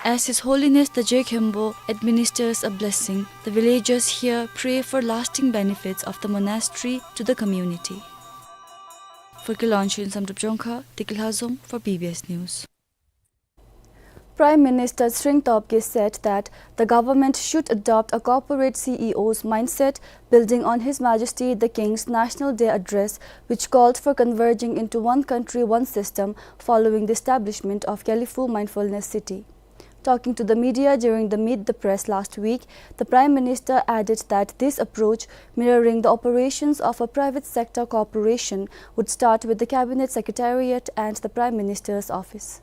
As His Holiness the Jekhembo administers a blessing, the villagers here pray for lasting benefits of the monastery to the community. For Kilonchun Samdrup Jongkha, Tikilhazong for B B S News. Prime Minister Tshering Tobgay said that the government should adopt a corporate C E O's mindset, building on His Majesty the King's National Day address, which called for converging into one country, one system following the establishment of Gelephu Mindfulness City. Talking to the media during the Meet the Press last week, the Prime Minister added that this approach, mirroring the operations of a private sector corporation, would start with the Cabinet Secretariat and the Prime Minister's office.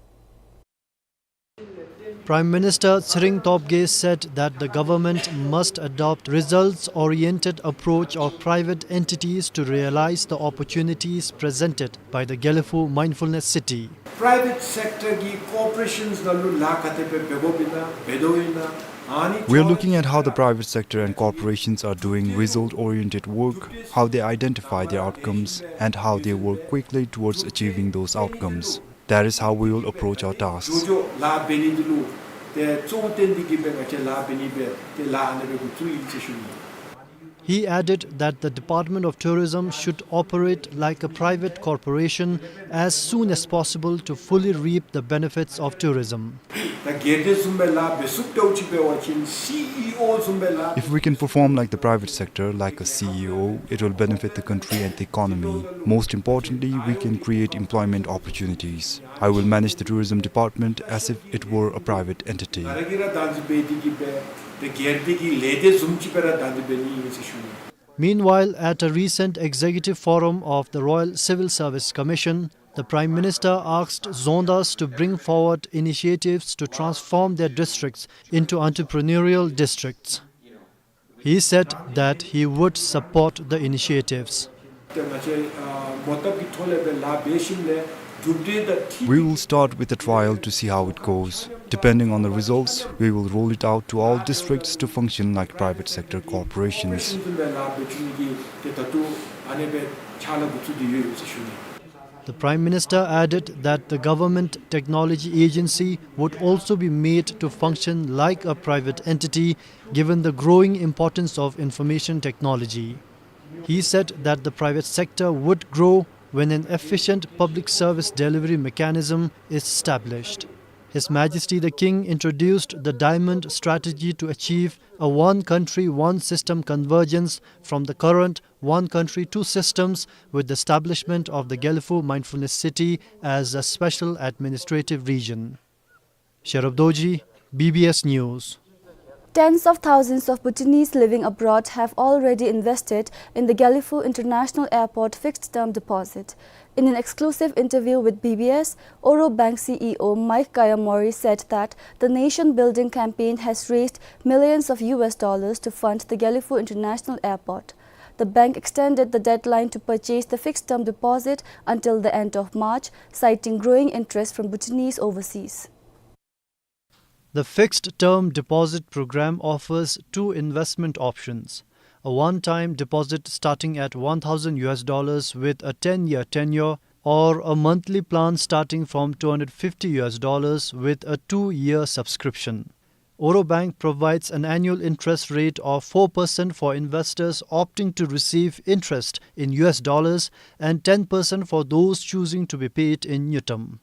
Prime Minister Tshering Tobgay said that the government must adopt results-oriented approach of private entities to realize the opportunities presented by the Gelephu Mindfulness City. Private sector གིས་corporations ནང་ལུ་ལཱ་ག་དེ་སྦེ་འབད་དགོཔ་ཨིན་ན་འབད་དོ་ཨིན་ན། We are looking at how the private sector and corporations are doing result-oriented work, how they identify their outcomes, and how they work quickly towards achieving those outcomes. That is how we will approach our tasks. འགྱོ་ལཱ་འབད་ནི་འདི་ལུ་ཏེ་གཙོ་བོ་བཏོན་ཏེ་གིས་སྦེ་ང་བཅས་ལཱ་འབད་ནི་སྦེ་ཏེ་ལཱ་ཨ་ནི་སྦེ་འགོ་བཙུགས་ཡི་ཟེར་ཞུ་ནི། He added that the Department of Tourism should operate like a private corporation as soon as possible to fully reap the benefits of tourism. ད་སྒེར་སྡེ་བཟུམ་སྦེ་ལཱ་འབད་ཚུགསཔ་འདྲཝ་ཅིག་འབད་བ་ཅིན་C E O བཟུམ་སྦེ་ལཱ། If we can perform like the private sector, like a C E O, it will benefit the country and the economy. Most importantly, we can create employment opportunities. I will manage the tourism department as if it were a private entity. ང་ར་གིས་ར་བདག་འཛིན་འབད་དེ་གིས་སྦེ་ཏེ་སྒེར་སྡེ་གི་ལས་སྡེ་བཟུམ་ཅིག་སྦེ་ར་བདག་འཛིན་འབད་ནི་ཨིན་ཟེར་ཞུ་ནི། Meanwhile, at a recent executive forum of the Royal Civil Service Commission, the Prime Minister asked Dzongdas to bring forward initiatives to transform their districts into entrepreneurial districts. He said that he would support the initiatives. ཏེ་ང་བཅས་ཨ་མོ་བཏབ་ཀྱི་ཐོག་ལས་སྦེ་ལཱ་འབད་ཞིནམ་ལས་གྲུབ་འབྲས་དང་འཁྲིལ། We will start with a trial to see how it goes. Depending on the results, we will roll it out to all districts to function like private sector corporations. སྦེ་ལཱ་འབད་བཅུག་ནི་གི་ཏེ་ད་ལྟོ་ཨ་ནི་སྦེ་ཕྱག་ལཱ་འགོ་བཙུགས་ཏེ་ཡོད་ཟེར་ཞུ་ནི། The Prime Minister added that the Government Technology Agency would also be made to function like a private entity, given the growing importance of information technology. He said that the private sector would grow when an efficient public service delivery mechanism is established. His Majesty the King introduced the Diamond Strategy to achieve a one country, one system convergence from the current one country, two systems, with the establishment of the Gelephu Mindfulness City as a special administrative region. Sherab Dorji, B B S News. Tens of thousands of Bhutanese living abroad have already invested in the Gelephu International Airport fixed-term deposit. In an exclusive interview with B B S, Oro Bank C E O Mike Kayamori said that the nation-building campaign has raised millions of U S dollars to fund the Gelephu International Airport. The bank extended the deadline to purchase the fixed-term deposit until the end of March, citing growing interest from Bhutanese overseas. The fixed-term deposit program offers two investment options: a one-time deposit starting at one thousand U S dollars with a ten-year tenure, or a monthly plan starting from two hundred fifty U S dollars with a two-year subscription. Oro Bank provides an annual interest rate of four percent for investors opting to receive interest in U S dollars and ten percent for those choosing to be paid in ngultrum.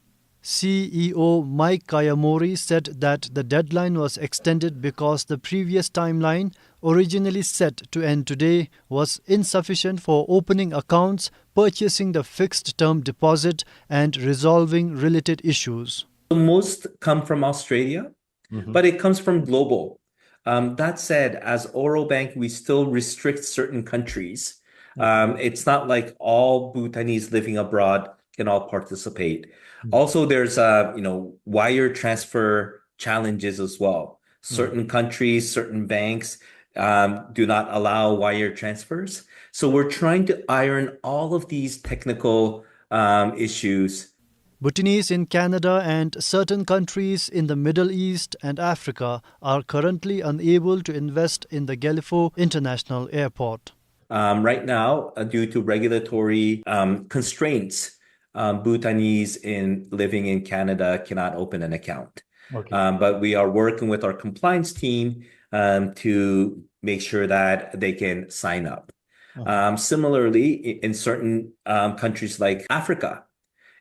C E O Mike Kayamori said that the deadline was extended because the previous timeline, originally set to end today, was insufficient for opening accounts, purchasing the fixed-term deposit, and resolving related issues. Most come from Australia, mhm, but it comes from global. Um, that said, as Oro Bank, we still restrict certain countries. Um, it's not like all Bhutanese living abroad can all participate. Mm. Also, there's, uh, you know, wire transfer challenges as well. Mm. Certain countries, certain banks, um, do not allow wire transfers. So we're trying to iron all of these technical, um, issues. Bhutanese in Canada and certain countries in the Middle East and Africa are currently unable to invest in the Gelephu International Airport. Um, right now, uh, due to regulatory, um, constraints, um, Bhutanese in, living in Canada cannot open an account. Okay. Um, but we are working with our compliance team, um, to make sure that they can sign up. Uh-huh. Um, similarly, i-, in certain, um, countries like Africa,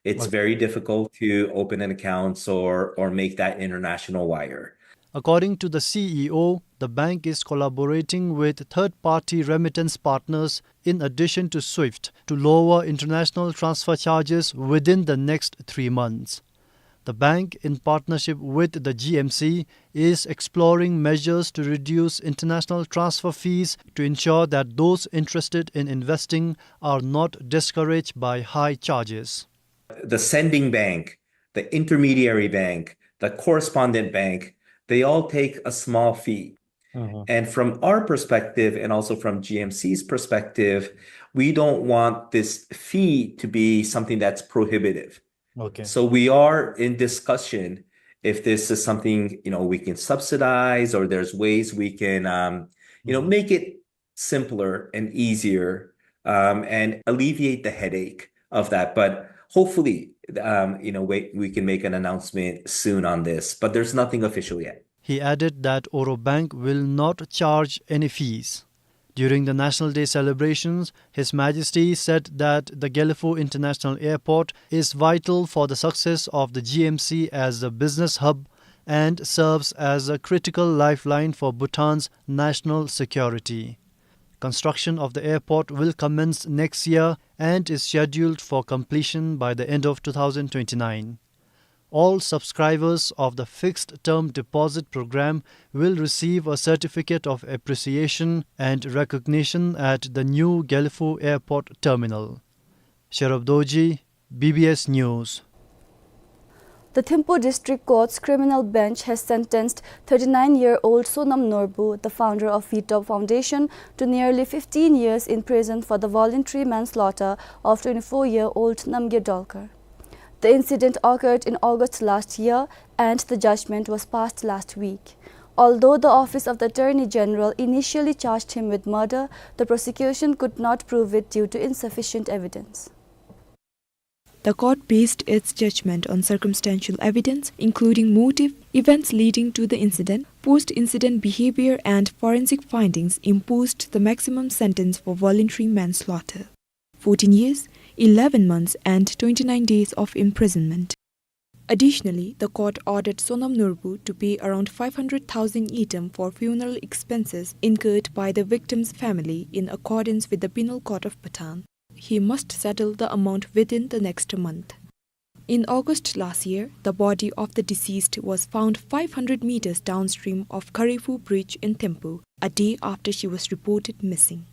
it's, okay, very difficult to open an account or, or make that international wire. According to the C E O, the bank is collaborating with third-party remittance partners in addition to SWIFT to lower international transfer charges within the next three months. The bank, in partnership with the G M C, is exploring measures to reduce international transfer fees to ensure that those interested in investing are not discouraged by high charges. The sending bank, the intermediary bank, the correspondent bank, they all take a small fee. Mm-hmm. And from our perspective, and also from G M C's perspective, we don't want this fee to be something that's prohibitive. Okay. So we are in discussion if this is something, you know, we can subsidize, or there's ways we can, um, you know, mm-hmm, make it simpler and easier, um, and alleviate the headache of that. But hopefully, um, you know, we, we can make an announcement soon on this, but there's nothing official yet. He added that Oro Bank will not charge any fees. During the National Day celebrations, His Majesty said that the Gelephu International Airport is vital for the success of the G M C as a business hub and serves as a critical lifeline for Bhutan's national security. Construction of the airport will commence next year and is scheduled for completion by the end of two thousand twenty-nine. All subscribers of the fixed-term deposit program will receive a certificate of appreciation and recognition at the new Gelephu Airport Terminal. Sherub Dorji, B B S News. The Thimphu District Court's criminal bench has sentenced thirty-nine-year-old Sonam Norbu, the founder of Vitop Foundation, to nearly fifteen years in prison for the voluntary manslaughter of twenty-four-year-old Namgay Dolkar. The incident occurred in August last year and the judgment was passed last week. Although the Office of the Attorney General initially charged him with murder, the prosecution could not prove it due to insufficient evidence. The court based its judgment on circumstantial evidence, including motive, events leading to the incident, post-incident behavior, and forensic findings, imposed the maximum sentence for voluntary manslaughter: fourteen years, eleven months, and twenty-nine days of imprisonment. Additionally, the court ordered Sonam Norbu to pay around five hundred thousand ngultrum for funeral expenses incurred by the victim's family in accordance with the Penal Code of Bhutan. He must settle the amount within the next month. In August last year, the body of the deceased was found five hundred meters downstream of Kharephu Bridge in Thimphu, a day after she was reported missing.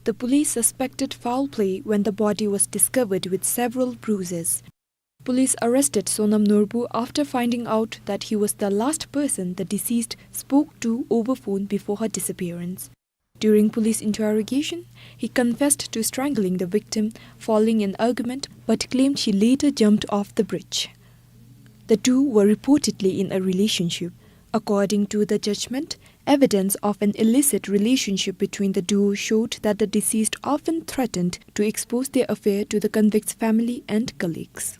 The police suspected foul play when the body was discovered with several bruises. Police arrested Sonam Norbu after finding out that he was the last person the deceased spoke to over phone before her disappearance. During police interrogation, he confessed to strangling the victim following an argument, but claimed she later jumped off the bridge. The two were reportedly in a relationship. According to the judgment, evidence of an illicit relationship between the duo showed that the deceased often threatened to expose their affair to the convict's family and colleagues.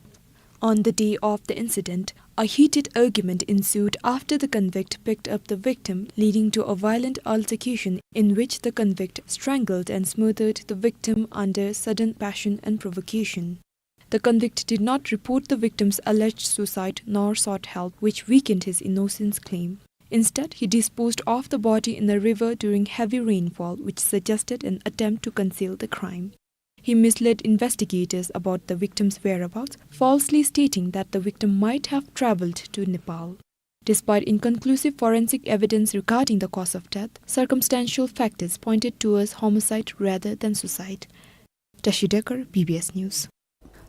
On the day of the incident, a heated argument ensued after the convict picked up the victim, leading to a violent altercation in which the convict strangled and smothered the victim under sudden passion and provocation. The convict did not report the victim's alleged suicide nor sought help, which weakened his innocence claim. Instead, he disposed of the body in a river during heavy rainfall, which suggested an attempt to conceal the crime. He misled investigators about the victim's whereabouts, falsely stating that the victim might have traveled to Nepal. Despite inconclusive forensic evidence regarding the cause of death, circumstantial factors pointed towards homicide rather than suicide. Tashi Dekar, B B S News.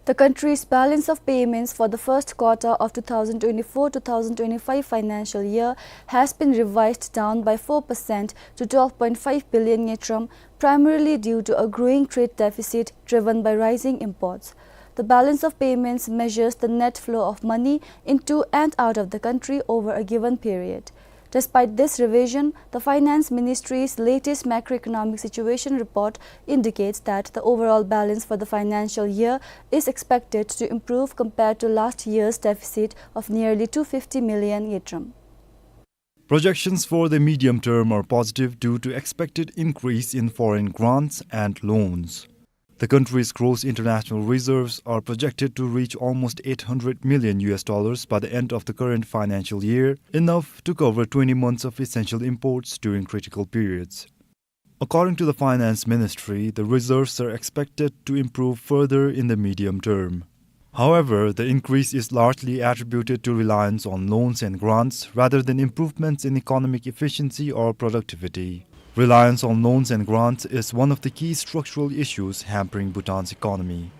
The country's balance of payments for the first quarter of two thousand twenty-four two thousand twenty-five financial year has been revised down by four percent to twelve point five billion ngultrum, primarily due to a growing trade deficit driven by rising imports. The balance of payments measures the net flow of money into and out of the country over a given period. Despite this revision, the Finance Ministry's latest macroeconomic situation report indicates that the overall balance for the financial year is expected to improve compared to last year's deficit of nearly two fifty million ngultrum. Projections for the medium term are positive due to expected increase in foreign grants and loans. The country's gross international reserves are projected to reach almost eight hundred million U S dollars by the end of the current financial year, enough to cover twenty months of essential imports during critical periods. According to the Finance Ministry, the reserves are expected to improve further in the medium term. However, the increase is largely attributed to reliance on loans and grants rather than improvements in economic efficiency or productivity. Reliance on loans and grants is one of the key structural issues hampering Bhutan's economy.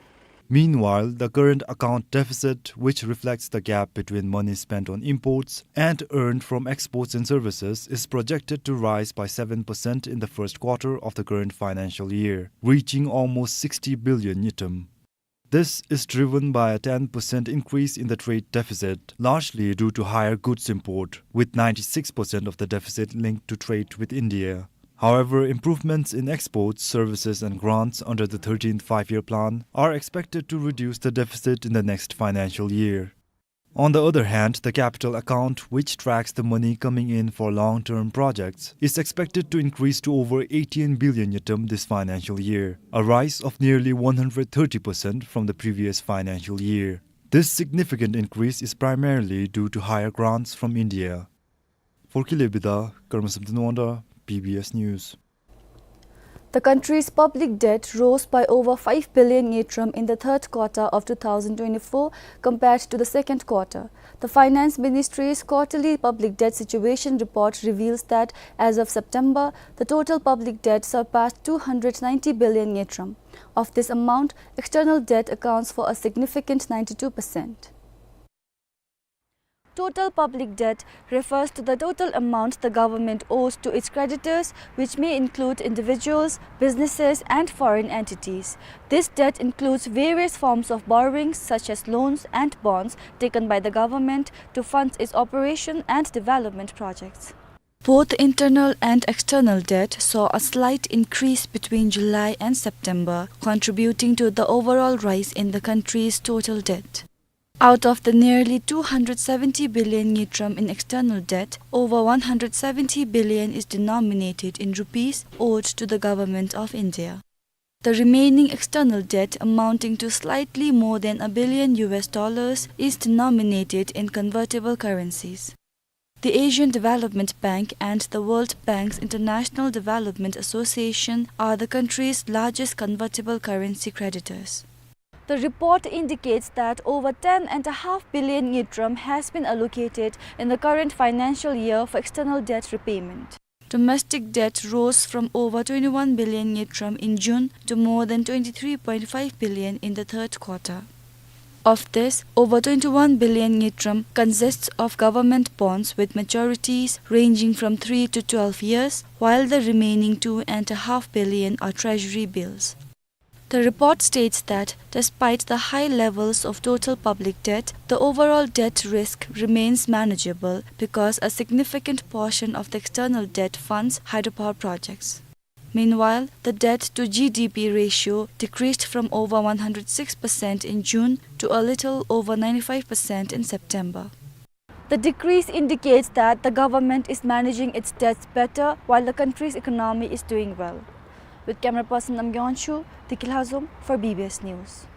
Meanwhile, the current account deficit, which reflects the gap between money spent on imports and earned from exports and services, is projected to rise by seven percent in the first quarter of the current financial year, reaching almost sixty billion ngultrum. This is driven by a ten percent increase in the trade deficit, largely due to higher goods import, with ninety-six percent of the deficit linked to trade with India. However, improvements in exports, services and grants under the thirteenth Five-Year Plan are expected to reduce the deficit in the next financial year. On the other hand, the capital account, which tracks the money coming in for long-term projects, is expected to increase to over eighteen billion ngultrum this financial year, a rise of nearly one hundred thirty percent from the previous financial year. This significant increase is primarily due to higher grants from India. For Kile Bida, Karma Samten Wanda, B B S News. The country's public debt rose by over five billion ngultrum in the third quarter of two thousand twenty-four compared to the second quarter. The Finance Ministry's quarterly public debt situation report reveals that as of September, the total public debt surpassed two hundred ninety billion ngultrum. Of this amount, external debt accounts for a significant ninety-two percent. Total public debt refers to the total amount the government owes to its creditors, which may include individuals, businesses, and foreign entities. This debt includes various forms of borrowings, such as loans and bonds taken by the government to fund its operation and development projects. Both internal and external debt saw a slight increase between July and September, contributing to the overall rise in the country's total debt. Out of the nearly two hundred seventy billion ngultrum in external debt, over one hundred seventy billion is denominated in rupees owed to the Government of India. The remaining external debt, amounting to slightly more than a billion U S dollars, is denominated in convertible currencies. The Asian Development Bank and the World Bank's International Development Association are the country's largest convertible currency creditors. The report indicates that over ten and a half billion ngultrum has been allocated in the current financial year for external debt repayment. Domestic debt rose from over twenty-one billion ngultrum in June to more than twenty-three point five billion in the third quarter. Of this, over twenty-one billion ngultrum consists of government bonds with maturities ranging from three to twelve years, while the remaining two and a half billion are treasury bills. The report states that despite the high levels of total public debt, the overall debt risk remains manageable because a significant portion of the external debt funds hydropower projects. Meanwhile, the debt to G D P ratio decreased from over one hundred six percent in June to a little over ninety-five percent in September. The decrease indicates that the government is managing its debts better while the country's economy is doing well. With camera person Namgay Wangchuk, Deki Lhazom for B B S News.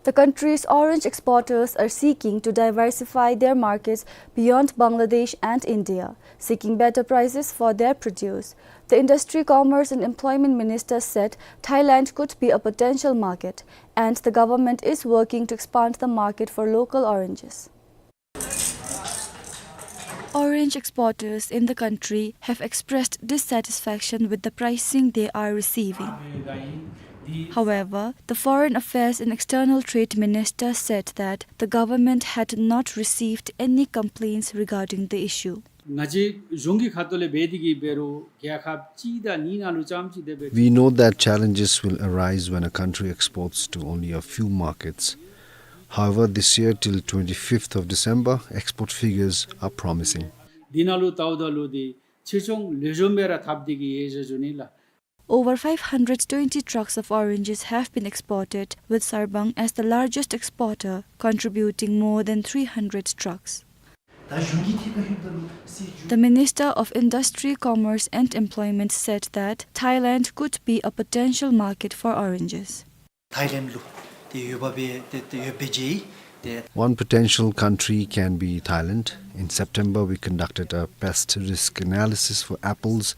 The country's orange exporters are seeking to diversify their markets beyond Bangladesh and India, seeking better prices for their produce. The Industry, Commerce and Employment Minister said Thailand could be a potential market, and the government is working to expand the market for local oranges. Orange exporters in the country have expressed dissatisfaction with the pricing they are receiving. However, the Foreign Affairs and External Trade Minister said that the government had not received any complaints regarding the issue. ང་བཅས་གཞུང་གི་ཁ་ཐུག་ལས་འབད་དེ་གི་འབད་རུང་རྒྱལ་ཁབ་གཅིག་དང་གཉིས་ནང་ལུ་རྐྱངམ་གཅིག་དེ་སྦེ། We know that challenges will arise when a country exports to only a few markets. However, this year till twenty-fifth of December, export figures are promising. འདི་ནང་ལུ་ལྟཝ་ད་ལུ་འདི་ཕྱིར་ཚོང་ལེགས་ཤོམ་སྦེ་ར་འཐབ་སྟེ་གི་ཡོད་ཟེར་ཞུ་ནི་ལགས། Over five hundred twenty trucks of oranges have been exported, with Sarbang as the largest exporter, contributing more than three hundred trucks. The Minister of Industry, Commerce and Employment said that Thailand could be a potential market for oranges. ཐའི་ལེནཌ་ལུ་ཏེ་ཡོདཔ་སྦེ་ཏེ་ཏེ་ཡོདཔ་སྦེ་མཇལ་ཡི། ཏེ། One potential country can be Thailand. In September, we conducted a pest risk analysis for apples,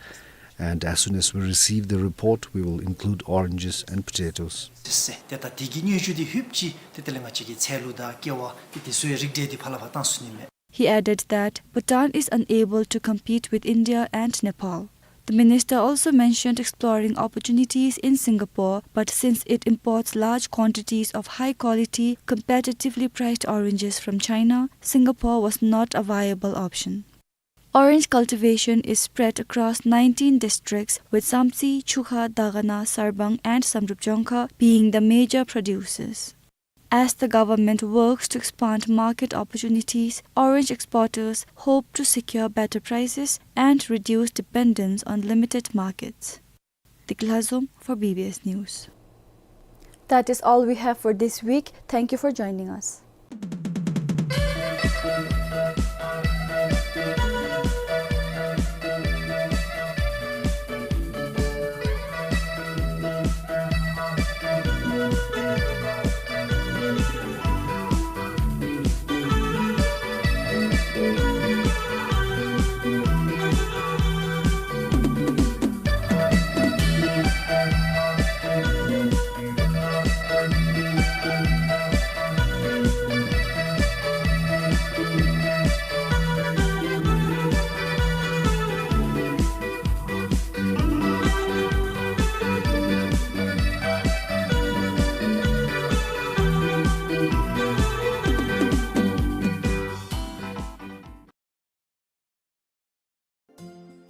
and as soon as we receive the report, we will include oranges and potatoes. ཟེར་ཏེ་ད་དེ་གི་སྙན་ཞུ་འདི་ལྷོདཔ་ཅིག་ཏེ་དེ་ལས་ང་བཅས་ཀྱི་ཚལ་ལུ་དང་ཀེ་བ་ཏེ་དེ་ཚུ་ཡང་རིགས་འགྲེ་འདི་ཕར་ལས་ཕར་བཏང་ཚུགས་ནི་མས། He added that Bhutan is unable to compete with India and Nepal. The minister also mentioned exploring opportunities in Singapore, but since it imports large quantities of high-quality, competitively priced oranges from China, Singapore was not a viable option. Orange cultivation is spread across nineteen districts, with Samtse, Chukha, Dagana, Sarbang and Samdrup Jongkhar being the major producers. As the government works to expand market opportunities, orange exporters hope to secure better prices and reduce dependence on limited markets. Deki Lhazom for B B S News. That is all we have for this week. Thank you for joining us.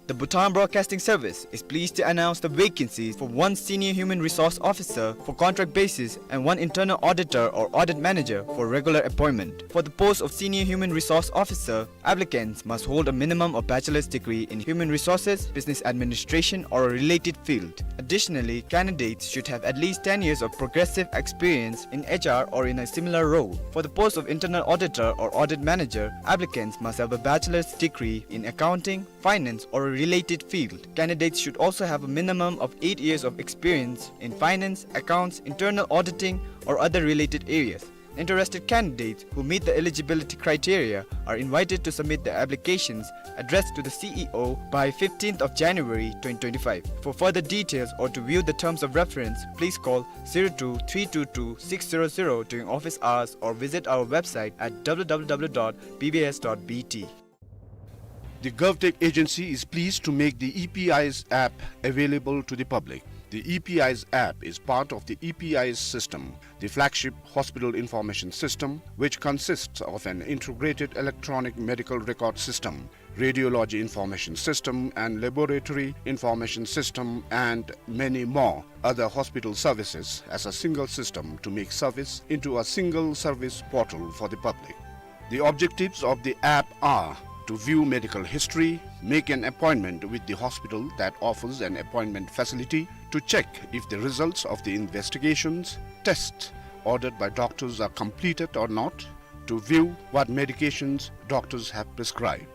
The Bhutan Broadcasting Service is pleased to announce the vacancies for one Senior Human Resource Officer for contract basis and one Internal Auditor or Audit Manager for regular appointment. For the post of Senior Human Resource Officer, applicants must hold a minimum of bachelor's degree in human resources, business administration, or a related field. Additionally, candidates should have at least ten years of progressive experience in H R or in a similar role. For the post of Internal Auditor or Audit Manager, applicants must have a bachelor's degree in accounting, finance, or a related field. Candidates should also have a minimum of eight years of experience in finance, accounts, internal auditing, or other related areas. Interested candidates who meet the eligibility criteria are invited to submit their applications addressed to the C E O by fifteenth of January twenty twenty-five. For further details or to view the terms of reference, please call zero two three two two six zero zero during office hours or visit our website at W W W dot B B S dot B T. The GovTech agency is pleased to make the E P Eyes app available to the public. The E P Eyes app is part of the E P Eyes system, the flagship hospital information system, which consists of an integrated electronic medical record system, radiology information system, and laboratory information system, and many more other hospital services as a single system to make service into a single service portal for the public. The objectives of the app are to view medical history, make an appointment with the hospital that offers an appointment facility, to check if the results of the investigations, tests ordered by doctors are completed or not, to view what medications doctors have prescribed.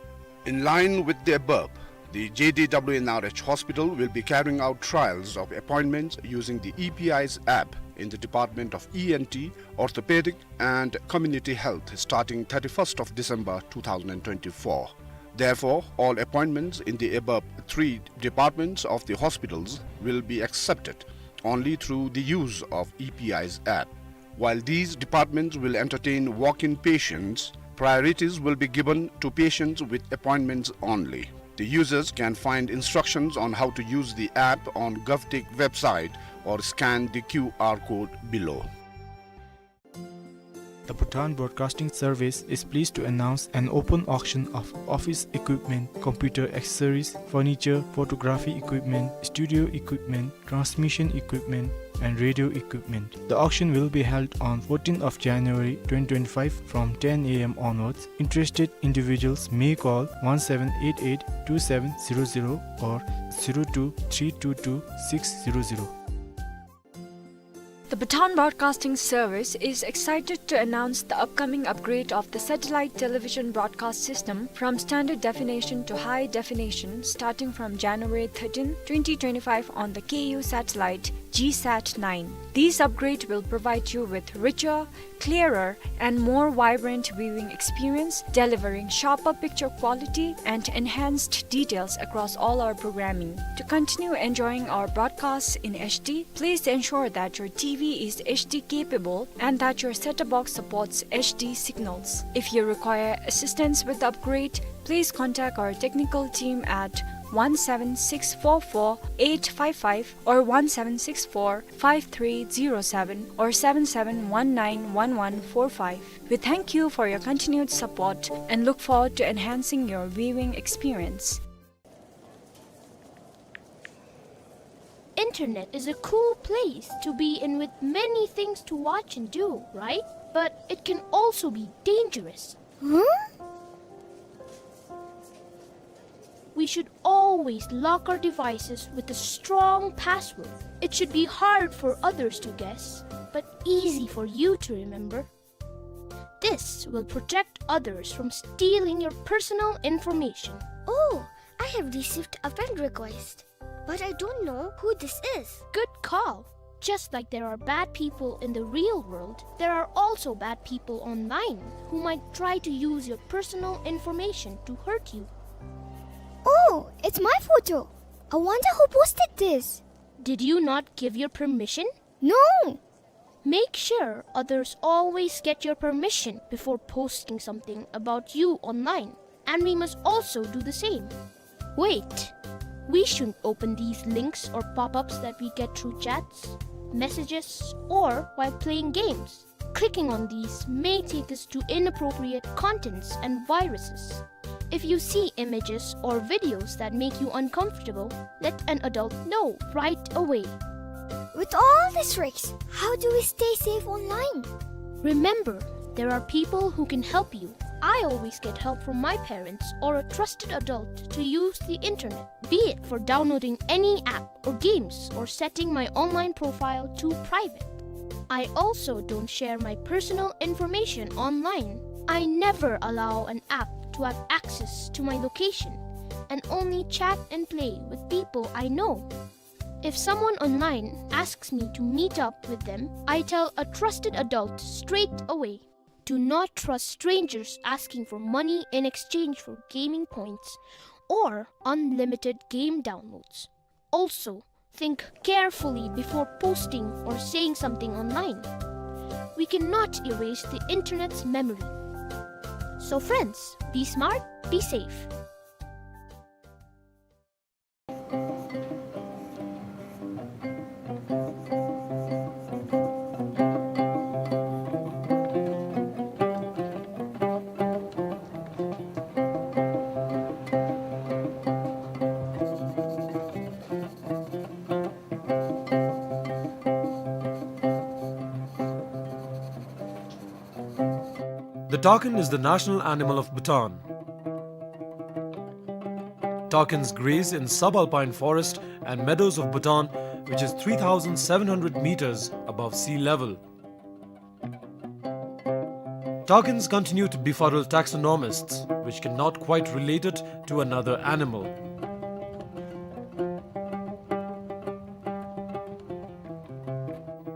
In line with the above, the J D W N R H Hospital will be carrying out trials of appointments using the E P Eyes app in the Department of E N T, Orthopedic and Community Health starting thirty-first of December two thousand twenty-four. Therefore, all appointments in the above three departments of the hospitals will be accepted only through the use of E P Eyes app. While these departments will entertain walk-in patients, priorities will be given to patients with appointments only. The users can find instructions on how to use the app on GovTech website or scan the Q R code below. The Bhutan Broadcasting Service is pleased to announce an open auction of office equipment, computer accessories, furniture, photography equipment, studio equipment, transmission equipment, and radio equipment. The auction will be held on fourteenth of January twenty twenty-five from ten A M onwards. Interested individuals may call one seven eight eight two seven zero zero or zero two three two two six zero zero. The Bhutan Broadcasting Service is excited to announce the upcoming upgrade of the satellite television broadcast system from standard definition to high definition starting from January thirteenth, twenty twenty-five on the K U satellite G sat nine. This upgrade will provide you with richer, clearer, and more vibrant viewing experience, delivering sharper picture quality and enhanced details across all our programming. To continue enjoying our broadcasts in H D, please ensure that your T V is H D capable and that your set-top box supports H D signals. If you require assistance with the upgrade, please contact our technical team at one seven six four four eight five five or one seven six four five three zero seven or seven seven one nine one one four five. We thank you for your continued support and look forward to enhancing your viewing experience. Internet is a cool place to be in with many things to watch and do, right? But it can also be dangerous. Huh? We should always lock our devices with a strong password. It should be hard for others to guess, but easy for you to remember. This will protect others from stealing your personal information. Oh, I have received a friend request, but I don't know who this is. Good call. Just like there are bad people in the real world, there are also bad people online who might try to use your personal information to hurt you. Oh, it's my photo. I wonder who posted this. Did you not give your permission? No. Make sure others always get your permission before posting something about you online, and we must also do the same. Wait, we shouldn't open these links or pop-ups that we get through chats, messages, or while playing games. Clicking on these may take us to inappropriate contents and viruses. If you see images or videos that make you uncomfortable, let an adult know right away. With all these risks, how do we stay safe online? Remember, there are people who can help you. I always get help from my parents or a trusted adult to use the internet, be it for downloading any app or games or setting my online profile to private. I also don't share my personal information online. I never allow an app to have access to my location and only chat and play with people I know. If someone online asks me to meet up with them, I tell a trusted adult straight away. Do not trust strangers asking for money in exchange for gaming points or unlimited game downloads. Also, think carefully before posting or saying something online. We cannot erase the internet's memory. So friends, be smart, be safe. The takin is the national animal of Bhutan. Takins graze in subalpine forest and meadows of Bhutan, which is three thousand seven hundred meters above sea level. Takins continue to befuddle taxonomists, which cannot quite relate it to another animal.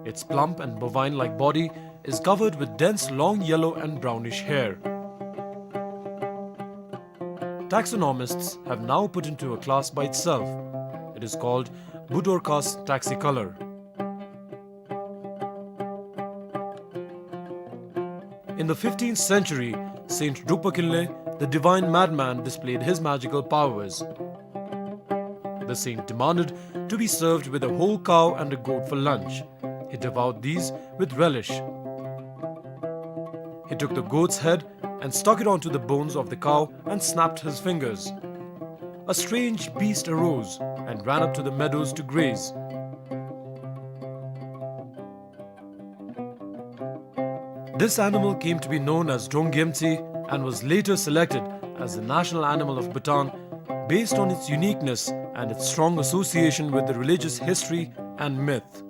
Its plump and bovine-like body is covered with dense long yellow and brownish hair. Taxonomists have now put into a class by itself. It is called Budorcas taxicolor. In the fifteenth century, Saint Drukpa Kinley, the divine madman, displayed his magical powers. The saint demanded to be served with a whole cow and a goat for lunch. He devoured these with relish. He took the goat's head and stuck it onto the bones of the cow and snapped his fingers. A strange beast arose and ran up to the meadows to graze. This animal came to be known as Drong Gyemtse and was later selected as the national animal of Bhutan based on its uniqueness and its strong association with the religious history and myth.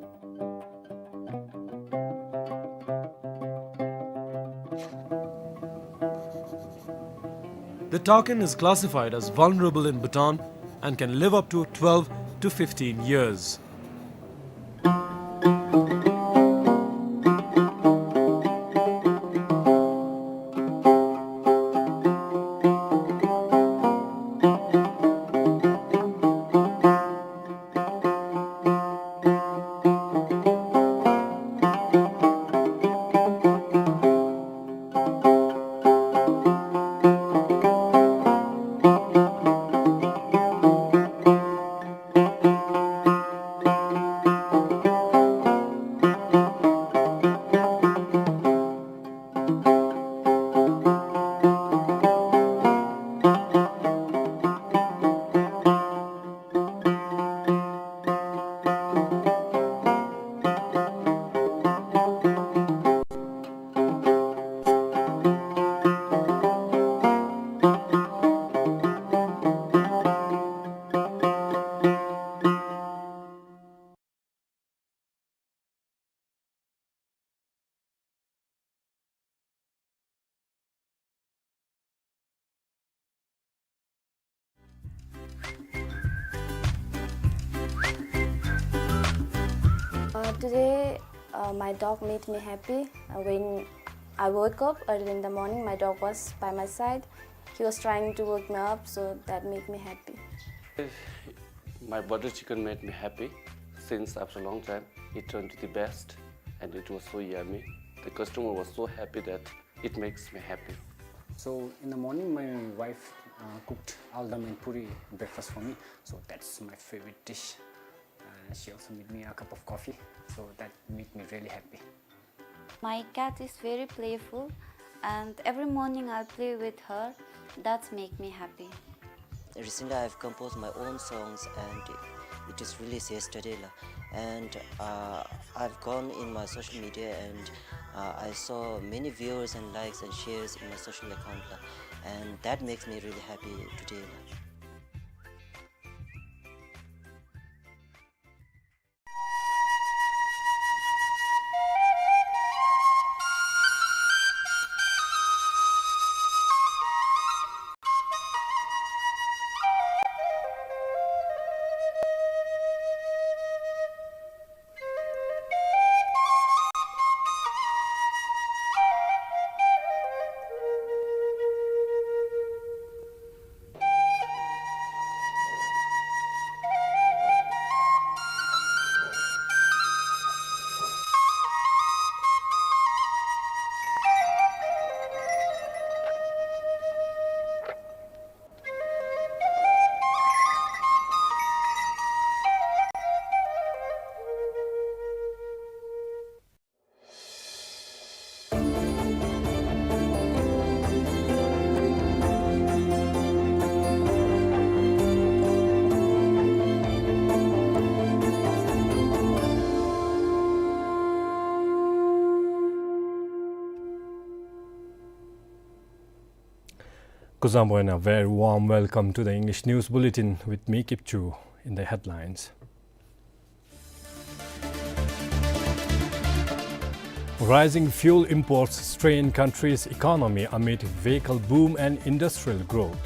The takin is classified as vulnerable in Bhutan and can live up to twelve to fifteen years. Uh, today, uh, my dog made me happy. Uh, when I woke up early in the morning, my dog was by my side. He was trying to wake me up, so that made me happy. My butter chicken made me happy since after a long time. It turned to the best, and it was so yummy. The customer was so happy that it makes me happy. So in the morning, my wife, uh, cooked aldam and puri breakfast for me. So that's my favorite dish. Uh, she also made me a cup of coffee. So that made me really happy. My cat is very playful, and every morning I play with her. That's make me happy. Recently, I've composed my own songs, and it is released yesterday, la. And, uh, I've gone in my social media, and, uh, I saw many viewers and likes and shares in my social account, la. And that makes me really happy today, la. Kuzuzangpo and a very warm welcome to the English News Bulletin with me, Kipchu. In the headlines: Rising fuel imports strain country's economy amid vehicle boom and industrial growth.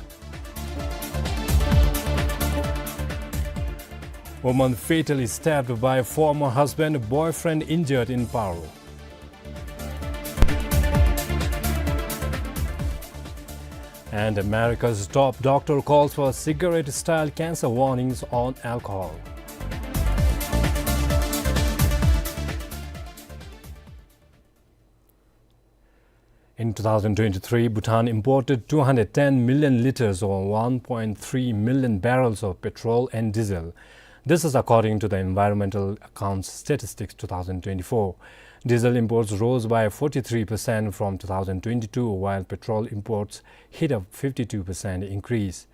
Woman fatally stabbed by former husband, boyfriend injured in Paro. And America's top doctor calls for cigarette-style cancer warnings on alcohol. In two thousand twenty-three, Bhutan imported two hundred ten million liters, or one point three million barrels, of petrol and diesel. This is according to the Environmental Accounts Statistics two thousand twenty-four. Diesel imports rose by forty-three percent from two thousand twenty-two, while petrol imports hit a fifty-two percent increase.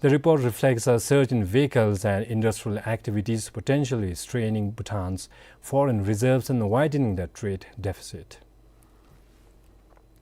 The report reflects a surge in vehicles and industrial activities, potentially straining Bhutan's foreign reserves and widening the trade deficit.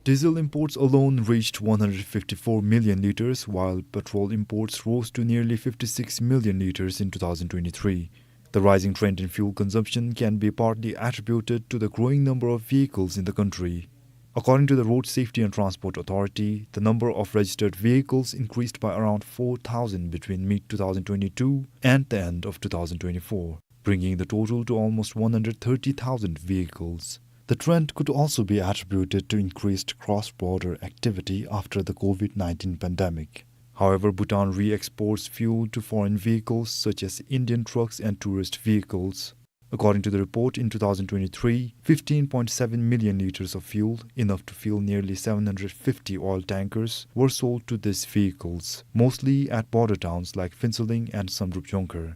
Diesel imports alone reached one hundred fifty-four million liters, while petrol imports rose to nearly fifty-six million liters in two thousand twenty-three. The rising trend in fuel consumption can be partly attributed to the growing number of vehicles in the country. According to the Road Safety and Transport Authority, the number of registered vehicles increased by around four thousand between mid two thousand twenty-two and the end of two thousand twenty-four, bringing the total to almost one hundred thirty thousand vehicles. The trend could also be attributed to increased cross-border activity after the COVID nineteen pandemic. However, Bhutan re-exports fuel to foreign vehicles such as Indian trucks and tourist vehicles. According to the report, in two thousand twenty-three, fifteen point seven million liters of fuel, enough to fill nearly seven hundred fifty oil tankers, were sold to these vehicles, mostly at border towns like Phuentsholing and Samdrup Jongkhar.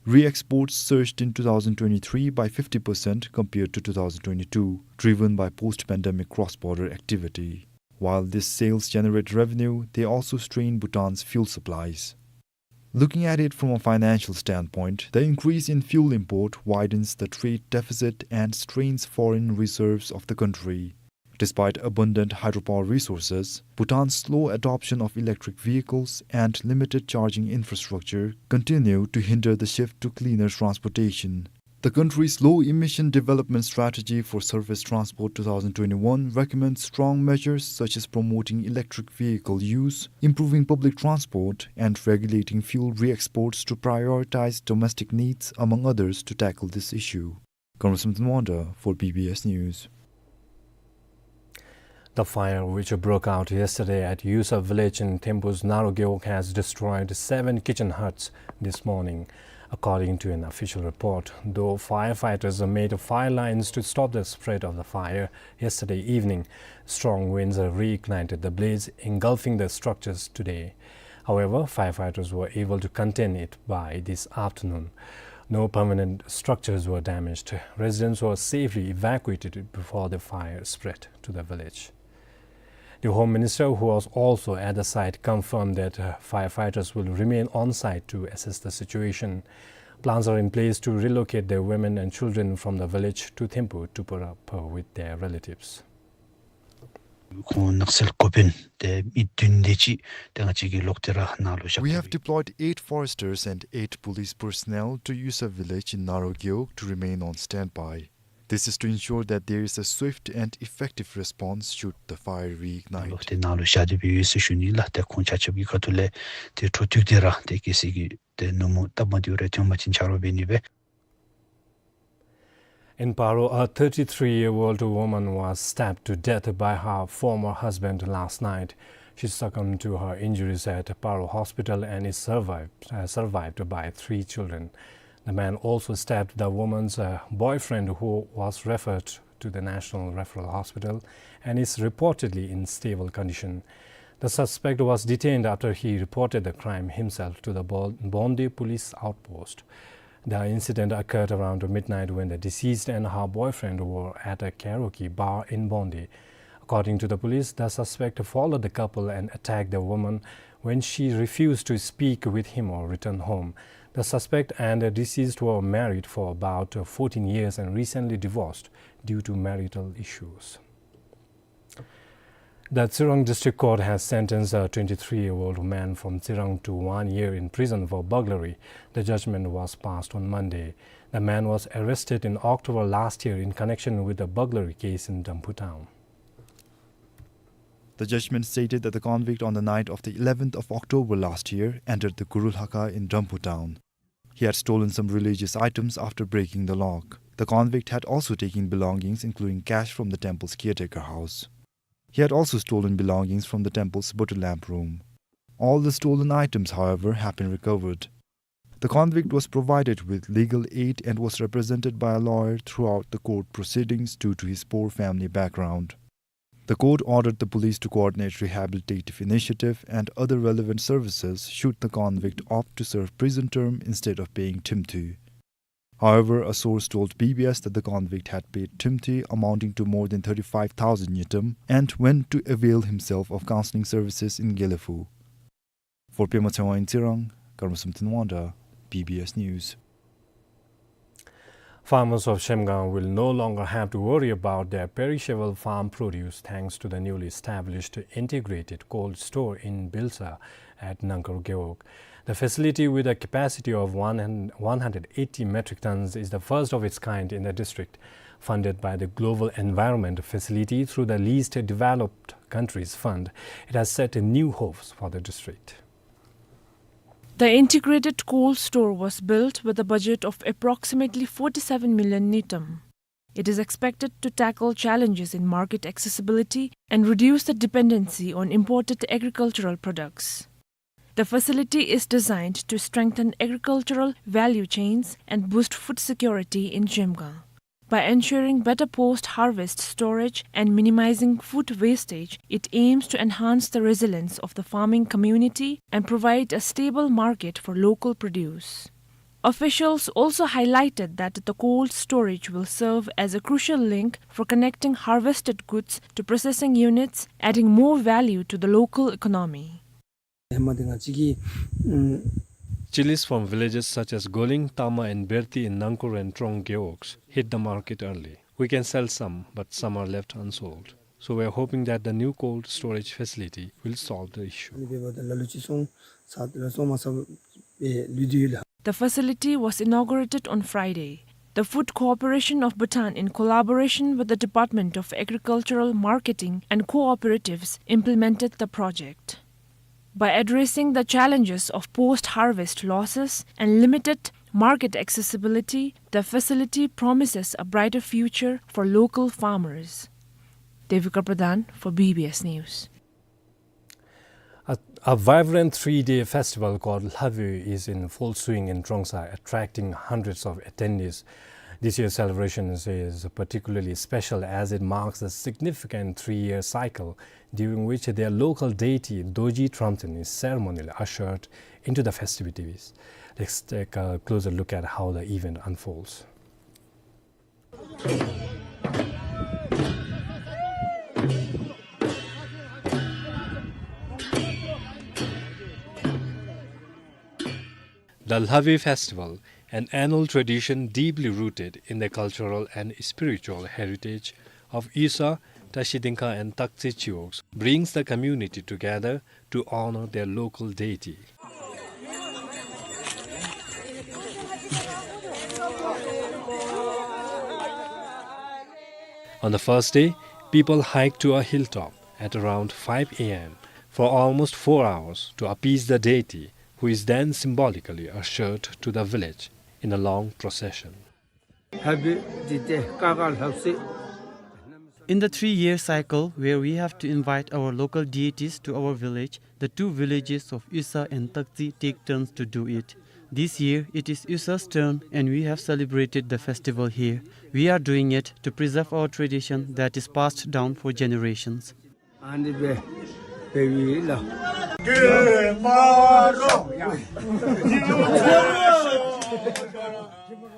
Re-exports surged in two thousand twenty-three by fifty percent compared to two thousand twenty-two, driven by post-pandemic cross-border activity. While these sales generate revenue, they also strain Bhutan's fuel supplies. Looking at it from a financial standpoint, the increase in fuel import widens the trade deficit and strains foreign reserves of the country. Despite abundant hydropower resources, Bhutan's slow adoption of electric vehicles and limited charging infrastructure continue to hinder the shift to cleaner transportation. The country's low-emission development strategy for surface transport two thousand twenty-one recommends strong measures such as promoting electric vehicle use, improving public transport, and regulating fuel re-exports to prioritize domestic needs, among others, to tackle this issue. Conrad Samson Wanda for B B S News. The fire which broke out yesterday at Yusa village in Thempu's Naro Gewog has destroyed seven kitchen huts this morning, according to an official report. Though firefighters made fire lines to stop the spread of the fire yesterday evening, strong winds reignited the blaze, engulfing the structures today. However, firefighters were able to contain it by this afternoon. No permanent structures were damaged. Residents were safely evacuated before the fire spread to the village. The Home Minister, who was also at the site, confirmed that, uh, firefighters will remain on site to assess the situation. Plans are in place to relocate the women and children from the village to Thempu to put up, uh, with their relatives. ཁོང་ནགས་ཚལ་འགོ་དཔོན་དེ་མི་བདུན་དེ་ཅིག་དེ་ང་བཅས་ཀྱིས་ལོག་སྟེ་ར་ནཱ་ལུ་བཞག We have deployed eight foresters and eight police personnel to Yusa village in Naro Gewog to remain on standby. This is to ensure that there is a swift and effective response should the fire reignite. ལོག་སྟེ་ནཱ་ལུ་བཞག་སྟེ་སྦེ་ཡོད་ཟེར་ཞུ་ནི་ལགས། ཏེ་ཁོང་ཆ་ཁྱབ་ཀྱི་ཁ་ཐུག་ལས་ཏེ་འཕྲོ་མཐུད་དེ་ར་ཏེ་གལ་སྲིད་ཀྱི་ཏེ་ནུབ་མོ་སྟབས་མ་བདེཝ་རེ་ཐོན་པ་ཅིན་ཆ་རོགས་འབད་ནི་སྦེ། In Paro, a thirty-three-year-old woman was stabbed to death by her former husband last night. She succumbed to her injuries at Paro Hospital and is survived, uh, survived by three children. The man also stabbed the woman's, uh, boyfriend, who was referred to the National Referral Hospital and is reportedly in stable condition. The suspect was detained after he reported the crime himself to the Bo-, Bonde police outpost. The incident occurred around midnight when the deceased and her boyfriend were at a karaoke bar in Bonde. According to the police, the suspect followed the couple and attacked the woman when she refused to speak with him or return home. The suspect and the deceased were married for about fourteen years and recently divorced due to marital issues. The Tsirang District Court has sentenced a twenty-three-year-old man from Tsirang to one year in prison for burglary. The judgment was passed on Monday. The man was arrested in October last year in connection with a burglary case in Damphu town. The judgment stated that the convict, on the night of the eleventh of October last year, entered the Guru Lhakha in Damphu town. He had stolen some religious items after breaking the lock. The convict had also taken belongings, including cash, from the temple's caretaker house. He had also stolen belongings from the temple's butter lamp room. All the stolen items, however, have been recovered. The convict was provided with legal aid and was represented by a lawyer throughout the court proceedings due to his poor family background. The court ordered the police to coordinate rehabilitative initiative and other relevant services should the convict opt to serve prison term instead of paying thimthu. However, a source told B B S that the convict had paid thimthu amounting to more than thirty-five thousand ngultrum and went to avail himself of counseling services in Gelephu. For Pema Tshewang in Tsirang, Karmasum Thinwangdra, B B S News. Farmers of Zhemgang will no longer have to worry about their perishable farm produce thanks to the newly established integrated cold store in Bilsa at Nangkur Gewog. The facility, with a capacity of one hundred, one hundred eighty metric tons, is the first of its kind in the district. Funded by the Global Environment Facility through the Least Developed Countries Fund, it has set new hopes for the district. The integrated cold store was built with a budget of approximately forty-seven million ngultrum. It is expected to tackle challenges in market accessibility and reduce the dependency on imported agricultural products. The facility is designed to strengthen agricultural value chains and boost food security in Zhemgang. By ensuring better post-harvest storage and minimizing food wastage, it aims to enhance the resilience of the farming community and provide a stable market for local produce. Officials also highlighted that the cold storage will serve as a crucial link for connecting harvested goods to processing units, adding more value to the local economy. ཧེ་མ་དེ་ང་བཅས་ཀྱི་ཨམ་Chilies from villages such as Goling, Tama and Berti in Nangkur and Trong Gewogs hit the market early. We can sell some, but some are left unsold. So we are hoping that the new cold storage facility will solve the issue. ཨ་ནི་འབདཝ་ད་ལ་ལུ་ཅིག་སོང་ས་ལ་སོང་མ་ས་སྦེ་ལུས་ཏེ་ཡོད་ལགས། The facility was inaugurated on Friday. The Food Corporation of Bhutan, in collaboration with the Department of Agricultural Marketing and Cooperatives, implemented the project. By addressing the challenges of post-harvest losses and limited market accessibility, the facility promises a brighter future for local farmers. Devika Pradhan for B B S News. A, a vibrant three-day festival called Lhavi is in full swing in Trongsa, attracting hundreds of attendees. This year's celebration is particularly special as it marks a significant three-year cycle during which their local deity, Dorji Tromten, is ceremonially ushered into the festivities. Let's take a closer look at how the event unfolds. The Lhavi festival, an annual tradition deeply rooted in the cultural and spiritual heritage of Isa, Tashi Dingkha and Taktsi Chiwogs, brings the community together to honor their local deity. On the first day, people hiked to a hilltop at around five A M for almost four hours to appease the deity, who is then symbolically ushered to the village in a long procession. In the three-year cycle where we have to invite our local deities to our village, the two villages of Isa and Taktsi take turns to do it. This year, it is Isa's turn, and we have celebrated the festival here. We are doing it to preserve our tradition that is passed down for generations.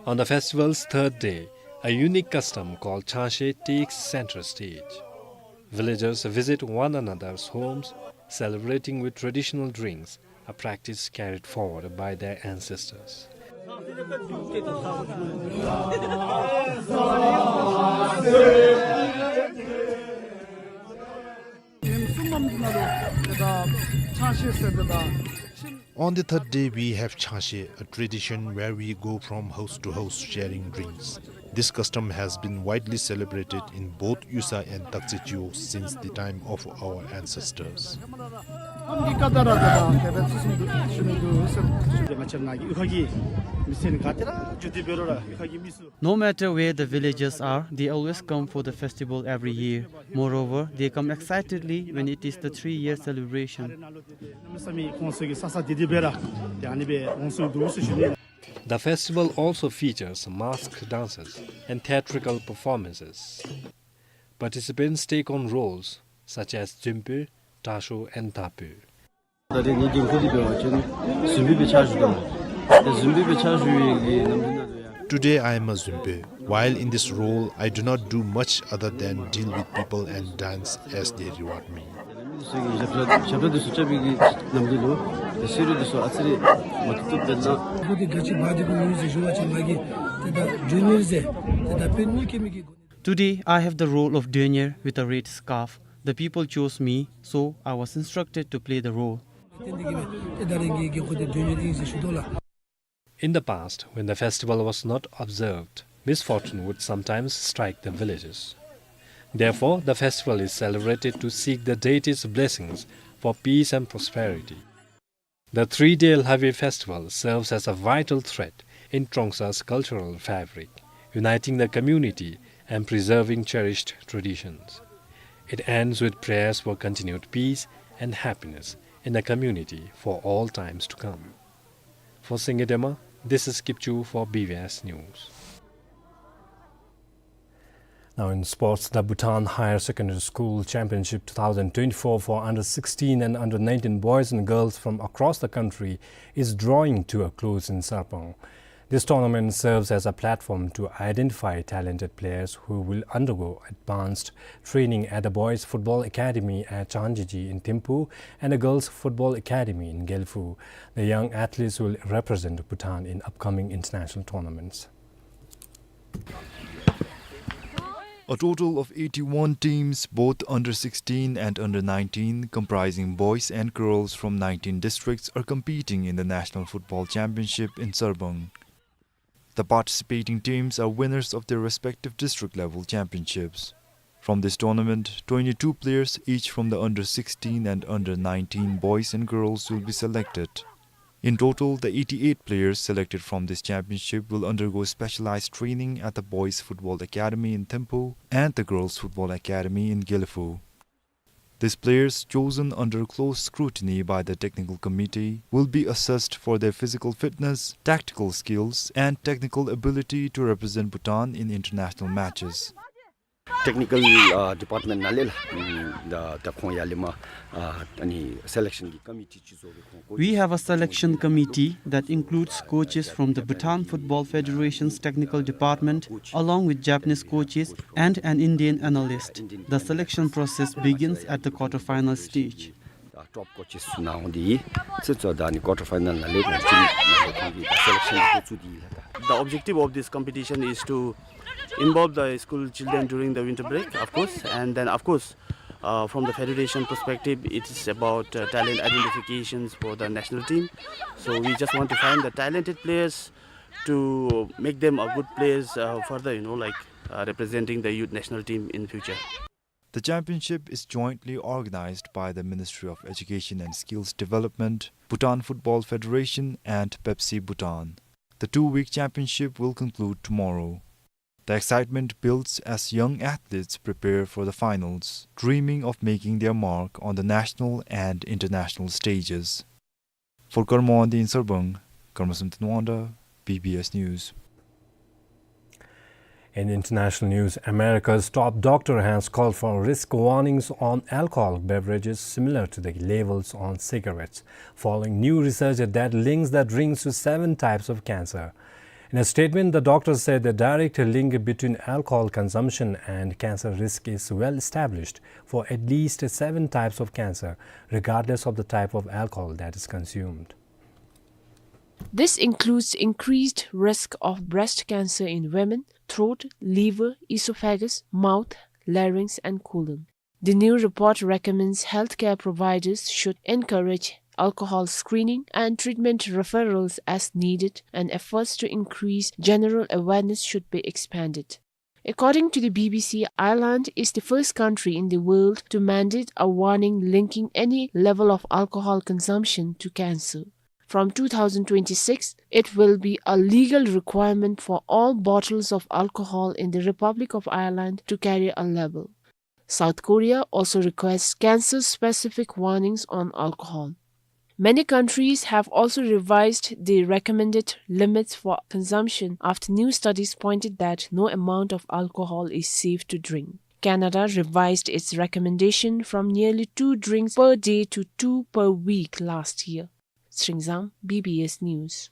On the festival's third day, a unique custom called Chashe takes center stage. Villagers visit one another's homes, celebrating with traditional drinks, a practice carried forward by their ancestors. གསུམ་པ་འདི་ནང་ལུ་ཏེ་ད་ཆང་བཤལ་ཟེར་ཏེ་ད་ཤིང། On the third day, we have Changshir, a tradition where we go from house to house sharing drinks. This custom has been widely celebrated in both Yusa and Takche Chiyo since the time of our ancestors. No matter where the villagers are, they always come for the festival every year. Moreover, they come excitedly when it is the three-year celebration. The festival also features masked dances and theatrical performances. Participants take on roles such as Dzunpoi, Trasho, and Tapoi. ད་རེས་ངེའི་འགན་ཁུར་འདི་འབད་བ་ཅིན་རྫུན་པོའི་སྦེ་ཕྱག་ཞུ་དོ། ཏེ་རྫུན་པོའི་སྦེ་ཕྱག་ཞུ་བའི་གི་ནམ་རྒྱུན་ནང་ལུ་ཡང་། Today I am a Dzunpoi. While in this role, I do not do much other than deal with people and dance as they reward me. ད་མི་འདི་ཚུ་གིས་ཞབས་ཁྲ་ཞབས་ཁྲ་འདི་ཚུ་རྐྱབ་པའི་གི་ནམ་རྒྱུན་ལུ་ཏེ་བསེ་རུ་འདི་ཚུ་ཨ་ཙི་རེ་མ་བཏུབ་བཏུབ་སྦེ་ལགས། ཁོ་འདི་ག་ཅི་འབད་དེ་གི་ཡོད་ཟེར་ཞུ་བ་ཅིན་ང་གིས་ཏེ་ད་ཇུ་ནི་ཡར་ཟེར་ཏེ་ད་དཔོན་གཉིས་ཀྱི་མི་གི་སྒོ་ནས། Today, I have the role of Junior with a red scarf. The people chose me, so I was instructed to play the role. ཏེ་འདི་གིས་ཏེ་ད་རེས་ངེའི་འགན་ཁུར་འདི་ཇུ་ནི་ཡར་ཨིན་ཟེར་ཞུ་དོ་ལགས། In the past, when the festival was not observed, misfortune would sometimes strike the villages. Therefore, the festival is celebrated to seek the deity's blessings for peace and prosperity. The three-day Lhavi festival serves as a vital thread in Trongsa's cultural fabric, uniting the community and preserving cherished traditions. It ends with prayers for continued peace and happiness in the community for all times to come. For Singye Dema, this is Kipchu for B B S News. Now in sports, the Bhutan Higher Secondary School Championship two thousand twenty-four for under sixteen and under nineteen boys and girls from across the country is drawing to a close in Sarpang. This tournament serves as a platform to identify talented players who will undergo advanced training at the Boys Football Academy at Changjichi in Thimphu and the Girls Football Academy in Gelephu. The young athletes will represent Bhutan in upcoming international tournaments. A total of eighty-one teams, both under sixteen and under nineteen, comprising boys and girls from nineteen districts, are competing in the National Football Championship in Sarpang. The participating teams are winners of their respective district level championships. From this tournament, twenty-two players, each from the under sixteen and under nineteen boys and girls, will be selected. In total, the eighty-eight players selected from this championship will undergo specialized training at the Boys Football Academy in Thimphu and the Girls Football Academy in Gelephu. These players, chosen under close scrutiny by the technical committee, will be assessed for their physical fitness, tactical skills, and technical ability to represent Bhutan in international matches. Technical, uh, department ནང་ལས་ལགས། ཨམ་ད་ད་ཁོང་ཡར་ལས་མར་ཨ་ཨ་ནི་selection གི་committee ཅིག་བཟོ་སྦེ་ཁོང་བསྐོ། We have a selection committee that includes coaches from the Bhutan Football Federation's technical department, along with Japanese coaches and an Indian analyst. The selection process begins at the quarter-final stage. ད་top coaches ཚུ་ནང་འོང་སྟེ་ཡོད། ཚེ་ཚོ་ད་ནི་quarter final ནང་ལས་ནང་ཅིག་ནང་ལས་ཁོང་གི་ད་selection འགོ་བཙུགས་ཏེ་ཡོད་ལགས། The objective of this competition is to involve the school children during the winter break, of course, and then, of course, uh, from the federation perspective, it's about, uh, talent identifications for the national team. So we just want to find the talented players to make them a good players, uh, further, you know, like, uh, representing the youth national team in future. The championship is jointly organized by the Ministry of Education and Skills Development, Bhutan Football Federation, and Pepsi Bhutan. The two-week championship will conclude tomorrow. The excitement builds as young athletes prepare for the finals, dreaming of making their mark on the national and international stages. For Karma Wangdi in Sarpang, Karma Samten Wangda, B B S News. In international news, America's top doctor has called for risk warnings on alcoholic beverages similar to the labels on cigarettes, following new research that links the drinks to seven types of cancer. In a statement, the doctor said the direct link between alcohol consumption and cancer risk is well established for at least seven types of cancer, regardless of the type of alcohol that is consumed. This includes increased risk of breast cancer in women, throat, liver, esophagus, mouth, larynx, and colon. The new report recommends healthcare providers should encourage alcohol screening and treatment referrals as needed, and efforts to increase general awareness should be expanded. According to the B B C, Ireland is the first country in the world to mandate a warning linking any level of alcohol consumption to cancer. From two thousand twenty-six, it will be a legal requirement for all bottles of alcohol in the Republic of Ireland to carry a label. South Korea also requests cancer-specific warnings on alcohol. Many countries have also revised the recommended limits for consumption after new studies pointed that no amount of alcohol is safe to drink. Canada revised its recommendation from nearly two drinks per day to two per week last year. Tshering Zam, B B S News.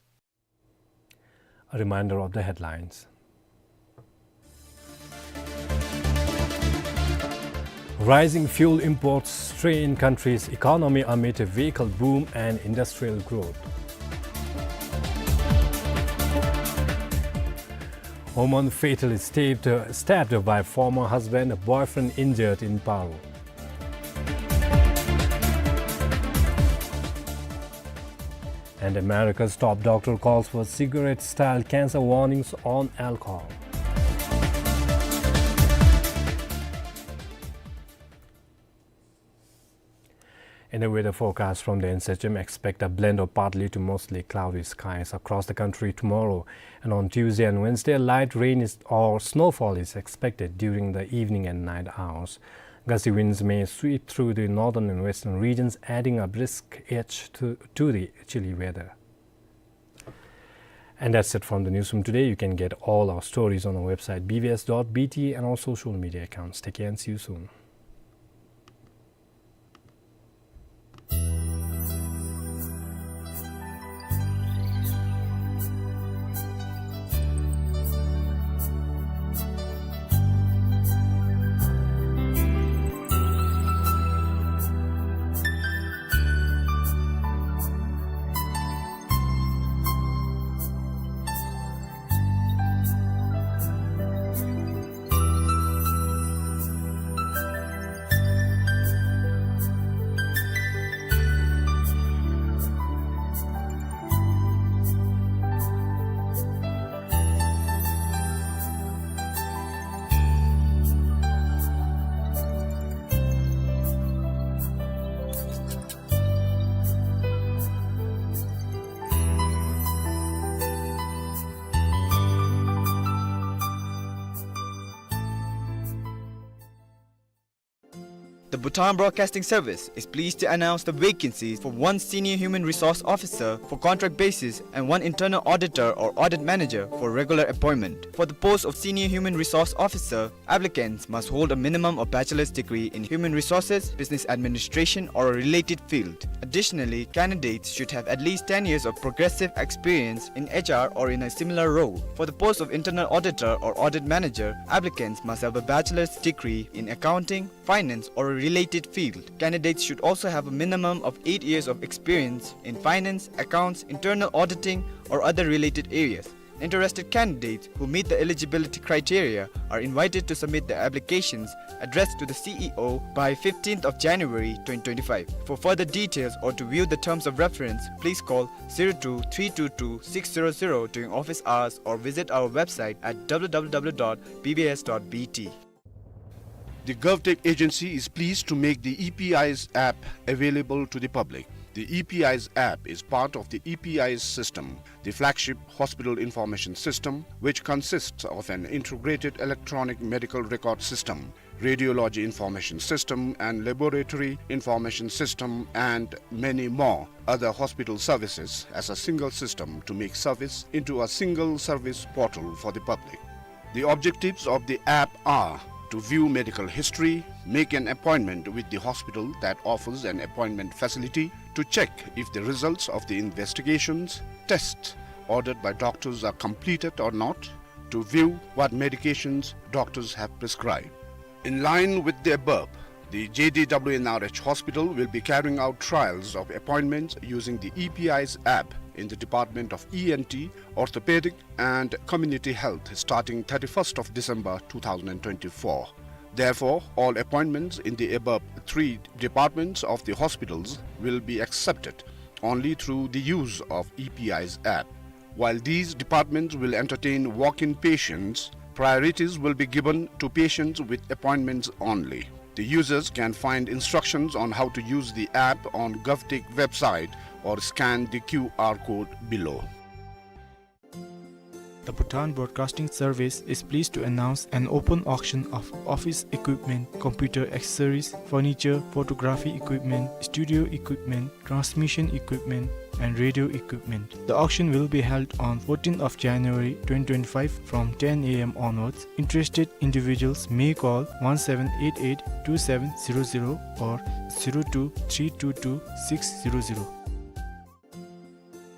A reminder of the headlines. Rising fuel imports strain country's economy amid a vehicle boom and industrial growth. Woman fatally stabbed, stabbed by former husband, boyfriend injured in Paro. And America's top doctor calls for cigarette-style cancer warnings on alcohol. In the weather forecast from the N S H M, expect a blend of partly to mostly cloudy skies across the country tomorrow. And on Tuesday and Wednesday, light rain is, or snowfall is expected during the evening and night hours. Gusty winds may sweep through the northern and western regions, adding a brisk edge to, to the chilly weather. And that's it from the newsroom today. You can get all our stories on our website, B B S dot B T, and our social media accounts. Take care and see you soon. The Bhutan Broadcasting Service is pleased to announce the vacancies for one Senior Human Resource Officer for contract basis and one Internal Auditor or Audit Manager for regular appointment. For the post of Senior Human Resource Officer, applicants must hold a minimum of bachelor's degree in human resources, business administration, or a related field. Additionally, candidates should have at least ten years of progressive experience in H R or in a similar role. For the post of Internal Auditor or Audit Manager, applicants must have a bachelor's degree in accounting, finance, or a related field. Candidates should also have a minimum of eight years of experience in finance, accounts, internal auditing, or other related areas. Interested candidates who meet the eligibility criteria are invited to submit their applications addressed to the C E O by fifteenth of January twenty twenty-five. For further details or to view the terms of reference, please call zero two three two two six zero zero during office hours or visit our website at W W W dot B B S dot B T. The GovTech agency is pleased to make the E P Eyes app available to the public. The E P Eyes app is part of the E P Eyes system, the flagship hospital information system, which consists of an integrated electronic medical record system, radiology information system, and laboratory information system, and many more other hospital services as a single system to make service into a single service portal for the public. The objectives of the app are to view medical history, make an appointment with the hospital that offers an appointment facility, to check if the results of the investigations, tests ordered by doctors are completed or not, to view what medications doctors have prescribed. In line with the above, the J D W N R H Hospital will be carrying out trials of appointments using the E P Eyes app in the Department of E N T, Orthopedic and Community Health starting thirty-first of December two thousand and twenty-four. Therefore, all appointments in the above three departments of the hospitals will be accepted only through the use of E P I's app. While these departments will entertain walk-in patients, priorities will be given to patients with appointments only. The users can find instructions on how to use the app on GovTech website or scan the Q R code below. The Bhutan Broadcasting Service is pleased to announce an open auction of office equipment, computer accessories, furniture, photography equipment, studio equipment, transmission equipment, and radio equipment. The auction will be held on fourteenth of January twenty twenty-five from ten A M onwards. Interested individuals may call one seven eight eight two seven zero zero or zero two three two two six zero zero.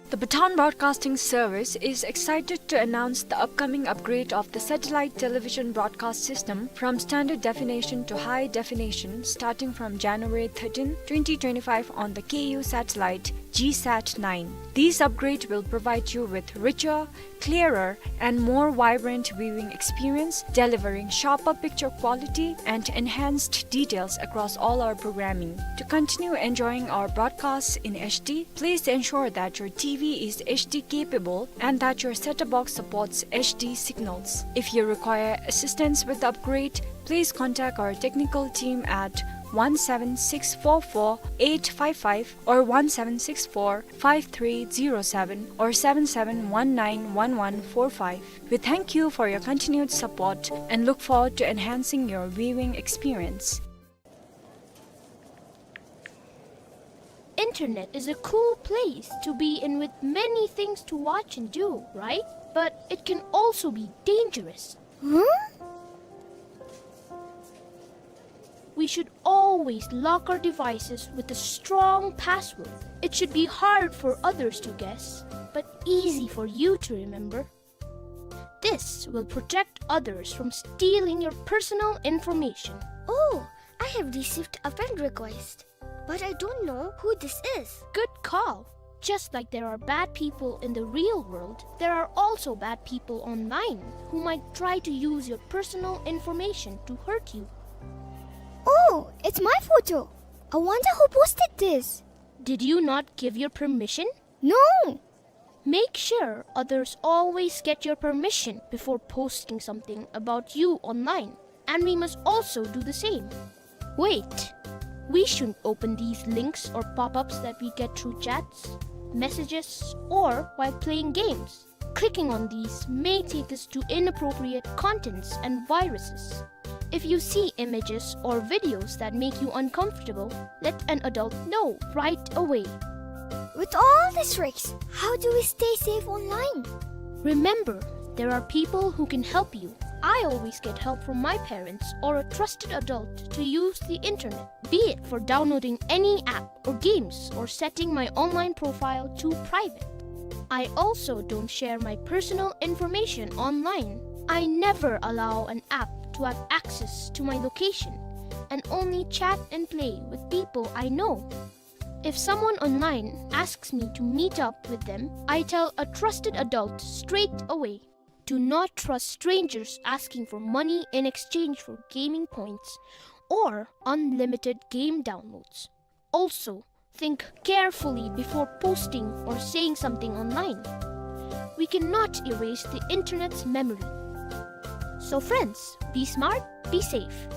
The Bhutan Broadcasting Service is excited to announce the upcoming upgrade of the satellite television broadcast system from standard definition to high definition starting from January thirteenth, twenty twenty-five on the K U satellite GSAT nine. This upgrade will provide you with richer, clearer, and more vibrant viewing experience, delivering sharper picture quality and enhanced details across all our programming. To continue enjoying our broadcasts in H D, please ensure that your T V is H D capable and that your set-top box supports H D signals. If you require assistance with the upgrade, please contact our technical team at one seven six four four eight five five or one seven six four five three zero seven or seven seven one nine one one four five. We thank you for your continued support and look forward to enhancing your viewing experience. Internet is a cool place to be in with many things to watch and do, right? But it can also be dangerous. Huh? We should always lock our devices with a strong password. It should be hard for others to guess, but easy for you to remember. This will protect others from stealing your personal information. Oh, I have received a friend request, but I don't know who this is. Good call. Just like there are bad people in the real world, there are also bad people online who might try to use your personal information to hurt you. Oh, it's my photo. I wonder who posted this. Did you not give your permission? No. Make sure others always get your permission before posting something about you online, and we must also do the same. Wait, we shouldn't open these links or pop-ups that we get through chats, messages, or while playing games. Clicking on these may take us to inappropriate contents and viruses. If you see images or videos that make you uncomfortable, let an adult know right away. With all these risks, how do we stay safe online? Remember, there are people who can help you. I always get help from my parents or a trusted adult to use the internet, be it for downloading any app or games or setting my online profile to private. I also don't share my personal information online. I never allow an app to have access to my location and only chat and play with people I know. If someone online asks me to meet up with them, I tell a trusted adult straight away. Do not trust strangers asking for money in exchange for gaming points or unlimited game downloads. Also, think carefully before posting or saying something online. We cannot erase the internet's memory. So friends, be smart, be safe.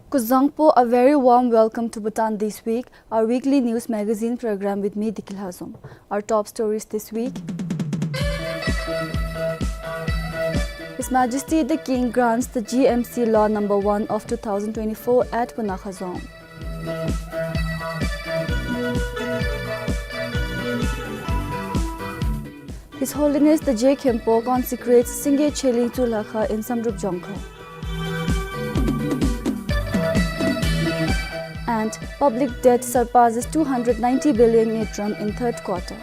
Kuzuzangpo, a very warm welcome to Bhutan This Week, our weekly news magazine program with me, Diki Lhazom. Our top stories this week. His Majesty the King grants the G M C Law number one of two thousand twenty-four at Punakha Dzong. His Holiness the Je Khenpo consecrates Singye Cheling Tsulhakha in Samdrup Jongkha. And public debt surpasses two hundred ninety billion ngultrum in third quarter.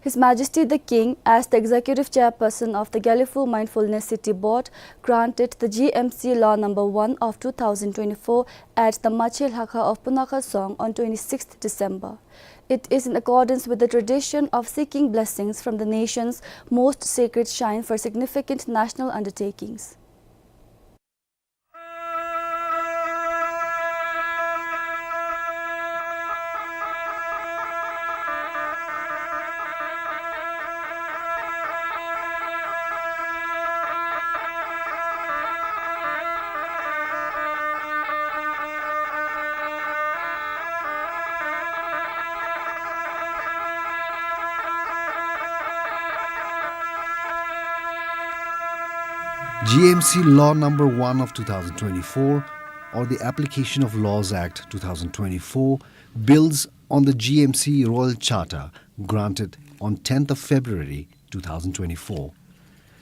His Majesty the King, as the Executive Chairperson of the Gelephu Mindfulness City Board, granted the G M C Law number one of two thousand twenty-four at the Mache Lhakha of Punakha Dzong on twenty-sixth December. It is in accordance with the tradition of seeking blessings from the nation's most sacred shrine for significant national undertakings. G M C Law number one of two thousand twenty-four, or the Application of Laws Act two thousand twenty-four, builds on the G M C Royal Charter granted on tenth of February two thousand twenty-four.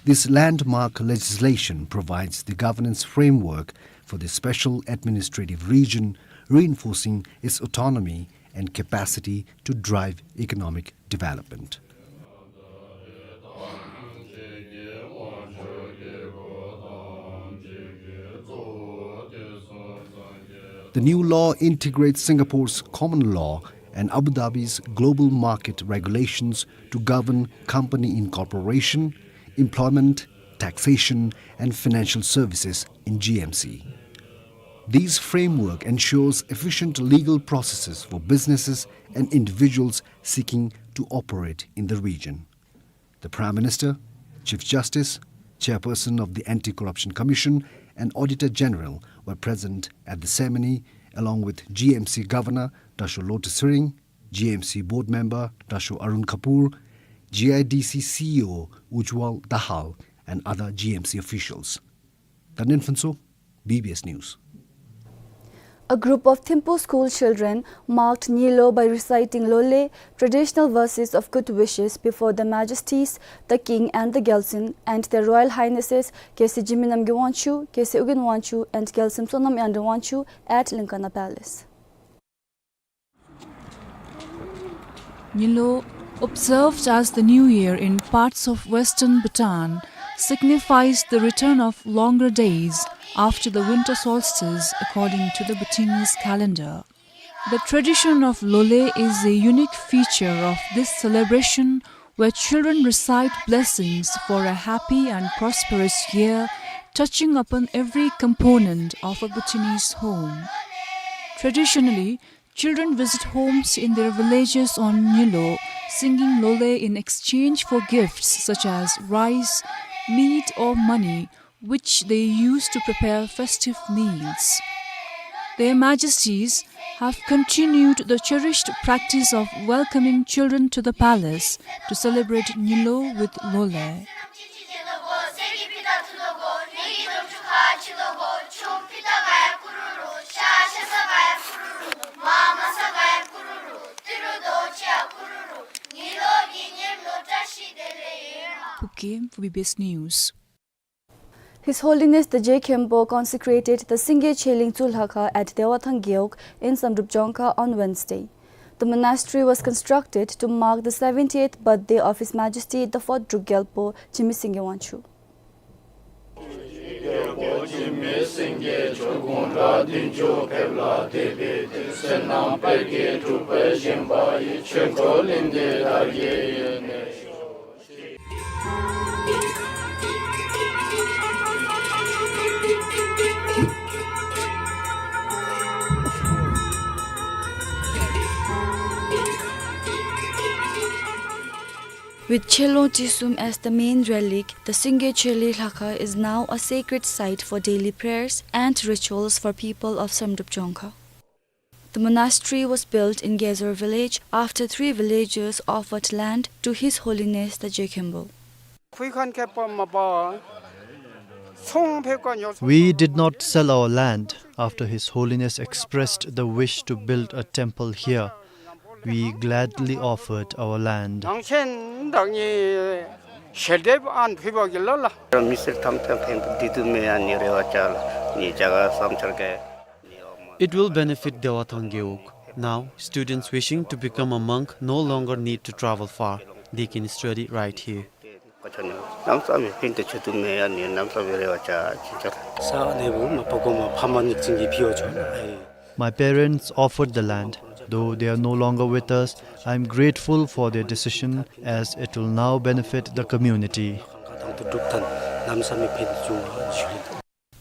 This landmark legislation provides the governance framework for the special administrative region, reinforcing its autonomy and capacity to drive economic development. The new law integrates Singapore's common law and Abu Dhabi's global market regulations to govern company incorporation, employment, taxation, and financial services in G M C. This framework ensures efficient legal processes for businesses and individuals seeking to operate in the region. The Prime Minister, Chief Justice, Chairperson of the Anti-Corruption Commission, and Auditor General were present at the ceremony, along with G M C Governor Dasho Lotay Tshering, G M C Board Member Dasho Arun Kapur, G I D C C E O Ujjwal Dahal, and other G M C officials. Tandin Phuntsho, B B S News. A group of Thimphu school children marked Nyilo by reciting Lole, traditional verses of good wishes, before Their Majesties the King and the Gyaltsuen and Their Royal Highnesses Khesi Jigme Namgay Wangchuck, Khesi Ugyen Wangchuck, and Gyaltsuen Sonam Yangdreng Wangchuck at Lincana Palace. Nyilo, observed as the New Year in parts of western Bhutan, signifies the return of longer days after the winter solstice, according to the Bhutanese calendar. The tradition of Lole is a unique feature of this celebration, where children recite blessings for a happy and prosperous year, touching upon every component of a Bhutanese home. Traditionally, children visit homes in their villages on Nyilo, singing Lole in exchange for gifts such as rice, meat or money, which they use to prepare festive meals. Their Majesties have continued the cherished practice of welcoming children to the palace to celebrate Nyilo with Lole. Kuki for B B S News. His Holiness the Je Khenpo consecrated the Singye Cheling Tsulhakha at Dewathang Gewog in Samdrup Jongkha on Wednesday. The monastery was constructed to mark the seventieth birthday of His Majesty the Fourth Druk Gyalpo Jigme Singye Wangchuck. With Chelong Chisum as the main relic, the Singye Cheli Lhakha is now a sacred site for daily prayers and rituals for people of Samdrup Jongkha. The monastery was built in Gezor village after three villagers offered land to His Holiness the Jekhembo. We did not sell our land after His Holiness expressed the wish to build a temple here. We gladly offered our land. It will benefit Dewa Thang Gewog. Now, students wishing to become a monk no longer need to travel far. They can study right here. My parents offered the land. Though they are no longer with us, I am grateful for their decision as it will now benefit the community.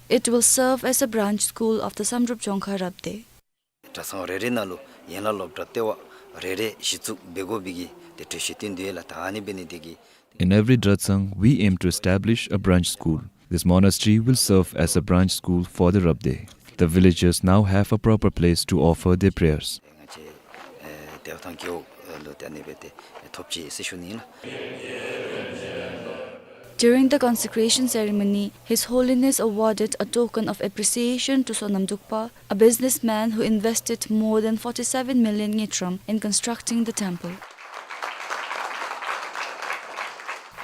It will serve as a branch school of the Samdrup Jongkha Rabdey. གྲྭ་ཚང་རེ་རེ་ནང་ལུ་ཡན་ལག་སློབ་གྲྭ་ལྟེ་བ་རེ་རེ་གཞི་བཙུགས་འབད་དགོ་པའི་གི་ཏེ་གྲོས་གཞི་བཏོན་དོ་ཡོད་ལགས། ད་ཨ་ནི་འབད་ནི་དེ་གིས། In every Dratsang, we aim to establish a branch school. This monastery will serve as a branch school for the Rabdey. The villagers now have a proper place to offer their prayers. ང་བཅས་ཨེ་དེ་བ་དང་རྒེད་འོག་ལུ་ཏེ་ཨ་ནི་སྦེ་ཏེ་ཐོབ་ཅི་ཟེར་ཞུ་ནི་ཨིན་ལགས། During the consecration ceremony, His Holiness awarded a token of appreciation to Sonam Drukpa, a businessman who invested more than forty-seven million ngultrum in constructing the temple.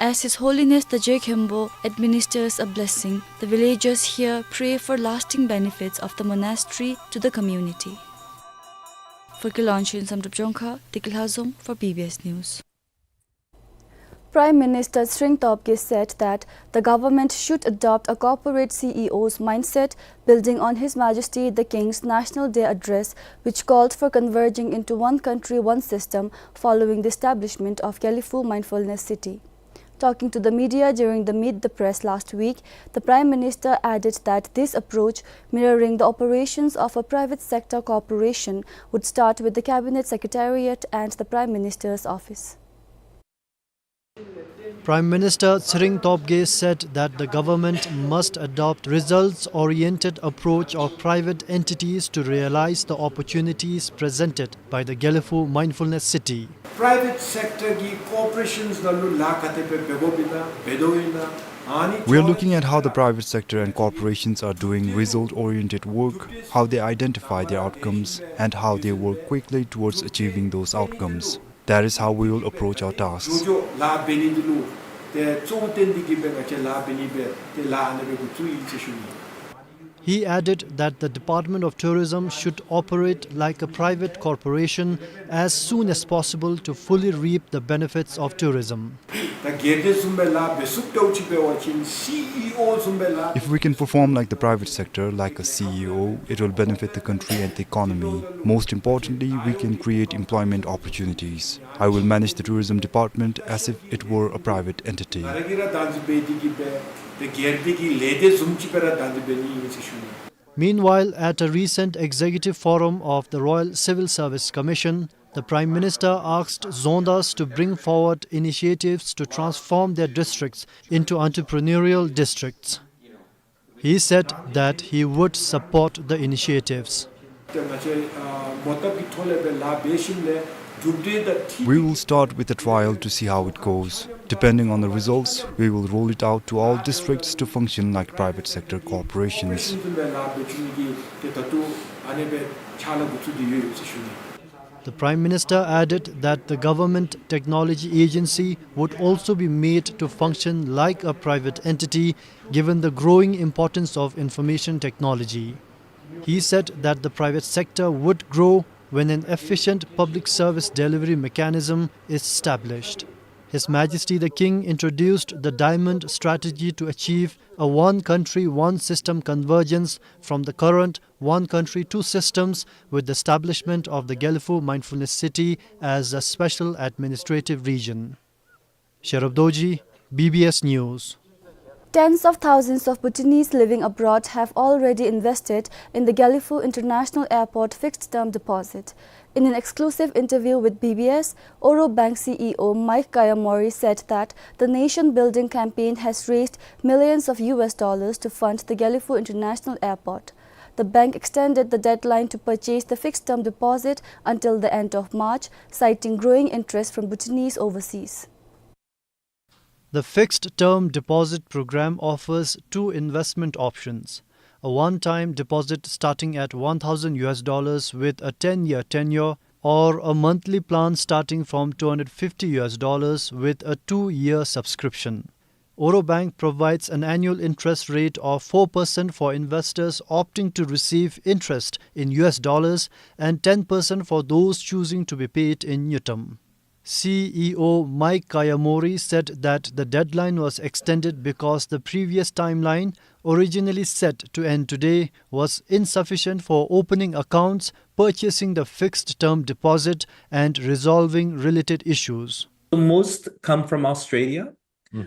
As His Holiness the Jekhembo administers a blessing, the villagers here pray for lasting benefits of the monastery to the community. For Kilonjin Samdrup Jongkha, Deki Lhazom for B B S News. Prime Minister Tshering Tobgay said that the government should adopt a corporate C E O's mindset, building on His Majesty the King's National Day address, which called for converging into one country, one system following the establishment of Gelephu Mindfulness City. Talking to the media during the Meet the Press last week, the Prime Minister added that this approach, mirroring the operations of a private sector corporation, would start with the Cabinet Secretariat and the Prime Minister's office. Prime Minister Tshering Tobgay said that the government must adopt results-oriented approach of private entities to realize the opportunities presented by the Gelephu Mindfulness City. Private sector གིས་corporations ནང་ལུ་ལཱ་ག་དེ་སྦེ་འབད་དགོཔ་ཨིན་ན་འབད་དོ་ཨིན་ན། ཨ་ནི་We are looking at how the private sector and corporations are doing result-oriented work, how they identify their outcomes, and how they work quickly towards achieving those outcomes. That is how we will approach our tasks. འགྱོ་འགྱོ་ལཱ་འབད་ནི་འདི་ལུ་ཏེ་གཙོ་བོ་བཏོན་ཏེ་གིས་སྦེ་ང་བཅས་ལཱ་འབད་ནི་སྦེ་ཏེ་ལཱ་ཨ་ནི་སྦེ་འགོ་བཙུགས་ཡི་ཟེར་ཞུ་ནི། He added that the Department of Tourism should operate like a private corporation as soon as possible to fully reap the benefits of tourism. ད་སྒེར་སྡེ་བཟུམ་སྦེ་ལཱ་འབད་ཚུགསཔ་འདྲཝ་ཅིག་འབད་བ་ཅིན་C E O བཟུམ་སྦེ་ལཱ། If we can perform like the private sector, like a C E O, it will benefit the country and the economy. Most importantly, we can create employment opportunities. I will manage the tourism department as if it were a private entity. ང་ར་གིས་ར་བདག་འཛིན་འབད་དེ་གིས་སྦེ་ཏེ་སྒེར་སྡེ་གི་ལས་སྡེ་བཟུམ་ཅིག་སྦེ་ར་བདག་འཛིན་འབད་ནི་ཨིན་ཟེར་ཞུ་ནི། Meanwhile, at a recent executive forum of the Royal Civil Service Commission, the Prime Minister asked Dzongdas to bring forward initiatives to transform their districts into entrepreneurial districts. He said that he would support the initiatives. ཏེ་ང་བཅས་ཨ་མོ་བཏབ་ཀྱི་ཐོག་ལས་སྦེ་ལཱ་འབད་ཞིནམ་ལས་གྲུབ་འབྲས་དང་འཁྲིལ། We will start with a trial to see how it goes. Depending on the results, we will roll it out to all districts to function like private sector corporations. ཤུལ་ལས་ལཱ་འབད་བཅུག་ནི་གི་ཏེ་ད་ལྟོ་ཨ་ནི་སྦེ་ཕྱག་ལཱ་འགོ་བཙུགས་ཏེ་ཡོད་ཡོད་ཟེར་ཞུ་ནི། The Prime Minister added that the Government Technology Agency would also be made to function like a private entity, given the growing importance of information technology. He said that the private sector would grow when an efficient public service delivery mechanism is established. His Majesty the King introduced the Diamond Strategy to achieve a one country, one system convergence from the current one country, two systems, with the establishment of the Gelephu Mindfulness City as a special administrative region. Sherab Dorji, B B S News. Tens of thousands of Bhutanese living abroad have already invested in the Gelephu International Airport fixed term deposit. In an exclusive interview with B B S, Oro Bank C E O Mike Kayamori said that the nation-building campaign has raised millions of U S dollars to fund the Gelephu International Airport. The bank extended the deadline to purchase the fixed-term deposit until the end of March, citing growing interest from Bhutanese overseas. The fixed-term deposit program offers two investment options: a one-time deposit starting at one thousand U S dollars with a ten-year tenure, or a monthly plan starting from two hundred fifty U S dollars with a two-year subscription. Oro Bank provides an annual interest rate of four percent for investors opting to receive interest in U S dollars and ten percent for those choosing to be paid in Ngultrum. C E O Mike Kayamori said that the deadline was extended because the previous timeline, originally set to end today, was insufficient for opening accounts, purchasing the fixed-term deposit, and resolving related issues. Most come from Australia,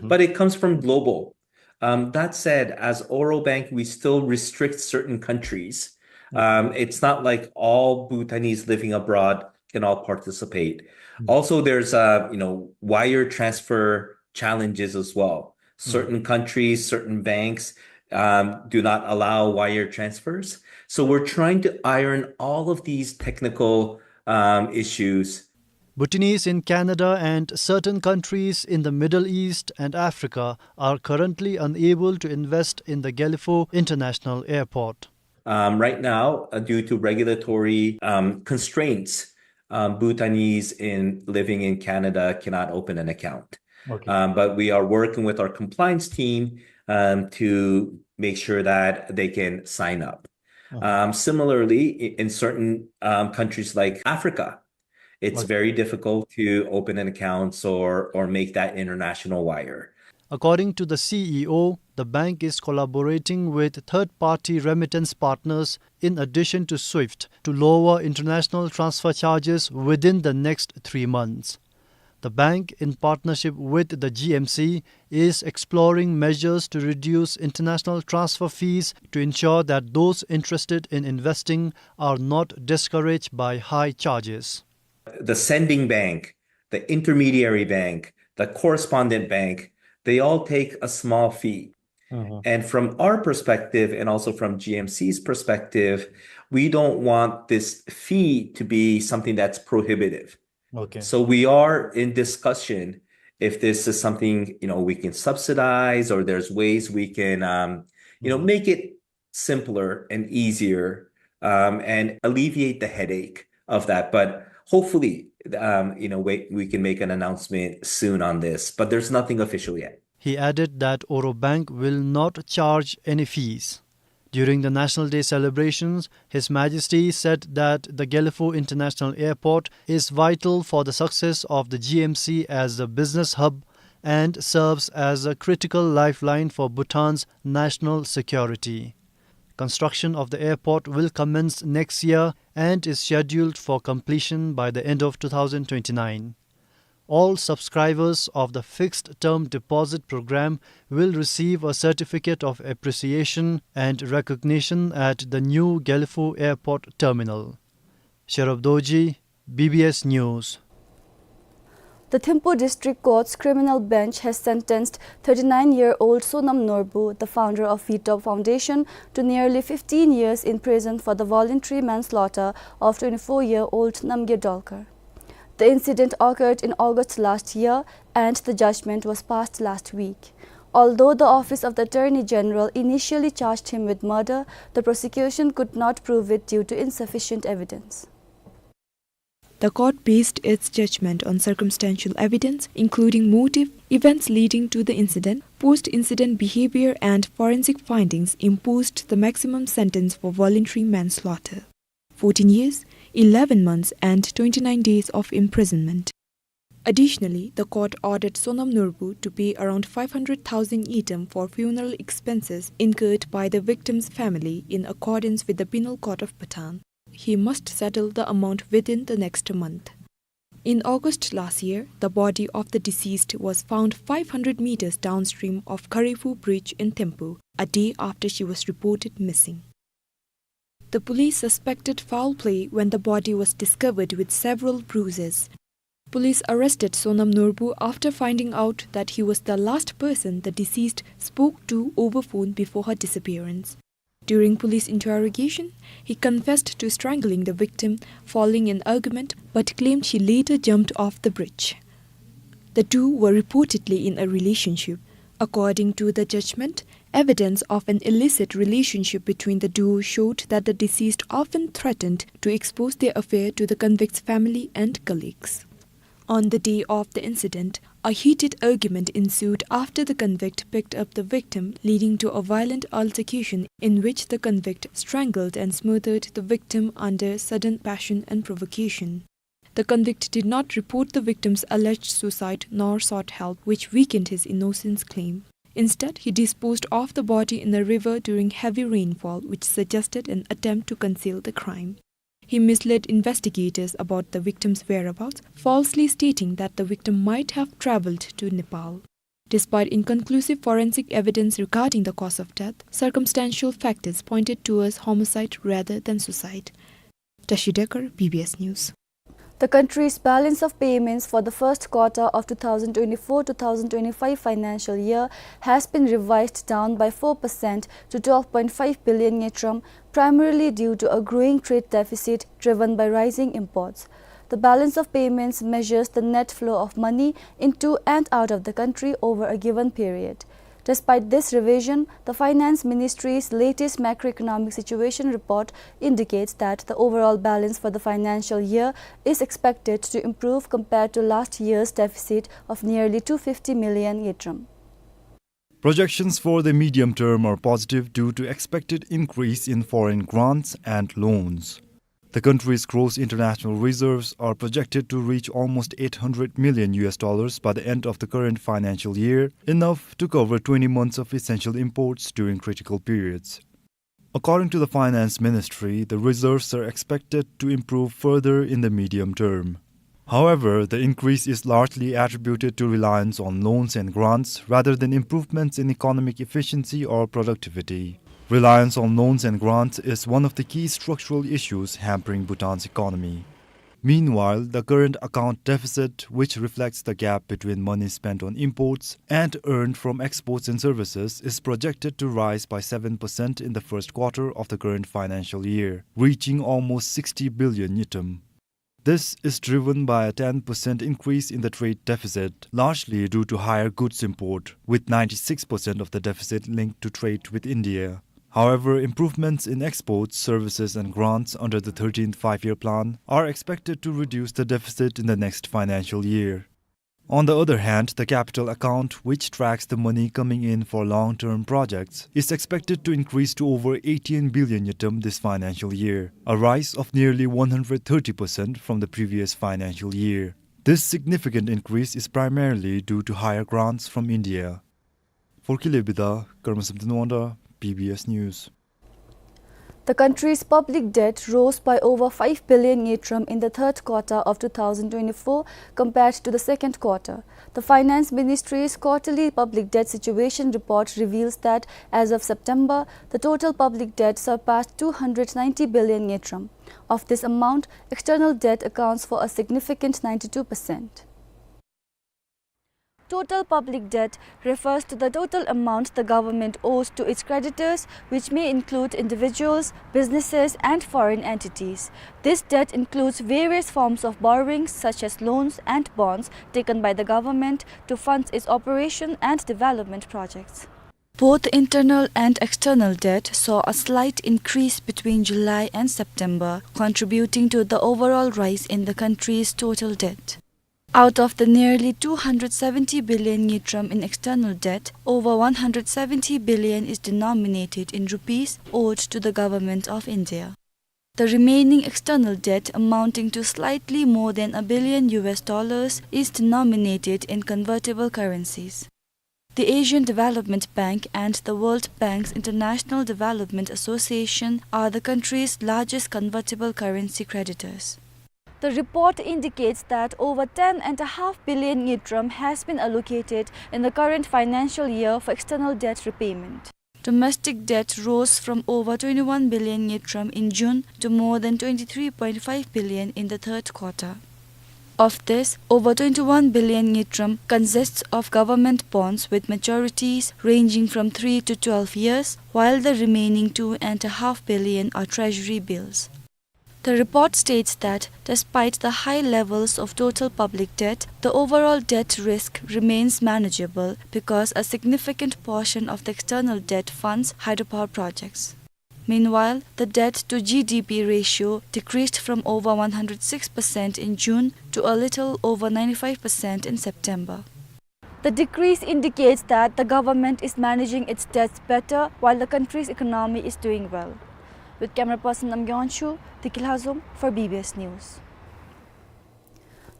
but it comes from global. Um, that said, as Oro Bank, we still restrict certain countries. Um, it's not like all Bhutanese living abroad can all participate. Also, there's, uh, you know, wire transfer challenges as well. Certain countries, certain banks, um, do not allow wire transfers. So we're trying to iron all of these technical, um, issues. Bhutanese in Canada and certain countries in the Middle East and Africa are currently unable to invest in the Gelephu International Airport. Um, right now, uh, due to regulatory, um, constraints, um, Bhutanese in, living in Canada cannot open an account. Um, but we are working with our compliance team, um, to make sure that they can sign up. Um, similarly, i-, in certain, um, countries like Africa, it's very difficult to open an account or, or make that international wire. According to the C E O, the bank is collaborating with third-party remittance partners in addition to SWIFT to lower international transfer charges within the next three months. The bank, in partnership with the G M C, is exploring measures to reduce international transfer fees to ensure that those interested in investing are not discouraged by high charges. The sending bank, the intermediary bank, the correspondent bank, they all take a small fee. And from our perspective and also from G M C's perspective, we don't want this fee to be something that's prohibitive. So we are in discussion if this is something, you know, we can subsidize or there's ways we can, um, you know, make it simpler and easier, um, and alleviate the headache of that. But hopefully, um, you know, we, we can make an announcement soon on this, but there's nothing official yet. He added that Oro Bank will not charge any fees. During the National Day celebrations, His Majesty said that the Gelephu International Airport is vital for the success of the G M C as a business hub and serves as a critical lifeline for Bhutan's national security. Construction of the airport will commence next year and is scheduled for completion by the end of two thousand twenty-nine. All subscribers of the fixed-term deposit program will receive a certificate of appreciation and recognition at the new Gelephu Airport Terminal. Sherab Dorji, B B S News. The Thimphu District Court's criminal bench has sentenced thirty-nine-year-old Sonam Norbu, the founder of Vitop Foundation, to nearly fifteen years in prison for the voluntary manslaughter of twenty-four-year-old Namgay Dolkar. The incident occurred in August last year, and the judgment was passed last week. Although the Office of the Attorney General initially charged him with murder, the prosecution could not prove it due to insufficient evidence. The court based its judgment on circumstantial evidence, including motive, events leading to the incident, post-incident behavior, and forensic findings, imposed the maximum sentence for voluntary manslaughter: fourteen years, eleven months, and twenty-nine days of imprisonment. Additionally, the court ordered Sonam Norbu to pay around five hundred thousand ngultrum for funeral expenses incurred by the victim's family in accordance with the Penal Code of Bhutan. He must settle the amount within the next month. In August last year, the body of the deceased was found five hundred meters downstream of Kharephu Bridge in Thimphu, a day after she was reported missing. The police suspected foul play when the body was discovered with several bruises. Police arrested Sonam Norbu after finding out that he was the last person the deceased spoke to over phone before her disappearance. During police interrogation, he confessed to strangling the victim following an argument, but claimed she later jumped off the bridge. The two were reportedly in a relationship. According to the judgment, evidence of an illicit relationship between the duo showed that the deceased often threatened to expose their affair to the convict's family and colleagues. On the day of the incident, a heated argument ensued after the convict picked up the victim, leading to a violent altercation in which the convict strangled and smothered the victim under sudden passion and provocation. The convict did not report the victim's alleged suicide nor sought help, which weakened his innocence claim. Instead, he disposed of the body in a river during heavy rainfall, which suggested an attempt to conceal the crime. He misled investigators about the victim's whereabouts, falsely stating that the victim might have traveled to Nepal. Despite inconclusive forensic evidence regarding the cause of death, circumstantial factors pointed towards homicide rather than suicide. Tashi Dekar, B B S News. The country's balance of payments for the first quarter of two thousand twenty-four two thousand twenty-five financial year has been revised down by four percent to twelve point five billion ngultrum, primarily due to a growing trade deficit driven by rising imports. The balance of payments measures the net flow of money into and out of the country over a given period. Despite this revision, the Finance Ministry's latest macroeconomic situation report indicates that the overall balance for the financial year is expected to improve compared to last year's deficit of nearly two fifty million ngultrum. Projections for the medium term are positive due to expected increase in foreign grants and loans. The country's gross international reserves are projected to reach almost eight hundred million U S dollars by the end of the current financial year, enough to cover twenty months of essential imports during critical periods. According to the Finance Ministry, the reserves are expected to improve further in the medium term. However, the increase is largely attributed to reliance on loans and grants rather than improvements in economic efficiency or productivity. Reliance on loans and grants is one of the key structural issues hampering Bhutan's economy. Meanwhile, the current account deficit, which reflects the gap between money spent on imports and earned from exports and services, is projected to rise by seven percent in the first quarter of the current financial year, reaching almost sixty billion ngultrum. This is driven by a ten percent increase in the trade deficit, largely due to higher goods import, with ninety-six percent of the deficit linked to trade with India. However, improvements in exports, services and grants under the thirteenth Five-Year Plan are expected to reduce the deficit in the next financial year. On the other hand, the capital account, which tracks the money coming in for long-term projects, is expected to increase to over eighteen billion ngultrum this financial year, a rise of nearly one hundred thirty percent from the previous financial year. This significant increase is primarily due to higher grants from India. For Kile Bida, Karmasam Tanwanda, B B S News. The country's public debt rose by over five billion ngultrum in the third quarter of two thousand twenty-four compared to the second quarter. The Finance Ministry's quarterly public debt situation report reveals that as of September, the total public debt surpassed two hundred ninety billion ngultrum. Of this amount, external debt accounts for a significant ninety-two percent. Total public debt refers to the total amount the government owes to its creditors, which may include individuals, businesses, and foreign entities. This debt includes various forms of borrowings, such as loans and bonds taken by the government to fund its operation and development projects. Both internal and external debt saw a slight increase between July and September, contributing to the overall rise in the country's total debt. Out of the nearly two hundred seventy billion ngultrum in external debt, over one hundred seventy billion is denominated in rupees owed to the Government of India. The remaining external debt, amounting to slightly more than a billion U S dollars, is denominated in convertible currencies. The Asian Development Bank and the World Bank's International Development Association are the country's largest convertible currency creditors. The report indicates that over ten and a half billion ngultrum has been allocated in the current financial year for external debt repayment. Domestic debt rose from over twenty-one billion ngultrum in June to more than twenty-three point five billion in the third quarter. Of this, over twenty-one billion ngultrum consists of government bonds with maturities ranging from three to twelve years, while the remaining two and a half billion are treasury bills. The report states that despite the high levels of total public debt, the overall debt risk remains manageable because a significant portion of the external debt funds hydropower projects. Meanwhile, the debt to G D P ratio decreased from over one hundred six percent in June to a little over ninety-five percent in September. The decrease indicates that the government is managing its debts better while the country's economy is doing well. With camera person Namgay Wangchuk, Diki Lhazom for B B S News.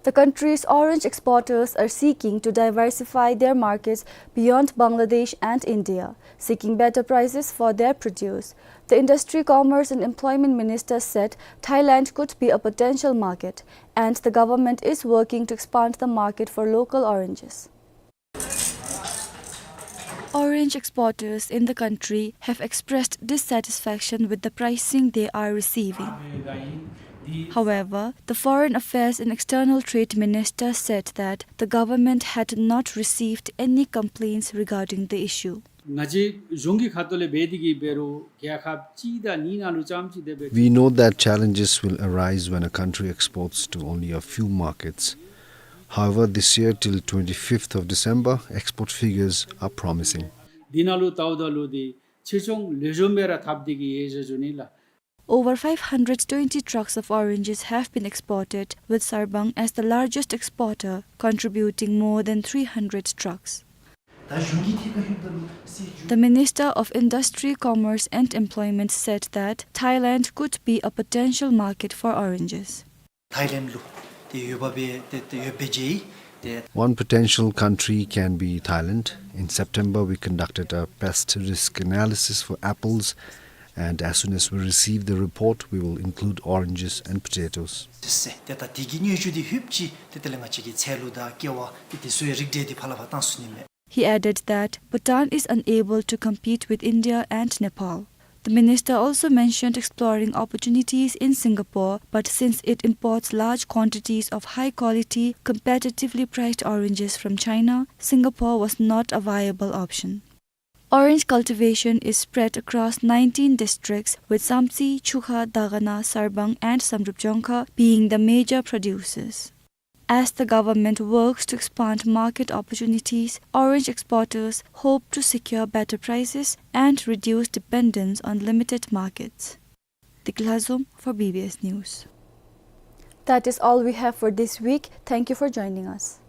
The country's orange exporters are seeking to diversify their markets beyond Bangladesh and India, seeking better prices for their produce. The Industry, Commerce and Employment Minister said Thailand could be a potential market, and the government is working to expand the market for local oranges. Orange exporters in the country have expressed dissatisfaction with the pricing they are receiving. However, the Foreign Affairs and External Trade Minister said that the government had not received any complaints regarding the issue. ང་བཅས་གཞུང་གི་ཁ་ཐུག་ལས་འབད་དེ་གིས་འབད་རུང་རྒྱལ་ཁབ་གཅིག་དང་གཉིས་ནང་ལུ་རྐྱངམ་ཅིག་དེ་སྦེ། We know that challenges will arise when a country exports to only a few markets. However, this year, till twenty-fifth of December, export figures are promising. འདི་ནང་ལུ་ལྟཝ་ད་ལུ་འདི་ཕྱིར་ཚོང་ལེགས་ཤོམ་སྦེ་ར་འཐབ་སྟེ་གིས་ཡོད་ཟེར་ཞུ་ནི་ལགས། Over five hundred twenty trucks of oranges have been exported, with Sarbang as the largest exporter, contributing more than three hundred trucks. The Minister of Industry, Commerce and Employment said that Thailand could be a potential market for oranges. ཐའི་ལེནཌ་ལུ་ཏེ་ཡོདཔ་སྦེ་ཏེ་ཏེ་ཡོདཔ་སྦེ་མཇལ་ཡི། ཏེ། One potential country can be Thailand. In September, we conducted a pest risk analysis for apples, and as soon as we receive the report, we will include oranges and potatoes. ཟེར་ཏེ་ད་དེ་གི་དངོས་བརྗོད་འདི་ཧུབ་ཅིག་ཏེ་དེ་ལས་ང་བཅས་ཀྱི་ཚལ་ལུ་དང་ཀེ་བ་ཏེ་དེ་ཚུ་ཡང་རིགས་འགྲེ་འདི་ཕར་ལས་ཕར་བཏང་ཚུགས་ནི་མས། He added that Bhutan is unable to compete with India and Nepal. The minister also mentioned exploring opportunities in Singapore, but since it imports large quantities of high-quality, competitively priced oranges from China, Singapore was not a viable option. Orange cultivation is spread across nineteen districts, with Samtse, Chukha, Dagana, Sarbang and Samdrup Jongkha being the major producers. As the government works to expand market opportunities, orange exporters hope to secure better prices and reduce dependence on limited markets. Diki Lhazom for B B S News. That is all we have for this week. Thank you for joining us.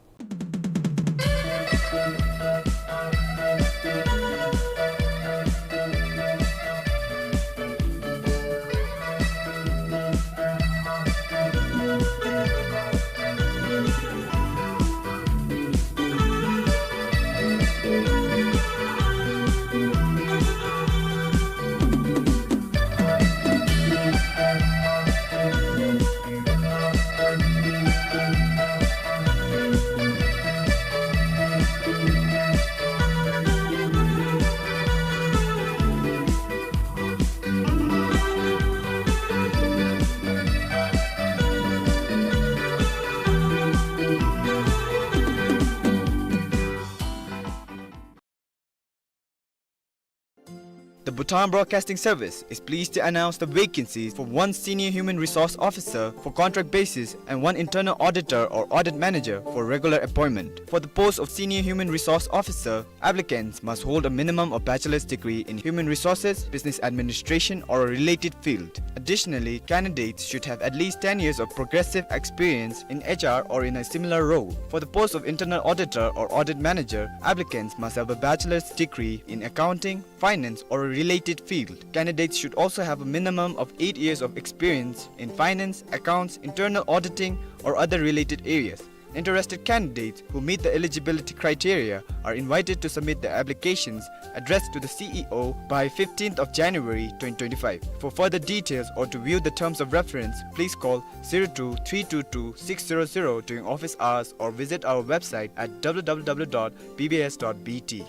The Bhutan Broadcasting Service is pleased to announce the vacancies for one Senior Human Resource Officer for contract basis and one Internal Auditor or Audit Manager for regular appointment. For the post of Senior Human Resource Officer, applicants must hold a minimum of bachelor's degree in human resources, business administration, or a related field. Additionally, candidates should have at least ten years of progressive experience in H R or in a similar role. For the post of Internal Auditor or Audit Manager, applicants must have a bachelor's degree in accounting, finance, or a related field. Candidates should also have a minimum of eight years of experience in finance, accounts, internal auditing, or other related areas. Interested candidates who meet the eligibility criteria are invited to submit their applications addressed to the C E O by fifteenth of January twenty twenty-five. For further details or to view the terms of reference, please call zero two three two two six zero zero during office hours or visit our website at W W W dot B B S dot B T.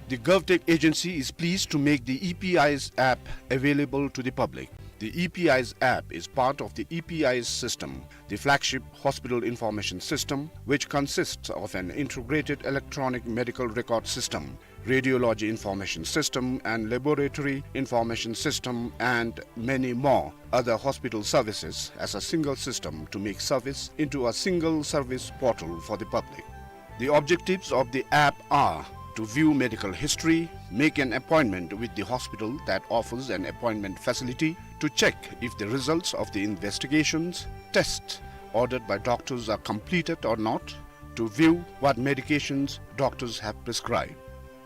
The GovTech agency is pleased to make the E P Eyes app available to the public. The E P Eyes app is part of the E P Eyes system, the flagship hospital information system, which consists of an integrated electronic medical record system, radiology information system, and laboratory information system, and many more other hospital services as a single system to make service into a single service portal for the public. The objectives of the app are to view medical history, make an appointment with the hospital that offers an appointment facility, to check if the results of the investigations, tests ordered by doctors are completed or not, to view what medications doctors have prescribed.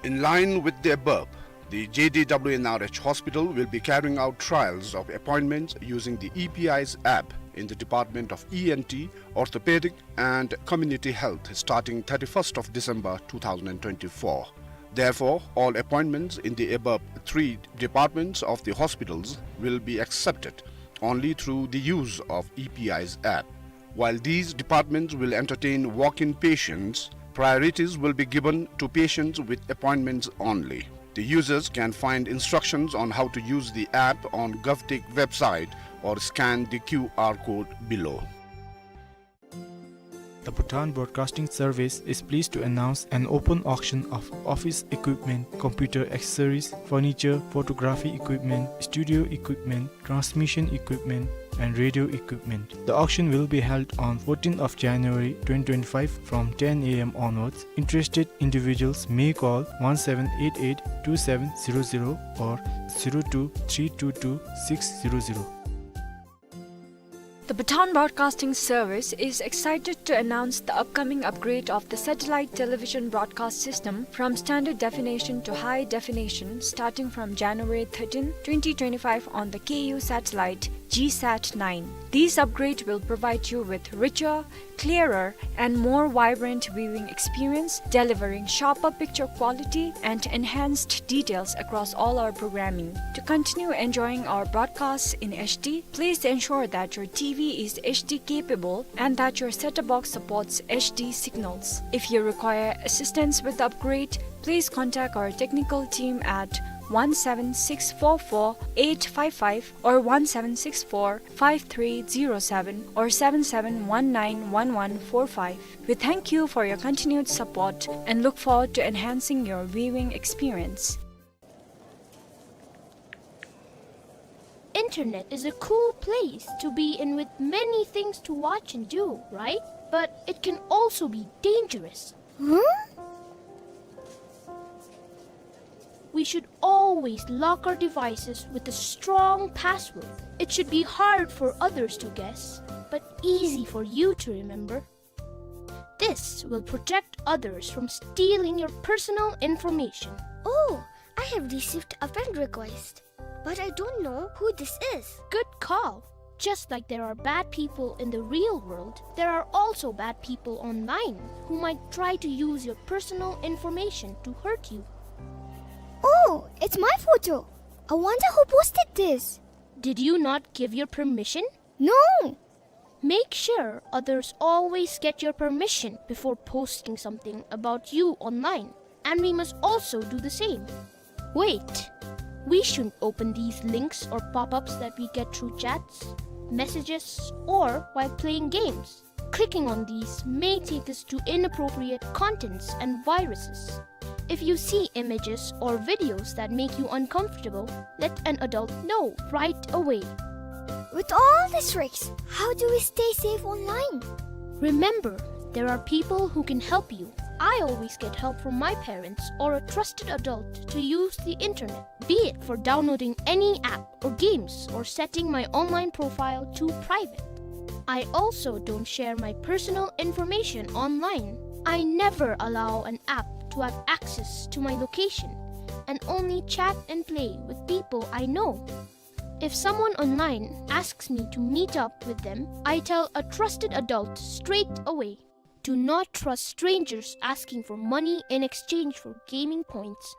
In line with the above, the J D W N R H hospital will be carrying out trials of appointments using the E P Eyes app in the Department of E N T, Orthopedic and Community Health starting thirty-first of December two thousand and twenty-four. Therefore, all appointments in the above three departments of the hospitals will be accepted only through the use of E P Eyes app. While these departments will entertain walk-in patients, priorities will be given to patients with appointments only. The users can find instructions on how to use the app on GovTech website or scan the Q R code below. The Bhutan Broadcasting Service is pleased to announce an open auction of office equipment, computer accessories, furniture, photography equipment, studio equipment, transmission equipment, and radio equipment. The auction will be held on fourteenth of January twenty twenty-five from ten A M onwards. Interested individuals may call one seven eight eight two seven zero zero or zero two three two two six zero zero. The Bhutan Broadcasting Service is excited to announce the upcoming upgrade of the satellite television broadcast system from standard definition to high definition starting from January thirteenth, twenty twenty-five on the K U satellite GSAT nine. This upgrade will provide you with richer, clearer, and more vibrant viewing experience, delivering sharper picture quality and enhanced details across all our programming. To continue enjoying our broadcasts in H D, please ensure that your T V is H D capable and that your set-top box supports H D signals. If you require assistance with the upgrade, please contact our technical team at one seven six four four eight five five or one seven six four five three zero seven or seven seven one nine one one four five. We thank you for your continued support and look forward to enhancing your viewing experience. Internet is a cool place to be in with many things to watch and do, right? But it can also be dangerous. Huh? We should always lock our devices with a strong password. It should be hard for others to guess, but easy for you to remember. This will protect others from stealing your personal information. Oh, I have received a friend request, but I don't know who this is. Good call. Just like there are bad people in the real world, there are also bad people online who might try to use your personal information to hurt you. Oh, it's my photo. I wonder who posted this. Did you not give your permission? No. Make sure others always get your permission before posting something about you online, and we must also do the same. Wait, we shouldn't open these links or pop-ups that we get through chats, messages, or while playing games. Clicking on these may take us to inappropriate contents and viruses. If you see images or videos that make you uncomfortable, let an adult know right away. With all these tricks, how do we stay safe online? Remember, there are people who can help you. I always get help from my parents or a trusted adult to use the internet, be it for downloading any app or games or setting my online profile to private. I also don't share my personal information online. I never allow an app to have access to my location and only chat and play with people I know. If someone online asks me to meet up with them, I tell a trusted adult straight away. Do not trust strangers asking for money in exchange for gaming points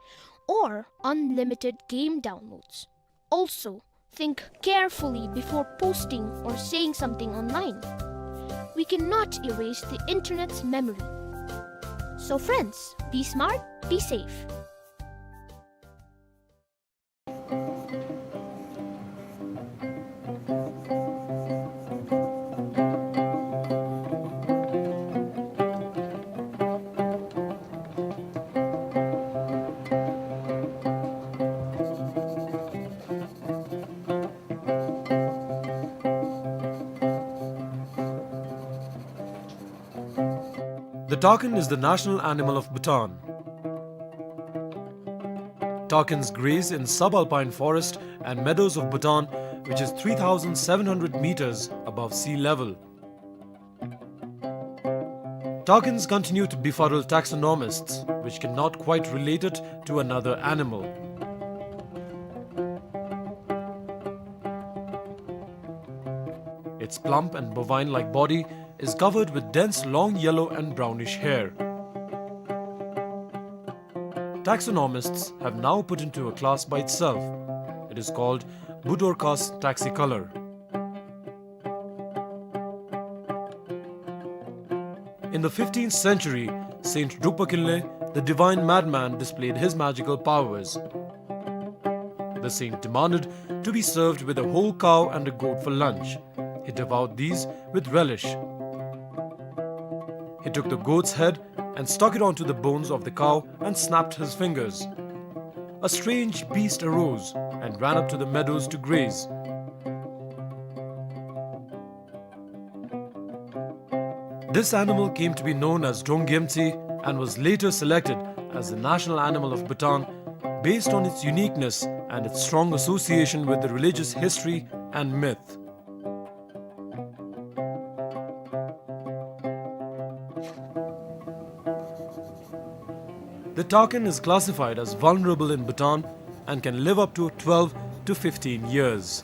or unlimited game downloads. Also, think carefully before posting or saying something online. We cannot erase the internet's memory. So friends, be smart, be safe. The takin is the national animal of Bhutan. Takins graze in subalpine forest and meadows of Bhutan, which is three thousand seven hundred meters above sea level. Takins continue to befuddle taxonomists, which cannot quite relate it to another animal. Its plump and bovine-like body is covered with dense long yellow and brownish hair. Taxonomists have now put into a class by itself. It is called Budorcas taxicolor. In the fifteenth century, Saint Drukpa Kinley, the divine madman, displayed his magical powers. The saint demanded to be served with a whole cow and a goat for lunch. He devoured these with relish. He took the goat's head and stuck it onto the bones of the cow and snapped his fingers. A strange beast arose and ran up to the meadows to graze. This animal came to be known as Drongyemtsi and was later selected as the national animal of Bhutan based on its uniqueness and its strong association with the religious history and myth. The takin is classified as vulnerable in Bhutan and can live up to twelve to fifteen years.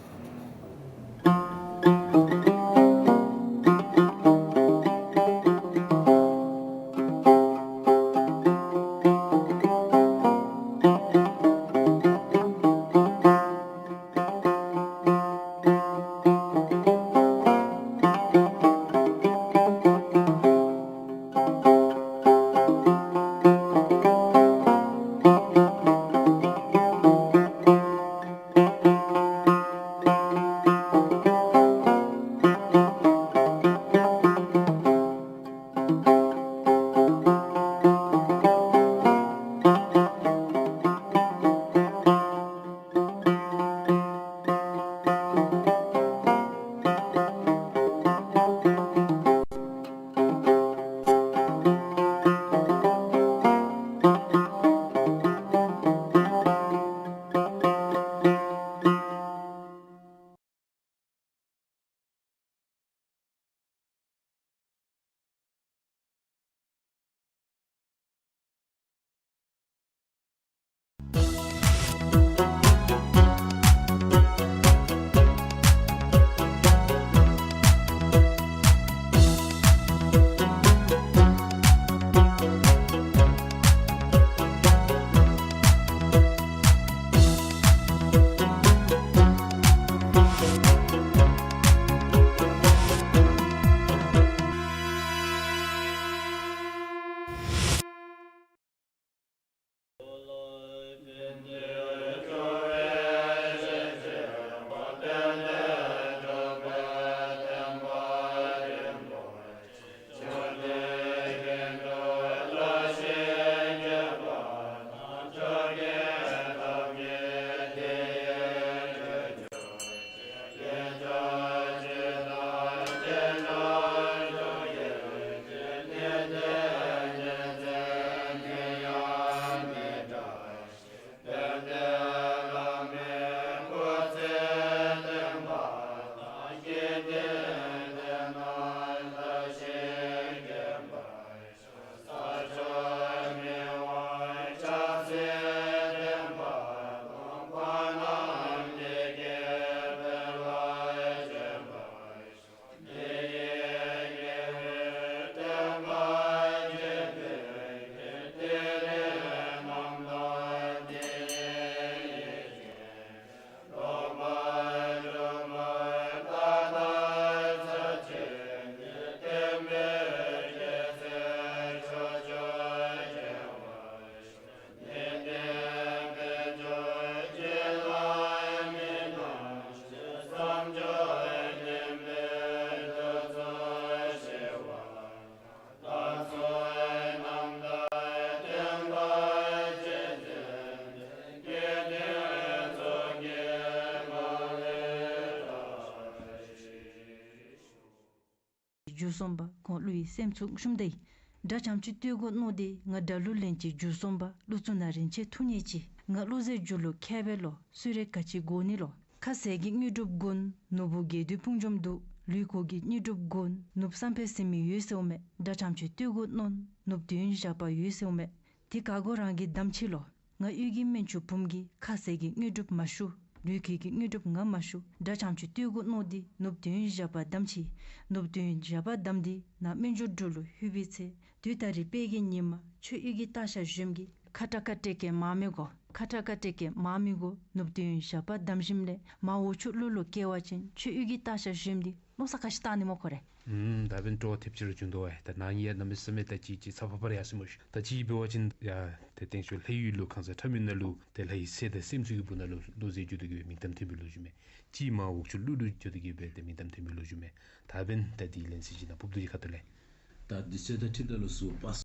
བརྒྱུད་གསུམ་པ་ཁོང་ཀླུ་ཡི་སེམས་མཆོག་ཤུམ་དེ། དགྲ་ཁྱབ་ཆུ་སྟོད་གོ་མནོ་སྟེ། ང་དགྲ་ལུ་ལན་ཅིག་འཇུ་སོང་པ། ཀླུ་གཙུག་ན་རིན་ཆེན་ཐུགས་ཉིད་ཅིག། ང་བློ་ཟེར་རྒྱུ་ལུ་ཁྱད་པར་ལོ། སུ་རེ་ག་ཅི་དགོ་ནི་ལོ། ཁ་ཟས་ཀྱི་དངོས་གྲུབ་དགོ་ནོ་བུ་དགེ་འདུན་ཕུང་འཇོམས་འདུག། ལུས་ཁོག་གི་དངོས་གྲུབ་དགོ་ནོ་བསམ་འཕེལ་ཟེར་མི་ཡོད་ཟེརཝ་མས། དགྲ་ཁྱབ་ཆུ་སྟོད་གོ་མནོ་ནོ་དོན་ཞགས་པ་ཡོད་ཟེརཝ་མས། དེ་ག་གོ་རང་གི་དམ་ཆི་ལོ། ང་གཡུས་ཀྱི་སྨན་ཆུང་བུམོ་གིས་ཁ་ཟས་ཀྱི་དངོས་གྲུབ་མ་ཞུ། ལུས་ཁོག་གི་དངོས་གྲུབ་ང་མ་ཞུ། དགྲ་ཁྱབ་ཆུ་སྟོད་གོ་མནོ་སྟེ། ནུབ་དོན་ཞགས་པ་དམ་ཆི། ནུབ་དོན་ཞགས་པ་དམ་སྟེ་ནཱ་སྨན་ཆུང་འབྲུག་ལུ་ལྷོད་པའི་ཚེ། དུས་ད་རིས་དཔལ་གྱི་ཉི་མ་ཆུ་གཡུས་ཀྱི་སྟག་ཤར་གཞོནམ་གིས་ཁ་ཏ་ཁ་ཏེ་ཀེ་མ་མི་གོ། ཁ་ཏ་ཁ་ཏེ་ཀེ་མ་མི་གོ། ནུབ་དོན་ཞགས་པ་དམ་ཞིནམ་ལས་མར་འོག་ཆུ་ཀླུ་ལུ་སྐྱེ་བ་ཅིན་ཆུ་གཡུས་ཀྱི་སྟག་ཤར་གཞོནམ་འདི་མནོ་བསམ་ག་ཅི་བཏང་ནི་སྨོ་ཁོ་རེ། ཨུམ། ད་འབདན་སྤྲོ་ཐེབས་ཅིག་ར་བྱུང་དོ་བས། ད་ནཱ་ཡང་གནམ་མེད་ས་མེད་ད་ཅི་ཅིག་ཚ་བ་བར་ཡར་སོ་སྨོ་ཤིག། ད་ཅི་འབད་བ་ཅིན་ཡ་ཏེ་སྟེང་ཤོག་ལྷ་ཡུལ་ལུ་ཁང་གསར་ཁྲ་མོའི་ནང་ལུ་ཏེ་ལྷ་ཡི་སྲས་དང་སྲསམོ་ཚུ་གི་སྦུག་ན་ལུ་བློ་ཟེར་རྒྱུ་དེ་གིས་སྦེ་མིང་གཏམ་ཐོན་པའི་ལོ་རྒྱུས་མས། ཅིག་མར་འོག་ཆུ་ཀླུ་ལུ་རྒྱུ་དེ་གིས་སྦེ་ཏེ་མིང་གཏམ་ཐོན་པའི་ལོ་རྒྱུས་མས། ད་འབདན་ད་འདི་ལན་ཚིག་ཅིག་ནཱ་ཕུབ་དོ་ཅིག་ཁ་ཐུག་ལས། ད་འདི་ཚེ་ད་ཁྲིམས་ད་ལུ་སུ་པ།